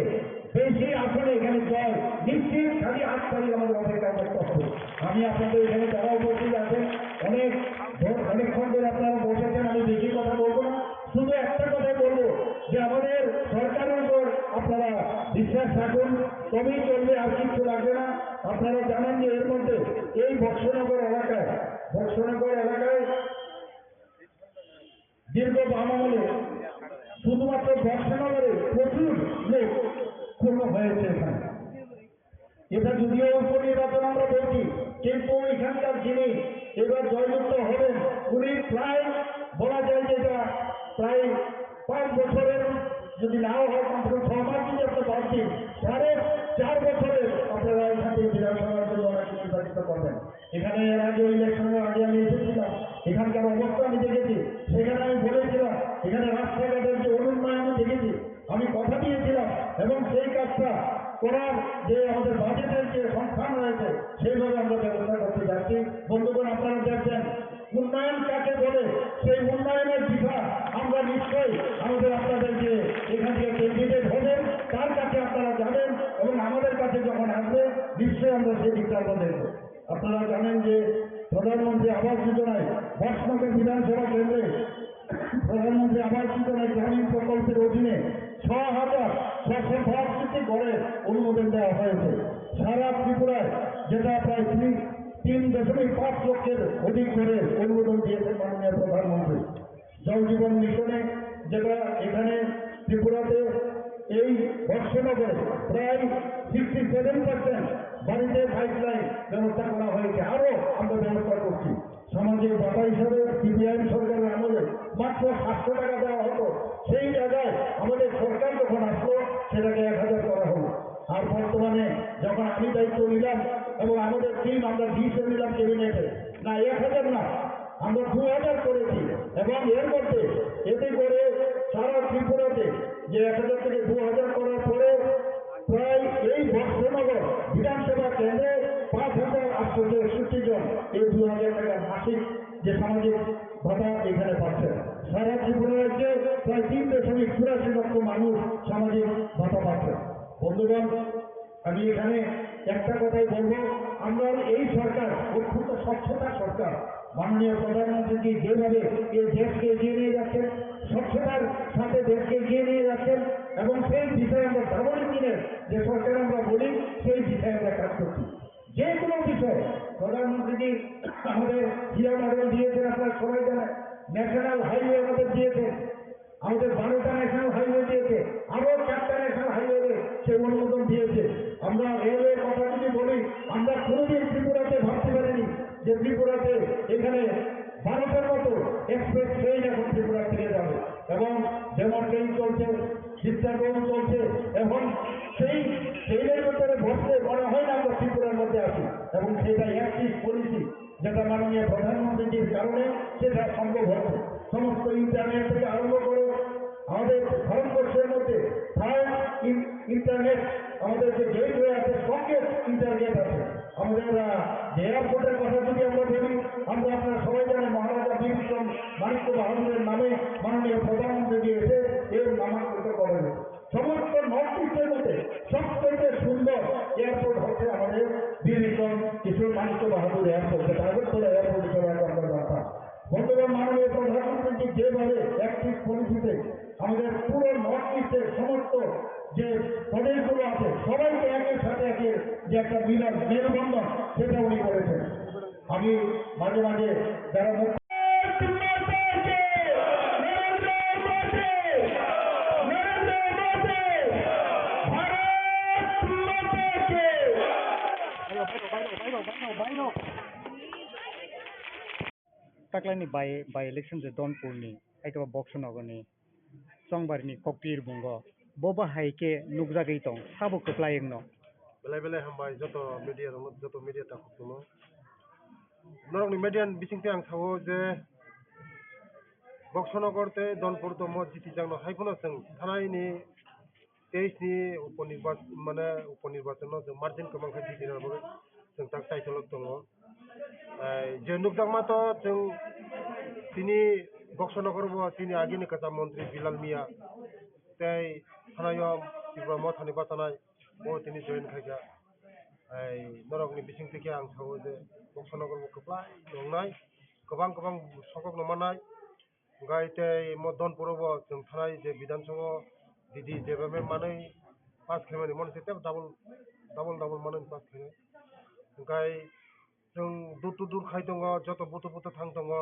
বেশি আসনে এখানে জয় নিশ্চিত, খালি আট তারিখ আমাদের অপেক্ষা করতে হবে। আমি আপনাদের এখানে যারা উপস্থিত আছেন, অনেক ধ-, অনেকক্ষণ ধরে আপনারা বসেছেন, আমি বেশি কথা বলবো না, শুধু একটা কথাই বলবো যে আমাদের সরকারের উপর আপনারা বিশ্বাস রাখুন, তবেই চলবে, আর কিচ্ছু লাগবে না। আপনারা জানেন যে এর মধ্যে এই বক্সনগর এলাকায়, বক্সনগর এলাকায় দীর্ঘ বাম আমলে শুধুমাত্র বক্সনগরে প্রচুর লোক খুন হয়েছে এখানে। এটা যদিও উপনির্বাচন আমরা বলছি, কিন্তু এখানকার যিনি এবার জয়যুক্ত হবেন, উনি প্রায় বলা যায় যে এটা প্রায় পাঁচ বছরের, যদি নাও হয়, কমসে কম ছ মাস যদি আপনি বাদ দিন, সাড়ে চার বছরের আপনারা এখান থেকে বিধানসভার জন্য ওনাকে নির্বাচিত করবেন। এখানে এর আগে, ইলেকশনের আগে আমি এসেছিলাম, এখানকার অবস্থা আমি দেখেছি। সেখানে আমি বলেছিলাম এবং সেই কাজটা করার যে আমাদের বাজেটের যে সংস্থান রয়েছে, সেইভাবে আমরা ব্যবস্থা করতে যাচ্ছি। বন্ধুগণ, আপনারা দেখবেন, উন্নয়ন কাকে বলে, সেই উন্নয়নের দিশা আমরা নিশ্চয়ই আমাদের, আপনাদের যে এখান থেকে ক্যান্ডিডেট হবেন, তার কাছে আপনারা যাবেন এবং আমাদের কাছে যখন আসবে, নিশ্চয়ই আমরা সেই দিকটা আমরা দেখব। আপনারা জানেন যে প্রধানমন্ত্রী আবাস যোজনায় বক্সনগর বিধানসভা কেন্দ্রে প্রধানমন্ত্রী আবাস যোজনা গ্রামীণ প্রকল্পের অধীনে ছ হাজার ছশো বাষট্টি ঘরের অনুমোদন দেওয়া হয়েছে। সারা ত্রিপুরায় যেটা প্রায় তিন, তিন দশমিক পাঁচ লক্ষের অধিক ঘরের অনুমোদন দিয়েছেন মাননীয় প্রধানমন্ত্রী। জল জীবন মিশনে যেটা এখানে ত্রিপুরাতে এই বক্সনগরে প্রায় সিক্সটি সেভেন পার্সেন্ট বাড়িতে পাইপলাইন ব্যবস্থা করা হয়েছে, আরও আমরা ব্যবস্থা করছি। সামাজিক ভাতা হিসাবে সিপিআইএম সরকারের আমলে মাত্র সাতশো টাকা দেওয়া হতো, সেই জায়গায় আমাদের সরকার যখন আসলো সেটাকে এক হাজার করা হলো। আর বর্তমানে যখন আমি দায়িত্ব নিলাম এবং আমাদের টিম আমরা ডিসিশন নিলাম ক্যাবিনেটে, না, এক হাজার না, আমরা দু হাজার করেছি। এবং এর মধ্যে এতে করে সারা ত্রিপুরাতে যে এক হাজার থেকে দু হাজার করার পরে প্রায় এই বক্সনগর বিধানসভা কেন্দ্রে পাঁচ হাজার আটশো একষট্টি জন এই দু হাজার টাকার মাসিক যে সামাজিক ভাতা এখানে পাচ্ছেন। সারা ত্রিপুরা রাজ্যে প্রায় তিন দশমিক চুরাশি লক্ষ মানুষ সামাজিক ভাতা পাচ্ছেন। বন্ধুগণ, আমি এখানে একটা কথাই বলবো, আমরা এই সরকার অত্যন্ত স্বচ্ছতা সরকার। মাননীয় প্রধানমন্ত্রীজি যেভাবে এই দেশকে এগিয়ে নিয়ে যাচ্ছেন, স্বচ্ছতার সাথে দেশকে এগিয়ে নিয়ে যাচ্ছেন, এবং সেই বিষয়ে আমরা ডাবল ইঞ্জিনের যে সরকার আমরা বলি, সেই বিষয়ে আমরা কাজ করছি। যে কোনো বিষয়ে প্রধানমন্ত্রীজি আমাদের হীরা মডেল দিয়েছেন, আপনারা সবাই জানেন, ন্যাশনাল হাইওয়ে আমাদের দিয়েছেন, আমাদের বারোটা ন্যাশনাল হাইওয়ে দিয়েছে, আরো চারটা ন্যাশনাল হাইওয়ে সে অনুমোদন দিয়েছে। আমরা রেলওয়ে কথা যদি বলি, আমরা কোনোদিন ত্রিপুরাতে ভাবতে পারিনি যে ত্রিপুরাতে এখানে বারোটার মতো এক্সপ্রেস ট্রেন এখন ত্রিপুরা থেকে যাবে, এবং ডেমো ট্রেন চলছে, সিস্টার ট্রেন চলছে। এখন সেই ট্রেনের ভিতরে বসলে মনে হয় না আমরা ত্রিপুরার মধ্যে আছি, এবং সেটা একত্রিশ পলিসি যেটা মাননীয় প্রধানমন্ত্রীজির কারণে সেটা সম্ভব হচ্ছে। সমস্ত ইন্টারনেট থেকে আরম্ভ করে আমাদের ভারতবর্ষের মধ্যে থার্ড ইন্টারনেট, আমাদের যে গেটওয়ে আছে, স্ট্রংগেস্ট ইন্টারনেট আছে। আমাদের আহ, যে এয়ারপোর্টের কথা যদি আমরা বলি, আমরা, আপনারা সবাই জানেন, মহারাজা বীর বিক্রম মাণিক্য বাহাদুরের নামে মাননীয় প্রধানমন্ত্রীজি এসে এর নামাঙ্কিত করেন। সমস্ত নর্থ ইস্টের মধ্যে সবথেকে সুন্দর এয়ারপোর্ট হচ্ছে আমাদের বীর বিক্রম কিশোর মাণিক্য বাহাদুর এয়ারপোর্ট, যেটা আগরতলা এয়ারপোর্ট হিসেবে আগে আমরা জানতাম। বন্ধুগণ, মাননীয় প্রধানমন্ত্রী যেভাবে একত্রিশ পলিসিতে আমাদের পুরো নর্থ ইস্টের সমস্ত যে প্রদেশগুলো আছে, সবাইকে একের সাথে একের যে একটা মিলন, মেলবন্ধন, সেটা উনি করেছেন। আমি মাঝে মাঝে যারা মুখ Taklaini by, by election je Donpurni, aitaba Boksonogorni, Chongbarni Koktir bungo, bo bahai khe nukjagwi tong, sabo kwplai wngno. Belai belai hambai joto media rokno, joto media takhuk tongno. Norokni media ni bisingtwi ang sao je Boksonogor tei Donpur tomo jitijakno hai phano chwng thanaini teis ni uponirbac-, mane uponirbachono chwng margin kwbang khe jitina bagwi chwng tak chaitholok tongo. Ai, je nukjakma to chwng tini Boksonogor bo chini agini kwcham montri Bilal Miya tei thanaio Tipra Mothani bachanai bo tini join khaikha. Ai, norokni bisingtwi khe ang sao je Boksonogor bo kwplai tongnai, kwbang kwbang sokokno mannai. Hwnkhe tei mo Donpuro bo chwng thanai je Bidhan Sabha o didi jeba manwi pass khaimani, mono se tebo double, double, double manwi pass khainai. Hwnkhe chwng door to door khai tongo, joto buthu buthu thang tongo,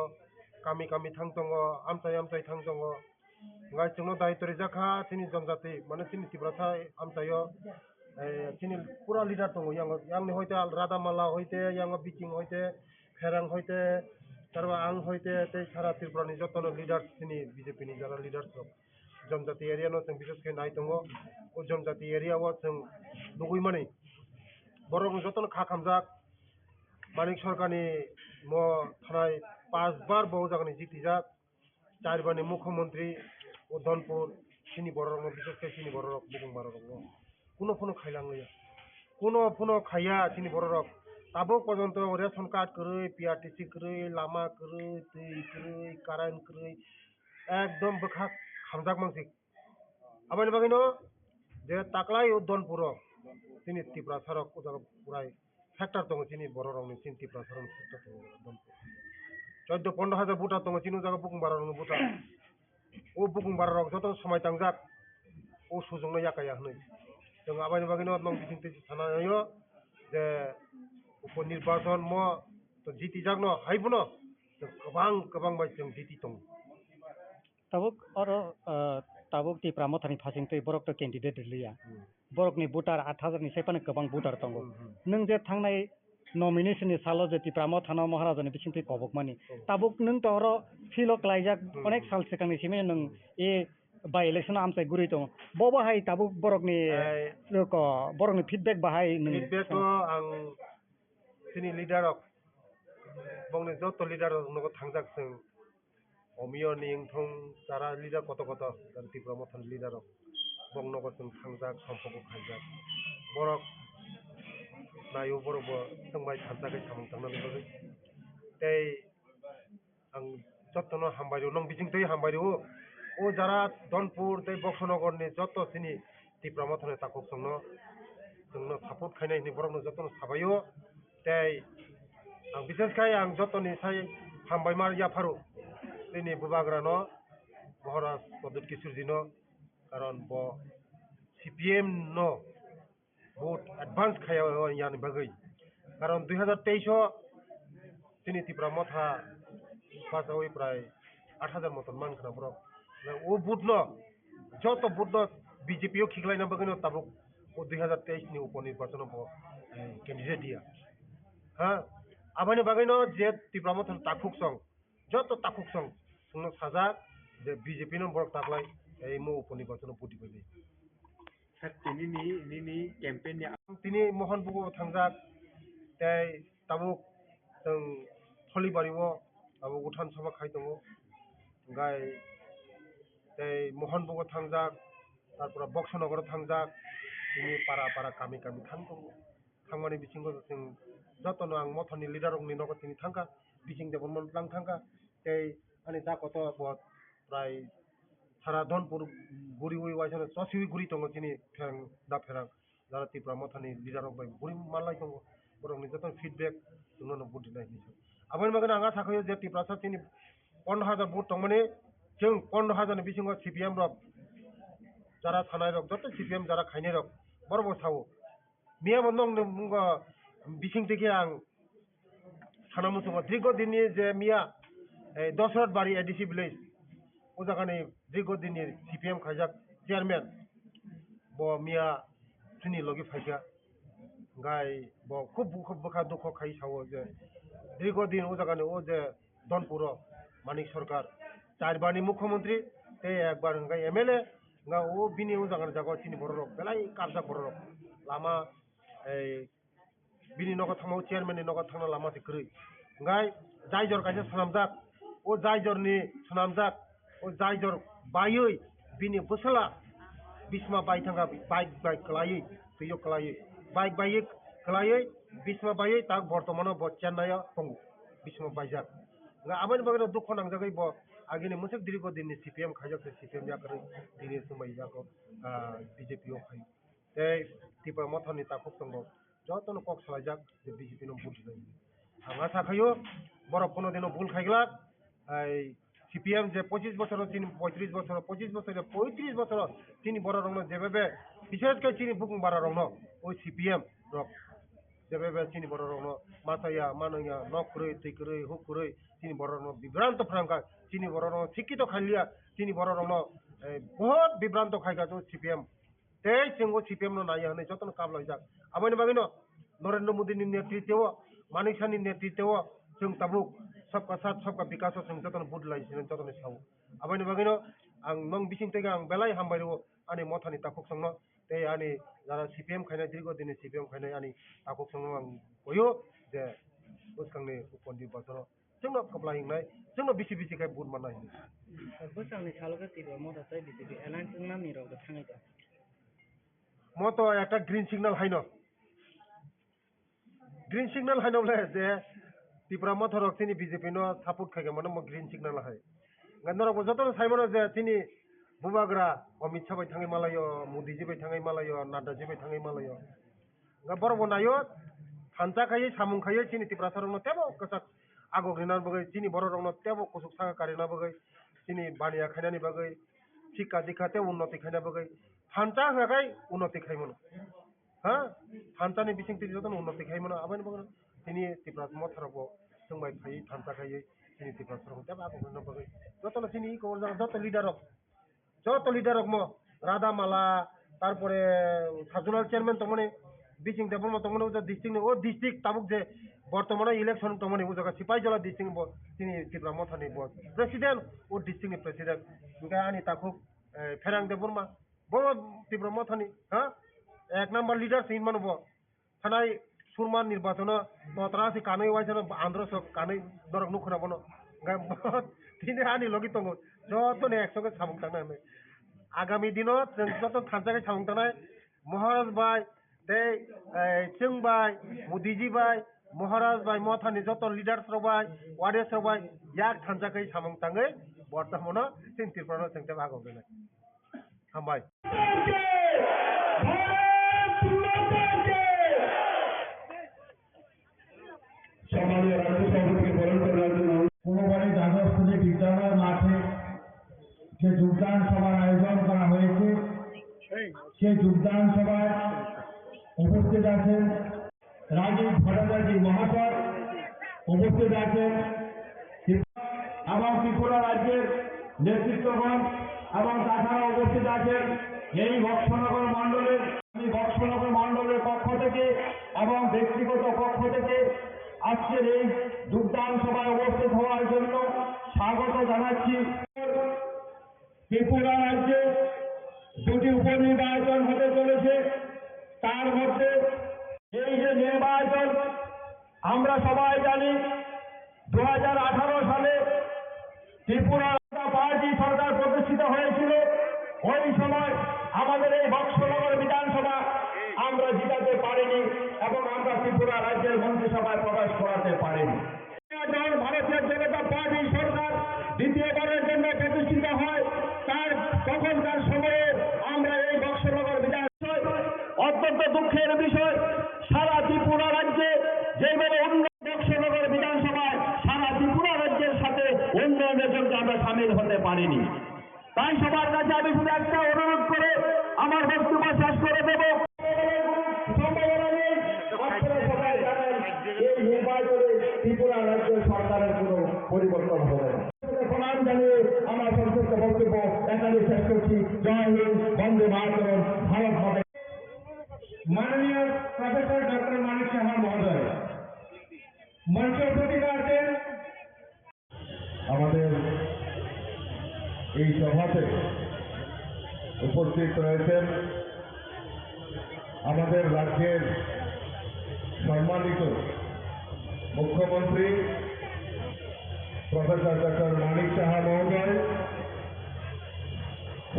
kami kami thang tongo, amchai amchai thang tongo. Hwnkhe chwngno daityo rijak kha chini jonjati, mane chini Tiprasa amchaio, eh, chini pura leader tongo yango, yangni hoite Al Radha Mala hoite, yango Biking hoite, Pherang hoite, tarwa ang hoite, tei sara Tripura ni jotono leaders, chini B J P ni jara leaders rok, Jonjati area no chwng bises khe nai tongo. O Jonjati area o chwng nugwi mani borok rok jotono kha khamjak. Manik Sarkar ni mo thanai pas bar bo o jaga ni jitijak, char bar ni mukhyamantri o Donpur, Chini bororokno, bises khe chini bororok, bukung bororokno kuno phano khailang ya. Kuno phano khaiya chini bororok. Tabuk porjonto ration card kwrwi, P R T C kwrwi, lama kwrwi, twi kwrwi, current kwrwi, ekdom bwkha hamjak mansik. Aboni bagwino je taklai o Donpuro chini Tiprasarok o jaga purai factor tongo, chini bororokni, chini Tiprasarokni factor tongo Donpur. Choddo pondro hajar voter tongo chini o jaga bukung bororokni voter. O bukung bororok joto somai tangjak, o sujokno yakaya hwnwi. Chwng aboni bagwino nok bising twi sana naio je upo nirbachon mo to jitijakno hai phano chwng kwbang kwbang bai chwng jiti tongo. Tabuk oro, ah, tabuk Tipra Mothani phasing twi borok to candidate rwliya. Hmm. Borokni voter aat hajar ni sai phano kwbang voter tongo. Hmm, hmm. Nwng je thangnai nomination ni salo je Tipra Mothano Maharajani bisingtwi kobokmani. Hmm. Tabuk nwng to oro feel o klaijak, hmm, onek sal swkangni simi nwng, hmm, e by election o amchai guri tongo. Bo bahai tabuk borokni, ai, ko, borokni feedback bahai nwng feedback o ang chini leader rok, bongni joto leader rok nogo thangjak chwng. Omiyo ni wngthong chara leader koto koto, chara Tipra Mothani leader rok. Bong nogo chwng thangjak, sompoko khaijak. Borok naio, borok bo chwng bai thansa khe samung tangnani bagwi. Tei ang jotono hambai rw, nong bising twi hambai rw. O jara Donpur tei Boksonogor ni joto chini Tipra Mothani takhuk chwngno, chwngno support khainai hwnwi borokno jotono sabaio. Tei ang bises khai ang jotoni sai hambaima yapharu chini bubagrano, Maharaj Pradyut Kishorjino, karon bo C P M no vote advance khaya yani bagwi. Karon dui hajar teis o chini Tipra Motha pasawi prai aat hajar moton man khna borok. O vote no, joto vote no B J P o khiklaina bagwi no tabuk o dui hajar teis ni upo nirbachon o bo, eh, candidate ya. Ha, aboni bagwi no je Tipra Motha takhuk song, joto takhuk song, chwngno sajak je B J P no borok taklai, eh, mo upo nirbachon o vote bai. Sir, tini ni, nini campaign ni tini Mohon Bugo thangjak, tei tabuk chwng Tholibari o tabuk uthan sabha khai tongo, hwnkhe tei Mohon Bugo thangjak, tarpore Boksonogoro thangjak, tini para para kami kami thang tongo. Thangmani bisingo chwng jotono ang Mothani leader rokni nogo tini thangkha, bising Debbarma lang thangkha, tei ani da koto bo prai sara Dhonpur guriwi waisano chosiwi guri tongo chini pherang da pherang, jara Tipra Mothani leader rok bai guri manlai tongo, borokni joto feedback chwngno no budinai hinwi. Aboni bagwi ang asa khaio je Tiprasa chini pondro hajar vote tongmani, chwng pondro hajar ni bisingo C P M rok jara thanai rok, joto C P M jara khainai rok borok bo sao. Miya bo nokni mungo bising twi khe ang sana muchungo. Dirgo dinni je miya, eh, Dosrat Bari A D C village, o jagani dirgo dinni C P M khaijak chairman, bo miya chini logi phaikha. Hwnkhe bo khub bukha, bukha dukho khai sao je dirgo din o jagani o je Dhonpuro Manik Sarkar, char bar ni mukhyamantri tei ekbar hwnkhe M L A, hwnkhe o bini o jaga ni jaga o chini borok rok belai kabjak borok rok. Lama, ei, bini nogo thangma o chairman ni nogo thangna lama se kwrwi. Hwnkhe jai jor kaisa swnamjak, o jai jor ni swnamjak, o jai jor baiwi bini bwsala bisma bai thangkha, bike bai kwlaiwi, twiyo kwlaiwi, bike baiwi kwlaiwi bisma baiwi tak bortomano bo Chennai o tongo, bisma baijak. Nga aboni bagwi no dukho nangjagwi bo agini mwswk dirgo dinni C P M khaijak se C P M yakarwi tini swmai yago, ah, B J P o khai. Tei Tipra Mothani takhuk tongo, jotono kok salaijak je B J P no vote rinai. Ang asa khaio borok kono dino bul khaiglak, ai C P M je pochis bochor chini poitris bochor, pochis bochor je poitris bochor chini borok rokno jebebe, bises khe chini bukung bara rokno o C P M rok jebebe chini borok rokno machaya, manwya, nok kwrwi, twi kwrwi, huk kwrwi chini borok rokno bibranto phrangkha, chini borok rokno sikkito khailiya, chini borok rokno, eh, bohot bibranto khaikha o C P M. Tei chwng o C P M no naiya hwnwi jotono kaplaijak. Aboni bagwino Narendra Modi ni netritwo, Manik Saha ni netritwo chwng tabuk sabka saath, sabka vikas o chwng jotono vote lai sini jotono sao. Aboni bagwino ang nong bising twi ang belai hambai rwo ani Mothani takhuk songno tei ani jara C P M khainai dirgo dini C P M khainai ani takhuk songno ang koyo je bwskangni upon di bosoro Chwngno kwplai wngnai, chwngno bisi bisi khe vote mannai. Bwsakni salo khe Tipra Motha tei B J P alliance wngnani rok thangwi tong. Mo to ekta green signal haino. Green signal haino bole je Tipra Motha rok chini B J P no support khai mano mo green signal hai. Nga norok bo joto sai mano je chini bubagra Amit Shah bai thangwi malayo, Modi ji bai thangwi malayo, Nadda ji bai thangwi malayo. Nga borok bo nayo, thansa khai, samung khai chini Tiprasa rok no tebo kwchak agok rina bagwi, chini borok rok no tebo kusuk saka karina bagwi, chini baniya khainani bagwi, sikka dikha tei unnoti khaina bagwi, thansa hwnkha khai unnoti khai mano. Ha? Thansa ni bising twi jotono unnoti khai mano, aboni bagwi tini Tiprasa Motha rok bo chwng bai phai thansa khai chini Tiprasa rok tebo agok rina bagwi. Jotono chini iko joto leader rok, joto leader rok mo Radha Mala, tarpore Sajulal chairman tongmani, Bising Debbarma tongmani, o district ni, o district tabuk je bortomano election tongmani, o jaga Sipaijala district ni bo chini Tipra Motha ni bo president, o district ni president. Hwnkhe ani takhuk, eh, Pherang Debbarma, bo Tipra Motha ni, ha? Ek number leader se hinmano bo. Thanai surma nirbachono totra se kanwi waisano andro sok kanwi norok nukhuna bono. Hwnkhe tini ani logi tongo. Joto ni ekso khe samung tangnai hwnwi. Agami dino chwng joto thansa khe samung tangnai. Maharaj bai tei, eh, chwng bai, Modi ji bai, Maharaj bai, Motha ni joto leaders rok bai, warriors rok bai yak thansa khe samung tangwi bortomano chini Tripura no chwng tei agok rwnai. Hambai. সম্মানীয় রাজ্য সভাপতিকে বরণ করে নেওয়ার জন্য। কোনোবারই দ্বাদশ শ্রেণী বিদ্যালয় মাঠে যে যোগদান সভার আয়োজন করা হয়েছে, সেই যোগদান সভায় উপস্থিত আছেন রাজীব ভট্টাচার্য মহাশয়, উপস্থিত আছেন এবং ত্রিপুরা রাজ্যের নেতৃত্বগণ এবং তাছাড়া উপস্থিত আছেন এই বক্সনগর মণ্ডলের, আমি বক্সনগর মণ্ডলের পক্ষ থেকে এবং ব্যক্তিগত পক্ষ থেকে আজকের এই যোগদান সভায় উপস্থিত হওয়ার জন্য স্বাগত জানাচ্ছি। ত্রিপুরা রাজ্যে দুটি উপনির্বাচন হতে চলেছে। তার মধ্যে এই যে নির্বাচন, আমরা সবাই জানি দু হাজার আঠারো সালে ত্রিপুরা পার্টি সরকার প্রতিষ্ঠিত হয়েছিল। ওই সময় আমাদের এই বক্সনগর বিধানসভা আমরা জিতাতে পারিনি এবং আমরা ত্রিপুরা রাজ্যের মন্ত্রিসভায় প্রবেশ করাতে পারিনি। যখন ভারতীয় জনতা পার্টি সরকার দ্বিতীয়বারের জন্য প্রতিষ্ঠিত হয়, তার তখনকার সময়ে আমরা এই বক্সনগর বিধান অত্যন্ত দুঃখের বিষয়, সারা ত্রিপুরা রাজ্যে যেভাবে উন্নয়ন, বক্সনগর বিধানসভায় সারা ত্রিপুরা রাজ্যের সাথে উন্নয়নের জন্য আমরা সামিল হতে পারিনি। তাই সবার কাছে আমি শুধু একটা অনুরোধ করে আমার বক্তব্য শেষ করে দেব। সম্ভাবনা নেই। আপনারা সবাই জানেন, এই নির্বাচনে ত্রিপুরা রাজ্য সরকারের কোনো পরিবর্তন হবে না। প্রণাম জানিয়ে আমার সংক্ষিপ্ত বক্তব্য এখানে শেষ করছি। জয় হিন্দ, বন্দে মাতরম, ভারত মাতা। মাননীয় প্রফেসর ডক্টর মানিক সাহা মহোদয় মঞ্চে উপস্থিত আছেন। আমাদের এই সভাতে উপস্থিত রয়েছেন আমাদের রাজ্যের সম্মানিত মুখ্যমন্ত্রী প্রফেসর ডক্টর মানিক সাহা মহোদয়,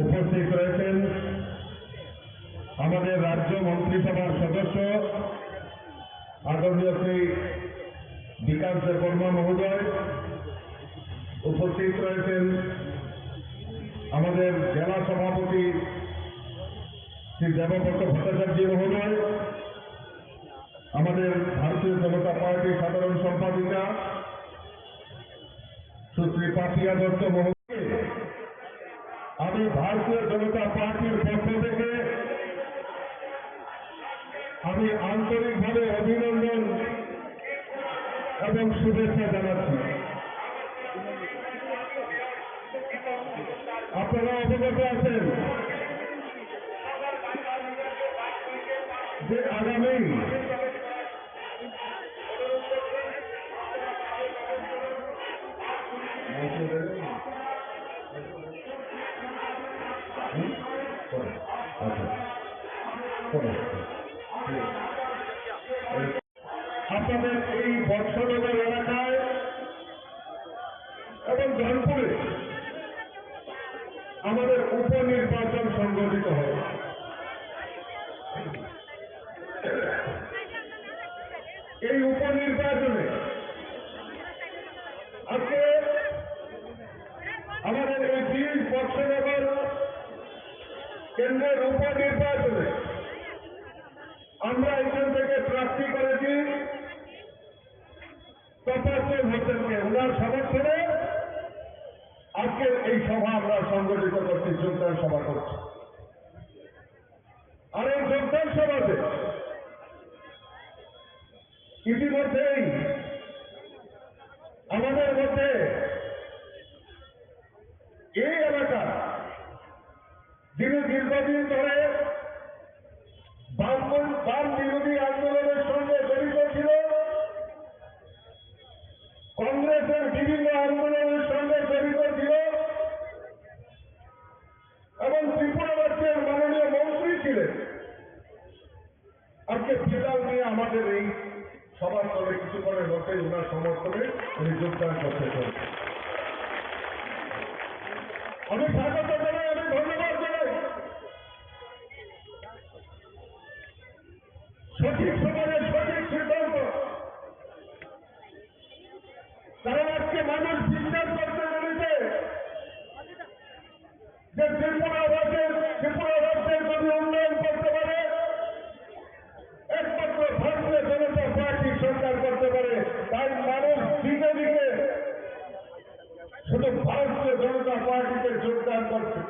উপস্থিত রয়েছেন আমাদের রাজ্য মন্ত্রিসভার সদস্য আদরণীয় শ্রী বিকাশ দেববর্মা মহোদয়, উপস্থিত রয়েছেন আমাদের জেলা সভাপতি শ্রী দেবব্রত ভট্টাচার্য মহোদয়, আমাদের ভারতীয় জনতা পার্টির সাধারণ সম্পাদিকা সুশ্রী পাপিয়া দত্ত মহোদয়, আমি ভারতীয় জনতা পার্টির পক্ষ থেকে আমি আন্তরিকভাবে অভিনন্দন এবং শুভেচ্ছা জানাচ্ছি। আপনারা অবগত আছেন যে আগামী আপনাদের এই বক্সনগর এলাকায় উপনির্বাচনে আমরা এখান থেকে প্রার্থী করেছি তপস্বী হোসেনকে। ওনার সমর্থনে আজকের এই সভা আমরা সংগঠিত করছি, যোগদান সভা করছি। আর এই যোগদান সভাতে ইতিমধ্যেই আমাদের মধ্যে এই এলাকা যিনি দীর্ঘদিন ধরে বাম বাম বিরোধী আন্দোলনের সঙ্গে জড়িত ছিল, কংগ্রেসের বিভিন্ন আন্দোলনের সঙ্গে জড়িত ছিল এবং ত্রিপুরা রাজ্যের মাননীয় মন্ত্রী ছিলেন। আজকে ফিলহাল নিয়ে আমাদের এই সভাস্থলে কিছুক্ষণের মধ্যেই ওনার সমর্থনে উনি যোগদান করতে চলেছেন। আমি স্বাগত জানাই, আমি ধন্যবাদ জানাই। সঠিক সময়ে সঠিক সিদ্ধান্ত। কারণ আজকে মানুষ বিশ্বাস করতে পেরেছে যে ত্রিপুরা রাজ্যের, ত্রিপুরা রাজ্যের যদি উন্নয়ন করতে পারে, একমাত্র ভারতীয় জনতা পার্টি সরকার করতে পারে। তাই মানুষ দিকে দিকে শুধু ভারতীয় জনতা পার্টিতে যোগদান করছে।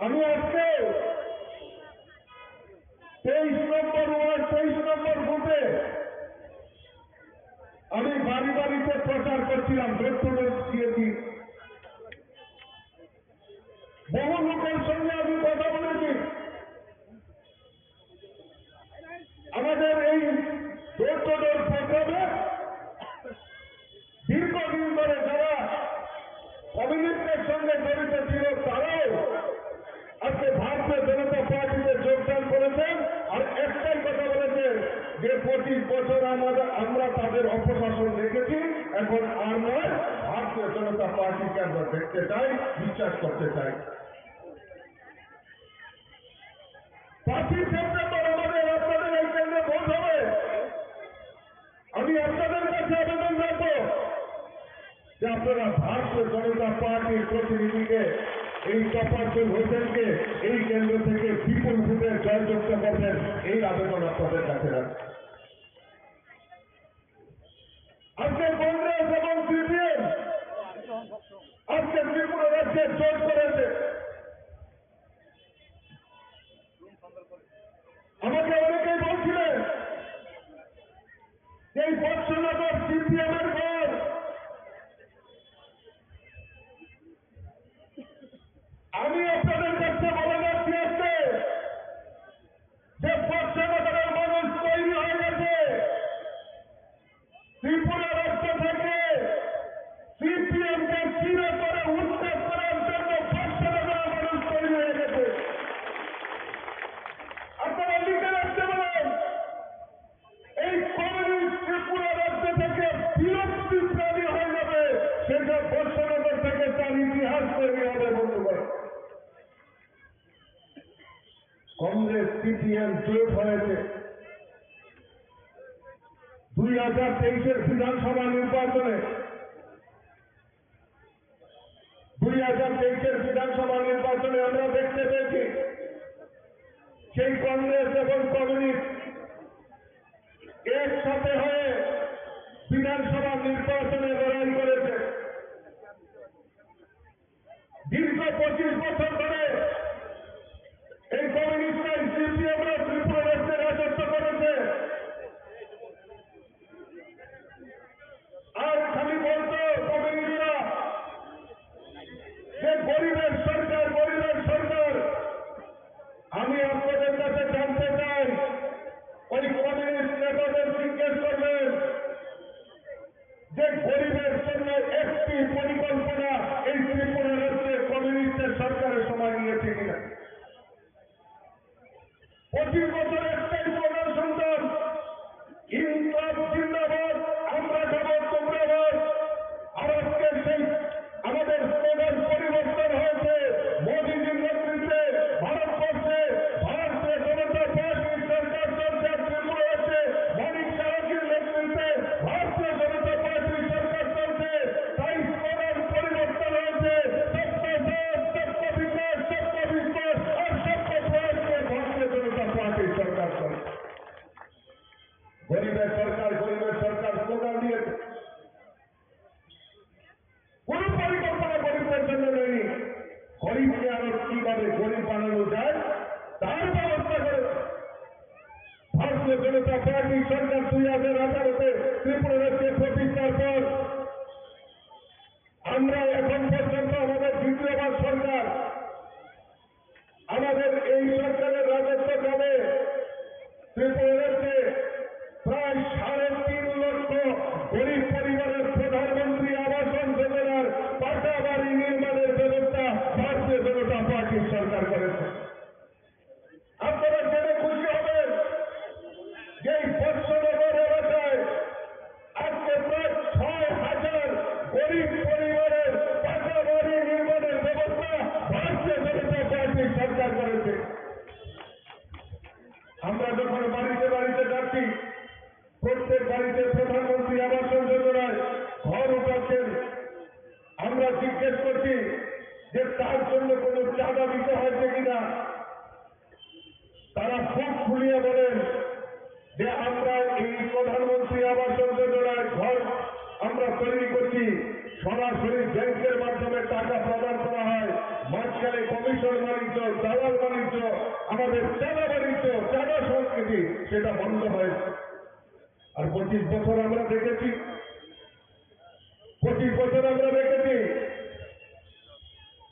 আমি আজকে তেইশ নম্বর ওয়ার্ড, তেইশ নম্বর বুথে আমি বাড়ি বাড়িতে প্রচার করছিলাম, ডোর টু ডোর দিয়েছি। বহু লোকের সঙ্গে আমি কথা বলেছি। আমাদের এই ডোর টু ডোর প্রোগ্রামে দীর্ঘদিন ধরে যারা কমিউনিস্টের সঙ্গে জড়িত ছিল, তারাও আজকে ভারতীয় জনতা পার্টিতে যোগদান করেছেন। আর একটাই কথা বলেছেন যে পঁচিশ বছর আমাদের, আমরা তাদের অপশাসন দেখেছি, এখন আর নয়, ভারতীয় জনতা পার্টিকে আমরা দেখতে চাই, বিশ্বাস করতে চাই। পাঁচই সেপ্টেম্বর আমাদের আপনাদের এই কেন্দ্রে ভোট হবে। আমি আপনাদের কাছে আবেদন রাখবো যে আপনারা ভারতীয় জনতা পার্টির প্রতিনিধিকে, এই তফাজ্জল হোসেনকে এই কেন্দ্র থেকে বিপুল ভোটে জয়যুক্ত করবেন, এই আবেদন আপনাদের কাছে রাখবো। আজকে কংগ্রেস এবং সিপিএম আজকে ত্রিপুরা রাজ্যে জোট করেছে। আমাকে অনেকেই বলছিলেন যে এই বৎসনগর সিপিএম এর ঘর। আমি আপনাদের কাছে বলে যাচ্ছি আজকে যে বৎসনগরের মানুষ তৈরি হয়ে গেছে। ত্রিপুরা রাজ্য থেকে সিপিএম কে চিরতরে উচ্ছেদ করার জন্য বৎসনগরের মানুষ তৈরি হয়ে গেছে। আপনারা লিখে রাখতে পারেন, এই কমিউনিস্ট ত্রিপুরা রাজ্য থেকে বিলুপ্তি প্রায় হয়ে যাবে, সেটা বৎসনগর থেকে তার ইতিহাস তৈরি হবে বন্ধুগণ। কংগ্রেস সিপিএম জোট হয়েছে দুই হাজার তেইশের বিধানসভা নির্বাচনে। দুই হাজার তেইশের বিধানসভা নির্বাচনে আমরা দেখতে পেয়েছি সেই কংগ্রেস এবং কমিউনিস্ট একসাথে হয়ে বিধানসভা নির্বাচনে লড়াই করেছে। দীর্ঘ পঁচিশ বছর ধরে এই কমিউনিস্ট সিপিএম রা ত্রিপুরা রাজ্যে রাজত্ব করেছে। আর খালি বলতো কমিউনিস্টরা যে গরিবের সরকার, গরিবের সরকার। আমি আপনাদের কাছে জানতে চাই, সরকার দুই হাজার আঠারোতে ত্রিপুরা রাজ্যে প্রতিষ্ঠার পর আমরা এখন পর্যন্ত আমাদের দ্বিতীয়বার সরকার, আমাদের এই সরকারের রাজত্বকালে ত্রিপুরা রাজ্যে প্রায় সাড়ে তিন লক্ষ গরিব পরিবারের প্রধানমন্ত্রী আবাসন যোজনার পাকা বাড়ি নির্মাণের ব্যবস্থা ভারতীয় জনতা পার্টির সরকার করেছে। আপনারা জেনে খুশি হবেন যে এই বৎসনগর এলাকায় আজকে প্রায় ছয় হাজার গরিব পরিবারের পাকা বাড়ি নির্মাণের ব্যবস্থা ভারতীয় জনতা পার্টির সরকার করেছে। আমরা যখন বাড়িতে বাড়িতে যাচ্ছি, প্রত্যেক বাড়িতে প্রধানমন্ত্রী আবাসন যোজনায় ঘর উঠাচ্ছেন, আমরা জিজ্ঞেস করছি যে তার জন্য কোনো চাঁদা দিতে হয়েছে কিনা। তারা মুখ খুলিয়ে বলেন যে আমরা এই প্রধানমন্ত্রী আবাসন যোজনায় ঘর আমরা তৈরি করছি, সরাসরি ব্যাংকের মাধ্যমে টাকা প্রদান করা হয়, মাঝখানে কমিশন বাণিজ্য, দালাল বাণিজ্য, আমাদের চাঁদা বাণিজ্য, চাঁদা সংস্কৃতি সেটা বন্ধ হয়েছে। আর পঁচিশ বছর আমরা দেখেছি, পঁচিশ বছর আমরা দেখেছি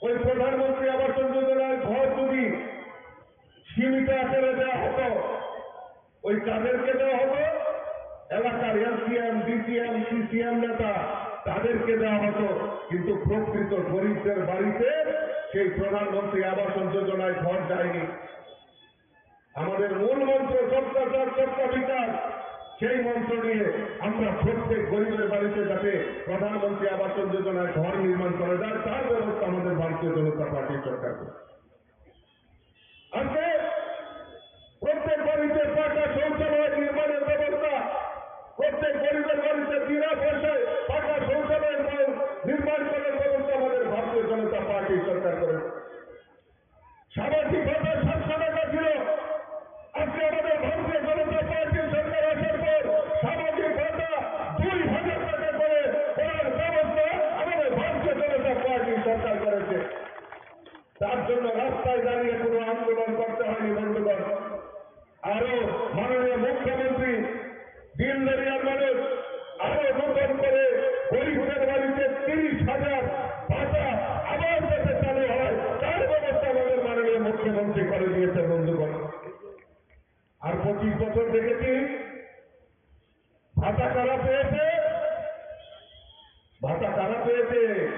ওই প্রধানমন্ত্রী আবাসন যোজনার ঘর যদি সীমিত আকারে দেওয়া হতো, ওই কাদেরকে দেওয়া হতো? এলাকার এলসিএম, ডিসিএম, সিসিএম নেতা, তাদেরকে দেওয়া হতো। কিন্তু প্রকৃত গরিবদের বাড়িতে সেই প্রধানমন্ত্রী আবাসন যোজনায় ঘর যায়নি। আমাদের মূল মন্ত্র সবকা সাথ সবকা বিকাশ, সেই মন্ত্র নিয়ে আমরা প্রত্যেক গরিবের বাড়িতে যাতে প্রধানমন্ত্রী আবাসন যোজনায় ঘর নির্মাণ করা যায়, তার ব্যবস্থা আমাদের ভারতীয় জনতা পার্টির সরকার করবে। আজকে প্রত্যেক বাড়িতে পাকা শৌচালয় নির্মাণের ব্যবস্থা, প্রত্যেক গরিবের বাড়িতে বিনা পয়সায় পাকা শৌচালয় নির্মাণ করার ব্যবস্থা আমাদের ভারতীয় জনতা পার্টি সরকার করেছে। সামাজিক ভাতা সাতশো টাকা ছিল, আজকে আমাদের ভারতীয় জনতা পার্টির সরকার আসার পর সামাজিক ভাতা দুই হাজার টাকা করে করার ব্যবস্থা আমাদের ভারতীয় জনতা পার্টির সরকার করেছে। তার জন্য রাস্তায় দাঁড়িয়ে কোনো আন্দোলন করতে হয়নি বন্ধুগণ। আরো মাননীয় মুখ্যমন্ত্রী দিন দরিয়ার মানুষ আরো নতুন করে গরিবদের বাড়িতে তিরিশ হাজার ভাতা আবার যাতে চালু হয়, তার ব্যবস্থা আমাদের মাননীয় মুখ্যমন্ত্রী করে দিয়েছে বন্ধুগণ। আর পঁচিশ বছর দেখেছি ভাতা কারা পেয়েছে, ভাতা কারা পেয়েছে?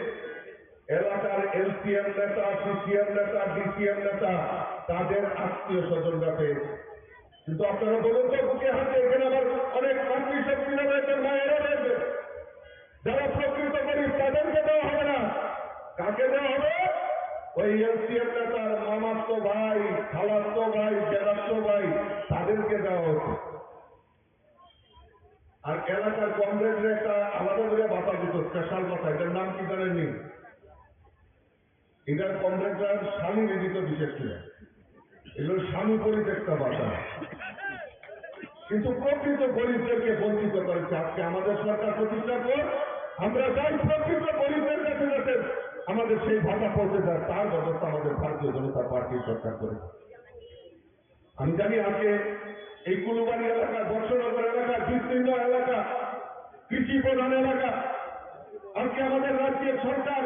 এলাকার এলসিএম নেতা, সিসিএম নেতা, ডিসিএম নেতা, তাদের আত্মীয় স্বজনরা পেয়েছে। কিন্তু আপনারা বলুন তো, বুকে হাতে, এখানে আমার অনেক মাতৃশক্তিরা রয়েছেন, মায়েরা রয়েছেন, যারা প্রকৃত গরিব, তাদেরকে দেওয়া হবে না। কাকে দেওয়া হবে? ওই এলসিএম নেতার মামাতো ভাই, খালাতো ভাই, জেঠাতো ভাই, তাদেরকে দেওয়া হচ্ছে। আর এলাকার কমরেডরা একটা আলাদা করে ভাতা দিত, স্পেশাল ভাতা, এটার নাম কি জানেননি? এটার কমরেডরা স্বামী দিত বিশেষ করে, এগুলো স্বামী পরিত্যক্তা ভাতা। কিন্তু প্রকৃত গরিবদেরকে বঞ্চিত করেছে। আজকে আমাদের সরকার প্রতিষ্ঠার পর আমরা চাই প্রকৃত গরিবদের কাছে যাতে আমাদের সেই ভাতা পৌঁছে যায়, তার ব্যবস্থা আমাদের ভারতীয় জনতা পার্টির সরকার করেছে। আমি জানি আজকে এই কুলুবাড়ি এলাকা, বৎসনগর এলাকা, বিস্তীর্ণ এলাকা, কৃষি প্রধান এলাকা, আজকে আমাদের রাজ্যের সরকার,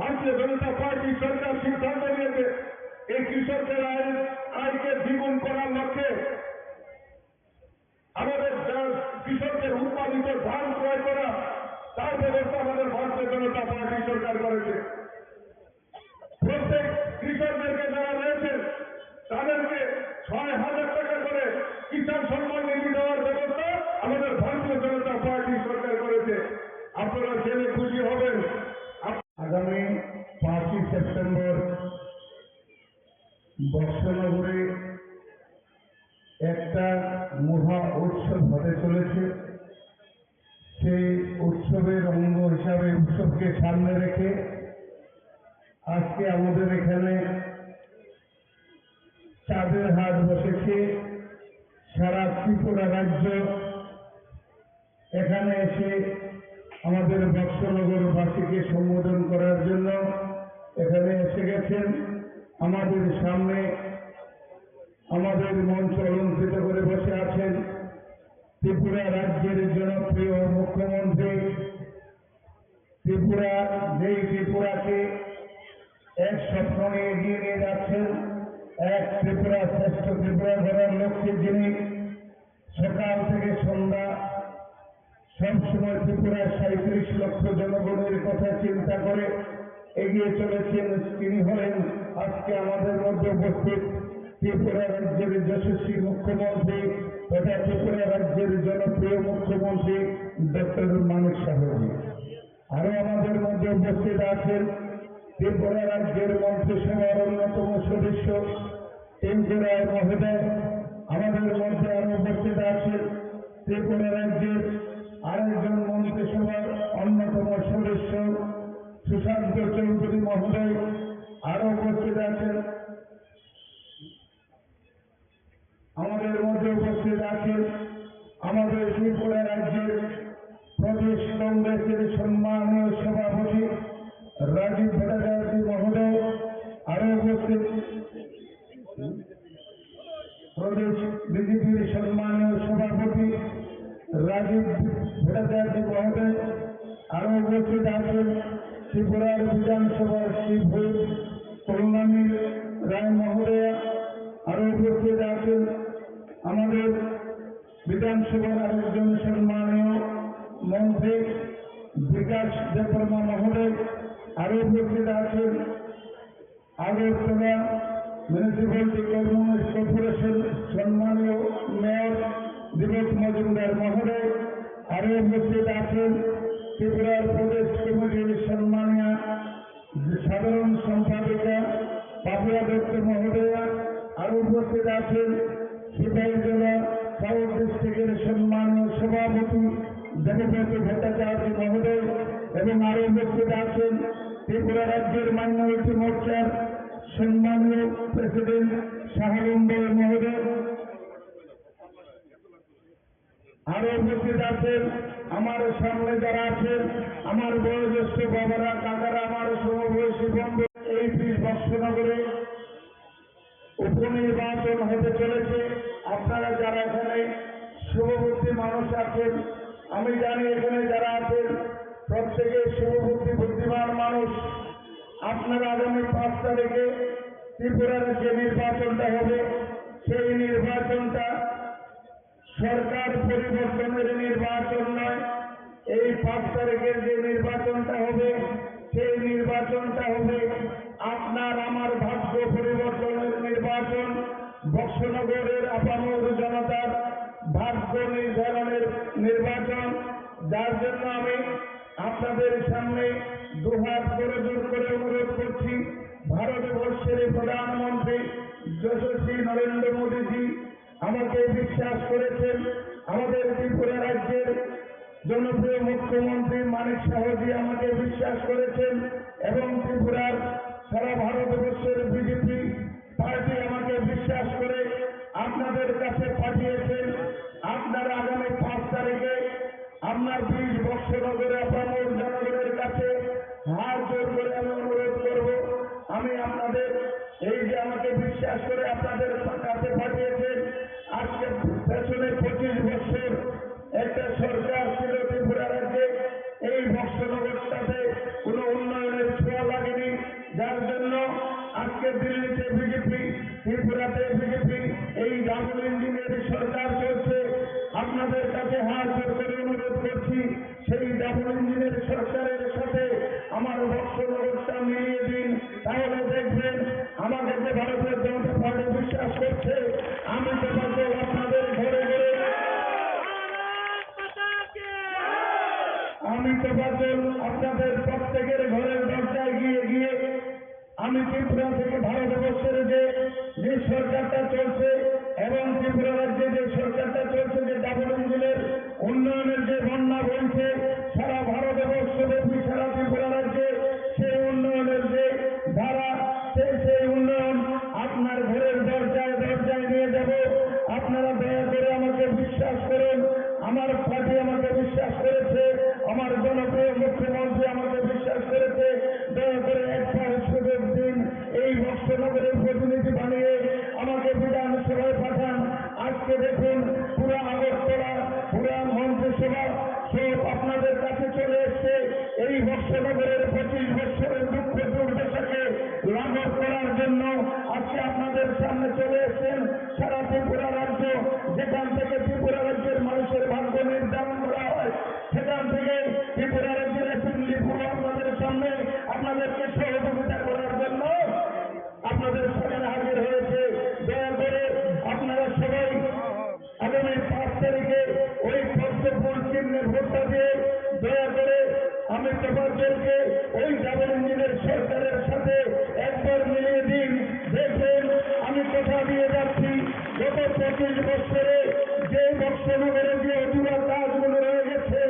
ভারতীয় জনতা পার্টির সরকার সিদ্ধান্ত নিয়েছে এই কৃষকদের আয়, আয়কে দ্বিগুণ করার লক্ষ্যে আমাদের যা কৃষকদের উৎপাদিত ধান ক্রয় করা, তার ব্যবস্থা আমাদের ভারতীয় জনতা পার্টি সরকার করেছে। প্রত্যেক কৃষকদেরকে যারা রয়েছেন, তাদেরকে ছয় হাজার টাকা করে কিষাণ সম্মান নিধি দেওয়ার ব্যবস্থা আমাদের ভারতীয় জনতা পার্টি সরকার করেছে। আপনারা জেনে খুশি হবেন। আপ- আগামী পাঁচই সেপ্টেম্বর বক্সনগরে একটা মহা উৎসব হতে চলেছে। সেই উৎসবের অঙ্গ হিসাবে, উৎসবকে সামনে রেখে আজকে আমাদের এখানে চাঁদের হাট বসেছে। সারা ত্রিপুরা রাজ্য এখানে এসে আমাদের বক্সনগরবাসীকে সম্বোধন করার জন্য এখানে এসে গেছেন। আমাদের সামনে আমাদের মঞ্চ অলঙ্কৃত করে বসে আছেন ত্রিপুরা রাজ্যের জনপ্রিয় মুখ্যমন্ত্রী, ত্রিপুরা, যেই ত্রিপুরাকে এক স্বপ্ন নিয়ে এগিয়ে নিয়ে যাচ্ছেন, এক ত্রিপুরা, শ্রেষ্ঠ ত্রিপুরা গড়ার লক্ষ্যে যিনি সকাল থেকে সন্ধ্যা সবসময় ত্রিপুরার সাঁইত্রিশ লক্ষ জনগণের কথা চিন্তা করে এগিয়ে চলেছেন, তিনি হলেন আজকে আমাদের মধ্যে উপস্থিত ত্রিপুরা রাজ্যের যশস্বী মুখ্যমন্ত্রী তথা ত্রিপুরা রাজ্যের জনপ্রিয় মুখ্যমন্ত্রী ডক্টর মানিক সাহাজি। আরো আমাদের মধ্যে উপস্থিত আছেন ত্রিপুরা রাজ্যের মন্ত্রিসভার অন্যতম সদস্য টিঙ্কু রায় মহোদয়। আমাদের মধ্যে আরো উপস্থিত আছেন ত্রিপুরা রাজ্যের আরেকজন মন্ত্রিসভার অন্যতম সদস্য সুশান্ত চৌধুরী মহোদয়। আরো উপস্থিত আছেন আমাদের মধ্যে উপস্থিত আছেন আমাদের ত্রিপুরা রাজ্যের প্রদেশ কংগ্রেসের সম্মানীয় সভাপতি রাজীব ভট্টাচার্য মহোদয়, আরো উপস্থিত প্রদেশ বিজেপির সম্মানীয় সভাপতি রাজীব ভট্টাচার্য মহোদয়, আরো উপস্থিত আছেন ত্রিপুরার বিধানসভার শ্রী ভূপ কল্যাণী রায় মহোদয়া, আরো উপস্থিত আছেন আমাদের বিধানসভার আরেকজন সম্মানীয় মন্ত্রী বিকাশ দেববর্মা মহোদয়, আরো উপস্থিত আছেন আগরতলা মিউনিসিপ্যালিটি কর্পোরেশন সম্মানীয় মেয়র দীপক মজুমদার মহোদয়, আরো উপস্থিত আছেন ত্রিপুরার প্রদেশ কমিটির সম্মানীয় সাধারণ সম্পাদিকা পাপিয়া দত্ত মহোদয়া, আরো উপস্থিত আছেন সিপাহীজলা সাউথ ডিস্ট্রিক্টের সম্মানীয় সভাপতি দেবব্রত ভট্টাচার্য মহোদয় এবং আরো উপস্থিত আছেন ত্রিপুরা রাজ্যের মাইনরিটি মোর্চার সম্মানীয় প্রেসিডেন্ট শাহালুম বয় মহোদয়। আরো উপস্থিত আছেন আমার সামনে যারা আছেন, আমার বয়োজ্যেষ্ঠ বাবারা, কাকারা, আমার সমবয়সী বন্ধু। এই ত্রিশ বৎসর নগরে উপনির্বাচন হতে চলেছে। আপনারা যারা এখানে শুভবুদ্ধি মানুষ আছেন, আমি জানি এখানে যারা আছেন প্রত্যেকে শুভবুদ্ধি বুদ্ধিমান মানুষ। আপনারা আগামী পাঁচ তারিখে ত্রিপুরার যে নির্বাচনটা হবে, সেই নির্বাচনটা সরকার পরিবর্তনের নির্বাচন নয়। এই পাঁচ তারিখের যে নির্বাচনটা হবে, সেই নির্বাচনটা হবে আপনার আমার ভাগ্য পরিবর্তনের নির্বাচন, বক্সনগরের আপামর জনতার ভাগ্য নির্ধারণের নির্বাচন। যার জন্য আমি আপনাদের সামনে দুহাত করে জোর করে অনুরোধ করছি, ভারতবর্ষের প্রধানমন্ত্রী যশস্বী নরেন্দ্র মোদীজি আমাকে বিশ্বাস করেছেন, আমাদের ত্রিপুরা রাজ্যের জনপ্রিয় মুখ্যমন্ত্রী মানিক সাহাজি আমাকে বিশ্বাস করেছেন এবং ত্রিপুরার সারা ভারতবর্ষের বিজেপি পার্টি আমাকে বিশ্বাস করে আপনাদের কাছে পাঠিয়েছেন। আপনারা আগামী পাঁচ তারিখে আপনার ত্রিশ বৎসর নগরে আপামর জনগণের কাছে হাত জোর করে আমি অনুরোধ করব, আমি আপনাদের এই যে আমাকে বিশ্বাস করে আপনাদের কাছে পাঠিয়েছেন, আজকে পেছনে পঁচিশ বছর একটা সরকার ছিল ত্রিপুরা রাজ্যে, এই বক্সনগরটাতে কোনো উন্নয়নের ছোঁয়া লাগেনি, যার জন্য আজকে দিল্লিতে বিজেপি, ত্রিপুরাতে বিজেপি, এই ডাবল ইঞ্জিনের সরকার চলছে। আপনাদের কাছে হাত জোর করে অনুরোধ করছি, সেই ডাবল ইঞ্জিনের সরকারের সাথে আমার বক্সনগরটা মিলিয়ে দিন, তাহলে দেখবেন আমাকে যে ভারতীয় জনতা পার্টি বিশ্বাস করছে, আমি তো পাগল আপনাদের ঘরে ঘরে, আমি তো পাগল আপনাদের প্রত্যেকের ঘরের দরজায় গিয়ে গিয়ে আমি ত্রিপুরা থেকে ভারতবর্ষের যে, যে সরকারটা চলছে এবং ত্রিপুরা রাজ্যে যে সরকারটা চলছে, যে ডাবল ইঞ্জিনের উন্নয়নের যে বন্যা বইছে সারা ভারতবর্ষব্যাপী, সারা ত্রিপুরা রাজ্যে সেই উন্নয়নের যে ধারা, সেই, সেই উন্নয়ন আপনার ঘরের দরজায় দরজায় নিয়ে যাব। আপনারা দয়া করে আমাকে বিশ্বাস করুন, আমার পার্টি আমাকে বিশ্বাস করেছে, আমার জনপ্রিয় মুখ্যমন্ত্রী আমাকে বিশ্বাস করেছে। দয়া করে একবার সুযোগ দিন, এই বক্সনগরের প্রতিনিধি বানিয়ে আমাকে বিধানসভায় পাঠান। আজকে দেখুন, পুরো আগরতলা বছরে যে বক্সনগরে যে অধুরা কাজগুলো রয়ে গেছে,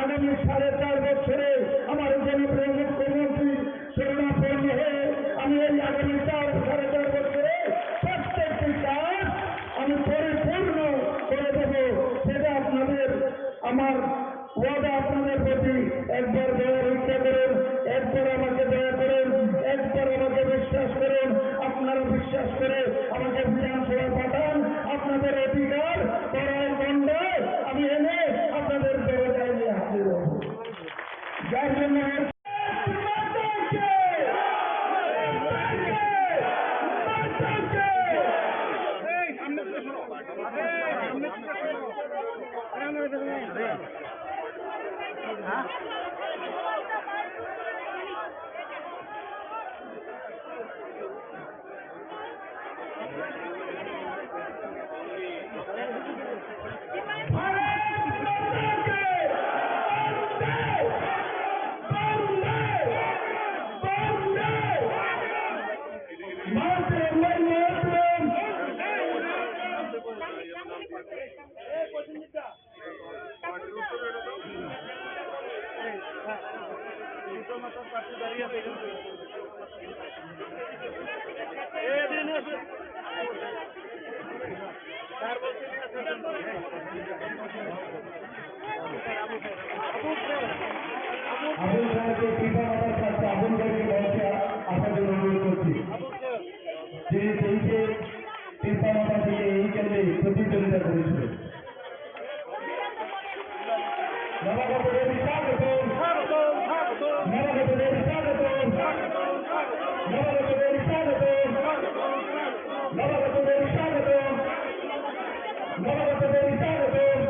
আগামী সাড়ে চার বছরে আমার জনপ্রিয় মুখ্যমন্ত্রী শরণাপন্ন হয়ে আমি এই আগামী চার, সাড়ে চার বছরে প্রত্যেকটি কাজ আমি পরিপূর্ণ করে দেব। সেটা আপনাদের আমার ওয়াদা আপনাদের প্রতি। একবার দয়া রক্ষা করুন, একবার আমাকে দয়া করুন, একবার আমাকে বিশ্বাস করুন। আপনারা বিশ্বাস করে আমাকে বিধানসভায় পাঠান, আপনাদের অধিকার করায় গণ্ডায় আমি এনে আপনাদের দরজায় নিয়ে হাজির হব। যার জন্য আবুল সাহেবকে কৃপা মাতার কাছে আবুল ভাইকে মঞ্চে আসার জন্য অনুরোধ করছি। যিনি তেইশে কৃপা মাতা থেকে এই কেন্দ্রে প্রতিদ্বন্দ্বিতা করেছিলেন। নবাগত দেবী স্বাগতম। নবাগত দেবী স্বাগতম। নবাগত দেবী স্বাগতম। নবাগত দেবী স্বাগতম। নবাগত দেবী স্বাগতম।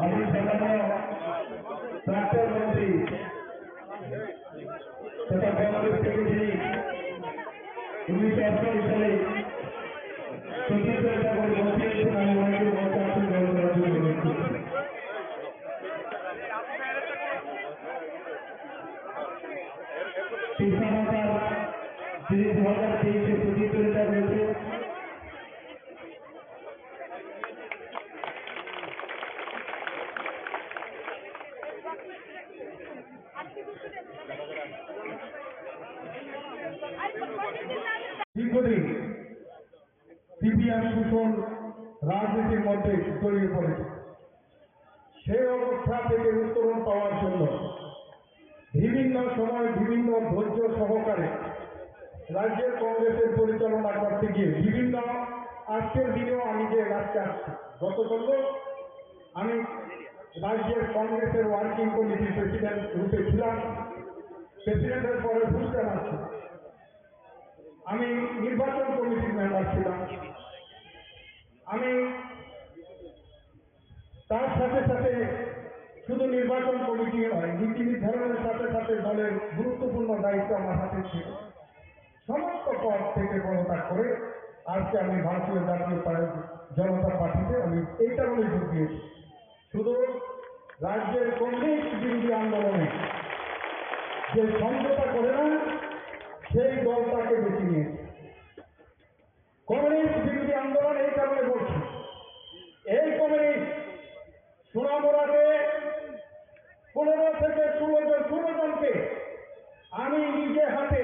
আমি সম্মাননীয় প্রাক্তন মন্ত্রী তথা কংগ্রেস থেকে যিনি উনিশশো আটচল্লিশ সালে সতীশ চন্দ্র মন্ত্রী হয়েছেন, আমি ওনাকে মঞ্চে আসন গ্রহণ করার জন্য অনুরোধ করছি। কৃষ্ণ মাতার যিনি দু হাজার তেইশে প্রতিদ্বন্দ্বিতা রয়েছে, দীর্ঘদিন সিপিএম শোষণ রাজনীতির মধ্যে জড়িয়ে পড়েছে। সেই অবস্থা থেকে উত্তরণ পাওয়ার জন্য বিভিন্ন সময় বিভিন্ন ধৈর্য সহকারে রাজ্যের কংগ্রেসের পরিচালনা করতে গিয়ে বিভিন্ন, আজকের দিনেও আমি যে রাজ্যে আসছি, গতকালও আমি রাজ্যের কংগ্রেসের ওয়ার্কিং কমিটির প্রেসিডেন্ট রূপে ছিলাম, প্রেসিডেন্টের পরে ফুলচান আছি। আমি নির্বাচন কমিটির মেম্বার ছিলাম। আমি তার সাথে সাথে শুধু নির্বাচন কমিটি নয়, নীতি নির্ধারণের সাথে সাথে দলের গুরুত্বপূর্ণ দায়িত্ব আমার হাতে ছিল। সমস্ত পদ থেকে পদত্যাগ করে আজকে আমি ভারতীয় জাতীয় পা-, জনতা পার্টিতে আমি এই কারণে যোগ দিয়েছি। শুধু রাজ্যের কংগ্রেস বিরোধী আন্দোলনে যে সমঝোতা করে না, সেই দলটাকে বেছে নিয়েছে। কংগ্রেস বিরোধী আন্দোলন এই কারণে বলছি, এই কংগ্রেস সোনামুড়াতে পনেরো থেকে ষোলো জন, ষোলো জনকে আমি নিজে হাতে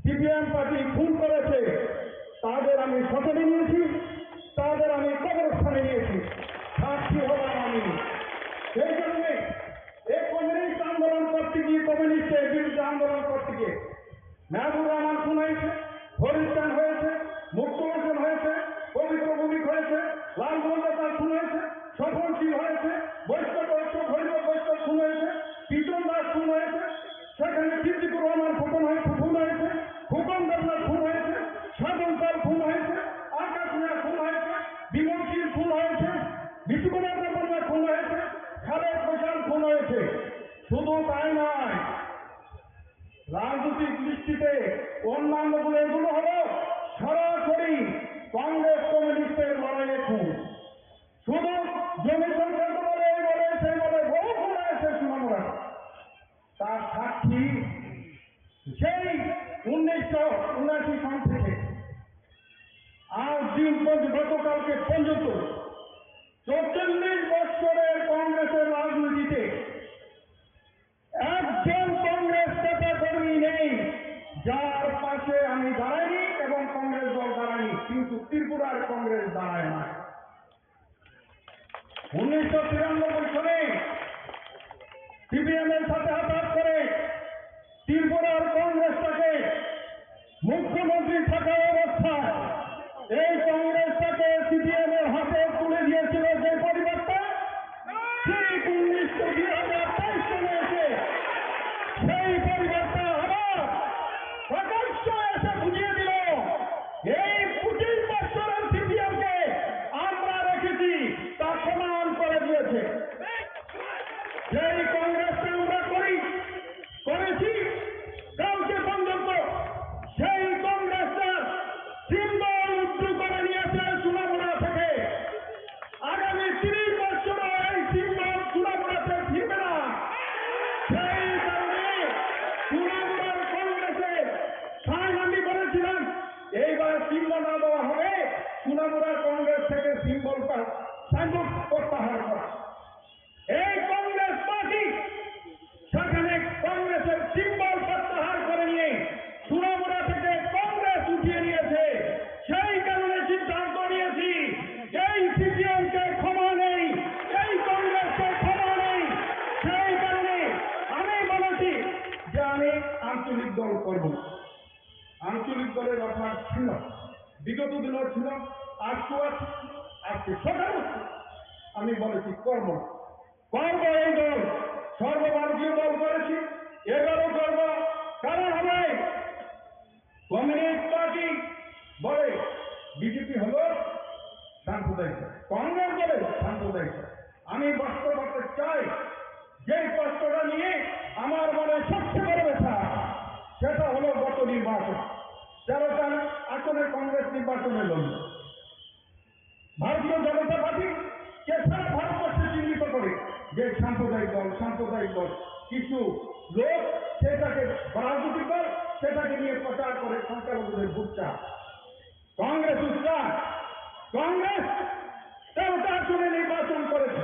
সিপিএম পার্টি খুন করেছে, তাদের আমি শ্মশানে নিয়েছি, তাদের আমি কবরস্থানে নিয়েছি। সাত লালমোহন দাস খুন হয়েছে, স্বপন সিং হয়েছে, বৈষ্ণব বৈষ্ণব হরিহর বৈষ্ণব খুন হয়েছে, পিটন দাস খুন হয়েছে, সেখানে সিদ্দিকুর রহমান ফুটন হয়ে খুন হয়েছে, খোকন দেবনাথ খুন হয়েছে, সাধন পাল খুন হয়েছে, আকাশ মিয়া খুন হয়েছে, বিমল শীল খুন হয়েছে, বিশ্বনাথ দেববর্মা খুন হয়েছে, খালেদ হোসেন খুন হয়েছে। শুধু তাই নয়, রাজনৈতিক দৃষ্টিতে অন্যান্য গুলো, এগুলো হলো সরাসরি কংগ্রেস কমিউনিস্টের লড়াইয়ে খুন। শুধু জমি সংক্রান্ত বলে, এই বলে, সেই বলে, বহু খুন হয়েছে সুনামুরা। তার সাক্ষী সেই উনিশশো উনআশি সন থেকে আজ দিন পর্যন্ত, গতকালকে পর্যন্ত চৌচল্লিশ বছরের কংগ্রেসের রাজনীতিতে একজন কংগ্রেস নেতা কর্মী নেই যার পাশে আমি দাঁড়াইনি এবং কংগ্রেস দল দাঁড়ায়নি, কিন্তু ত্রিপুরার কংগ্রেস দাঁড়ায় না। উনিশশো তিরানব্বই সনে সিপিএম এর সাথে হাত হাত করে ত্রিপুরার কংগ্রেসটাকে মুখ্যমন্ত্রী থাকা অবস্থায় এই কংগ্রেসটাকে সিপিএম এর হাতে তুলে দিয়েছিল যে পরিবারটা, ঠিক উনিশশো দুই হাজার তেইশ সনে এসে সেই পরিবারটা আবার প্রকাশ্য এসে বুঝিয়ে দিল, এই পঁচিশ বছরের সিপিএম কে আমরা রেখেছি, তা প্রমাণ করে দিয়েছে। সেই কংগ্রেসটা আমরা করি, করেছি, কালকে পর্যন্ত সেই কংগ্রেসটা সিম্বল উইথড্র করে নিয়েছে সুনামুড়া থেকে। আগামী তিরিশ বছরও এই সিম্বল সুনামুড়াতে ফিরবে না। সেই কারণে সুনামুড়ার কংগ্রেসে সাইন আমি করেছিলাম, এইবার চিহ্ন না দেওয়া হবে, সুনামুড়া কংগ্রেস থেকে সিম্বল পা-, সাইনবোর্ড প্রত্যাহার করা। এই কংগ্রেস পার্টি সেখানে কংগ্রেসের সিম্বল প্রত্যাহার করে নিয়ে সুনামুড়া থেকে কংগ্রেস উঠিয়ে নিয়েছে। সেই কারণে সিদ্ধান্ত নিয়েছি, এই সিপিএম কে ক্ষমা নেই, এই কংগ্রেসকে ক্ষমা নেই। সেই কারণে আমি বলেছি যে আমি আঞ্চলিক দল করব। আঞ্চলিক দলের অভ্যাস ছিল, বিগত দিনও ছিল, আজকেও আছে, আজকে সকালেও ছিল। আমি বলেছি করব না। করব এই দল, সর্বভারতীয় দল করেছি, এবারও করব। কারণ হবে কমিউনিস্ট পার্টি বলে বিজেপি হলো সাম্প্রদায়িক দল, কংগ্রেস বলে সাম্প্রদায়িক দল। আমি বাস্তবতা চাই, যে কষ্টটা নিয়ে আমার মনে সবচেয়ে বড় ব্যথা, সেটা হলো গত নির্বাচন, তেরোটা আসনে কংগ্রেস নির্বাচনে লড়ল। ভারতীয় জনতা পার্টি কে সারা ভারতবর্ষে চিহ্নিত করে যে সাম্প্রদায়িক দল, সাম্প্রদায়িক দল। কিছু লোক সেটাকে রাজনৈতিক দল, সেটাকে নিয়ে প্রচার করে সংখ্যালঘুদের ভোট চায়। কংগ্রেস উচ্চার, কংগ্রেস তেরোটা আসনে নির্বাচন করেছে,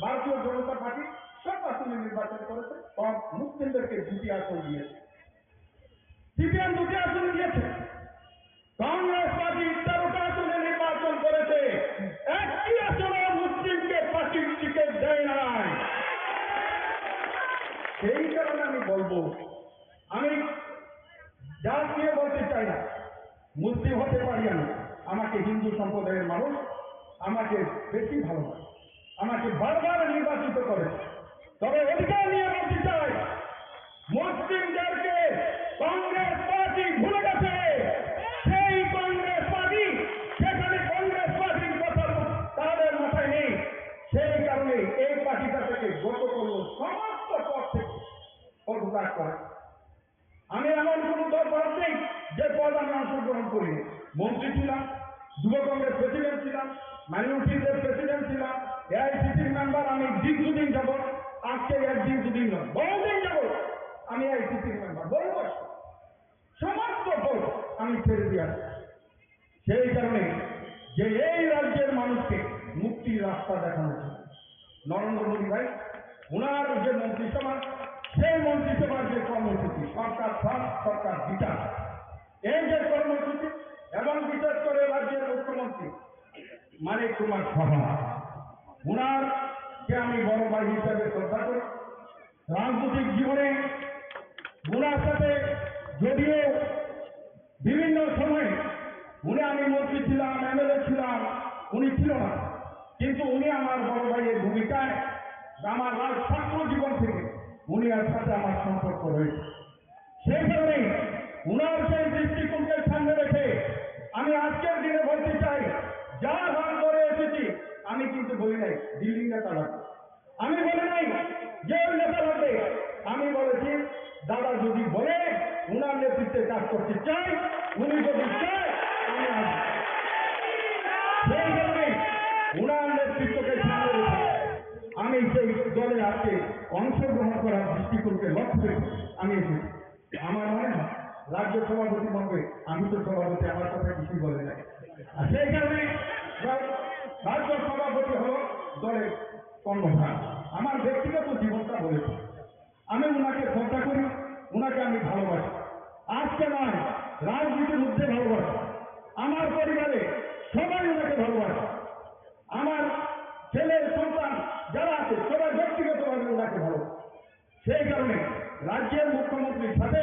ভারতীয় জনতা পার্টি সব আসনে নির্বাচন করেছে, কম মুসলিমদেরকে দুটি আসন দিয়েছে, সিপিএম দুটি আসন দিয়েছে। কংগ্রেস পার্টি তেরোটা আসনে নির্বাচন করেছে, একটি আসনে মুসলিমকে পার্টির টিকিট দেয় নাই। সেই কারণে আমি বলবো, আমি জাত নিয়ে বলতে চাই না, মুসলিম হতে পারি আমি, আমাকে হিন্দু সম্প্রদায়ের মানুষ আমাকে বেশি ভালোবাসে, আমাকে বারবার নির্বাচিত করে। তবে অধিকার নিয়ে বলতে চাই, মুসলিমদেরকে কংগ্রেস পার্টি ভুলে গেছে। সেই কংগ্রেস পার্টি, সেখানে কংগ্রেস পার্টির কথা তাদের মাথায় নেই। সেই কারণে এই পার্টিটা থেকে গত করলো, সমস্ত পদ থেকে পদত্যাগ করে। আমি এমন কোনো দল নেই যে পদ আমি অংশগ্রহণ করি। মন্ত্রী ছিলাম, যুব কংগ্রেস প্রেসিডেন্ট ছিলাম, মাইনরিটিজের প্রেসিডেন্ট ছিলাম, এআইসিসির মেম্বার আমি দীর্ঘদিন যাবত, আজকে একদিন দুদিন নয়, বহুদিন যাবত আমি এআইসিসির মেম্বার, বহু বছর। সমস্ত পদ আমি ছেড়ে দিয়ে আসছি। সেই কারণে যে এই রাজ্যের মানুষকে মুক্তির রাস্তা দেখানো হচ্ছে নরেন্দ্র মোদী ভাই, ওনার যে মন্ত্রিসভা, সেই মন্ত্রিসভার যে কর্মসূচি সরকার ফার্স্ট, সরকার বিচার, এই যে কর্মসূচি এবং বিশেষ করে রাজ্যের মুখ্যমন্ত্রী মানিক কুমার সাহা, ওনারকে আমি বড় ভাই হিসাবে শ্রদ্ধা করি। রাজনৈতিক জীবনে ওনার সাথে যদিও বিভিন্ন সময় উনি, আমি মন্ত্রী ছিলাম, এমএলএ ছিলাম, উনি ছিল কিন্তু উনি আমার বড় ভাইয়ের ভূমিকায় আমার রাজ ছাত্র জীবন থেকে উনি আর সাথে আমার সম্পর্ক রয়েছে। সেই কারণে উনার সেই দৃষ্টিকোণকে সামনে রেখে আমি আজকের দিনে বলতে চাই, যার হাত ধরে এসেছি, আমি কিন্তু বলি নাই দিল্লির নেতা লাগবে, আমি বলি নাই যে ওই নেতা লাগবে, আমি বলেছি দাদা যদি বলে উনার নেতৃত্বে কাজ করতে চাই, উনি যদি চায়, আমি আসবো। সেই কারণে উনার নেতৃত্বকে সামনে রেখে আমি সেই দলে আজকে অংশগ্রহণ করার দৃষ্টিকোণকে লক্ষ্য রেখে আমি এসেছি। আমার মনে হয় রাজ্য সভাপতি মণ্ডলী, আমি তো সভাপতি, আমার কথা কিছুই বলে নাই। আর সেই কারণে রা-, রাজ্য সভাপতি হলো দলের কর্ণধার। আমার ব্যক্তিগত জীবনটা বলেছি, আমি ওনাকে শ্রদ্ধা করি, ওনাকে আমি ভালোবাসি। আজকে নয়, রাজনীতির মধ্যে ভালোবাসি, আমার পরিবারে সবাই ওনাকে ভালোবাসে। আমার ছেলে সন্তান যারা আছে সবাই ব্যক্তিগতভাবে ওনাকে ভালোবাসে। সেই কারণে রাজ্যের মুখ্যমন্ত্রীর সাথে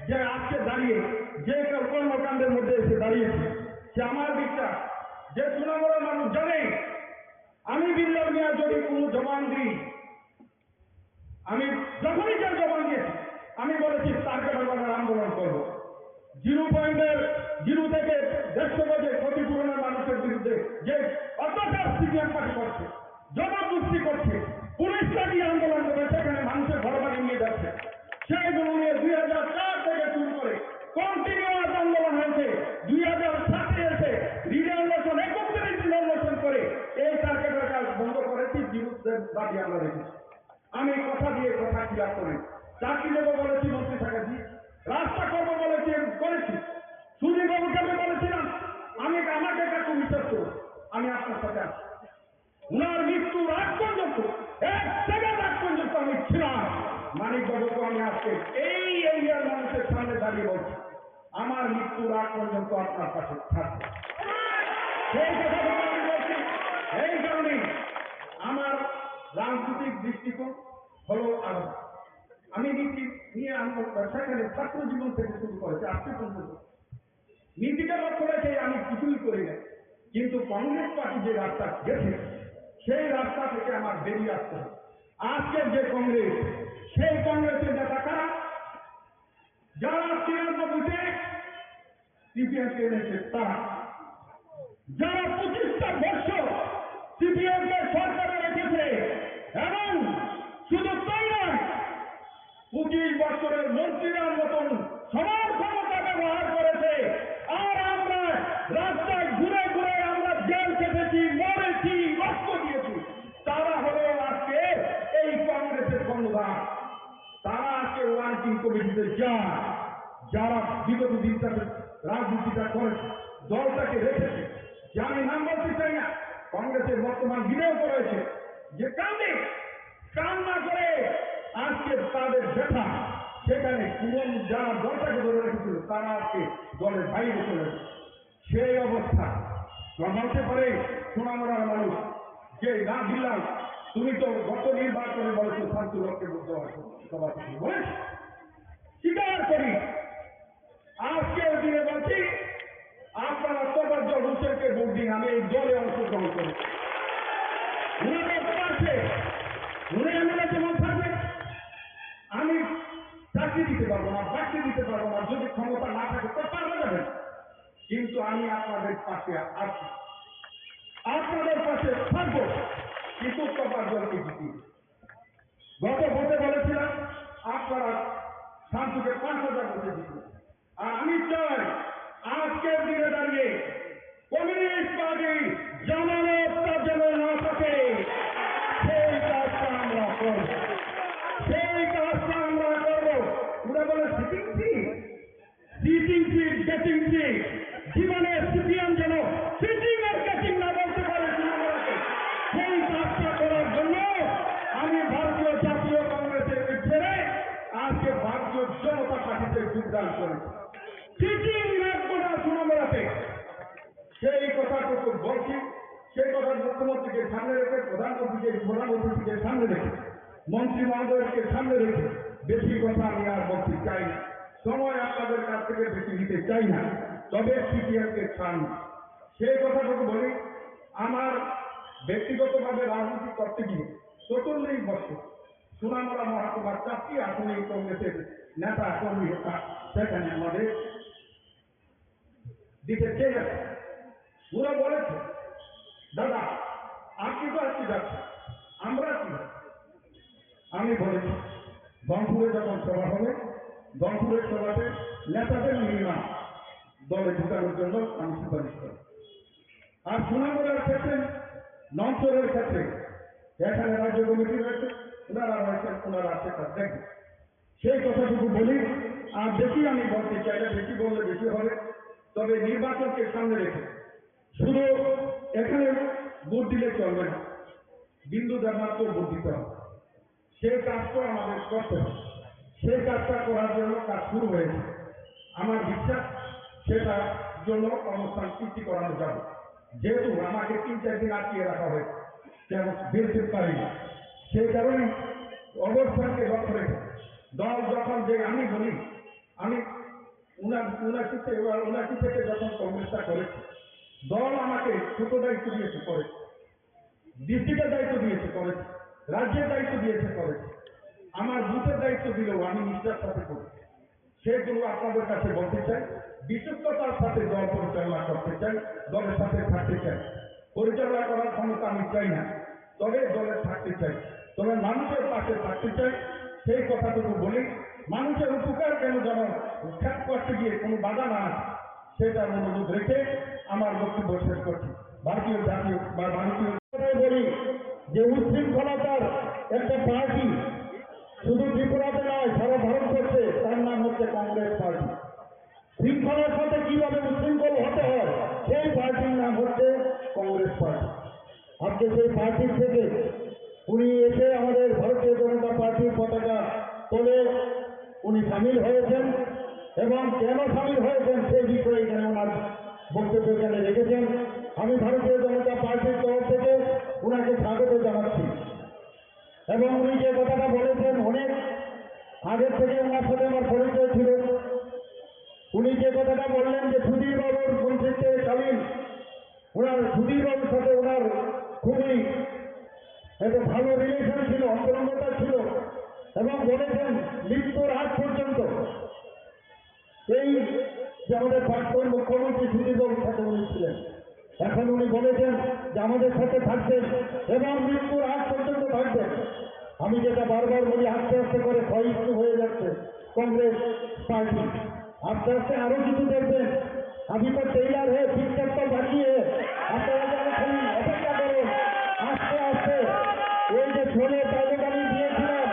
যে আজকে দাঁড়িয়ে যে কর্মকাণ্ডের মধ্যে এসে দাঁড়িয়েছে, সে আমার বিশ্বাস যে সুনামুরা মানুষ জানে আমি বিল্লাল মিয়া যদি কোনো জবান দিই, আমি যখনই যে জবান দিয়েছি, আমি বলেছি টার্গেট বাজার আন্দোলন করবো। জিরো পয়েন্টের জিরো থেকে দেড়শো গজে ক্ষতিপূরণের মানুষের বিরুদ্ধে যে অত্যাচার সিপিএম পার্টি করছে, জবরদস্তি করছে, পুলিশ লাগিয়ে আন্দোলন করে সেখানে মানুষের ঘর বাড়ি নিয়ে যাচ্ছে, সেইগুলো নিয়ে দুই হাজার চার থেকে শুরু করে কন্টিনিউয়াস আন্দোলন হয়েছে। দুই হাজার সাতে এসে রিলে অনশন, একত্রিশ দিন অনশন করে এই টার্গেটের কাজ বন্ধ করেছি, বিরুদ্ধে দাবি আমরা রেখেছি। আমি কথা দিয়ে কথা ক্লিয়ার করি, চাকরি দেবো বলেছি মন্ত্রী থাকাছি, রাস্তা করবো বলেছি, করেছি। সুধীর বাবুকে আমি বলেছিলাম, আমি আমাকে কাকু বিশ্বাস করুন, আমি আপনার সাথে আছি। উনার মৃত্যুর আগ পর্যন্ত, এক সেকেন্ড আগ পর্যন্ত আমি ছিলাম। মানিক বাবুকে আমি আজকে এই এরিয়ার মানুষের সামনে দাঁড়িয়ে বলছি, আমার মৃত্যুর আগ পর্যন্ত আপনার পাশে থাকবো। সেই কথাটুকু আমি বলছি। এই কারণে আমার রাজনৈতিক দৃষ্টিকোণ হলো আলাদা। আমি নীতি নিয়ে আমার ব্যবসা এখানে ছাত্র জীবন থেকে শুরু করেছি, আজকে পর্যন্ত নীতিটা লক্ষ্য রেখে আমি কিছুই করি না, কিন্তু কংগ্রেস পার্টি যে রাস্তা গেছে, সেই রাস্তা থেকে আমার বেরিয়ে আসতে হবে। আজকের যে কংগ্রেস, সেই কংগ্রেসের নেতা কারা? যারা তিরানব্বইতে সিপিএম কে এনেছে তারা, যারা পঁচিশটা বর্ষ সিপিএম কে সরকারে রেখেছে এবং শুধু তাই নয়, পঁচিশ বছরের মন্ত্রীরা মতন সবার ক্ষমতা ব্যবহার করেছে। আর আমরা রাস্তায় ঘুরে ঘুরে আমরা জেল খেটেছি, মরেছি, রক্ত দিয়েছি। তারা হলো আজকে এই কংগ্রেসের কর্ণধার। তারা আজকে ওয়ার্কিং কমিটিতে যান, যারা বিগত দিনটাতে রাজনীতিটা করেছে, দলটাকে রেখেছে, যে আমি নাম বলতে চাই না, কংগ্রেসের বর্তমান বিধায়ক রয়েছে, যে কান্দে কান্না করে আজকে তাদের ব্যথা, সেখানে পুরনো যারা দলটাকে ধরে রেখেছিল, তারা আজকে দলের বাইরে চলে গেছে। সেই অবস্থা। প্রমাণ হতে পারে সোনামুড়ার মানুষ যে না দিলাম, তুমি তো গত নির্বাচনে বলেছো শান্তি লক্ষ্যে বুদ্ধ সভাপতি বলেছ, স্বীকার করি। আজকের দিনে বলছি, আপনারা তোফাজ্জল হোসেনকে ভোট দিন, আমি এই দলে অংশগ্রহণ করি। উনি তো পারছে, উনি এমএলএ যেমন পারবে, আমি চাকরি দিতে পারবো না, বাকরি দিতে পারবো না, যদি ক্ষমতা না থাকে তো পারবে যাবে। কিন্তু আমি আপনাদের পাশে আছি, আপনাদের পাশে থাকবো, কিন্তু তোফাজ্জলকে জিতিয়ে। গত ভোটে বলেছিলাম আপনারা শান্তুকে পাঁচ হাজার ভোটে জিতবেন। আর আমি চাই আজকের দিনে দাঁড়িয়ে কমিউনিস্ট পার্টি জামানতটা যেন না থাকে, সেই কাজটা আমরা করব, সেই কাজটা আমরা করব। ওরা বলে sitting free, sitting free, getting free, জীবনে সিপিএম যেন সিটিং আর গেটিং না বলতে পারে, সেই কাজটা করার জন্য আমি ভারতীয় জাতীয় কংগ্রেসের ছেড়ে আজকে ভারতীয় জনতা পার্টিতে যোগদান করেছি। সিটিং রাখবো না সোনামুড়াতে, সেই কথাটুকু বলছি। সেই কথা মুখ্যমন্ত্রীকে সামনে রেখে, প্রধানমন্ত্রীকে, প্রধানমন্ত্রীকে সামনে রেখে, মন্ত্রী মহোদয়কে সামনে রেখে বেশি কথা আমি আর বলতে চাই না। সময় আপনাদের কাছ থেকে বেশি নিতে চাই না। তবে সিপিএম কে চান, সেই কথাটুকু বলি। আমার ব্যক্তিগতভাবে রাজনীতি করতে গিয়ে চতুর্লিশ বছর সোনামুড়া মহকুমার চারটি আসনে কংগ্রেসের নেতা কর্মী হতা, সেখানে আমাদের দিতে চেয়ে গেছে। ওরা বলেছে, "দাদা, আপনি তো আজকে যাচ্ছেন, আমরা কি?" আমি বলেছি, "গহপুরে যখন সভা হবে, গহপুরের সভাতে নেতাদের নিয়ে না দলে ঢুকানোর জন্য আমি সুপারিশ করব।" আর সুনামগড়ের ক্ষেত্রে, নমচরের ক্ষেত্রে এখানে রাজ্য কমিটি রয়েছে, ওনারা রয়েছেন, ওনারা সেটা দেখবেন। সেই কথাটুকু বলি, আর বেশি আমি বলতে চাই না, বেশি বললে বেশি হবে। তবে নির্বাচনকে সামনে রেখে শুধু এখানে ভোট দিলে চলবে না, বিন্দু ধর্মাত্ম ভোট দিতে হবে। সেই কাজটা আমাদের করতে হবে। সেই কাজটা করার জন্য কাজ শুরু হয়েছে। আমার বিশ্বাস সেটার জন্য কর্মস্থান সৃষ্টি করানো যাবে। যেহেতু আমাকে তিন চার দিন আটকিয়ে রাখা হয়েছে, কেন বেরোতে পারি না, সেই কারণে অবস্থানকে লক্ষ্য রেখে দল যখন যে আমি বলি, আমি উনা-, উনাশি থেকে, উনাশি থেকে যখন কংগ্রেসটা করেছি, দল আমাকে ছোট দায়িত্ব দিয়েছে, করেছি, ডিস্ট্রিক্টের দায়িত্ব দিয়েছে, করেছি, রাজ্যের দায়িত্ব দিয়েছে, করেছি, আমার বুথের দায়িত্ব দিলেও আমি নিষ্ঠার সাথে করেছি। সেগুলো আপনাদের কাছে বলতে চাই, বিশুদ্ধতার সাথে দল পরিচালনা করতে চাই, দলের সাথে থাকতে চাই। পরিচালনা করার ক্ষমতা আমি চাই না, তবে দলে থাকতে চাই, তবে মানুষের পাশে থাকতে চাই। সেই কথাটুকু বলি, মানুষের উপকার কেন যেন খ্যাত করতে গিয়ে কোনো বাধা না আসে, সেটা অনুরোধ রেখে আমার বক্তব্য শেষ করছি। ভারতীয় জাতীয় বা ভারতীয় কথাই বলি যে উচ্ছৃঙ্খলতার একটা পার্টি শুধু ত্রিপুরাতে নয়, সারা ভারতবর্ষে, তার নাম হচ্ছে কংগ্রেস পার্টি। শৃঙ্খলার সাথে কিভাবে উচ্ছৃঙ্খল হতে হয়, সেই পার্টির নাম হচ্ছে কংগ্রেস পার্টি। আজকে সেই পার্টির থেকে উনি এসে আমাদের ভারতীয় জনতা পার্টির পতাকা তলে উনি সামিল হয়েছেন এবং কেন সামিল হয়েছেন সেই বিষয়ে এখানে ওনার বক্তব্য এখানে রেখেছেন। আমি ভারতীয় জনতা পার্টির তরফ থেকে ওনাকে স্বাগত জানাচ্ছি। এবং উনি যে কথাটা বলেছেন, অনেক আগের থেকে ওনার সাথে আমার পরিচয় ছিল। উনি যে কথাটা বললেন যে সুধীর বাবুর মন্ত্রিত্বকালীন ওনার সুধীর বাবুর সাথে ওনার খুবই একটা ভালো রিলেশন ছিল, অন্তরঙ্গতা ছিল, এবং বলেছেন মৃত্যুর আগ পর্যন্ত এই যে আমাদের প্রাক্তন মুখ্যমন্ত্রী সুধীর বাবুর সাথে উনি ছিলেন, এখন উনি বলেছেন যে আমাদের সাথে থাকবেন এবং মৃত্যুর আগ পর্যন্ত থাকবেন। আমি যেটা বারবার বলি, আস্তে আস্তে করে ক্ষয়িষ্ণু হয়ে যাচ্ছে কংগ্রেস পার্টি। আস্তে আস্তে আরো কিছু দেখবেন। अभी तो तैयार है, पिक्चर तो बाकी है। আপনারা যেন খালি অপেক্ষা করুন। আস্তে আস্তে ওই যে শোলে তালেবানি দিয়েছিলাম,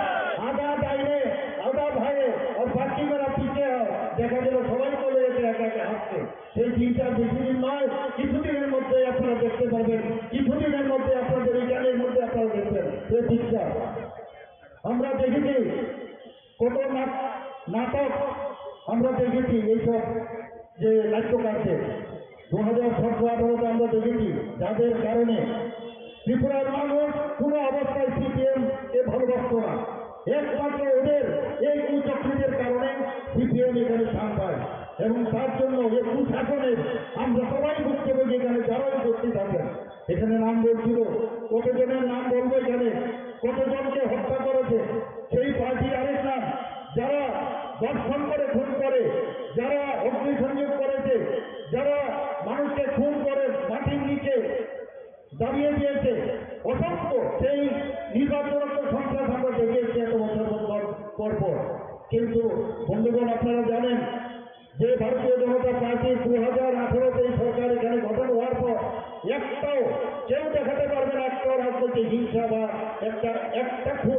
আধা দাইনে, আধা ভাইয়ে, আর বাকি মেরা পিছে হয়। দেখা গেল সবাই চলে গেছে একে একে হাঁটতে। সেই দিনটা বেশি দিন নয়, কিছুদিনের মধ্যে আপনারা দেখতে পাবেন, কিছুদিনের মধ্যে আপনাদের এই গানের মধ্যে আপনারা দেখবেন এই পিকচার। আমরা দেখেছি কত না-, নাটক আমরা দেখেছি, এইসব যে নাট্যকারদের দু হাজার সতেরো আঠারোতে আমরা দেখেছি, যাদের কারণে ত্রিপুরার মানুষ কোনো অবস্থায় সিপিএম কে ভালোবাসতো না। একমাত্র ওদের এই কুচক্রীদের কারণে সিপিএম এখানে স্থান পায় এবং তার জন্য এই কুশাসনের আমরা সবাই ভুক্তভোগী, এখানে যারা উপস্থিত আছেন। এখানে নাম বলছিল, কতজনের নাম বলবো এখানে, কতজনকে হত্যা করেছে, সেই পার্টির আরেক নাম, যারা ধর্ষণ করে খুন করে, যারা অগ্নিসংযোগ করেছে, যারা মানুষকে খুন করে মাটির নিচে দাবিয়ে দিয়েছে, অসংখ্য সেই নির্বাচনরত সন্ত্রাস আমরা দেখে এসেছি এত বছর পর পর। কিন্তু বন্ধুগণ, আপনারা জানেন যে ভারতীয় জনতা পার্টি দু হাজার আঠারোতে এই সরকার এখানে গঠন হওয়ার পর একটাও কেউ দেখাতে পারবে না একটা রাজনৈতিক হিংসা বা একটা একটা খুন